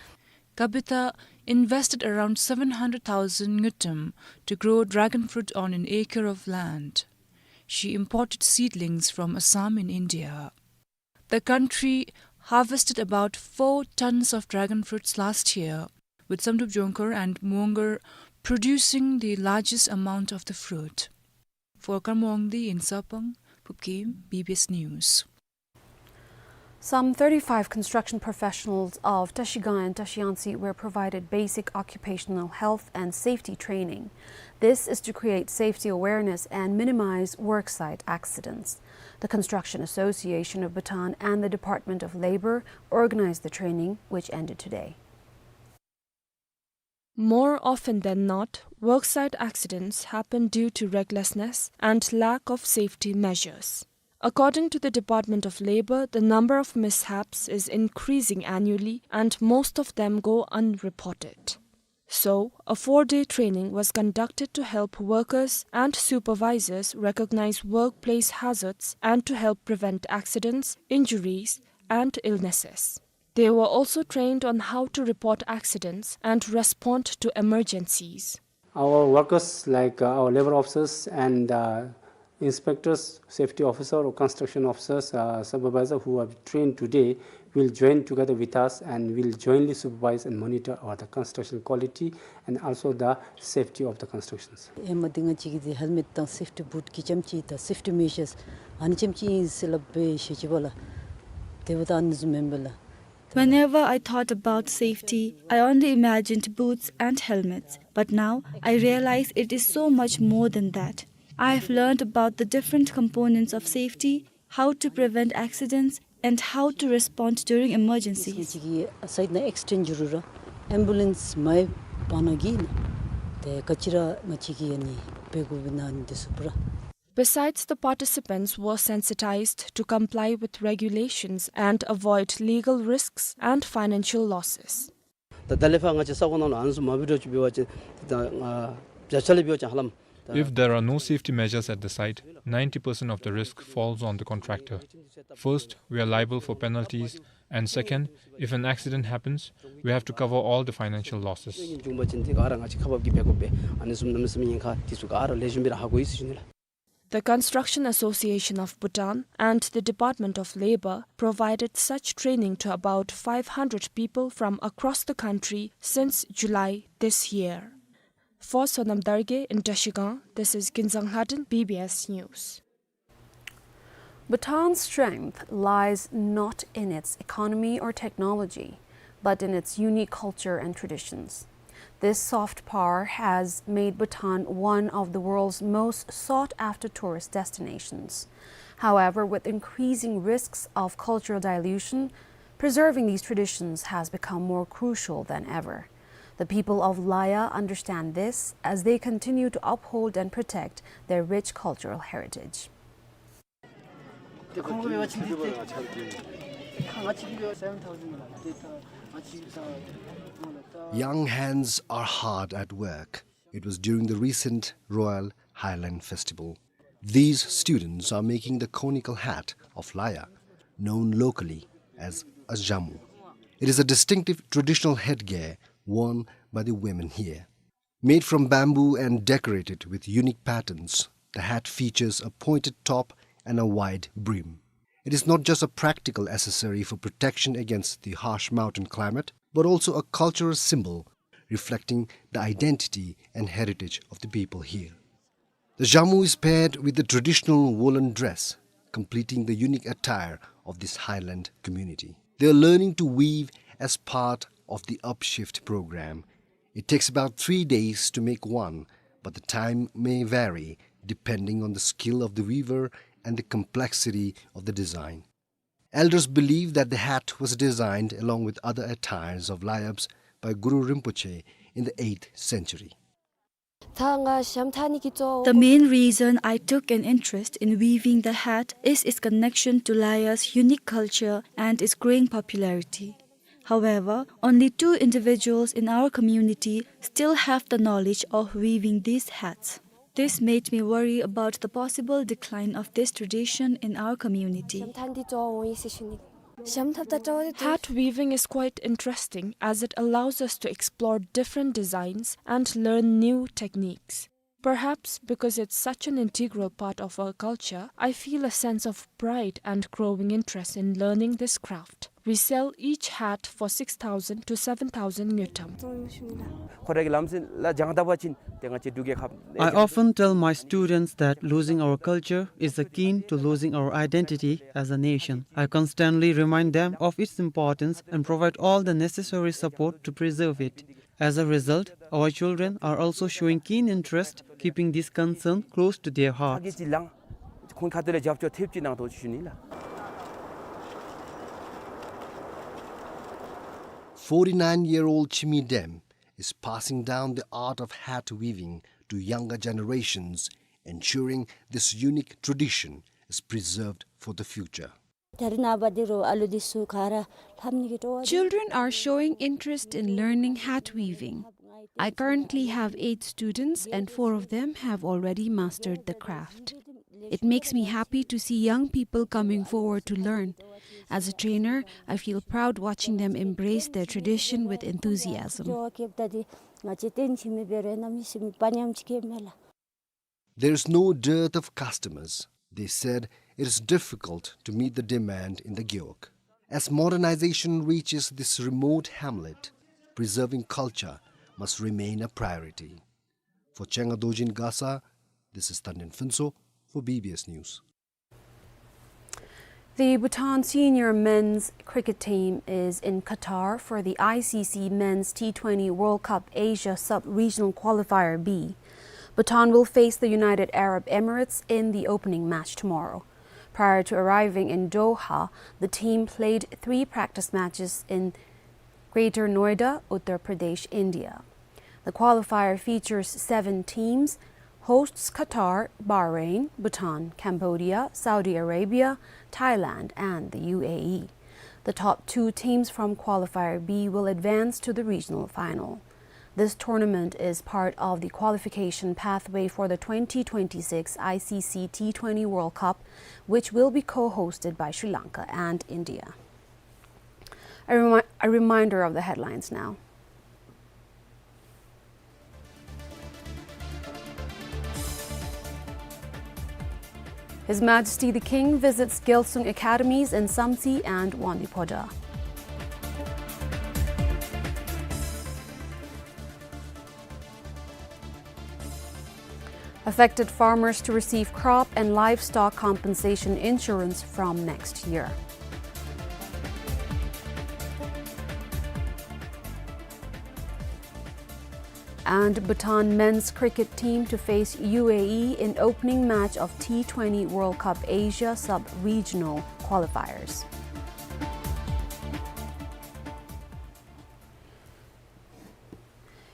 Kabita invested around seven hundred thousand ngultrum to grow dragon fruit on an acre of land. She imported seedlings from Assam in India. The country harvested about four tons of dragon fruits last year, with Samdrup Jongkhar and Muongar producing the largest amount of the fruit. For Karma Wangdi in Sarpang, Phubkim, B B S News. Some thirty-five construction professionals of Trashigang and Trashiyangtse were provided basic occupational health and safety training. This is to create safety awareness and minimize worksite accidents. The Construction Association of Bhutan and the Department of Labor organized the training, which ended today. More often than not, worksite accidents happen due to recklessness and lack of safety measures. According to the Department of Labor, the number of mishaps is increasing annually and most of them go unreported. So, a four-day training was conducted to help workers and supervisors recognize workplace hazards and to help prevent accidents, injuries, and illnesses. They were also trained on how to report accidents and respond to emergencies. Our workers, like, uh, our labor officers and, uh, inspectors, safety officer or construction officers, uh, supervisor who have trained today will join together with us and will jointly supervise and monitor our, the construction quality and also the safety of the constructions. ཨེ་མ་འདི་ང་བཅས་ཀྱི་འདི་helmet དང་safety boot གི་རྐྱངམ་ཅིག་དང་safety measures ཨ་ནི་རྐྱངམ་ཅིག་ཨིན་ཟེར་སླབ་སྦེ་ཞུ་ཅི་པ་ལགས། དེ་འབདཝ་ད་ཨ་ནི་བཟུམ་མེན་པས་ལགས། Whenever I thought about safety, I only imagined boots and helmets. But now, I realize it is so much more than that. I have learned about the different components of safety, how to prevent accidents, and how to respond during emergencies. ང་བཅས་ཀྱི་site ནང་accident འགྱོ་རུང་ར་ambulance མེད་པ་ན་གི་ན་ཏེ་ག་ཅི་ར་ང་བཅས་ཀྱིས་ཨ་ནི་འབད་དགོཔ་ཨིན་ན་ཨ་ནི་འདི་ཚུ་པུ་ར། Besides, the participants were sensitized to comply with regulations and avoid legal risks and financial losses. ད་ད་ལས་ཕར་ང་བཅས་ས་གོ་ནང་ལུ་ཨ་ནི་ཚུ་མ་འབད་རུང་ཅིག་འབད་བ་ཅིན་ད་ང་བྱ་ཆ་ལས་འབད་བ་ཅིན་ཧ་ལམ་ད། If there are no safety measures at the site, ninety percent of the risk falls on the contractor. First, we are liable for penalties, and second, if an accident happens, we have to cover all the financial losses. འབྱུང་བ་ཅིན་དེ་ག་ར་ང་བཅས་ཁ་འབབ་ཀྱིས་འབད་དགོ་པས། ཨ་ནི་བཟུམ་གནམ་མེད་ས་མེད་ཉེན་ཁ་དེ་ཚུ་ག་ར་ལེགས་ཤོམ་སྦེ་ར་ཧ་གོ་ཡི་ཟེར་ཞུ་ནི་ལགས། The Construction Association of Bhutan and the Department of Labor provided such training to about five hundred people from across the country since July this year. For Sonam Dargye in Trashigang, this is Kinzang Lhadon, B B S News. Bhutan's strength lies not in its economy or technology, but in its unique culture and traditions. This soft power has made Bhutan one of the world's most sought-after tourist destinations. However, with increasing risks of cultural dilution, preserving these traditions has become more crucial than ever. The people of Laya understand this as they continue to uphold and protect their rich cultural heritage. Young hands are hard at work. It was during the recent Royal Highland Festival. These students are making the conical hat of Laya, known locally as a zhamu. It is a distinctive traditional headgear worn by the women here. Made from bamboo and decorated with unique patterns, the hat features a pointed top and a wide brim. It is not just a practical accessory for protection against the harsh mountain climate, but also a cultural symbol reflecting the identity and heritage of the people here. The zhamu is paired with the traditional woolen dress, completing the unique attire of this highland community. They are learning to weave as part of the Upshift program. It takes about three days to make one, but the time may vary depending on the skill of the weaver and the complexity of the design. Elders believe that the hat was designed along with other attires of Layabs by Guru Rinpoche in the eighth century. The main reason I took an interest in weaving the hat is its connection to Laya's unique culture and its growing popularity. However, only two individuals in our community still have the knowledge of weaving these hats. This made me worry about the possible decline of this tradition in our community. Hat weaving is quite interesting as it allows us to explore different designs and learn new techniques. Perhaps because it's such an integral part of our culture, I feel a sense of pride and growing interest in learning this craft. We sell each hat for six thousand to seven thousand ngultrum. I often tell my students that losing our culture is akin to losing our identity as a nation. I constantly remind them of its importance and provide all the necessary support to preserve it. As a result, our children are also showing keen interest, keeping this concern close to their hearts. Forty-nine-year-old Chimi Dem is passing down the art of hat weaving to younger generations, ensuring this unique tradition is preserved for the future. Children are showing interest in learning hat weaving. I currently have eight students and four of them have already mastered the craft. It makes me happy to see young people coming forward to learn. As a trainer, I feel proud watching them embrace their tradition with enthusiasm. There is no dearth of customers. They said it is difficult to meet the demand in the gewog. As modernization reaches this remote hamlet, preserving culture must remain a priority. For Chenga Dorji in Gasa, this is Tanden Phuntsho for B B S News. The Bhutan senior men's cricket team is in Qatar for the I C C Men's T twenty World Cup Asia Sub-Regional Qualifier B. Bhutan will face the United Arab Emirates in the opening match tomorrow. Prior to arriving in Doha, the team played three practice matches in Greater Noida, Uttar Pradesh, India. The qualifier features seven teams hosts Qatar, Bahrain, Bhutan, Cambodia, Saudi Arabia, Thailand, and the U A E. The top two teams from Qualifier B will advance to the regional final. This tournament is part of the qualification pathway for the twenty twenty-six I C C T twenty World Cup, which will be co-hosted by Sri Lanka and India. A remi-, a reminder of the headlines now. His Majesty the King visits Gyaltsung Academies in Samtse and Wangdue Phodrang. Affected farmers to receive crop and livestock compensation insurance from next year. And Bhutan men's cricket team to face U A E in opening match of T twenty World Cup Asia Sub-Regional Qualifiers.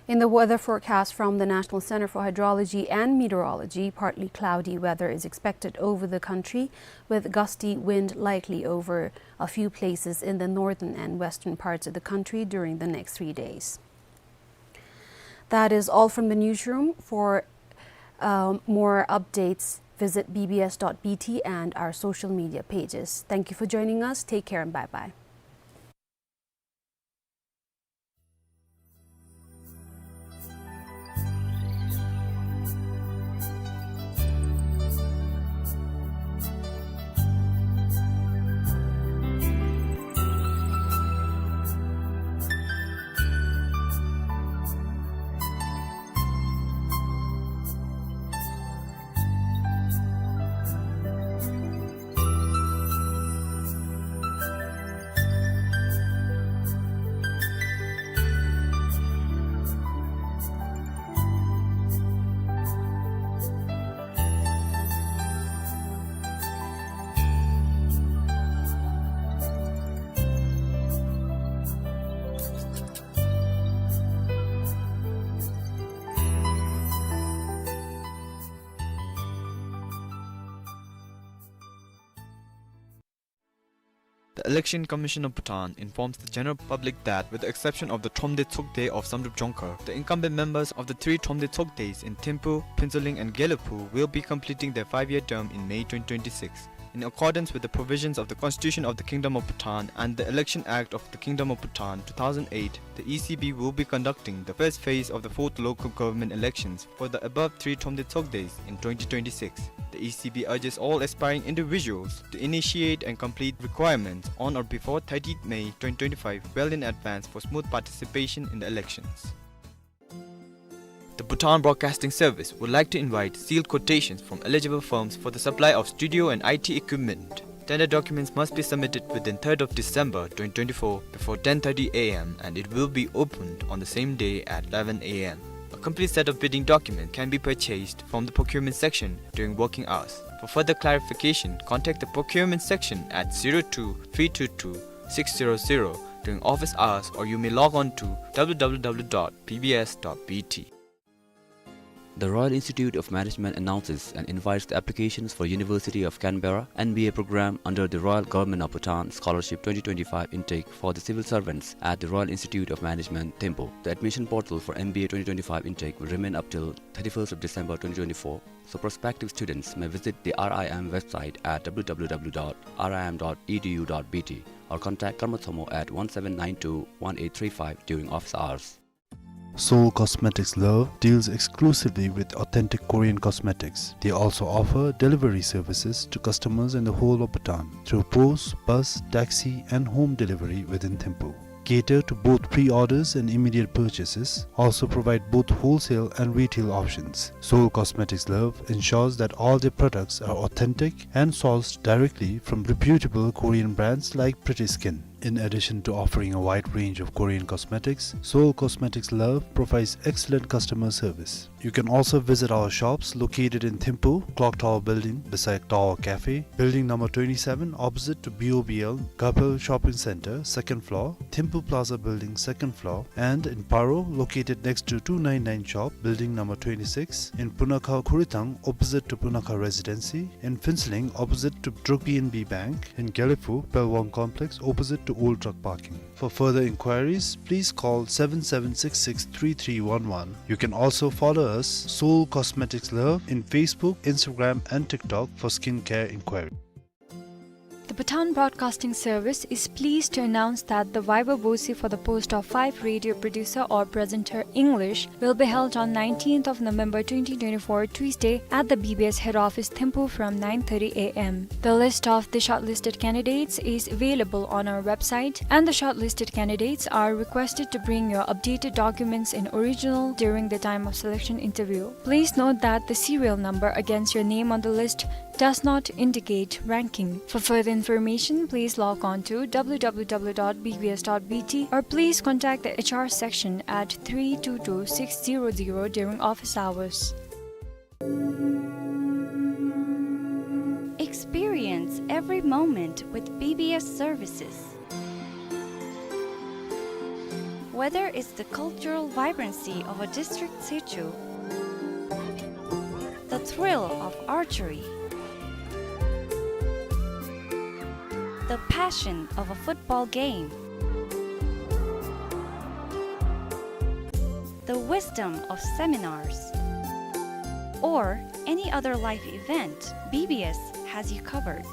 In the weather forecast from the National Center for Hydrology and Meteorology, partly cloudy weather is expected over the country, with gusty wind likely over a few places in the northern and western parts of the country during the next three days. That is all from the newsroom. For, um, more updates, visit B B S dot B T and our social media pages. Thank you for joining us. Take care and bye-bye. The Election Commission of Bhutan informs the general public that, with the exception of the Thromde Tshogde of Samdrup Jongkhar, the incumbent members of the three Thromde Tshogdes in Thimphu, Phuentsholing and Gelephu will be completing their five-year term in May twenty twenty-six. In accordance with the provisions of the Constitution of the Kingdom of Bhutan and the Election Act of the Kingdom of Bhutan two thousand eight, the E C B will be conducting the first phase of the fourth local government elections for the above three Thromde Tshogdes in twenty twenty-six. The E C B urges all aspiring individuals to initiate and complete requirements on or before thirtieth May twenty twenty-five, well in advance for smooth participation in the elections. The Bhutan Broadcasting Service would like to invite sealed quotations from eligible firms for the supply of studio and I T equipment. Tender documents must be submitted within third of December twenty twenty-four before ten thirty A M and it will be opened on the same day at eleven A M. A complete set of bidding documents can be purchased from the procurement section during working hours. For further clarification, contact the procurement section at zero two three two two six zero zero during office hours, or you may log on to W W W dot B B S dot B T. The Royal Institute of Management announces and invites the applications for University of Canberra M B A program under the Royal Government of Bhutan Scholarship twenty twenty-five intake for the civil servants at the Royal Institute of Management, Thimphu. The admission portal for M B A twenty twenty-five intake will remain up till thirty-first of December twenty twenty-four. So prospective students may visit the R I M website at W W W dot R I M dot E D U dot B T or contact Karma Thommo at one seven nine two one eight three five during office hours. Seoul Cosmetics Love deals exclusively with authentic Korean cosmetics. They also offer delivery services to customers in the whole of Bhutan through post, bus, taxi, and home delivery within Thimphu. Cater to both pre-orders and immediate purchases. Also provide both wholesale and retail options. Seoul Cosmetics Love ensures that all their products are authentic and sourced directly from reputable Korean brands like Pretty Skin. In addition to offering a wide range of Korean cosmetics, Seoul Cosmetics Love provides excellent customer service. You can also visit our shops located in Thimphu, Clock Tower Building, beside Tower Cafe, Building number twenty-seven, opposite to B O B L, Gapel Shopping Center, second floor, Thimphu Plaza Building, second floor, and in Paro, located next to two nine nine shop, Building number twenty-six, in Punakha Khurithang, opposite to Punakha Residency, in Phuentsholing, opposite to Druk P N B Bank, in Gelephu, Pelwang Complex, opposite to Old Truck Parking. For further inquiries, please call seven seven six six three three one one. You can also follow us, Seoul Cosmetics Love, in Facebook, Instagram, and TikTok for skincare inquiry. The Bhutan Broadcasting Service is pleased to announce that the viva voce for the post of five radio producer or presenter English will be held on nineteenth of November twenty twenty-four, Tuesday, at the B B S head office, Thimphu, from nine thirty a m. The list of the shortlisted candidates is available on our website, and the shortlisted candidates are requested to bring your updated documents in original during the time of selection interview. Please note that the serial number against your name on the list does not indicate ranking. For further information, please log on to w w w dot b b s dot b t or please contact the H R section at three two two six zero zero during office hours. Experience every moment with B B S services. Whether it's the cultural vibrancy of a district situ, the thrill of archery, the passion of a football game, the wisdom of seminars, or any other life event, B B S has you covered.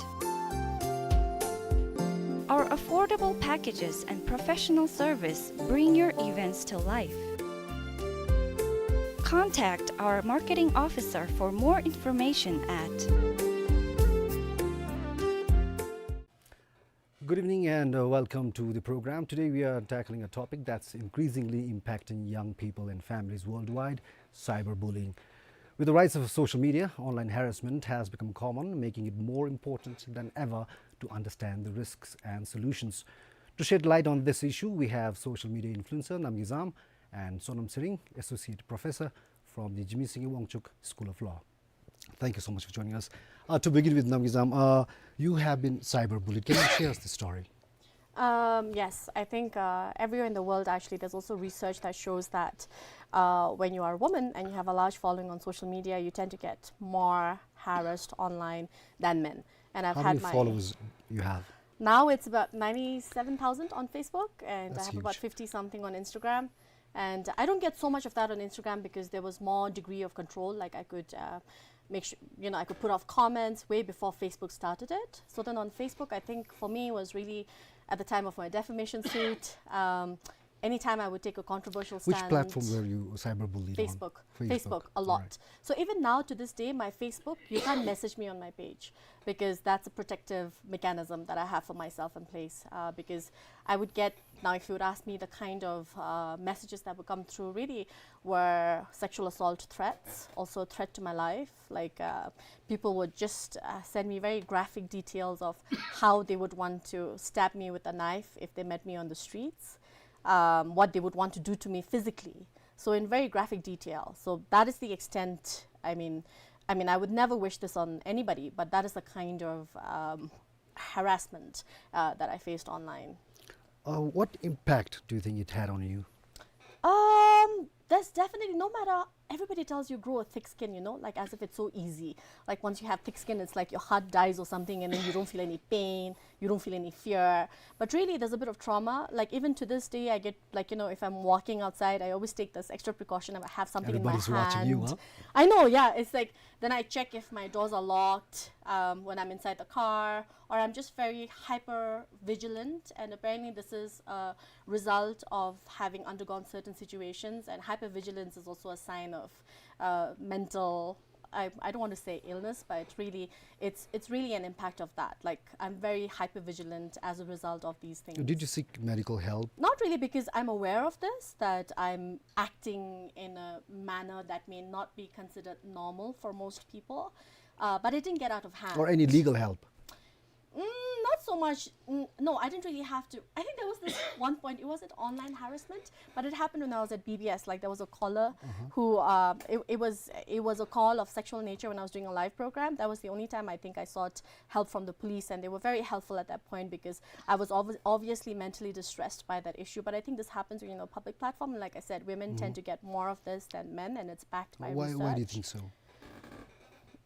Our affordable packages and professional service bring your events to life. Contact our marketing officer for more information at Good evening and, uh, welcome to the program. Today we are tackling a topic that's increasingly impacting young people and families worldwide, cyberbullying. With the rise of social media, online harassment has become common, making it more important than ever to understand the risks and solutions. To shed light on this issue, we have social media influencer Namgay Zam and Sonam Tshering, Associate Professor from the Jigme Singye Wangchuck School of Law. Thank you so much for joining us. Uh, to begin with, Namgay Zam, uh, you have been cyberbullied. Can you share us the story? Um, yes, I think, uh, everywhere in the world, actually, there's also research that shows that, uh, when you are a woman and you have a large following on social media, you tend to get more harassed online than men. And I've How had many my followers you have? Now it's about ninety-seven thousand on Facebook, and That's I have about huge. fifty something on Instagram. And I don't get so much of that on Instagram because there was more degree of control. Like, I could, uh, make sure, you know, I could put off comments way before Facebook started it. So then on Facebook, I think for me it was really at the time of my defamation suit. Um, anytime I would take a controversial Which stance, platform were you cyberbullied on? Facebook. Facebook. Facebook, a lot. All right. So even now to this day, my Facebook, you can't message me on my page because that's a protective mechanism that I have for myself in place, uh, because I would get, now if you would ask me, the kind of, uh, messages that would come through really were sexual assault threats, also a threat to my life. Like, uh, people would just, uh, send me very graphic details of how they would want to stab me with a knife if they met me on the streets, um, what they would want to do to me physically. So in very graphic detail. So that is the extent, I mean, I mean, I would never wish this on anybody, but that is the kind of, um, harassment, uh, that I faced online. Uh, what impact do you think it had on you? Um, there's definitely, no matter, everybody tells you grow a thick skin, you know, like, as if it's so easy. Like, once you have thick skin, it's like your heart dies or something, and then you don't feel any pain, you don't feel any fear. But really, there's a bit of trauma. Like, even to this day, I get, like, you know, if I'm walking outside, I always take this extra precaution. I have something in my hand. Everybody's watching you, huh? I know, yeah. It's like, then I check if my doors are locked, um, when I'm inside the car, or I'm just very hyper vigilant. And apparently, this is a result of having undergone certain situations. And hypervigilance is also a sign of, uh, mental, I, I don't want to say illness, but it's really, it's, it's really an impact of that. Like, I'm very hypervigilant as a result of these things. Did you seek medical help? Not really, because I'm aware of this, that I'm acting in a manner that may not be considered normal for most people. Uh, but it didn't get out of hand. Or any legal help? Mm, not so much. Mm, no, I didn't really have to. I think there was this one point. It wasn't online harassment, but it happened when I was at B B S. Like, there was a caller who, uh, it, it was it was a call of sexual nature when I was doing a live program. That was the only time I think I sought help from the police, and they were very helpful at that point because I was obvi- obviously mentally distressed by that issue. But I think this happens when you're in a public platform, and like I said, women tend to get more of this than men, and it's backed by Why, why do you research. Think so?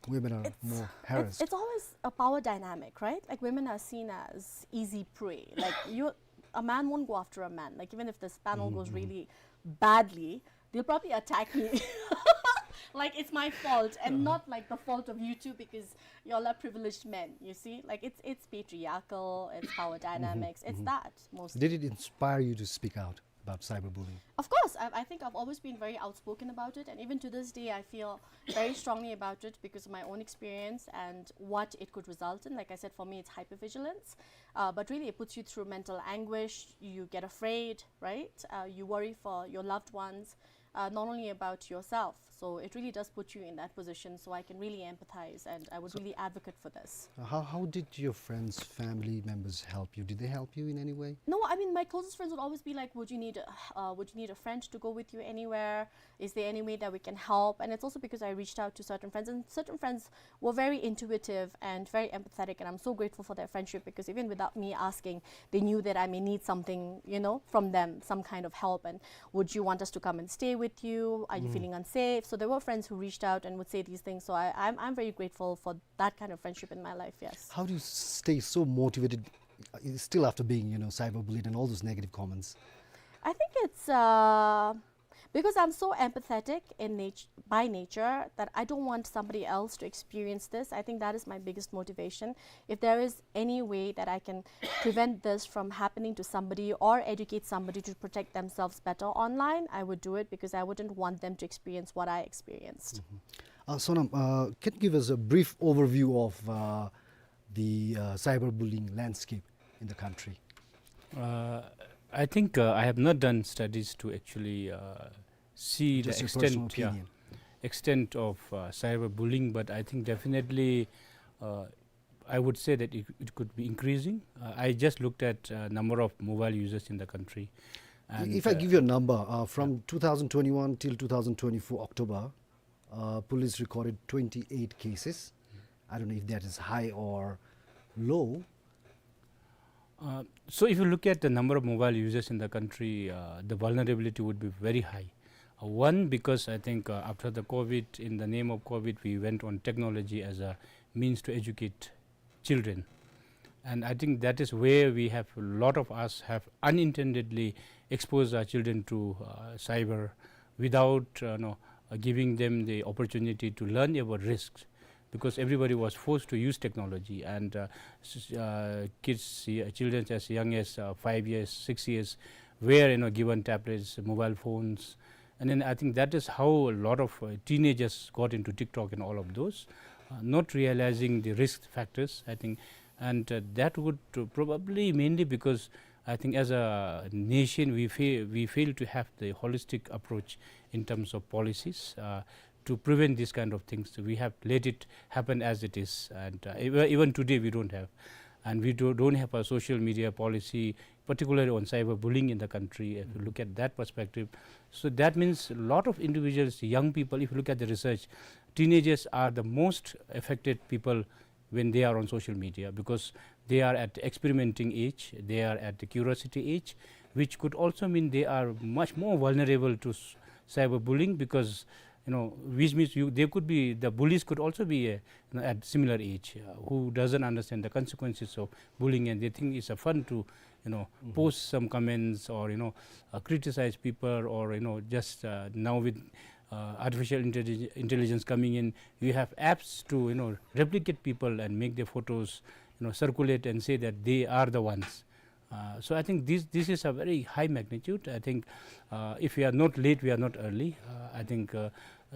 Women are more It's, harassed. it's always a power dynamic, right? Like, women are seen as easy prey. Like, you, a man won't go after a man. Like, even if this panel goes really badly, they'll probably attack me. Like, it's my fault and not, like, the fault of you two because y'all are privileged men. You see, like, it's it's patriarchal, it's power dynamics, it's that mostly. Did it inspire you to speak out about cyberbullying? Of course, I, I think I've always been very outspoken about it, and even to this day, I feel very strongly about it because of my own experience and what it could result in. Like I said, for me, it's hypervigilance, uh, but really it puts you through mental anguish. You get afraid, right? Uh, you worry for your loved ones, uh, not only about yourself. So it really does put you in that position. So I can really empathize, and I would really advocate for this. Uh, how, how did your friends, family members help you? Did they help you in any way? No, I mean, my closest friends would always be like, "Would you need, uh, would you need a friend to go with you anywhere? Is there any way that we can help?" And it's also because I reached out to certain friends, and certain friends were very intuitive and very empathetic, and I'm so grateful for their friendship because even without me asking, they knew that I may need something, you know, from them, some kind of help. And, "Would you want us to come and stay with you? Are you feeling unsafe?" So there were friends who reached out and would say these things. So I, I'm, I'm very grateful for that kind of friendship in my life, yes. How do you stay so motivated, uh, still after being, you know, cyberbullied and all those negative comments? I think it's, uh, because I'm so empathetic in nat- by nature that I don't want somebody else to experience this. I think that is my biggest motivation. If there is any way that I can prevent this from happening to somebody or educate somebody to protect themselves better online, I would do it because I wouldn't want them to experience what I experienced. Uh, Sonam, uh, can you give us a brief overview of uh, the uh, cyberbullying landscape in the country? Uh, I think uh, I have not done studies to actually uh, see Just the your personal extent, yeah, opinion. Extent of uh, cyberbullying, but I think definitely uh, I would say that it, it could be increasing. Uh, I just looked at uh, number of mobile users in the country. And, If I uh, give you a number, uh, from two thousand twenty-one till two thousand twenty-four October, uh, police recorded twenty-eight cases. I don't know if that is high or low. Uh, so if you look at the number of mobile users in the country, uh, the vulnerability would be very high. Uh, one, because I think uh, after the COVID, in the name of COVID, we went on technology as a means to educate children. And I think that is where we have, a lot of us have unintendedly exposed our children to uh, cyber without uh, no, uh, giving them the opportunity to learn about risks, because everybody was forced to use technology, and uh, s- uh, kids, uh, children as young as uh, five years, six years were, you know, given tablets, mobile phones, and then I think that is how a lot of uh, teenagers got into TikTok and all of those, uh, not realizing the risk factors, I think, and uh, that would uh, probably mainly because I think as a nation we fail, we fail to have the holistic approach in terms of policies uh, to prevent these kind of things. We have let it happen as it is, and uh, even, even today we don't have, and we do, don't have a social media policy, particularly on cyberbullying in the country. If you look at that perspective, so that means a lot of individuals, young people. If you look at the research, teenagers are the most affected people when they are on social media, because they are at the experimenting age, they are at the curiosity age, which could also mean they are much more vulnerable to s- cyberbullying, because, you know, which means you, they could be, the bullies could also be uh, you know, at similar age, uh, who doesn't understand the consequences of bullying, and they think it's a fun to, you know, post some comments or, you know, uh, criticize people, or, you know, just uh, now with uh, artificial intellig- intelligence coming in, you have apps to, you know, replicate people and make their photos, you know, circulate and say that they are the ones. Uh, so I think this, this is a very high magnitude. I think uh, if we are not late, we are not early. Uh, I think uh,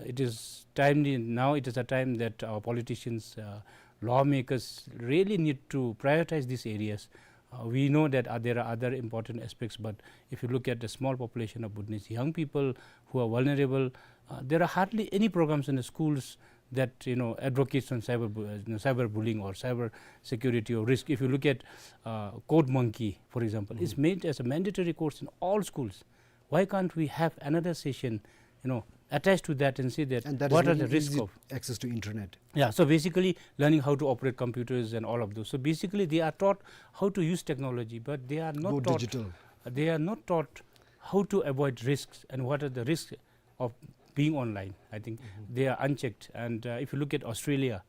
it is timely now. It is a time that our politicians, uh, lawmakers really need to prioritize these areas. Uh, we know that uh, there are other important aspects, but if you look at the small population of Bhutanese young people who are vulnerable, uh, there are hardly any programs in the schools that, you know, advocates on cyber bu-, uh, you know, cyberbullying or cyber security or risk. If you look at, uh, Code Monkey, for example, it's made as a mandatory course in all schools. Why can't we have another session, you know, attached to that and say that And that is what are very the risk easy of access to internet. Yeah, so basically learning how to operate computers and all of those. So basically they are taught how to use technology, but they are not Go taught, digital. They are not taught how to avoid risks and what are the risks of being online. I think they are unchecked. And, uh, if you look at Australia,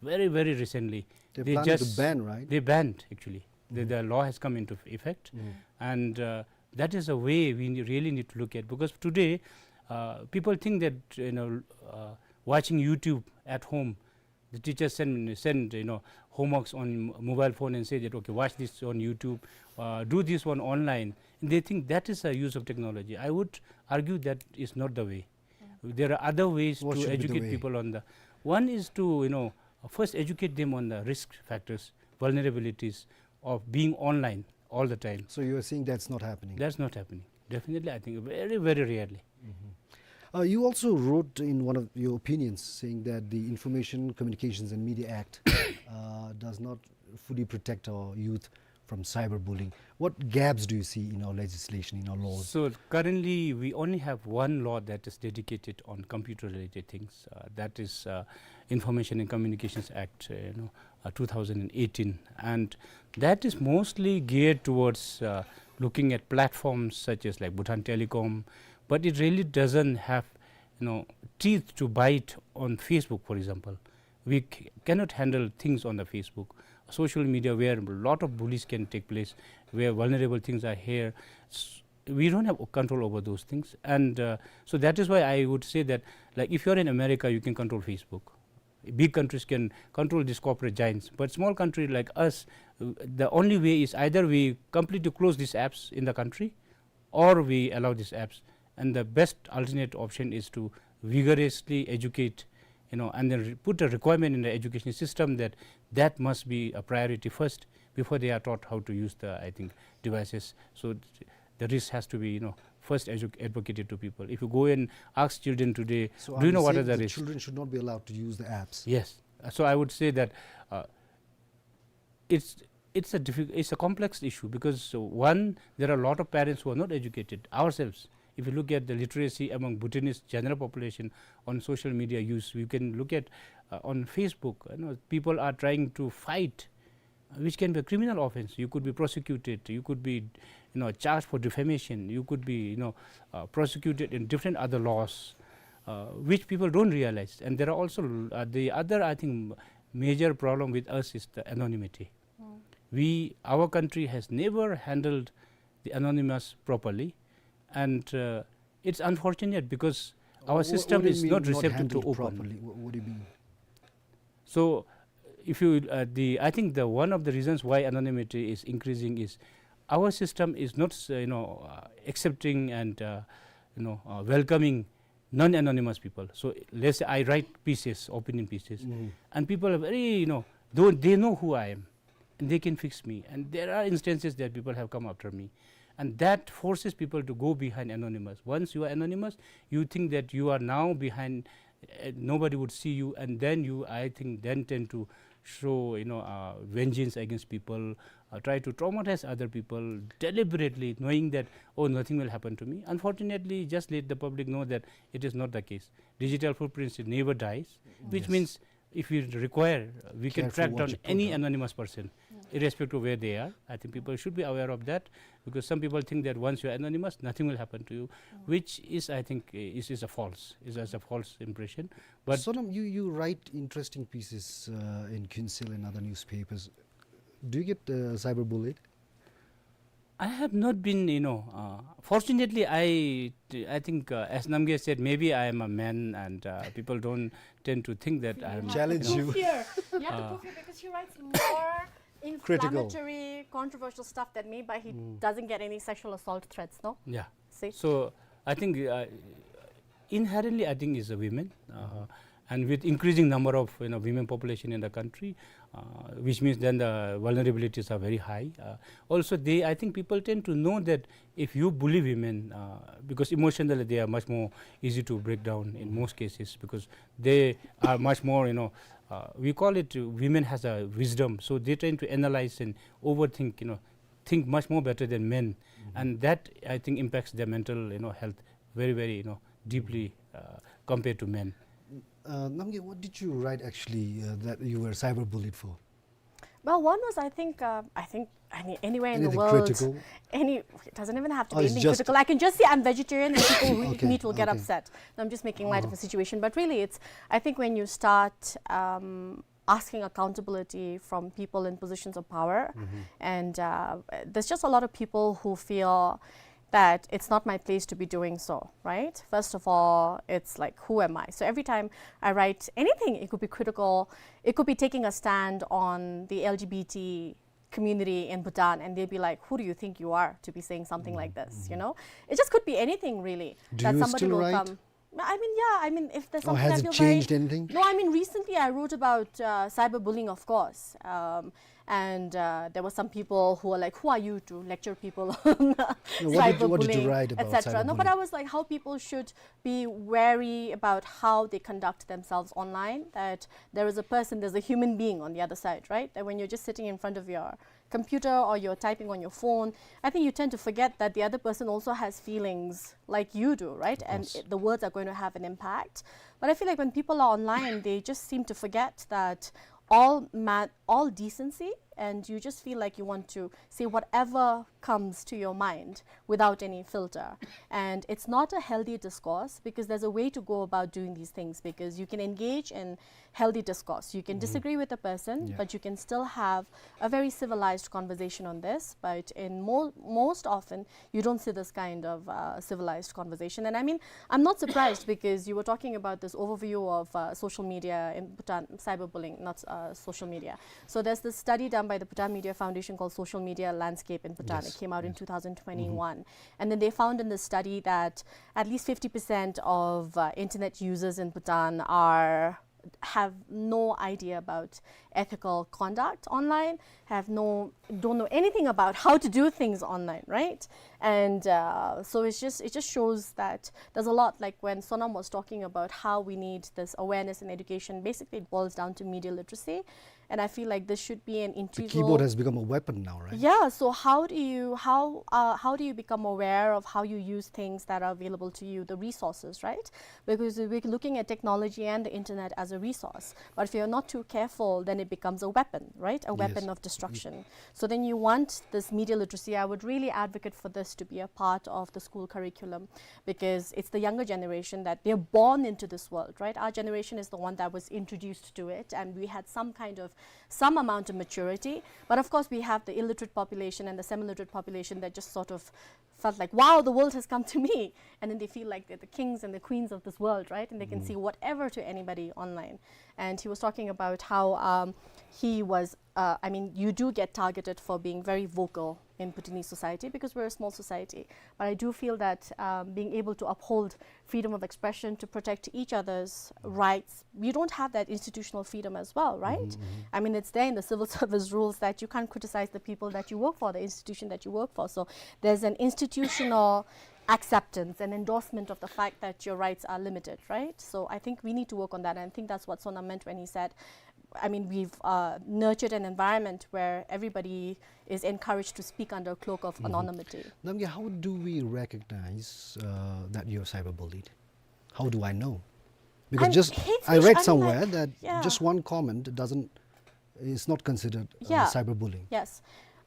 very, very recently, They're they planning to just ban, right? They banned, actually. The, the law has come into effect. And, uh, that is a way we ne-, really need to look at, because today, uh, people think that, you know, uh, watching YouTube at home, the teachers send, send, you know, homeworks on mobile phone and say that, "Okay, watch this on YouTube, uh, do this one online." And they think that is a use of technology. I would argue that is not the way. There are other ways What to should be the educate way? people on the, one is to, you know, first educate them on the risk factors, vulnerabilities of being online all the time. So you are saying that's not happening? That's not happening. Definitely, I think very, very rarely. Uh, you also wrote in one of your opinions saying that the Information Communications and Media Act, uh, does not fully protect our youth from cyberbullying. What gaps do you see in our legislation, in our laws? So currently, we only have one law that is dedicated on computer-related things. Uh, that is, uh, Information and Communications Act, uh, you know, uh, two thousand and eighteen, and that is mostly geared towards, uh, looking at platforms such as, like, Bhutan Telecom, but it really doesn't have, you know, teeth to bite on Facebook, for example. We c-, cannot handle things on the Facebook, social media, where a lot of bullies can take place, where vulnerable things are here. S-, we don't have control over those things, and, uh, so that is why I would say that, like, if you're in America, you can control Facebook. Big countries can control these corporate giants, but small country like us, uh, the only way is either we completely close these apps in the country, or we allow these apps. And the best alternate option is to vigorously educate, you know, and then re-, put a requirement in the education system that that must be a priority first before they are taught how to use the, I think, devices. So th-, the risk has to be, you know, first edu-, advocated to people. If you go and ask children today, So "Do you know what are the the risks?" children should not be allowed to use the apps? Yes. Uh, so I would say that, uh, it's, it's a diffi-, it's a complex issue because, uh, one, there are a lot of parents who are not educated ourselves. If you look at the literacy among Bhutanese general population on social media use, you can look at, uh, on Facebook, you know, people are trying to fight, uh, which can be a criminal offense. You could be prosecuted, you could be, you know, charged for defamation, you could be, you know, uh, prosecuted in different other laws, uh, which people don't realize. And there are also, uh, the other, I think, major problem with us is the anonymity. We, our country has never handled the anonymous properly, and, uh, it's unfortunate because our Wha-, system what do you is mean not not receptive to handled open. properly? Wha-, what do you mean? So, if you, uh, the, I think the, one of the reasons why anonymity is increasing is our system is not, uh, you know, uh, accepting and, uh, you know, uh, welcoming non-anonymous people. So let's say I write pieces, opinion pieces, and people are very, you know, though they know who I am, and they can fix me. And there are instances that people have come after me, and that forces people to go behind anonymous. Once you are anonymous, you think that you are now behind, uh, nobody would see you, and then you, I think, then tend to show, you know, uh, vengeance against people, uh, try to traumatize other people deliberately, knowing that, "Oh, nothing will happen to me." Unfortunately, just let the public know that it is not the case. Digital footprints, it never dies, which Yes. means if we require, uh, we can Careful track what down you put any out. anonymous person, irrespective of where they are. I think people should be aware of that, because some people think that once you're anonymous, nothing will happen to you, which is, I think, uh, is, is a false, is, is a false impression. But Sonam, you, you write interesting pieces, uh, in Khyentse and other newspapers. Do you get, uh, cyberbullied? I have not been, you know, uh, fortunately, I, I think, uh, as Namgay said, maybe I am a man and, uh, people don't tend to think that I am, Challenge you know, you. Fear. You have to Uh, prove it because he writes more Critical. inflammatory, controversial stuff than me, but he Mm. doesn't get any sexual assault threats, no? Yeah. See? So, I think, uh, inherently, I think, is a women. Uh, And with increasing number of, you know, women population in the country, uh, which means then the vulnerabilities are very high. Uh, also, they, I think people tend to know that if you bully women, uh, because emotionally they are much more easy to break down in most cases, because they are much more, you know, uh, we call it, uh, women has a wisdom, so they tend to analyze and overthink, you know, think much more better than men, and that, I think, impacts their mental, you know, health very, very, you know, deeply, uh, compared to men. Uh, Namgay, what did you write actually, uh, that you were cyberbullied for? Well, one was, I think, uh, I think any, anywhere in the world, any, it doesn't even have to be anything critical. I can just say I'm vegetarian and people who eat meat will get upset. I'm just making light of a situation, but really, it's, I think, when you start, um, asking accountability from people in positions of power, and, uh, there's just a lot of people who feel that it's not my place to be doing so, right? First of all, it's like, who am I? So every time I write anything, it could be critical, it could be taking a stand on the L G B T community in Bhutan, and they'll be like, "Who do you think you are to be saying something like this?" You know, it just could be anything, really. Do that you somebody still will write? Come. I mean, yeah, I mean, if there's something I feel very... Or has it changed anything? No, I mean, recently I wrote about, uh, cyberbullying, of course. Um, and, uh, there were some people who were like, "Who are you to lecture people on cyberbullying, et cetera?" No, what did you, what did you write about cyberbullying? No, but I was like, how people should be wary about how they conduct themselves online, that there is a person, there's a human being on the other side, right? That when you're just sitting in front of your computer or you're typing on your phone, I think you tend to forget that the other person also has feelings like you do, right? And it, the words are going to have an impact. But I feel like when people are online, they just seem to forget that all ma-, all decency, and you just feel like you want to say whatever comes to your mind without any filter. And it's not a healthy discourse, because there's a way to go about doing these things, because you can engage in healthy discourse. You can disagree with the person, but you can still have a very civilized conversation on this. But in mo-, most often, you don't see this kind of, uh, civilized conversation. And I mean, I'm not surprised, because you were talking about this overview of, uh, social media in Bhutan, cyberbullying, not, uh, social media. So there's this study done by the Bhutan Media Foundation called Social Media Landscape in Bhutan. It came out in two thousand twenty-one. And then they found in the study that at least fifty percent of, uh, internet users in Bhutan are, have no idea about ethical conduct online, have no, don't know anything about how to do things online, right? And, uh, so it's just, it just shows that there's a lot, like when Sonam was talking about how we need this awareness and education, basically it boils down to media literacy. And I feel like this should be an integral... The keyboard has become a weapon now, right? Yeah, so how do you, how, uh, how do you become aware of how you use things that are available to you, the resources, right? Because we're looking at technology and the internet as a resource. But if you're not too careful, then it becomes a weapon, right? A weapon of destruction. So then you want this media literacy. I would really advocate for this to be a part of the school curriculum, because it's the younger generation that they're born into this world, right? Our generation is the one that was introduced to it, and we had some kind of, some amount of maturity. But of course, we have the illiterate population and the semi-literate population that just sort of felt like, "Wow, the world has come to me." And then they feel like they're the kings and the queens of this world, right? And they can say whatever to anybody online. And he was talking about how, um, he was, uh, I mean, you do get targeted for being very vocal in Bhutanese society because we're a small society. But I do feel that, um, being able to uphold freedom of expression, to protect each other's rights, you don't have that institutional freedom as well, right? I mean, it's there in the civil service rules that you can't criticize the people that you work for, the institution that you work for. So there's an institutional acceptance and endorsement of the fact that your rights are limited, right? So I think we need to work on that, and I think that's what Sonam meant when he said, I mean, we've, uh, nurtured an environment where everybody is encouraged to speak under a cloak of anonymity. Namgay, how do we recognize, uh, that you're cyberbullied? How do I know? Because I read somewhere that just one comment doesn't, is not considered, uh, cyberbullying. Yes.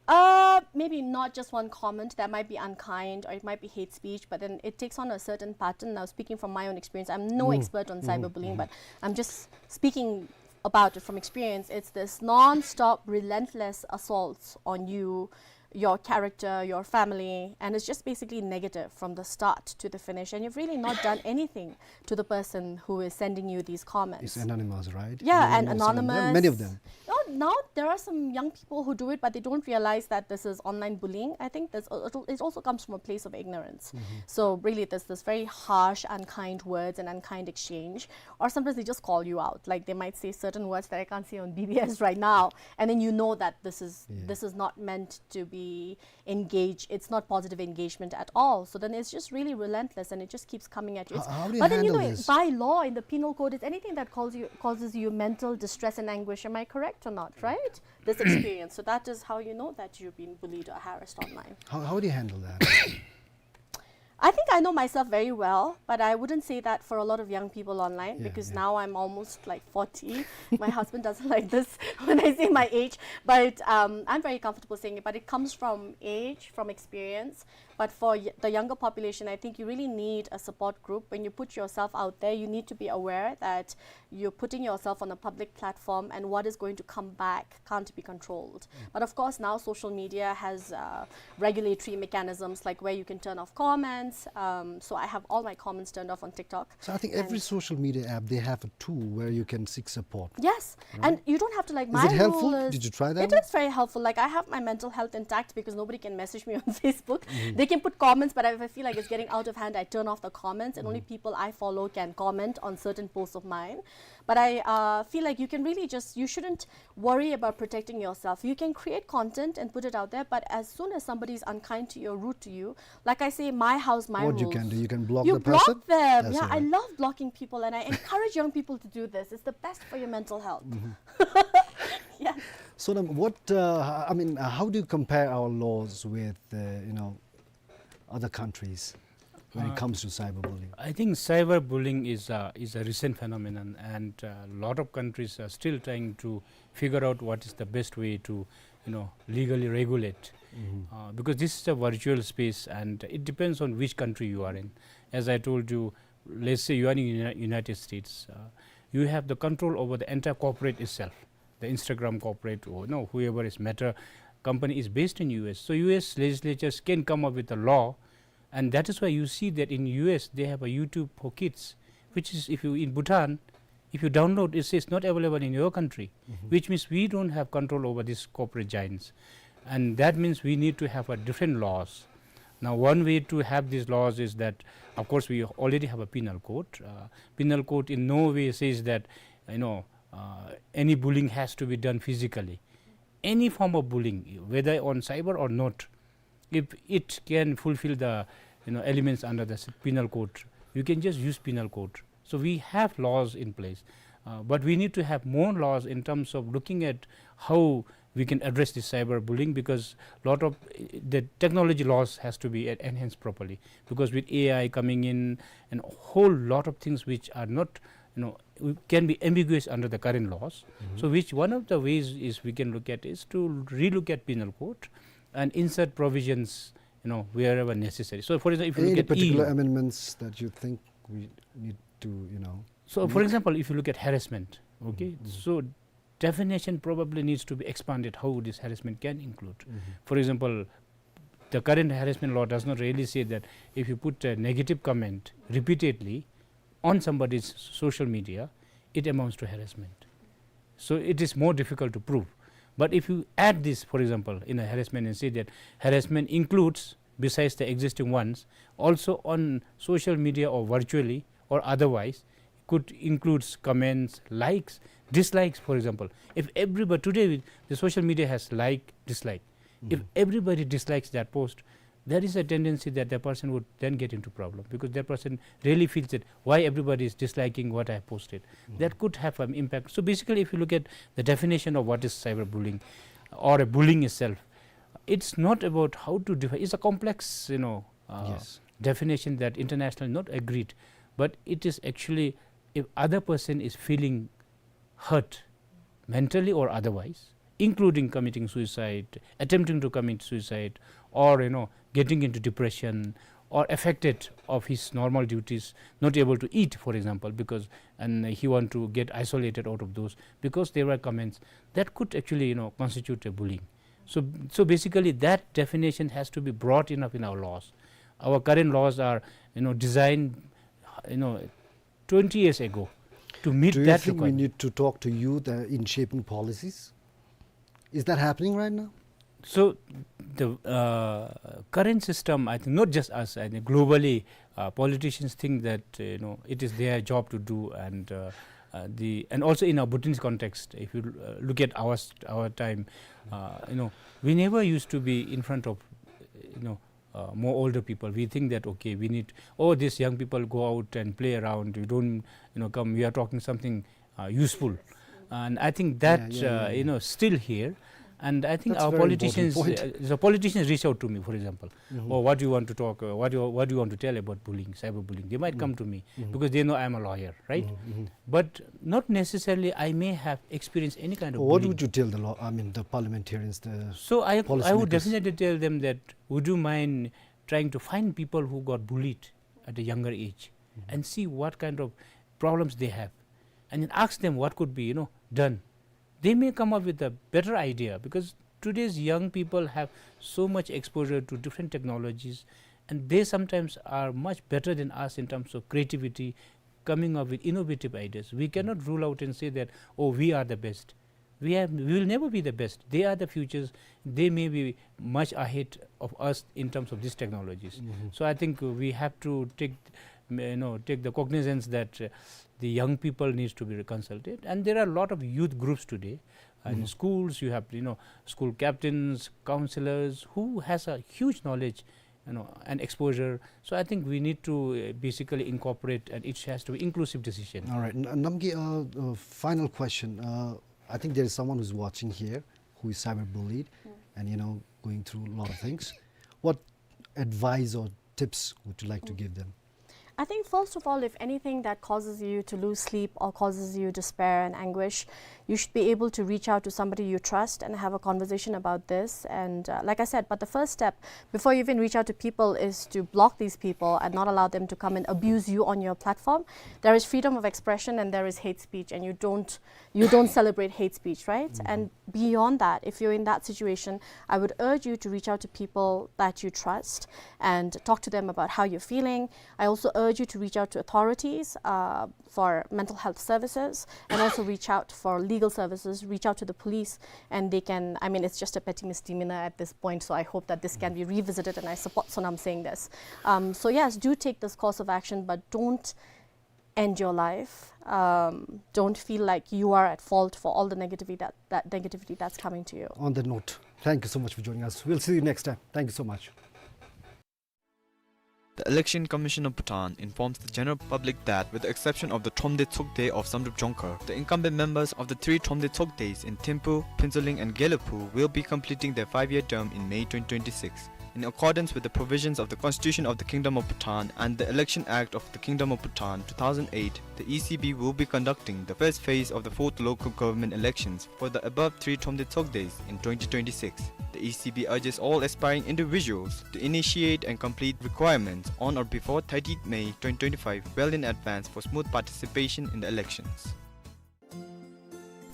Uh, maybe not just one comment. That might be unkind, or it might be hate speech, but then it takes on a certain pattern. Now, speaking from my own experience, I'm no expert on cyberbullying, but I'm just speaking about it from experience. It's this non-stop, relentless assaults on you, your character, your family, and it's just basically negative from the start to the finish. And you've really not done anything to the person who is sending you these comments. It's anonymous, right? Yeah, and anonymous. Many of them. No, Now, there are some young people who do it, but they don't realize that this is online bullying. I think this al-, it al-, it also comes from a place of ignorance. So really, there's this very harsh, unkind words and unkind exchange, or sometimes they just call you out. Like, they might say certain words that I can't say on B B S right now, and then you know that this is, yeah, this is not meant to be engage, it's not positive engagement at all. So then it's just really relentless, and it just keeps coming at you. It's, how do you handle this? But then, you know, by law in the penal code, it's anything that calls you, causes you mental distress and anguish. Am I correct or not, right? This experience. So that is how you know that you've been bullied or harassed online. How, how do you handle that? I think I know myself very well, but I wouldn't say that for a lot of young people online, yeah, because, yeah, now I'm almost, like, forty. My husband doesn't like this when I say my age, but, um, I'm very comfortable saying it. But it comes from age, from experience. But for y-, the younger population, I think you really need a support group. When you put yourself out there, you need to be aware that you're putting yourself on a public platform, and what is going to come back can't be controlled. But of course, now social media has, uh, regulatory mechanisms, like where you can turn off comments. Um, so I have all my comments turned off on TikTok. So I think every social media app, they have a tool where you can seek support. Yes, right? And you don't have to, like, my rule is, is it helpful? Did you try that? It is very helpful. Like, I have my mental health intact because nobody can message me on Facebook. They can put comments, but if I feel like it's getting out of hand, I turn off the comments, and only people I follow can comment on certain posts of mine. But I, uh, feel like you can really just, you shouldn't worry about protecting yourself. You can create content and put it out there, but as soon as somebody is unkind to you or rude to you, like I say, my house, my rules. What you can do, you can block the person. You block them. Yeah, I love blocking people, and I encourage young people to do this. It's the best for your mental health. Yeah. Sonam, what, uh, I mean, uh, how do you compare our laws with, uh, you know, other countries when it comes to cyberbullying? Uh, I think cyberbullying is a, is a recent phenomenon, and a lot of countries are still trying to figure out what is the best way to, you know, legally regulate. Uh, because this is a virtual space, and it depends on which country you are in. As I told you, let's say you are in Uni-, United States, uh, you have the control over the entire corporate itself. The Instagram corporate, or, you know, whoever is Meta company is based in U S. So U S legislatures can come up with a law, and that is why you see that in U S they have a YouTube for kids, which is, if you, in Bhutan, if you download, it says not available in your country, which means we don't have control over these corporate giants. And that means we need to have a different laws. Now, one way to have these laws is that, of course, we already have a penal code. Uh, penal code in no way says that, you know, uh, any bullying has to be done physically. Any form of bullying, whether on cyber or not, if it can fulfill the, you know, elements under the s-, penal code, you can just use penal code. So we have laws in place, uh, but we need to have more laws in terms of looking at how we can address this cyberbullying, because lot of, uh, the technology laws has to be en-, enhanced properly, because with A I coming in and a whole lot of things which are not, you know, we can be ambiguous under the current laws. So which one of the ways is we can look at is to relook at penal code and insert provisions, you know, wherever necessary. So for example, if you look at E U, any particular amendments that you think we need to, you know, make? So for example, if you look at harassment, okay, so definition probably needs to be expanded, how this harassment can include. For example, the current harassment law does not really say that if you put a negative comment repeatedly on somebody's social media, it amounts to harassment. So it is more difficult to prove. But if you add this, for example, in a harassment and say that harassment includes, besides the existing ones, also on social media or virtually or otherwise, could includes comments, likes, dislikes, for example. If everybody, today the social media has like, dislike. If everybody dislikes that post, there is a tendency that the person would then get into problem, because that person really feels that why everybody is disliking what I have posted. That could have an impact. So basically, if you look at the definition of what is cyberbullying or a bullying itself, it's not about how to define. It's a complex, you know, uh, definition that internationally not agreed, but it is actually if other person is feeling hurt, mentally or otherwise, including committing suicide, attempting to commit suicide, or, you know, getting into depression, or affected of his normal duties, not able to eat, for example, because, and he want to get isolated out of those because there were comments that could actually, you know, constitute a bullying. So, so basically, that definition has to be brought in up in our laws. Our current laws are, you know, designed, you know, twenty years ago to meet that requirement. Do you think we need to talk to youth, uh, in shaping policies? Is that happening right now? So the, uh, current system, I think, not just us, I think globally, uh, politicians think that, uh, you know, it is their job to do, and, uh, uh, the, and also in our Bhutanese context, if you, uh, look at our s-, our time, uh, you know, we never used to be in front of, you know, uh, more older people. We think that, okay, we need, oh, these young people go out and play around. You don't, you know, come, we are talking something, uh, useful. And I think that, yeah, yeah, uh, yeah, you know, still here. And I think our politicians, uh, the politicians reach out to me, for example. Mm-hmm. "Oh, what do you want to talk? Uh, what do you, what do you want to tell about bullying, cyberbullying?" They might come to me because they know I'm a lawyer, right? Mm-hmm. But not necessarily I may have experienced any kind of bullying. What would you tell the law, I mean, the parliamentarians, the... So I, I would definitely tell them that, would you mind trying to find people who got bullied at a younger age and see what kind of problems they have, and then ask them what could be, you know, done. They may come up with a better idea, because today's young people have so much exposure to different technologies, and they sometimes are much better than us in terms of creativity, coming up with innovative ideas. We cannot rule out and say that, "Oh, we are the best." We have, we will never be the best. They are the futures. They may be much ahead of us in terms of these technologies. Mm-hmm. So I think we have to take, you know, take the cognizance that, uh, the young people needs to be consulted. And there are a lot of youth groups today. And schools, you have, you know, school captains, counselors, who has a huge knowledge, you know, and exposure. So I think we need to, uh, basically incorporate, and it has to be inclusive decision. All right, N-, Namgay, uh, uh, final question. Uh, I think there is someone who's watching here who is cyberbullied and, you know, going through a lot of things. What advice or tips would you like to give them? I think, first of all, if anything that causes you to lose sleep or causes you despair and anguish, you should be able to reach out to somebody you trust and have a conversation about this. And, uh, like I said, but the first step before you even reach out to people is to block these people and not allow them to come and abuse you on your platform. There is freedom of expression and there is hate speech, and you don't, you don't celebrate hate speech, right? And beyond that, if you're in that situation, I would urge you to reach out to people that you trust and talk to them about how you're feeling. I also urge you to reach out to authorities, uh, for mental health services, and also reach out for legal services, reach out to the police, and they can, I mean, it's just a petty misdemeanor at this point, so I hope that this can be revisited, and I support Sonam saying this. Um, so yes, do take this course of action, but don't end your life. Um, don't feel like you are at fault for all the negativity that, that negativity that's coming to you. On that note, thank you so much for joining us. We'll see you next time. Thank you so much. The Election Commission of Bhutan informs the general public that, with the exception of the Thromde Tshogde of Samdrup Jongkhar, the incumbent members of the three Thromde Tshogdes in Thimphu, Phuentsholing and Gelephu will be completing their five-year term in May twenty twenty-six. In accordance with the provisions of the Constitution of the Kingdom of Bhutan and the Election Act of the Kingdom of Bhutan two thousand eight, the E C B will be conducting the first phase of the fourth local government elections for the above three Thromde Tshogdes in twenty twenty-six. The E C B urges all aspiring individuals to initiate and complete requirements on or before thirtieth May twenty twenty-five, well in advance for smooth participation in the elections.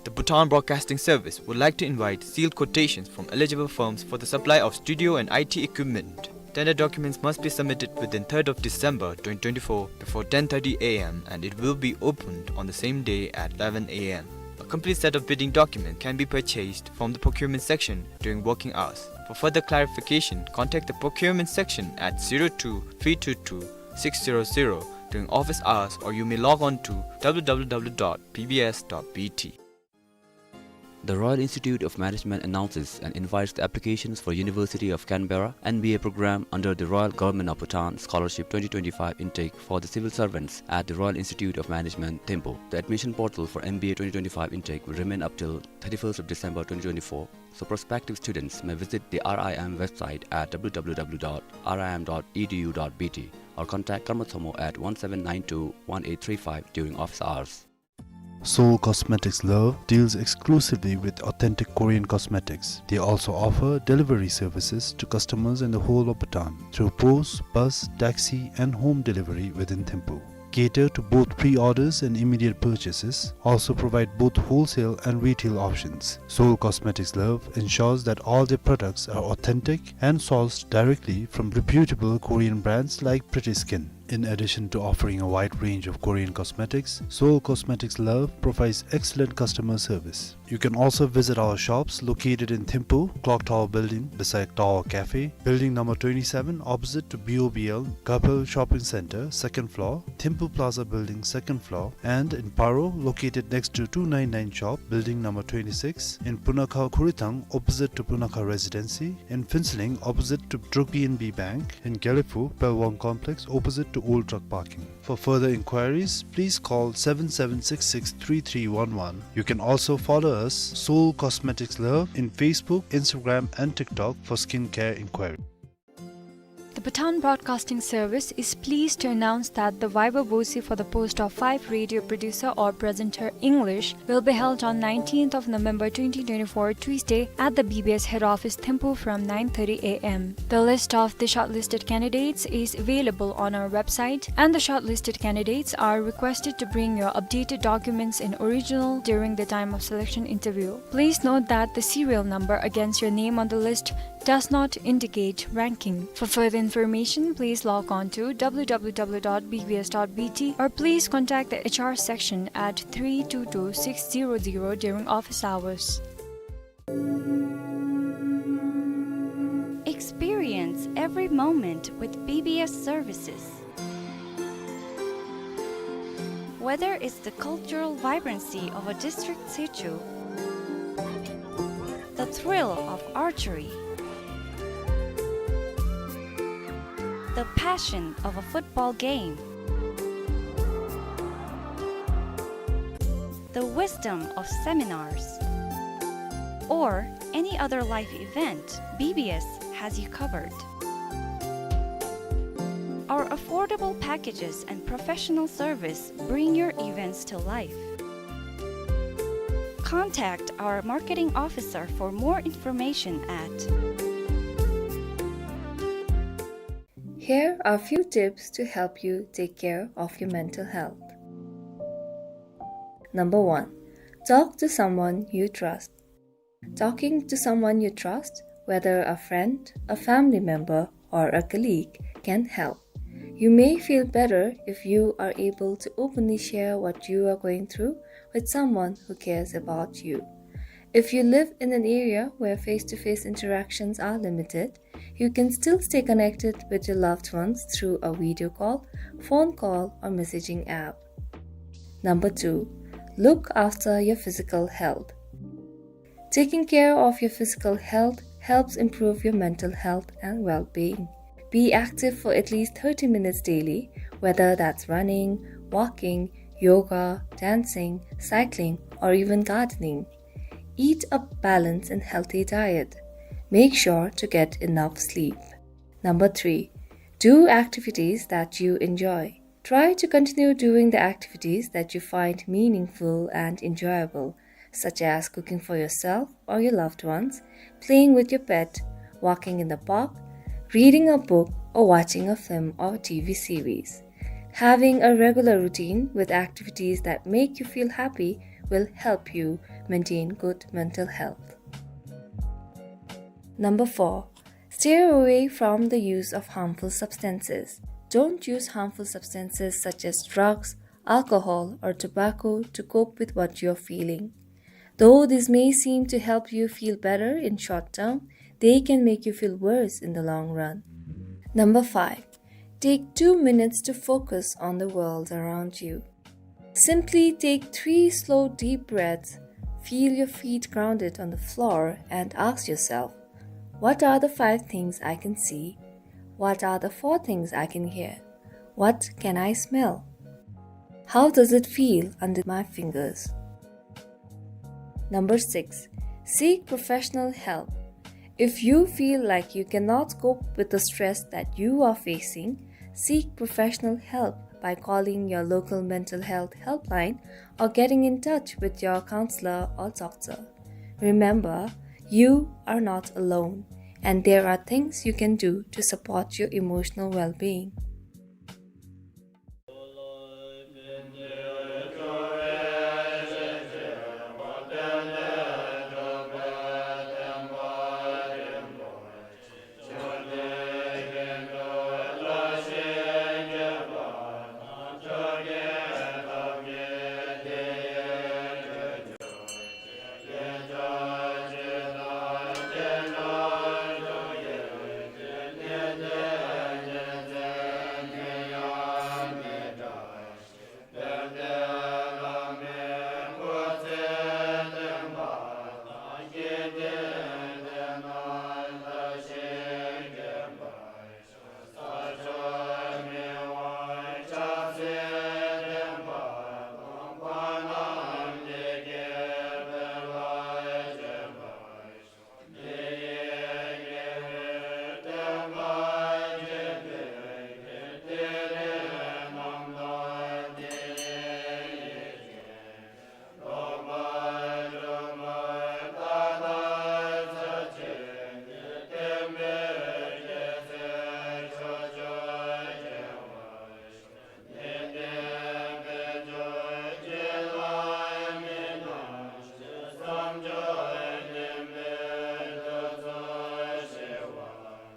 The Bhutan Broadcasting Service would like to invite sealed quotations from eligible firms for the supply of studio and I T equipment. Tender documents must be submitted within third of December twenty twenty-four before ten thirty A M, and it will be opened on the same day at eleven A M. A complete set of bidding documents can be purchased from the procurement section during working hours. For further clarification, contact the procurement section at zero two three two two six zero zero during office hours, or you may log on to W W W dot B B S dot B T. The Royal Institute of Management announces and invites the applications for University of Canberra M B A program under the Royal Government of Bhutan Scholarship twenty twenty-five intake for the civil servants at the Royal Institute of Management, Thimphu. The admission portal for M B A twenty twenty-five intake will remain up till thirty-first of December twenty twenty-four, so prospective students may visit the R I M website at W W W dot R I M dot E D U dot B T or contact Karma Thomo at one seven nine two one eight three five during office hours. Seoul Cosmetics Love deals exclusively with authentic Korean cosmetics. They also offer delivery services to customers in the whole of Bhutan through post, bus, taxi, and home delivery within Thimphu. Cater to both pre-orders and immediate purchases, also provide both wholesale and retail options. Seoul Cosmetics Love ensures that all their products are authentic and sourced directly from reputable Korean brands like Pretty Skin. In addition to offering a wide range of Korean cosmetics, Seoul Cosmetics Love provides excellent customer service. You can also visit our shops located in Thimphu, Clock Tower Building, beside Tower Cafe, Building number twenty-seven, opposite to B O B L, Gapel Shopping Center, second floor, Thimphu Plaza Building, second floor, and in Paro, located next to two nine nine shop, Building number twenty-six, in Punakha Khurithang, opposite to Punakha Residency, in Phuentsholing, opposite to Druk B N B Bank, in Gelephu, Pelwang Complex, opposite to Old Truck Parking. For further inquiries, please call seven seven six six three three one one. You can also follow us, Seoul Cosmetics Love, in Facebook, Instagram, and TikTok for skincare inquiry. The Pathan Broadcasting Service is pleased to announce that the Viva Voce for the post of five radio producer or presenter English will be held on nineteenth of November twenty twenty-four, Tuesday, at the B B S head office, Thimphu, from nine thirty a m. The list of the shortlisted candidates is available on our website, and the shortlisted candidates are requested to bring your updated documents in original during the time of selection interview. Please note that the serial number against your name on the list does not indicate ranking. For further information, please log on to w w w dot b b s dot b t or please contact the H R section at three two two six zero zero during office hours. Experience every moment with B B S services. Whether it's the cultural vibrancy of a district situ, the thrill of archery, the passion of a football game, the wisdom of seminars, or any other life event, B B S has you covered. Our affordable packages and professional service bring your events to life. Contact our marketing officer for more information at. Here are a few tips to help you take care of your mental health. Number one, talk to someone you trust. Talking to someone you trust, whether a friend, a family member, or a colleague, can help. You may feel better if you are able to openly share what you are going through with someone who cares about you. If you live in an area where face-to-face interactions are limited, you can still stay connected with your loved ones through a video call, phone call, or messaging app. Number two, look after your physical health. Taking care of your physical health helps improve your mental health and well-being. Be active for at least thirty minutes daily, whether that's running, walking, yoga, dancing, cycling, or even gardening. Eat a balanced and healthy diet. Make sure to get enough sleep. Number three, do activities that you enjoy. Try to continue doing the activities that you find meaningful and enjoyable, such as cooking for yourself or your loved ones, playing with your pet, walking in the park, reading a book, or watching a film or T V series. Having a regular routine with activities that make you feel happy will help you maintain good mental health. Number four, stay away from the use of harmful substances. Don't use harmful substances such as drugs, alcohol, or tobacco to cope with what you're feeling. Though this may seem to help you feel better in short term, they can make you feel worse in the long run. Number five, take two minutes to focus on the world around you. Simply take three slow, deep breaths, feel your feet grounded on the floor, and ask yourself, "What are the five things I can see? What are the four things I can hear? What can I smell? How does it feel under my fingers?" Number six, seek professional help. If you feel like you cannot cope with the stress that you are facing, seek professional help by calling your local mental health helpline or getting in touch with your counselor or doctor. Remember, you are not alone, and there are things you can do to support your emotional well-being.